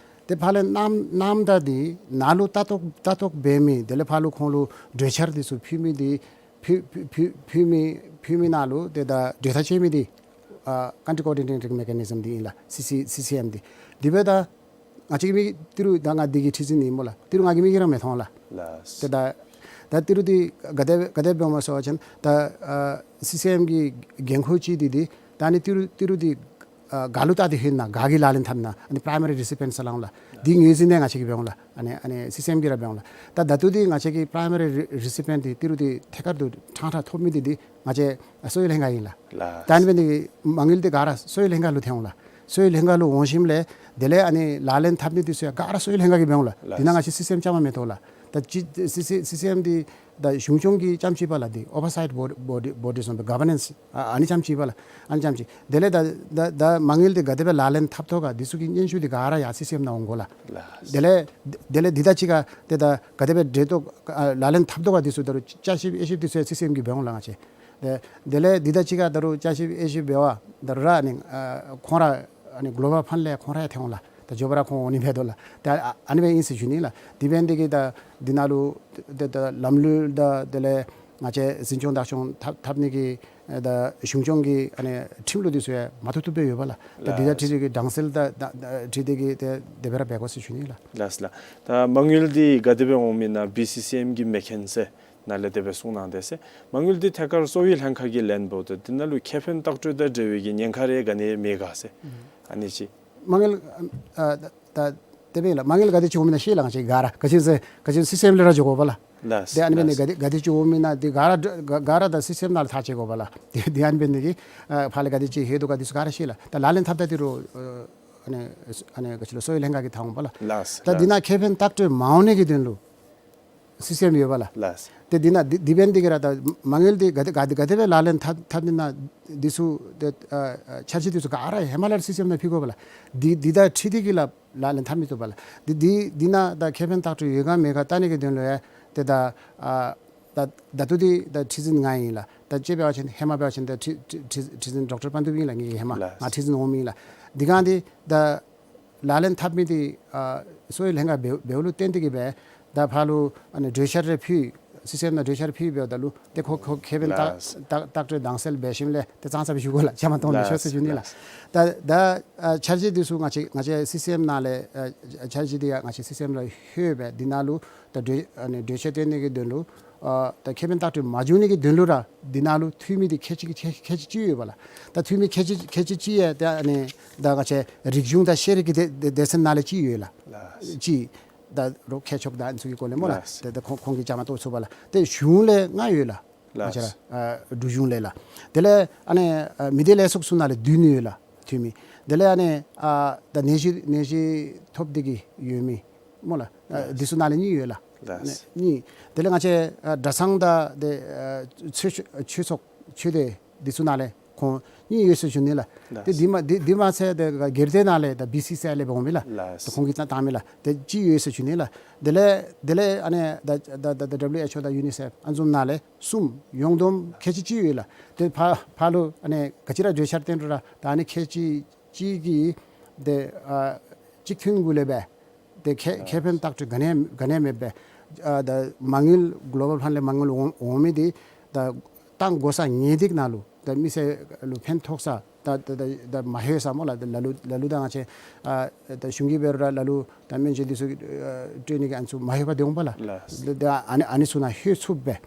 ཏེ་ཕར་ལས་གནངམ་གནངམ་ད་འདི་ནཱ་ལུ་ལྟ་རྟོག་ལྟ་རྟོག་འབད་མི་དེ་ལས་ཕར་ལུ་ཁོང་ལུ་གྲོས་འཆར་འདི་ཚུ་ཕུལ་མི་འདི་ཕུལ་ཕུལ་ཕུལ་ཕུལ་མི་ཕུལ་མི་ནང་ལུ་ཏེ་ད་གྲོས་ཐག་བཅད་མི་འདི་ཨ་ཀཱན་ཊི་ཀོ་ཨོར་ཌི་ནེ་ཊིང་མེ་ཀ་ནི་ཛམ་འདི་ཨིན་ལགས། སི་སི་སི་སི་ཨེམ་འདི། དེ་འབདཝ་ད་ང་བཅས་ཀྱི་མི་ཏི་རུ་ད་ང་འདི་གི་ཁྲི་འཛིན་ཨིན་སྨོ་ལགས། ཏི་རུ་ང་གི་མིག་གིས་ར་མི་མཐོང་ལགས། ལགས། ཏེ་ད་ད་ཏི་རུ་འདི་ག་དེ་ག་དེ་འབདཝ་སྨོ་ཟེར་བ་ཅིན་ད་ཨ་སི་སི་ཨེམ་གྱི་འགན་ཁུར་ཅིག་འདི་འདི་ད་ཨ་ནི་ཏི་རུ་ཏི་རུ་འདི་ཨ་ག་ལུ་བལྟ་སྟེ་ལྷོད་ན་ག་གིས་ལག་ལེན་འཐབ་ན་ཨ་ནི་པ་རའི་མ་རི་རི་སི་པི་ཨེནཊ་ཟེར་སླབ་འོང་ལགས། འདི་ངོས་འཛིན་འདི་ང་བཅས་ཀྱིས་འབད་འོང་ལགས། ཨ་ནི་ཨ་ནི་སི་སི་ཨེམ་གྱིས་ར་འབད་འོང་ལགས། ད་ད་ལྟོ་འདི་ང་བཅས་ཀྱི་པ་རའི་མ་རི་རི་རི་སི་པི་ཨེནཊ་འདི་ཏི་རུ་འདི་ཐད་ཀར་དུ་ཕྲང་ཕྲང་ཐོབ་མི་འདི་འདི་ང་བཅས་གསོ་བའི་ལྷན་ཁག་ཨིན་ལགས། ལགས། ད་ཨ་ནི་འབད་ནི་མ་དངུལ་འདི་ག་ར་གསོ་བའི་ལྷན་ཁག་ལུ་ཐོན་འོང་ལགས། གསོ་བའི་ལྷན་ཁག་ལུ་འོང་ཞིནམ་ལས་དེ་ལས་ཨ་ནི་ལག་ལེན་འཐབ་ནི་འདི་ཚུ་ཡང་ག་ར་གསོ་བའི་ལྷན་ཁག་གིས་འབད་འོང་ལགས། ལགས། འདི་ནང་ང་བཅས་སི་སི་ཨེམ་བཅའ་མར་མི་གཏོགས་ལགས། ད་ཅི་སི་སི་སི་སི་ཨེམ་འདི་ད་གཞུང་སྐྱོང་གི་རྐྱངམ་ཅིག་པ་ལགས། འདི་ཨོ་བར་སའིཊ་བོ་ཌི་བོ་ཌི་བོ་ཌི་ཟེར་བའི་ག་བར་ནེནསི་ཨ་ཨ་ནི་རྐྱངམ་ཅིག་པ་ལགས། ཨ་ནི་རྐྱངམ་ཅིག། དེ་ལས་ད་ད་ད་མ་དངུལ་འདི་ག་དེ་སྦེ་ལག་ལེན་འཐབ་དོ་ག་འདི་ཚུ་གི་སྙན་ཞུ་འདི་ག་ར་ཡར་སི་སི་ཨེམ་ནང་འོང་དགོ་ལགས། ལགས། དེ་ལས་དེ་ལས་འདི་དང་གཅིག་ཁར་ཏེ་ད་ག་དེ་སྦེ་འབྲེལ་གཏོགས་ཨ་ལག་ལེན་འཐབ་དོ་ག་འདི་ཚུ་ད་རུང་བསྐྱར་ཞིབ་དབྱེ་ཞིབ་འདི་ཚུ་ཡང་སི་སི་ཨེམ་གྱིས་འབད་འོང་ལགས། ང་བཅས་དེ་དེ་ལས་འདི་དང་གཅིག་ཁར་ད་རུང་བསྐྱར་ཞིབ་དབྱེ་ཞིབ་འབད་བར་ད་རུང་ར་ཨ་ནི་ཨ་ཁོང་ར་ཨ་ནི་གོ་ལོ་བཱལ་ཕཱནཌ་ལས་ཁོང་ར་ཡང་ཐོན་འོང་ལགས། ད་མགྱོགས་པ་ར་ཁོང་འོང་ནི་འབད་དོ་ལགས། ད་ཨ་ཨ་ནི་སྦེ་ཨིན་ཟེར་ཞུ་ནི་ལགས། དེ་འབད་ནི་འདི་གིས་ད་འདི་ནང་ལུ་ཏེ་ད་ལམ་ལུགས་དང་དེ་ལས་ང་བཅས་འཛིན་སྐྱོང་བདག་སྐྱོང་འཐབ་འཐབ་ནི་གི་ཨེ་ད་གཞུང་སྐྱོང་གི་ཨ་ནི་ཁྲིམས་ལུགས་འདི་ཚུ་ཡང་མ་བཏུབ་བཏུབ་སྦེ་ཡོད་པ་ལགས། ད་འདི་དང་ལགས། འཁྲིལ་ཏེ་གི་དྭངས་གསལ་དང་དང་དང་འཁྲིལ་ཏེ་གི་ཏེ་དེ་སྦེ་ར་འབད་དགོ་ཟེར་ཞུ་ནི་ལགས། ལགས་ལགས། ད་མ་དངུལ་འདི་ག་དེ་སྦེ་འོང་མི་ནང་བི་སི་སི་ཨེམ་གྱིས་མེད་མཁན་ཟེར་ནཱ་ལས་དེ་སྦེ་གསུངས་གནང་དེས་ཟེར། མ་དངུལ་འདི་ཐད་ཀར་གསོ་བའི་ལྷན་ཁག་གིས་ལེན་འབདཝ་ད་འདི་ནང་ལུ་ཁེ་ཕན་ལྟག་སྤྲོད་དང་འབྲེལ་བའི་གི་ཉེན་ཁ་རེ་ག་ནི་མེད་ག་ཟེར། ཨ་ནི་ཅིག། མ་དངུལ་ཨ་ད་ད་དེ་སྦེ་ལགས། མ་དངུལ་ག་དེ་ཅིག་འོང་མི་ནང་ཤེས་ལགས། ང་བཅས་ག་ར་ག་ཅི་ཟེར་ག་ཅི་སི་སི་ཨེམ་ལས་ར་འགྱོ་དགོ་པ་ལགས། ལགས། ཏེ་ཨ་ནི་འབད་ནི་ལགས། ག་དེ་ག་དེ་ཅིག་འོང་མི་ནང་འདི་ག་ར་ག་ག་ར་ད་སི་སི་ཨེམ་ནང་ལས་ཐག་བཅད་དགོ་པ་ལགས། ཏེ་ཏེ་ཨ་ནི་འབད་ནི་གིས་ཨ་ཕར་ལས་ག་དེ་ཅིག་ལྷོད་དོ་ག་འདི་ཚུ་ག་ར་ཤེས་ལགས། ད་ལག་ལེན་འཐབ་ད་འདི་རུང་ཨ་ཨ་ནི་ཨ་ནི་ག་ཅི་ལོ་གསོ་བའི་ལྷན་ཁག་གིས་འཐབ་འོང་པ་ལགས། ལགས། ད་འདི་ནང་ཁེ་ཕན་ལྟག་སྤྲོད་མ་འོང་ནི་གི་དོན་ལུ་སི་སི་ཨེམ་ཡོད་པ་ལགས། ལགས། ཏེ་འདི་ནང་འདི་འདི་འབད་ནི་འདི་གིས་ར་ད་མ་དངུལ་འདི་ག་དེ་ག་དེ་ག་དེ་སྦེ་ལག་ལེན་འཐབ་འཐབ་ནི་ནང་འདི་ཚུ་ཏེ་ཨ་ཨ་འཆར་གཞི་འདི་ཚུ་ག་ར་ཧེ་མ་ལས་སི་སི་ཨེམ་ནང་ཕུལ་དགོ་པ་ལགས། འདི་འདི་དང་འཁྲིལ་ཏེ་གི་ལགས་ལག་ལེན་འཐབ་མི་བཏུབ་པ་ལགས། འདི་འདི་འདི་ནང་ད་ཁེ་ཕན་ལྟག་སྤྲོད་ཡོད་ག་མེད་ག་བལྟ་ནི་གི་དོན་ལུ་ཡང་ཏེ་ད་ཨ་ད་ད་ལྟོ་འདི་ད་ཁྲི་འཛིན་ང་ཨིན་ལགས། ད་ཅི་འབད་བ་ཅིན་ཧེ་མ་འབད་བ་ཅིན་ད་ཁྲི་ཁྲི་ཁྲི་ཁྲི་འཛིན་ཌོག་ཊར་པཱན་དུ་ཨིན་ལགས། ངེ་གི་ཧེ་མ་ལགས། ང་ཁྲི་འཛིན་འོང་མི་ཨིན་ལགས། འདི་གང་འདི་ད་ལག་ལེན་འཐབ་མི་འདི་ཨ་གསོ་བའི་ལྷན་ཁག་འབདཝ་འབདཝ་ལུ་བརྟེན་ཏེ་གི་སྦེ་ད་ཕར་ལུ་ཨ་ནི་གྲོས་འཆར་རེ་ཕུལ་སི་སི་ཨེམ་ནང་གྲོས་འཆར་ཕུལ་འབདཝ་ད་ལུ་ཏེ་ཁོ་ཁོ་ཁེ་ཕན་ལྟག་ལགས། ལྟག་ལྟག་སྤྲོད་དྭངས་གསལ་འབད་ཞིནམ་ལས་ཏེ་གཙང་ཙ་སྦེ་ཞུ་དགོ་ལགས། བཅའ་མར་གཏོགས་མི་ཆོག་ཟེར་ཞུ་ནི་ལགས། ལགས། ད་ད་ཨ་འཆར་གཞི་འདི་ཚུ་ང་བཅས་ང་བཅས་སི་སི་ཨེམ་ནང་ལས་ཨ་འཆར་གཞི་འདི་ཡང་ང་བཅས་སི་སི་ཨེམ་ལུ་ལྷོད་སྦེ་འདི་ནང་ལུ་ད་གྲོས་ཨ་ནི་གྲོས་འཆར་བཏོན་ནི་གི་དོན་ལུ་ཨ་ད་ཁེ་ཕན་ལྟག་སྤྲོད་མ་འབྱུང་ནི་གི་དོན་ལུ་ར་འདི་ནང་ལུ་འཐུས་མི་འདི་ཁལ་གཅིག་ཁལ་ཁལ་གཅིག་ཅིག་ཡོད་པ་ལགས། ད་འཐུས་མི་ཁལ་གཅིག་ཁལ་གཅིག་ཅིག་ཡང་ད་ཨ་ནི་ད་ང་བཅས་རིག་གཞུང་དང་ཤེས་རིག་གི་སྡེ་སྡེ་སྡེ་ཚན་ནང་ལས་ཅིག་ཡོད་ལགས། ལགས། ཅིག་ད་རོགས་མཁས་མཆོག་དང་ཨ་ནི་ཚུ་གི་སྐོར་ལས་སྨོ་ལགས། ལགས། ཏེ་ད་ཁོང་ཁོང་གིས་བཅའ་མར་གཏོགས་ཚུགས་པ་ལགས། ཏེ་གཞུང་ལས་ལྔ་ཡོད་ལགས། ལགས། ང་བཅས་ར་ཨ་འབྲུག་གཞུང་ལས་ལགས། དེ་ལས་ཨ་ནི་ཨ་མི་སྡེ་ལས་ཚོགས་ཚུ་ནང་ལས་བདུན་ཡོད་ལགས་འཐུས་མི། དེ་ལས་ཨ་ནི་ཨ་ད་ནད་གཞི་ནད་གཞི་ཐོབ་སྟེ་གི་ཡོད་མི་སྨོ་ལགས། ཨ་ལགས། འདི་ཚུ་ནང་ལས་གཉིས་ཡོད་ལགས། ལགས། གཉིས། དེ་ལས་ང་བཅས་ཨ་གྲྭ་ཚང་དང་ཏེ་ཨ་ཆོས་ཆོས་ཆོས་ཚོགས་ཆོས་སྡེ་འདི་ཚུ་ནང་ལས་ཁོང་གཉིས་ཡོད་ཟེར་ཞུ་ནི་ལགས། ལགས། ཏེ་འདི་མ་འདི་འདི་མ་ཚད་ཏེ་སྒེར་སྡེ་ནང་ལས་ད་བི་སི་སི་ཨའི་ལས་འབད་འོང་མི་ལགས། ལགས། ཏེ་ཁོང་གིས་བཏང་བཏང་མི་ལགས། ཏེ་གཅིག་ཡོད་ཟེར་ཞུ་ནི་ལགས། དེ་ལས་དེ་ལས་ཨ་ནི་ད་ད་ད་ཌབ་ལུ་ཨེཆ་ཨོ་དང་ཡུ་ནི་སེཕ་ཨ་ནི་བཟུམ་ནང་ལས་གསུམ། ཡོངས་བསྡོམས་ཁལ་གཅིག་གཅིག་ཡོད་ལགས། ཏེ་ཕར་ཕར་ལུ་ཨ་ནི་ག་ཅི་ར་གྲོས་འཆར་བཏོན་རུང་ར་ད་ཨ་ནི་ཁལ་གཅིག་གཅིག་གིས་ཏེ་ཨ་གཅིག་མཐུན་སྒོ་ལས་སྦེ་ཏེ་ཁེ་ཨ་ཁེ་ཕན་ལྟག་སྤྲོད་ག་ནི་ག་ནི་མེད་པས། ཨ་ད་མ་དངུལ་གོ་ལོ་བཱལ་ཕཱནཌ་ལས་མ་དངུལ་འོང་འོང་མི་འདི་ད་གཏང་དགོ་ས་ངེས་ཏིག་ནང་ལུ་ད་མི་སེར་ལུ་ཕན་ཐོགས་ས་ད་ད་ད་ད་མ་ལྷོད་ས་སྨོ་ལགས། ད་ལ་ལུ་ལ་ལུ་ད་ང་བཅས་ཨ་ད་གཞུང་གིས་འབད་རུང་ར་ལ་ལུ་ད་སྨན་བཅོས་འདི་ཚུ་ཨ་སྤྲོད་ནི་གི་ཨ་ནི་ཚུ་མ་ལྷོད་པར་སྡོད་འོང་པ་ལགས། ལགས། ད་ད་ཨ་ནི་ཨ་ནི་ཚུ་ནང་ལྷོད་ཚུགསཔ་སྦེ་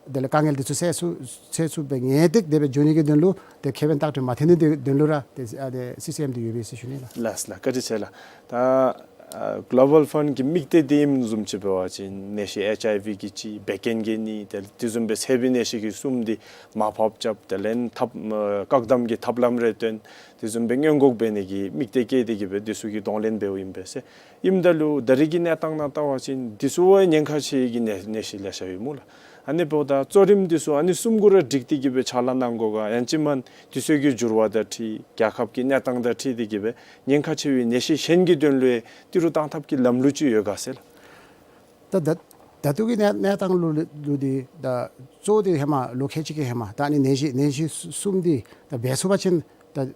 དེ་ལས་དཀའ་ངལ་འདི་ཚུ་སེལ་ཚུགས་སེལ་ཚུགས་པའི་ངེས་ཏིག་དེ་སྦེ་འགྱོ་ནི་གི་དོན་ལུ་ཏེ་ཁེ་ཕན་ཏག་ཏྲི་མ་ཐོན་ནི་དོན་ལུ་ར་ཏེ་ཨ་ཏེ་སི་སི་ཨེམ་འདི་ཡོད་པས་ཟེར་ཞུ་ནི་ལགས། ལགས་ལགས། བཀའ་དྲིན་ཆེ་ལགས། ད་ཨ་གློ་བཱལ་ཕཱནཌ་གི་དམིགས་གཏད་འདི་ཨིནམ་བཟུམ་ཅིག་འབད་བ་ཅིན་ནད་གཞི་ཨེཆ་ཨའི་ཝི་གི་ཅིག་བད་ཀན་གྱི་ནད་དེ་དེ་བཟུམ་སྦེ་ཚད་པའི་ནད་གཞི་གི་གསུམ་འདི་མར་ཕབ་རྐྱབ། དེ་ལས་ཐབས་ཨ་བཀག་སྡོམ་གྱི་ཐབས་ལམ་རེ་སྟོན། དེ་བཟུམ་སྦེ་སྔོན་འགོག་འབད་ནི་གི་དམིགས་གཏད་བསྐྱེད་དེ་གི་སྦེ་འདི་ཚུ་གི་གདོང་ལེན་འབདཝ་ཨིན་པས་ཟེར། ཨིནམ་ད་ལུ་ད་རེས་ཀྱི་གནས་སྟངས་ནང་བལྟ་བ་ཅིན་འདི་ཚུ་བ་ཉེན་ཁ་ཆེ་བའི་གི་ནད་ནད་གཞི་ལེ་ཤ་ཡོད་སྨོ་ལགས། ཨ་ནི་འབདཝ་ད་གཙོ་རིམ་འདི་ཚུ་ཨ་ནི་གསུམ་གུ་ར་སྒྲིག་སྟེ་གི་སྦེ་ཕྱག་ལཱ་གནང་དགོ་ག། ཡང་ཅིན་མ་འདི་ཚུ་གི་འགྱུར་བ་དང་འཁྲིལ་རྒྱལ་ཁབ་ཀྱི་གནས་སྟངས་དང་འཁྲིལ་ཏེ་གི་སྦེ་ཉེན་ཁ་ཆེ་བའི་ནད་གཞི་གཞན་གྱི་དོན་ལུ་ཡང་ཏི་རུ་བཏང་ཐབས་ཀྱི་ལམ་ལུགས་ཅིག་ཡོད་ག་ཟེར་ལགས། ད་ད་ད་ལྟོ་གི་གནས་གནས་སྟངས་ལུ་ལུ་འདི་ད་གཙོ་བོ་འདི་ཧེ་མ་ལོ་ཁལ་གཅིག་གི་ཧེ་མ་ད་ཨ་ནི་ནད་གཞི་ནད་གཞི་གསུམ་འདི་ད་འབད་ཚུགས་པ་ཅིན་ད་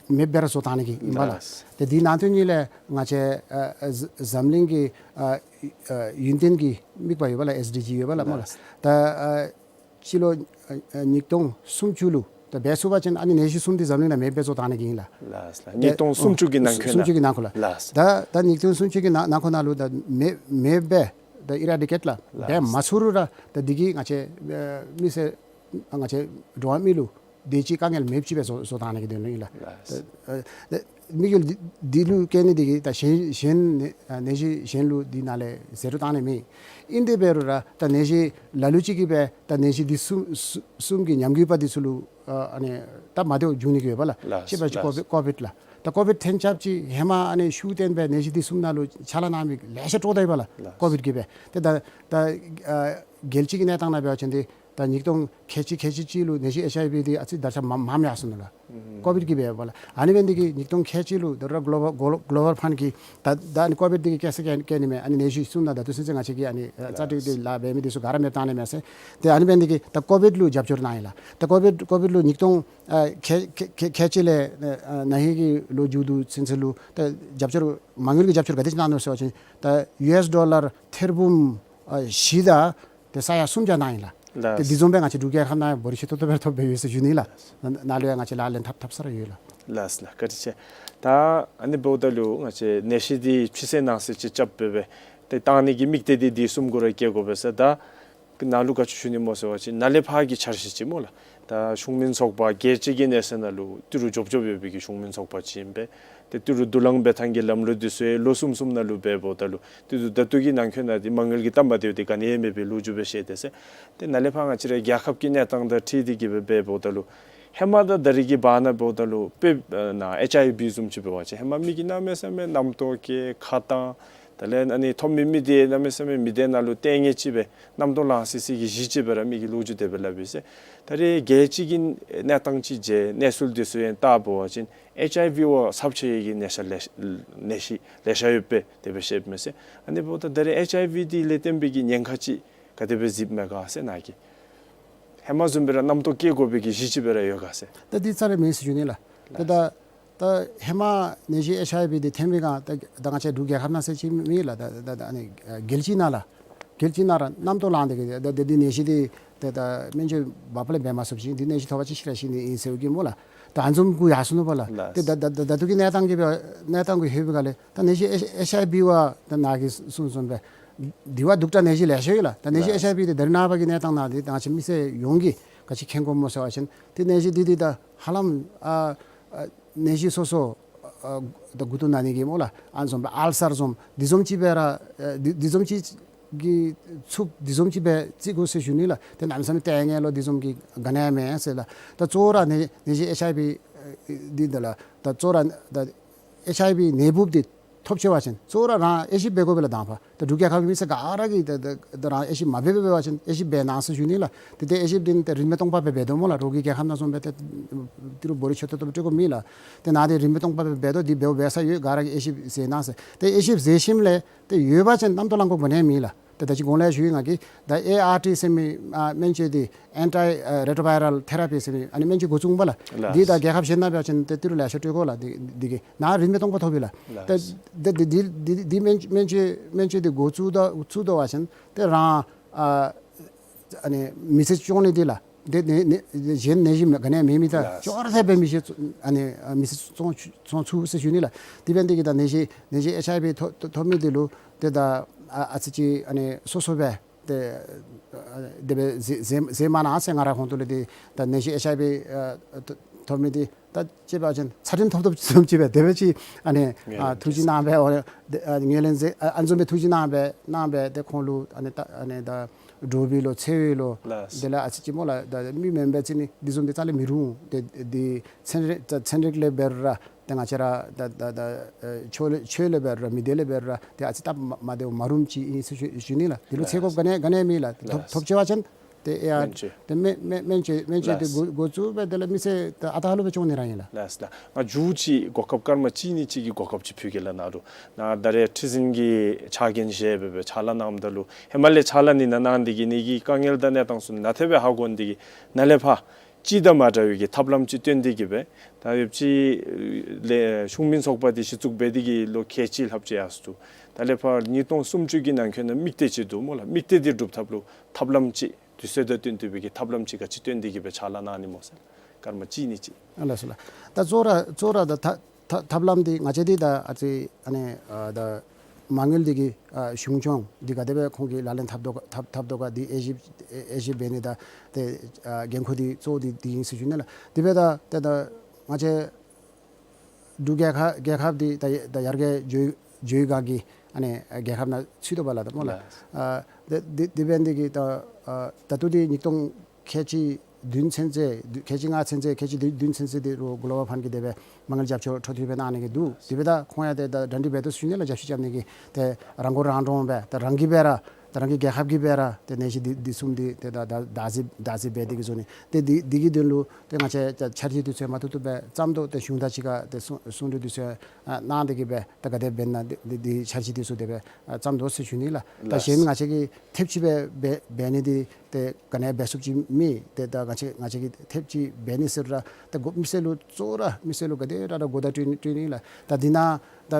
མེདཔ་སྦེ་ར་བཟོ་བཏང་ནི་གི་ཨིན་པས་ལགས། ལགས། ཏེ་འདི་ནང་དོན་ཉིད་ལས་ང་བཅས་ཨ་ཨ་འཛམ་གླིང་གི་ཨ་ཨ་ཡུན་བརྟན་གྱི་དམིགས་པ་ཡོད་པས་ལགས། ཨེས་ཌི་ཇི་ཡོད་པས་ལགས་སྨོ་ལགས། ལགས། ད་ཨ་སྤྱི་ལོ་ཨ་ཨ་ཉིས་སྟོང་སུམ་ཅུ་ལུ་ད་འབད་ཚུགས་པ་ཅིན་ཨ་ནི་ནད་གཞི་གསུམ་འདི་འཛམ་གླིང་ནང་མེདཔ་སྦེ་བཟོ་བཏང་ནི་གི་ཨིན་ལགས། ལགས་ལགས། ཉིས་སྟོང་སུམ་ཅུ་གི་ནང་འཁོད་ནང་། སུམ་ཅུ་གི་ནང་འཁོད་ལགས། ལགས། ད་ད་ཉིས་སྟོང་སུམ་ཅུ་གི་ནང་ནང་འཁོད་ནང་ལུ་ད་མེདཔ་མེདཔ་སྦེ་ད་ཨི་ར་ཌི་ཀེཊ་ལགས། ལགས། འབད་མ་ཚུགས་རུང་ར་ད་འདི་གིས་ང་བཅས་ཨ་མི་སེར་ང་བཅས་འགྲོ་བ་མི་ལུ་དེ་ཅིག་དཀའ་ངལ་མེདཔ་ཅིག་སྦེ་བཟོ་བཟོ་བཏང་ནི་གི་དོན་ལུ་ཨིན་ལགས། ལགས། ད་ཨ་ད་དམིགས་ཡུལ་འདི་འདི་ལུ་བསྐྱེད་ནི་འདི་གིས་ད་གཞན་གཞན་ནད་ནད་གཞི་གཞན་ལུ་འདི་ནང་ལས་ཟད་འགྲོ་བཏང་ནི་མེད། ཨིན་དེ་འབད་རུང་ར་ད་ནད་གཞི་ལ་ལུ་ཅིག་གིས་སྦེ་ད་ནད་གཞི་འདི་གསུམ་གསུམ་གསུམ་གྱི་ཉམས་རྒུད་པ་འདི་ཚུ་ལུ་ཨ་ཨ་ནི་ད་མ་བདེཝ་འབྱུང་ནི་གི་ཡོད་པས་ལགས། ལགས། ཅིག་འབད་བ་ཅིན་ལགས། ཀོ་བིཌ་ཀོ་བིཌ་ལགས། ད་ཀོ་བིཌ་ཐེངས་རྐྱབ་ཅིག་ཧེ་མ་ཨ་ནི་ཤུགས་བསྟན་སྦེ་ནད་གཞི་འདི་གསུམ་ནང་ལུ་ཕྱག་ལཱ་གནང་མི་ལེ་ཤ་དཀྲོགས་ད་ཡི་པས་ལགས། ལགས། ཀོ་བིཌ་གིས་སྦེ། ཏེ་ད་ད་ཨ་རྒྱལ་སྤྱི་གི་གནས་སྟངས་ནང་འབད་བ་ཅིན་འདི་ད་ཉིས་སྟོང་ཁལ་གཅིག་ཁལ་གཅིག་གཅིག་ལུ་ནད་གཞི་ཨེཆ་ཨའི་ཝི་འདི་ཨ་ཙི་དར་ཁྱབ་མངམ་མངམ་ཡར་སོང་ནུག་ལགས། ཨུམ། ཀོ་བིཌ་གིས་འབད་བས་ལགས། ཨ་ནི་འབད་ནི་འདི་གིས་ཉིས་སྟོང་ཁལ་གཅིག་ལུ་ད་རུང་གློ་བཱལ་གློ་གློ་བཱལ་ཕཱནཌ་གིས་ད་ད་ཨ་ནི་ཀོ་བིཌ་འདི་གི་ཀེསི་བཀལ་བཀལ་ནི་མས། ཨ་ནི་ནད་གཞི་གསུམ་ནང་ད་ལྟོ་ཚུན་ཚོད་ང་བཅས་ཀྱིས་ཨ་ནི་ཨ་རྩ་ལགས། འགྲིག་འདི་ལཱ་འབད་མི་འདི་ཚུ་ག་ར་མེདཔ་བཏང་ནི་མས་ཟེར། ཏེ་ཨ་ནི་འབད་ནི་འདི་གིས་ད་ཀོ་བིཌ་ལུ་རྒྱབ་སྐྱོར་གནང་ཡི་ལགས། ད་ཀོ་བིཌ་ཀོ་བིཌ་ལུ་ཉིས་སྟོང་ཨ་ཁལ་ཁལ་ཁལ་ཁལ་གཅིག་ལས་ཨ་ཨ་ན་ཧིང་གི་ལོ་མཇུག་བསྡུ་ཚུན་ཚོད་ལུ་ད་རྒྱབ་སྐྱོར་མ་དངུལ་གྱི་རྒྱབ་སྐྱོར་ག་དེ་ཅིག་གནང་ནུག་ཟེར་བ་ཅིན་ད་ཡུ་ཨེསི་ཌོ་ལར་ཐེར་འབུམ་ཨ་བཞི་དང་ཏེ་ས་ཡ་སུམ་བརྒྱ་གནང་ཡི་ལགས། ལགས། ཏེ་འདི་བཟུམ་སྦེ་ང་བཅས་འབྲུག་རྒྱལ་ཁབ་ནང་ཡང་བོ་རི་ཆེ་ཏོག་ཏོ་སྦེ་ཐོབ་སྦེ་ཡོད་ཟེར་ཞུ་ནི་ལགས། ནཱ་ལུ་ཡང་ང་བཅས་ལག་ལེན་འཐབ་འཐབ་ས་ར་ཡོད་ལགས། ལགས་ལགས། བཀའ་དྲིན་ཆེ། ད་ཨ་ནི་འབདཝ་ད་ལུ་ང་བཅས་ནད་གཞི་འདི་ཕྱི་སེལ་ནང་སེལ་ཅིག་རྐྱབ་སྦེ་སྦེ་ཏེ་བཏང་ནི་གི་དམིགས་གཏད་འདི་འདི་གསུམ་གུ་ར་བསྐྱེད་དགོ་པས་ཟེར། ད་ནཱ་ལུ་ག་ཅི་ཞུ་ནི་སྨོ་ཟེར་བ་ཅིན་ནཱ་ལས་ཕར་གྱི་འཆར་གཞི་ཅིག་སྨོ་ལགས། ད་གཞུང་མིན་ཚོགས་པ་རྒྱལ་སྤྱི་གི་གནས་ཚད་ནང་ལུ་ཏི་རུ་འབྱོར་འབྱོརཝ་ཡོད་པའི་གི་གཞུང་མིན་ཚོགས་པ་ཅིག་ཨིན་པས། ཏེ་ཏི་རུ་དུ་ལང་འབད་ཐངས་ཀྱི་ལམ་ལུགས་འདི་ཚུ་ཡང་ལོ་གསུམ་གསུམ་ནང་ལུ་འབད་འབདཝ་ད་ལུ་ཏེ་ད་ལྟོ་གི་ནང་འཁོད་ནང་འདི་མ་དངུལ་གྱི་སྟབས་མ་བདེཝ་འདི་ག་ནི་ཡང་མེད་པའི་ལོ་རྒྱུས་སྦེ་བཤད་དེས་ཟེར། ཏེ་ནཱ་ལས་ཕར་ང་བཅས་ར་རྒྱལ་ཁབ་ཀྱི་གནས་སྟངས་དང་འཁྲིལ་ཏེ་གི་སྦེ་འབད་འབདཝ་ད་ལུ་ཧེ་མ་དང་ད་རེས་ཀྱི་བར་ན་འབདཝ་ད་ལུ་དཔེ་ཨ་ནཱ་ཨེཆ་ཨའི་ཝི་བཟུམ་ཅིག་འབད་བ་ཅིན་ཧེ་མ་མི་གིས་གནམ་མེད་ས་མེད་རྣམ་རྟོག་སྐྱེ་ཁ་གཏང་དེ་ལས་ཨ་ནི་ཐོབ་མི་མི་འདི་གནམ་མེད་ས་མེད་མི་སྡེ་ནང་ལུ་ལྟས་ངན་ཅིག་སྦེ་རྣམ་རྟོག་ལང་སི་སི་གི་གཞི་ཅིག་སྦེ་ར་མི་གིས་ལོ་རྒྱུས་དེ་སྦེ་སླབ་ཡི་ཟེར། ད་རེས་རྒྱལ་སྤྱི་གི་གནས་སྟངས་ཅིག་མཇལ་གནས་ཚུལ་འདི་ཚུ་ཡང་བལྟ་བ་ཅིན་ཨེཆ་ཨའི་ཝི་བ་ཚབས་ཆེ་བའི་གི་ནད་གཞི་ལེ་ནད་གཞི་ལེ་ཤ་ཡོད་པས་དེ་སྦེ་བཤདཔ་མས་ཟེར། ཨ་ནི་འབདཝ་ད་ད་རེས་ཨེཆ་ཨའི་ཝི་འདི་ལས་བརྟེན་པའི་གི་ཉེན་ཁ་ཅིག་ག་དེ་སྦེ་གཟིགསཔ་མས་ག་ཟེར་ནཱ་གིས། ཧེ་མ་བཟུམ་སྦེ་ར་རྣམ་རྟོག་སྐྱེ་དགོ་པའི་གི་གཞི་ཅིག་སྦེ་ར་ཡོད་ག་ཟེར། ད་འདི་རྩ་ལས་མེད་ཟེར་ཞུ་ནི་ལགས། ད་ད་ད་ཧེ་མ་ནད་གཞི་ཨེཆ་ཨའི་ཝི་འདི་ཐོན་པའི་སྒང་ད་ད་ང་བཅས་འབྲུག་རྒྱལ་ཁབ་ནང་ཟེར་ཅིག་མེད་ལགས། ད་ད་ད་ཨ་ནི་རྒྱལ་སྤྱི་ནང་ལགས། རྒྱལ་སྤྱི་ནང་ར་རྣམ་རྟོག་ལངས་ཏེ་གི་ད་ད་འདི་ནད་གཞི་འདི་ད་ད་སྨན་བཅོས་འབབ་ལས་འབད་མ་ཚུགས་པ་ཅིན་འདི་ནད་གཞི་ཐོབ་པ་ཅིན་ཤི་ར་ཤི་ནི་ཨིན་ཟེར་གི་སྨོ་ལགས། ད་ཨ་ནི་བཟུམ་གུ་ཡར་སོང་ནུག་པ་ལགས། ལགས། ཏེ་ད་ད་ད་ད་ལྟོ་གི་གནས་སྟངས་ཀྱི་སྦེ་གནས་སྟངས་གུ་ལྷོད་པའི་སྒང་ལས་ད་ནད་གཞི་ཨེཆ་ཨེཆ་ཨའི་ཝི་བ་ད་ནཱ་གིས་གསུངས་གསུངསམ་སྦེ་འདི་བ་གདུག་དྲགས་ནད་གཞི་ལེ་ཤ་ཡོད་ལགས། ད་ནད་གཞི་ལགས། ཨེཆ་ཨའི་ཝི་འདི་ད་རེས་ནངས་པ་གི་གནས་སྟངས་ནང་འདི་ད་ང་བཅས་མི་སེར་ཡོངས་ཀྱིས་ག་ཅི་མཁྱེན་དགོཔ་སྨོ་ཟེར་བ་ཅིན་ཏེ་ནད་གཞི་འདི་འདི་ད་ཧ་ལམ་ཨ་ཨ་ནད་གཞི་སོ་སོ་ཨ་ད་མགུ་ཏོ་ན་ནི་གི་སྨོ་ལགས། ཨ་ནི་བཟུམ་སྦེ་ཨལ་སར་བཟུམ་འདི་བཟུམ་ཅིག་སྦེ་ར་ཨ་འདི་འདི་བཟུམ་ཅིག་གི་ཚུགས་འདི་བཟུམ་ཅིག་སྦེ་བརྩི་དགོ་ཟེར་ཞུ་ནི་ལགས། ཏེ་གནམ་མེད་ས་མེད་ལྟས་ངན་ལོ་འདི་བཟུམ་གྱི་ག་ནི་ཡང་མེད་ཟེར་ལགས། ད་གཙོ་བོ་ར་ནད་ནད་གཞི་ཨེཆ་ཨའི་ཝི་ཨ་འདི་འདི་ལགས། ད་གཙོ་བོ་ར་ད་ཨེཆ་ཨའི་ཝི་ནད་འབུཔ་འདི་ཐོབ་ཆི་བ་ཅིན་གཙོ་བོ་ར་རང་དབྱེ་ཞིབ་འབད་དགོ་པས་ལགས། དང་པ་ད་འབྲུག་རྒྱལ་ཁབ་ཀྱི་མི་སེར་ག་ར་གིས་ད་ད་ད་རང་དབྱེ་ཞིབ་མ་འབད་འབད་བ་ཅིན་དབྱེ་ཞིབ་འབད་གནང་ཟེར་ཞུ་ནི་ལགས། ཏེ་ཏེ་དབྱེ་ཞིབ་འདི་ཏེ་རིན་མེད་སྟོང་པ་སྦེ་འབད་དོ་སྨོ་ལགས། རོགས་ཀྱི་རྒྱལ་ཁབ་ནང་བཟུམ་སྦེ་ཏེ་ཏི་རུ་བོ་རི་ཆེ་ཏོག་ཏོ་སྦེ་སྤྲོད་དགོཔ་མེད་ལགས། ཏེ་ནཱ་འདི་རིན་མེད་སྟོང་པ་སྦེ་འབད་དོ། འདི་འབདཝ་འབད་ས་ཡོད། ག་ར་གིས་དབྱེ་ཞིབ་མཛད་གནང་ཟེར། ཏེ་དབྱེ་ཞིབ་མཛད་ཞིནམ་ལས་ཏེ་ཡོད་པ་ཅིན་རྣམ་རྟོག་ལང་དགོཔ་ག་ནི་ཡང་མེད་ལགས། ཏེ་ད་ཅི་གོང་ལས་ཞུ་ཡི་ང་གིས་ད་ཨེ་ཨར་ཊི་ཟེར་མི་ཨ་སྨན་བཅོས་འདི་ཨེན་ཊི་ཨ་རེ་ཊོ་བཱའི་རཱལ་ཐེ་ར་པི་ཟེར་མི་ཨ་ནི་སྨན་བཅོས་འགོ་བཙུགས་པས་ལགས། ལགས། འདི་ད་རྒྱལ་ཁབ་གཞན་ནང་འབད་བ་ཅིན་ཏེ་ཏི་རུ་ལེ་ཤ་སྤྲོད་དགོ་ལགས། འདི་འདི་གིས་ནཱ་རིན་མེད་སྟོང་པ་ཐོབ་ཡི་ལགས། ལགས། ད་ད་འདི་འདི་འདི་འདི་སྨན་སྨན་བཅོས་སྨན་བཅོས་འདི་འགོ་བཙུགས་ད་བཙུགས་ད་བ་ཅིན་ཏེ་རང་ཨ་ཨ་ནི་མི་ཚེ་སྐྱོང་ནི་འདི་ལགས། འདི་ནད་ནད་གཞན་ནད་གཞི་ག་ནི་ཡང་མེད་མི་ད་ལགས། ཅོག་ར་འཐདཔ་སྦེ་མི་ཚེ་ཨ་ནི་ཨ་མི་ཚེ་སྐྱོང་སྐྱོང་ཚུགས་ཟེར་ཞུ་ནི་ལགས། དེ་འབད་ནི་འདི་གིས་ད་ནད་གཞི་ནད་གཞི་ཨེཆ་ཨའི་ཝི་ཐོབ་ཐོབ་མི་འདི་ལུ་ཏེ་ད་ཨ་ཨ་ཙི་ཅིག་ཨ་ནི་སོ་སོ་སྦེ་ ཏེ་ཨ་དེ་སྦེ་ཟེར་ཟེར་ཟེར་མ་གནང་ཟེར། ང་རའི་ཧོང་ཏོ་ལས་འདི་ད་ནད་གཞི་ཨེཆ་ཨའི་ཝི་ཨ་ཐོབ་མི་འདི་ད་ཅིག་འབད་བ་ཅིན་ཚད་ལྡན་ཐོབ་ཐོབ་ཙམ་ཅིག་སྦེ་དེ་སྦེ་ཅིག་ཨ་ནི་ཨ་ཐུགས་བཞེད་གནང་སྦེ་འོ་དེ་ཨ་ངོས་ལེན་མཛད་ཨ་ཨ་ནི་བཟུམ་སྦེ་ཐུགས་བཞེད་གནང་སྦེ་གནང་སྦེ་ཏེ་ཁོང་ལུ་ཨ་ནི་ད་ཨ་ནི་ད་འདྲོག་པའི་ལོ་འཚེར་བའི་ལོ་ལགས། དེ་ལས་ཨ་ཙི་ཅིག་སྨོ་ལགས། ད་མི་མེན་པའི་ཅིག་ནི་འདི་བཟུམ་འདི་རྩ་ལས་མི་རུང་། ཏེ་འདི་ཚན་རིག་ད་ཚན་རིག་ལས་འབད་རུང་ར་ཏེ་ང་བཅས་ར་ད་ད་ད་ཨེ་ཆོས་ལས་ཆོས་ལས་འབད་རུང་ར་མི་སྡེ་ལས་འབད་རུང་ར་ཏེ་ཨ་ཙི་སྟབས་མ་མ་བདེཝ་མ་རུངམ་ཅིག་ཨིན་ཟེར་ཞུ་ཞུ་ནི་ལགས། འདི་ལུ་ཚེ་སྒོ་ག་ནི་ག་ནི་མེད་ལགས། ཐོབ་ལགས། ཐོབ་ཆེ་བ་ཅིན་ཏེ་ཡ་སྨན་བཅོས། ཏེ་སྨན་སྨན་སྨན་བཅོས་སྨན་བཅོས་འདི་ལགས། འགོ་འགོ་བཙུགས་སྦེ་དེ་ལས་མི་སེར་ད་ཨ་རྟག་ལུ་སྦེ་སྐྱོང་ནི་ར་ཨིན་ལགས། ལགས་ལགས། ང་མཇུག་ཅིག་གོ་སྐབས་སྐར་མ་གཅིག་གཉིས་ཅིག་གི་གོ་སྐབས་ཅིག་ཕུལ་གེ་ལགས། ནཱ་ལུ་ནཱ་ད་རེས་ཁྲི་འཛིན་གྱི་ཕྱག་འགན་བཞེས་སྦེ་སྦེ་ཕྱག་ལཱ་གནངམ་ད་ལུ་ཧེ་མ་ལས་ཕྱག་ལཱ་ནི་ནཱ་གནང་སྟེ་གི་ནི་གི་དཀའ་ངལ་དང་གནས་སྟངས་ཚུ་ནཱ་ཐད་སྦེ་ཧ་གོ་ནི་དེ་གིས་ནཱ་ལས་ཕར་ཅིག་དང་མ་འདྲ་བའི་གི་ཐབས་ལམ་ཅིག་བཏོན་ཏེ་གི་སྦེ་ད་ཡོདཔ་ཅིག་ལས་ཤུགས་སྨན་ཚོགས་པ་འདི་གཞི་བཙུགས་འབད་དེ་གི་ལོ་ཁལ་གཅིག་ལྷགཔ་ཅིག་ཡར་སོ་འདུག། ད་ལས་ཕར་ཉིས་སྟོང་སུམ་ཅུ་གི་ནང་འཁོད་ནང་དམིགས་གཏད་ཅིག་འདུག་སྨོ་ལགས། དམིགས་གཏད་འདི་སྒྲུབ་ཐབས་ལུ་ཐབས་ལམ་ཅིག་དུས་ཚོད་དང་བསྟུན་ཏེ་སྦེ་གི་ཐབས་ལམ་ཅིག་ག་ཅི་བཏོན་ཏེ་གི་སྦེ་ཕྱག་ལཱ་གནང་ནི་སྨོ་ཟེར། སྐར་མ་གཅིག་གཉིས་ཅིག། ཨ་ལགས་སོ་ལགས། ད་གཙོ་བོ་ར་གཙོ་བོ་ར་ད་ཐ་ཐ་ཐབས་ལམ་འདི་ང་བཅས་འདི་ད་ཨ་ཙི་ཨ་ནི་ཨ་ད་མ་དངུལ་འདི་གི་ཨ་གཞུང་སྐྱོང་འདི་ག་དེ་སྦེ་ཁོང་གིས་ལག་ལེན་འཐབ་དོ་ག་འཐབ་འཐབ་དོ་ག་འདི་དབྱེ་ཞིབ་དབྱེ་ཞིབ་འབད་ནི་ད་ཏེ་ཨ་འགན་ཁུར་འདི་གཙོ་བོ་འདི་འདི་ཨིན་ཟེར་ཞུ་ནི་ལགས། དེ་སྦེ་ད་ཏེ་ད་ང་བཅས་འབྲུག་རྒྱལ་ཁབ་རྒྱལ་ཁབ་འདི་ད་ད་ཡར་རྒྱས་འགྱོ་འགྱོ་བའི་སྒང་གི་ཨ་ནི་རྒྱལ་ཁབ་ནང་ཚུད་དོ་བ་ལགས་ད་སྨོ་ལགས། ལགས། ཨ་དེ་དེ་དེ་འབད་ནི་འདི་གིས་ད་ཨ་ད་ལྟོ་འདི་ཉིས་སྟོང་ཁལ་གཅིག་བདུན་ཚུན་ཚོད་ཁལ་གཅིག་ལྔ་ཚུན་ཚོད་ཁལ་གཅིག་བདུན་བདུན་ཚུན་ཚོད་འདི་རུང་གོ་ལོ་བཱལ་ཕཱན་གྱིས་དེ་སྦེ་མ་དངུལ་རྒྱབ་སྐྱོར་འཕྲོ་མཐུད་སྦེ་གནང་ནི་གི་འདུག། དེ་སྦེ་ད་ཁོང་ཡང་ཏེ་ད་གྲ་སྒྲིག་འབད་དོ་ཟེར་ཞུ་ནི་ལགས། རྒྱབ་བཤུད་རྐྱབ་ནི་གི་ཏེ་རང་མགོ་རང་འདྲོངས་སྦེ་ད་རང་གིས་འབད་ར་ད་རང་གི་རྒྱལ་ཁབ་ཀྱིས་འབད་ར་ཏེ་ནད་གཞི་འདི་འདི་བཟུམ་འདི་ཏེ་ད་ད་བདག་འཛིན་བདག་འཛིན་འབད་དེ་གི་བཟོ་ནི། ཏེ་འདི་འདི་གི་དོན་ལུ་ཏེ་ང་བཅས་ད་འཆར་གཞི་འདི་ཚུ་མ་ཐུབ་ཐུབ་སྦེ་བརྩམ་དོ། ཏེ་གཞུང་དང་གཅིག་ཁར་ཏེ་གསུང་གསུང་གྲོས་འདི་ཚུ་ཨ་གནང་སྟེ་གི་སྦེ་ད་ག་དེ་འབད་ན་འདི་འདི་འདི་འཆར་གཞི་འདི་ཚུ་དེ་སྦེ་ཨ་བརྩམ་དོ་ཟེར་ཞུ་ནི་ལགས། ད་ལགས། གཞན་ང་བཅས་ཀྱིས་ཐེབས་ཅིག་སྦེ་འབད་འབད་ནི་འདི་ཏེ་ག་ནི་འབད་ཚུགསཔ་ཅིག་མེད། ཏེ་ད་ང་བཅས་ང་བཅས་ཀྱིས་ཐེབས་ཅིག་འབད་ནི་ཟེར་ར་ད་གོ་མི་སེར་ལུ་གཙོ་བོ་ར་མི་སེར་ལུ་ག་དེ་ར་ར་གོ་བརྡ་སྤྲོད་ནི་སྤྲོད་ནི་ལགས། ད་འདི་ནང་ད་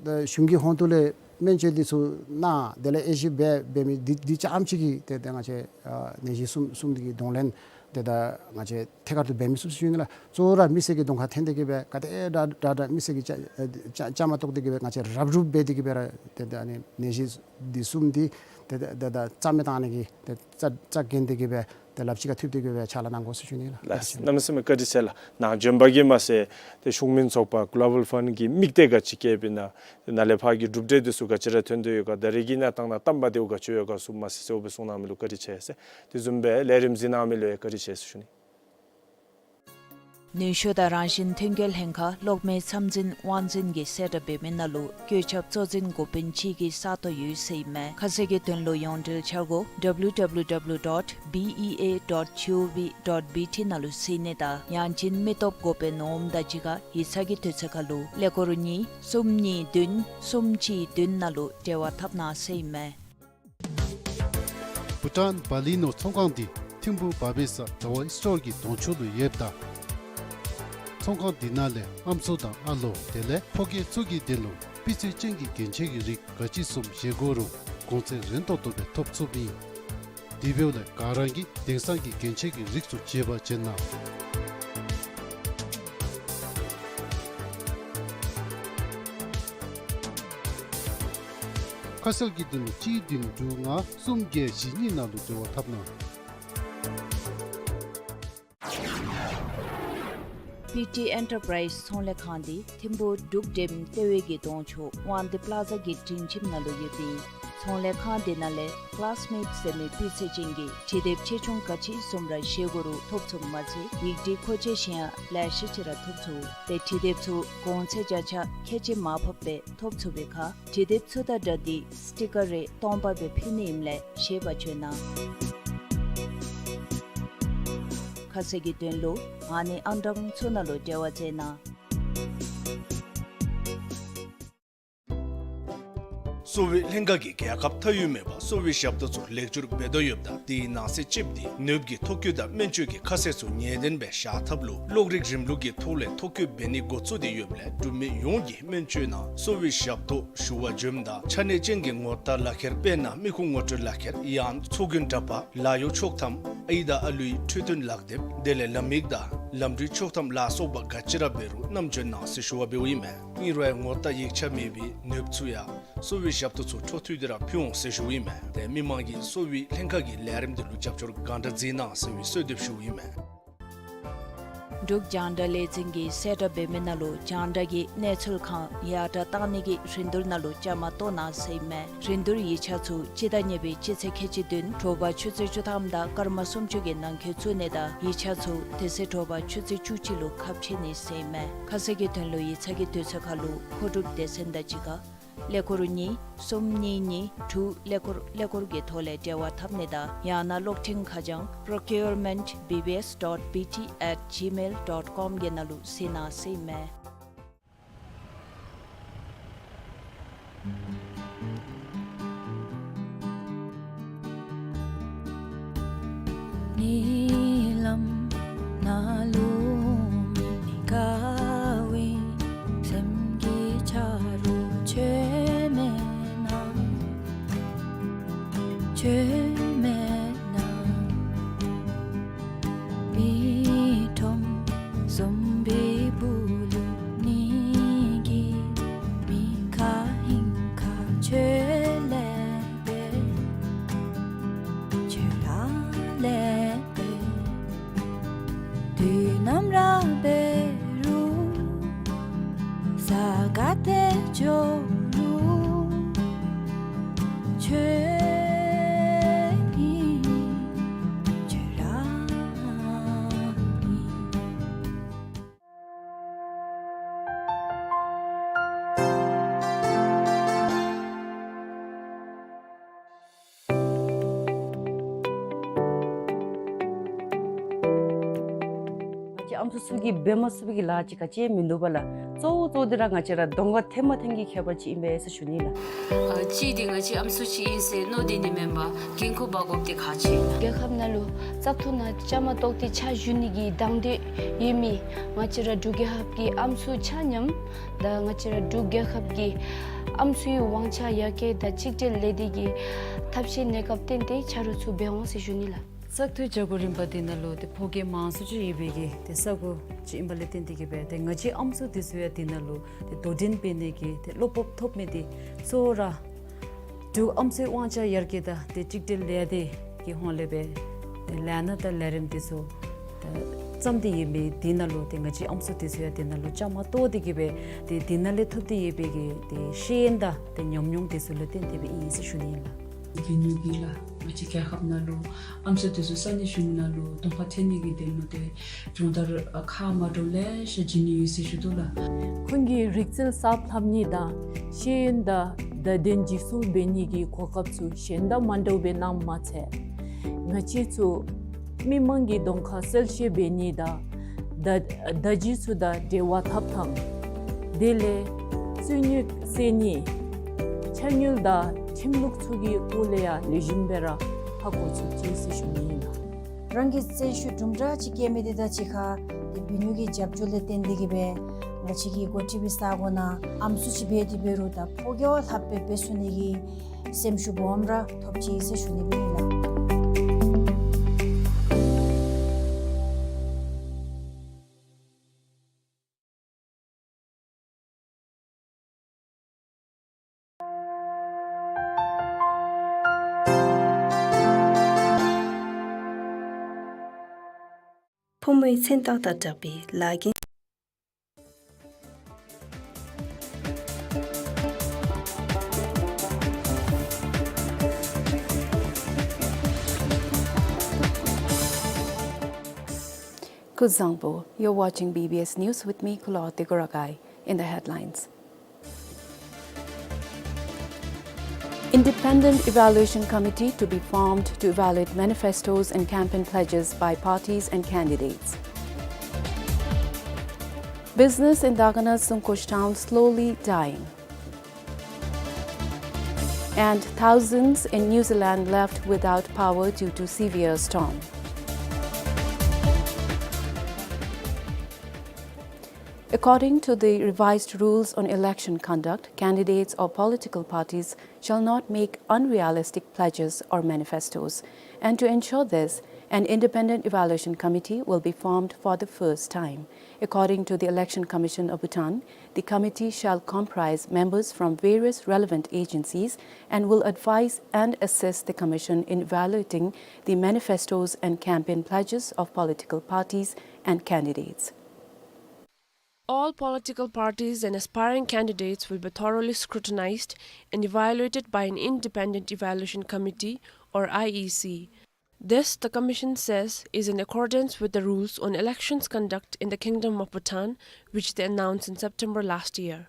ད་གཞུང་གི་ཧོང་ཏོ་ལས་སྨན་བཅོས་འདི་ཚུ་གནང་དེ་ལས་དབྱེ་ཞིབ་འབད་འབད་མི་འདི་འདི་རྐྱངམ་ཅིག་གིས་ཏེ་ད་ང་བཅས་ཨ་ནད་གཞི་གསུམ་གསུམ་འདི་གི་གདོང་ལེན་ཏེ་ད་ང་བཅས་ཐད་ཀར་དུ་འབད་མི་ཚུགས་ཟེར་ཞུ་ནི་ལགས། གཙོ་བོ་ར་མི་སེར་གྱི་གདོང་ཁར་འཐོན་ཏེ་གི་སྦེ་ག་དེ་དྲག་དྲག་དྲག་མི་སེར་གྱིས་བཅའ་བཅའ་བཅའ་མར་གཏོགས་ཏེ་གི་སྦེ་ང་བཅས་ར་རུབ་རུབ་འབད་དེ་གི་སྦེ་ར་ཏེ་ད་ཨ་ནི་ནད་གཞི་འདི་གསུམ་འདི་ཏེ་ད་ད་ད་རྩ་མེད་བཏང་ནི་གི་ཏེ་རྩ་རྩ་འགེངས་ཏེ་གི་སྦེ་ཏེ་ལགཔ་གཅིག་ཁར་ཐུབ་སྟེ་གི་སྦེ་ཕྱག་ལཱ་གནང་དགོ་ཟེར་ཞུ་ནི་ལགས། ལགས། གནམ་མེད་ས་མེད་བཀའ་དྲིན་ཆེ་ལགས། ནཱ་བྱོན་པ་གིས་མ་ཚད་ཏེ་ཤུགས་སྨན་ཚོགས་པ་གོ་ལོ་བཱལ་ཕཱན་གྱི་དམིགས་གཏད་ག་ཅི་བསྐྱེདཔ་ཨིན་ན། ཏེ་ནཱ་ལས་ཕར་གྱི་གྲུབ་འབྲས་འདི་ཚུ་ག་ཅི་ར་ཐོན་དོ་ཡོད་ག། ད་རེས་ཀྱི་གནས་སྟངས་ནང་སྟབས་མ་བདེཝ་ག་ཅི་ཡོད་ག་ཚུ་མ་གསལ་གསལཝ་སྦེ་གསུང་གནང་མི་ལུ་བཀའ་དྲིན་ཆེ་ཟེར། དེ་བཟུམ་སྦེ་ལས་རིམ་གཟིགས་གནང་མི་ལུ་ཡང་བཀའ་དྲིན་ཆེ་ཟེར་ཞུ་ནི། ནུས་ཤུགས་དང་རང་བཞིན་ཐོན་སྐྱེད་ལྷན་ཁག་གློག་མེའི་ཚབ་འཛིན་དབང་འཛིན་གྱིས་གསལ་བསྒྲགས་འབད་མི་ནང་ལུ་བཀོད་ཁྱབ་གཙོ་འཛིན་འགོ་དཔོན་གཅིག་གི་ས་སྟོང་ཡོད་ཟེར་ཨིན་མས། ཁ་གསལ་གྱི་དོན་ལུ་ཡོངས་འབྲེལ་འཆར་སྒོ་W W W dot B E A dot G O V dot B T ནང་ལུ་གཟིགས་ནི་དང་ཡང་ཅིན་མི་སྟོབས་འགོ་དཔོན་འོགམ་དང་གཅིག་ཁར་ཡིག་ཚང་གི་དུས་ཚོད་ཁར་ལུ་ཀླད་ཀོར་གཉིས་གསུམ་གཉིས་བདུན་གསུམ་གཅིག་བདུན་ནང་ལུ་འབྲེལ་བ་འཐབ་གནང་ཟེར་ཨིན་མས། བྷུ་ཊཱན་བ་ལི་ནོར་ཚོང་ཁང་འདི་ཐིམ་ཕུག་བ་བེ་ས་དྲ་བ་སི་ཊོར་གྱི་གདོང་ཕྱོགས་ལུ་ཡོདཔ་ད། ཚོང་ཁང་འདི་ནང་ལས་ཨམ་སྲུ་དང་ཨ་ལོ་དེ་ལས་ཕོ་སྐྱེས་ཚུ་གི་དོན་ལུ་སྤུས་ཚད་ཅན་གྱི་གྱོན་ཆས་ཀྱི་རིགས་ག་ཅི་བཟུམ་བཞེས་དགོ་རུང་གོང་ཚད་རན་ཏོག་ཏོ་སྦེ་ཐོབ་ཚུགསཔ་ཨིན། དེ་འབདཝ་ལས་ག་ར་གིས་དེང་སང་གི་གྱོན་ཆས་ཀྱི་རིགས་ཚུ་བརྗེ་བར་བྱོན་གནང་། ཁ་གསལ་གྱི་དོན་ལུ་གཅིག་བདུན་དྲུག་ལྔ་གསུམ་བརྒྱད་བཞི་གཉིས་ནང་ལུ་འབྲེལ་བ་འཐབ་གནང་། པི་ཊི་ཨེན་ཊར་པ་རའིཛ་ཚོང་ལས་ཁང་འདི་ཐིམ་ཕུག་འབྲུག་ཌེམ་ལྟེ་བའི་གི་གདོང་ཕྱོགས་དབང་འདུས་པ་ལ་ཛ་གི་སྒྲིང་ཁྱིམ་ནང་ལུ་ཡོདཔ་ཨིན། ཚོང་ལས་ཁང་འདི་ནང་ལས་ཀི་ལཱསི་མེཊ་ཟེར་མི་སྤུས་ཚད་ཅན་གྱི་འབྲི་དེབ་ཆེ་ཆུང་ག་ཅི་བཟུམ་ར་བཞེས་དགོ་རུང་ཐོབ་ཚུགསཔ་མ་ཚད་ཡིག་འབྲི་མཁོ་ཆས་གཞན་ཡང་ལེ་ཤ་ཅིག་ར་ཐོབ་ཚུགས། ཏེ་འབྲི་དེབ་ཚུ་གོང་ཚད་བརྒྱ་ཆ་ཁལ་གཅིག་མར་ཕབ་སྦེ་ཐོབ་ཚུགས་པའི་ཁར་འབྲི་དེབ་ཚུ་དང་སྦྲགས་ཏེ་སི་ཊི་ཀར་རེ་སྟོང་པ་སྦེ་ཕུལ་ནི་ཨིནམ་ལས་བཞེས་པར་བྱོན་གནང་། ཁ་གསལ་གྱི་དོན་ལུ་ཨ་ནི་ཨང་གྲངས་ཚུ་ནང་ལུ་འབྲེལ་བ་མཛད་གནང་། གསོ་བའི་ལྷན་ཁག་གིས་རྒྱལ་ཁབ་མཐའ་དབུས་མེད་པར་གསོ་བའི་ཞབས་ཏོག་ཚུ་ལེགས་བཅོས་འབད་དོ་ཡོདཔ་ད་དེའི་ནང་གསེས་གཅིགཔོ་འདི་ནདཔ་གི་ཐོ་བཀོད་དང་སྨན་བཅོས་ཀྱི་ཁ་གསལ་ཚུ་ངེས་གཏན་སྦེ་བཞག་ཐབས་ལུ་གློག་རིག་རིམ་ལུགས་ཀྱི་ཐོག་ལས་ཐོ་བཀོད་འབད་ནི་འགོ་བཙུགས་ཏེ་ཡོདཔ་ལས་འབྲུག་མི་ཡོངས་ཀྱིས་སྨན་བཅོས་ནང་གསོ་བའི་ཞབས་ཏོག་ཞུ་བར་འབྱོནམ་ད་ཆ་གནས་ཅན་གྱི་ངོ་རྟགས་ལག་ཁྱེར་དཔེར་ན་མི་ཁུངས་ངོ་སྤྲོད་ལག་ཁྱེར་ཡང་ཚོགས་རྒྱན་འདྲ་པར་ལཱ་གཡོག་ཆོག་ཐམ་ཨའི་དང་ཨ་ལུའི་འཕྲོད་བསྟེན་ལག་དེབ་དེ་ལས་ལམ་ཡིག་དང་ལམ་འགྲུལ་ཆོག་ཐམ་ལ་སོགས་པ་ག་ཅི་ར་འབད་རུང་བསྣམས་འབྱོན་གནང་ཟེར་ཞུ་བ་འབདཝ་ཨིན་མས། ཨིན་རུང་ཡང་ངོ་རྟགས་ཡིག་ཆ་མེད་པའི་ནདཔ་ཚུ་ཡང་ གསོ་བའི་ཞབས་ཏོག་ཚུ་འཕྲོ་མཐུད་དེ་ར་ཕུལ་འོང་ཟེར་ཞུཝ་ཨིན་མས། ཏེ་མི་མང་གིས་གསོ་བའི་ལྷན་ཁག་གི་ལས་རིམ་འདི་ལུ་རྒྱབ་སྐྱོར་གང་དྲག་མཛད་གནང་ཟེར་བའི་གསོལ་འདེབས་ཞུཝ་ཨིན་མས། འབྲུག་རྒྱང་བསྒྲགས་ལས་འཛིན་གྱིས་གསལ་བསྒྲགས་འབད་མི་ནང་ལུ་རྒྱང་བསྒྲགས་ཀྱི་གནས་ཚུལ་ཁག་ཡར་དྲག་གཏང་ནི་གི་རིན་བསྡུར་ནང་ལུ་བཅའ་མར་གཏོགས་གནང་ཟེར་ཨིན་མས། རིན་བསྡུར་ཡིག་ཆ་ཚུ་སྤྱི་ཟླ་གཉིས་པའི་སྤྱི་ཚེས་ཁལ་གཅིག་བདུན་དྲོ་པ་ཆུ་ཚོད་བཅུ་ཐམ་དང་སྐར་མ་སུམ་ཅུ་གི་ནང་འཁོད་བཙུགས་ནི་དང་ཡིག་ཆ་ཚུ་དེ་ཚེ་དྲོ་པ་ཆུ་ཚོད་བཅུ་གཅིག་ལུ་ཁ་ཕྱེ་ནི་ཟེར་ཨིན་མས། ཁ་གསལ་གྱི་དོན་ལུ་ཡིག་ཚང་གི་དུས་ཚོད་ཁར་ལུ་མཁོ་སྒྲུབ་སྡེ་ཚན་དང་གཅིག་ཁར་ཀླད་ཀོར་གཉིས་གསུམ་གཉིས་གཉིས་དྲུག་ཀླད་ཀོར་ཀླད་ཀོར་གྱི་ཐོག་ལས་འབྲེལ་བ་འཐབ་ནི་དང་ཡང་ན་གློག་འཕྲིན་ཁ་བྱང་procurement B B S dot B T at gmail dot com གི་ནང་ལུ་གཟིགས་གནང་ཟེར་ཨིན་མས། ཉིནམ་ནང་ལུ་མི་དགའ་བའི་སེམས་ཀྱི་ཆ་རོགས་ཁྱོད་མེད་ན། ཁྱོད་མེད་ན། མི་ཁྲོམ་བཟུམ་པའི་སྦུག་ལུ་ཉལ་གྱི་མི་ཁ་ཧིང་ཁ་ཁྱོད་ལས་འབད། ཁྱོད་ར་ལས་འབད། དུས་ནམ་ར་འབད་རུང་ས་ག་ཏེ་འགྱོ་རུང་ཁྱོད་ཨིན། ཁྱོད་ར་ཨིན། ང་བཅས་ཨམ་སྲུ་ཚུ་གིས་འབད་མ་ཚུགས་པའི་གི་ལཱ་ཅིག་ག་ཅི་མིན་འདུག་པ་ལགས། གཙོ་བོ་གཙོ་བོ་འདི་ར་ང་བཅས་ར་གདོང་ཁར་ཐོན་མ་ཐོན་གྱི་ཁྱད་པར་ཅིག་ཨིན་པས་ཟེར་ཞུ་ནི་ལགས། ཨ་གཅིག་འདི་ང་བཅས་ཨམ་སྲུ་ཅིག་ཨིན་ཟེར་མནོ་སྡོད་ནི་མེན་པར་འགན་ཁུར་འབག་དགོཔ་འདི་ཁག་ཆེ་ལགས། རྒྱལ་ཁབ་ནང་ལུ་བཙག་འཐུ་ནང་བཅའ་མར་གཏོགས་ཏེ་ཕྱག་ཞུ་ནི་གི་དང་འདོད་ཡོད་མི་ང་བཅས་ར་འབྲུག་རྒྱལ་ཁབ་ཀྱི་ཨམ་སྲུ་ཆ་མཉམ་དང་ང་བཅས་ར་འབྲུག་རྒྱལ་ཁབ་ཀྱི་ཨམ་སྲུའི་དབང་ཆ་ཡར་རྒྱས་དང་གཅིག་སྒྲིལ་ལས་སྡེ་གི་ཐབས་ཤེས་གནས་སྐབས་བརྟེན་ཏེ་ཕྱག་རོགས་ཚུ་འབད་འོང་ཟེར་ཞུ་ནི་ལགས། བཙག་འཐུའི་བྱ་སྒོ་རིམ་པ་འདི་ནང་ལུ་ཏེ་ཕོ་སྐྱེས་མང་སུ་ཅིག་ཡོད་པའི་གི་ཏེ་ས་གོ་ཅིག་ཨིན་པ་ལས་བརྟེན་ཏེ་གིས་སྦེ་ཏེ་ང་བཅས་ཨམ་སྲུ་འདི་ཚུ་ཡང་འདི་ནང་ལུ་ཏེ་དོ་འགྲན་འབད་ནི་གི་ཏེ་བློ་སྤོབས་ཐོབ་མི་འདི་གཙོ་བོ་ར་འབྲུག་ཨམ་སྲུའི་དབང་ཆ་ཡར་རྒྱས་དང་ཏེ་གཅིག་སྒྲིལ་ལས་སྡེ་གི་ཧོངས་ལས་སྦེ་ཏེ་ལས་སྣ་དང་ལས་རིམ་འདི་ཚུ་ཏེ་བརྩམས་ཏེ་ཡོད་མི་འདི་ནང་ལུ་ཏེ་ང་བཅས་ཨམ་སྲུ་འདི་ཚུ་ཡང་འདི་ནང་ལུ་བཅའ་མར་གཏོགས་ཏེ་གིས་སྦེ་ཏེ་འདི་ནང་ལས་ཐོབ་སྟེ་ཡོད་པའི་གི་ཏེ་ཤེས་ཡོན་དང་ཏེ་ཉམས་མྱོང་འདི་ཚུ་ལུ་བརྟེན་ཏེ་སྦེ་ཨིན་ཟེར་ཞུ་ནི་ཨིན་ལགས། བི་ཉུ་གིས་ལགས་ང་བཅས་རྒྱལ་ཁབ་ནང་ལུ་ཨམ་སྲུ་འདི་ཚུ་ས་གནས་གཞུང་ནང་ལུ་གདོང་ཁར་ཐོན་ནི་གི་དོན་ལུ་ཏེ་སྦྱོང་བརྡར་ཁག་མ་འདྲཝ་ལེ་ཤ་བྱིན་ནི་ཡོད་ཟེར་ཞུ་དོ་ལགས། ཁོང་གི་རིག་རྩལ་གསརཔ་ལྷབ་ནི་དང་ཤེས་ཡོན་དང་བརྡ་དོན་འཇིགས་སུ་འབད་ནི་གི་གོ་སྐབས་ཚུ་གཞན་དང་མ་འདྲཝ་སྦེ་གནངམ་མ་ཚད་ང་བཅས་ཚུ་མི་མང་གི་གདོང་ཁར་གསལ་བཤད་འབད་ནི་དང་བརྡ་བརྡ་བརྒྱུད་ཚུ་དང་འབྲེལ་བ་འཐབ་ཐངས་དེ་ལས་རྩོད་རྙོགས་སེལ་ནི་ཕྱག་དངུལ་དང་ཁྲིམས་ལུགས་ཚུ་གི་སྐོར་ལས་ཡང་ལེགས་ཤོམ་སྦེ་ར་ཧ་གོ་ཚུགས་ཅི་ཟེར་ཞུ་ནི་ཨིན་ལགས། རང་གིས་བརྩོན་ཤུགས་དུམ་གྲ་ཅིག་བསྐྱེད་མི་དེ་དང་གཅིག་ཁར་ཏེ་བི་ཉུ་གི་རྒྱབ་སྐྱོར་ལས་བརྟེན་ཏེ་གིས་སྦེ་ང་བཅས་ཀྱི་འགོ་ཁྲིད་པའི་ས་གོ་ནང་ཨམ་སྲུ་ཅིག་འབད་དེ་འབད་རུང་ད་ཕོ་རྒྱས་ལྷགཔ་སྦེ་འབད་ཚུགས་ནི་གི་སེམས་ཤུགས་སྦོམ་ར་ཐོབ་ཅི་ཟེར་ཞུ་ནི་ཨིན་ལགས། ཕོ་མོའི་མཚན་རྟགས་དང་སྦྲགས་པའི་ལཱ་འགན། སྐུ་གཟུགས་བཟང་པོ། You're watching B B S News with me, Kulo Tegoragai. In the headlines. Independent evaluation committee to be formed to evaluate manifestos and campaign pledges by parties and candidates. Business in Dagana Tsungkosh town slowly dying. And thousands in New Zealand left without power due to severe storm. According to the revised rules on election conduct, candidates or political parties shall not make unrealistic pledges or manifestos. And to ensure this, An independent evaluation committee will be formed for the first time. According to the Election Commission of Bhutan, the committee shall comprise members from various relevant agencies and will advise and assist the commission in evaluating the manifestos and campaign pledges of political parties and candidates. All political parties and aspiring candidates will be thoroughly scrutinized and evaluated by an independent evaluation committee, or I E C. This, the commission says, is in accordance with the rules on elections conduct in the Kingdom of Bhutan, which they announced in September last year.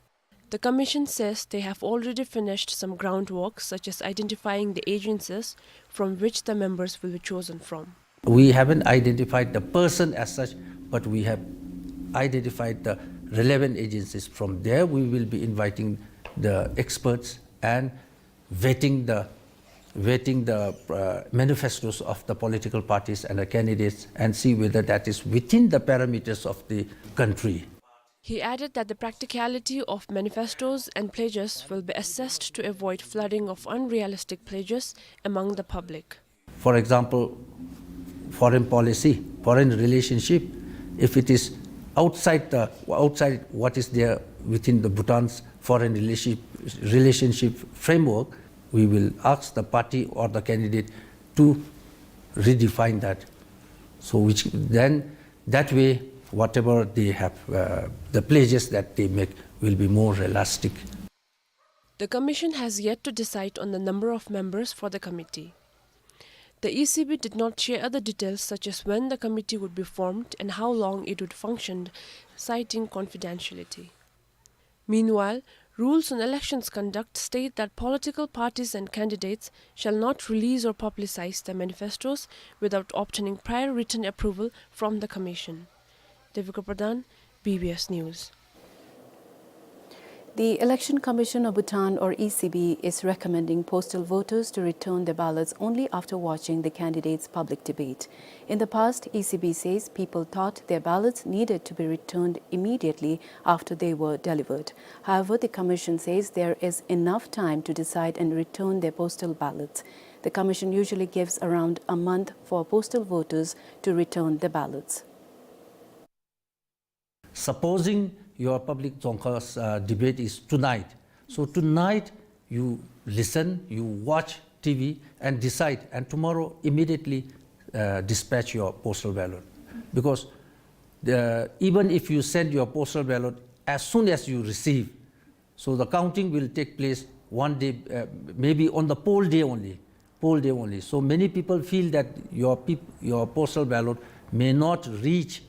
The commission says they have already finished some groundwork, such as identifying the agencies from which the members will be chosen from. We haven't identified the person as such, but we have identified the relevant agencies. From there, we will be inviting the experts and vetting the, vetting the, uh, manifestos of the political parties and the candidates and see whether that is within the parameters of the country. He added that the practicality of manifestos and pledges will be assessed to avoid flooding of unrealistic pledges among the public. For example, foreign policy, foreign relationship, if it is outside the, outside what is there within the Bhutan's foreign relationship, relationship framework, we will ask the party or the candidate to redefine that. So which then, that way, whatever they have, uh, the pledges that they make will be more realistic. The commission has yet to decide on the number of members for the committee. The E C B did not share other details such as when the committee would be formed and how long it would function, citing confidentiality. Meanwhile, rules on elections conduct state that political parties and candidates shall not release or publicize their manifestos without obtaining prior written approval from the commission. Devika Pradhan, B B S News. The Election Commission of Bhutan, or E C B, is recommending postal voters to return their ballots only after watching the candidates' public debate. In the past, E C B says people thought their ballots needed to be returned immediately after they were delivered. However, the commission says there is enough time to decide and return their postal ballots. The commission usually gives around a month for postal voters to return their ballots. Supposing your public Dzongkhag's, uh, debate is tonight. So tonight you listen, you watch T V and decide, and tomorrow immediately, uh, dispatch your postal ballot. Because the, even if you send your postal ballot as soon as you receive, so the counting will take place one day, uh, maybe on the poll day only. Poll day only. So many people feel that your peop-, your postal ballot may not reach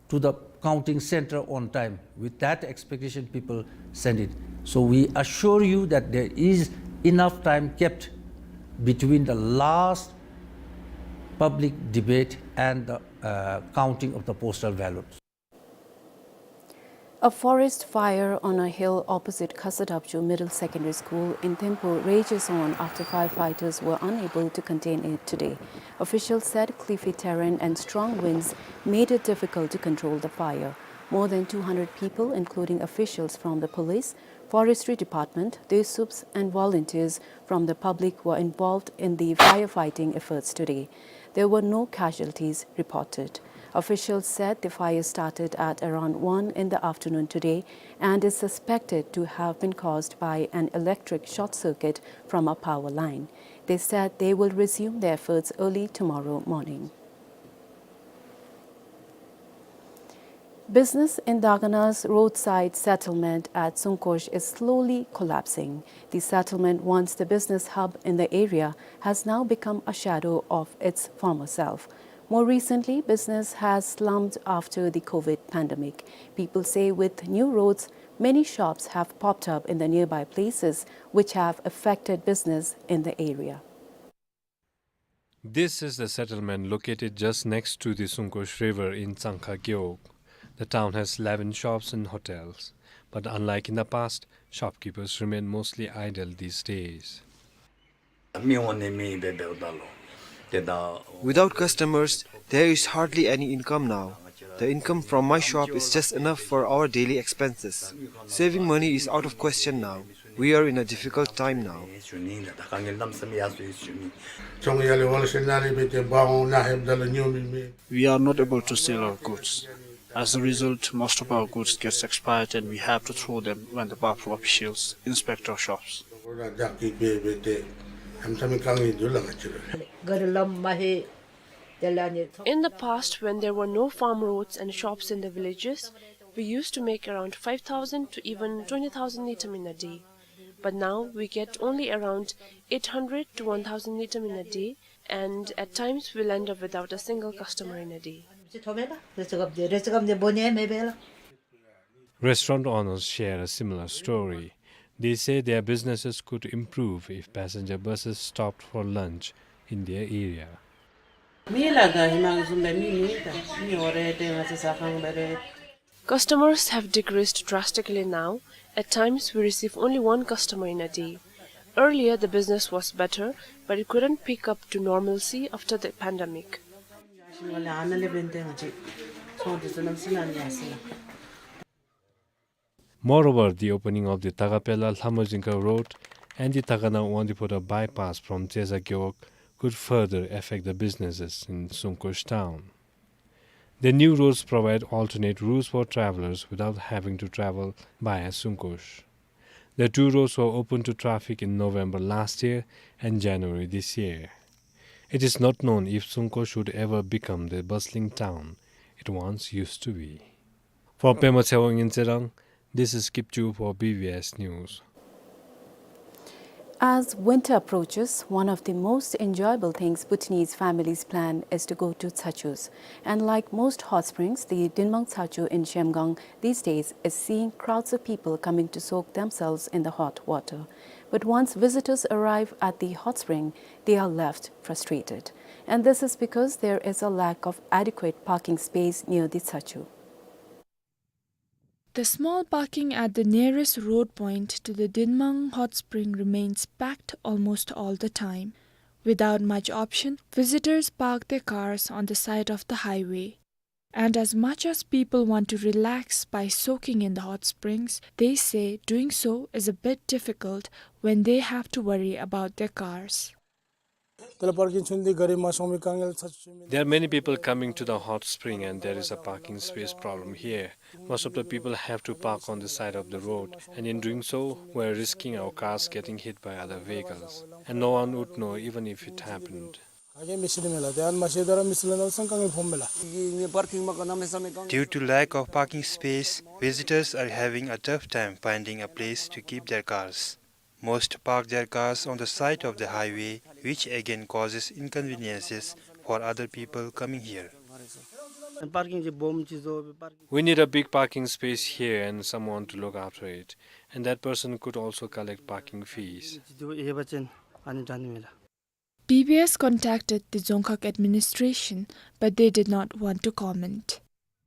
to the counting center on time. With that expectation, people send it. So we assure you that there is enough time kept between the last public debate and the, uh, counting of the postal ballots. A forest fire on a hill opposite Khasadapchu Middle Secondary School in Thimphu rages on after firefighters were unable to contain it today. Officials said cliffy terrain and strong winds made it difficult to control the fire. More than two hundred people, including officials from the police, forestry department, Desups and volunteers from the public were involved in the firefighting efforts today. There were no casualties reported. Officials said the fire started at around one in the afternoon today and is suspected to have been caused by an electric short circuit from a power line. They said they will resume their efforts early tomorrow morning. Business in Dagana's roadside settlement at Sungkosh is slowly collapsing. The settlement, once the business hub in the area, has now become a shadow of its former self. More recently, business has slumped after the COVID pandemic. People say with new roads, many shops have popped up in the nearby places, which have affected business in the area. This is the settlement located just next to the Sungkosh River in Tsangkha Gewog. The town has eleven shops and hotels, but unlike in the past, shopkeepers remain mostly idle these days. Without customers, there is hardly any income now. The income from my shop is just enough for our daily expenses. Saving money is out of question now. We are in a difficult time now. We are not able to sell our goods. As a result, most of our goods gets expired and we have to throw them when the Papru officials inspect our shops. In the past, when there were no farm roads and shops in the villages, we used to make around five thousand to even twenty thousand ngultrum in a day. But now we get only around eight hundred to one thousand ngultrum in a day, and at times we'll end up without a single customer in a day. Restaurant owners share a similar story. They say their businesses could improve if passenger buses stopped for lunch in their area. Customers have decreased drastically now. At times, we receive only one customer in a day. Earlier, the business was better, but it couldn't pick up to normalcy after the pandemic. Moreover, the opening of the Takapela Lamojingka Road and the Takana Wangdue Phodrang bypass from Tseza Gewog could further affect the businesses in Sungkush town. The new roads provide alternate routes for travelers without having to travel via Sungkush. The two roads were opened to traffic in November last year and January this year. It is not known if Sungkush would ever become the bustling town it once used to be. For Pema Tshewang in Tsingrang, this is Kipchu for B B S News. As winter approaches, one of the most enjoyable things Bhutanese families plan is to go to Tsachus. And like most hot springs, the Dinmang Tsachu in Zhemgang these days is seeing crowds of people coming to soak themselves in the hot water. But once visitors arrive at the hot spring, they are left frustrated. And this is because there is a lack of adequate parking space near the Tsachu. The small parking at the nearest road point to the Dinmang hot spring remains packed almost all the time. Without much option, visitors park their cars on the side of the highway. And as much as people want to relax by soaking in the hot springs, they say doing so is a bit difficult when they have to worry about their cars. There are many people coming to the hot spring and there is a parking space problem here. Most of the people have to park on the side of the road, and in doing so, we're risking our cars getting hit by other vehicles. And no one would know even if it happened. Due to lack of parking space, visitors are having a tough time finding a place to keep their cars. Most park their cars on the side of the highway, which again causes inconveniences for other people coming here. We need a big parking space here and someone to look after it, and that person could also collect parking fees. B B S contacted the Dzongkhag administration, but they did not want to comment.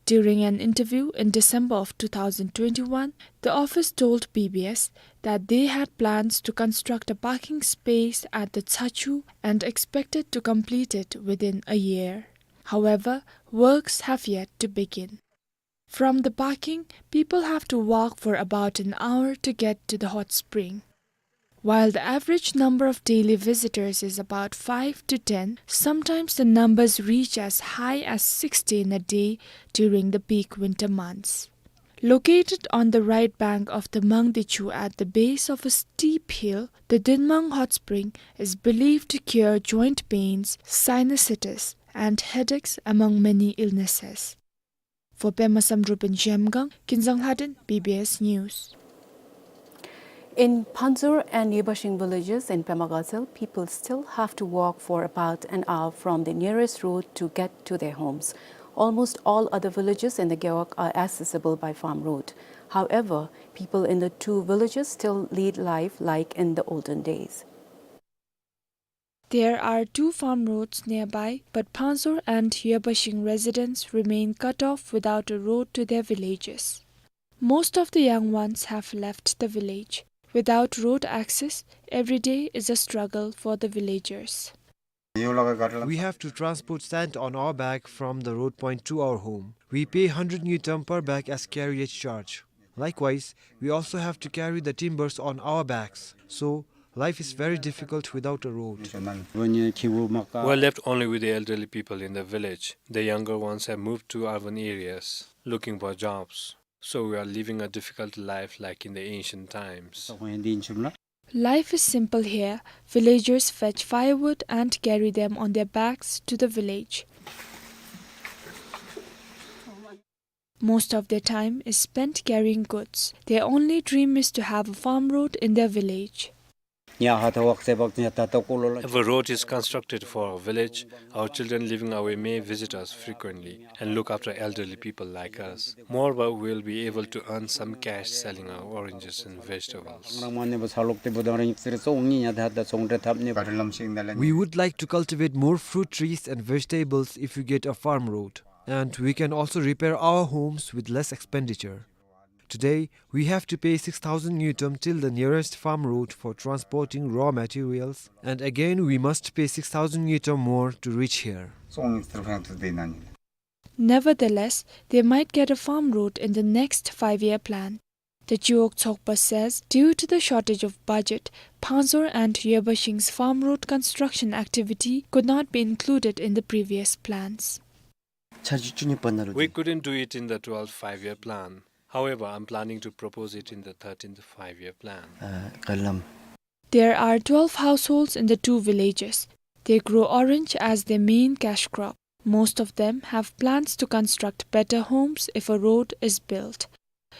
During an interview in December of two thousand twenty-one, the office told B B S that they had plans to construct a parking space at the Tsachu and expected to complete it within a year. However, works have yet to begin. From the parking, people have to walk for about an hour to get to the hot spring. While the average number of daily visitors is about five to ten, sometimes the numbers reach as high as sixty in a day during the peak winter months. Located on the right bank of the Mangdechu at the base of a steep hill, the Dinmang Hot Spring is believed to cure joint pains, sinusitis, and headaches, among many illnesses. For Pema Samdrup in Zhemgang, Kinzang Lhaden, B B S News. In Phanzur and Yebashing villages in Pema Gatshel, people still have to walk for about an hour from the nearest road to get to their homes. Almost all other villages in the Gewog are accessible by farm road. However, people in the two villages still lead life like in the olden days. There are two farm roads nearby, but Phanzur and Yebashing residents remain cut off without a road to their villages. Most of the young ones have left the village. Without road access, every day is a struggle for the villagers. We have to transport sand on our back from the road point to our home. We pay hundred ngultrum per bag as carriage charge. Likewise, we also have to carry the timbers on our backs. So, life is very difficult without a road. We're left only with the elderly people in the village. The younger ones have moved to urban areas, looking for jobs. So we are living a difficult life like in the ancient times. Life is simple here. Villagers fetch firewood and carry them on their backs to the village. Most of their time is spent carrying goods. Their only dream is to have a farm road in their village. If a road is constructed for our village, our children living away may visit us frequently and look after elderly people like us. Moreover, we'll be able to earn some cash selling our oranges and vegetables. We would like to cultivate more fruit trees and vegetables if we get a farm road. And we can also repair our homes with less expenditure. Today, we have to pay six thousand ngultrum till the nearest farm road for transporting raw materials, and again we must pay six thousand ngultrum more to reach here. Nevertheless, they might get a farm road in the next five-year plan. The Chiwog Tsokpa says due to the shortage of budget, Phangzor and Yebashing's farm road construction activity could not be included in the previous plans. We couldn't do it in the twelfth five-year plan. However, I'm planning to propose it in the thirteenth five-year plan. There are twelve households in the two villages. They grow orange as their main cash crop. Most of them have plans to construct better homes if a road is built.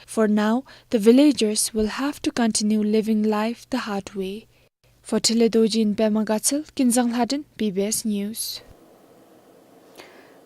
For now, the villagers will have to continue living life the hard way. For Thilidorji in Pema Gatshel, Kinzang Lhadon, B B S News.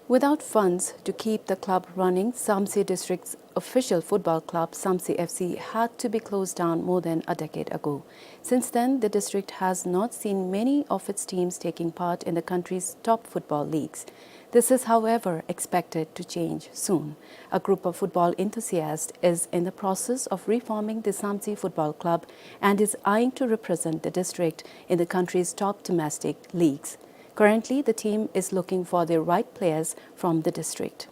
Without funds to keep the club running, Samtse district's official football club, Samtse F C, had to be closed down more than a decade ago. Since then, the district has not seen many of its teams taking part in the country's top football leagues. This is, however, expected to change soon. A group of football enthusiasts is in the process of reforming the Samtse Football Club and is eyeing to represent the district in the country's top domestic leagues. Currently, the team is looking for the right players from the district.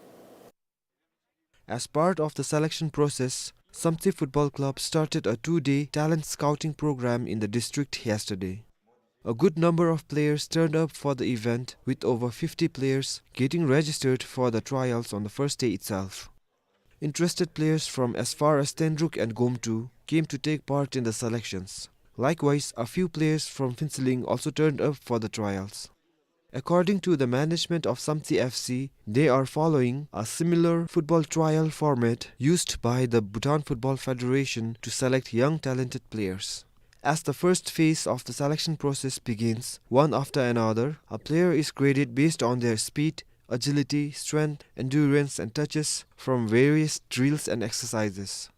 As part of the selection process, Samtse Football Club started a two-day talent scouting program in the district yesterday. A good number of players turned up for the event, with over fifty players getting registered for the trials on the first day itself. Interested players from as far as Tenruk and Gomtu came to take part in the selections. Likewise, a few players from Phuentsholing also turned up for the trials. According to the management of Samtse F C, they are following a similar football trial format used by the Bhutan Football Federation to select young talented players. As the first phase of the selection process begins, one after another, a player is graded based on their speed, agility, strength, endurance, and touches from various drills and exercises.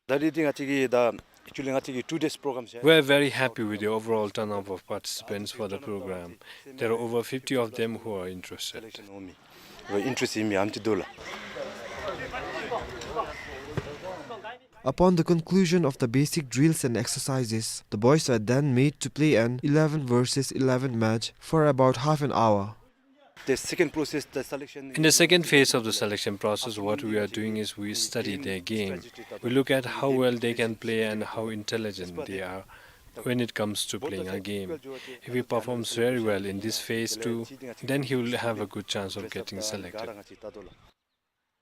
ད་རེས་འདི་ང་བཅས་ཀྱི་ད་actually ང་བཅས་ཀྱི་two days program་ཞིག We are very happy with the overall turnout of participants for the program. There are over fifty of them who are interested. Interest in me, I'm to do. Upon the conclusion of the basic drills and exercises, the boys are then made to play an eleven versus eleven match for about half an hour. The second process, the selection. In the second phase of the selection process, what we are doing is we study their game. We look at how well they can play and how intelligent they are when it comes to playing a game. If he performs very well in this phase two, then he will have a good chance of getting selected.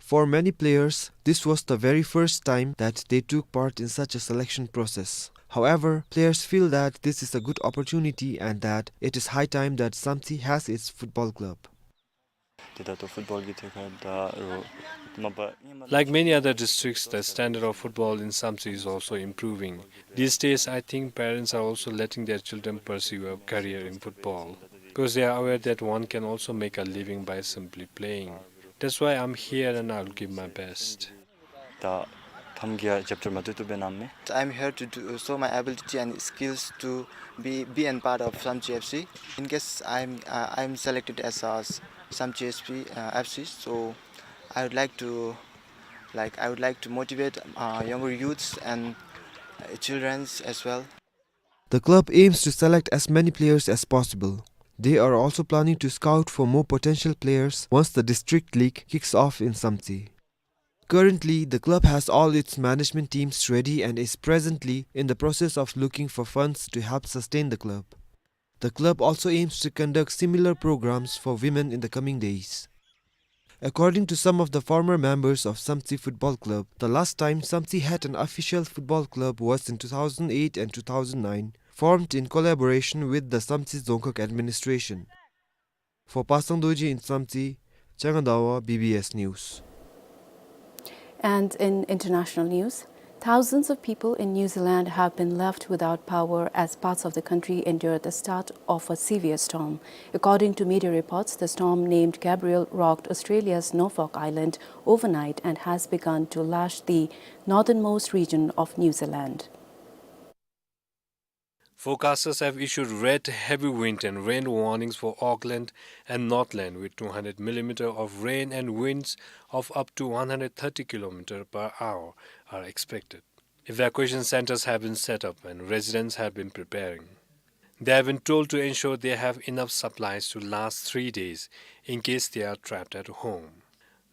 For many players, this was the very first time that they took part in such a selection process. However, players feel that this is a good opportunity and that it is high time that Samtse has its football club. Like many other districts, the standard of football in Samtse is also improving. These days, I think parents are also letting their children pursue a career in football, because they are aware that one can also make a living by simply playing. That's why I'm here and I'll give my best. ད་ཐམས་ཅད་རྒྱབ་སྐྱོར་མ་བཏུབ་བཏུབ་སྦེ་གནང་མས། I'm here to do, show my ability and skills to be, be and part of Samtse F C. In case I'm, uh, I'm selected as a s-, Samtse F C, uh, F C, so I would like to, like, I would like to motivate, uh, younger youths and, uh, childrens as well. The club aims to select as many players as possible. They are also planning to scout for more potential players once the district league kicks off in Samtse. Currently, the club has all its management teams ready and is presently in the process of looking for funds to help sustain the club. The club also aims to conduct similar programs for women in the coming days. According to some of the former members of Samtse Football Club, the last time Samtse had an official football club was in two thousand eight and two thousand nine, formed in collaboration with the Samtse Dzongkhag administration. For Pasang Dorji in Samtse, Changa Dawa, B B S News. And in international news, thousands of people in New Zealand have been left without power as parts of the country endure the start of a severe storm. According to media reports, the storm named Gabrielle rocked Australia's Norfolk Island overnight and has begun to lash the northernmost region of New Zealand. Forecasters have issued red, heavy wind and rain warnings for Auckland and Northland, with two hundred millimeter of rain and winds of up to one hundred thirty kilometer per hour are expected. Evacuation centers have been set up and residents have been preparing. They have been told to ensure they have enough supplies to last three days in case they are trapped at home.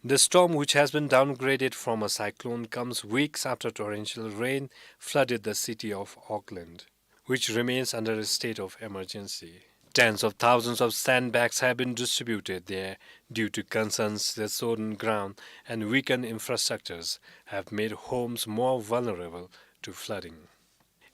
The storm, which has been downgraded from a cyclone, comes weeks after torrential rain flooded the city of Auckland, which remains under a state of emergency. Tens of thousands of sandbags have been distributed there due to concerns that sodden ground and weakened infrastructures have made homes more vulnerable to flooding.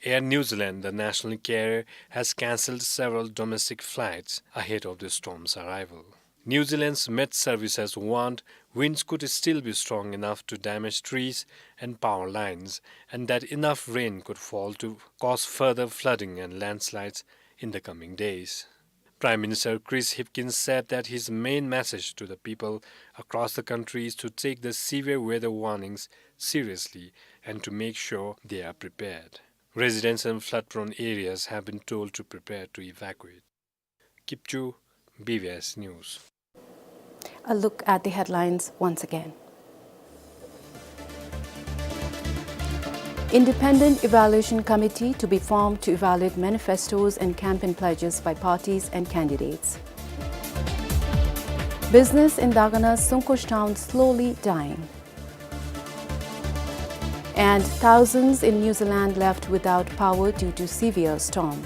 Air New Zealand, the national carrier, has cancelled several domestic flights ahead of the storm's arrival. New Zealand's Met Service has warned winds could still be strong enough to damage trees and power lines, and that enough rain could fall to cause further flooding and landslides in the coming days. Prime Minister Chris Hipkins said that his main message to the people across the country is to take the severe weather warnings seriously and to make sure they are prepared. Residents in flood-prone areas have been told to prepare to evacuate. Kipchu, B B S News. A look at the headlines once again. Independent Evaluation Committee to be formed to evaluate manifestos and campaign pledges by parties and candidates. Business in Dagana's Sungkush town slowly dying. And thousands in New Zealand left without power due to severe storm.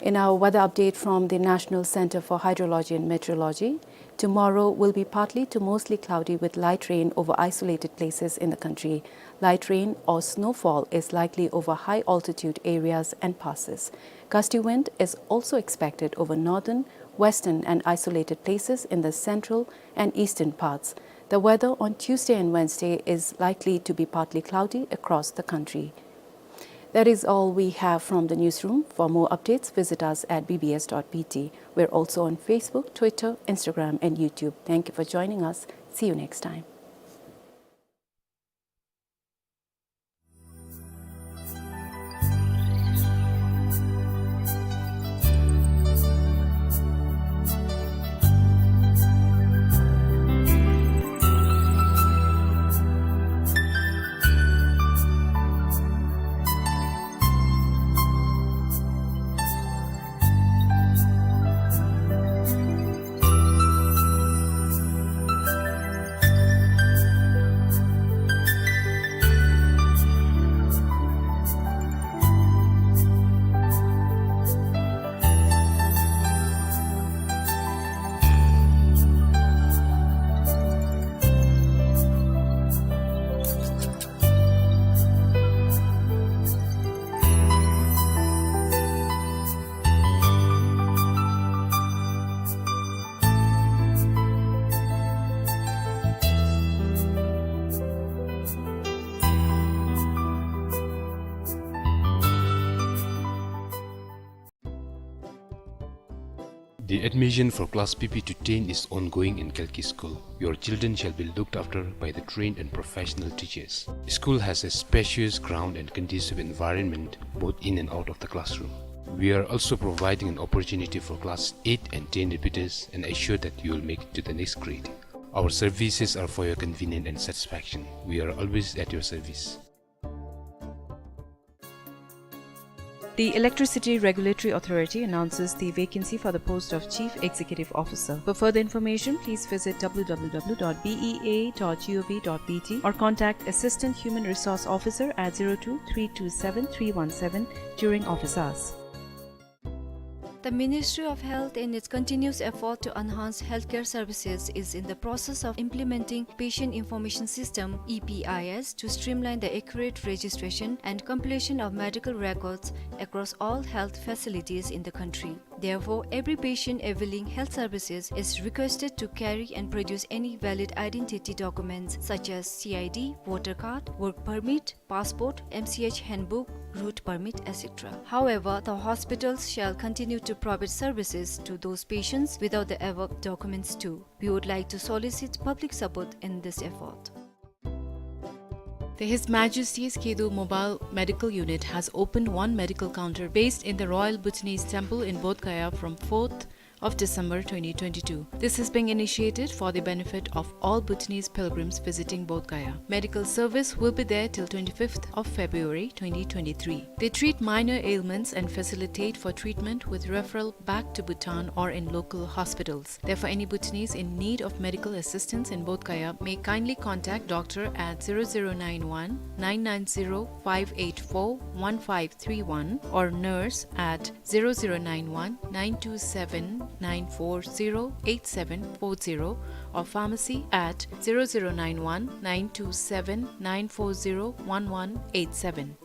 In our weather update from the National Centre for Hydrology and Meteorology, tomorrow will be partly to mostly cloudy with light rain over isolated places in the country. Light rain or snowfall is likely over high altitude areas and passes. Gusty wind is also expected over northern, western and isolated places in the central and eastern parts. The weather on Tuesday and Wednesday is likely to be partly cloudy across the country. That is all we have from the newsroom. For more updates, visit us at B B S dot B T. We're also on Facebook, Twitter, Instagram and YouTube. Thank you for joining us. See you next time. The admission for class P P to ten is ongoing in Kalki School. Your children shall be looked after by the trained and professional teachers. School has a spacious ground and conducive environment both in and out of the classroom. We are also providing an opportunity for class eight and ten repeaters and assure that you will make it to the next grade. Our services are for your convenience and satisfaction. We are always at your service. The Electricity Regulatory Authority announces the vacancy for the post of Chief Executive Officer. For further information, please visit w w w dot b e a dot g o v dot b t or contact Assistant Human Resource Officer at zero two three two seven three one seven during office hours. The Ministry of Health, in its continuous effort to enhance healthcare services, is in the process of implementing Patient Information System, E P I S, to streamline the accurate registration and compilation of medical records across all health facilities in the country. Therefore, every patient availing health services is requested to carry and produce any valid identity documents such as C I D, voter card, work permit, passport, M C H handbook, route permit, et cetera. However, the hospitals shall continue to provide services to those patients without the above documents too. We would like to solicit public support in this effort. The His Majesty's Kedu Mobile Medical Unit has opened one medical counter based in the Royal Bhutanese Temple in Bodh Gaya from fourth of December twenty twenty-two. This is being initiated for the benefit of all Bhutanese pilgrims visiting Bodh Gaya. Medical service will be there till twenty-fifth of February twenty twenty-three. They treat minor ailments and facilitate for treatment with referral back to Bhutan or in local hospitals. Therefore, any Bhutanese in need of medical assistance in Bodh Gaya may kindly contact doctor at zero zero nine one nine nine zero five eight four one five three one or nurse at zero zero nine one nine two seven nine four zero eight seven four zero or pharmacy at zero zero nine one nine two seven nine four zero one one eight seven.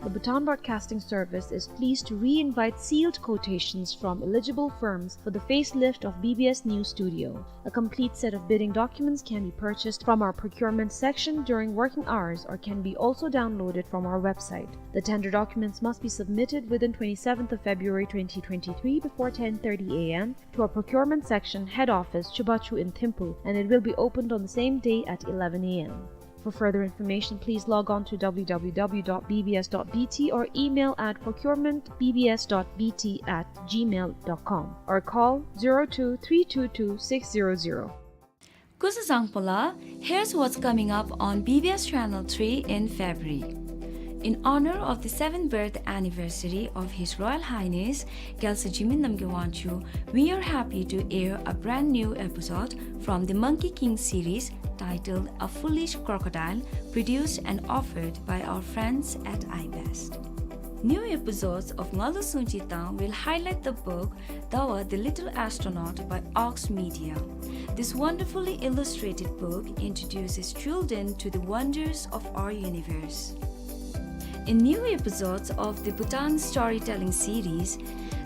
The Bhutan Broadcasting Service is pleased to re-invite sealed quotations from eligible firms for the facelift of B B S News Studio. A complete set of bidding documents can be purchased from our procurement section during working hours or can be also downloaded from our website. The tender documents must be submitted within twenty-seventh of February twenty twenty-three before ten thirty a m to our procurement section head office, Chubachu in Thimphu, and it will be opened on the same day at eleven a m. For further information, please log on to w w w dot b b s dot b t or email at procurement b b s dot b t at gmail dot com or call zero two three two two six zero zero. Kusa Zangpola, here's what's coming up on B B S Channel three in February. In honor of the seventh birth anniversary of His Royal Highness Gyaltswer Jigme Namgyal Wangchuck, we are happy to air a brand new episode from the Monkey King series titled A Foolish Crocodile, produced and offered by our friends at iBest. New episodes of Ngalu Sungchi Tang will highlight the book Dawa the Little Astronaut by Ox Media. This wonderfully illustrated book introduces children to the wonders of our universe. In new episodes of the Bhutan storytelling series,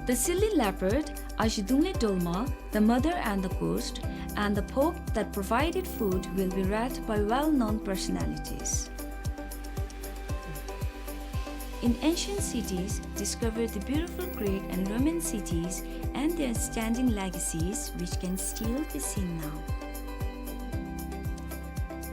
The Silly Leopard, Azhidungle Dolma, The Mother and the Ghost, and The Pope That Provided Food will be read by well-known personalities. In ancient cities, discover the beautiful Greek and Roman cities and their standing legacies, which can still be seen now.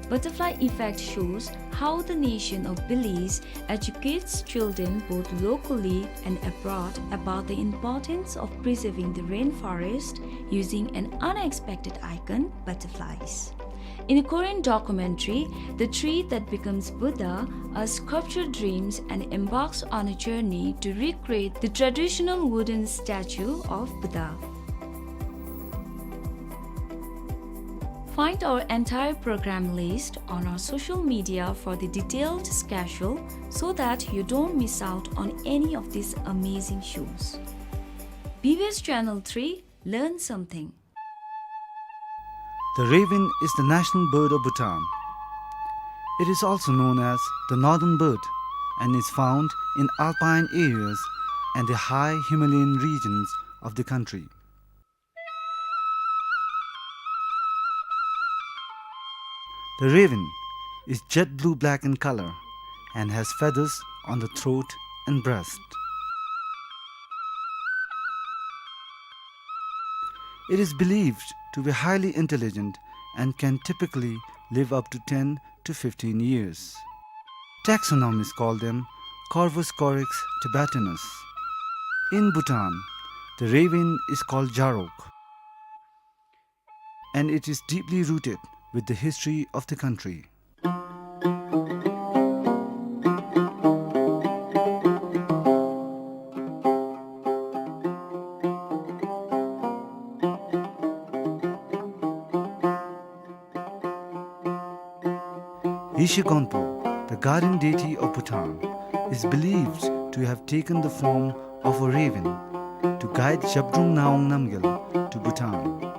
Butterfly Effect shows how the nation of Belize educates children both locally and abroad about the importance of preserving the rainforest using an unexpected icon, butterflies. In a Korean documentary, The Tree That Becomes Buddha, a sculptor dreams and embarks on a journey to recreate the traditional wooden statue of Buddha. Find our entire program list on our social media for the detailed schedule so that you don't miss out on any of these amazing shows. B B S Channel three, learn something. The raven is the national bird of Bhutan. It is also known as the northern bird and is found in alpine areas and the high Himalayan regions of the country. The raven is jet blue black in color and has feathers on the throat and breast. It is believed to be highly intelligent and can typically live up to ten to fifteen years. Taxonomists call them Corvus corax tibetanus. In Bhutan, the raven is called Jarok, and it is deeply rooted with the history of the country. Yeshe Gonpo, the guardian deity of Bhutan, is believed to have taken the form of a raven to guide Zhabdrung Ngawang Namgyal to Bhutan.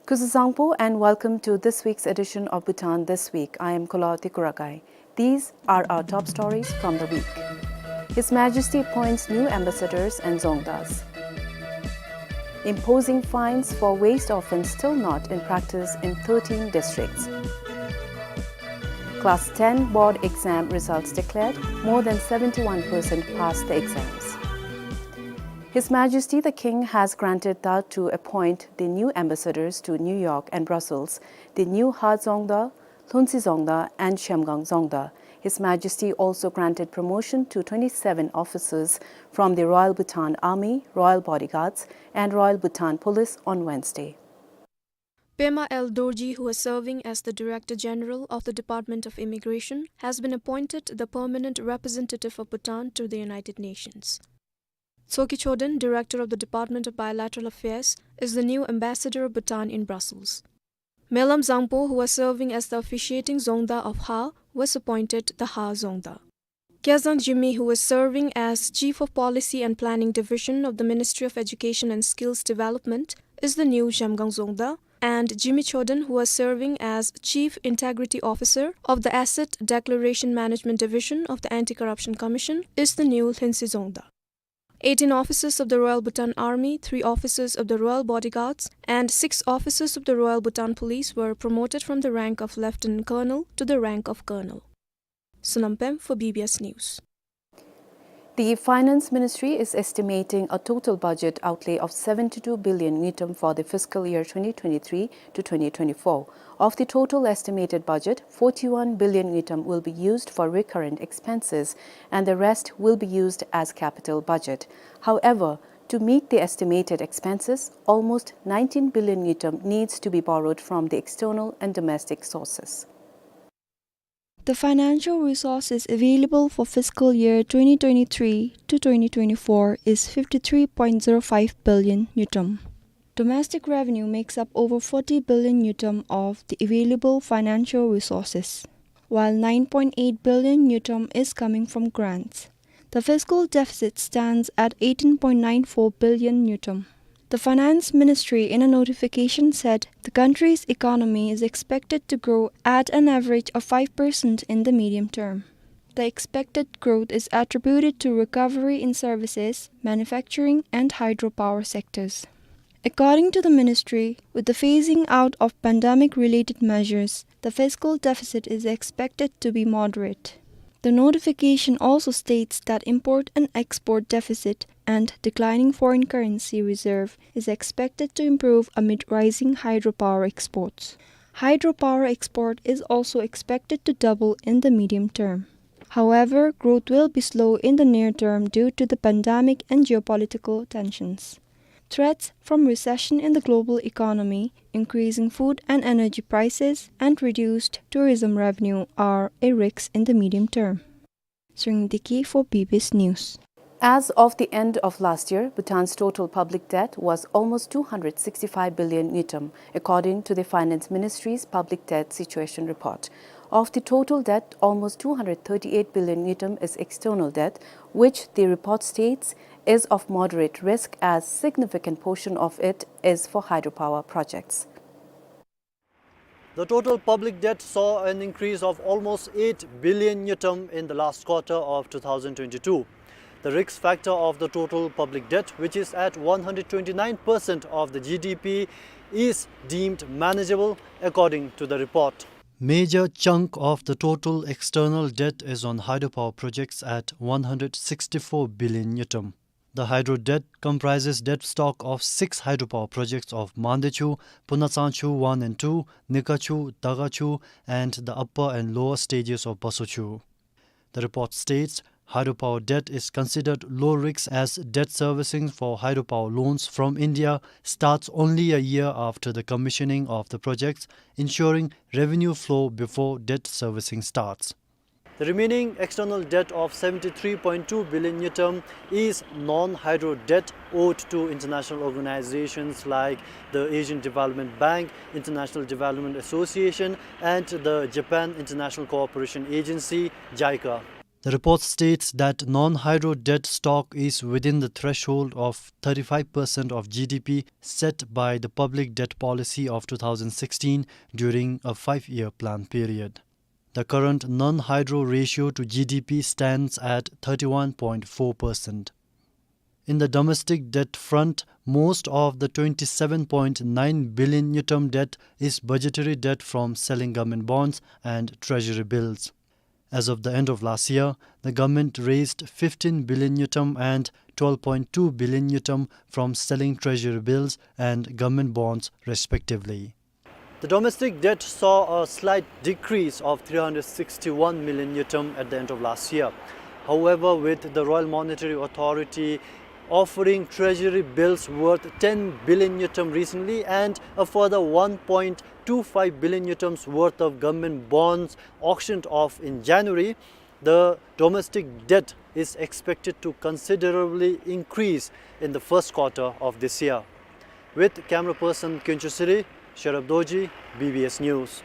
Kuzuzangpo and welcome to this week's edition of Bhutan This Week. I am Kulaw Tikuragai. These are our top stories from the week. His Majesty appoints new ambassadors and dzongdas. Imposing fines for waste offence still not in practice in thirteen districts. Class ten board exam results declared, more than seventy-one percent passed the exams. His Majesty the King has granted Daw to appoint the new ambassadors to New York and Brussels, the new Haw Dzongdaw, Lhuntse Dzongdaw and Zhemgang Dzongdaw. His Majesty also granted promotion to twenty-seven officers from the Royal Bhutan Army, Royal Bodyguards and Royal Bhutan Police on Wednesday. Pema L Dorji, who was serving as the Director General of the Department of Immigration, has been appointed the permanent representative of Bhutan to the United Nations. Tshogkhe Choden, Director of the Department of Bilateral Affairs, is the new ambassador of Bhutan in Brussels. Melam Zangpo, who was serving as the officiating Dzongdaw of Haw, was appointed the Haw Dzongdaw. Kezang Jime, who was serving as Chief of Policy and Planning Division of the Ministry of Education and Skills Development, is the new Zhemgang Dzongdaw, and Jime Choden, who was serving as Chief Integrity Officer of the Asset Declaration Management Division of the Anti-Corruption Commission, is the new Lhuntse Dzongdaw. Eighteen officers of the Royal Bhutan Army, three officers of the Royal Bodyguards, and six officers of the Royal Bhutan Police were promoted from the rank of Lieutenant Colonel to the rank of Colonel. Sonam Pem for B B S News. The Finance Ministry is estimating a total budget outlay of seventy-two billion ngultrum for the fiscal year twenty twenty-three to twenty twenty-four. Of the total estimated budget, forty-one billion ngultrum will be used for recurrent expenses and the rest will be used as capital budget. However, to meet the estimated expenses, almost nineteen billion ngultrum needs to be borrowed from the external and domestic sources. The financial resources available for fiscal year twenty twenty-three to twenty twenty-four is fifty-three point zero five billion ngultrum. Domestic revenue makes up over forty billion ngultrum of the available financial resources, while nine point eight billion ngultrum is coming from grants. The fiscal deficit stands at eighteen point nine four billion ngultrum. The Finance Ministry, in a notification, said the country's economy is expected to grow at an average of five percent in the medium term. The expected growth is attributed to recovery in services, manufacturing, and hydropower sectors. According to the ministry, with the phasing out of pandemic-related measures, the fiscal deficit is expected to be moderate. The notification also states that import and export deficit and declining foreign currency reserve is expected to improve amid rising hydropower exports. Hydropower export is also expected to double in the medium term. However, growth will be slow in the near term due to the pandemic and geopolitical tensions. Threats from recession in the global economy, increasing food and energy prices, and reduced tourism revenue are a risk in the medium term. Tshering Deki for B B S News. As of the end of last year, Bhutan's total public debt was almost two hundred sixty-five billion ngultrum, according to the Finance Ministry's public debt situation report. Of the total debt, almost two hundred thirty-eight billion ngultrum is external debt, which the report states is of moderate risk, as significant portion of it is for hydropower projects. The total public debt saw an increase of almost eight billion ngultrum in the last quarter of two thousand twenty-two. The risk factor of the total public debt, which is at one hundred twenty-nine percent of the G D P, is deemed manageable, according to the report. Major chunk of the total external debt is on hydropower projects at one hundred sixty-four billion ngultrum. The hydro debt comprises debt stock of six hydropower projects of Mandechu, Punatsangchu one and two, Nikachu, Dagachu, and the upper and lower stages of Basochu. The report states hydropower debt is considered low risk, as debt servicing for hydropower loans from India starts only a year after the commissioning of the projects, ensuring revenue flow before debt servicing starts. The remaining external debt of seventy-three point two billion ngultrum is non-hydro debt owed to international organizations like the Asian Development Bank, International Development Association, and the Japan International Cooperation Agency, JICA. The report states that non-hydro debt stock is within the threshold of thirty-five percent of G D P set by the public debt policy of two thousand sixteen during a five-year plan period. The current non-hydro ratio to G D P stands at thirty-one point four percent. In the domestic debt front, most of the twenty-seven point nine billion ngultrum debt is budgetary debt from selling government bonds and treasury bills. As of the end of last year, the government raised fifteen billion ngultrum and twelve point two billion ngultrum from selling treasury bills and government bonds, respectively. The domestic debt saw a slight decrease of three hundred sixty-one million ngultrum at the end of last year. However, with the Royal Monetary Authority offering treasury bills worth ten billion ngultrum recently and a further one point two five billion ngultrums worth of government bonds auctioned off in January, the domestic debt is expected to considerably increase in the first quarter of this year. With camera person Kyonchu Siri, Sherab Dorji, B B S News.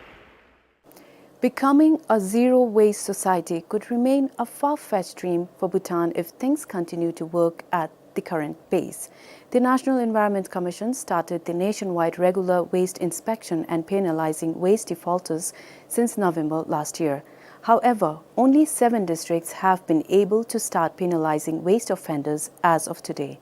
Becoming a zero-waste society could remain a far-fetched dream for Bhutan if things continue to work at the current pace. The National Environment Commission started the nationwide regular waste inspection and penalizing waste defaulters since November last year. However, only seven districts have been able to start penalizing waste offenders as of today.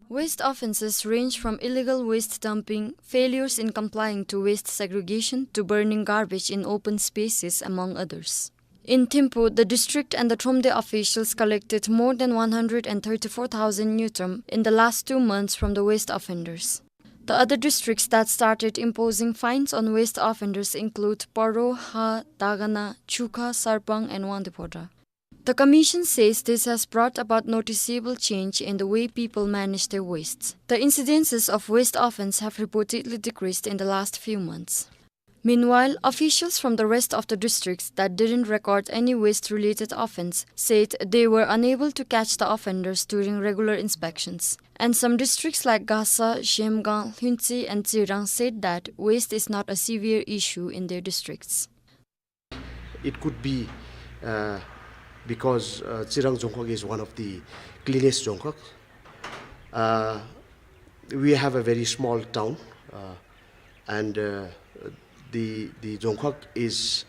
Waste offenses range from illegal waste dumping, failures in complying to waste segregation, to burning garbage in open spaces, among others. In Thimphu, the district and the Thromde officials collected more than one hundred and thirty-four thousand ngultrum in the last two months from the waste offenders. The other districts that started imposing fines on waste offenders include Paro, Ha, Dagana, Chukha, Sarpang, and Wangdue Phodrang. The commission says this has brought about noticeable change in the way people manage their wastes. The incidences of waste offense have reportedly decreased in the last few months. Meanwhile, officials from the rest of the districts that didn't record any waste-related offense said they were unable to catch the offenders during regular inspections. And some districts like Gasa, Zhemgang, Lhuentse, and Tsirang said that waste is not a severe issue in their districts. It could be, uh, because, uh, Tsirang Dzongkhag is one of the cleanest Dzongkhag. Uh, we have a very small town, uh, and, uh, the, the Dzongkhag is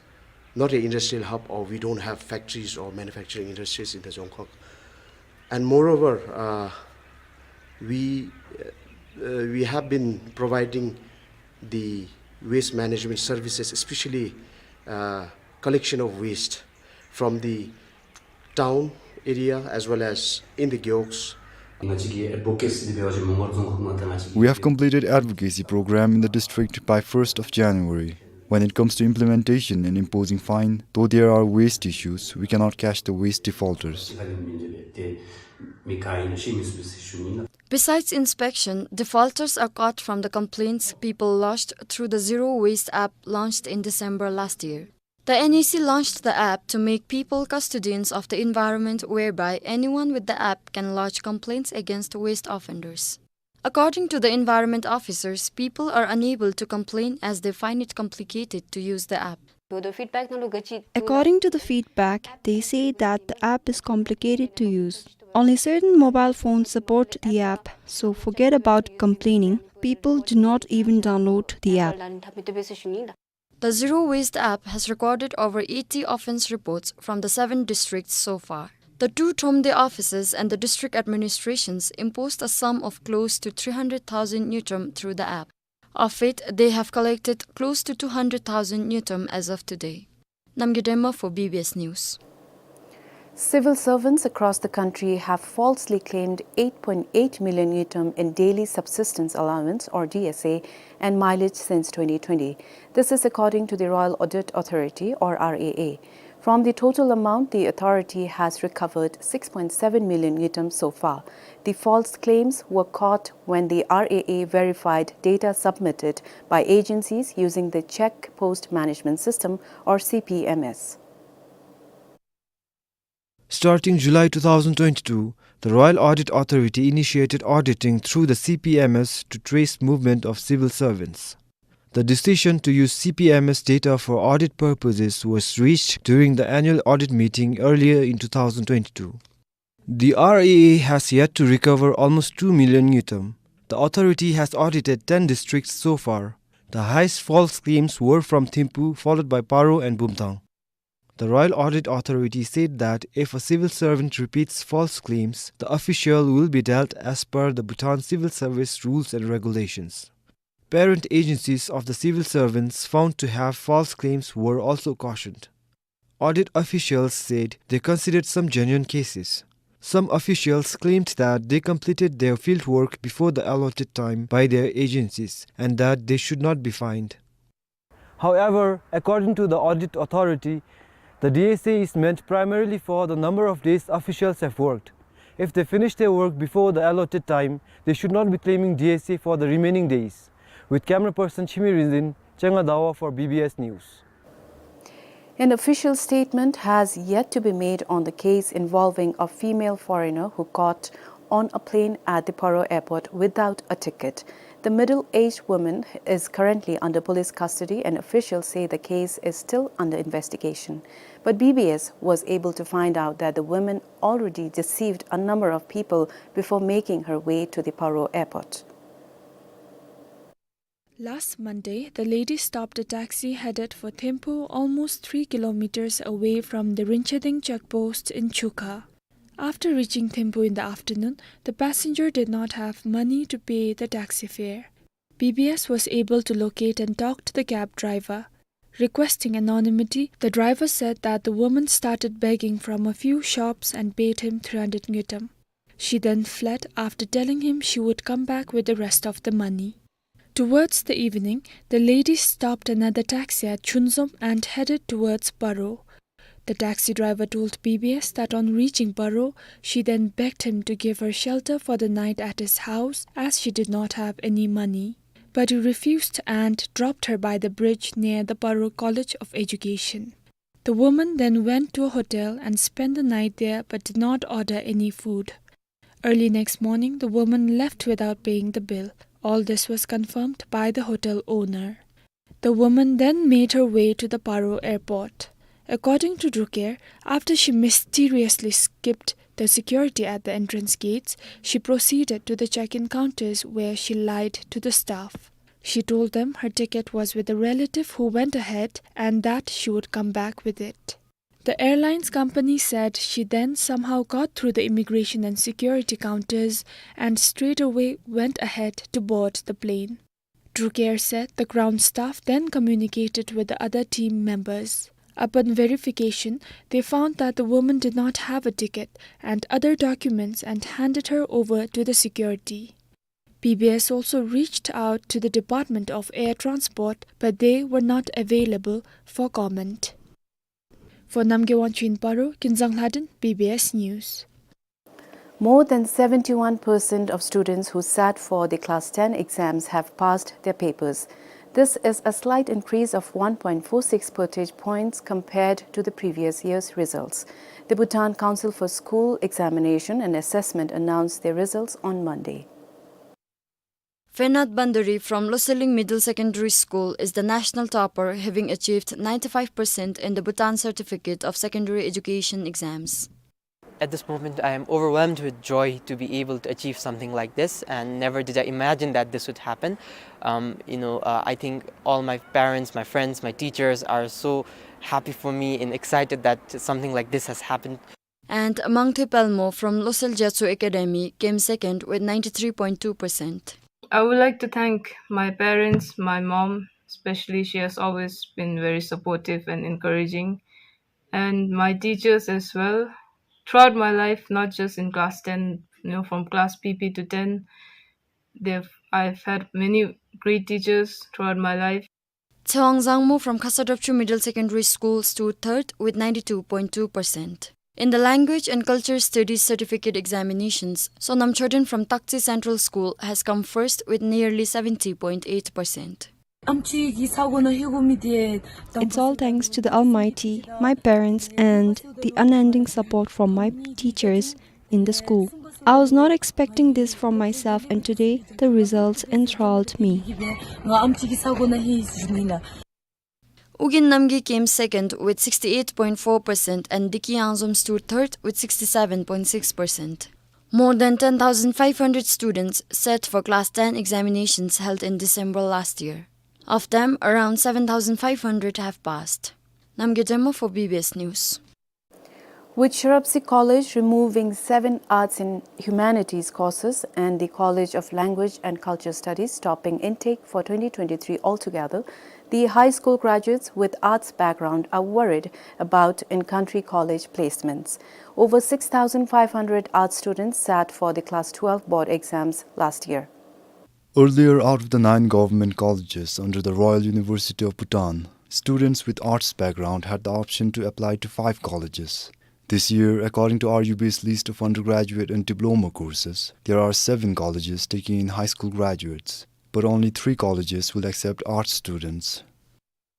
not an industrial hub, or we don't have factories or manufacturing industries in the Dzongkhag. And moreover, uh, we, uh, we have been providing the waste management services, especially, uh, collection of waste from the town area as well as in the gewogs. We have completed advocacy program in the district by first of January. When it comes to implementation and imposing fine, though there are waste issues, we cannot catch the waste defaulters. Besides inspection, defaulters are caught from the complaints people lodged through the Zero Waste app launched in December last year. The N E C launched the app to make people custodians of the environment, whereby anyone with the app can lodge complaints against waste offenders. According to the environment officers, people are unable to complain as they find it complicated to use the app. According to the feedback, they say that the app is complicated to use. Only certain mobile phones support the app, so forget about complaining. People do not even download the app. The Zero Waste app has recorded over eighty offense reports from the seven districts so far. The two Thromde offices and the district administrations imposed a sum of close to three hundred thousand ngultrum through the app. Of it, they have collected close to two hundred thousand ngultrum as of today. Namgay Dema for B B S News. Civil servants across the country have falsely claimed eight point eight million ngultrum in daily subsistence allowance, or D S A, and mileage since twenty twenty. This is according to the Royal Audit Authority, or R A A. From the total amount, the authority has recovered six point seven million ngultrum so far. The false claims were caught when the R A A verified data submitted by agencies using the Check Post Management System, or C P M S. Starting July two thousand twenty-two, the Royal Audit Authority initiated auditing through the C P M S to trace movement of civil servants. The decision to use C P M S data for audit purposes was reached during the annual audit meeting earlier in two thousand twenty-two. The R A A has yet to recover almost two million ngultrum. The authority has audited ten districts so far. The highest false claims were from Thimphu, followed by Paro and Bumthang. The Royal Audit Authority said that if a civil servant repeats false claims, the official will be dealt as per the Bhutan Civil Service rules and regulations. Parent agencies of the civil servants found to have false claims were also cautioned. Audit officials said they considered some genuine cases. Some officials claimed that they completed their field work before the allotted time by their agencies and that they should not be fined. However, according to the audit authority, the D S A is meant primarily for the number of days officials have worked. If they finish their work before the allotted time, they should not be claiming D S A for the remaining days. With camera person Chimi Rinzin, Changa Dawa for B B S News. An official statement has yet to be made on the case involving a female foreigner who got on a plane at the Paro airport without a ticket. The middle-aged woman is currently under police custody, and officials say the case is still under investigation. But B B S was able to find out that the woman already deceived a number of people before making her way to the Paro airport. Last Monday, the lady stopped a taxi headed for Thimphu, almost three kilometers away from the Rinchading checkpost in Chukha. After reaching Thimphu in the afternoon, the passenger did not have money to pay the taxi fare. B B S was able to locate and talk to the cab driver. Requesting anonymity, the driver said that the woman started begging from a few shops and paid him three hundred ngultrum. She then fled after telling him she would come back with the rest of the money. Towards the evening, the lady stopped another taxi at Chunzom and headed towards Paro. The taxi driver told B B S that on reaching Paro, she then begged him to give her shelter for the night at his house as she did not have any money. But he refused and dropped her by the bridge near the Paro College of Education. The woman then went to a hotel and spent the night there but did not order any food. Early next morning, the woman left without paying the bill. All this was confirmed by the hotel owner. The woman then made her way to the Paro airport. According to Drukair, after she mysteriously skipped the security at the entrance gates, she proceeded to the check-in counters where she lied to the staff. She told them her ticket was with a relative who went ahead and that she would come back with it. The airlines company said she then somehow got through the immigration and security counters and straight away went ahead to board the plane. Drukair said the ground staff then communicated with the other team members. Upon verification, they found that the woman did not have a ticket and other documents and handed her over to the security. B B S also reached out to the Department of Air Transport, but they were not available for comment. For Namgay Wangchuk in Paro, Kinzang Lhadon, B B S News. More than seventy-one percent of students who sat for the Class ten exams have passed their papers. This is a slight increase of one point four six percentage points compared to the previous year's results. The Bhutan Council for School Examination and Assessment announced their results on Monday. Fenat Bandari from Loselling Middle Secondary School is the national topper, having achieved ninety-five percent in the Bhutan Certificate of Secondary Education exams. At this moment, I am overwhelmed with joy to be able to achieve something like this, and never did I imagine that this would happen. Um, you know, uh, I think all my parents, my friends, my teachers are so happy for me and excited that something like this has happened. And Mangthe Palmo from Losel Gyatso Academy came second with ninety-three point two percent. I would like to thank my parents, my mom, especially. She has always been very supportive and encouraging, and my teachers as well. Throughout my life, not just in class ten, you know, from class P P to ten, they've, I've had many great teachers throughout my life. Tsewang Zangmo from Khasad Dropchu Middle Secondary School stood third with ninety-two point two percent. In the Language and Culture Studies Certificate Examinations, Sonam Choden from Takche Central School has come first with nearly seventy point eight percent. It's all thanks to the Almighty, my parents, and the unending support from my teachers in the school. I was not expecting this from myself, and today the results enthralled me. Ugin Namgay came second with sixty-eight point four percent and Diki Yangzom stood third with sixty-seven point six percent. More than ten thousand five hundred students set for class ten examinations held in December last year. Of them, around seven thousand five hundred have passed. Namgay Dema for B B S News. With Sherabsi College removing seven arts and humanities courses and the College of Language and Culture Studies stopping intake for twenty twenty-three altogether, the high school graduates with arts background are worried about in-country college placements. Over six thousand five hundred arts students sat for the class twelve board exams last year. Earlier, out of the nine government colleges under the Royal University of Bhutan, students with arts background had the option to apply to five colleges. This year, according to R U B's list of undergraduate and diploma courses, there are seven colleges taking in high school graduates, but only three colleges will accept arts students.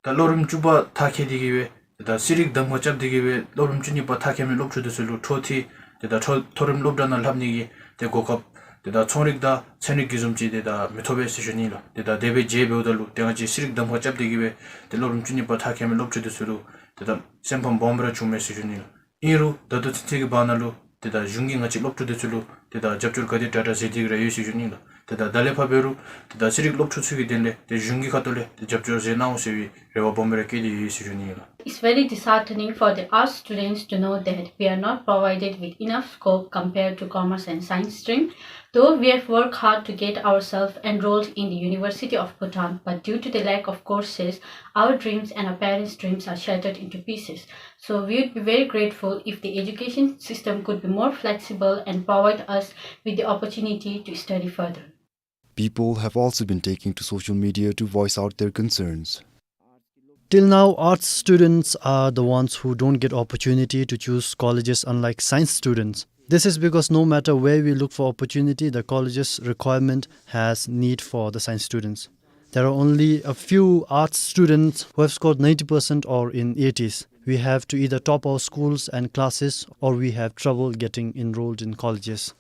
ད་སློབ་རིམ་བཅུ་པ་མཐར་འཁྱོལ་ཏེ་གི་སྦེ་ཏེ་ད་ཤེས་རིག་གདམ་ཁ་རྐྱབ་སྟེ་གི་སྦེ་སློབ་རིམ་བཅུ་གཉིས་པ་མཐར་འཁྱོལ་མི་སློབ་ཕྲུག་འདི་ཚུ་ལུ་འཕྲོ་མཐུད་ཏེ་ད་མཐོ་མཐོ་རིམ་སློབ་གྲྭ་ནང་ལྷབ་ནི་གི་ཏེ་གོ་སྐབས་ཏེ་ད་ཚོང་རིག་དང་ཚན་རིག་གི་བཟུམ་ཅིག་ཏེ་ད་མི་ཐོབ་པས་ཟེར་ཞུ་ནི་ལགས། ཏེ་ད་དེ་སྦེ་བྱོན་འབདཝ་ད་ལུ་ཏེ་ང་བཅས་ཤེས་རིག་གདམ་ཁ་རྐྱབ་སྟེ་གི་སྦེ་ཏེ་སློབ་རིམ་བཅུ་གཉིས་པ་མཐར་འཁྱོལ་མི་སློབ་ཕྲུག་འདི་ཚུ་ལུ་ཏེ་ད་སེམས་ཕམ་སྦོམ་ར་བྱུངམ་མས་ཟེར་ཞུ་ནི་ལགས། ཨིན་རུང་ད་ལྟོ་ཚུན་ཚོད་ཀྱི་བར་ན་ལུ་ཏེ་ད་གཞུང་གིས་ང་བཅས་སློབ་ཕྲུག་འདི་ཚུ་ལུ་ཏེ་ད་རྒྱབ་སྐྱོར་ག་དེ་དྲག་དྲག་མཛད་དེ་གི་ར་ཡོད་ཟེར་ཞུ་ནི་ལགས། ཏེ་ད་ད་ལས་ཕར་འབད་རུང་ཏེ་ད་ཤེས་རིག་སློབ་ཕྲུག་ཚུ་གི་དོན་ལས་ཏེ་གཞུང་གི་ཁ་ཐུག་ལས་ཏེ་རྒྱབ་སྐྱོར་མཛད་གནང་འོང་ཟེར་བའི་རེ་བ་སྦོམ་ར་བསྐྱེད་དེ་ཡོད་ཟེར་ཞུ་ནི་ལགས། It's very disheartening for the arts students to know that we are not provided with enough scope compared to commerce and science stream. Though we have worked hard to get ourselves enrolled in the University of Bhutan, but due to the lack of courses, our dreams and our parents' dreams are shattered into pieces. So we would be very grateful if the education system could be more flexible and provide us with the opportunity to study further. People have also been taking to social media to voice out their concerns. Till now, arts students are the ones who don't get opportunity to choose colleges, unlike science students. This is because no matter where we look for opportunity, the college's requirement has need for the science students. There are only a few arts students who have scored ninety percent or in eighties. We have to either top our schools and classes, or we have trouble getting enrolled in colleges.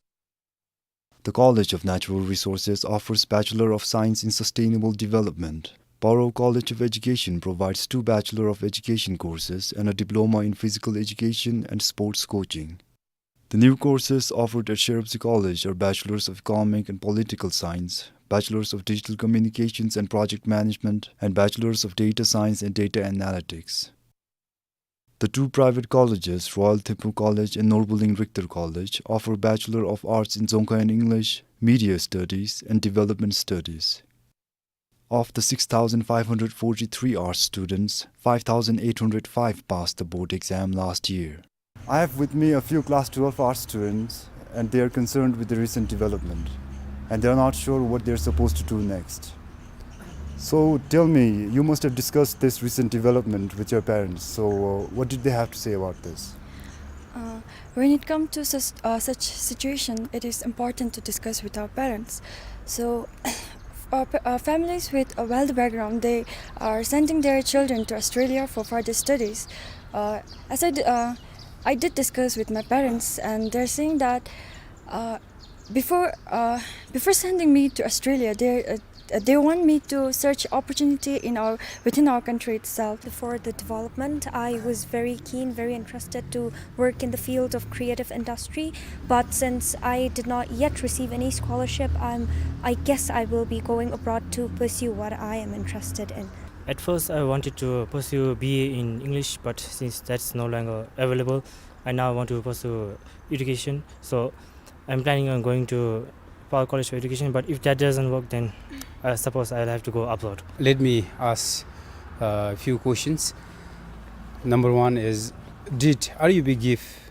The College of Natural Resources offers Bachelor of Science in Sustainable Development. Paro College of Education provides two Bachelor of Education courses and a diploma in physical education and sports coaching. The new courses offered at Sherabsi College are Bachelors of Economic and Political Science, Bachelors of Digital Communications and Project Management, and Bachelors of Data Science and Data Analytics. The two private colleges, Royal Thimphu College and Norbuling Richter College, offer Bachelor of Arts in Dzongkha and English, Media Studies, and Development Studies. Of the six thousand five hundred forty-three arts students, five thousand eight hundred five passed the board exam last year. I have with me a few class twelve arts students, and they are concerned with the recent development, and they are not sure what they are supposed to do next. So tell me, you must have discussed this recent development with your parents. So, uh, what did they have to say about this? Uh, when it comes to such, uh, such situation, it is important to discuss with our parents. So, uh, pa-, uh, families with a wealthy background, they are sending their children to Australia for further studies. Uh, as I d-, uh, I did discuss with my parents, and they're saying that, uh, before, uh, before sending me to Australia, they, uh, Uh, they want me to search opportunity in our, within our country itself. For the development, I was very keen, very interested to work in the field of creative industry, but since I did not yet receive any scholarship, I'm, I guess I will be going abroad to pursue what I am interested in. At first, I wanted to pursue B A in English, but since that's no longer available, I now want to pursue education. So I'm planning on going to Power College for Education, but if that doesn't work, then I suppose I'll have to go abroad. Let me ask a few questions. Number one is, did R U B give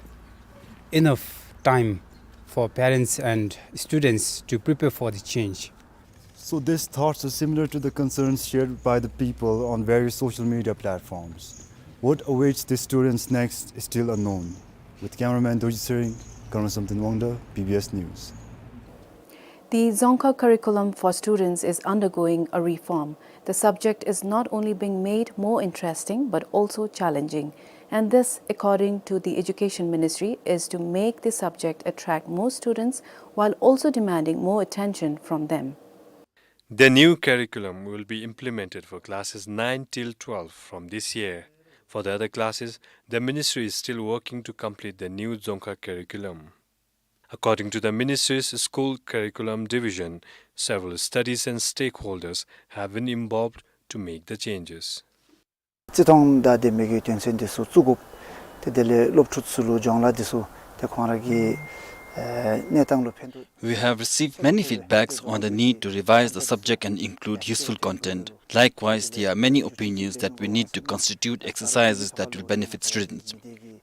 enough time for parents and students to prepare for the change? So these thoughts are similar to the concerns shared by the people on various social media platforms. What awaits the students next is still unknown. With cameraman Dorji Tshering, Karma Samten Wangda, B B S News. The Dzongkha curriculum for students is undergoing a reform. The subject is not only being made more interesting but also challenging. And this, according to the Education Ministry, is to make the subject attract more students while also demanding more attention from them. The new curriculum will be implemented for classes nine till twelve from this year. For the other classes, the ministry is still working to complete the new Dzongkha curriculum. According to the ministry's school curriculum division, several studies and stakeholders have been involved to make the changes. བརྩི་མཐོང་དང་ལྡན་པའི་གི་དོན་ཚན་འདི་ཚུ་བཙུགས་དགོཔ། ཏེ་དེ་ལས་སློབ་ཕྲུག་ཚུ་ལུ་སྦྱོང་བརྡར་འདི་ཚུ་ཏེ་ཁོང་ར་གི་ཨེ་གནས་སྟངས་ལུ་ཕན་ཐོགས། We have received many feedbacks on the need to revise the subject and include useful content. Likewise, there are many opinions that we need to constitute exercises that will benefit students.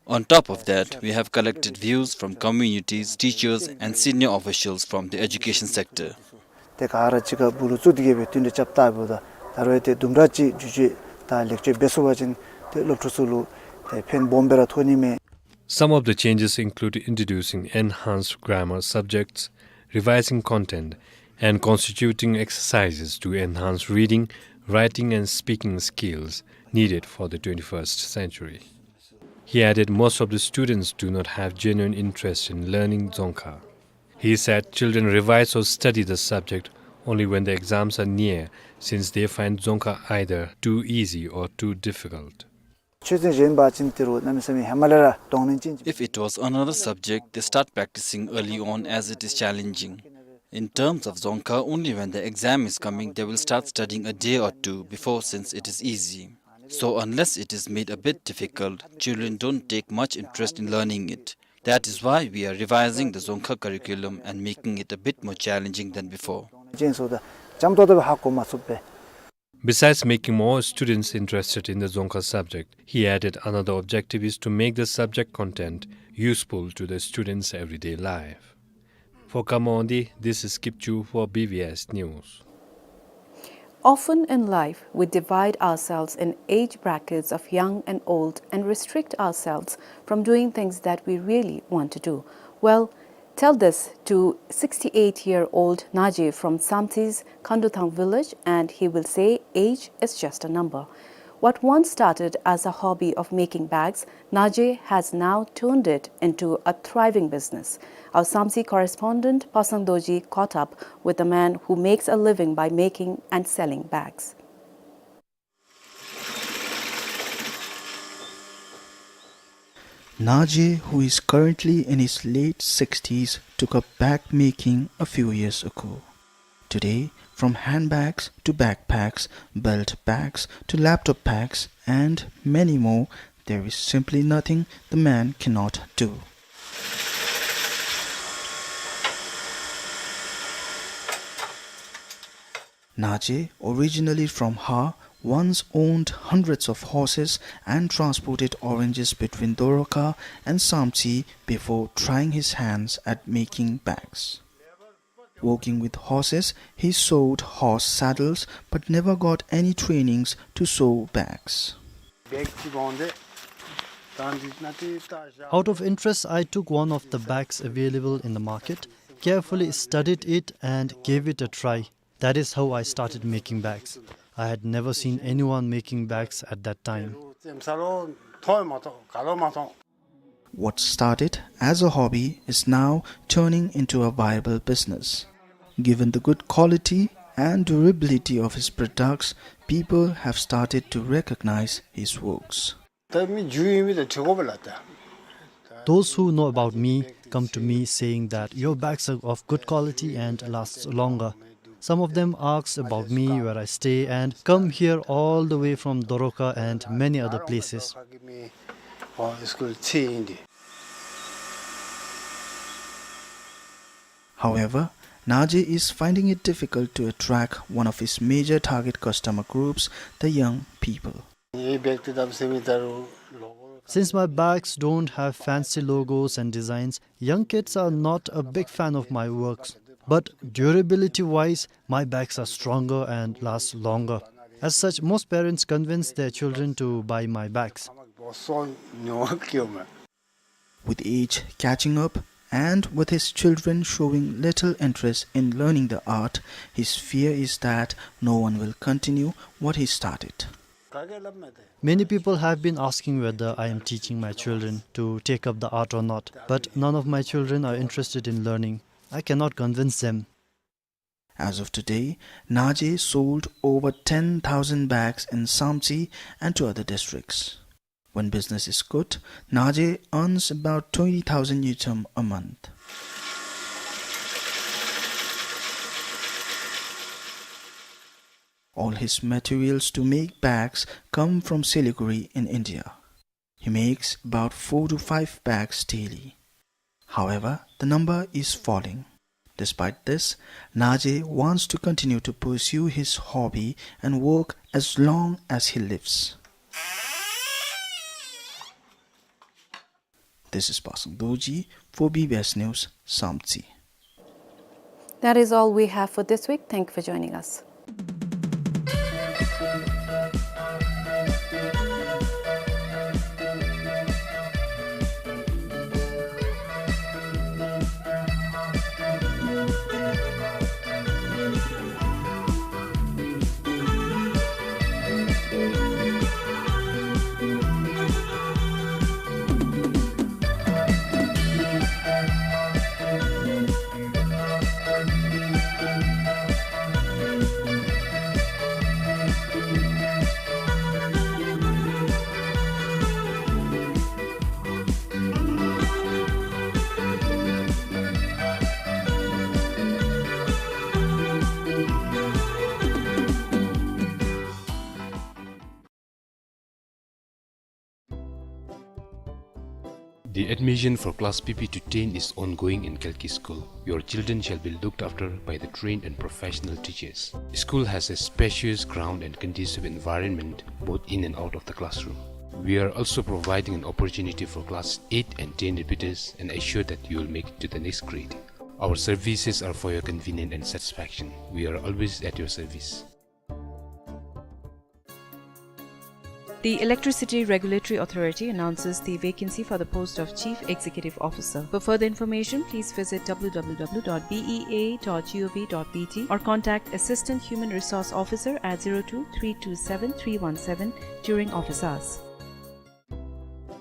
On top of that, we have collected views from communities, teachers, and senior officials from the education sector. ཏེ་ག་ར་གཅིག་ཁར་སྦུག་ལུ་བཙུགས་ཏེ་གི་སྦེ་བསྟུན་གྲོས་རྐྱབ་ད་འབདཝ་ད་ད་རུང་ཏེ་དུམ་གྲ་ཅིག་བསྒྱུར་བཅོས་དང་ལེགས་བཅོས་འབད་ཚུགས་པ་ཅིན་ཏེ་སློབ་ཕྲུག་ཚུ་ལུ་ཏེ་ཕན་སྦོམ་སྦེ་ར་ཐོགས་ནི་མས། Some of the changes include introducing enhanced grammar subjects, revising content, and constituting exercises to enhance reading, writing, and speaking skills needed for the twenty-first century. He added most of the students do not have genuine interest in learning Dzongkha. He said children revise or study the subject only when the exams are near, since they find Dzongkha either too easy or too difficult. ཆོས་ཚན་གཞན་འབད་བ་ཅིན་ཏེ་རུང་གནམ་མེད་ས་མེད་ཧེ་མ་ལས་ར་གདོང་ལེན་ཅན་ཅིག། If it was another subject, they start practicing early on as it is challenging. In terms of Dzongkha, only when the exam is coming, they will start studying a day or two before, since it is easy. So unless it is made a bit difficult, children don't take much interest in learning it. That is why we are revising the Dzongkha curriculum and making it a bit more challenging than before. ཅན་སོ་ད་ཅམ་ཏོག་ཏོ་སྦེ་ཧ་གོ་མ་ཚུགས་པས། Besides making more students interested in the Dzongkha subject, he added another objective is to make the subject content useful to the students' everyday life. For Karma Wangdi, this is Kipchu for B B S News. Often in life, we divide ourselves in age brackets of young and old and restrict ourselves from doing things that we really want to do. Well, tell this to sixty-eight-year-old Naje from Samtsi's Khanduthang village, and he will say age is just a number. What once started as a hobby of making bags, Naje has now turned it into a thriving business. Our Samtse correspondent Pasang Dorji caught up with a man who makes a living by making and selling bags. Naje, who is currently in his late sixties, took up bag making a few years ago. Today, from handbags to backpacks, belt bags to laptop bags, and many more, there is simply nothing the man cannot do. Naje, originally from Ha, once owned hundreds of horses and transported oranges between Dorkha and Samtse before trying his hands at making bags. Working with horses, he sewed horse saddles but never got any trainings to sew bags. Out of interest, I took one of the bags available in the market, carefully studied it and gave it a try. That is how I started making bags. I had never seen anyone making bags at that time. What started as a hobby is now turning into a viable business. Given the good quality and durability of his products, people have started to recognize his works. ད་མི་རྒྱུས་ཡོད་མི་དང་འདྲ་དགོ་པས་ལགས། ད་Those who know about me come to me saying that your bags are of good quality and lasts longer. Some of them ask about me, where I stay, and come here all the way from Doroka and many other places. However, Naje is finding it difficult to attract one of his major target customer groups, the young people. Since my bags don't have fancy logos and designs, young kids are not a big fan of my works. But durability-wise, my bags are stronger and last longer. As such, most parents convince their children to buy my bags. With age catching up, and with his children showing little interest in learning the art, his fear is that no one will continue what he started. Many people have been asking whether I am teaching my children to take up the art or not, but none of my children are interested in learning. I cannot convince them. As of today, Naje sold over ten thousand bags in Samtse and to other districts. When business is good, Naje earns about twenty thousand ngultrum a month. All his materials to make bags come from Siliguri in India. He makes about four to five bags daily. However, the number is falling. Despite this, Naje wants to continue to pursue his hobby and work as long as he lives. This is Pasang Dorji for B B S News, Samtse. That is all we have for this week. Thank you for joining us. The admission for class P P to ten is ongoing in Kalki School. Your children shall be looked after by the trained and professional teachers. School has a spacious ground and conducive environment both in and out of the classroom. We are also providing an opportunity for class eight and ten repeaters and assure that you will make it to the next grade. Our services are for your convenience and satisfaction. We are always at your service. The Electricity Regulatory Authority announces the vacancy for the post of Chief Executive Officer. For further information, please visit W W W dot B E A dot G O V dot B T or contact Assistant Human Resource Officer at zero two three two seven three one seven during office hours.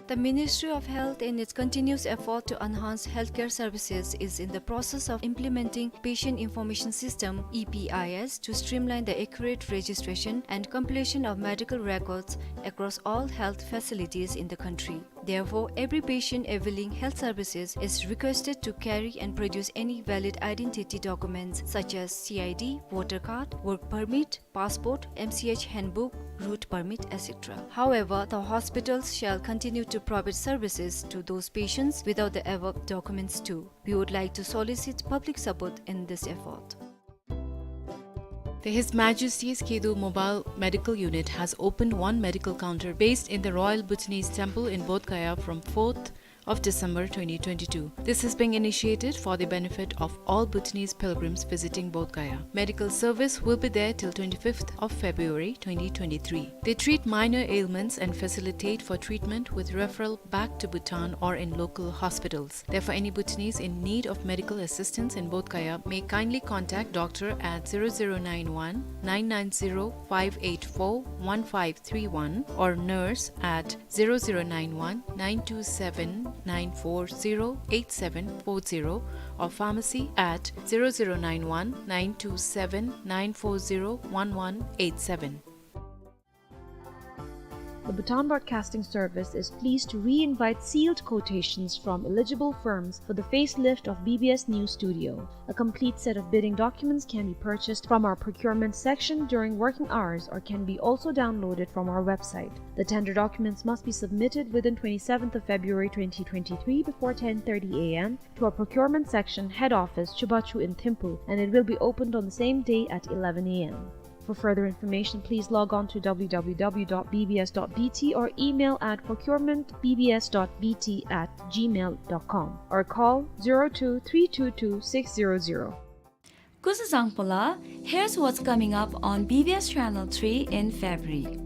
The Ministry of Health, in its continuous effort to enhance healthcare services, is in the process of implementing Patient Information System, E P I S, to streamline the accurate registration and completion of medical records across all health facilities in the country. Therefore, every patient availing health services is requested to carry and produce any valid identity documents such as C I D, voter card, work permit, passport, M C H handbook, route permit, et cetera. However, the hospitals shall continue to provide services to those patients without the above documents too. We would like to solicit public support in this effort. The His Majesty's Kedu Mobile Medical Unit has opened one medical counter based in the Royal Bhutanese Temple in Bodh Gaya from fourth of December twenty twenty-two. This is being initiated for the benefit of all Bhutanese pilgrims visiting Bodh Gaya. Medical service will be there till twenty-fifth of February twenty twenty-three. They treat minor ailments and facilitate for treatment with referral back to Bhutan or in local hospitals. Therefore, any Bhutanese in need of medical assistance in Bodh Gaya may kindly contact doctor at zero zero nine one nine nine zero five eight four one five three one or nurse at zero zero nine one nine two seven nine four zero eight seven four zero or pharmacy at zero zero nine one nine two seven nine four zero one one eight seven. The Bhutan Broadcasting Service is pleased to re-invite sealed quotations from eligible firms for the facelift of B B S News Studio. A complete set of bidding documents can be purchased from our procurement section during working hours or can be also downloaded from our website. The tender documents must be submitted within twenty-seventh of February twenty twenty-three before ten thirty A M to our procurement section head office, Chubachu in Thimphu, and it will be opened on the same day at eleven A M. For further information, please log on to W W W dot B B S dot B T or email at procurement B B S dot B T at gmail dot com or call zero two three two two six zero zero. Kuzu Zangpo la, here's what's coming up on B B S Channel three in February.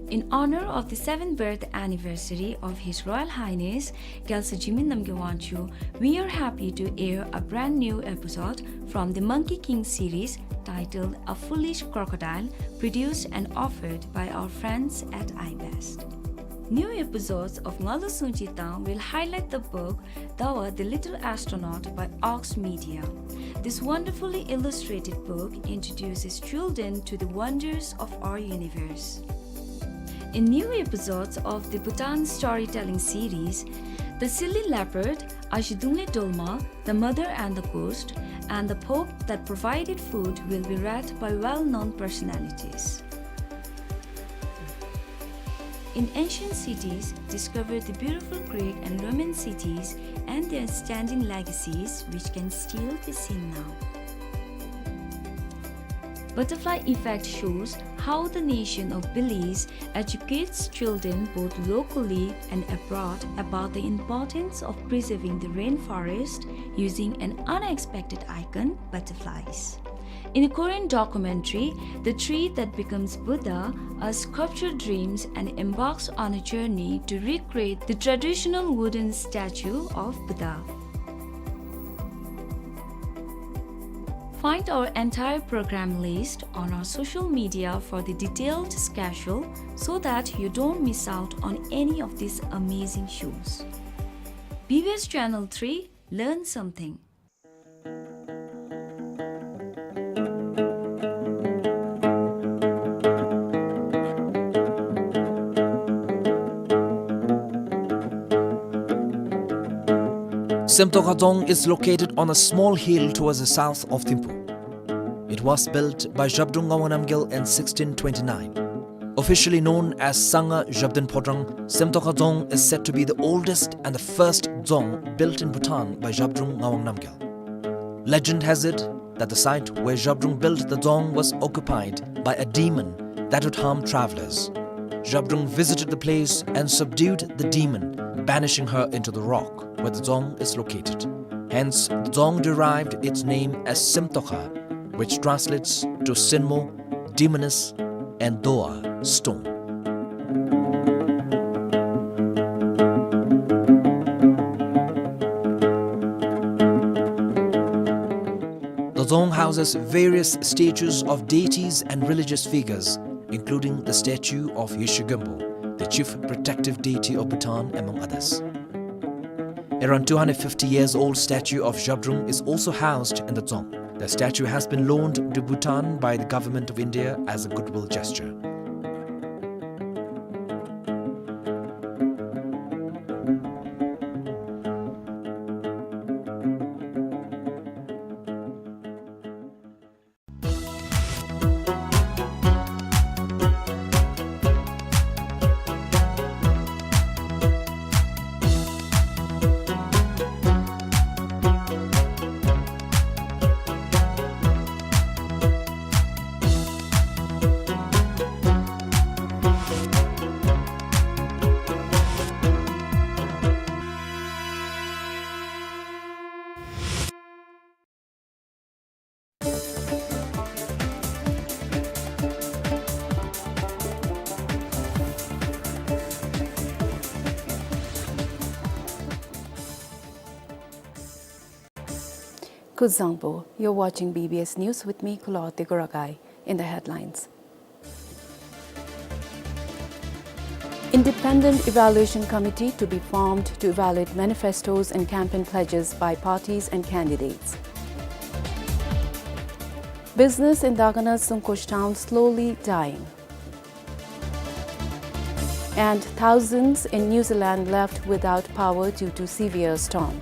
In honor of the seventh birth anniversary of His Royal Highness Gyaltswer Jigme Namgyal Wangchuck, we are happy to air a brand new episode from the Monkey King series titled A Foolish Crocodile, produced and offered by our friends at iBest. New episodes of Ngalu Sungji Tang will highlight the book Dawa the Little Astronaut by Ox Media. This wonderfully illustrated book introduces children to the wonders of our universe. In new episodes of the Bhutan storytelling series, The Silly Leopard, Azhidungle Dolma, The Mother and the Ghost, and The Pope That Provided Food will be read by well-known personalities. In ancient cities, discover the beautiful Greek and Roman cities and their standing legacies, which can still be seen now. Butterfly Effect shows how the nation of Belize educates children both locally and abroad about the importance of preserving the rainforest using an unexpected icon, butterflies. In a Korean documentary, The Tree That Becomes Buddha, a sculptor dreams and embarks on a journey to recreate the traditional wooden statue of Buddha. Find our entire program list on our social media for the detailed schedule so that you don't miss out on any of these amazing shows. B B S Channel three, learn something. Semtokha Dzong is located on a small hill towards the south of Thimphu. It was built by Zhabdrung Ngawang Namgyal in sixteen twenty-nine. Officially known as Sanga Zhabdrung Phodrang, Semtokha Dzong is said to be the oldest and the first dzong built in Bhutan by Zhabdrung Ngawang Namgyal. Legend has it that the site where Zhabdrung built the dzong was occupied by a demon that would harm travelers. Zhabdrung visited the place and subdued the demon, banishing her into the rock where the dzong is located. Hence, the dzong derived its name as Semtokha, which translates to Sinmo, demoness, and Doa, stone. The dzong houses various statues of deities and religious figures, including the statue of Yeshe Gönpo, the chief protective deity of Bhutan, among others. Around two hundred fifty years old statue of Zhabdrung is also housed in the dzong. The statue has been loaned to Bhutan by the Government of India as a goodwill gesture. Kuzu Zangpo, you're watching B B S News with me, Kulawarti Kurakai. In the headlines. Independent Evaluation Committee to be formed to evaluate manifestos and campaign pledges by parties and candidates. Business in Dagana's Tsungkosh town slowly dying. And thousands in New Zealand left without power due to severe storm.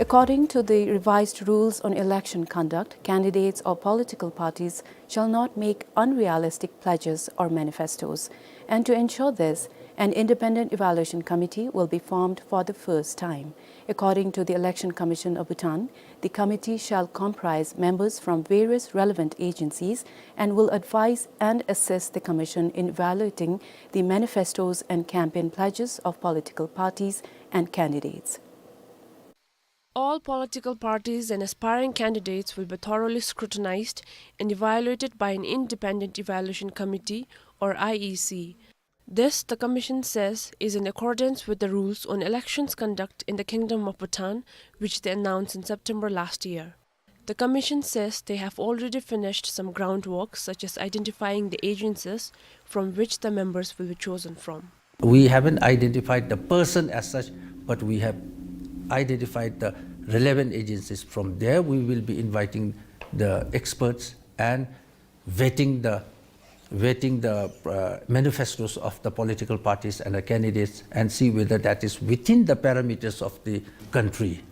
According to the revised rules on election conduct, candidates or political parties shall not make unrealistic pledges or manifestos. And to ensure this, an independent evaluation committee will be formed for the first time. According to the Election Commission of Bhutan, the committee shall comprise members from various relevant agencies and will advise and assist the commission in evaluating the manifestos and campaign pledges of political parties and candidates. All political parties and aspiring candidates will be thoroughly scrutinized and evaluated by an independent evaluation committee, or I E C. This, the commission says, is in accordance with the rules on elections conduct in the Kingdom of Bhutan, which they announced in September last year. The commission says they have already finished some groundwork, such as identifying the agencies from which the members will be chosen from. We haven't identified the person as such, but we have identified the relevant agencies. From there, we will be inviting the experts and vetting the, vetting the, uh, manifestos of the political parties and the candidates and see whether that is within the parameters of the country.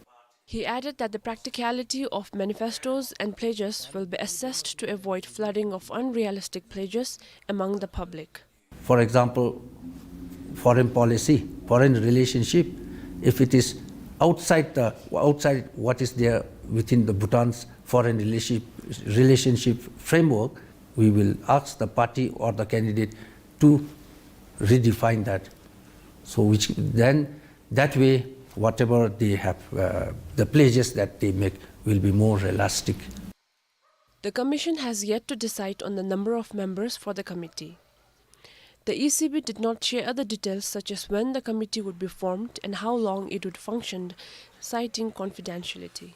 He added that the practicality of manifestos and pledges will be assessed to avoid flooding of unrealistic pledges among the public. For example, foreign policy, foreign relationship, if it is outside the, outside what is there within the Bhutan's foreign relationship, relationship framework, we will ask the party or the candidate to redefine that. So which then, that way, whatever they have, uh, the pledges that they make will be more realistic. The commission has yet to decide on the number of members for the committee. The E C B did not share other details such as when the committee would be formed and how long it would function, citing confidentiality.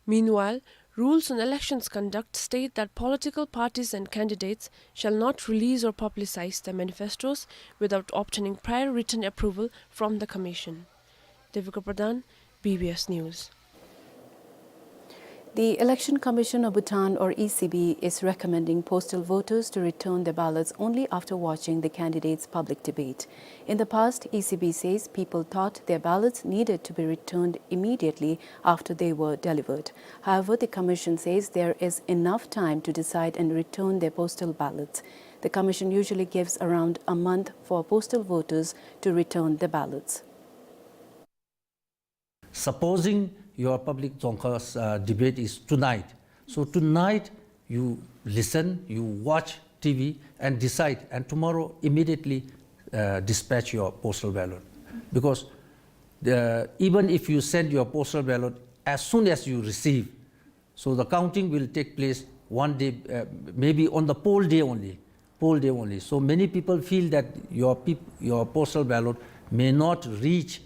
Meanwhile, rules on elections conduct state that political parties and candidates shall not release or publicize their manifestos without obtaining prior written approval from the commission. Devika Pradhan, B B S News. The Election Commission of Bhutan, or E C B, is recommending postal voters to return their ballots only after watching the candidates' public debate. In the past, E C B says people thought their ballots needed to be returned immediately after they were delivered. However, the commission says there is enough time to decide and return their postal ballots. The commission usually gives around a month for postal voters to return their ballots. Supposing your public Dzongkhag's, uh, debate is tonight. So tonight you listen, you watch T V and decide, and tomorrow immediately, uh, dispatch your postal ballot. Because the, even if you send your postal ballot as soon as you receive, so the counting will take place one day, uh, maybe on the poll day only. Poll day only. So many people feel that your peop-, your postal ballot may not reach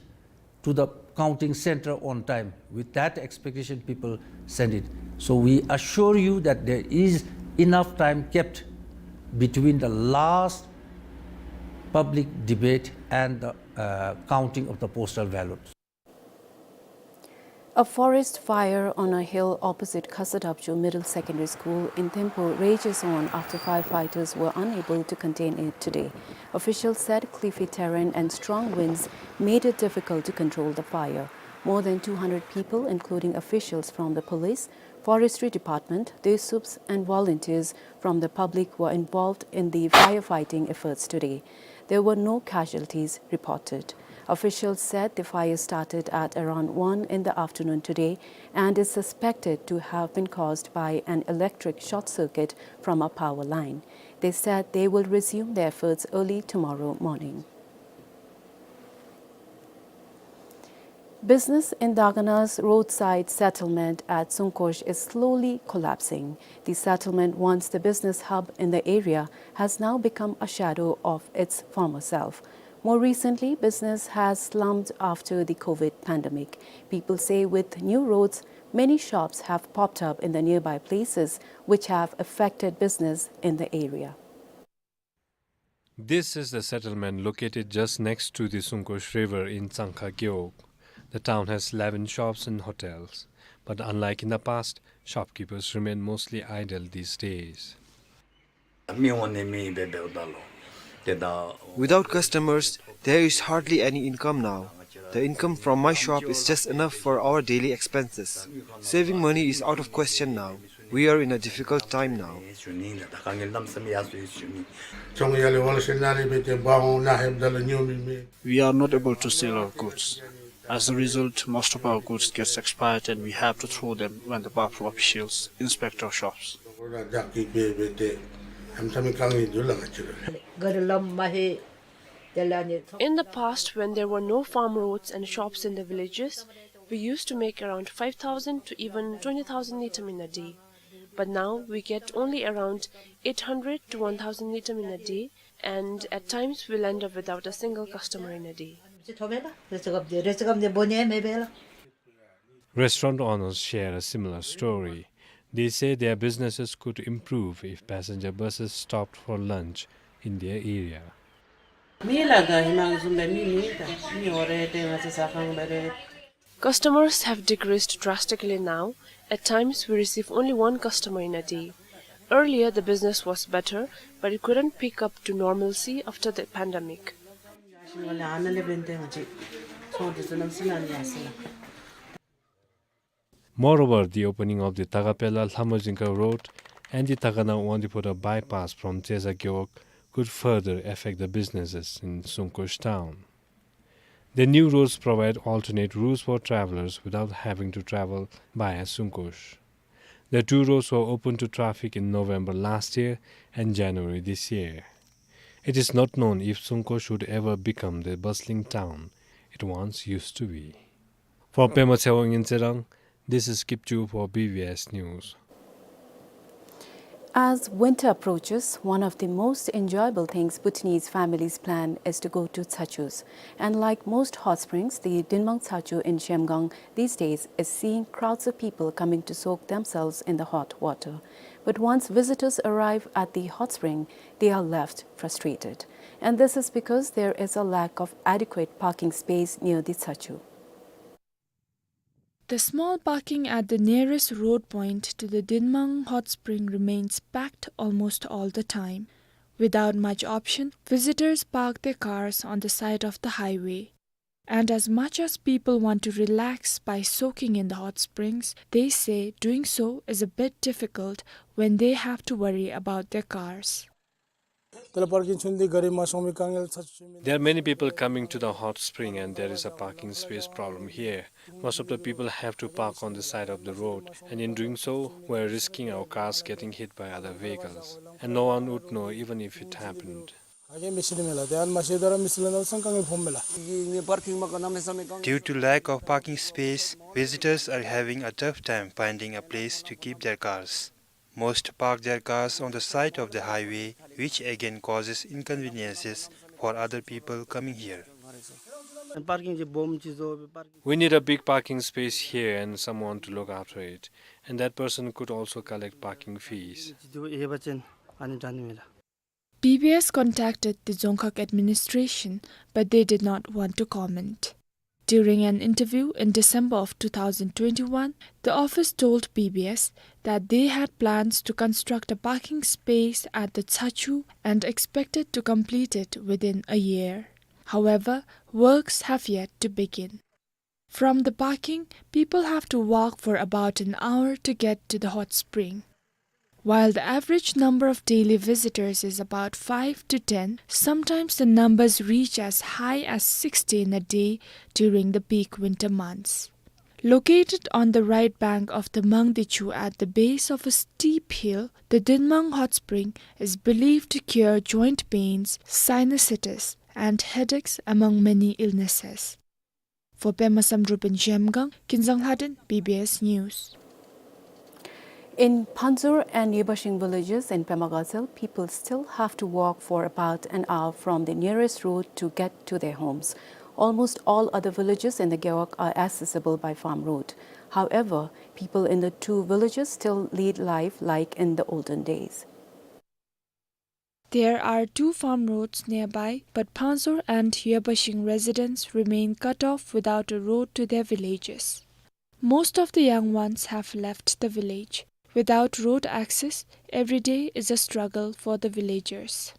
to the counting center on time. With that expectation, people send it. So we assure you that there is enough time kept between the last public debate and the, uh, counting of the postal ballots. A forest fire on a hill opposite Khasadapchu Middle Secondary School in Thimphu rages on after firefighters were unable to contain it today. Officials said cliffy terrain and strong winds made it difficult to control the fire. More than two hundred people, including officials from the police, forestry department, Desups and volunteers from the public were involved in the firefighting efforts today. There were no casualties reported. Officials said the fire started at around one in the afternoon today and is suspected to have been caused by an electric short circuit from a power line. They said they will resume their efforts early tomorrow morning. Business in Dagana's roadside settlement at Tsungkosh is slowly collapsing. The settlement, once the business hub in the area, has now become a shadow of its former self. More recently, business has slumped after the COVID pandemic. People say with new roads, many shops have popped up in the nearby places, which have affected business in the area. This is the settlement located just next to the Sungkosh River in Tsangkha Gewog. The town has eleven shops and hotels, but unlike in the past, shopkeepers remain mostly idle these days. Without customers, there is hardly any income now. The income from my shop is just enough for our daily expenses. Saving money is out of question now. We are in a difficult time now. We are not able to sell our goods. As a result, most of our goods gets expired and we have to throw them when the Bapro officials inspect our shops. In the past, when there were no farm roads and shops in the villages, we used to make around five thousand to even twenty thousand ngultrum in a day. But now we get only around eight hundred to one thousand ngultrum in a day, and at times we'll end up without a single customer in a day. Restaurant owners share a similar story. They say their businesses could improve if passenger buses stopped for lunch in their area. Customers have decreased drastically now. At times, we receive only one customer in a day. Earlier, the business was better, but it couldn't pick up to normalcy after the pandemic. Moreover, the opening of the Takapela Lhamajingka Road and the Takana Wangdue Phodrang bypass from Tseza Gewog could further affect the businesses in Sungkosh town. The new roads provide alternate routes for travelers without having to travel via Sungkosh. The two roads were open to traffic in November last year and January this year. It is not known if Sungkosh would ever become the bustling town it once used to be. For Pema Tshewang in Tshilangpo, this is Kipchu for B B S News. As winter approaches, one of the most enjoyable things Bhutanese families plan is to go to Tsachus. And like most hot springs, the Dinmang Tsachu in Zhemgang these days is seeing crowds of people coming to soak themselves in the hot water. But once visitors arrive at the hot spring, they are left frustrated. And this is because there is a lack of adequate parking space near the Tsachu. The small parking at the nearest road point to the Dinmang Hot Spring remains packed almost all the time. Without much option, visitors park their cars on the side of the highway. And as much as people want to relax by soaking in the hot springs, they say doing so is a bit difficult when they have to worry about their cars. There are many people coming to the hot spring and there is a parking space problem here. Most of the people have to park on the side of the road, and in doing so, we're risking our cars getting hit by other vehicles. And no one would know even if it happened. Due to lack of parking space, visitors are having a tough time finding a place to keep their cars. Most park their cars on the side of the highway, which again causes inconveniences for other people coming here. We need a big parking space here and someone to look after it. And that person could also collect parking fees. B B S contacted the Dzongkhag administration, but they did not want to comment. During an interview in December of two thousand twenty-one, the office told B B S that they had plans to construct a parking space at the Tsachu and expected to complete it within a year. However, works have yet to begin. From the parking, people have to walk for about an hour to get to the hot spring. While the average number of daily visitors is about five to ten, sometimes the numbers reach as high as sixty in a day during the peak winter months. Located on the right bank of the Mangdechu at the base of a steep hill, the Dinmang Hot Spring is believed to cure joint pains, sinusitis, and headaches, among many illnesses. For Pema Samdrup in Zhemgang, Kinzang Lhaden, B B S News. In Phanzur and Yebashing villages in Pema Gatshel, people still have to walk for about an hour from the nearest road to get to their homes. Almost all other villages in the Gewog are accessible by farm road. However, people in the two villages still lead life like in the olden days. There are two farm roads nearby, but Phanzur and Yebashing residents remain cut off without a road to their villages. Most of the young ones have left the village. Without road access, every day is a struggle for the villagers.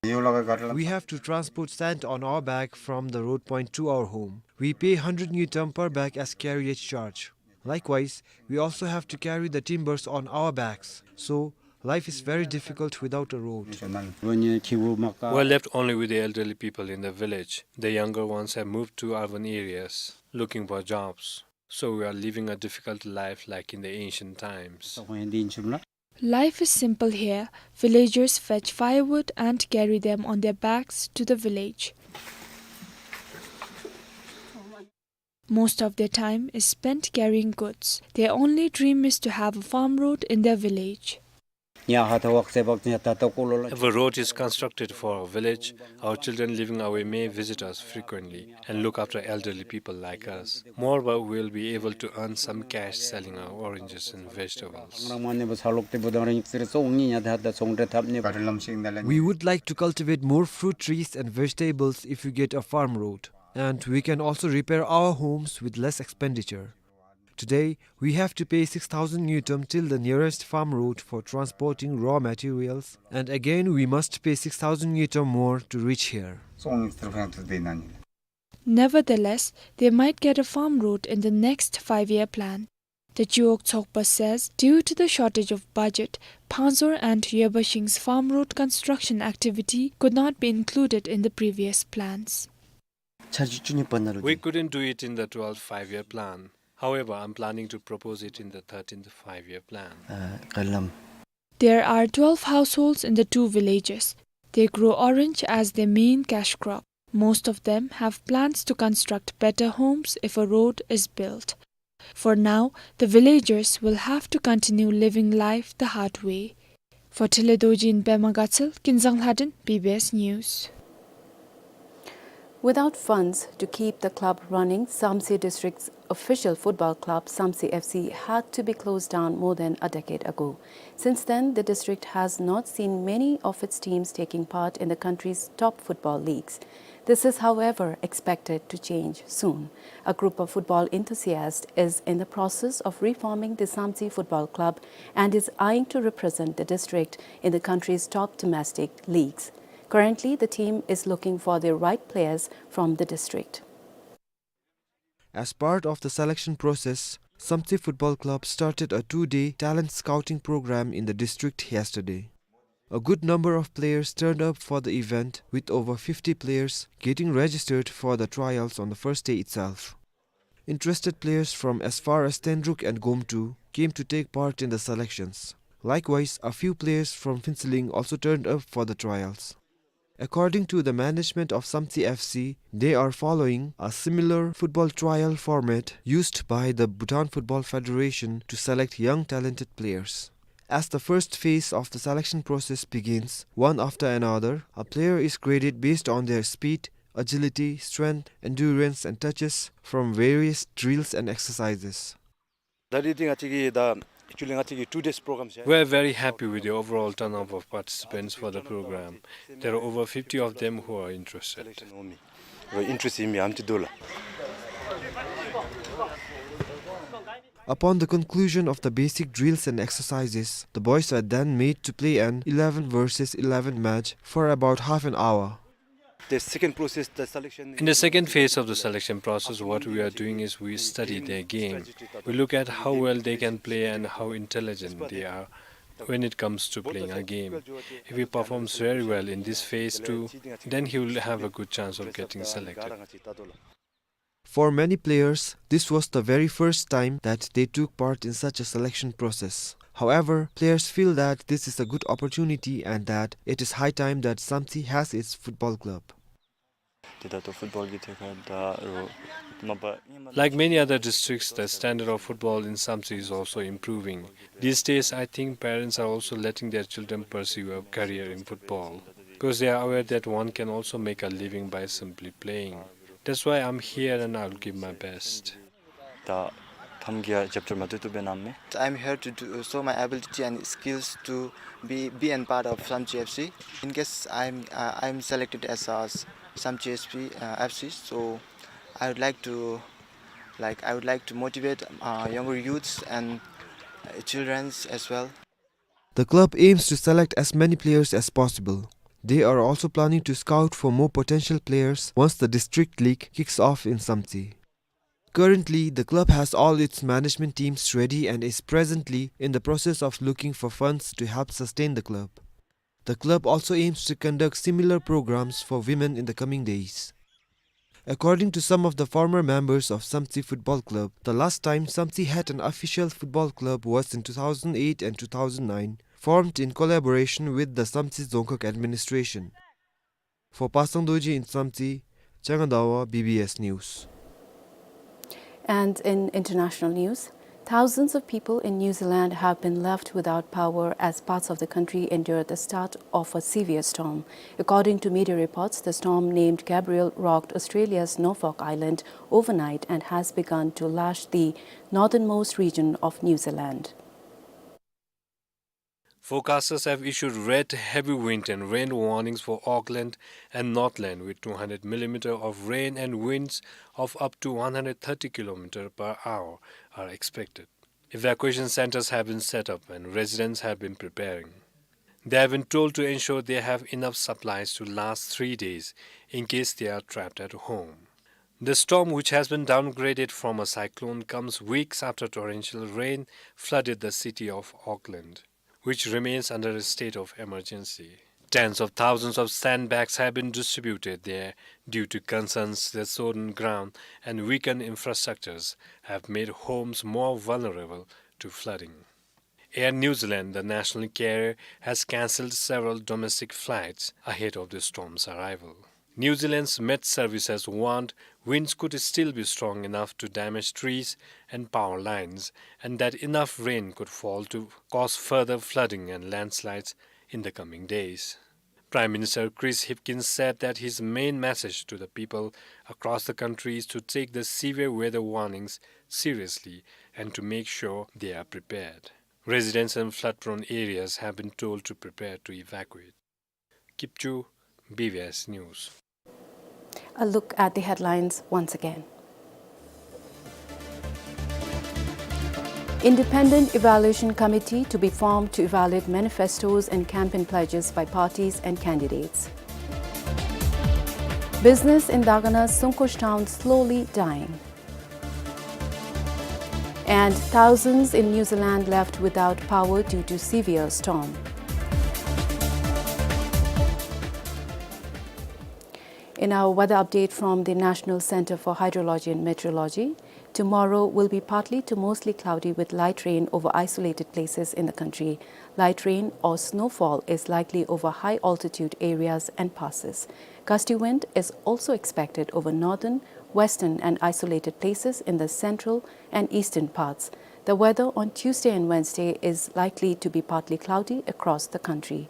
We have to transport sand on our back from the road point to our home. We pay hundred ngultrum per bag as carriage charge. Likewise, we also have to carry the timbers on our backs. So, life is very difficult without a road. We're left only with the elderly people in the village. The younger ones have moved to urban areas, looking for jobs. So we are living a difficult life like in the ancient times. Life is simple here. Villagers fetch firewood and carry them on their backs to the village. Most of their time is spent carrying goods. Their only dream is to have a farm road in their village. If a road is constructed for our village, our children living away may visit us frequently and look after elderly people like us. Moreover, we'll be able to earn some cash selling our oranges and vegetables. We would like to cultivate more fruit trees and vegetables if we get a farm road. And we can also repair our homes with less expenditure. Today, we have to pay six thousand ngultrum till the nearest farm road for transporting raw materials, and again we must pay six thousand ngultrum more to reach here. Nevertheless, they might get a farm road in the next five-year plan. The Chiwog Tsokpa says due to the shortage of budget, Phanzur and Yebashing's farm road construction activity could not be included in the previous plans. We couldn't do it in the twelfth five-year plan. However, I'm planning to propose it in the thirteenth five-year plan. There are twelve households in the two villages. They grow orange as their main cash crop. Most of them have plans to construct better homes if a road is built. For now, the villagers will have to continue living life the hard way. For Thile Dorji in Pema Gatshel, Kinzang Lhaden, B B S News. Without funds to keep the club running, Samtse district's official football club, Samtse F C, had to be closed down more than a decade ago. Since then, the district has not seen many of its teams taking part in the country's top football leagues. This is, however, expected to change soon. A group of football enthusiasts is in the process of reforming the Samtse Football Club and is eyeing to represent the district in the country's top domestic leagues. Currently, the team is looking for the right players from the district. As part of the selection process, Samtse Football Club started a two-day talent scouting program in the district yesterday. A good number of players turned up for the event, with over fifty players getting registered for the trials on the first day itself. Interested players from as far as Tenruk and Gomtu came to take part in the selections. Likewise, a few players from Phuentsholing also turned up for the trials. According to the management of Samtse F C, they are following a similar football trial format used by the Bhutan Football Federation to select young talented players. As the first phase of the selection process begins, one after another, a player is graded based on their speed, agility, strength, endurance, and touches from various drills and exercises. ད་རེས་འདི་ང་བཅས་ཀྱི་ད་ཨེག་ཅུ་ལི་ང་བཅས་ཀྱི་two days program བྱས། We are very happy with the overall turnout of participants for the program. There are over fifty of them who are interested. Interest ཡོད་མི་ཨམ་ཅིག་འདུག་ལགས། Upon the conclusion of the basic drills and exercises, the boys were then made to play an eleven versus eleven match for about half an hour. The second process, the selection. In the second phase of the selection process, what we are doing is we study their game. We look at how well they can play and how intelligent they are when it comes to playing a game. If he performs very well in this phase two, then he will have a good chance of getting selected. For many players, this was the very first time that they took part in such a selection process. However, players feel that this is a good opportunity and that it is high time that Samtse has its football club. དེ་ད་ལྟོ་ཕུཊ་བཱོལ་གྱི་ཐད་ཁར་ད་རུང་མ་པ་ཨིན་མ། Like many other districts, the standard of football in Samtse is also improving. These days, I think parents are also letting their children pursue a career in football, because they are aware that one can also make a living by simply playing. That's why I'm here and I'll give my best. ད་ཕམ་གྱི་རྒྱབ་སྐྱོར་མ་བཏུབ་བཏུབ་སྦེ་གནངམ་མས། I'm here to do, show my ability and skills to be, be and part of Samtse F C. In case I'm, uh, I'm selected as a s-, Samtse F C, uh, F C, so I would like to, like, I would like to motivate, uh, younger youths and, uh, childrens as well. The club aims to select as many players as possible. They are also planning to scout for more potential players once the district league kicks off in Samtse. Currently, the club has all its management teams ready and is presently in the process of looking for funds to help sustain the club. The club also aims to conduct similar programs for women in the coming days. According to some of the former members of Samtse Football Club, the last time Samtse had an official football club was in two thousand eight and two thousand nine, formed in collaboration with the Samtse Dzongkhag administration. For Pasang Dorji in Samtse, Changa Dawa, B B S News. And in international news, thousands of people in New Zealand have been left without power as parts of the country endure the start of a severe storm. According to media reports, the storm named Gabrielle rocked Australia's Norfolk Island overnight and has begun to lash the northernmost region of New Zealand. Forecasters have issued red, heavy wind and rain warnings for Auckland and Northland, with two hundred millimeter of rain and winds of up to one hundred thirty kilometer per hour are expected. Evacuation centers have been set up and residents have been preparing. They have been told to ensure they have enough supplies to last three days in case they are trapped at home. The storm, which has been downgraded from a cyclone, comes weeks after torrential rain flooded the city of Auckland, which remains under a state of emergency. Tens of thousands of sandbags have been distributed there due to concerns that sodden ground and weakened infrastructures have made homes more vulnerable to flooding. Air New Zealand, the national carrier, has cancelled several domestic flights ahead of the storm's arrival. New Zealand's Met Service has warned winds could still be strong enough to damage trees and power lines, and that enough rain could fall to cause further flooding and landslides in the coming days. Prime Minister Chris Hipkins said that his main message to the people across the country is to take the severe weather warnings seriously and to make sure they are prepared. Residents in flood-prone areas have been told to prepare to evacuate. Kipchu, B B S News. A look at the headlines once again. Independent Evaluation Committee to be formed to evaluate manifestos and campaign pledges by parties and candidates. Business in Dagana's Sungkush town slowly dying. And thousands in New Zealand left without power due to severe storm. In our weather update from the National Centre for Hydrology and Meteorology, tomorrow will be partly to mostly cloudy with light rain over isolated places in the country. Light rain or snowfall is likely over high altitude areas and passes. Gusty wind is also expected over northern, western and isolated places in the central and eastern parts. The weather on Tuesday and Wednesday is likely to be partly cloudy across the country.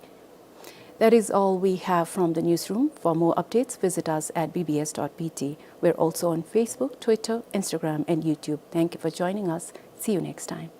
That is all we have from the newsroom. For more updates, visit us at B B S dot B T. We're also on Facebook, Twitter, Instagram and YouTube. Thank you for joining us. See you next time.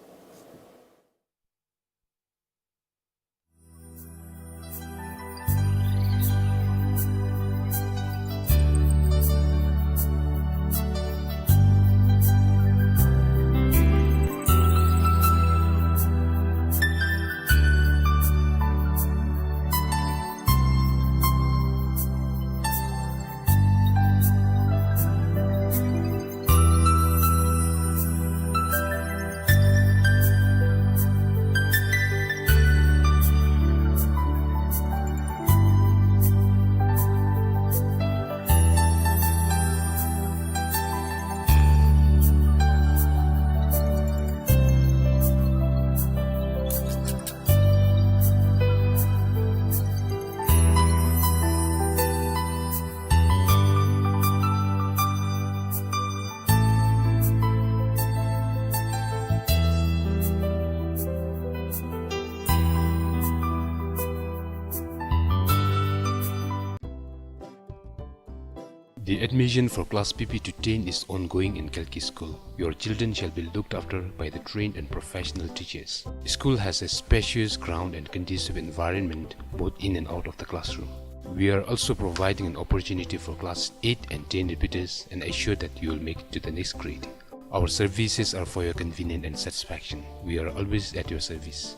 The admission for class P P to ten is ongoing in Khalqi School. Your children shall be looked after by the trained and professional teachers. School has a spacious ground and conducive environment both in and out of the classroom. We are also providing an opportunity for class eight and ten repeaters and assure that you will make it to the next grade. Our services are for your convenience and satisfaction. We are always at your service.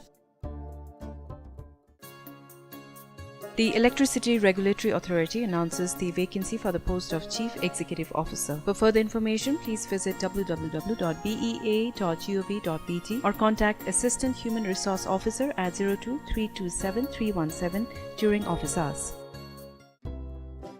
The Electricity Regulatory Authority announces the vacancy for the post of Chief Executive Officer. For further information, please visit W W W dot B E A dot G O V dot B T or contact Assistant Human Resource Officer at zero two three two seven three one seven during office hours.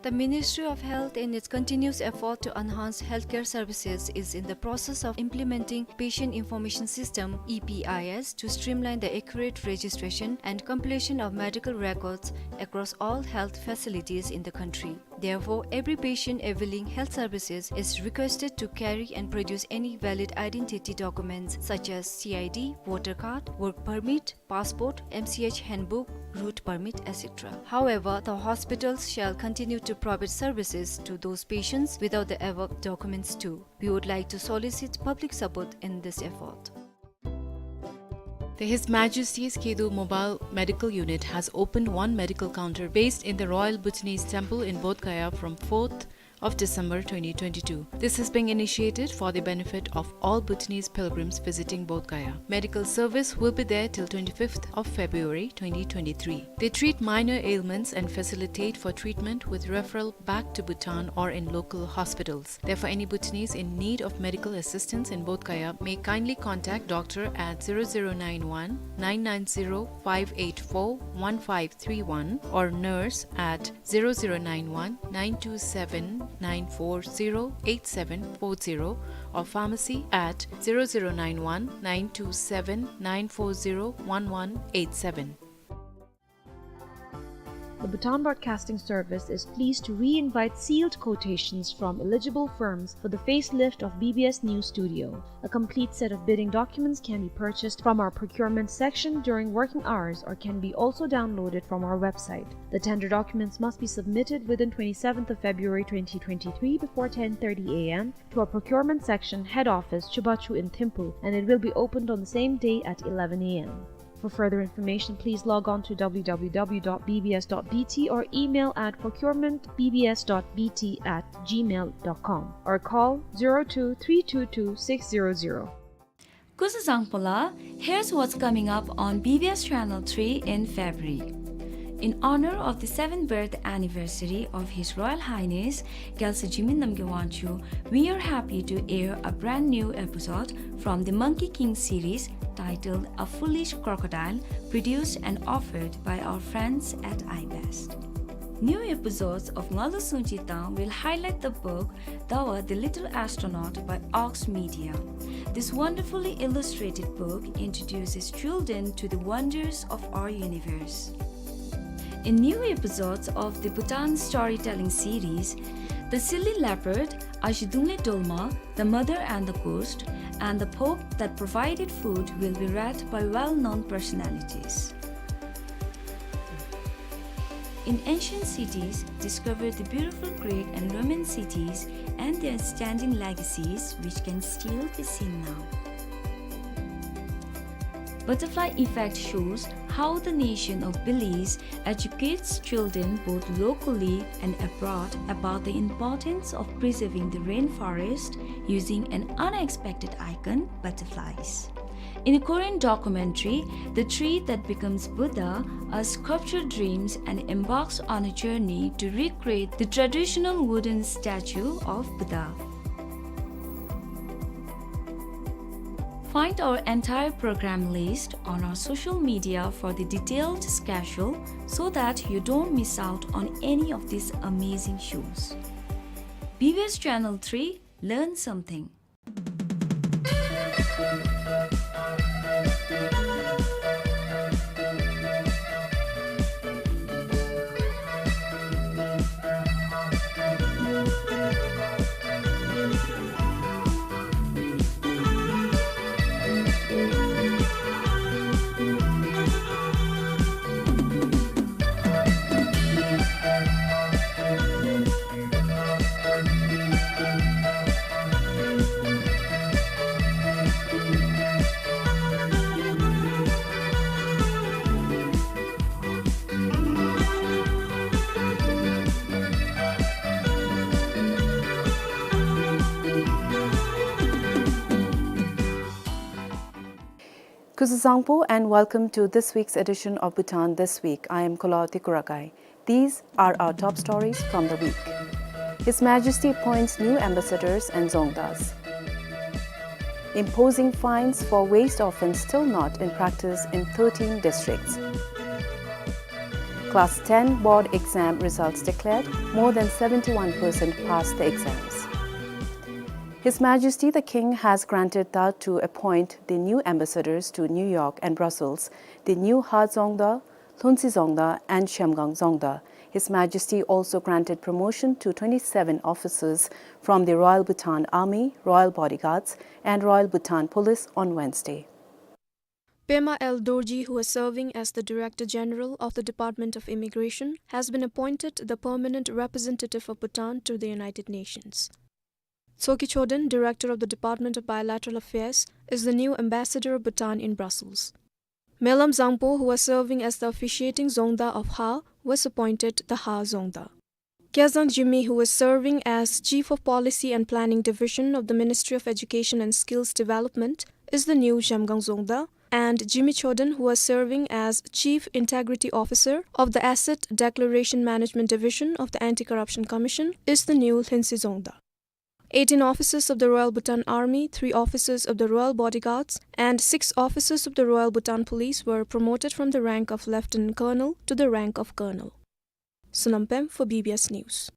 The Ministry of Health, in its continuous effort to enhance healthcare services, is in the process of implementing Patient Information System, E P I S, to streamline the accurate registration and completion of medical records across all health facilities in the country. Therefore, every patient availing health services is requested to carry and produce any valid identity documents such as C I D, voter card, work permit, passport, M C H handbook, route permit, et cetera. However, the hospitals shall continue to provide services to those patients without the above documents too. We would like to solicit public support in this effort. The His Majesty's Kedu Mobile Medical Unit has opened one medical counter based in the Royal Bhutanese Temple in Bodh Gaya from fourth of December twenty twenty-two. This is being initiated for the benefit of all Bhutanese pilgrims visiting Bodh Gaya. Medical service will be there till twenty-fifth of February twenty twenty-three. They treat minor ailments and facilitate for treatment with referral back to Bhutan or in local hospitals. Therefore, any Bhutanese in need of medical assistance in Bodh Gaya may kindly contact doctor at zero zero nine one nine nine zero five eight four one five three one or nurse at zero zero nine one nine two seven nine four zero eight seven four zero or pharmacy at zero zero nine one nine two seven nine four zero one one eight seven. The Bhutan Broadcasting Service is pleased to re-invite sealed quotations from eligible firms for the facelift of B B S News Studio. A complete set of bidding documents can be purchased from our procurement section during working hours or can be also downloaded from our website. The tender documents must be submitted within twenty-seventh of February twenty twenty-three before ten thirty A M to our procurement section head office, Chubachu in Thimphu, and it will be opened on the same day at eleven A M. For further information, please log on to W W W dot B B S dot B T or email at procurement B B S dot B T at gmail dot com or call zero two three two two six zero zero. Kusu zangpo la, here's what's coming up on B B S Channel three in February. In honor of the seventh birth anniversary of His Royal Highness Gyaltswer Jigme Namgyal Wangchuck, we are happy to air a brand new episode from the Monkey King series titled A Foolish Crocodile, produced and offered by our friends at iBest. New episodes of Ngalu Sungchi Tang will highlight the book Dawa the Little Astronaut by Ox Media. This wonderfully illustrated book introduces children to the wonders of our universe. In new episodes of the Bhutan storytelling series, The Silly Leopard, Ashi Dungle Dolma, The Mother and the Ghost, and The Pope That Provided Food will be read by well-known personalities. In Ancient Cities, discover the beautiful Greek and Roman cities and their standing legacies, which can still be seen now. Butterfly Effect shows how the nation of Belize educates children both locally and abroad about the importance of preserving the rainforest using an unexpected icon, butterflies. In a Korean documentary, The Tree That Becomes Buddha, a sculptor dreams and embarks on a journey to recreate the traditional wooden statue of Buddha. Find our entire program list on our social media for the detailed schedule so that you don't miss out on any of these amazing shows. B B S Channel three, learn something. Kuzuzangpo and welcome to this week's edition of Bhutan This Week. I am Kulaw Tikuragai. These are our top stories from the week. His Majesty appoints new ambassadors and dzongdas. Imposing fines for waste offence still not in practice in thirteen districts. Class ten board exam results declared, more than seventy-one percent passed the exams. His Majesty the King has granted the to appoint the new ambassadors to New York and Brussels, the new Ha Dzongda, Lhuntsi Dzongda and Zhemgang Dzongda. His Majesty also granted promotion to twenty-seven officers from the Royal Bhutan Army, Royal Bodyguards and Royal Bhutan Police on Wednesday. Pema L Dorji, who was serving as the Director General of the Department of Immigration, has been appointed the permanent representative of Bhutan to the United Nations. Tsoki Choden, Director of the Department of Bilateral Affairs, is the new ambassador of Bhutan in Brussels. Melam Zangpo, who was serving as the officiating Dzongda of Ha, was appointed the Ha Dzongda. Kyazang Jimmy, who was serving as Chief of Policy and Planning Division of the Ministry of Education and Skills Development, is the new Zhemgang Dzongda, and Jimmy Choden, who was serving as Chief Integrity Officer of the Asset Declaration Management Division of the Anti-Corruption Commission, is the new Lhuntsi Dzongda. Eighteen officers of the Royal Bhutan Army, three officers of the Royal Bodyguards, and six officers of the Royal Bhutan Police were promoted from the rank of Lieutenant Colonel to the rank of Colonel. Sonam Pem for B B S News.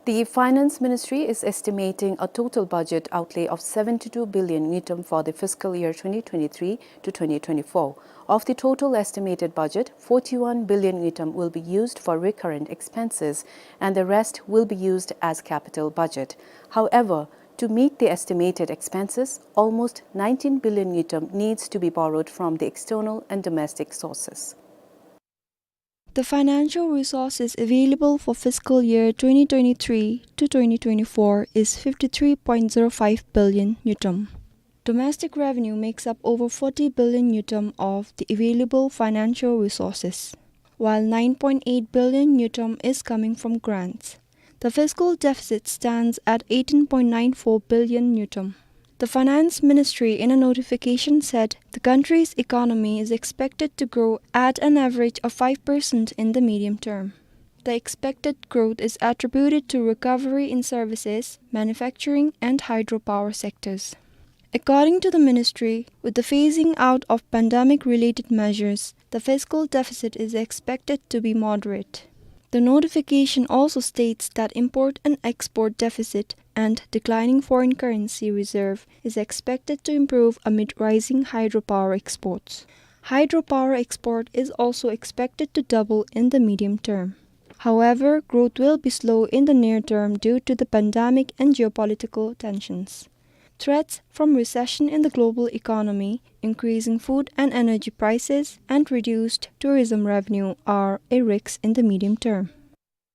The Finance Ministry is estimating a total budget outlay of seventy-two billion ngultrum for the fiscal year twenty twenty-three to twenty twenty-four. Of the total estimated budget, forty-one billion ngultrum will be used for recurrent expenses and the rest will be used as capital budget. However, to meet the estimated expenses, almost nineteen billion ngultrum needs to be borrowed from the external and domestic sources. The financial resources available for fiscal year twenty twenty-three to twenty twenty-four is fifty-three point zero five billion ngultrum. Domestic revenue makes up over forty billion ngultrum of the available financial resources, while nine point eight billion ngultrum is coming from grants. The fiscal deficit stands at eighteen point nine four billion ngultrum. The Finance Ministry, in a notification, said the country's economy is expected to grow at an average of five percent in the medium term. The expected growth is attributed to recovery in services, manufacturing, and hydropower sectors. According to the ministry, with the phasing out of pandemic-related measures, the fiscal deficit is expected to be moderate. The notification also states that import and export deficit and declining foreign currency reserve is expected to improve amid rising hydropower exports. Hydropower export is also expected to double in the medium term. However, growth will be slow in the near term due to the pandemic and geopolitical tensions. Threats from recession in the global economy, increasing food and energy prices, and reduced tourism revenue are a risk in the medium term.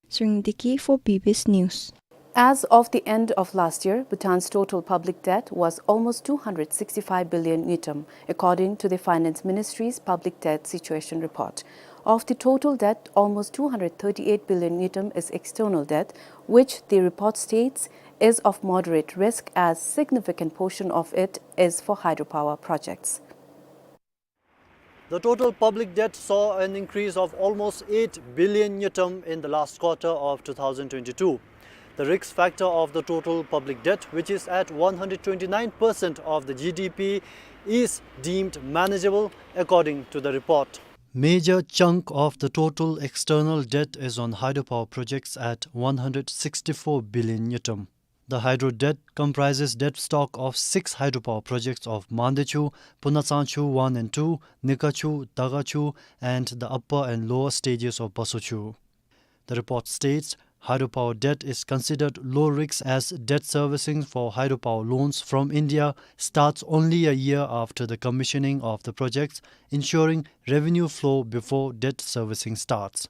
Sring Diki for B B S News. As of the end of last year, Bhutan's total public debt was almost two hundred sixty-five billion ngultrum, according to the Finance Ministry's public debt situation report. Of the total debt, almost two hundred thirty-eight billion ngultrum is external debt, which the report states is of moderate risk as significant portion of it is for hydropower projects. The total public debt saw an increase of almost eight billion ngultrum in the last quarter of two thousand twenty-two. The risk factor of the total public debt, which is at one hundred twenty-nine percent of the G D P, is deemed manageable, according to the report. Major chunk of the total external debt is on hydropower projects at one hundred sixty-four billion ngultrum. The hydro debt comprises debt stock of six hydropower projects of Mandechu, Punatsanchu one and two, Nikachu, Dagachu, and the upper and lower stages of Basochu. The report states hydropower debt is considered low risk as debt servicing for hydropower loans from India starts only a year after the commissioning of the projects, ensuring revenue flow before debt servicing starts.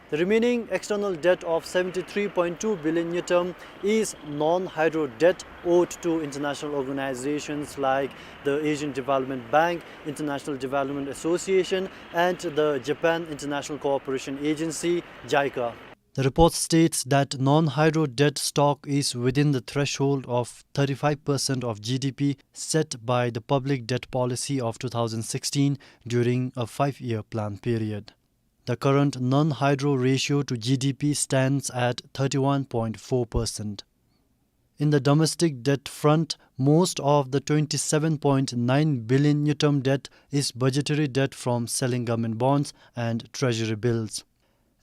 The remaining external debt of seventy-three point two billion ngultrum is non-hydro debt owed to international organizations like the Asian Development Bank, International Development Association, and the Japan International Cooperation Agency, JICA. The report states that non-hydro debt stock is within the threshold of thirty-five percent of G D P set by the public debt policy of two thousand sixteen during a five-year plan period. The current non-hydro ratio to G D P stands at thirty-one point four percent. In the domestic debt front, most of the twenty-seven point nine billion ngultrum debt is budgetary debt from selling government bonds and treasury bills.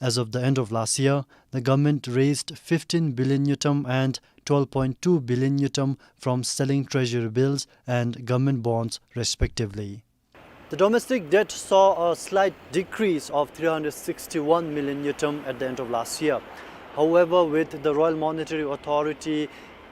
As of the end of last year, the government raised fifteen billion ngultrum and twelve point two billion ngultrum from selling treasury bills and government bonds, respectively. The domestic debt saw a slight decrease of three hundred sixty-one million ngultrum at the end of last year. However, with the Royal Monetary Authority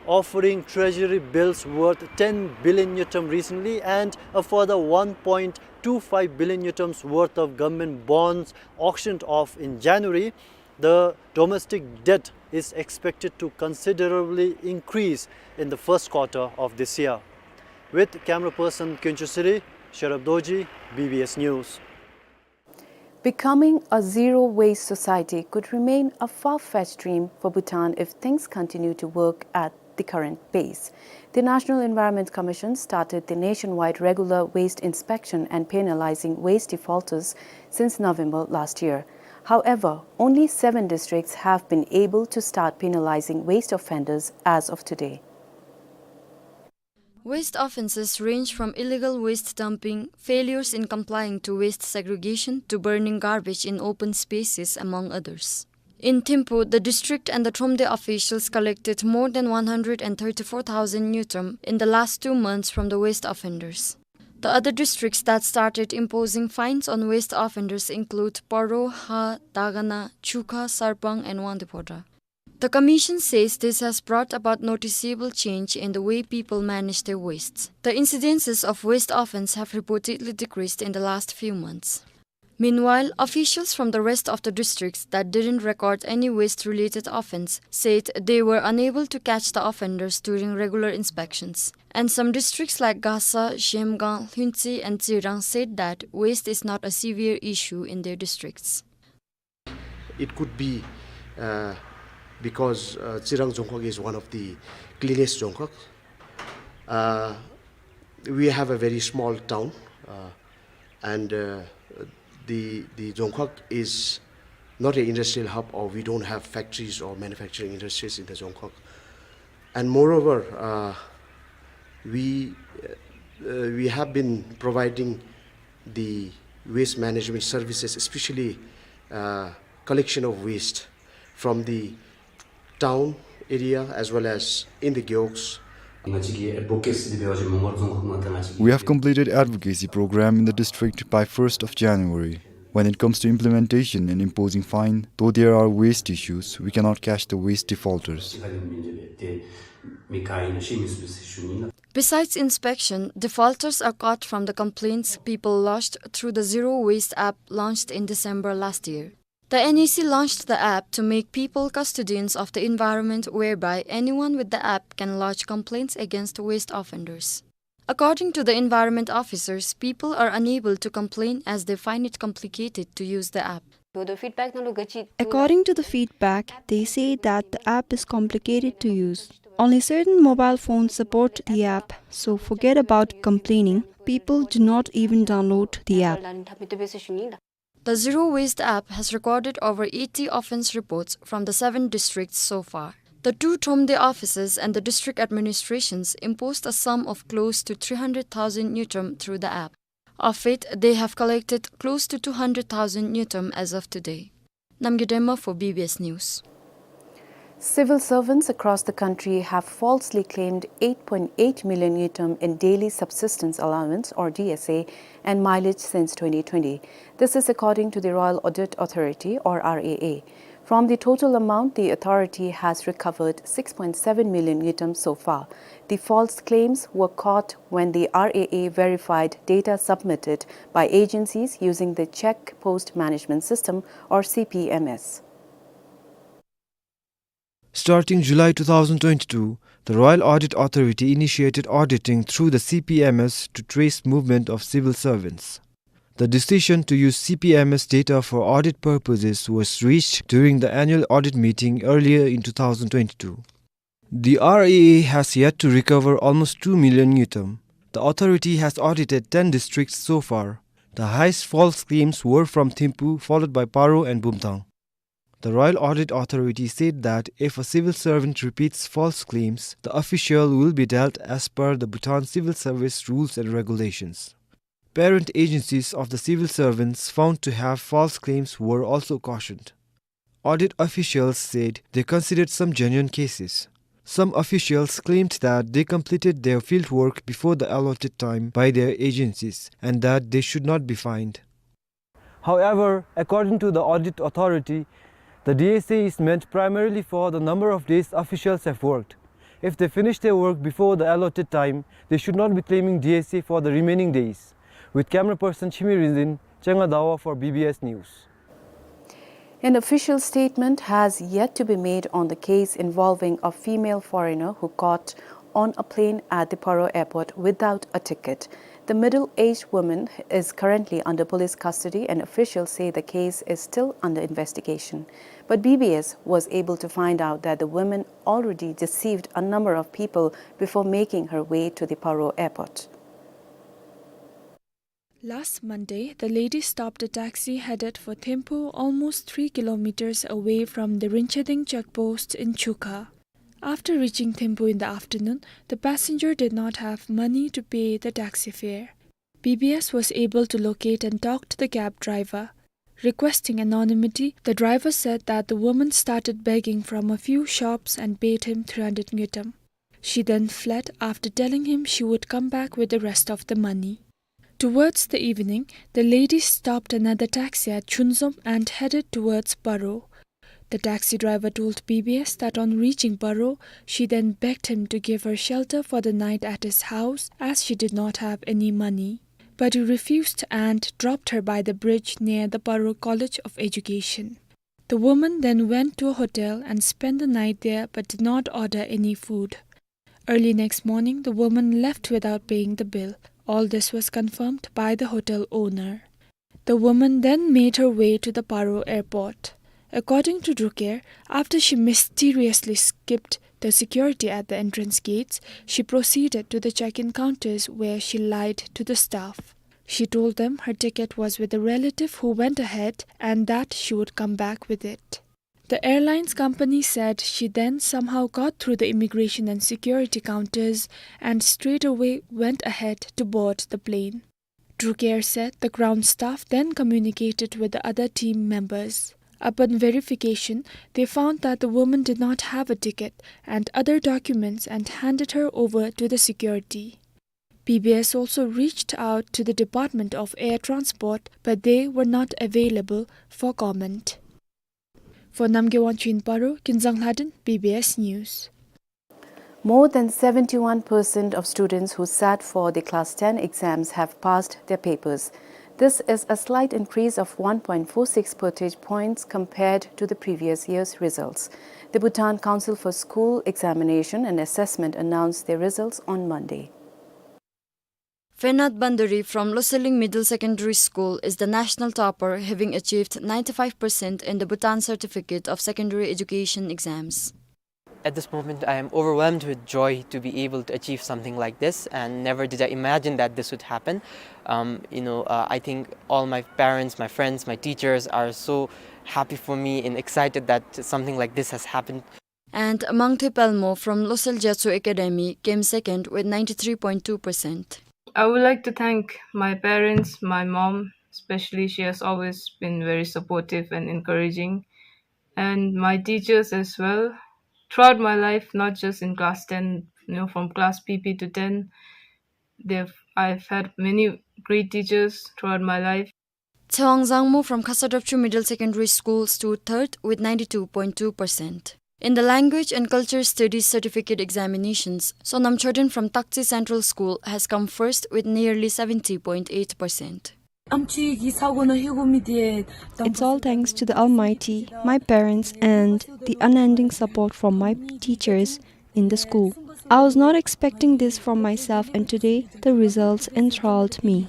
offering treasury bills worth ten billion ngultrum recently and a further one point two five billion ngultrums worth of government bonds auctioned off in January, the domestic debt is expected to considerably increase in the first quarter of this year. With camera person Kyonchu Siri, Sherab Dorji, B B S News. Becoming a zero-waste society could remain a far-fetched dream for Bhutan if things continue to work at the current pace. The National Environment Commission started the nationwide regular waste inspection and penalizing waste defaulters since November last year. However, only seven districts have been able to start penalizing waste offenders as of today. Waste offenses range from illegal waste dumping, failures in complying to waste segregation, to burning garbage in open spaces, among others. In Thimphu, the district and the Thromde officials collected more than one hundred and thirty-four thousand ngultrum in the last two months from the waste offenders. The other districts that started imposing fines on waste offenders include Paro, Ha, Dagana, Chukha, Sarpang, and Wangdue Phodrang. The commission says this has brought about noticeable change in the way people manage their wastes. The incidences of waste offense have reportedly decreased in the last few months. Meanwhile, officials from the rest of the districts that didn't record any waste-related offense said they were unable to catch the offenders during regular inspections. And some districts like Gasa, Zhemgang, Lhuentse, and Tsirang said that waste is not a severe issue in their districts. It could be, uh, because, uh, Tsirang Dzongkhag is one of the cleanest Dzongkhag. Uh, we have a very small town, uh, and, uh, the, the Dzongkhag is not an industrial hub, or we don't have factories or manufacturing industries in the Dzongkhag. And moreover, uh, we, uh, we have been providing the waste management services, especially, uh, collection of waste from the town area as well as in the gewogs. We have completed advocacy program in the district by first of January. When it comes to implementation and imposing fine, though there are waste issues, we cannot catch the waste defaulters. Besides inspection, defaulters are caught from the complaints people lodged through the Zero Waste app launched in December last year. The N E C launched the app to make people custodians of the environment, whereby anyone with the app can lodge complaints against waste offenders. According to the environment officers, people are unable to complain as they find it complicated to use the app. According to the feedback, they say that the app is complicated to use. Only certain mobile phones support the app, so forget about complaining. People do not even download the app. The Zero Waste app has recorded over eighty offense reports from the seven districts so far. The two Thromde offices and the district administrations imposed a sum of close to three hundred thousand ngultrum through the app. Of it, they have collected close to two hundred thousand ngultrum as of today. Namgay Drenma for B B S News. Civil servants across the country have falsely claimed eight point eight million ngultrum in daily subsistence allowance, or D S A, and mileage since twenty twenty. This is according to the Royal Audit Authority, or R A A. From the total amount, the authority has recovered six point seven million ngultrum so far. The false claims were caught when the R A A verified data submitted by agencies using the Check Post Management System, or C P M S. Starting July two thousand twenty-two, the Royal Audit Authority initiated auditing through the C P M S to trace movement of civil servants. The decision to use C P M S data for audit purposes was reached during the annual audit meeting earlier in two thousand twenty-two. The R A A has yet to recover almost two million ngultrum. The authority has audited ten districts so far. The highest false claims were from Thimphu, followed by Paro and Bumthang. The Royal Audit Authority said that if a civil servant repeats false claims, the official will be dealt as per the Bhutan Civil Service rules and regulations. Parent agencies of the civil servants found to have false claims were also cautioned. Audit officials said they considered some genuine cases. Some officials claimed that they completed their field work before the allotted time by their agencies and that they should not be fined. However, according to the audit authority, the D S A is meant primarily for the number of days officials have worked. If they finish their work before the allotted time, they should not be claiming D S A for the remaining days. With camera person Chimi Rinzin, Changa Dawa for B B S News. An official statement has yet to be made on the case involving a female foreigner who got on a plane at the Paro airport without a ticket. The middle-aged woman is currently under police custody, and officials say the case is still under investigation. But B B S was able to find out that the woman already deceived a number of people before making her way to the Paro airport. Last Monday, the lady stopped a taxi headed for Thimphu, almost three kilometers away from the Rinchading checkpost in Chukha. After reaching Thimphu in the afternoon, the passenger did not have money to pay the taxi fare. B B S was able to locate and talk to the cab driver. Requesting anonymity, the driver said that the woman started begging from a few shops and paid him three hundred ngultrum. She then fled after telling him she would come back with the rest of the money. Towards the evening, the lady stopped another taxi at Chunzom and headed towards Paro. The taxi driver told B B S that on reaching Paro, she then begged him to give her shelter for the night at his house, as she did not have any money. But he refused and dropped her by the bridge near the Paro College of Education. The woman then went to a hotel and spent the night there but did not order any food. Early next morning, the woman left without paying the bill. All this was confirmed by the hotel owner. The woman then made her way to the Paro airport. According to Drukair, after she mysteriously skipped the security at the entrance gates, she proceeded to the check-in counters where she lied to the staff. She told them her ticket was with a relative who went ahead and that she would come back with it. The airlines company said she then somehow got through the immigration and security counters and straight away went ahead to board the plane. Drukair said the ground staff then communicated with the other team members. Upon verification, they found that the woman did not have a ticket and other documents and handed her over to the security. B B S also reached out to the Department of Air Transport, but they were not available for comment. For Namgay Wangchuk in Paro, Kinzang Lhadon, B B S News. More than seventy-one percent of students who sat for the class ten exams have passed their papers. This is a slight increase of one point four six percentage points compared to the previous year's results. The Bhutan Council for School Examination and Assessment announced their results on Monday. Fenat Bandari from Loselling Middle Secondary School is the national topper, having achieved ninety-five percent in the Bhutan Certificate of Secondary Education exams. At this moment, I am overwhelmed with joy to be able to achieve something like this, and never did I imagine that this would happen. Um, you know, uh, I think all my parents, my friends, my teachers are so happy for me and excited that something like this has happened. And Mangthe Palmo from Losel Gyatso Academy came second with ninety-three point two percent. I would like to thank my parents, my mom especially. She has always been very supportive and encouraging, and my teachers as well. Throughout my life, not just in class ten, you know, from class P P to ten, they've, I've had many great teachers throughout my life. Tsewang Zangmo from Khasa Drapchu Middle Secondary School stood third with ninety-two point two percent. In the Language and Culture Studies Certificate Examinations, Sonam Choden from Takche Central School has come first with nearly seventy point eight percent. It's all thanks to the Almighty, my parents, and the unending support from my teachers in the school. I was not expecting this from myself, and today the results enthralled me.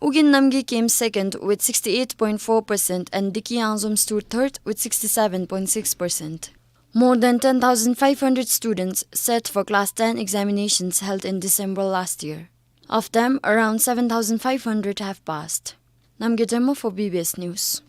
ཨུ་རྒྱན་རྣམ་རྒྱལ came second with sixty-eight point four percent and Diki Yangzom stood third with sixty-seven point six percent. More than ten thousand five hundred students sat for class ten examinations held in December last year. Of them, around seven thousand five hundred have passed. Namgay Dema for B B S News.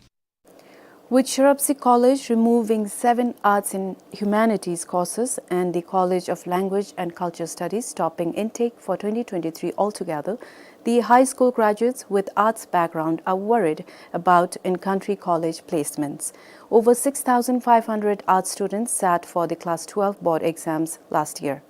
With Sherabsi College removing seven Arts and Humanities courses and the College of Language and Culture Studies stopping intake for twenty twenty-three altogether, the high school graduates with arts background are worried about in-country college placements. Over six thousand five hundred arts students sat for the class twelve board exams last year.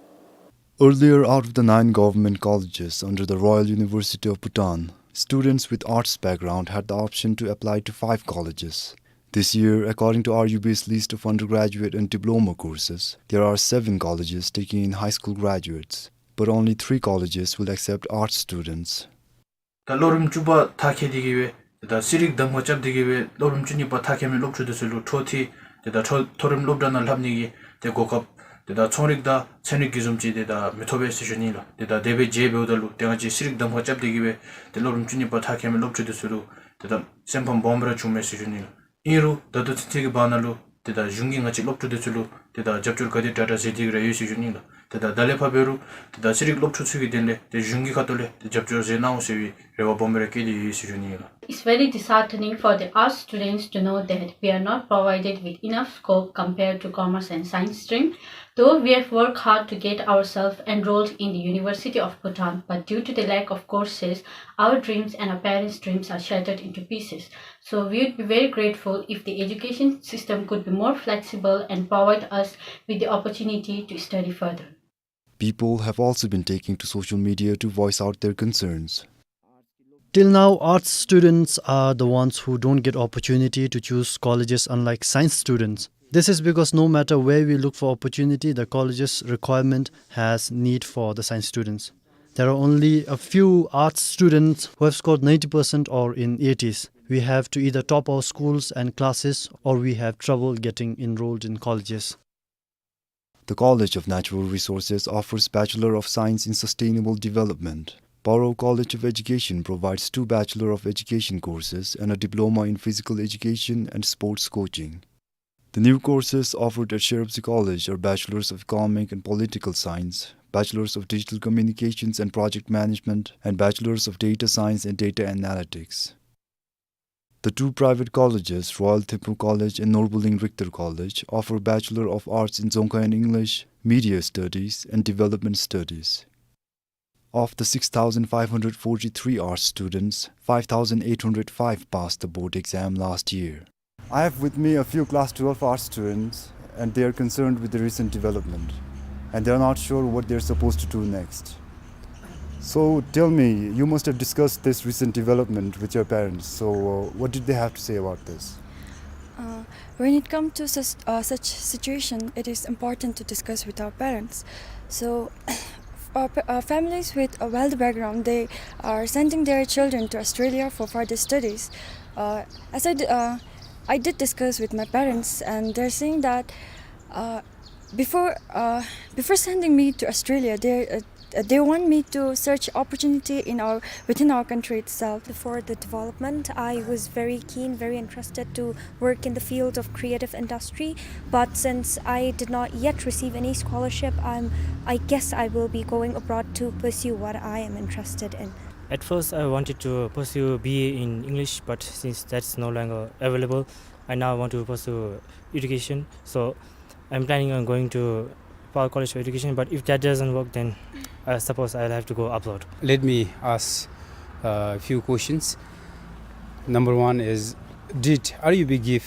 Earlier, out of the nine government colleges under the Royal University of Bhutan, students with arts background had the option to apply to five colleges. This year, according to R U B's list of undergraduate and diploma courses, there are seven colleges taking in high school graduates, but only three colleges will accept arts students. ད་སློབ་རིམ་བཅུ་པ་མཐར་འཁྱོལ་ཏེ་གི་སྦེ་ཏེ་ད་ཤེས་རིག་གདམ་ཁ་རྐྱབ་སྟེ་གི་སྦེ་སློབ་རིམ་བཅུ་གཉིས་པ་མཐར་འཁྱོལ་མི་སློབ་ཕྲུག་འདི་ཚུ་ལུ་འཕྲོ་མཐུད་དེ་ད་མཐོ་མཐོ་རིམ་སློབ་གྲྭ་ནང་ལྷབ་ནི་གི་ཏེ་གོ་སྐབས་ཏེ་ད་ཚོང་རིག་དང་ཚན་རིག་གི་བཟུམ་ཅིག་ཏེ་ད་མི་ཐོབ་པས་ཟེར་ཞུ་ནི་ལགས། ཏེ་ད་དེ་སྦེ་བྱོན་འབདཝ་ད་ལུ་ཏེ་ང་བཅས་ཤེས་རིག་གདམ་ཁ་རྐྱབ་སྟེ་གི་སྦེ་ཏེ་སློབ་རིམ་བཅུ་གཉིས་པ་མཐར་འཁྱོལ་མི་སློབ་ཕྲུག་འདི་ཚུ་ལུ་ཏེ་ད་སེམས་ཕམ་སྦོམ་ར་བྱུངམ་མས་ཟེར་ཞུ་ནི་ལགས། ཨིན་རུང་ད་ལྟོ་ཚུན་ཚོད་ཀྱི་བར་ན་ལུ་ཏེ་ད་གཞུང་གིས་ང་བཅས་སློབ་ཕྲུག་འདི་ཚུ་ལུ་ཏེ་ད་རྒྱབ་སྐྱོར་ག་དེ་དྲག་དྲག་མཛད་དེ་གི་ར་ཡོད་ཟེར་ཞུ་ནི་ལགས། ཏེ་ད་ད་ལས་ཕར་འབད་རུང་ཏེ་ད་ཤེས་རིག་སློབ་ཕྲུག་ཚུ་གི་དོན་ལས་ཏེ་གཞུང་གི་ཁ་ཐུག་ལས་ཏེ་རྒྱབ་སྐྱོར་མཛད་གནང་འོང་ཟེར་བའི་རེ་བ་སྦོམ་ར་བསྐྱེད་དེ་ཡོད་ཟེར་ཞུ་ནི་ལགས། It's very disheartening for the arts students to know that we are not provided with enough scope compared to commerce and science stream. Though we have worked hard to get ourselves enrolled in the University of Bhutan, but due to the lack of courses, our dreams and our parents' dreams are shattered into pieces. So we would be very grateful if the education system could be more flexible and provide us with the opportunity to study further. People have also been taking to social media to voice out their concerns. Till now, arts students are the ones who don't get opportunity to choose colleges, unlike science students. This is because no matter where we look for opportunity, the college's requirement has need for the science students. There are only a few arts students who have scored ninety percent or in eighties. We have to either top our schools and classes, or we have trouble getting enrolled in colleges. The College of Natural Resources offers Bachelor of Science in Sustainable Development. Paro College of Education provides two Bachelor of Education courses and a diploma in physical education and sports coaching. The new courses offered at Sherabsi College are Bachelors of Economic and Political Science, Bachelors of Digital Communications and Project Management, and Bachelors of Data Science and Data Analytics. The two private colleges, Royal Thimphu College and Norbuling Richter College, offer Bachelor of Arts in Dzongkha and English, Media Studies, and Development Studies. Of the six thousand five hundred forty-three arts students, five thousand eight hundred five passed the board exam last year. I have with me a few class twelve arts students, and they are concerned with the recent development, and they are not sure what they are supposed to do next. So tell me, you must have discussed this recent development with your parents. So, uh, what did they have to say about this? Uh, when it comes to such, uh, such situation, it is important to discuss with our parents. So, uh, pa-, uh, families with a wealthy background, they are sending their children to Australia for further studies. Uh, as I d-, uh, I did discuss with my parents, and they're saying that, uh, before, uh, before sending me to Australia, they, uh, uh, they want me to search opportunity in our, within our country itself. For the development, I was very keen, very interested to work in the field of creative industry, but since I did not yet receive any scholarship, I'm, I guess I will be going abroad to pursue what I am interested in. At first, I wanted to pursue B A in English, but since that's no longer available, I now want to pursue education. So I'm planning on going to Paro College for Education, but if that doesn't work, then I suppose I'll have to go abroad. Let me ask, uh, a few questions. Number one is, did R U B give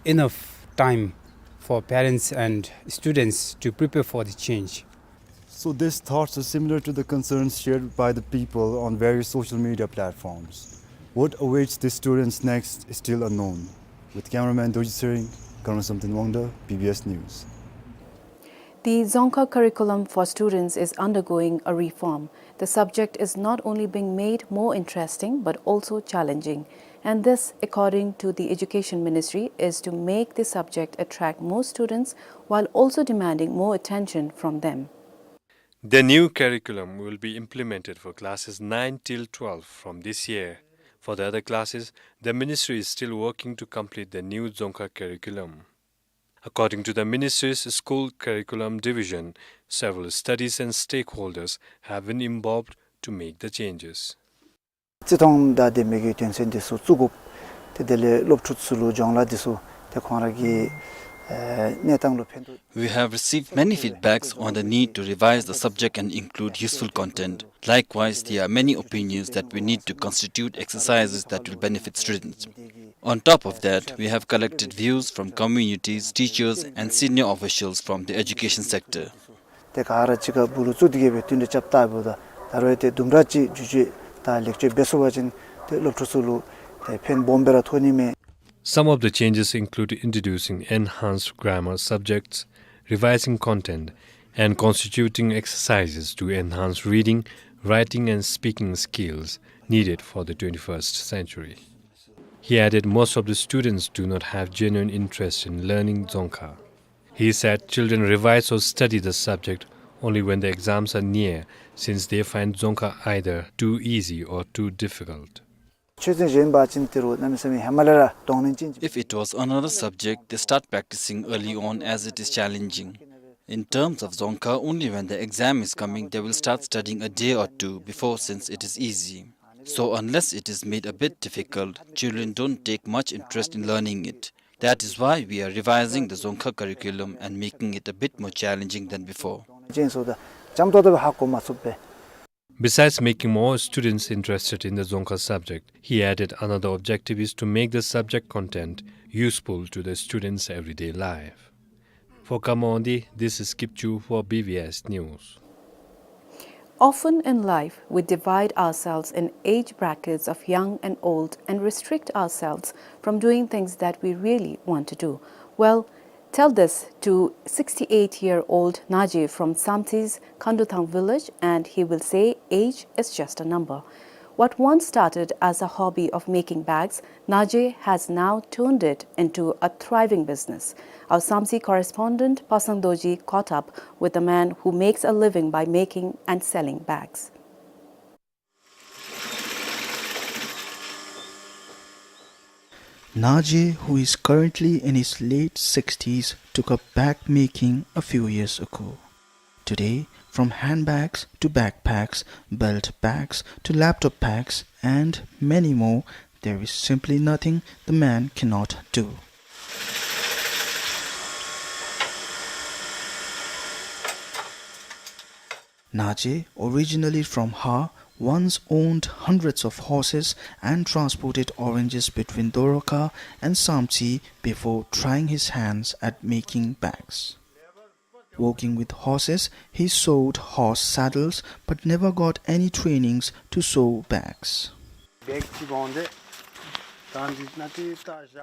enough time for parents and students to prepare for the change? So these thoughts are similar to the concerns shared by the people on various social media platforms. What awaits these students next is still unknown. With cameraman Dorji Tshering, Karma Samten Wangda, B B S News. The Dzongkha curriculum for students is undergoing a reform. The subject is not only being made more interesting but also challenging. And this, according to the Education Ministry, is to make the subject attract more students while also demanding more attention from them. The new curriculum will be implemented for classes nine till twelve from this year. For the other classes, the ministry is still working to complete the new Dzongkha curriculum. According to the ministry's school curriculum division, several studies and stakeholders have been involved to make the changes. བརྩི་མཐོང་དང་ལྡན་པའི་གི་དོན་ཚན་འདི་ཚུ་བཙུགས་དགོཔ། ཏེ་དེ་ལས་སློབ་ཕྲུག་ཚུ་ལུ་སྦྱོང་བརྡར་འདི་ཚུ་ཏེ་ཁོང་ར་གི་ཨེ་གནས་སྟངས་ལུ་ཕན་ཐོགས། We have received many feedbacks on the need to revise the subject and include useful content. Likewise, there are many opinions that we need to constitute exercises that will benefit students. On top of that, we have collected views from communities, teachers, and senior officials from the education sector. ཏེ་ག་ར་གཅིག་ཁར་སྦུག་ལུ་བཙུགས་ཏེ་གི་སྦེ་བསྟུན་གྲོས་རྐྱབ་བལྟཝ་ད་ད་རུང་ཏེ་དུམ་གྲ་ཅིག་བསྒྱུར་བཅོས་དང་ལེགས་བཅོས་འབད་ཚུགས་པ་ཅིན་ཏེ་སློབ་ཕྲུག་ཚུ་ལུ་ཏེ་ཕན་སྦོམ་སྦེ་ར་ཐོགས་ནི་མས། Some of the changes include introducing enhanced grammar subjects, revising content, and constituting exercises to enhance reading, writing, and speaking skills needed for the twenty-first century. He added most of the students do not have genuine interest in learning Dzongkha. He said children revise or study the subject only when the exams are near, since they find Dzongkha either too easy or too difficult. ཆོས་ཚན་གཞན་འབད་བ་ཅིན་ཏེ་རུང་གནམ་མེད་ས་མེད་ཧེ་མ་ལས་ར་གདོང་ལེན་ཅན་ཅིག། If it was another subject, they start practicing early on as it is challenging. In terms of Dzongkha, only when the exam is coming, they will start studying a day or two before, since it is easy. So unless it is made a bit difficult, children don't take much interest in learning it. That is why we are revising the Dzongkha curriculum and making it a bit more challenging than before. ཅན་སོ་ད་འཇམ་ཏོག་ཏོ་སྦེ་ཧ་གོ་མ་ཚུགས་པས། Besides making more students interested in the Dzongkha subject, he added another objective is to make the subject content useful to the students' everyday life. For Kamo Wangdi, this is Kipchu for B B S News. Often in life, we divide ourselves in age brackets of young and old and restrict ourselves from doing things that we really want to do. Well, tell this to sixty-eight-year-old Naje from Samtsi's Khanduthang village, and he will say age is just a number. What once started as a hobby of making bags, Naje has now turned it into a thriving business. Our Samtse correspondent Pasang Dorji caught up with a man who makes a living by making and selling bags. Naje, who is currently in his late sixties, took up bag making a few years ago. Today, from handbags to backpacks, belt bags to laptop bags, and many more, there is simply nothing the man cannot do. Naje, originally from Ha, once owned hundreds of horses and transported oranges between Doroka and Samtse before trying his hands at making bags. Working with horses, he sewed horse saddles but never got any trainings to sew bags.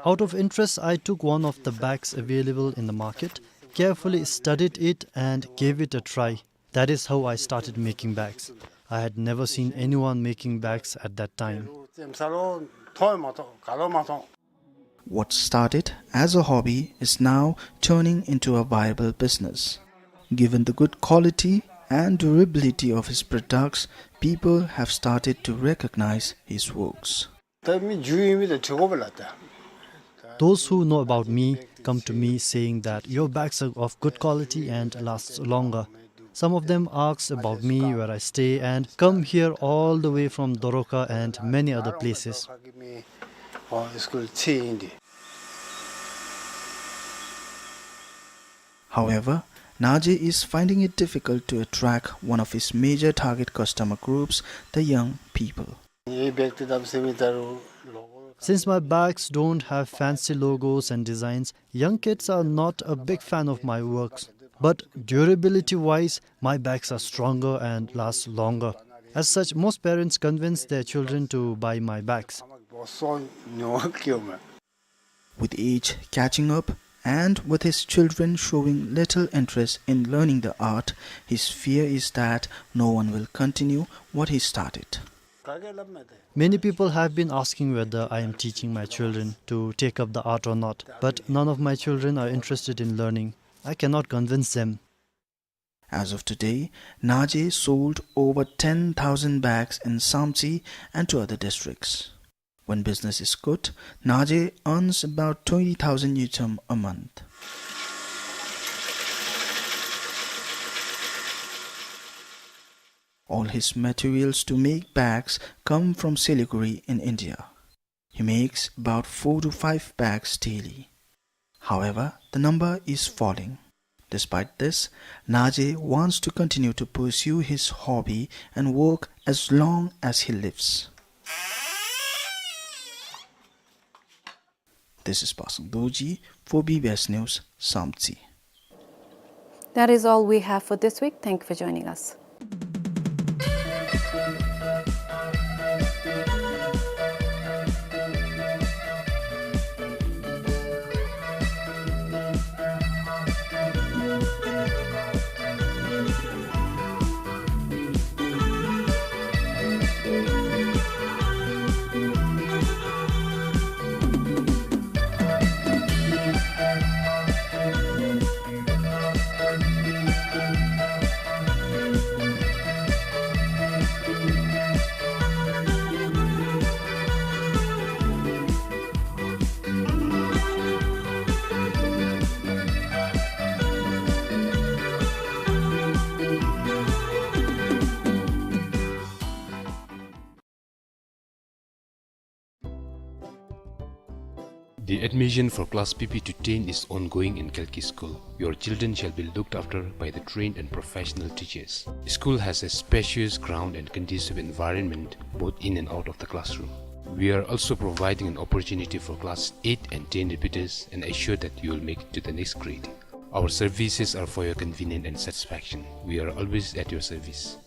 Out of interest, I took one of the bags available in the market, carefully studied it and gave it a try. That is how I started making bags. I had never seen anyone making bags at that time. What started as a hobby is now turning into a viable business. Given the good quality and durability of his products, people have started to recognize his works. Those who know about me come to me saying that your bags are of good quality and lasts longer. Some of them ask about me, where I stay, and come here all the way from Doroka and many other places. However, Naje is finding it difficult to attract one of his major target customer groups, the young people. Since my bags don't have fancy logos and designs, young kids are not a big fan of my works. But durability-wise, my bags are stronger and last longer. As such, most parents convince their children to buy my bags. With age catching up And with his children showing little interest in learning the art, his fear is that no one will continue what he started. Many people have been asking whether I am teaching my children to take up the art or not, but none of my children are interested in learning. I cannot convince them. As of today, Naje sold over ten thousand bags in Samtse and two other districts. When business is good, Naje earns about twenty thousand ngultrum a month. All his materials to make bags come from Siliguri in India. He makes about four to five bags daily. However, the number is falling. Despite this, Naje wants to continue to pursue his hobby and work as long as he lives. This is Pasang Dorji for B B S News, Samtse. That is all we have for this week. Thank you for joining us. The admission for class P P to ten is ongoing in Kalki School. Your children shall be looked after by the trained and professional teachers. The school has a spacious ground and conducive environment both in and out of the classroom. We are also providing an opportunity for class eight and ten repeaters and assure that you will make it to the next grade. Our services are for your convenience and satisfaction. We are always at your service.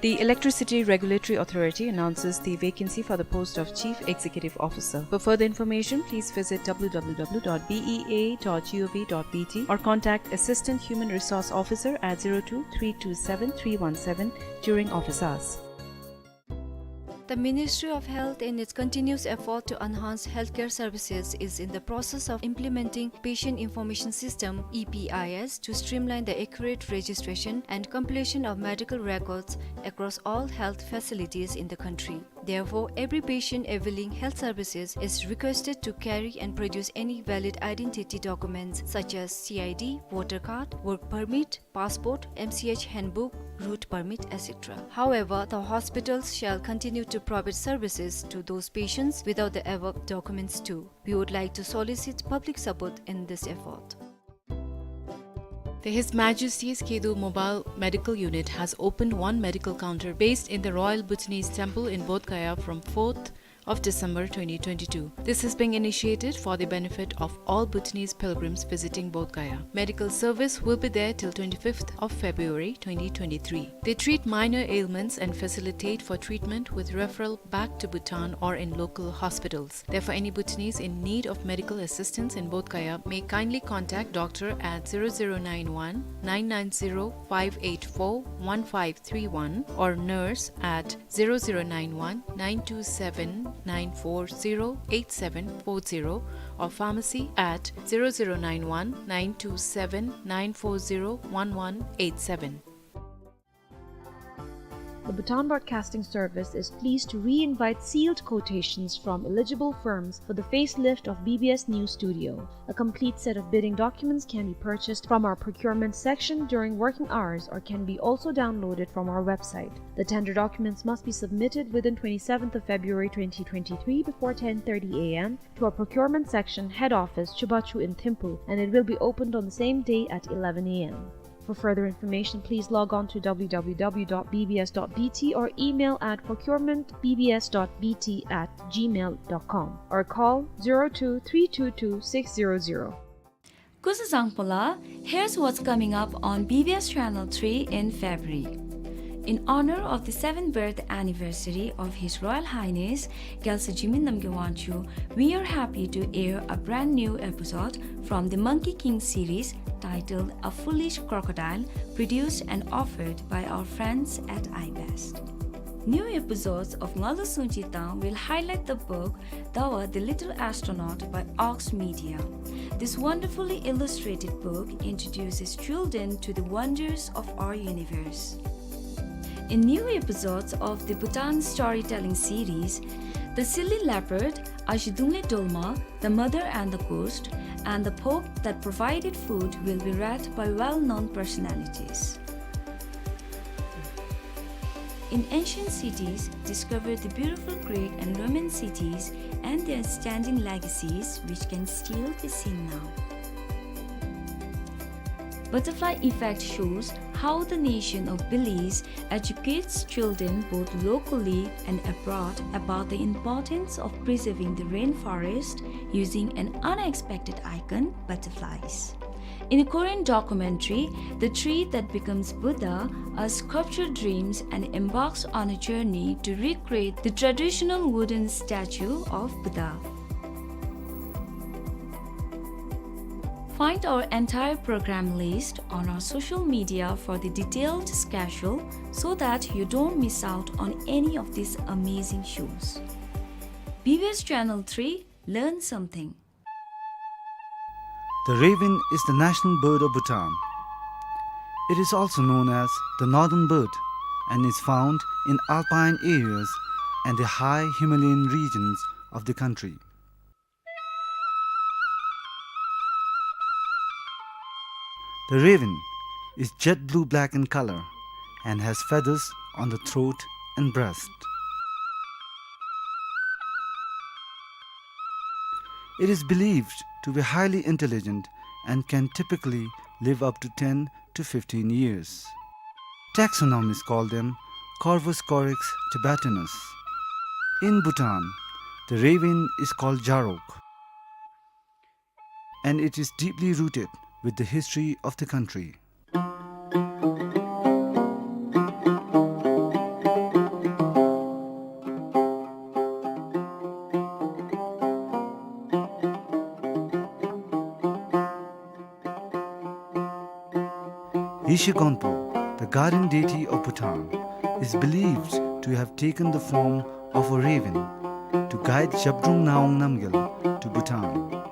The Electricity Regulatory Authority announces the vacancy for the post of Chief Executive Officer. For further information, please visit W W W dot B E A dot G O V dot B T or contact Assistant Human Resource Officer at zero two three two seven three one seven during office hours. The Ministry of Health, in its continuous effort to enhance healthcare services, is in the process of implementing Patient Information System, E P I S, to streamline the accurate registration and completion of medical records across all health facilities in the country. Therefore, every patient availing health services is requested to carry and produce any valid identity documents such as C I D, voter card, work permit, passport, M C H handbook, route permit, et cetera. However, the hospitals shall continue to provide services to those patients without the above documents too. We would like to solicit public support in this effort. The His Majesty's Kedu Mobile Medical Unit has opened one medical counter based in the Royal Bhutanese Temple in Bodh Gaya from fourth of December twenty twenty-two. This has been initiated for the benefit of all Bhutanese pilgrims visiting Bodh Gaya. Medical service will be there till twenty-fifth of February twenty twenty-three. They treat minor ailments and facilitate for treatment with referral back to Bhutan or in local hospitals. Therefore, any Bhutanese in need of medical assistance in Bodh Gaya may kindly contact doctor at zero zero nine one nine nine zero five eight four one five three one or nurse at zero zero nine one nine two seven nine four zero eight seven four zero or pharmacy at zero zero nine one nine two seven nine four zero one one eight seven. The Bhutan Broadcasting Service is pleased to re-invite sealed quotations from eligible firms for the facelift of B B S News Studio. A complete set of bidding documents can be purchased from our procurement section during working hours or can be also downloaded from our website. The tender documents must be submitted within twenty-seventh of February twenty twenty-three before ten thirty A M to our procurement section head office, Chubachu in Thimphu, and it will be opened on the same day at eleven A M. For further information, please log on to W W W dot B B S dot B T or email at procurement B B S dot B T at gmail dot com or call zero two three two two six zero zero. Kuzuzangpo la, here's what's coming up on B B S Channel three in February. In honor of the seventh birth anniversary of His Royal Highness Gyaltswer Jigme Namgyel Wangchuck, we are happy to air a brand new episode from the Monkey King series titled A Foolish Crocodile, produced and offered by our friends at iBest. New episodes of Ngalu Sungji Tang will highlight the book Dawa the Little Astronaut by Ox Media. This wonderfully illustrated book introduces children to the wonders of our universe. In new episodes of the Bhutan Storytelling series, the silly leopard, Azhidungle Dolma, the mother and the ghost, and the pope that provided food will be read by well-known personalities. In ancient cities, discover the beautiful Greek and Roman cities and their standing legacies, which can still be seen now. Butterfly Effect shows how the nation of Belize educates children both locally and abroad about the importance of preserving the rainforest using an unexpected icon, butterflies. In a Korean documentary, The Tree That Becomes Buddha, a sculptor dreams and embarks on a journey to recreate the traditional wooden statue of Buddha. Find our entire program list on our social media for the detailed schedule so that you don't miss out on any of these amazing shows. B B S Channel three, learn something. The raven is the national bird of Bhutan. It is also known as the northern bird and is found in alpine areas and the high Himalayan regions of the country. The raven is jet blue-black in color and has feathers on the throat and breast. It is believed to be highly intelligent and can typically live up to ten to fifteen years. Taxonomists call them Corvus corax tibetanus. In Bhutan, the raven is called Jarok, and it is deeply rooted with the history of the country. Yeshe Gonpo, the guardian deity of Bhutan, is believed to have taken the form of a raven to guide Zhabdrung Ngawang Namgyal to Bhutan.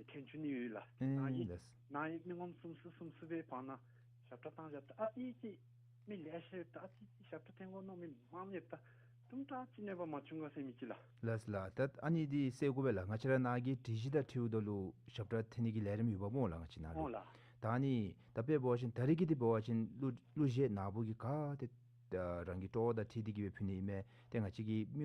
ཐོན་བཅུག་ནི་ཡོད་ལགས། ཨེ་ནཱ་གི་ལགས། ནཱ་གི་མི་ངོམ་གསུམ་གསུམ་གསུམ་གསུམ་སྦེ་བར་ན་ཞབས་ཁྲ་བཏང་བཞགཔ་ད་ཨ་ཙི་ཅིག་མི་ལེ་ཤ་ཡོདཔ་ད་ཨ་ཙི་ཅིག་ཞབས་ཁྲ་འཐེན་དགོ་མནོ་མི་མངམ་ཡོདཔ་ད་དུམ་གྲ་ཅིག་གནོད་པ་མ་བྱུང་ག་ཟེར་མི་ཅིག་ལགས། ལགས་ལགས། ད་ཨ་ནི་འདི་སེལ་དགོ་པས་ལགས། ང་བཅས་ར་ནཱ་གི་སྒྲིག་གཞི་དང་འཁྲིལཝ་ད་ལུ་ཞབས་ཁྲ་འཐེན་ནི་གི་ལས་རིམ་ཡོདཔ་སྨོ་ལགས། ང་བཅས་ནཱ་ལུ། འོང་ལགས། ད་ཨ་ནི་ད་དཔེ་འབད་བ་ཅིན་ད་རེས་ཀྱི་འདི་འབད་བ་ཅིན་གླུ་གླུ་གཞས་ནཱ་བུ་གིས་ག་ཏེ་ད་རང་གི་སྤྲོ་བ་དང་འཁྲིལ་ཏེ་གིས་སྦེ་ཕུལ་ནི་ཨིན་མས། ཏེ་ང་བཅས་ཀྱི་མི་